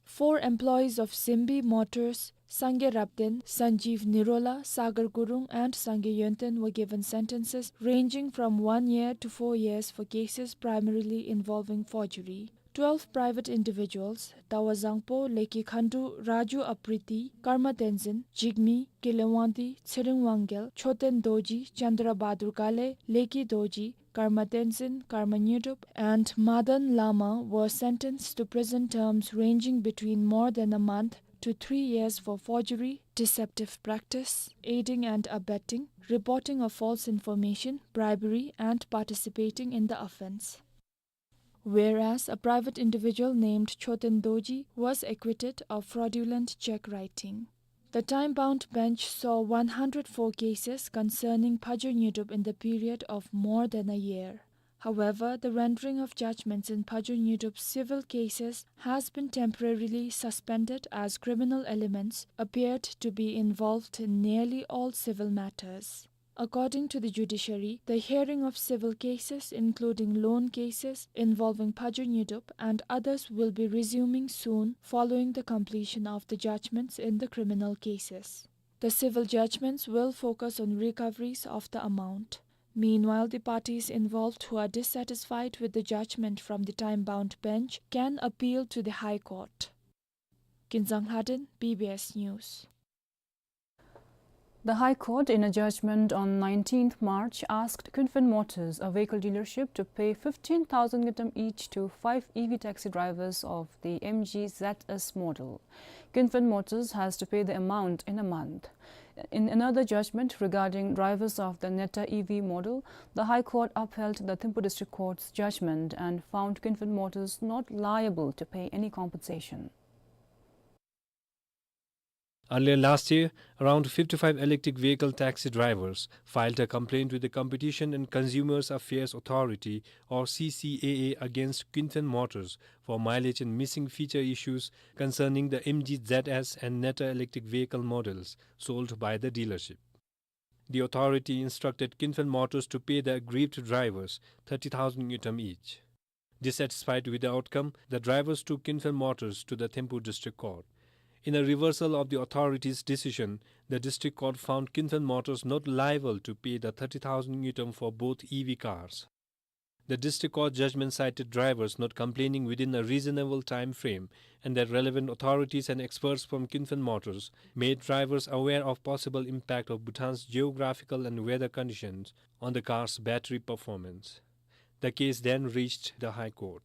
Four employees of Simbi Motors, Sangay Rabten, Sanjeev Nirola, Sagar Gurung, and Sangay Yonten, were given sentences ranging from one year to four years for cases primarily involving forgery. Twelve private individuals, Dawa Zangpo, Leki Khandu, Raju Apriti, Karma Tenzin, Jigme, Gile Wangdi, Tshering Wangyal, Choten Dorji, Chandra Bahadur Ghale, Leki Dorji, Karma Tenzin, Karma Nyidup, and Madan Lama, were sentenced to prison terms ranging between more than a month to three years for forgery, deceptive practice, aiding and abetting, reporting of false information, bribery, and participating in the offence. Whereas a private individual named Choten Dorji was acquitted of fraudulent cheque writing. The time-bound bench saw one hundred four cases concerning Phajor Nyidup in the period of more than a year. However, the rendering of judgments in Phajor Nyidup's civil cases has been temporarily suspended, as criminal elements appeared to be involved in nearly all civil matters. According to the judiciary, the hearing of civil cases, including loan cases involving Phajor Nyidup and others, will be resuming soon following the completion of the judgments in the criminal cases. The civil judgments will focus on recoveries of the amount. Meanwhile, the parties involved who are dissatisfied with the judgment from the time-bound bench can appeal to the High Court. Kinzang Lhaden, B B S News. The High Court, in a judgment on nineteenth March, asked Kunphen Motors, a vehicle dealership, to pay fifteen thousand ngultrum each to five E V taxi drivers of the M G Z S model. Kunphen Motors has to pay the amount in a month. In another judgment regarding drivers of the Neta E V model, the High Court upheld the Thimphu District Court's judgment and found Kunphen Motors not liable to pay any compensation. Earlier last year, around fifty-five electric vehicle taxi drivers filed a complaint with the Competition and Consumers Affairs Authority, or C C A A, against Kunphen Motors for mileage and missing feature issues concerning the M G Z S and Neta electric vehicle models sold by the dealership. The authority instructed Kunphen Motors to pay the aggrieved drivers thirty thousand ngultrum each. Dissatisfied with the outcome, the drivers took Kunphen Motors to the Thimphu District Court. In a reversal of the authority's decision, the District Court found Kunphen Motors not liable to pay the thirty thousand ngultrum for both E V cars. The District Court judgment cited drivers not complaining within a reasonable time frame, and that relevant authorities and experts from Kunphen Motors made drivers aware of possible impact of Bhutan's geographical and weather conditions on the car's battery performance. The case then reached the High Court.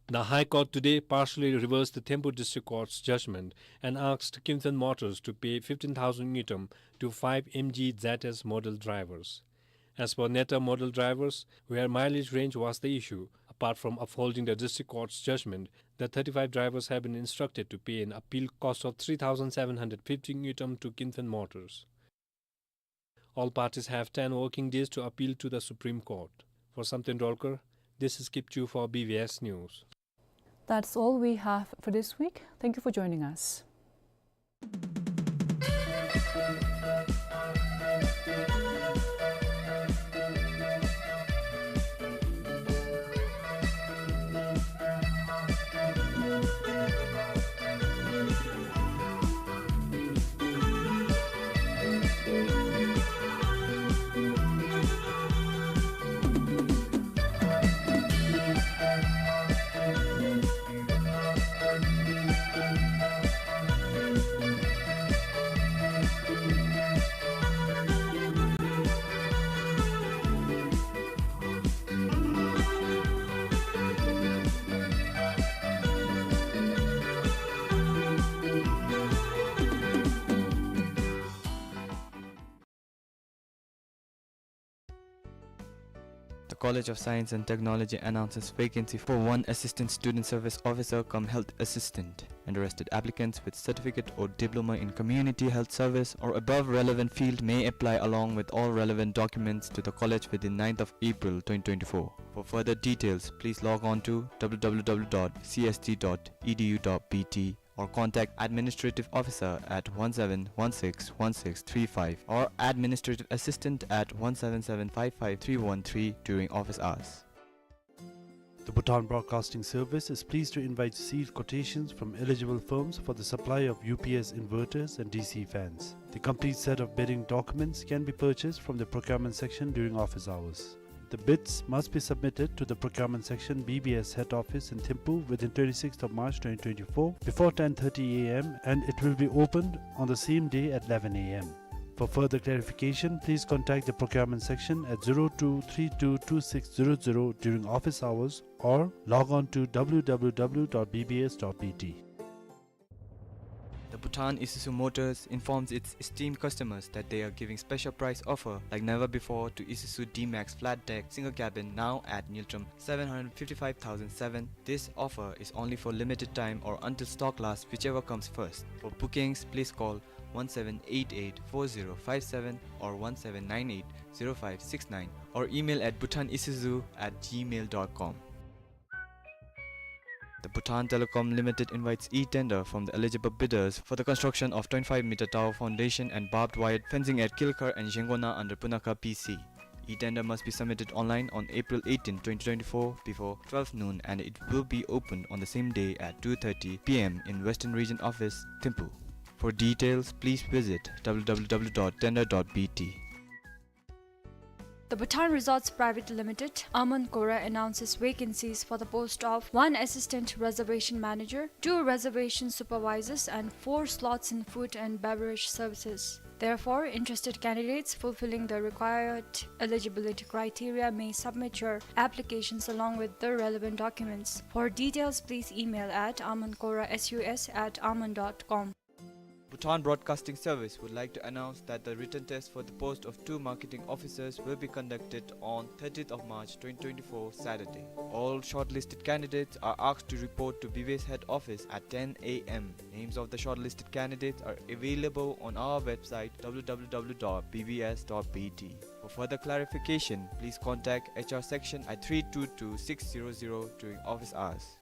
The High Court today partially reversed the Thimphu District Court's judgment and asked Kunphen Motors to pay fifteen thousand ngultrum to five M G Z S model drivers. As for Neta model drivers, where mileage range was the issue, apart from upholding the District Court's judgment, the thirty-five drivers have been instructed to pay an appeal cost of three thousand seven hundred fifty ngultrum to Kunphen Motors. All parties have ten working days to appeal to the Supreme Court. For Samten Dolkar, this is Kipchu for B B S News. That's all we have for this week. Thank you for joining us. College of Science and Technology announces vacancy for one Assistant Student Service Officer cum Health Assistant. Interested applicants with certificate or diploma in community health service or above relevant field may apply along with all relevant documents to the college within ninth of April twenty twenty-four. For further details, please log on to w w w dot c s t dot e d u dot b t or contact administrative officer at one seven one six one six three five or administrative assistant at one seven seven five five three one three during office hours. The Bhutan Broadcasting Service is pleased to invite sealed quotations from eligible firms for the supply of U P S inverters and D C fans. The complete set of bidding documents can be purchased from the procurement section during office hours. The bids must be submitted to the procurement section, B B S head office in Thimphu within twenty-sixth of March twenty twenty-four before ten thirty a m and it will be opened on the same day at eleven a m. For further clarification, please contact the procurement section at zero two three two two six zero zero during office hours or log on to w w w dot b b s dot b t. The Bhutan Isuzu Motors informs its esteemed customers that they are giving special price offer like never before to Isuzu D-Max flat deck single cabin, now at Ngultrum seven hundred fifty-five thousand seven. This offer is only for limited time or until stock lasts, whichever comes first. For bookings, please call one seven eight eight four zero five seven or one seven nine eight zero five six nine or email at bhutanisuzu at gmail dot com. The Bhutan Telecom Limited invites e-tender from the eligible bidders for the construction of twenty-five meter tower foundation and barbed wire fencing at Kilkhar and Zhengona under Punakha P C. E-tender must be submitted online on April eighteenth, twenty twenty-four, before twelve noon, and it will be opened on the same day at two thirty p m in Western Region Office, Thimphu. For details, please visit w w w dot tender dot b t. The Bhutan Resorts Private Limited, Aman Kora, announces vacancies for the post of one assistant reservation manager, two reservation supervisors, and four slots in food and beverage services. Therefore, interested candidates fulfilling the required eligibility criteria may submit your applications along with the relevant documents. For details, please email at amankorasus at aman dot com. Bhutan Broadcasting Service would like to announce that the written test for the post of two marketing officers will be conducted on thirtieth of March twenty twenty-four, Saturday. All shortlisted candidates are asked to report to B B S head office at ten a m. Names of the shortlisted candidates are available on our website w w w dot b b s dot b t. For further clarification, please contact H R section at three two two six zero zero during office hours.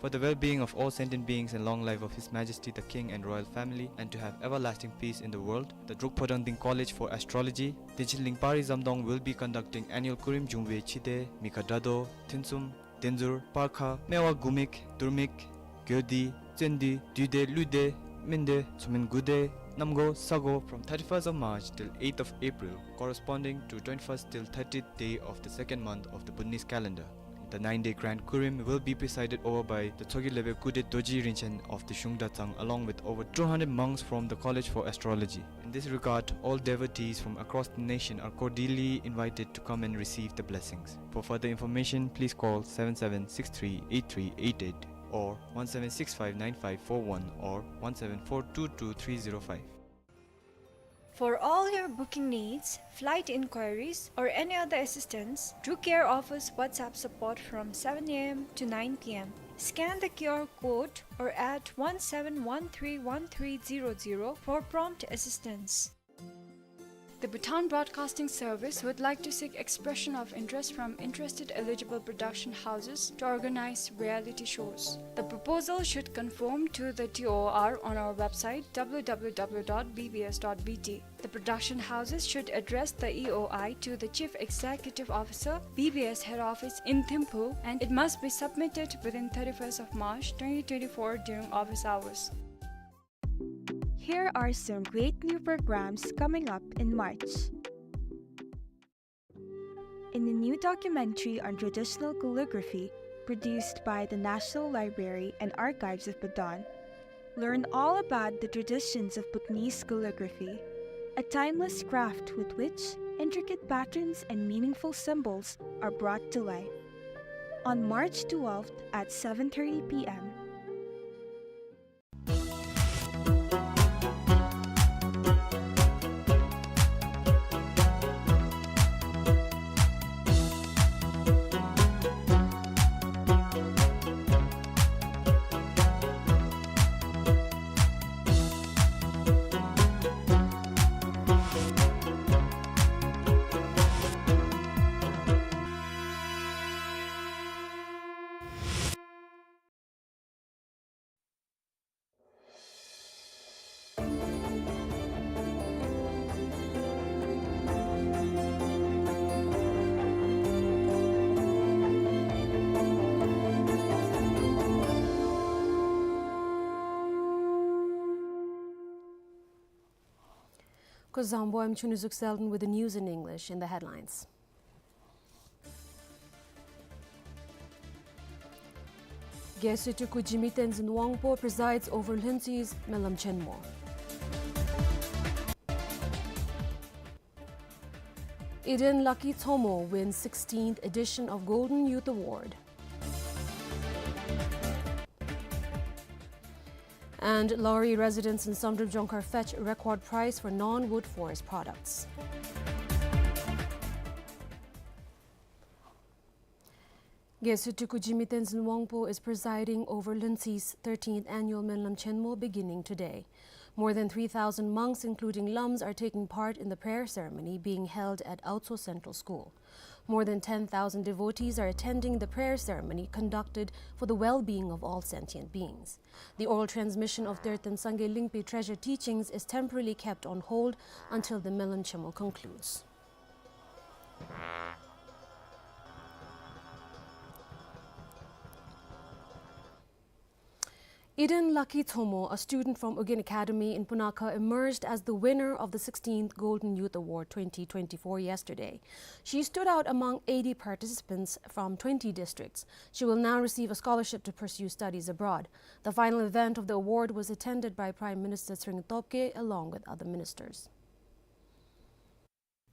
For the well-being of all sentient beings and long life of His Majesty the King and royal family, and to have everlasting peace in the world, the Drukpa Dangding College for Astrology, Dinchilingpari Zamdong, will be conducting annual Kurim Jungwe Chide, Mikha Dado, Thinsum, Denzur, Parkha, Mewa Gumik, Durmik, Gyodi, Tsendi, Duide, Luide, Mende, Tsumin Gude, Namgo, Sago from thirty-first of March till eighth of April, corresponding to twenty-first till thirtieth day of the second month of the Bhutanese calendar. The nine-day Grand Kurim will be presided over by the Tshogkhe Lebe Kude Dorji Rinchen of the Shungda Tsang, along with over two hundred monks from the College for Astrology. In this regard, all devotees from across the nation are cordially invited to come and receive the blessings. For further information, please call seven seven six three eight three eight eight or one seven six five nine five four one or one seven four two two three zero five. For all your booking needs, flight inquiries, or any other assistance, Druk Air offers WhatsApp support from seven a m to nine p m. Scan the Q R code or add one seven one three one three zero zero for prompt assistance. The Bhutan Broadcasting Service would like to seek expression of interest from interested eligible production houses to organize reality shows. The proposal should conform to the T O R on our website, w w w dot b b s dot b t. The production houses should address the E O I to the Chief Executive Officer, B B S Head Office in Thimphu, and it must be submitted within thirty-first of March twenty twenty-four during office hours. Here are some great new programs coming up in March. In a new documentary on traditional calligraphy produced by the National Library and Archives of Bhutan, learn all about the traditions of Bhutanese calligraphy, a timeless craft with which intricate patterns and meaningful symbols are brought to life. On March twelfth at seven thirty p m. Zangpo, I'm Chunizuk Selden with the news in English. In the headlines: Gesü Teuku Jigme Tenzin Wangpo presides over Lhuentsese Menlam Chenmo. Eden Lucky Tsomo wins sixteenth edition of Golden Youth Award. And Lawrie residents in Samdrup Jongkhar fetch record price for non-wood forest products. Gesü Teuku Jigme Tenzin Wangpo is presiding over Lhuentsese thirteenth annual Menlam Chenmo beginning today. More than three thousand monks, including lams, are taking part in the prayer ceremony being held at Autso Central School. More than ten thousand devotees are attending the prayer ceremony conducted for the well-being of all sentient beings. The oral transmission of Tertan Sangay Lingpi treasure teachings is temporarily kept on hold until the Menlam Chenmo concludes. Eden Lucky Tsomo, a student from Ugyen Academy in Punakha, emerged as the winner of the sixteenth Golden Youth Award twenty twenty-four yesterday. She stood out among eighty participants from twenty districts. She will now receive a scholarship to pursue studies abroad. The final event of the award was attended by Prime Minister Tshering Tobgay along with other ministers.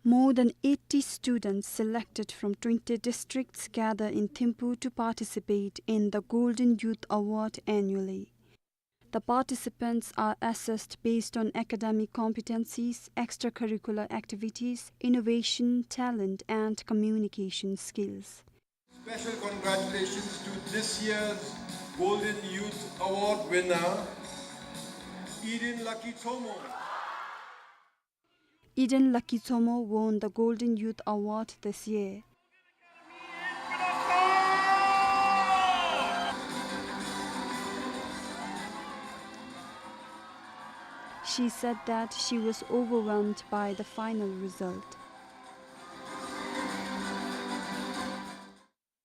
More than eighty students selected from twenty districts gather in Thimphu to participate in the Golden Youth Award annually. The participants are assessed based on academic competencies, extracurricular activities, innovation, talent, and communication skills. Special congratulations to this year's Golden Youth Award winner, Eden Lucky Tsomo. Eden Lucky Tsomo won the Golden Youth Award this year. She said that she was overwhelmed by the final result.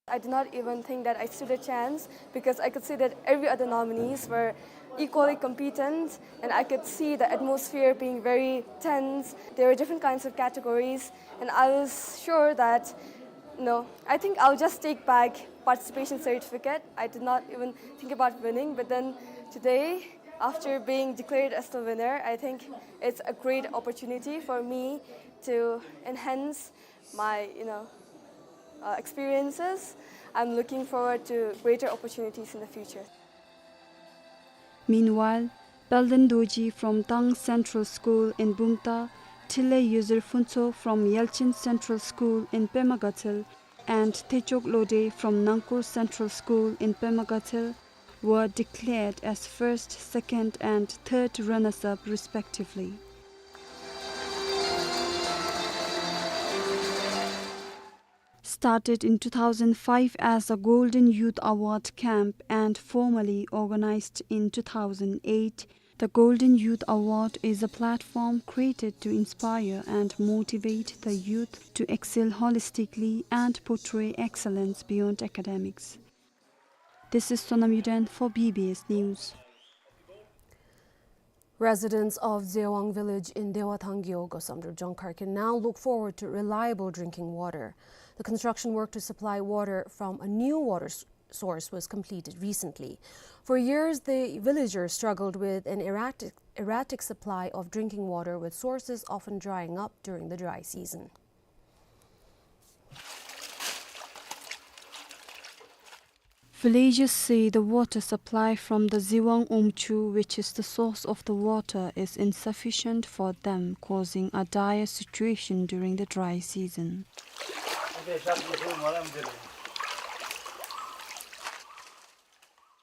I did not even think that I stood a chance, because I could see that every other nominees were equally competent, and I could see the atmosphere being very tense. There were different kinds of categories, and I was sure that, no, I think I'll just take back participation certificate. I did not even think about winning, but then today, after being declared as the winner, I think it's a great opportunity for me to enhance my, you know, uh, experiences. I'm looking forward to greater opportunities in the future. Meanwhile, Palden Dorji from Tang Central School in Bumthang, Thilley Yuzir Phuntsho from Yelchin Central School in Pema Gatshel, and Techok Lode from Nangkur Central School in Pema Gatshel were declared as first, second, and third runners-up respectively. Started in two thousand five as a Golden Youth Award camp and formally organized in two thousand eight, the Golden Youth Award is a platform created to inspire and motivate the youth to excel holistically and portray excellence beyond academics. This is Sonam Yuden for B B S News. Residents of Zewang village in Dewathang Gewog, Samdrup Jongkhar can now look forward to reliable drinking water. The construction work to supply water from a new water s-, source was completed recently. For years, the villagers struggled with an erratic, erratic supply of drinking water, with sources often drying up during the dry season. Villagers say the water supply from the Zewang Omchu, which is the source of the water, is insufficient for them, causing a dire situation during the dry season.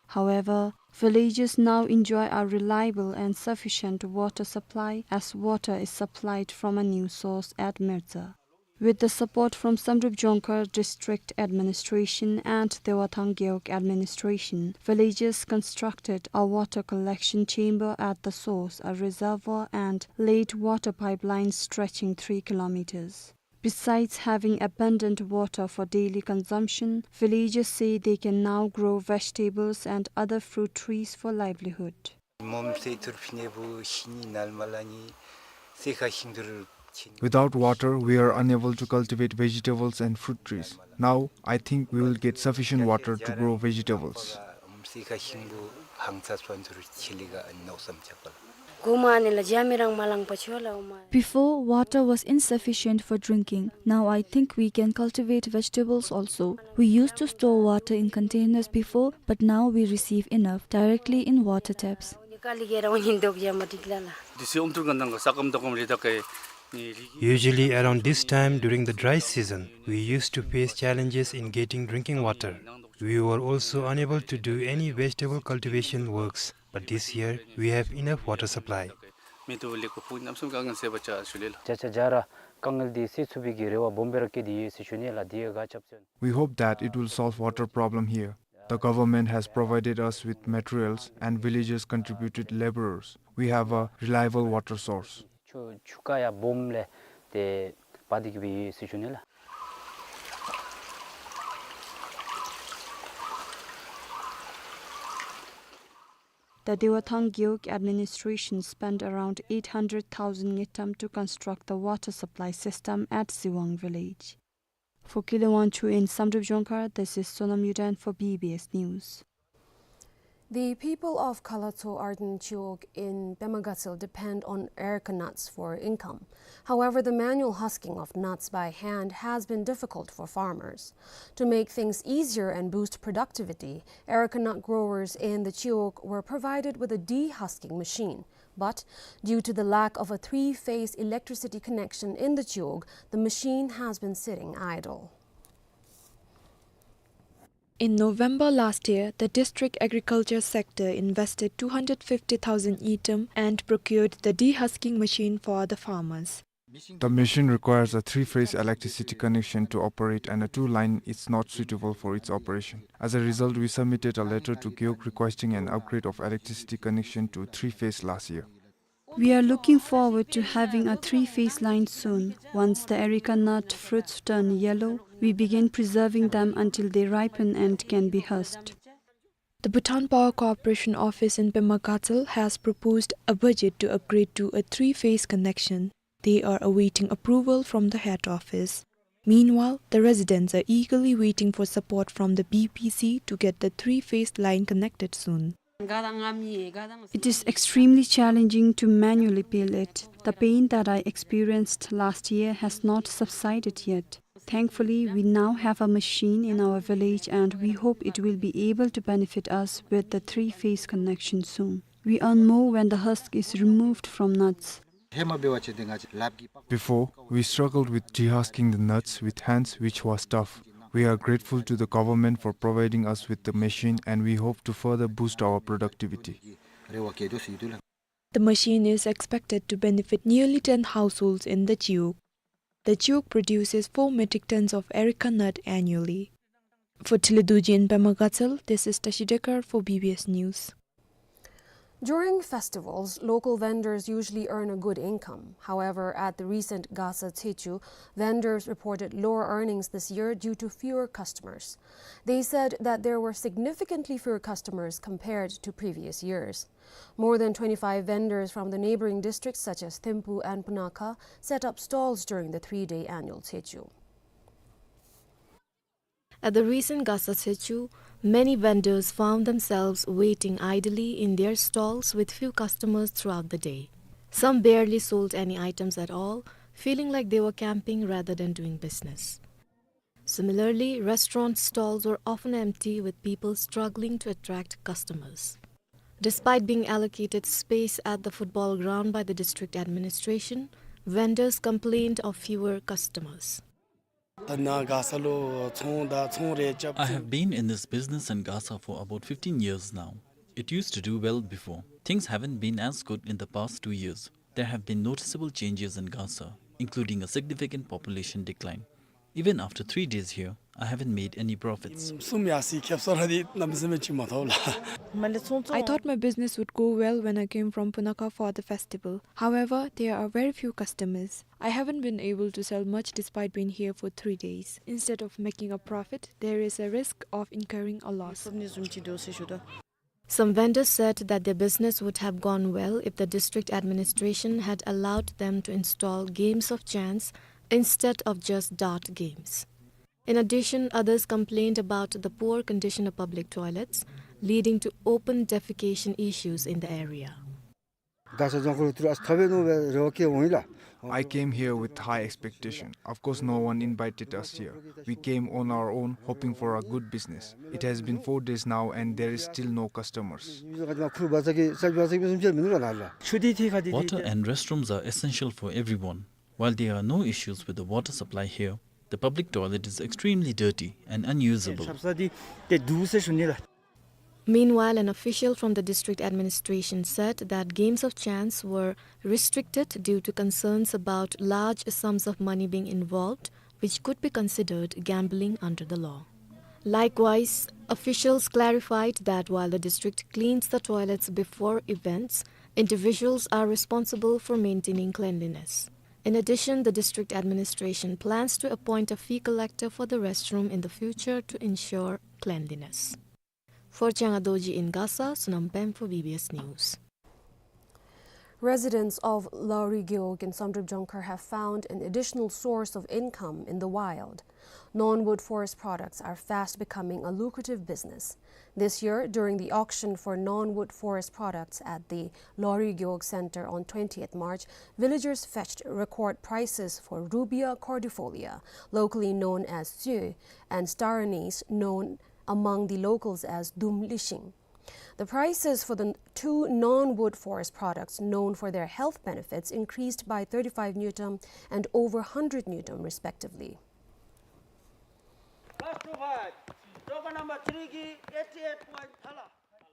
However, villagers now enjoy a reliable and sufficient water supply, as water is supplied from a new source at Mirza. With the support from Samdrup Jongkhar District Administration and Dewathang Gewog Administration, villagers constructed a water collection chamber at the source, a reservoir, and laid water pipelines stretching three kilometers. Besides having abundant water for daily consumption, villagers say they can now grow vegetables and other fruit trees for livelihood. Momse turpine bu hini nalmalani Without water, we are unable to cultivate vegetables and fruit trees. Now, I think we will get sufficient water to grow vegetables. Before, water was insufficient for drinking. Now I think we can cultivate vegetables also. We used to store water in containers before, but now we receive enough directly in water taps. Usually around this time during the dry season, we used to face challenges in getting drinking water. We were also unable to do any vegetable cultivation works, but this year we have enough water supply. ཅ་ཆ་རྒྱ་ར་དཀའ་ངལ་འདི་སེལ་ཚུགས་པའི་གི་རེ་བ་སྦོམ་སྦེ་ར་བསྐྱེད་དེ་ཡོད་ཟེར་ཞུ་ནི་ལགས། འདི་ག་ཅི་འབད་ཟེར་ན། We hope that it will solve water problem here. The government has provided us with materials and villagers contributed laborers. We have a reliable water source. ཆུ་ཆུ་རྐ་ཡང་སྦོམ་ལས་ཏེ་འབག་སྟེ་གི་སྦེ་ཡོད་ཟེར་ཞུ་ནི་ལགས། The Dewathang Gewog administration spent around eight hundred thousand ngultrum to construct the water supply system at Ziwang village. For Kile Wangchuk in Samdrup Dzongkhar, this is Sonam Yuden for B B S News. The people of Khalatso Ardent Chiwog in Pema Gatshel depend on areca nuts for income. However, the manual husking of nuts by hand has been difficult for farmers. To make things easier and boost productivity, areca nut growers in the Chiwog were provided with a de-husking machine. But due to the lack of a three-phase electricity connection in the Chiwog, the machine has been sitting idle. In November last year, the district agriculture sector invested two hundred fifty thousand ngultrum and procured the de-husking machine for the farmers. The machine requires a three-phase electricity connection to operate, and a two-line is not suitable for its operation. As a result, we submitted a letter to Gewog requesting an upgrade of electricity connection to three-phase last year. We are looking forward to having a three-phase line soon. Once the areca nut fruits turn yellow, we begin preserving them until they ripen and can be husked. The Bhutan Power Corporation office in Pema Gatshel has proposed a budget to upgrade to a three-phase connection. They are awaiting approval from the head office. Meanwhile, the residents are eagerly waiting for support from the B P C to get the three-phase line connected soon. It is extremely challenging to manually peel it. The pain that I experienced last year has not subsided yet. Thankfully, we now have a machine in our village and we hope it will be able to benefit us with the three-phase connection soon. We earn more when the husk is removed from nuts. Before, we struggled with de-husking the nuts with hands, which was tough. We are grateful to the government for providing us with the machine and we hope to further boost our productivity. The machine is expected to benefit nearly ten households in the Chiwog. The Chiwog produces four metric tons of areca nut annually. For Tshilidhuji in Pema Gatshel, this is Tashi Dekar for B B S News. During festivals, local vendors usually earn a good income. However, at the recent Gasa Tshechu, vendors reported lower earnings this year due to fewer customers. They said that there were significantly fewer customers compared to previous years. More than twenty-five vendors from the neighboring districts such as Thimphu and Punakha set up stalls during the three-day annual Tshechu. At the recent Gasa Tshechu, many vendors found themselves waiting idly in their stalls with few customers throughout the day. Some barely sold any items at all, feeling like they were camping rather than doing business. Similarly, restaurant stalls were often empty, with people struggling to attract customers. Despite being allocated space at the football ground by the district administration, vendors complained of fewer customers. I have been in this business in Gasa for about fifteen years now. It used to do well before. Things haven't been as good in the past two years. There have been noticeable changes in Gasa, including a significant population decline. Even after three days here, I haven't made any profits. I thought my business would go well when I came from Punakha for the festival. However, there are very few customers. I haven't been able to sell much despite being here for three days. Instead of making a profit, there is a risk of incurring a loss. Some vendors said that their business would have gone well if the district administration had allowed them to install games of chance instead of just dart games. In addition, others complained about the poor condition of public toilets, leading to open defecation issues in the area. I came here with high expectation. Of course, no one invited us here. We came on our own, hoping for a good business. It has been four days now and there is still no customers. Water and restrooms are essential for everyone. While there are no issues with the water supply here, the public toilet is extremely dirty and unusable. Meanwhile, an official from the district administration said that games of chance were restricted due to concerns about large sums of money being involved, which could be considered gambling under the law. Likewise, officials clarified that while the district cleans the toilets before events, individuals are responsible for maintaining cleanliness. In addition, the district administration plans to appoint a fee collector for the restroom in the future to ensure cleanliness. For Changa Dorji in Gasa, Sonam Pempho, B B S News. Residents of Lawri Gewog in Samdrup Jongkhar have found an additional source of income in the wild. Non-wood forest products are fast becoming a lucrative business. This year, during the auction for non-wood forest products at the Lawri Gewog Center on twentieth March, villagers fetched record prices for Rubia cordifolia, locally known as tsö, and star anise, known among the locals as dum lishing. The prices for the two non-wood forest products known for their health benefits increased by thirty-five ngultrum and over hundred ngultrum respectively.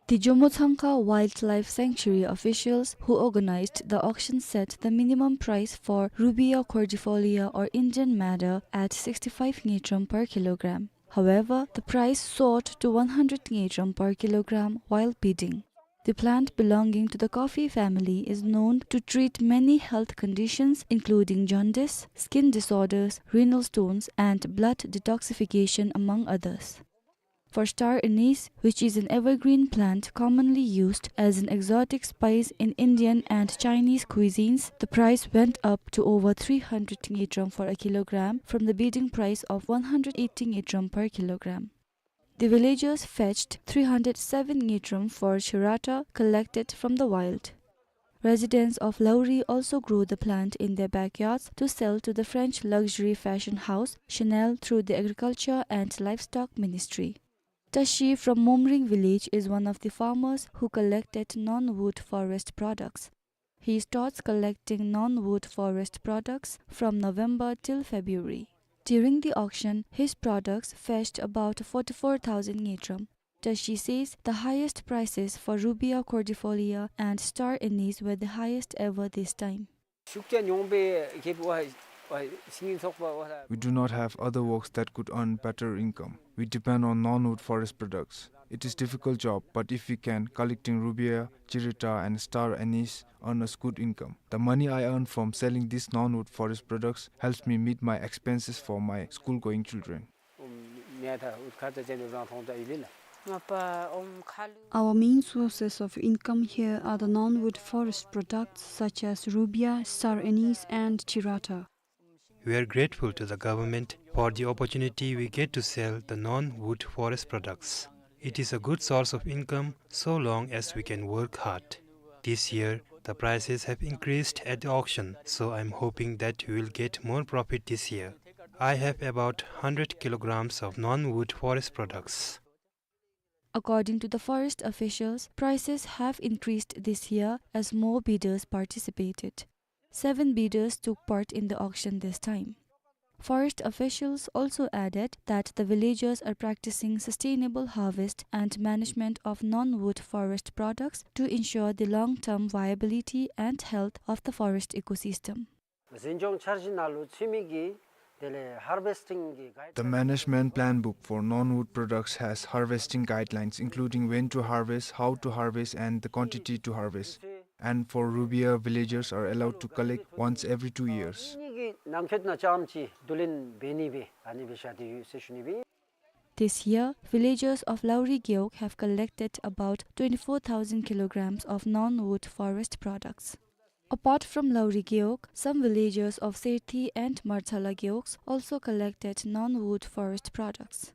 The Jomo Tsangkha Wildlife Sanctuary officials who organized the auction set the minimum price for Rubia cordifolia or Indian madder at sixty-five ngultrum per kilogram. However, the price soared to one hundred ngultrum per kilogram while bidding. The plant belonging to the coffee family is known to treat many health conditions, including jaundice, skin disorders, renal stones, and blood detoxification, among others. For star anise, which is an evergreen plant commonly used as an exotic spice in Indian and Chinese cuisines, the price went up to over three hundred ngultrum for a kilogram from the bidding price of one hundred eighty ngultrum per kilogram. The villagers fetched three hundred seven ngultrum for chirata collected from the wild. Residents of Lawri also grow the plant in their backyards to sell to the French luxury fashion house Chanel through the Agriculture and Livestock Ministry. Tashi from Momring village is one of the farmers who collected non-wood forest products. He starts collecting non-wood forest products from November till February. During the auction, his products fetched about forty-four thousand ngultrum. Tashi says the highest prices for Rubia cordifolia and star anise were the highest ever this time. We do not have other works that could earn better income. We depend on non-wood forest products. It is difficult job, but if we can, collecting rubia, chirata, and star anise earn us good income. The money I earn from selling these non-wood forest products helps me meet my expenses for my school-going children. Our main sources of income here are the non-wood forest products such as rubia, star anise, and chirata. We are grateful to the government for the opportunity we get to sell the non-wood forest products. It is a good source of income so long as we can work hard. This year, the prices have increased at the auction, so I'm hoping that we will get more profit this year. I have about hundred kilograms of non-wood forest products. According to the forest officials, prices have increased this year as more bidders participated. Seven bidders took part in the auction this time. Forest officials also added that the villagers are practicing sustainable harvest and management of non-wood forest products to ensure the long-term viability and health of the forest ecosystem. འཛིན་སྐྱོང་འཆར་གཞི་ནང་ལུ་ཚུད་མི་གི་དེ་ལས་harvesting གི་guide- The management plan book for non-wood products has harvesting guidelines, including when to harvest, how to harvest, and the quantity to harvest. And for rubia, villagers are allowed to collect once every two years. ནང་འཁོད་ནང་རྐྱངམ་ཅིག་བསྡུ་ལེན་འབད་ནི་སྦེ་ཨ་ནི་སྦེ་བཞག་སྟེ་ཡོད་ཟེར་ཞུ་ནི་སྦེ། This year, villagers of Lauri Gewog have collected about twenty-four thousand kilograms of non-wood forest products. Apart from Lauri Gewog, some villagers of Serthi and Marthala Gewogs also collected non-wood forest products.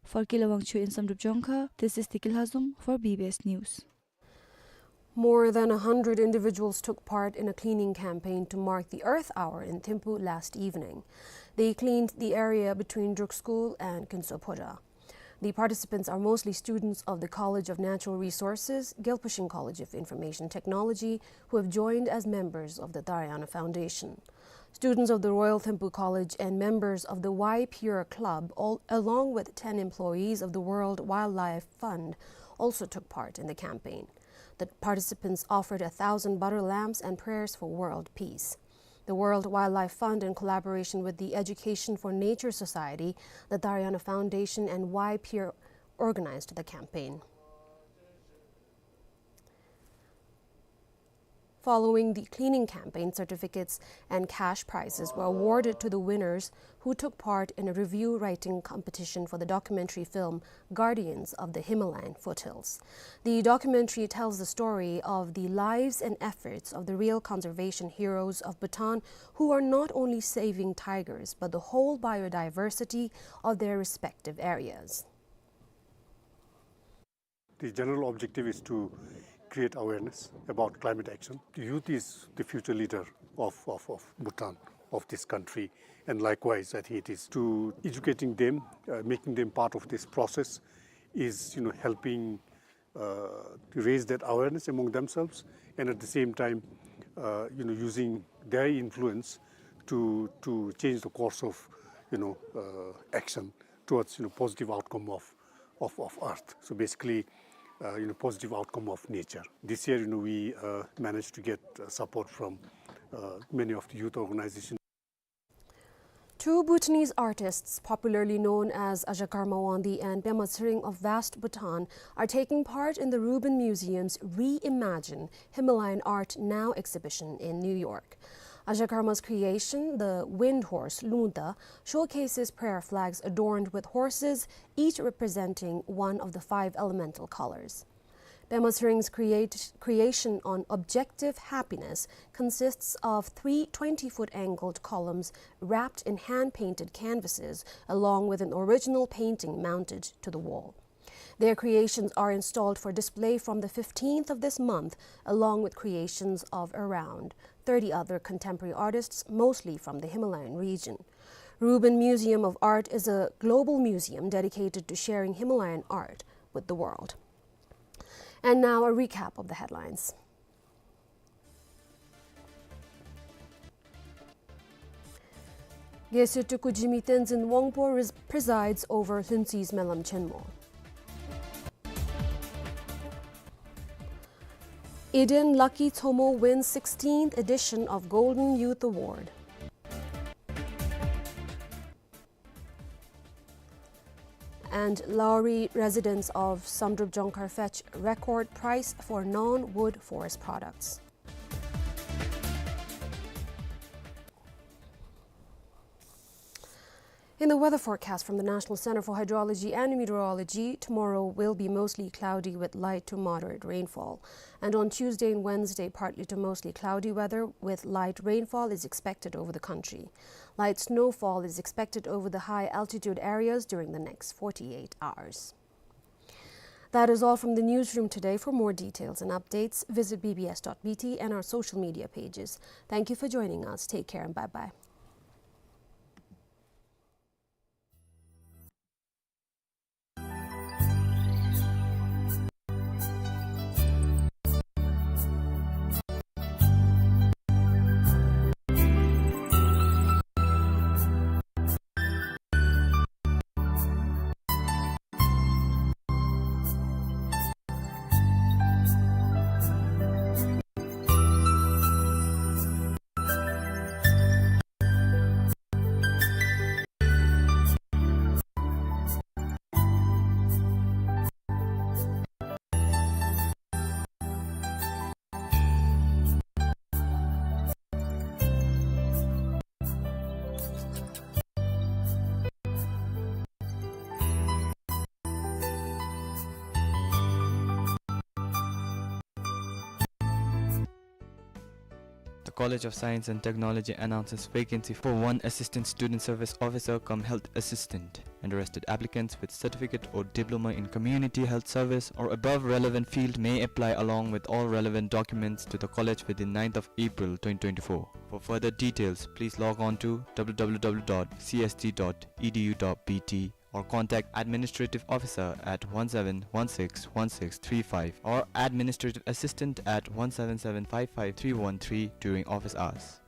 For Kile Wangchuk in Samdrup Jongkhar, this is Deki Lhazom for B B S News. More than a hundred individuals took part in a cleaning campaign to mark the Earth Hour in Thimphu last evening. They cleaned the area between Druk School and Kinso Phodrang. The participants are mostly students of the College of Natural Resources, Gyalpo Shing College of Information Technology, who have joined as members of the Taraiyana Foundation. Students of the Royal Thimphu College and members of the Y Pure Club, all, along with ten employees of the World Wildlife Fund, also took part in the campaign. The participants offered a thousand butter lamps and prayers for world peace. The World Wildlife Fund, in collaboration with the Education for Nature Society, the Taraiyana Foundation, and Y Pure, organized the campaign. Following the cleaning campaign, certificates and cash prizes were awarded to the winners who took part in a review writing competition for the documentary film Guardians of the Himalayan Foothills. The documentary tells the story of the lives and efforts of the real conservation heroes of Bhutan, who are not only saving tigers, but the whole biodiversity of their respective areas. The general objective is to create awareness about climate action. The youth is the future leader of, of, of Bhutan, of this country, and likewise, I think it is to educating them, uh, making them part of this process is, you know, helping, uh, to raise that awareness among themselves, and at the same time, uh, you know, using their influence to, to change the course of, you know, uh, action towards, you know, positive outcome of, of, of earth. So basically, uh, you know, positive outcome of nature. This year, you know, we, uh, managed to get, uh, support from, uh, many of the youth organizations. Two Bhutanese artists, popularly known as Azhakarma Wangdi and Pema Tsering of Vast Bhutan, are taking part in the Rubin Museum's Reimagine Himalayan Art Now exhibition in New York. Azhakarma's creation, the wind horse Lungta, showcases prayer flags adorned with horses, each representing one of the five elemental colors. Pema Tsering's create-, creation on objective happiness consists of three twenty-foot angled columns wrapped in hand-painted canvases, along with an original painting mounted to the wall. Their creations are installed for display from the fifteenth of this month, along with creations of around thirty other contemporary artists, mostly from the Himalayan region. Rubin Museum of Art is a global museum dedicated to sharing Himalayan art with the world. And now a recap of the headlines. Gyaltsuen Tengku Jigme Tenzin Wangpo res-, presides over Lhuntse's Melam Chenmo. Eden Lucky Tsomo wins sixteenth edition of Golden Youth Award. And Lauri residents of Samdrup Jongkhar fetch record price for non-wood forest products. In the weather forecast from the National Center for Hydrology and Meteorology, tomorrow will be mostly cloudy with light to moderate rainfall. And on Tuesday and Wednesday, partly to mostly cloudy weather with light rainfall is expected over the country. Light snowfall is expected over the high altitude areas during the next forty-eight hours. That is all from the newsroom today. For more details and updates, visit B B S dot B T and our social media pages. Thank you for joining us. Take care and bye-bye. College of Science and Technology announces vacancy for one Assistant Student Service Officer cum Health Assistant. Interested applicants with certificate or diploma in community health service or above relevant field may apply along with all relevant documents to the college within ninth of April twenty twenty-four. For further details, please log on to w w w dot c s t dot e d u dot b t or contact administrative officer at one seven one six one six three five or administrative assistant at one seven seven five five three one three during office hours.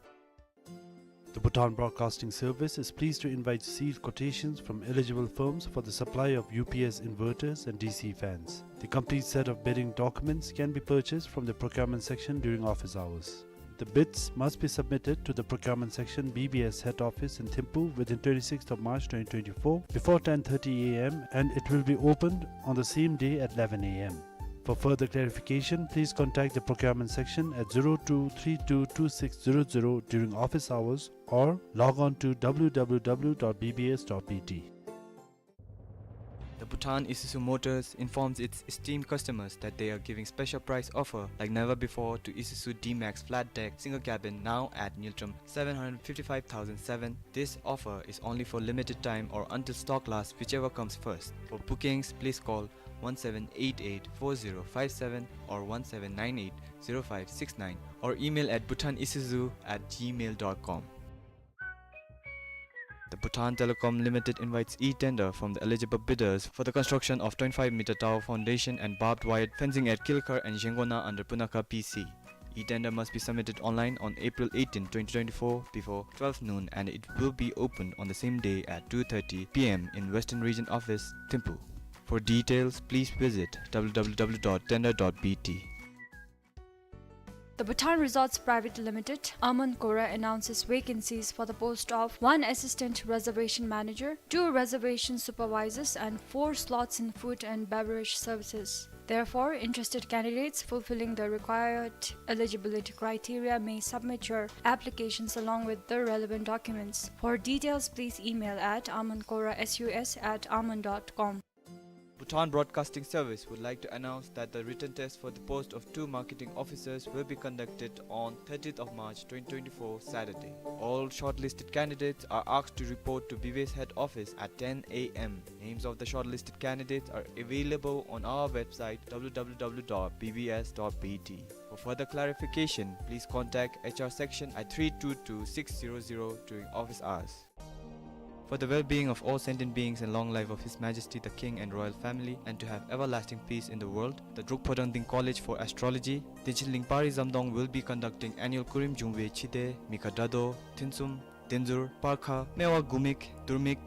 The Bhutan Broadcasting Service is pleased to invite sealed quotations from eligible firms for the supply of U P S inverters and D C fans. The complete set of bidding documents can be purchased from the procurement section during office hours. The bids must be submitted to the procurement section, B B S head office in Thimphu within twenty-sixth of March twenty twenty-four before ten thirty a m and it will be opened on the same day at eleven a m. For further clarification, please contact the procurement section at zero two three two two six zero zero during office hours or log on to w w w dot b b s dot b t. The Bhutan Isuzu Motors informs its esteemed customers that they are giving special price offer like never before to Isuzu D-Max flat deck single cabin now at Ngultrum seven hundred fifty-five thousand seven. This offer is only for limited time or until stock lasts, whichever comes first. For bookings, please call one seven eight eight four zero five seven or one seven nine eight zero five six nine or email at bhutanisuzu at gmail dot com. The Bhutan Telecom Limited invites e-tender from the eligible bidders for the construction of twenty-five meter tower foundation and barbed wire fencing at Kilkhar and Zengona under Punakha P C. E-tender must be submitted online on April eighteenth, twenty twenty-four, before twelve noon, and it will be opened on the same day at two thirty p m in Western Region Office, Thimphu. For details, please visit w w w dot tender dot b t. The Bhutan Resorts Private Limited, Aman Kora, announces vacancies for the post of one assistant reservation manager, two reservation supervisors, and four slots in food and beverage services. Therefore, interested candidates fulfilling the required eligibility criteria may submit your applications along with the relevant documents. For details, please email at amankorasus at aman dot com. Bhutan Broadcasting Service would like to announce that the written test for the post of two marketing officers will be conducted on thirtieth of March twenty twenty-four, Saturday. All shortlisted candidates are asked to report to B B S head office at ten a m. Names of the shortlisted candidates are available on our website w w w dot b b s dot b t. For further clarification, please contact H R section at three two two six zero zero during office hours. For the well-being of all sentient beings and long life of His Majesty the King and royal family, and to have everlasting peace in the world, the Druk Phodrang Ding College for Astrology, Dinchen Lingpari Zamdong, will be conducting annual Kurim Jungwe Chide, Mikha Drado, Thinsum, Denzur, Parkha, Mewa Gumik, Durmik,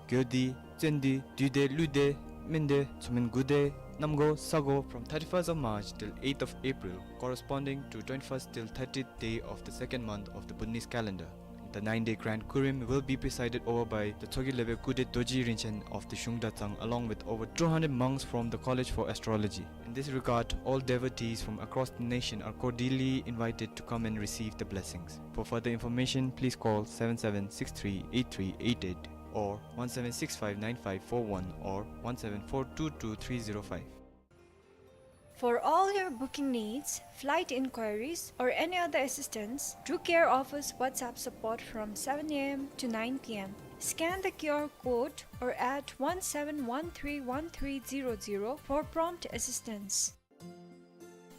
Gyodi, Tsendi, Duide, Luide, Mende, Tsumin Gude, Namgo, Sago from thirty-first of March till eighth of April, corresponding to twenty-first till thirtieth day of the second month of the Bhutanese calendar. The nine-day Grand Kurim will be presided over by the Tshogye Lebe Kude Dorji Rinchen of the Shungda Tsang, along with over two hundred monks from the College for Astrology. In this regard, all devotees from across the nation are cordially invited to come and receive the blessings. For further information, please call seven seven six three eight three eight eight or one seven six five nine five four one or one seven four two two three zero five. For all your booking needs, flight inquiries, or any other assistance, Druk Air offers WhatsApp support from seven a m to nine p m. Scan the Q R code or add one seven one three one three zero zero for prompt assistance.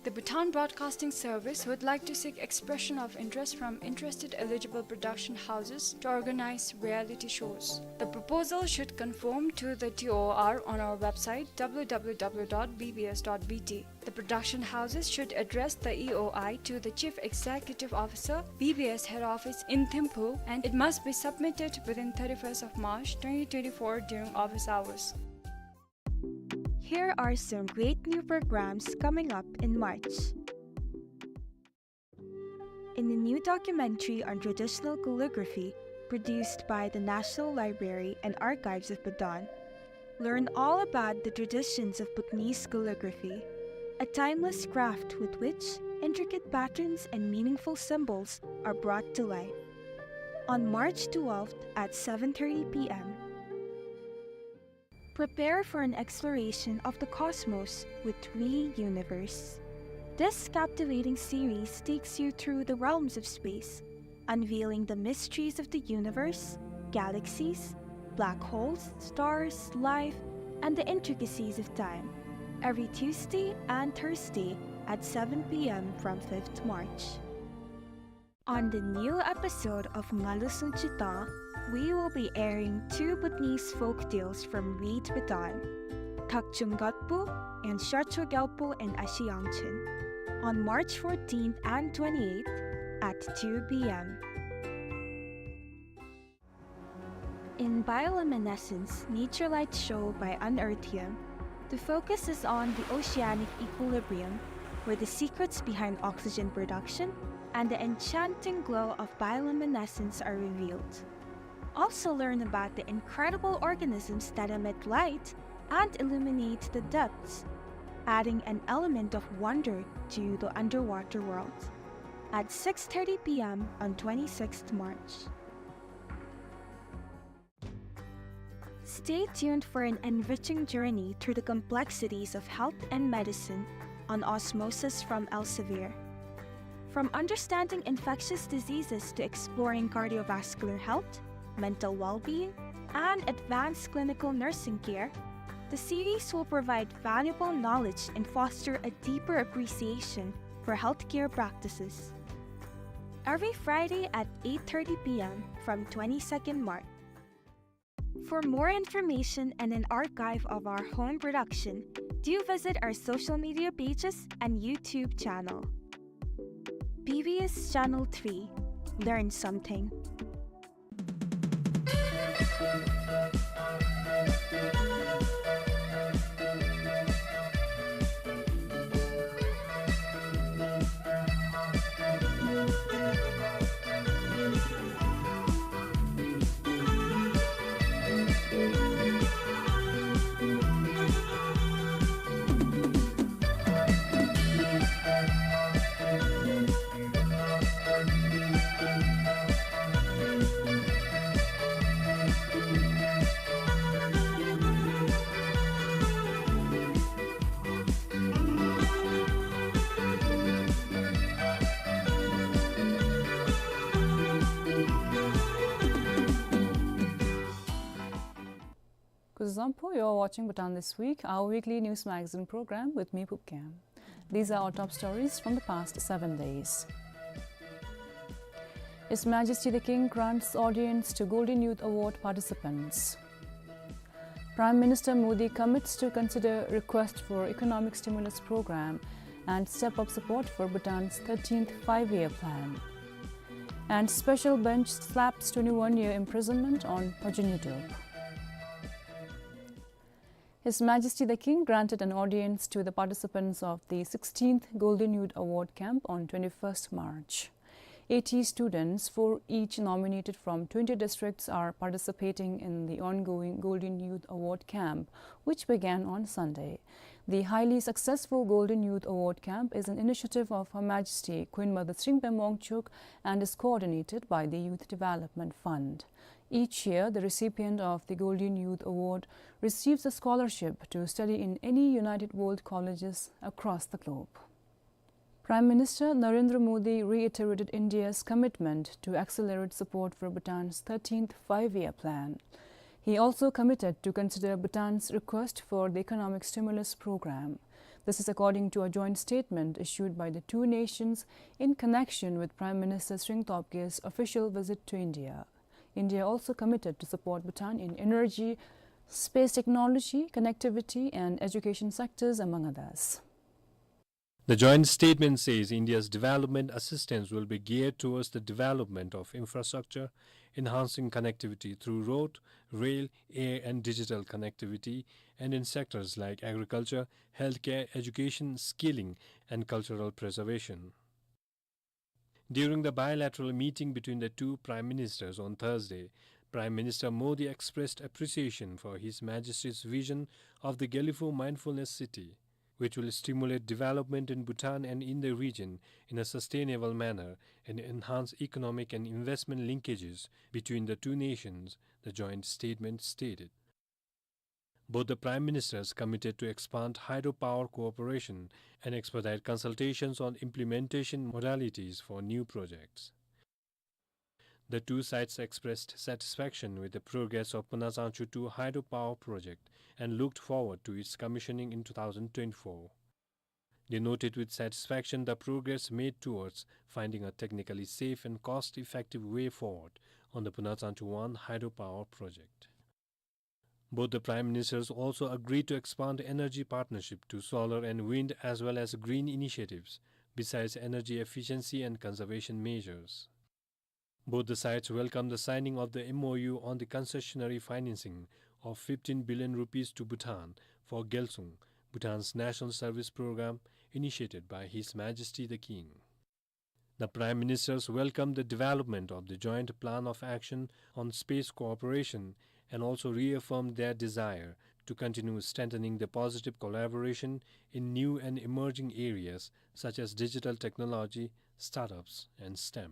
The Bhutan Broadcasting Service would like to seek expression of interest from interested eligible production houses to organize reality shows. The proposal should conform to the T O R on our website w w w dot b b s dot b t. The production houses should address the E O I to the Chief Executive Officer, B B S Head Office in Thimphu, and it must be submitted within thirty-first of March twenty twenty-four during office hours. Here are some great new programs coming up in March. In a new documentary on traditional calligraphy produced by the National Library and Archives of Bhutan, learn all about the traditions of Bhutanese calligraphy, a timeless craft with which intricate patterns and meaningful symbols are brought to life. On March twelfth at seven thirty p m, prepare for an exploration of the cosmos with Three Universe. This captivating series takes you through the realms of space, unveiling the mysteries of the universe, galaxies, black holes, stars, life, and the intricacies of time, every Tuesday and Thursday at seven p.m. from fifth March. On the new episode of Ngalu Sunchita, we will be airing two Bhutanese folk tales from Reed Bhutan, Thakchung Gatpu and Sharcho Gyalpo and Ashi Yangchen, on March fourteenth and twenty-eighth at two p.m. In Bioluminescence, Nature Light Show by Unearthium, the focus is on the oceanic equilibrium, where the secrets behind oxygen production and the enchanting glow of bioluminescence are revealed. Also learn about the incredible organisms that emit light and illuminate the depths, adding an element of wonder to the underwater world. At six thirty p.m. on twenty-sixth March. Stay tuned for an enriching journey through the complexities of health and medicine on Osmosis from Elsevier. From understanding infectious diseases to exploring cardiovascular health, mental well-being, and advanced clinical nursing care, the series will provide valuable knowledge and foster a deeper appreciation for healthcare practices. Every Friday at eight thirty p.m. from twenty-second March. For more information and an archive of our home production, do visit our social media pages and YouTube channel. B B S Channel three. Learn something. Kuzuzangpo, you're watching Bhutan This Week, our weekly news magazine program with me, Phub Gyem. These are our top stories from the past seven days. His Majesty the King grants audience to Golden Youth Award participants. Prime Minister Modi commits to consider request for economic stimulus program and step up support for Bhutan's thirteenth Five-Year Plan. And special bench slaps twenty-one year imprisonment on Pajun Yudhob. His Majesty the King granted an audience to the participants of the sixteenth Golden Youth Award Camp on twenty-first March. Eighty students, four each, nominated from twenty districts, are participating in the ongoing Golden Youth Award Camp, which began on Sunday. The highly successful Golden Youth Award Camp is an initiative of Her Majesty Queen Mother Tshering Bey Mongchuk and is coordinated by the Youth Development Fund. Each year, the recipient of the Golden Youth Award receives a scholarship to study in any United World Colleges across the globe. Prime Minister Narendra Modi reiterated India's commitment to accelerate support for Bhutan's thirteenth Five-Year Plan. He also committed to consider Bhutan's request for the economic stimulus program. This is according to a joint statement issued by the two nations in connection with Prime Minister Tshering Tobge's official visit to India. India also committed to support Bhutan in energy, space technology, connectivity, and education sectors, among others. The joint statement says India's development assistance will be geared towards the development of infrastructure, enhancing connectivity through road, rail, air, and digital connectivity, and in sectors like agriculture, healthcare, education, skilling, and cultural preservation. During the bilateral meeting between the two prime ministers on Thursday, Prime Minister Modi expressed appreciation for His Majesty's vision of the Gelephu Mindfulness City, which will stimulate development in Bhutan and in the region in a sustainable manner and enhance economic and investment linkages between the two nations, the joint statement stated. Both the Prime Ministers committed to expand hydropower cooperation and expedite consultations on implementation modalities for new projects. The two sides expressed satisfaction with the progress of Panachangchu two hydropower project and looked forward to its commissioning in two thousand twenty-four. They noted with satisfaction the progress made towards finding a technically safe and cost-effective way forward on the Panachangchu one hydropower project. Both the Prime Ministers also agreed to expand energy partnership to solar and wind as well as green initiatives, besides energy efficiency and conservation measures. Both the sides welcomed the signing of the M O U on the concessionary financing of fifteen billion rupees to Bhutan for Gyaltsung, Bhutan's national service program initiated by His Majesty the King. The Prime Ministers welcomed the development of the joint plan of action on space cooperation and also reaffirmed their desire to continue strengthening the positive collaboration in new and emerging areas such as digital technology, startups, and STEM.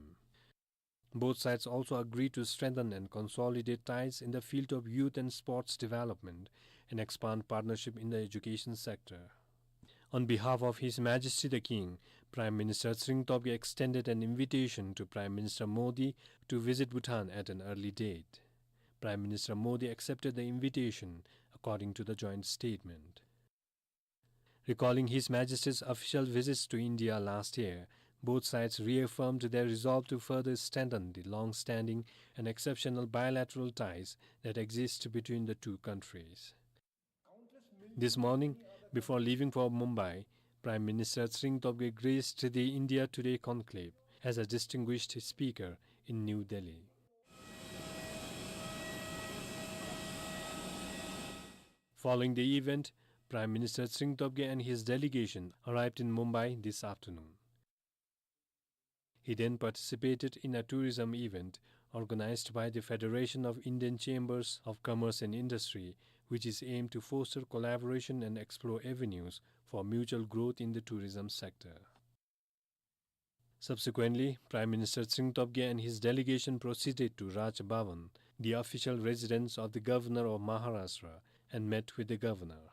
Both sides also agreed to strengthen and consolidate ties in the field of youth and sports development and expand partnership in the education sector. On behalf of His Majesty the King, Prime Minister Tshering Tobgay extended an invitation to Prime Minister Modi to visit Bhutan at an early date. Prime Minister Modi accepted the invitation, according to the joint statement. Recalling His Majesty's official visits to India last year, both sides reaffirmed their resolve to further strengthen the long-standing and exceptional bilateral ties that exist between the two countries. This morning, before leaving for Mumbai, Prime Minister Tshering Tobgay graced the India Today conclave as a distinguished speaker in New Delhi. Following the event, Prime Minister Tshering Tobgay and his delegation arrived in Mumbai this afternoon. He then participated in a tourism event organized by the Federation of Indian Chambers of Commerce and Industry, which is aimed to foster collaboration and explore avenues for mutual growth in the tourism sector. Subsequently, Prime Minister Tshering Tobgay and his delegation proceeded to Raj Bhavan, the official residence of the Governor of Maharashtra, and met with the Governor.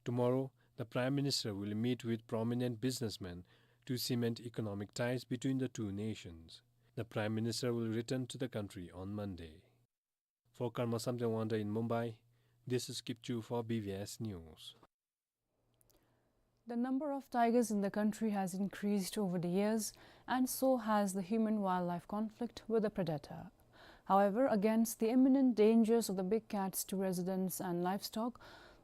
Tomorrow, the Prime Minister will meet with prominent businessmen to cement economic ties between the two nations. The Prime Minister will return to the country on Monday. For Karma Samten Wangda in Mumbai, this is Kipchu for B V S News. The number of tigers in the country has increased over the years, and so has the human-wildlife conflict with the predator. However, against the imminent dangers of the big cats to residents and livestock,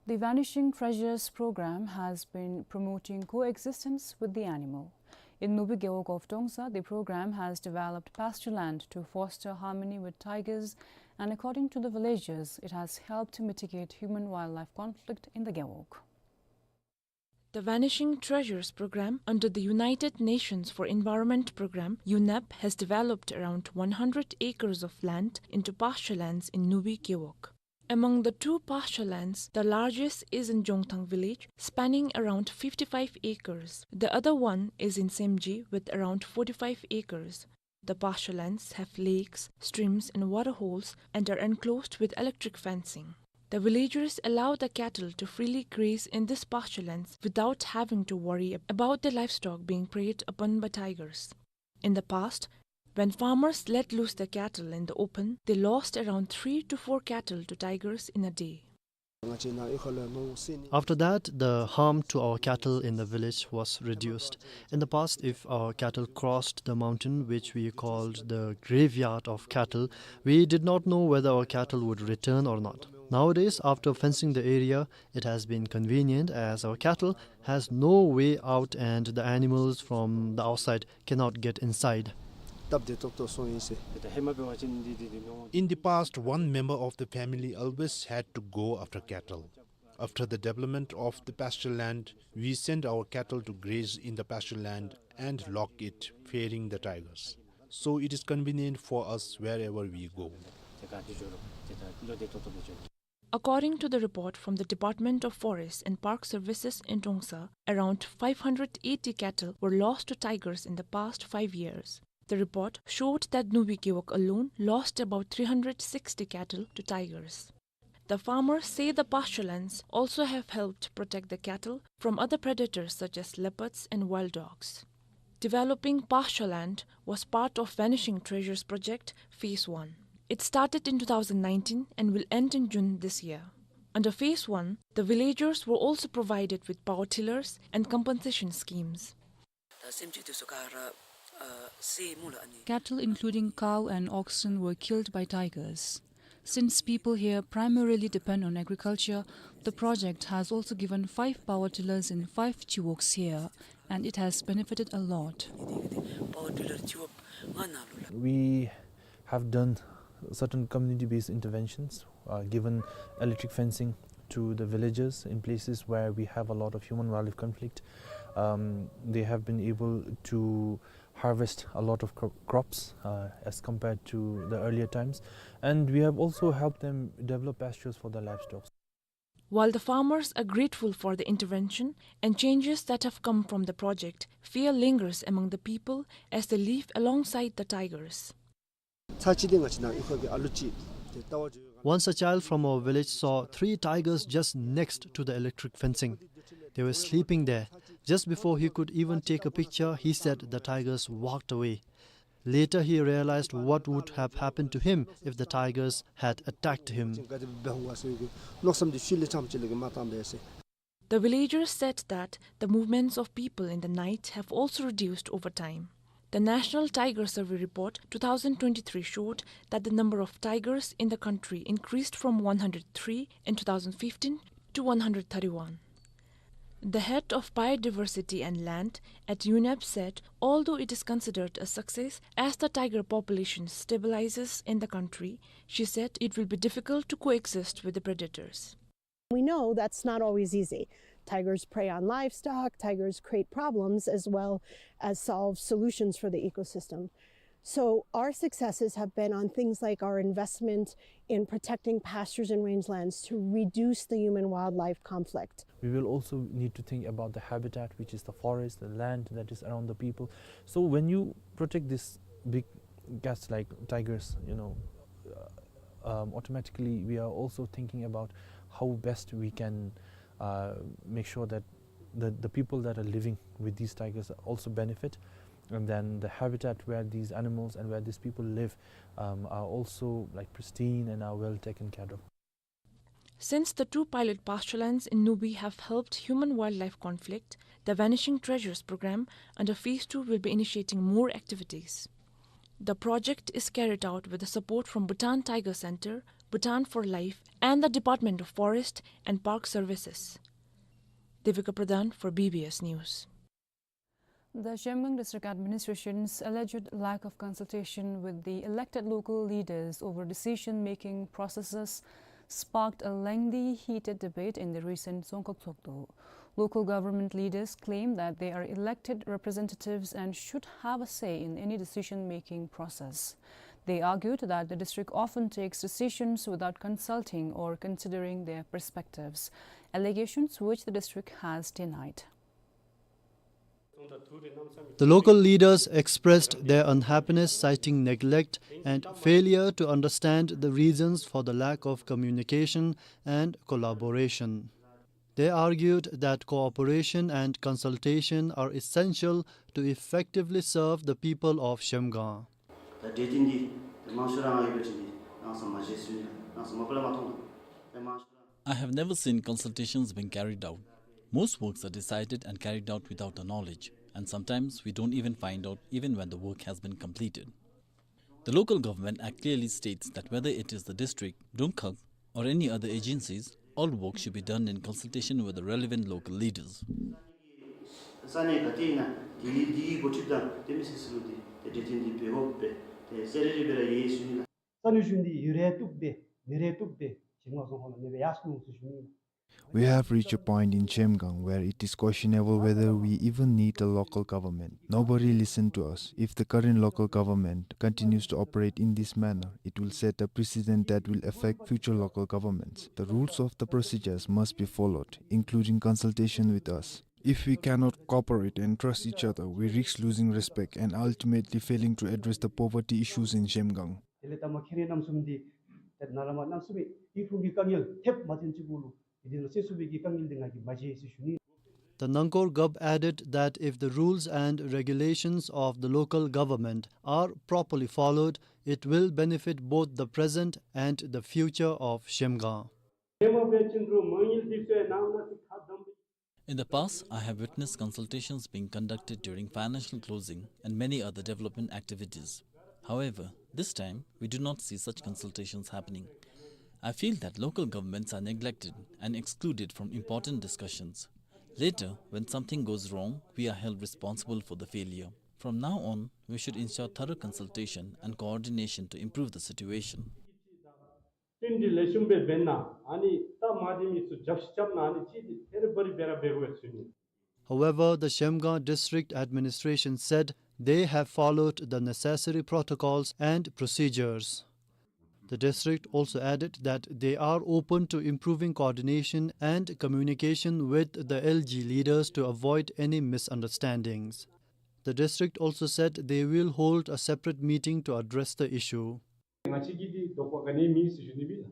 the Vanishing Treasures program has been promoting coexistence with the animal. In Nubi Gewog of Tongsa, the program has developed pasture land to foster harmony with tigers, and according to the villagers, it has helped to mitigate human-wildlife conflict in the Gewog. The Vanishing Treasures program under the United Nations for Environment program, UNEP, has developed around one hundred acres of land into pasture lands in Nubi Gewog. Among the two pasture lands, the largest is in Jongthang village, spanning around fifty-five acres. The other one is in Semji with around forty-five acres. The pasture lands have lakes, streams and water holes and are enclosed with electric fencing. The villagers allow the cattle to freely graze in this pasture lands without having to worry ab-, about the livestock being preyed upon by tigers. In the past, when farmers let loose their cattle in the open, they lost around three to four cattle to tigers in a day. After that, the harm to our cattle in the village was reduced. In the past, if our cattle crossed the mountain, which we called the graveyard of cattle, we did not know whether our cattle would return or not. Nowadays, after fencing the area, it has been convenient as our cattle has no way out and the animals from the outside cannot get inside. In the past, one member of the family always had to go after cattle. After the development of the pasture land, we send our cattle to graze in the pasture land and lock it, fearing the tigers. So it is convenient for us wherever we go. According to the report from the Department of Forest and Park Services in Tongsa, around five hundred eighty cattle were lost to tigers in the past five years. The report showed that Nubi Gewog alone lost about three hundred sixty cattle to tigers. The farmers say the pasture lands also have helped protect the cattle from other predators such as leopards and wild dogs. Developing pasture land was part of Vanishing Treasures project, phase one. It started in two thousand nineteen and will end in June this year. Under phase one, the villagers were also provided with power tillers and compensation schemes. Cattle, including cow and oxen, were killed by tigers. Since people here primarily depend on agriculture, the project has also given five power tillers in five chiwoks here, and it has benefited a lot. We have done certain community-based interventions, uh, given electric fencing to the villages in places where we have a lot of human-wildlife conflict. Um, they have been able to harvest a lot of cro-, crops, uh, as compared to the earlier times, and we have also helped them develop pastures for their livestock. While the farmers are grateful for the intervention and changes that have come from the project, fear lingers among the people as they live alongside the tigers. Once a child from our village saw three tigers just next to the electric fencing. They were sleeping there. Just before he could even take a picture, he said the tigers walked away. Later, he realized what would have happened to him if the tigers had attacked him. The villagers said that the movements of people in the night have also reduced over time. The National Tiger Survey Report two thousand twenty-three showed that the number of tigers in the country increased from one hundred three in two thousand fifteen to one hundred thirty-one. The head of Biodiversity and Land at UNEP said, although it is considered a success as the tiger population stabilizes in the country, she said it will be difficult to coexist with the predators. We know that's not always easy. Tigers prey on livestock, tigers create problems as well as solve solutions for the ecosystem. So our successes have been on things like our investment in protecting pastures and rangelands to reduce the human-wildlife conflict. We will also need to think about the habitat, which is the forest, the land that is around the people. So when you protect these big cats like tigers, you know, uh, um, automatically we are also thinking about how best we can, uh, make sure that the, the people that are living with these tigers also benefit, and then the habitat where these animals and where these people live, um, are also, like, pristine and are well taken care of. Since the two pilot pasture lands in Nubi have helped human-wildlife conflict, the Vanishing Treasures program under phase two will be initiating more activities. The project is carried out with the support from Bhutan Tiger Center, Bhutan for Life, and the Department of Forest and Park Services. Devika Pradhan for B B S News. The Zhemgang District Administration's alleged lack of consultation with the elected local leaders over decision-making processes sparked a lengthy, heated debate in the recent Dzongkhag Tshogdu. Local government leaders claim that they are elected representatives and should have a say in any decision-making process. They argued that the district often takes decisions without consulting or considering their perspectives, allegations which the district has denied. The local leaders expressed their unhappiness, citing neglect and failure to understand the reasons for the lack of communication and collaboration. They argued that cooperation and consultation are essential to effectively serve the people of Zhemgang. ད་འབྲས་ལྡན་འདི་ད་མང་ཤོས་ར་ང་ཡོད་པ་ཅིན་འདི་རང་སར་མ་བཞེས་ཟེར་ཞུ་ནི་ལགས། རང་སར་མ་པ་ལས་མ་མཐོང་ད་མང་ཤོས་ར། I have never seen consultations being carried out. Most works are decided and carried out without our knowledge, and sometimes we don't even find out even when the work has been completed. The Local Government Act clearly states that whether it is the district, Dzongkhag, or any other agencies, all work should be done in consultation with the relevant local leaders. ས་གནས་ག་ཏེ་ཨིན་ན་འདི་འདི་འགོ་ཁྲིདཔ་དང་དེ་མི་སེར་ཚུ་ལུ་འདི་ཏེ་འབྲས་ལྡན་འདི་འབད་དགོ་པས། ཏེ་ཟེར་རེ་རེ་འབད་ར་ཡོད་ཟེར་ཞུ་ནི་ལགས། ས་གནས་གཞུང་འདི་ཡོད་རེ་བཏུབ་པས་མེད་རེ་བཏུབ་པས་ཞིང་ངོ་སོང་ཁོང་ལུ་ནི་སྦེ་ཡར་སོང་ཟེར་ཞུ་ནི་ལགས། We have reached a point in Zhemgang where it is questionable whether we even need a local government. Nobody listened to us. If the current local government continues to operate in this manner, it will set a precedent that will affect future local governments. The rules of the procedures must be followed, including consultation with us. If we cannot cooperate and trust each other, we risk losing respect and ultimately failing to address the poverty issues in Zhemgang. དེ་ལས་ད་མ་ཁྱེད་རའི་རྣམ་གསུམ་འདི་ ནཱ་ལས་མར་གནམ་མེད་ས་མེད་ཡིག་ཕུང་གི་དཀའ་ངལ་ཐེབས་མ་ཐོན་ཅིག་གུ་ལུ་དེ་ནང་སེལ་ཚུགས་པའི་གི་དཀའ་ངལ་འདི་ང་གིས་མ་མཇལ་ཟེར་ཞུ་ནི། The Nangkor Gov added that if the rules and regulations of the local government are properly followed, it will benefit both the present and the future of Shemgang. In the past, I have witnessed consultations being conducted during financial closing and many other development activities. However, this time, we do not see such consultations happening. I feel that local governments are neglected and excluded from important discussions. Later, when something goes wrong, we are held responsible for the failure. From now on, we should ensure thorough consultation and coordination to improve the situation. བསྟུན་གྲོས་ལེགས་ཤོམ་སྦེ་འབད་ན་ཨ་ནི་ད་མ་བདེ་མི་ཚུ་རྒྱབ་ཤིག་རྐྱབ་ན་ཨ་ནི་ཅིག་འདི་ཐེ་རི་བ་རི་སྦེ་ར་འབད་དགོ་ཟེར་ཞུ་ནི། However, the Shemgang District Administration said they have followed the necessary protocols and procedures. The district also added that they are open to improving coordination and communication with the L G leaders to avoid any misunderstandings. The district also said they will hold a separate meeting to address the issue. ང་བཅས་ཀྱིས་འདི་དོགས་པ་ག་ནི་མེད་ཟེར་ཞུ་ནི་ཨིན་ལགས།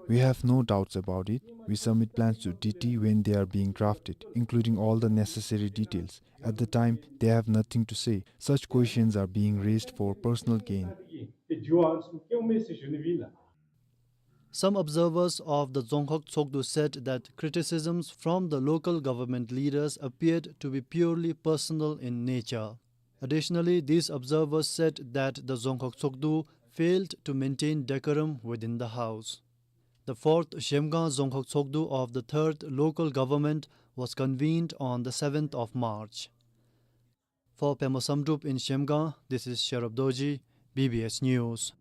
We have no doubts about it. We submit plans to D T when they are being drafted, including all the necessary details. At the time, they have nothing to say. Such questions are being raised for personal gain. Some observers of the Dzongkhag Tshogdu said that criticisms from the local government leaders appeared to be purely personal in nature. Additionally, these observers said that the Dzongkhag Tshogdu failed to maintain decorum within the house. The fourth Shemgang Dzongkhag Tshogdu of the third local government was convened on the seventh of March. For Pema Samdrup in Shemgang, this is Sherab Dorji, B B S News.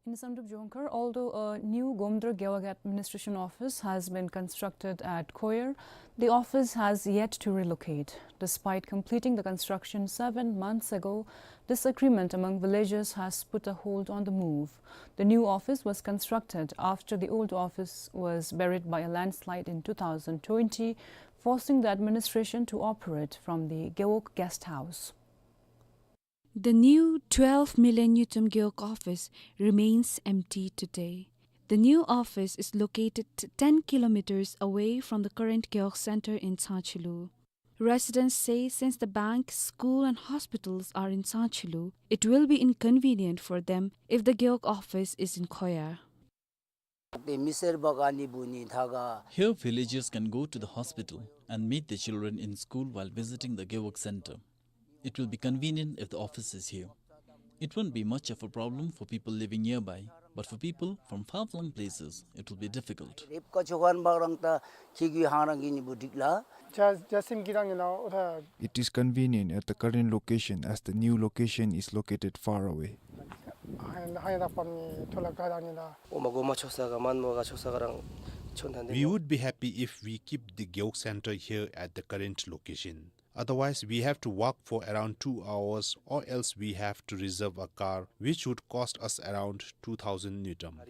In Samdrup Jongkhar, although a new Gomdar Gewog Administration Office has been constructed at Khoyar, the office has yet to relocate. Despite completing the construction seven months ago, disagreement among villagers has put a hold on the move. The new office was constructed after the old office was buried by a landslide in two thousand twenty, forcing the administration to operate from the Gewog guest house. The new twelve million ngultrum Gewog office remains empty today. The new office is located ten kilometers away from the current Gewog Center in Tsangchilu. Residents say since the bank, school and hospitals are in Tsangchilu, it will be inconvenient for them if the Gewog office is in Khoyar. Here, villagers can go to the hospital and meet their children in school while visiting the Gewog Center. It will be convenient if the office is here. It won't be much of a problem for people living nearby, but for people from far-flung places, it will be difficult. It is convenient at the current location as the new location is located far away. We would be happy if we keep the Gewog Center here at the current location. Otherwise, we have to walk for around two hours, or else we have to reserve a car, which would cost us around two thousand ngultrum.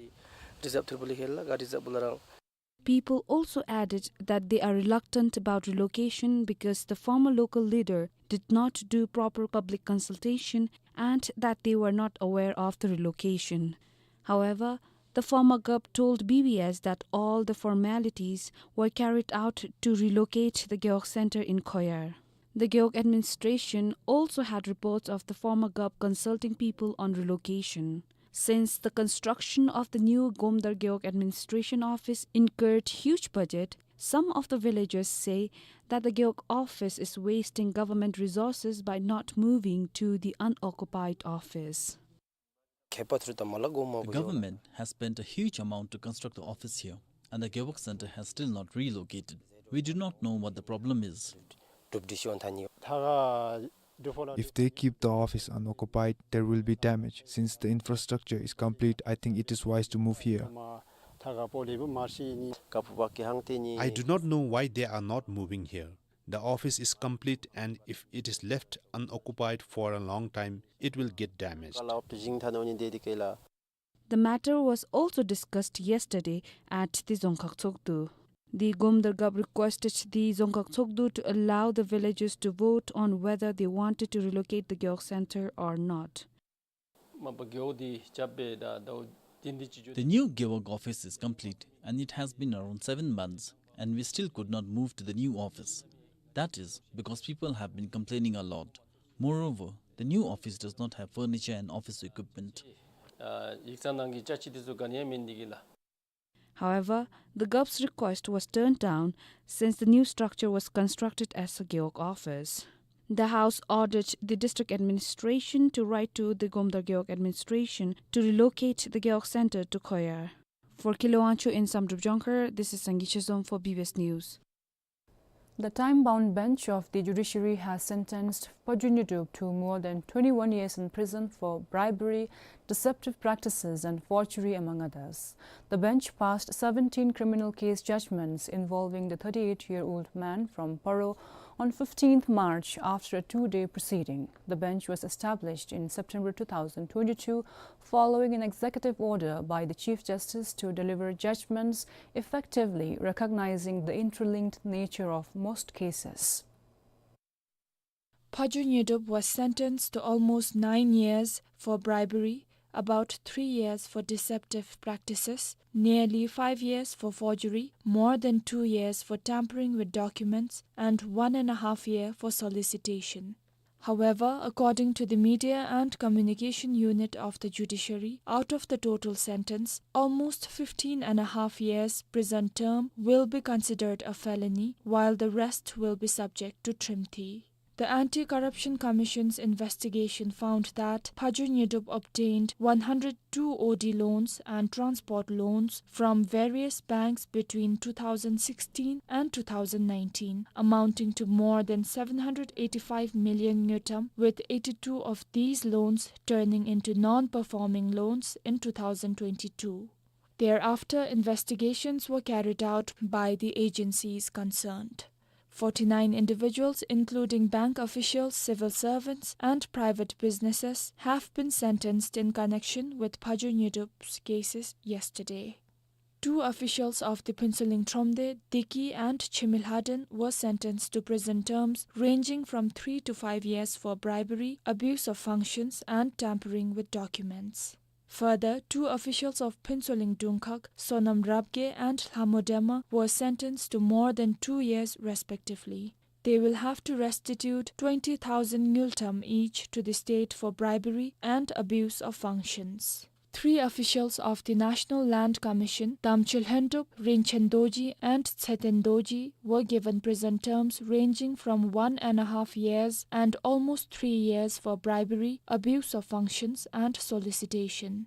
People also added that they are reluctant about relocation because the former local leader did not do proper public consultation and that they were not aware of the relocation. However, the former Gov told B B S that all the formalities were carried out to relocate the Gewog Center in Khoyar. The Gewog administration also had reports of the former Gov consulting people on relocation. Since the construction of the new Gomdar Gewog Administration Office incurred huge budget, some of the villagers say that the Gewog office is wasting government resources by not moving to the unoccupied office. The government has spent a huge amount to construct the office here, and the Gewog Center has still not relocated. We do not know what the problem is. If they keep the office unoccupied, there will be damage. Since the infrastructure is complete, I think it is wise to move here. I do not know why they are not moving here. The office is complete, and if it is left unoccupied for a long time, it will get damaged. The matter was also discussed yesterday at the Dzongkhag Tshogdu. The Gomdar Gov requested the Dzongkhag Tshogdu to allow the villagers to vote on whether they wanted to relocate the Gewog Center or not. མ་པ་རྒེད་འོག་འདི་རྐྱབ་སྦེ་ད་ཟླཝ་བདུན་འདི་ཅིག་འགྱོ། The new Gewog office is complete and it has been around seven months and we still could not move to the new office. That is because people have been complaining a lot. Moreover, the new office does not have furniture and office equipment. ཨ་ཡིག་ཚང་ནང་གི་ཅ་ཆས་འདི་ཚུ་ག་ནི་ཡང་མེད་ནི་འདི་གིས་ལགས། However, the Gewog's request was turned down since the new structure was constructed as a Gewog office. The House ordered the district administration to write to the Gomdar Gewog administration to relocate the Gewog center to Khoyar. For Kile Wangchuk in Samdrup Jongkhar, this is Sangi Chezom for B B S News. The time-bound bench of the judiciary has sentenced Phadru Nyodup to more than twenty-one years in prison for bribery, deceptive practices, and forgery, among others. The bench passed seventeen criminal case judgments involving the thirty-eight-year-old man from Paro on fifteenth March after a two-day proceeding. The bench was established in September two thousand twenty-two following an executive order by the Chief Justice to deliver judgments effectively recognizing the interlinked nature of most cases. Phadru Nyodup was sentenced to almost nine years for bribery, about three years for deceptive practices, nearly five years for forgery, more than two years for tampering with documents, and one and a half year for solicitation. However, according to the Media and Communication Unit of the Judiciary, out of the total sentence, almost fifteen and a half years prison term will be considered a felony, while the rest will be subject to trimthi. The Anti-Corruption Commission's investigation found that Phadru Nyodup obtained one hundred two O D loans and transport loans from various banks between two thousand sixteen and two thousand nineteen, amounting to more than seven hundred eighty-five million ngultrum, with eighty-two of these loans turning into non-performing loans in two thousand twenty-two. Thereafter, investigations were carried out by the agencies concerned. Forty-nine individuals, including bank officials, civil servants, and private businesses, have been sentenced in connection with Phadru Nyodup's cases yesterday. Two officials of the Phuentsholing Thromde, Diki, and Chimilhaden were sentenced to prison terms ranging from three to five years for bribery, abuse of functions, and tampering with documents. Further, two officials of Phuentsholing Dungkhag, Sonam Rabgye and Lhamo Dema, were sentenced to more than two years respectively. They will have to restitute twenty thousand ngultrum each to the state for bribery and abuse of functions. Three officials of the National Land Commission, Damchul Lhendup, Rinchen Dorji, and Tseten Dorji, were given prison terms ranging from one and a half years and almost three years for bribery, abuse of functions, and solicitation.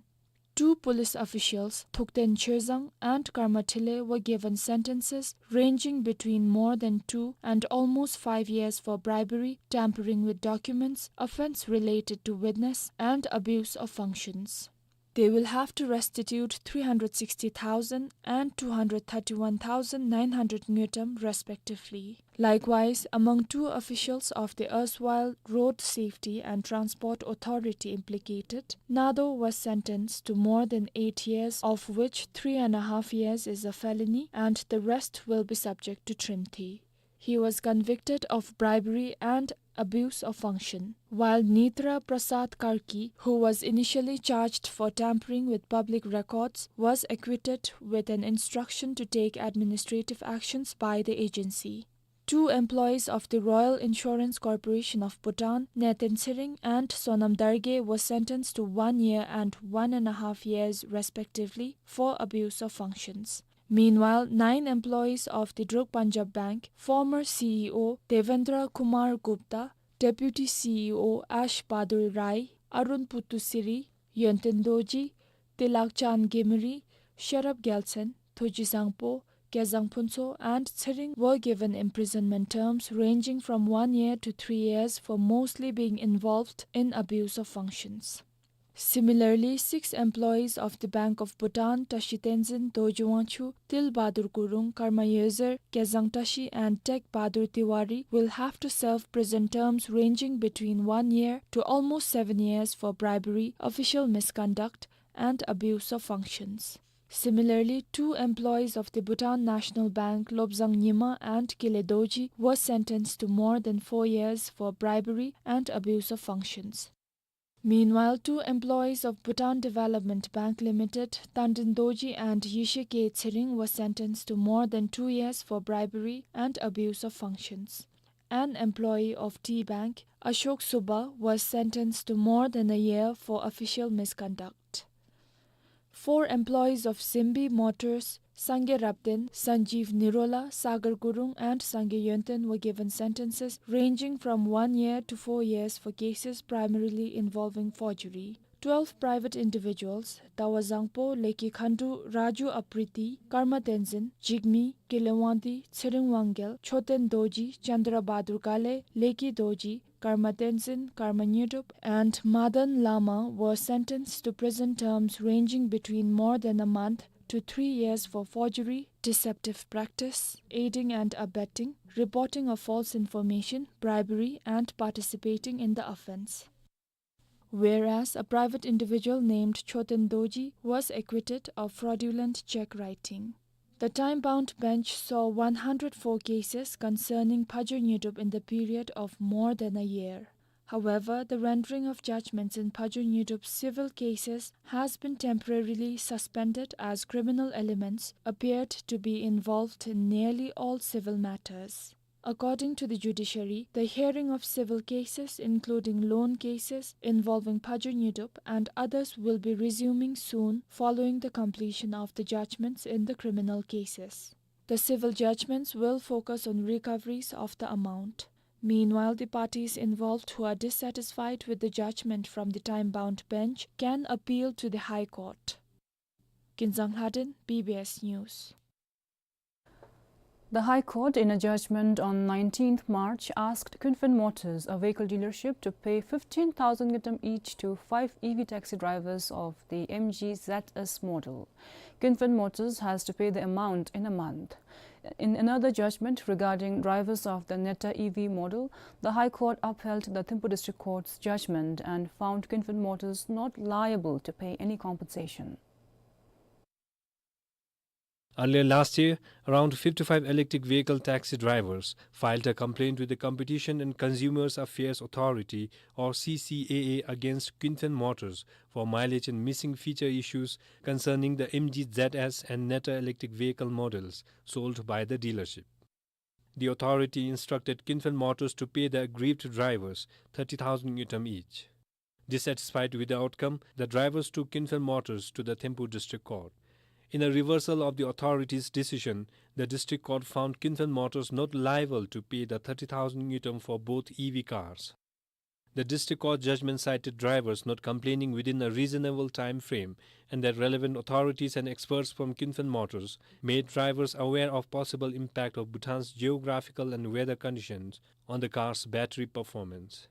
Two police officials, Thukten Chezang and Karma Thile, were given sentences ranging between more than two and almost five years for bribery, tampering with documents, offence related to witness, and abuse of functions. They will have to restitute three hundred sixty thousand and two hundred thirty-one thousand nine hundred ngultrum respectively. Likewise, among two officials of the erstwhile Road Safety and Transport Authority implicated, Nado was sentenced to more than eight years, of which three and a half years is a felony and the rest will be subject to trimthi. He was convicted of bribery and abuse of function, while Nitra Prasad Karki, who was initially charged for tampering with public records, was acquitted with an instruction to take administrative actions by the agency. Two employees of the Royal Insurance Corporation of Bhutan, Neten Tshering and Sonam Dargye, were sentenced to one year and one and a half years respectively for abuse of functions. Meanwhile, nine employees of the Druk Punjab Bank, former C E O Devendra Kumar Gupta, Deputy C E O Ash Bahadur Rai, Arun Puttusiri, Yonten Dorji, Tilakchand Gemri, Sherab Gyaltsen, Thoji Sangpo, Kezang Phuntsho, and Tshering were given imprisonment terms ranging from one year to three years for mostly being involved in abuse of functions. Similarly, six employees of the Bank of Bhutan, Tashi Tenzin, Dorji Wangchuk, Til Bahadur Gurung, Karma Yozer, Kezang Tashi, and Tek Bahadur Tiwari, will have to serve prison terms ranging between one year to almost seven years for bribery, official misconduct, and abuse of functions. Similarly, two employees of the Bhutan National Bank, Lobzang Nyima and Kile Dorji, were sentenced to more than four years for bribery and abuse of functions. Meanwhile, two employees of Bhutan Development Bank Limited, Tandin Dorji and Yeshe K Tshering, were sentenced to more than two years for bribery and abuse of functions. An employee of Tea Bank, Ashok Subba, was sentenced to more than a year for official misconduct. Four employees of Simbi Motors, Sangay Rabten, Sanjeev Nirola, Sagar Gurung, and Sangay Yonten, were given sentences ranging from one year to four years for cases primarily involving forgery. Twelve private individuals, Dawa Zangpo, Leki Khandu, Raju Apriti, Karma Tenzin, Jigme, Kile Wangdi, Tshering Wangyal, Choten Dorji, Chandra Bahadur Ghale, Leki Dorji, Karma Tenzin, Karma Nyidup, and Madan Lama, were sentenced to prison terms ranging between more than a month to three years for forgery, deceptive practice, aiding and abetting, reporting of false information, bribery, and participating in the offence. Whereas a private individual named Choten Dorji was acquitted of fraudulent cheque writing. The time-bound bench saw one hundred four cases concerning Phajar Nyidup in the period of more than a year. However, the rendering of judgments in Phajar Nyidup's civil cases has been temporarily suspended as criminal elements appeared to be involved in nearly all civil matters. According to the judiciary, the hearing of civil cases, including loan cases involving Phajar Nyidup and others, will be resuming soon following the completion of the judgments in the criminal cases. The civil judgments will focus on recoveries of the amount. Meanwhile, the parties involved who are dissatisfied with the judgment from the time-bound bench can appeal to the High Court. Kinzang Lhaden, B B S News. The High Court, in a judgment on nineteenth March, asked Kunphen Motors, a vehicle dealership, to pay fifteen thousand ngultrum each to five E V taxi drivers of the M G Z S model. Kunphen Motors has to pay the amount in a month. In another judgment regarding drivers of the Neta E V model, the High Court upheld the Thimphu District Court's judgment and found Kunphen Motors not liable to pay any compensation. Earlier last year, around fifty-five electric vehicle taxi drivers filed a complaint with the Competition and Consumers Affairs Authority, or C C A A, against Kunphen Motors for mileage and missing feature issues concerning the M G Z S and Neta electric vehicle models sold by the dealership. The authority instructed Kunphen Motors to pay the aggrieved drivers thirty thousand ngultrum each. Dissatisfied with the outcome, the drivers took Kunphen Motors to the Thimphu District Court. In a reversal of the authority's decision, the District Court found Kunphen Motors not liable to pay the thirty thousand ngultrum for both E V cars. The District Court judgment cited drivers not complaining within a reasonable time frame and that relevant authorities and experts from Kunphen Motors made drivers aware of possible impact of Bhutan's geographical and weather conditions on the car's battery performance.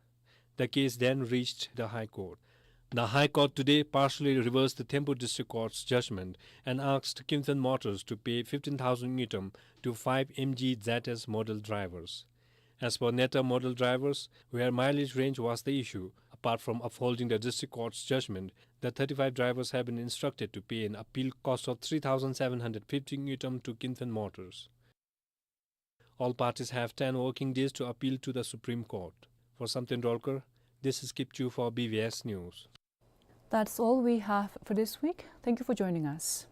The case then reached the High Court. The High Court today partially reversed the Thimphu District Court's judgment and asked Kunphen Motors to pay fifteen thousand ngultrum to five M G Z S model drivers. As for Neta model drivers, where mileage range was the issue, apart from upholding the District Court's judgment, the thirty-five drivers have been instructed to pay an appeal cost of three thousand seven hundred fifty ngultrum to Kunphen Motors. All parties have ten working days to appeal to the Supreme Court. For Samten Dolkar, this is Kipchu for B B S News. That's all we have for this week. Thank you for joining us.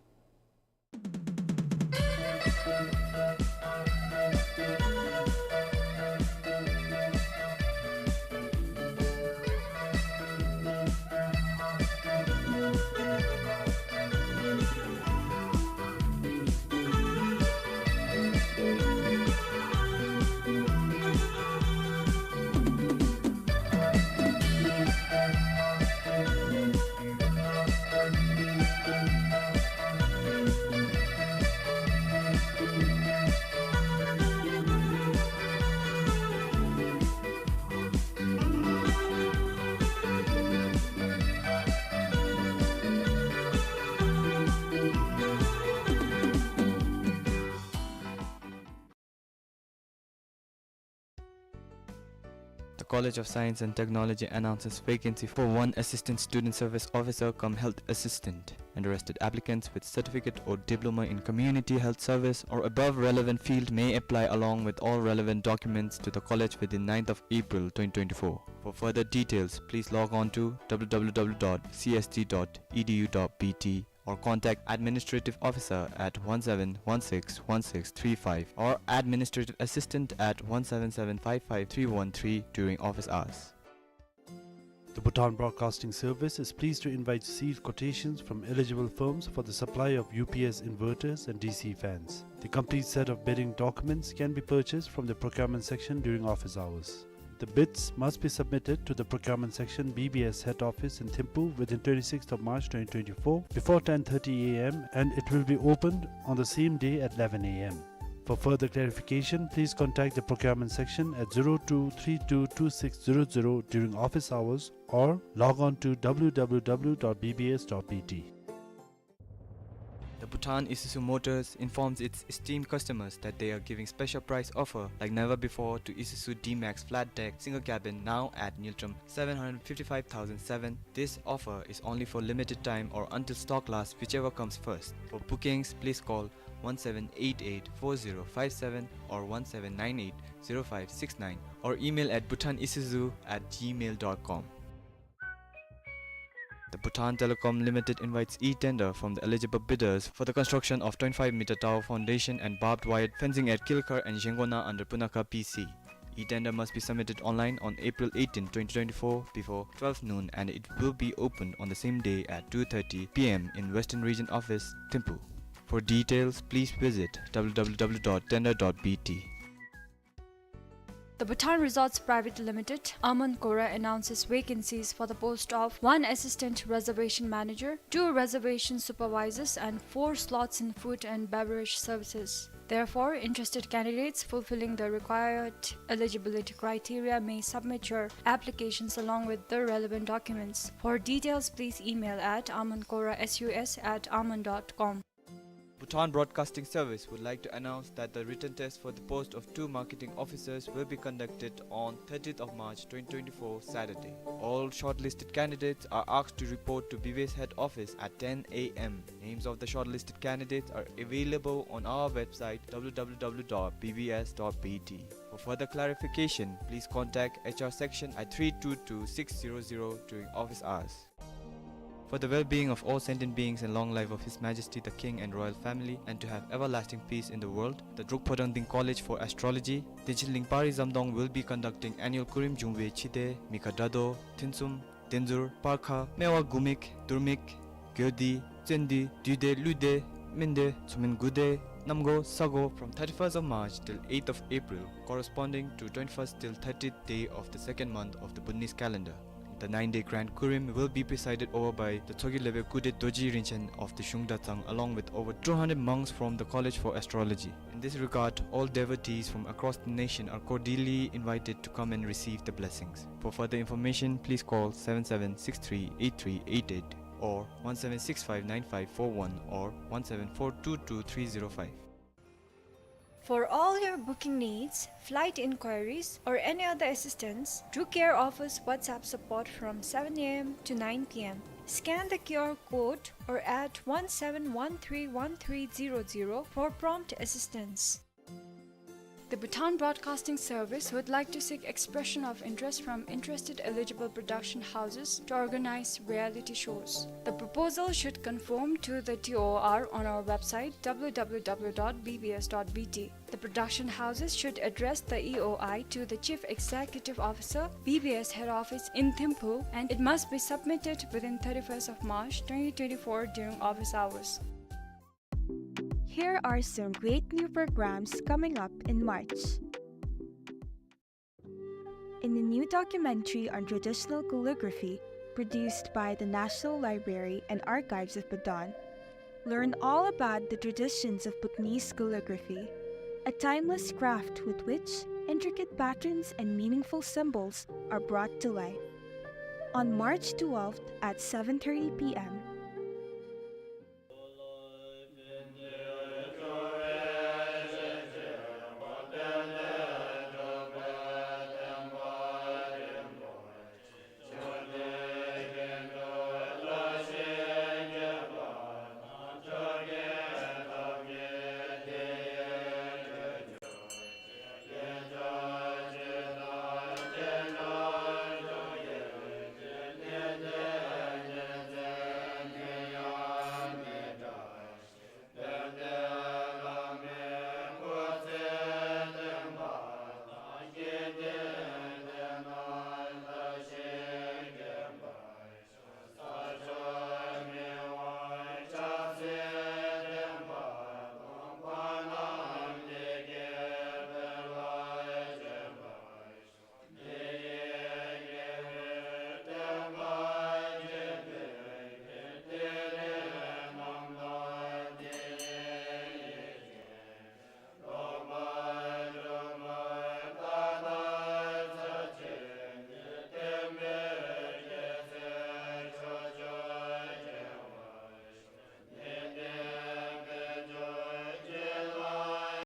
College of Science and Technology announces vacancy for one Assistant Student Service Officer cum Health Assistant. Interested applicants with certificate or diploma in community health service or above relevant field may apply along with all relevant documents to the college within ninth of April twenty twenty-four. For further details, please log on to w w w dot c s t dot e d u dot b t or contact administrative officer at one seven one six one six three five or administrative assistant at one seven seven five five three one three during office hours. The Bhutan Broadcasting Service is pleased to invite sealed quotations from eligible firms for the supply of U P S inverters and D C fans. The complete set of bidding documents can be purchased from the procurement section during office hours. The bids must be submitted to the procurement section, B B S head office in Thimphu within twenty-sixth of March twenty twenty-four before ten thirty a m and it will be opened on the same day at eleven a m. For further clarification, please contact the procurement section at zero two three two two six zero zero during office hours or log on to w w w dot b b s dot b t. The Bhutan Isuzu Motors informs its esteemed customers that they are giving special price offer like never before to Isuzu D-Max flat deck single cabin, now at Ngultrum seven hundred fifty-five thousand seven. This offer is only for limited time or until stock lasts, whichever comes first. For bookings, please call one seven eight eight four zero five seven or one seven nine eight zero five six nine or email at bhutanisuzu at gmail dot com. The Bhutan Telecom Limited invites e-tender from the eligible bidders for the construction of twenty-five meter tower foundation and barbed wire fencing at Kilkhar and Zhengona under Punakha P C. E-tender must be submitted online on April eighteenth, twenty twenty-four, before twelve noon, and it will be opened on the same day at two thirty p m in Western Region Office, Thimphu. For details, please visit w w w dot tender dot b t. The Bhutan Resorts Private Limited, Aman Kora, announces vacancies for the post of one assistant reservation manager, two reservation supervisors, and four slots in food and beverage services. Therefore, interested candidates fulfilling the required eligibility criteria may submit your applications along with the relevant documents. For details, please email at amankorasus at aman dot com. Bhutan Broadcasting Service would like to announce that the written test for the post of two marketing officers will be conducted on thirtieth of March twenty twenty-four, Saturday. All shortlisted candidates are asked to report to B B S head office at ten a m. Names of the shortlisted candidates are available on our website w w w dot b b s dot b t. For further clarification, please contact H R section at three two two six zero zero during office hours. For the well-being of all sentient beings and long life of His Majesty the King and royal family, and to have everlasting peace in the world, the Drukphodang Ding College for Astrology, Dinchilingpari Zamdong, will be conducting annual Kurim Jungwe Chide, Mikha Dado, Thinsum, Denzur, Parkha, Mewa Gumik, Durmik, Gyodi, Tsendi, Duide, Luide, Mende, Tsumin Gude, Namgo, Sago from thirty-first of March till eighth of April, corresponding to twenty-first till thirtieth day of the second month of the Bhutanese calendar. The nine-day Grand Kurim will be presided over by the Tshogkhe Lebe Kude Dorji Rinchen of the Shungda Tsang, along with over two hundred monks from the College for Astrology. In this regard, all devotees from across the nation are cordially invited to come and receive the blessings. For further information, please call seven seven six three eight three eight eight or one seven six five nine five four one or one seven four two two three zero five. For all your booking needs, flight inquiries, or any other assistance, Druk Air offers WhatsApp support from seven a m to nine p m. Scan the Q R code or add one seven one three one three zero zero for prompt assistance. The Bhutan Broadcasting Service would like to seek expression of interest from interested eligible production houses to organize reality shows. The proposal should conform to the T O R on our website, w w w dot b b s dot b t. The production houses should address the E O I to the Chief Executive Officer, B B S Head Office in Thimphu, and it must be submitted within thirty-first of March twenty twenty-four during office hours. Here are some great new programs coming up in March. In a new documentary on traditional calligraphy produced by the National Library and Archives of Bhutan, learn all about the traditions of Bhutanese calligraphy, a timeless craft with which intricate patterns and meaningful symbols are brought to life. On March twelfth at seven thirty p m,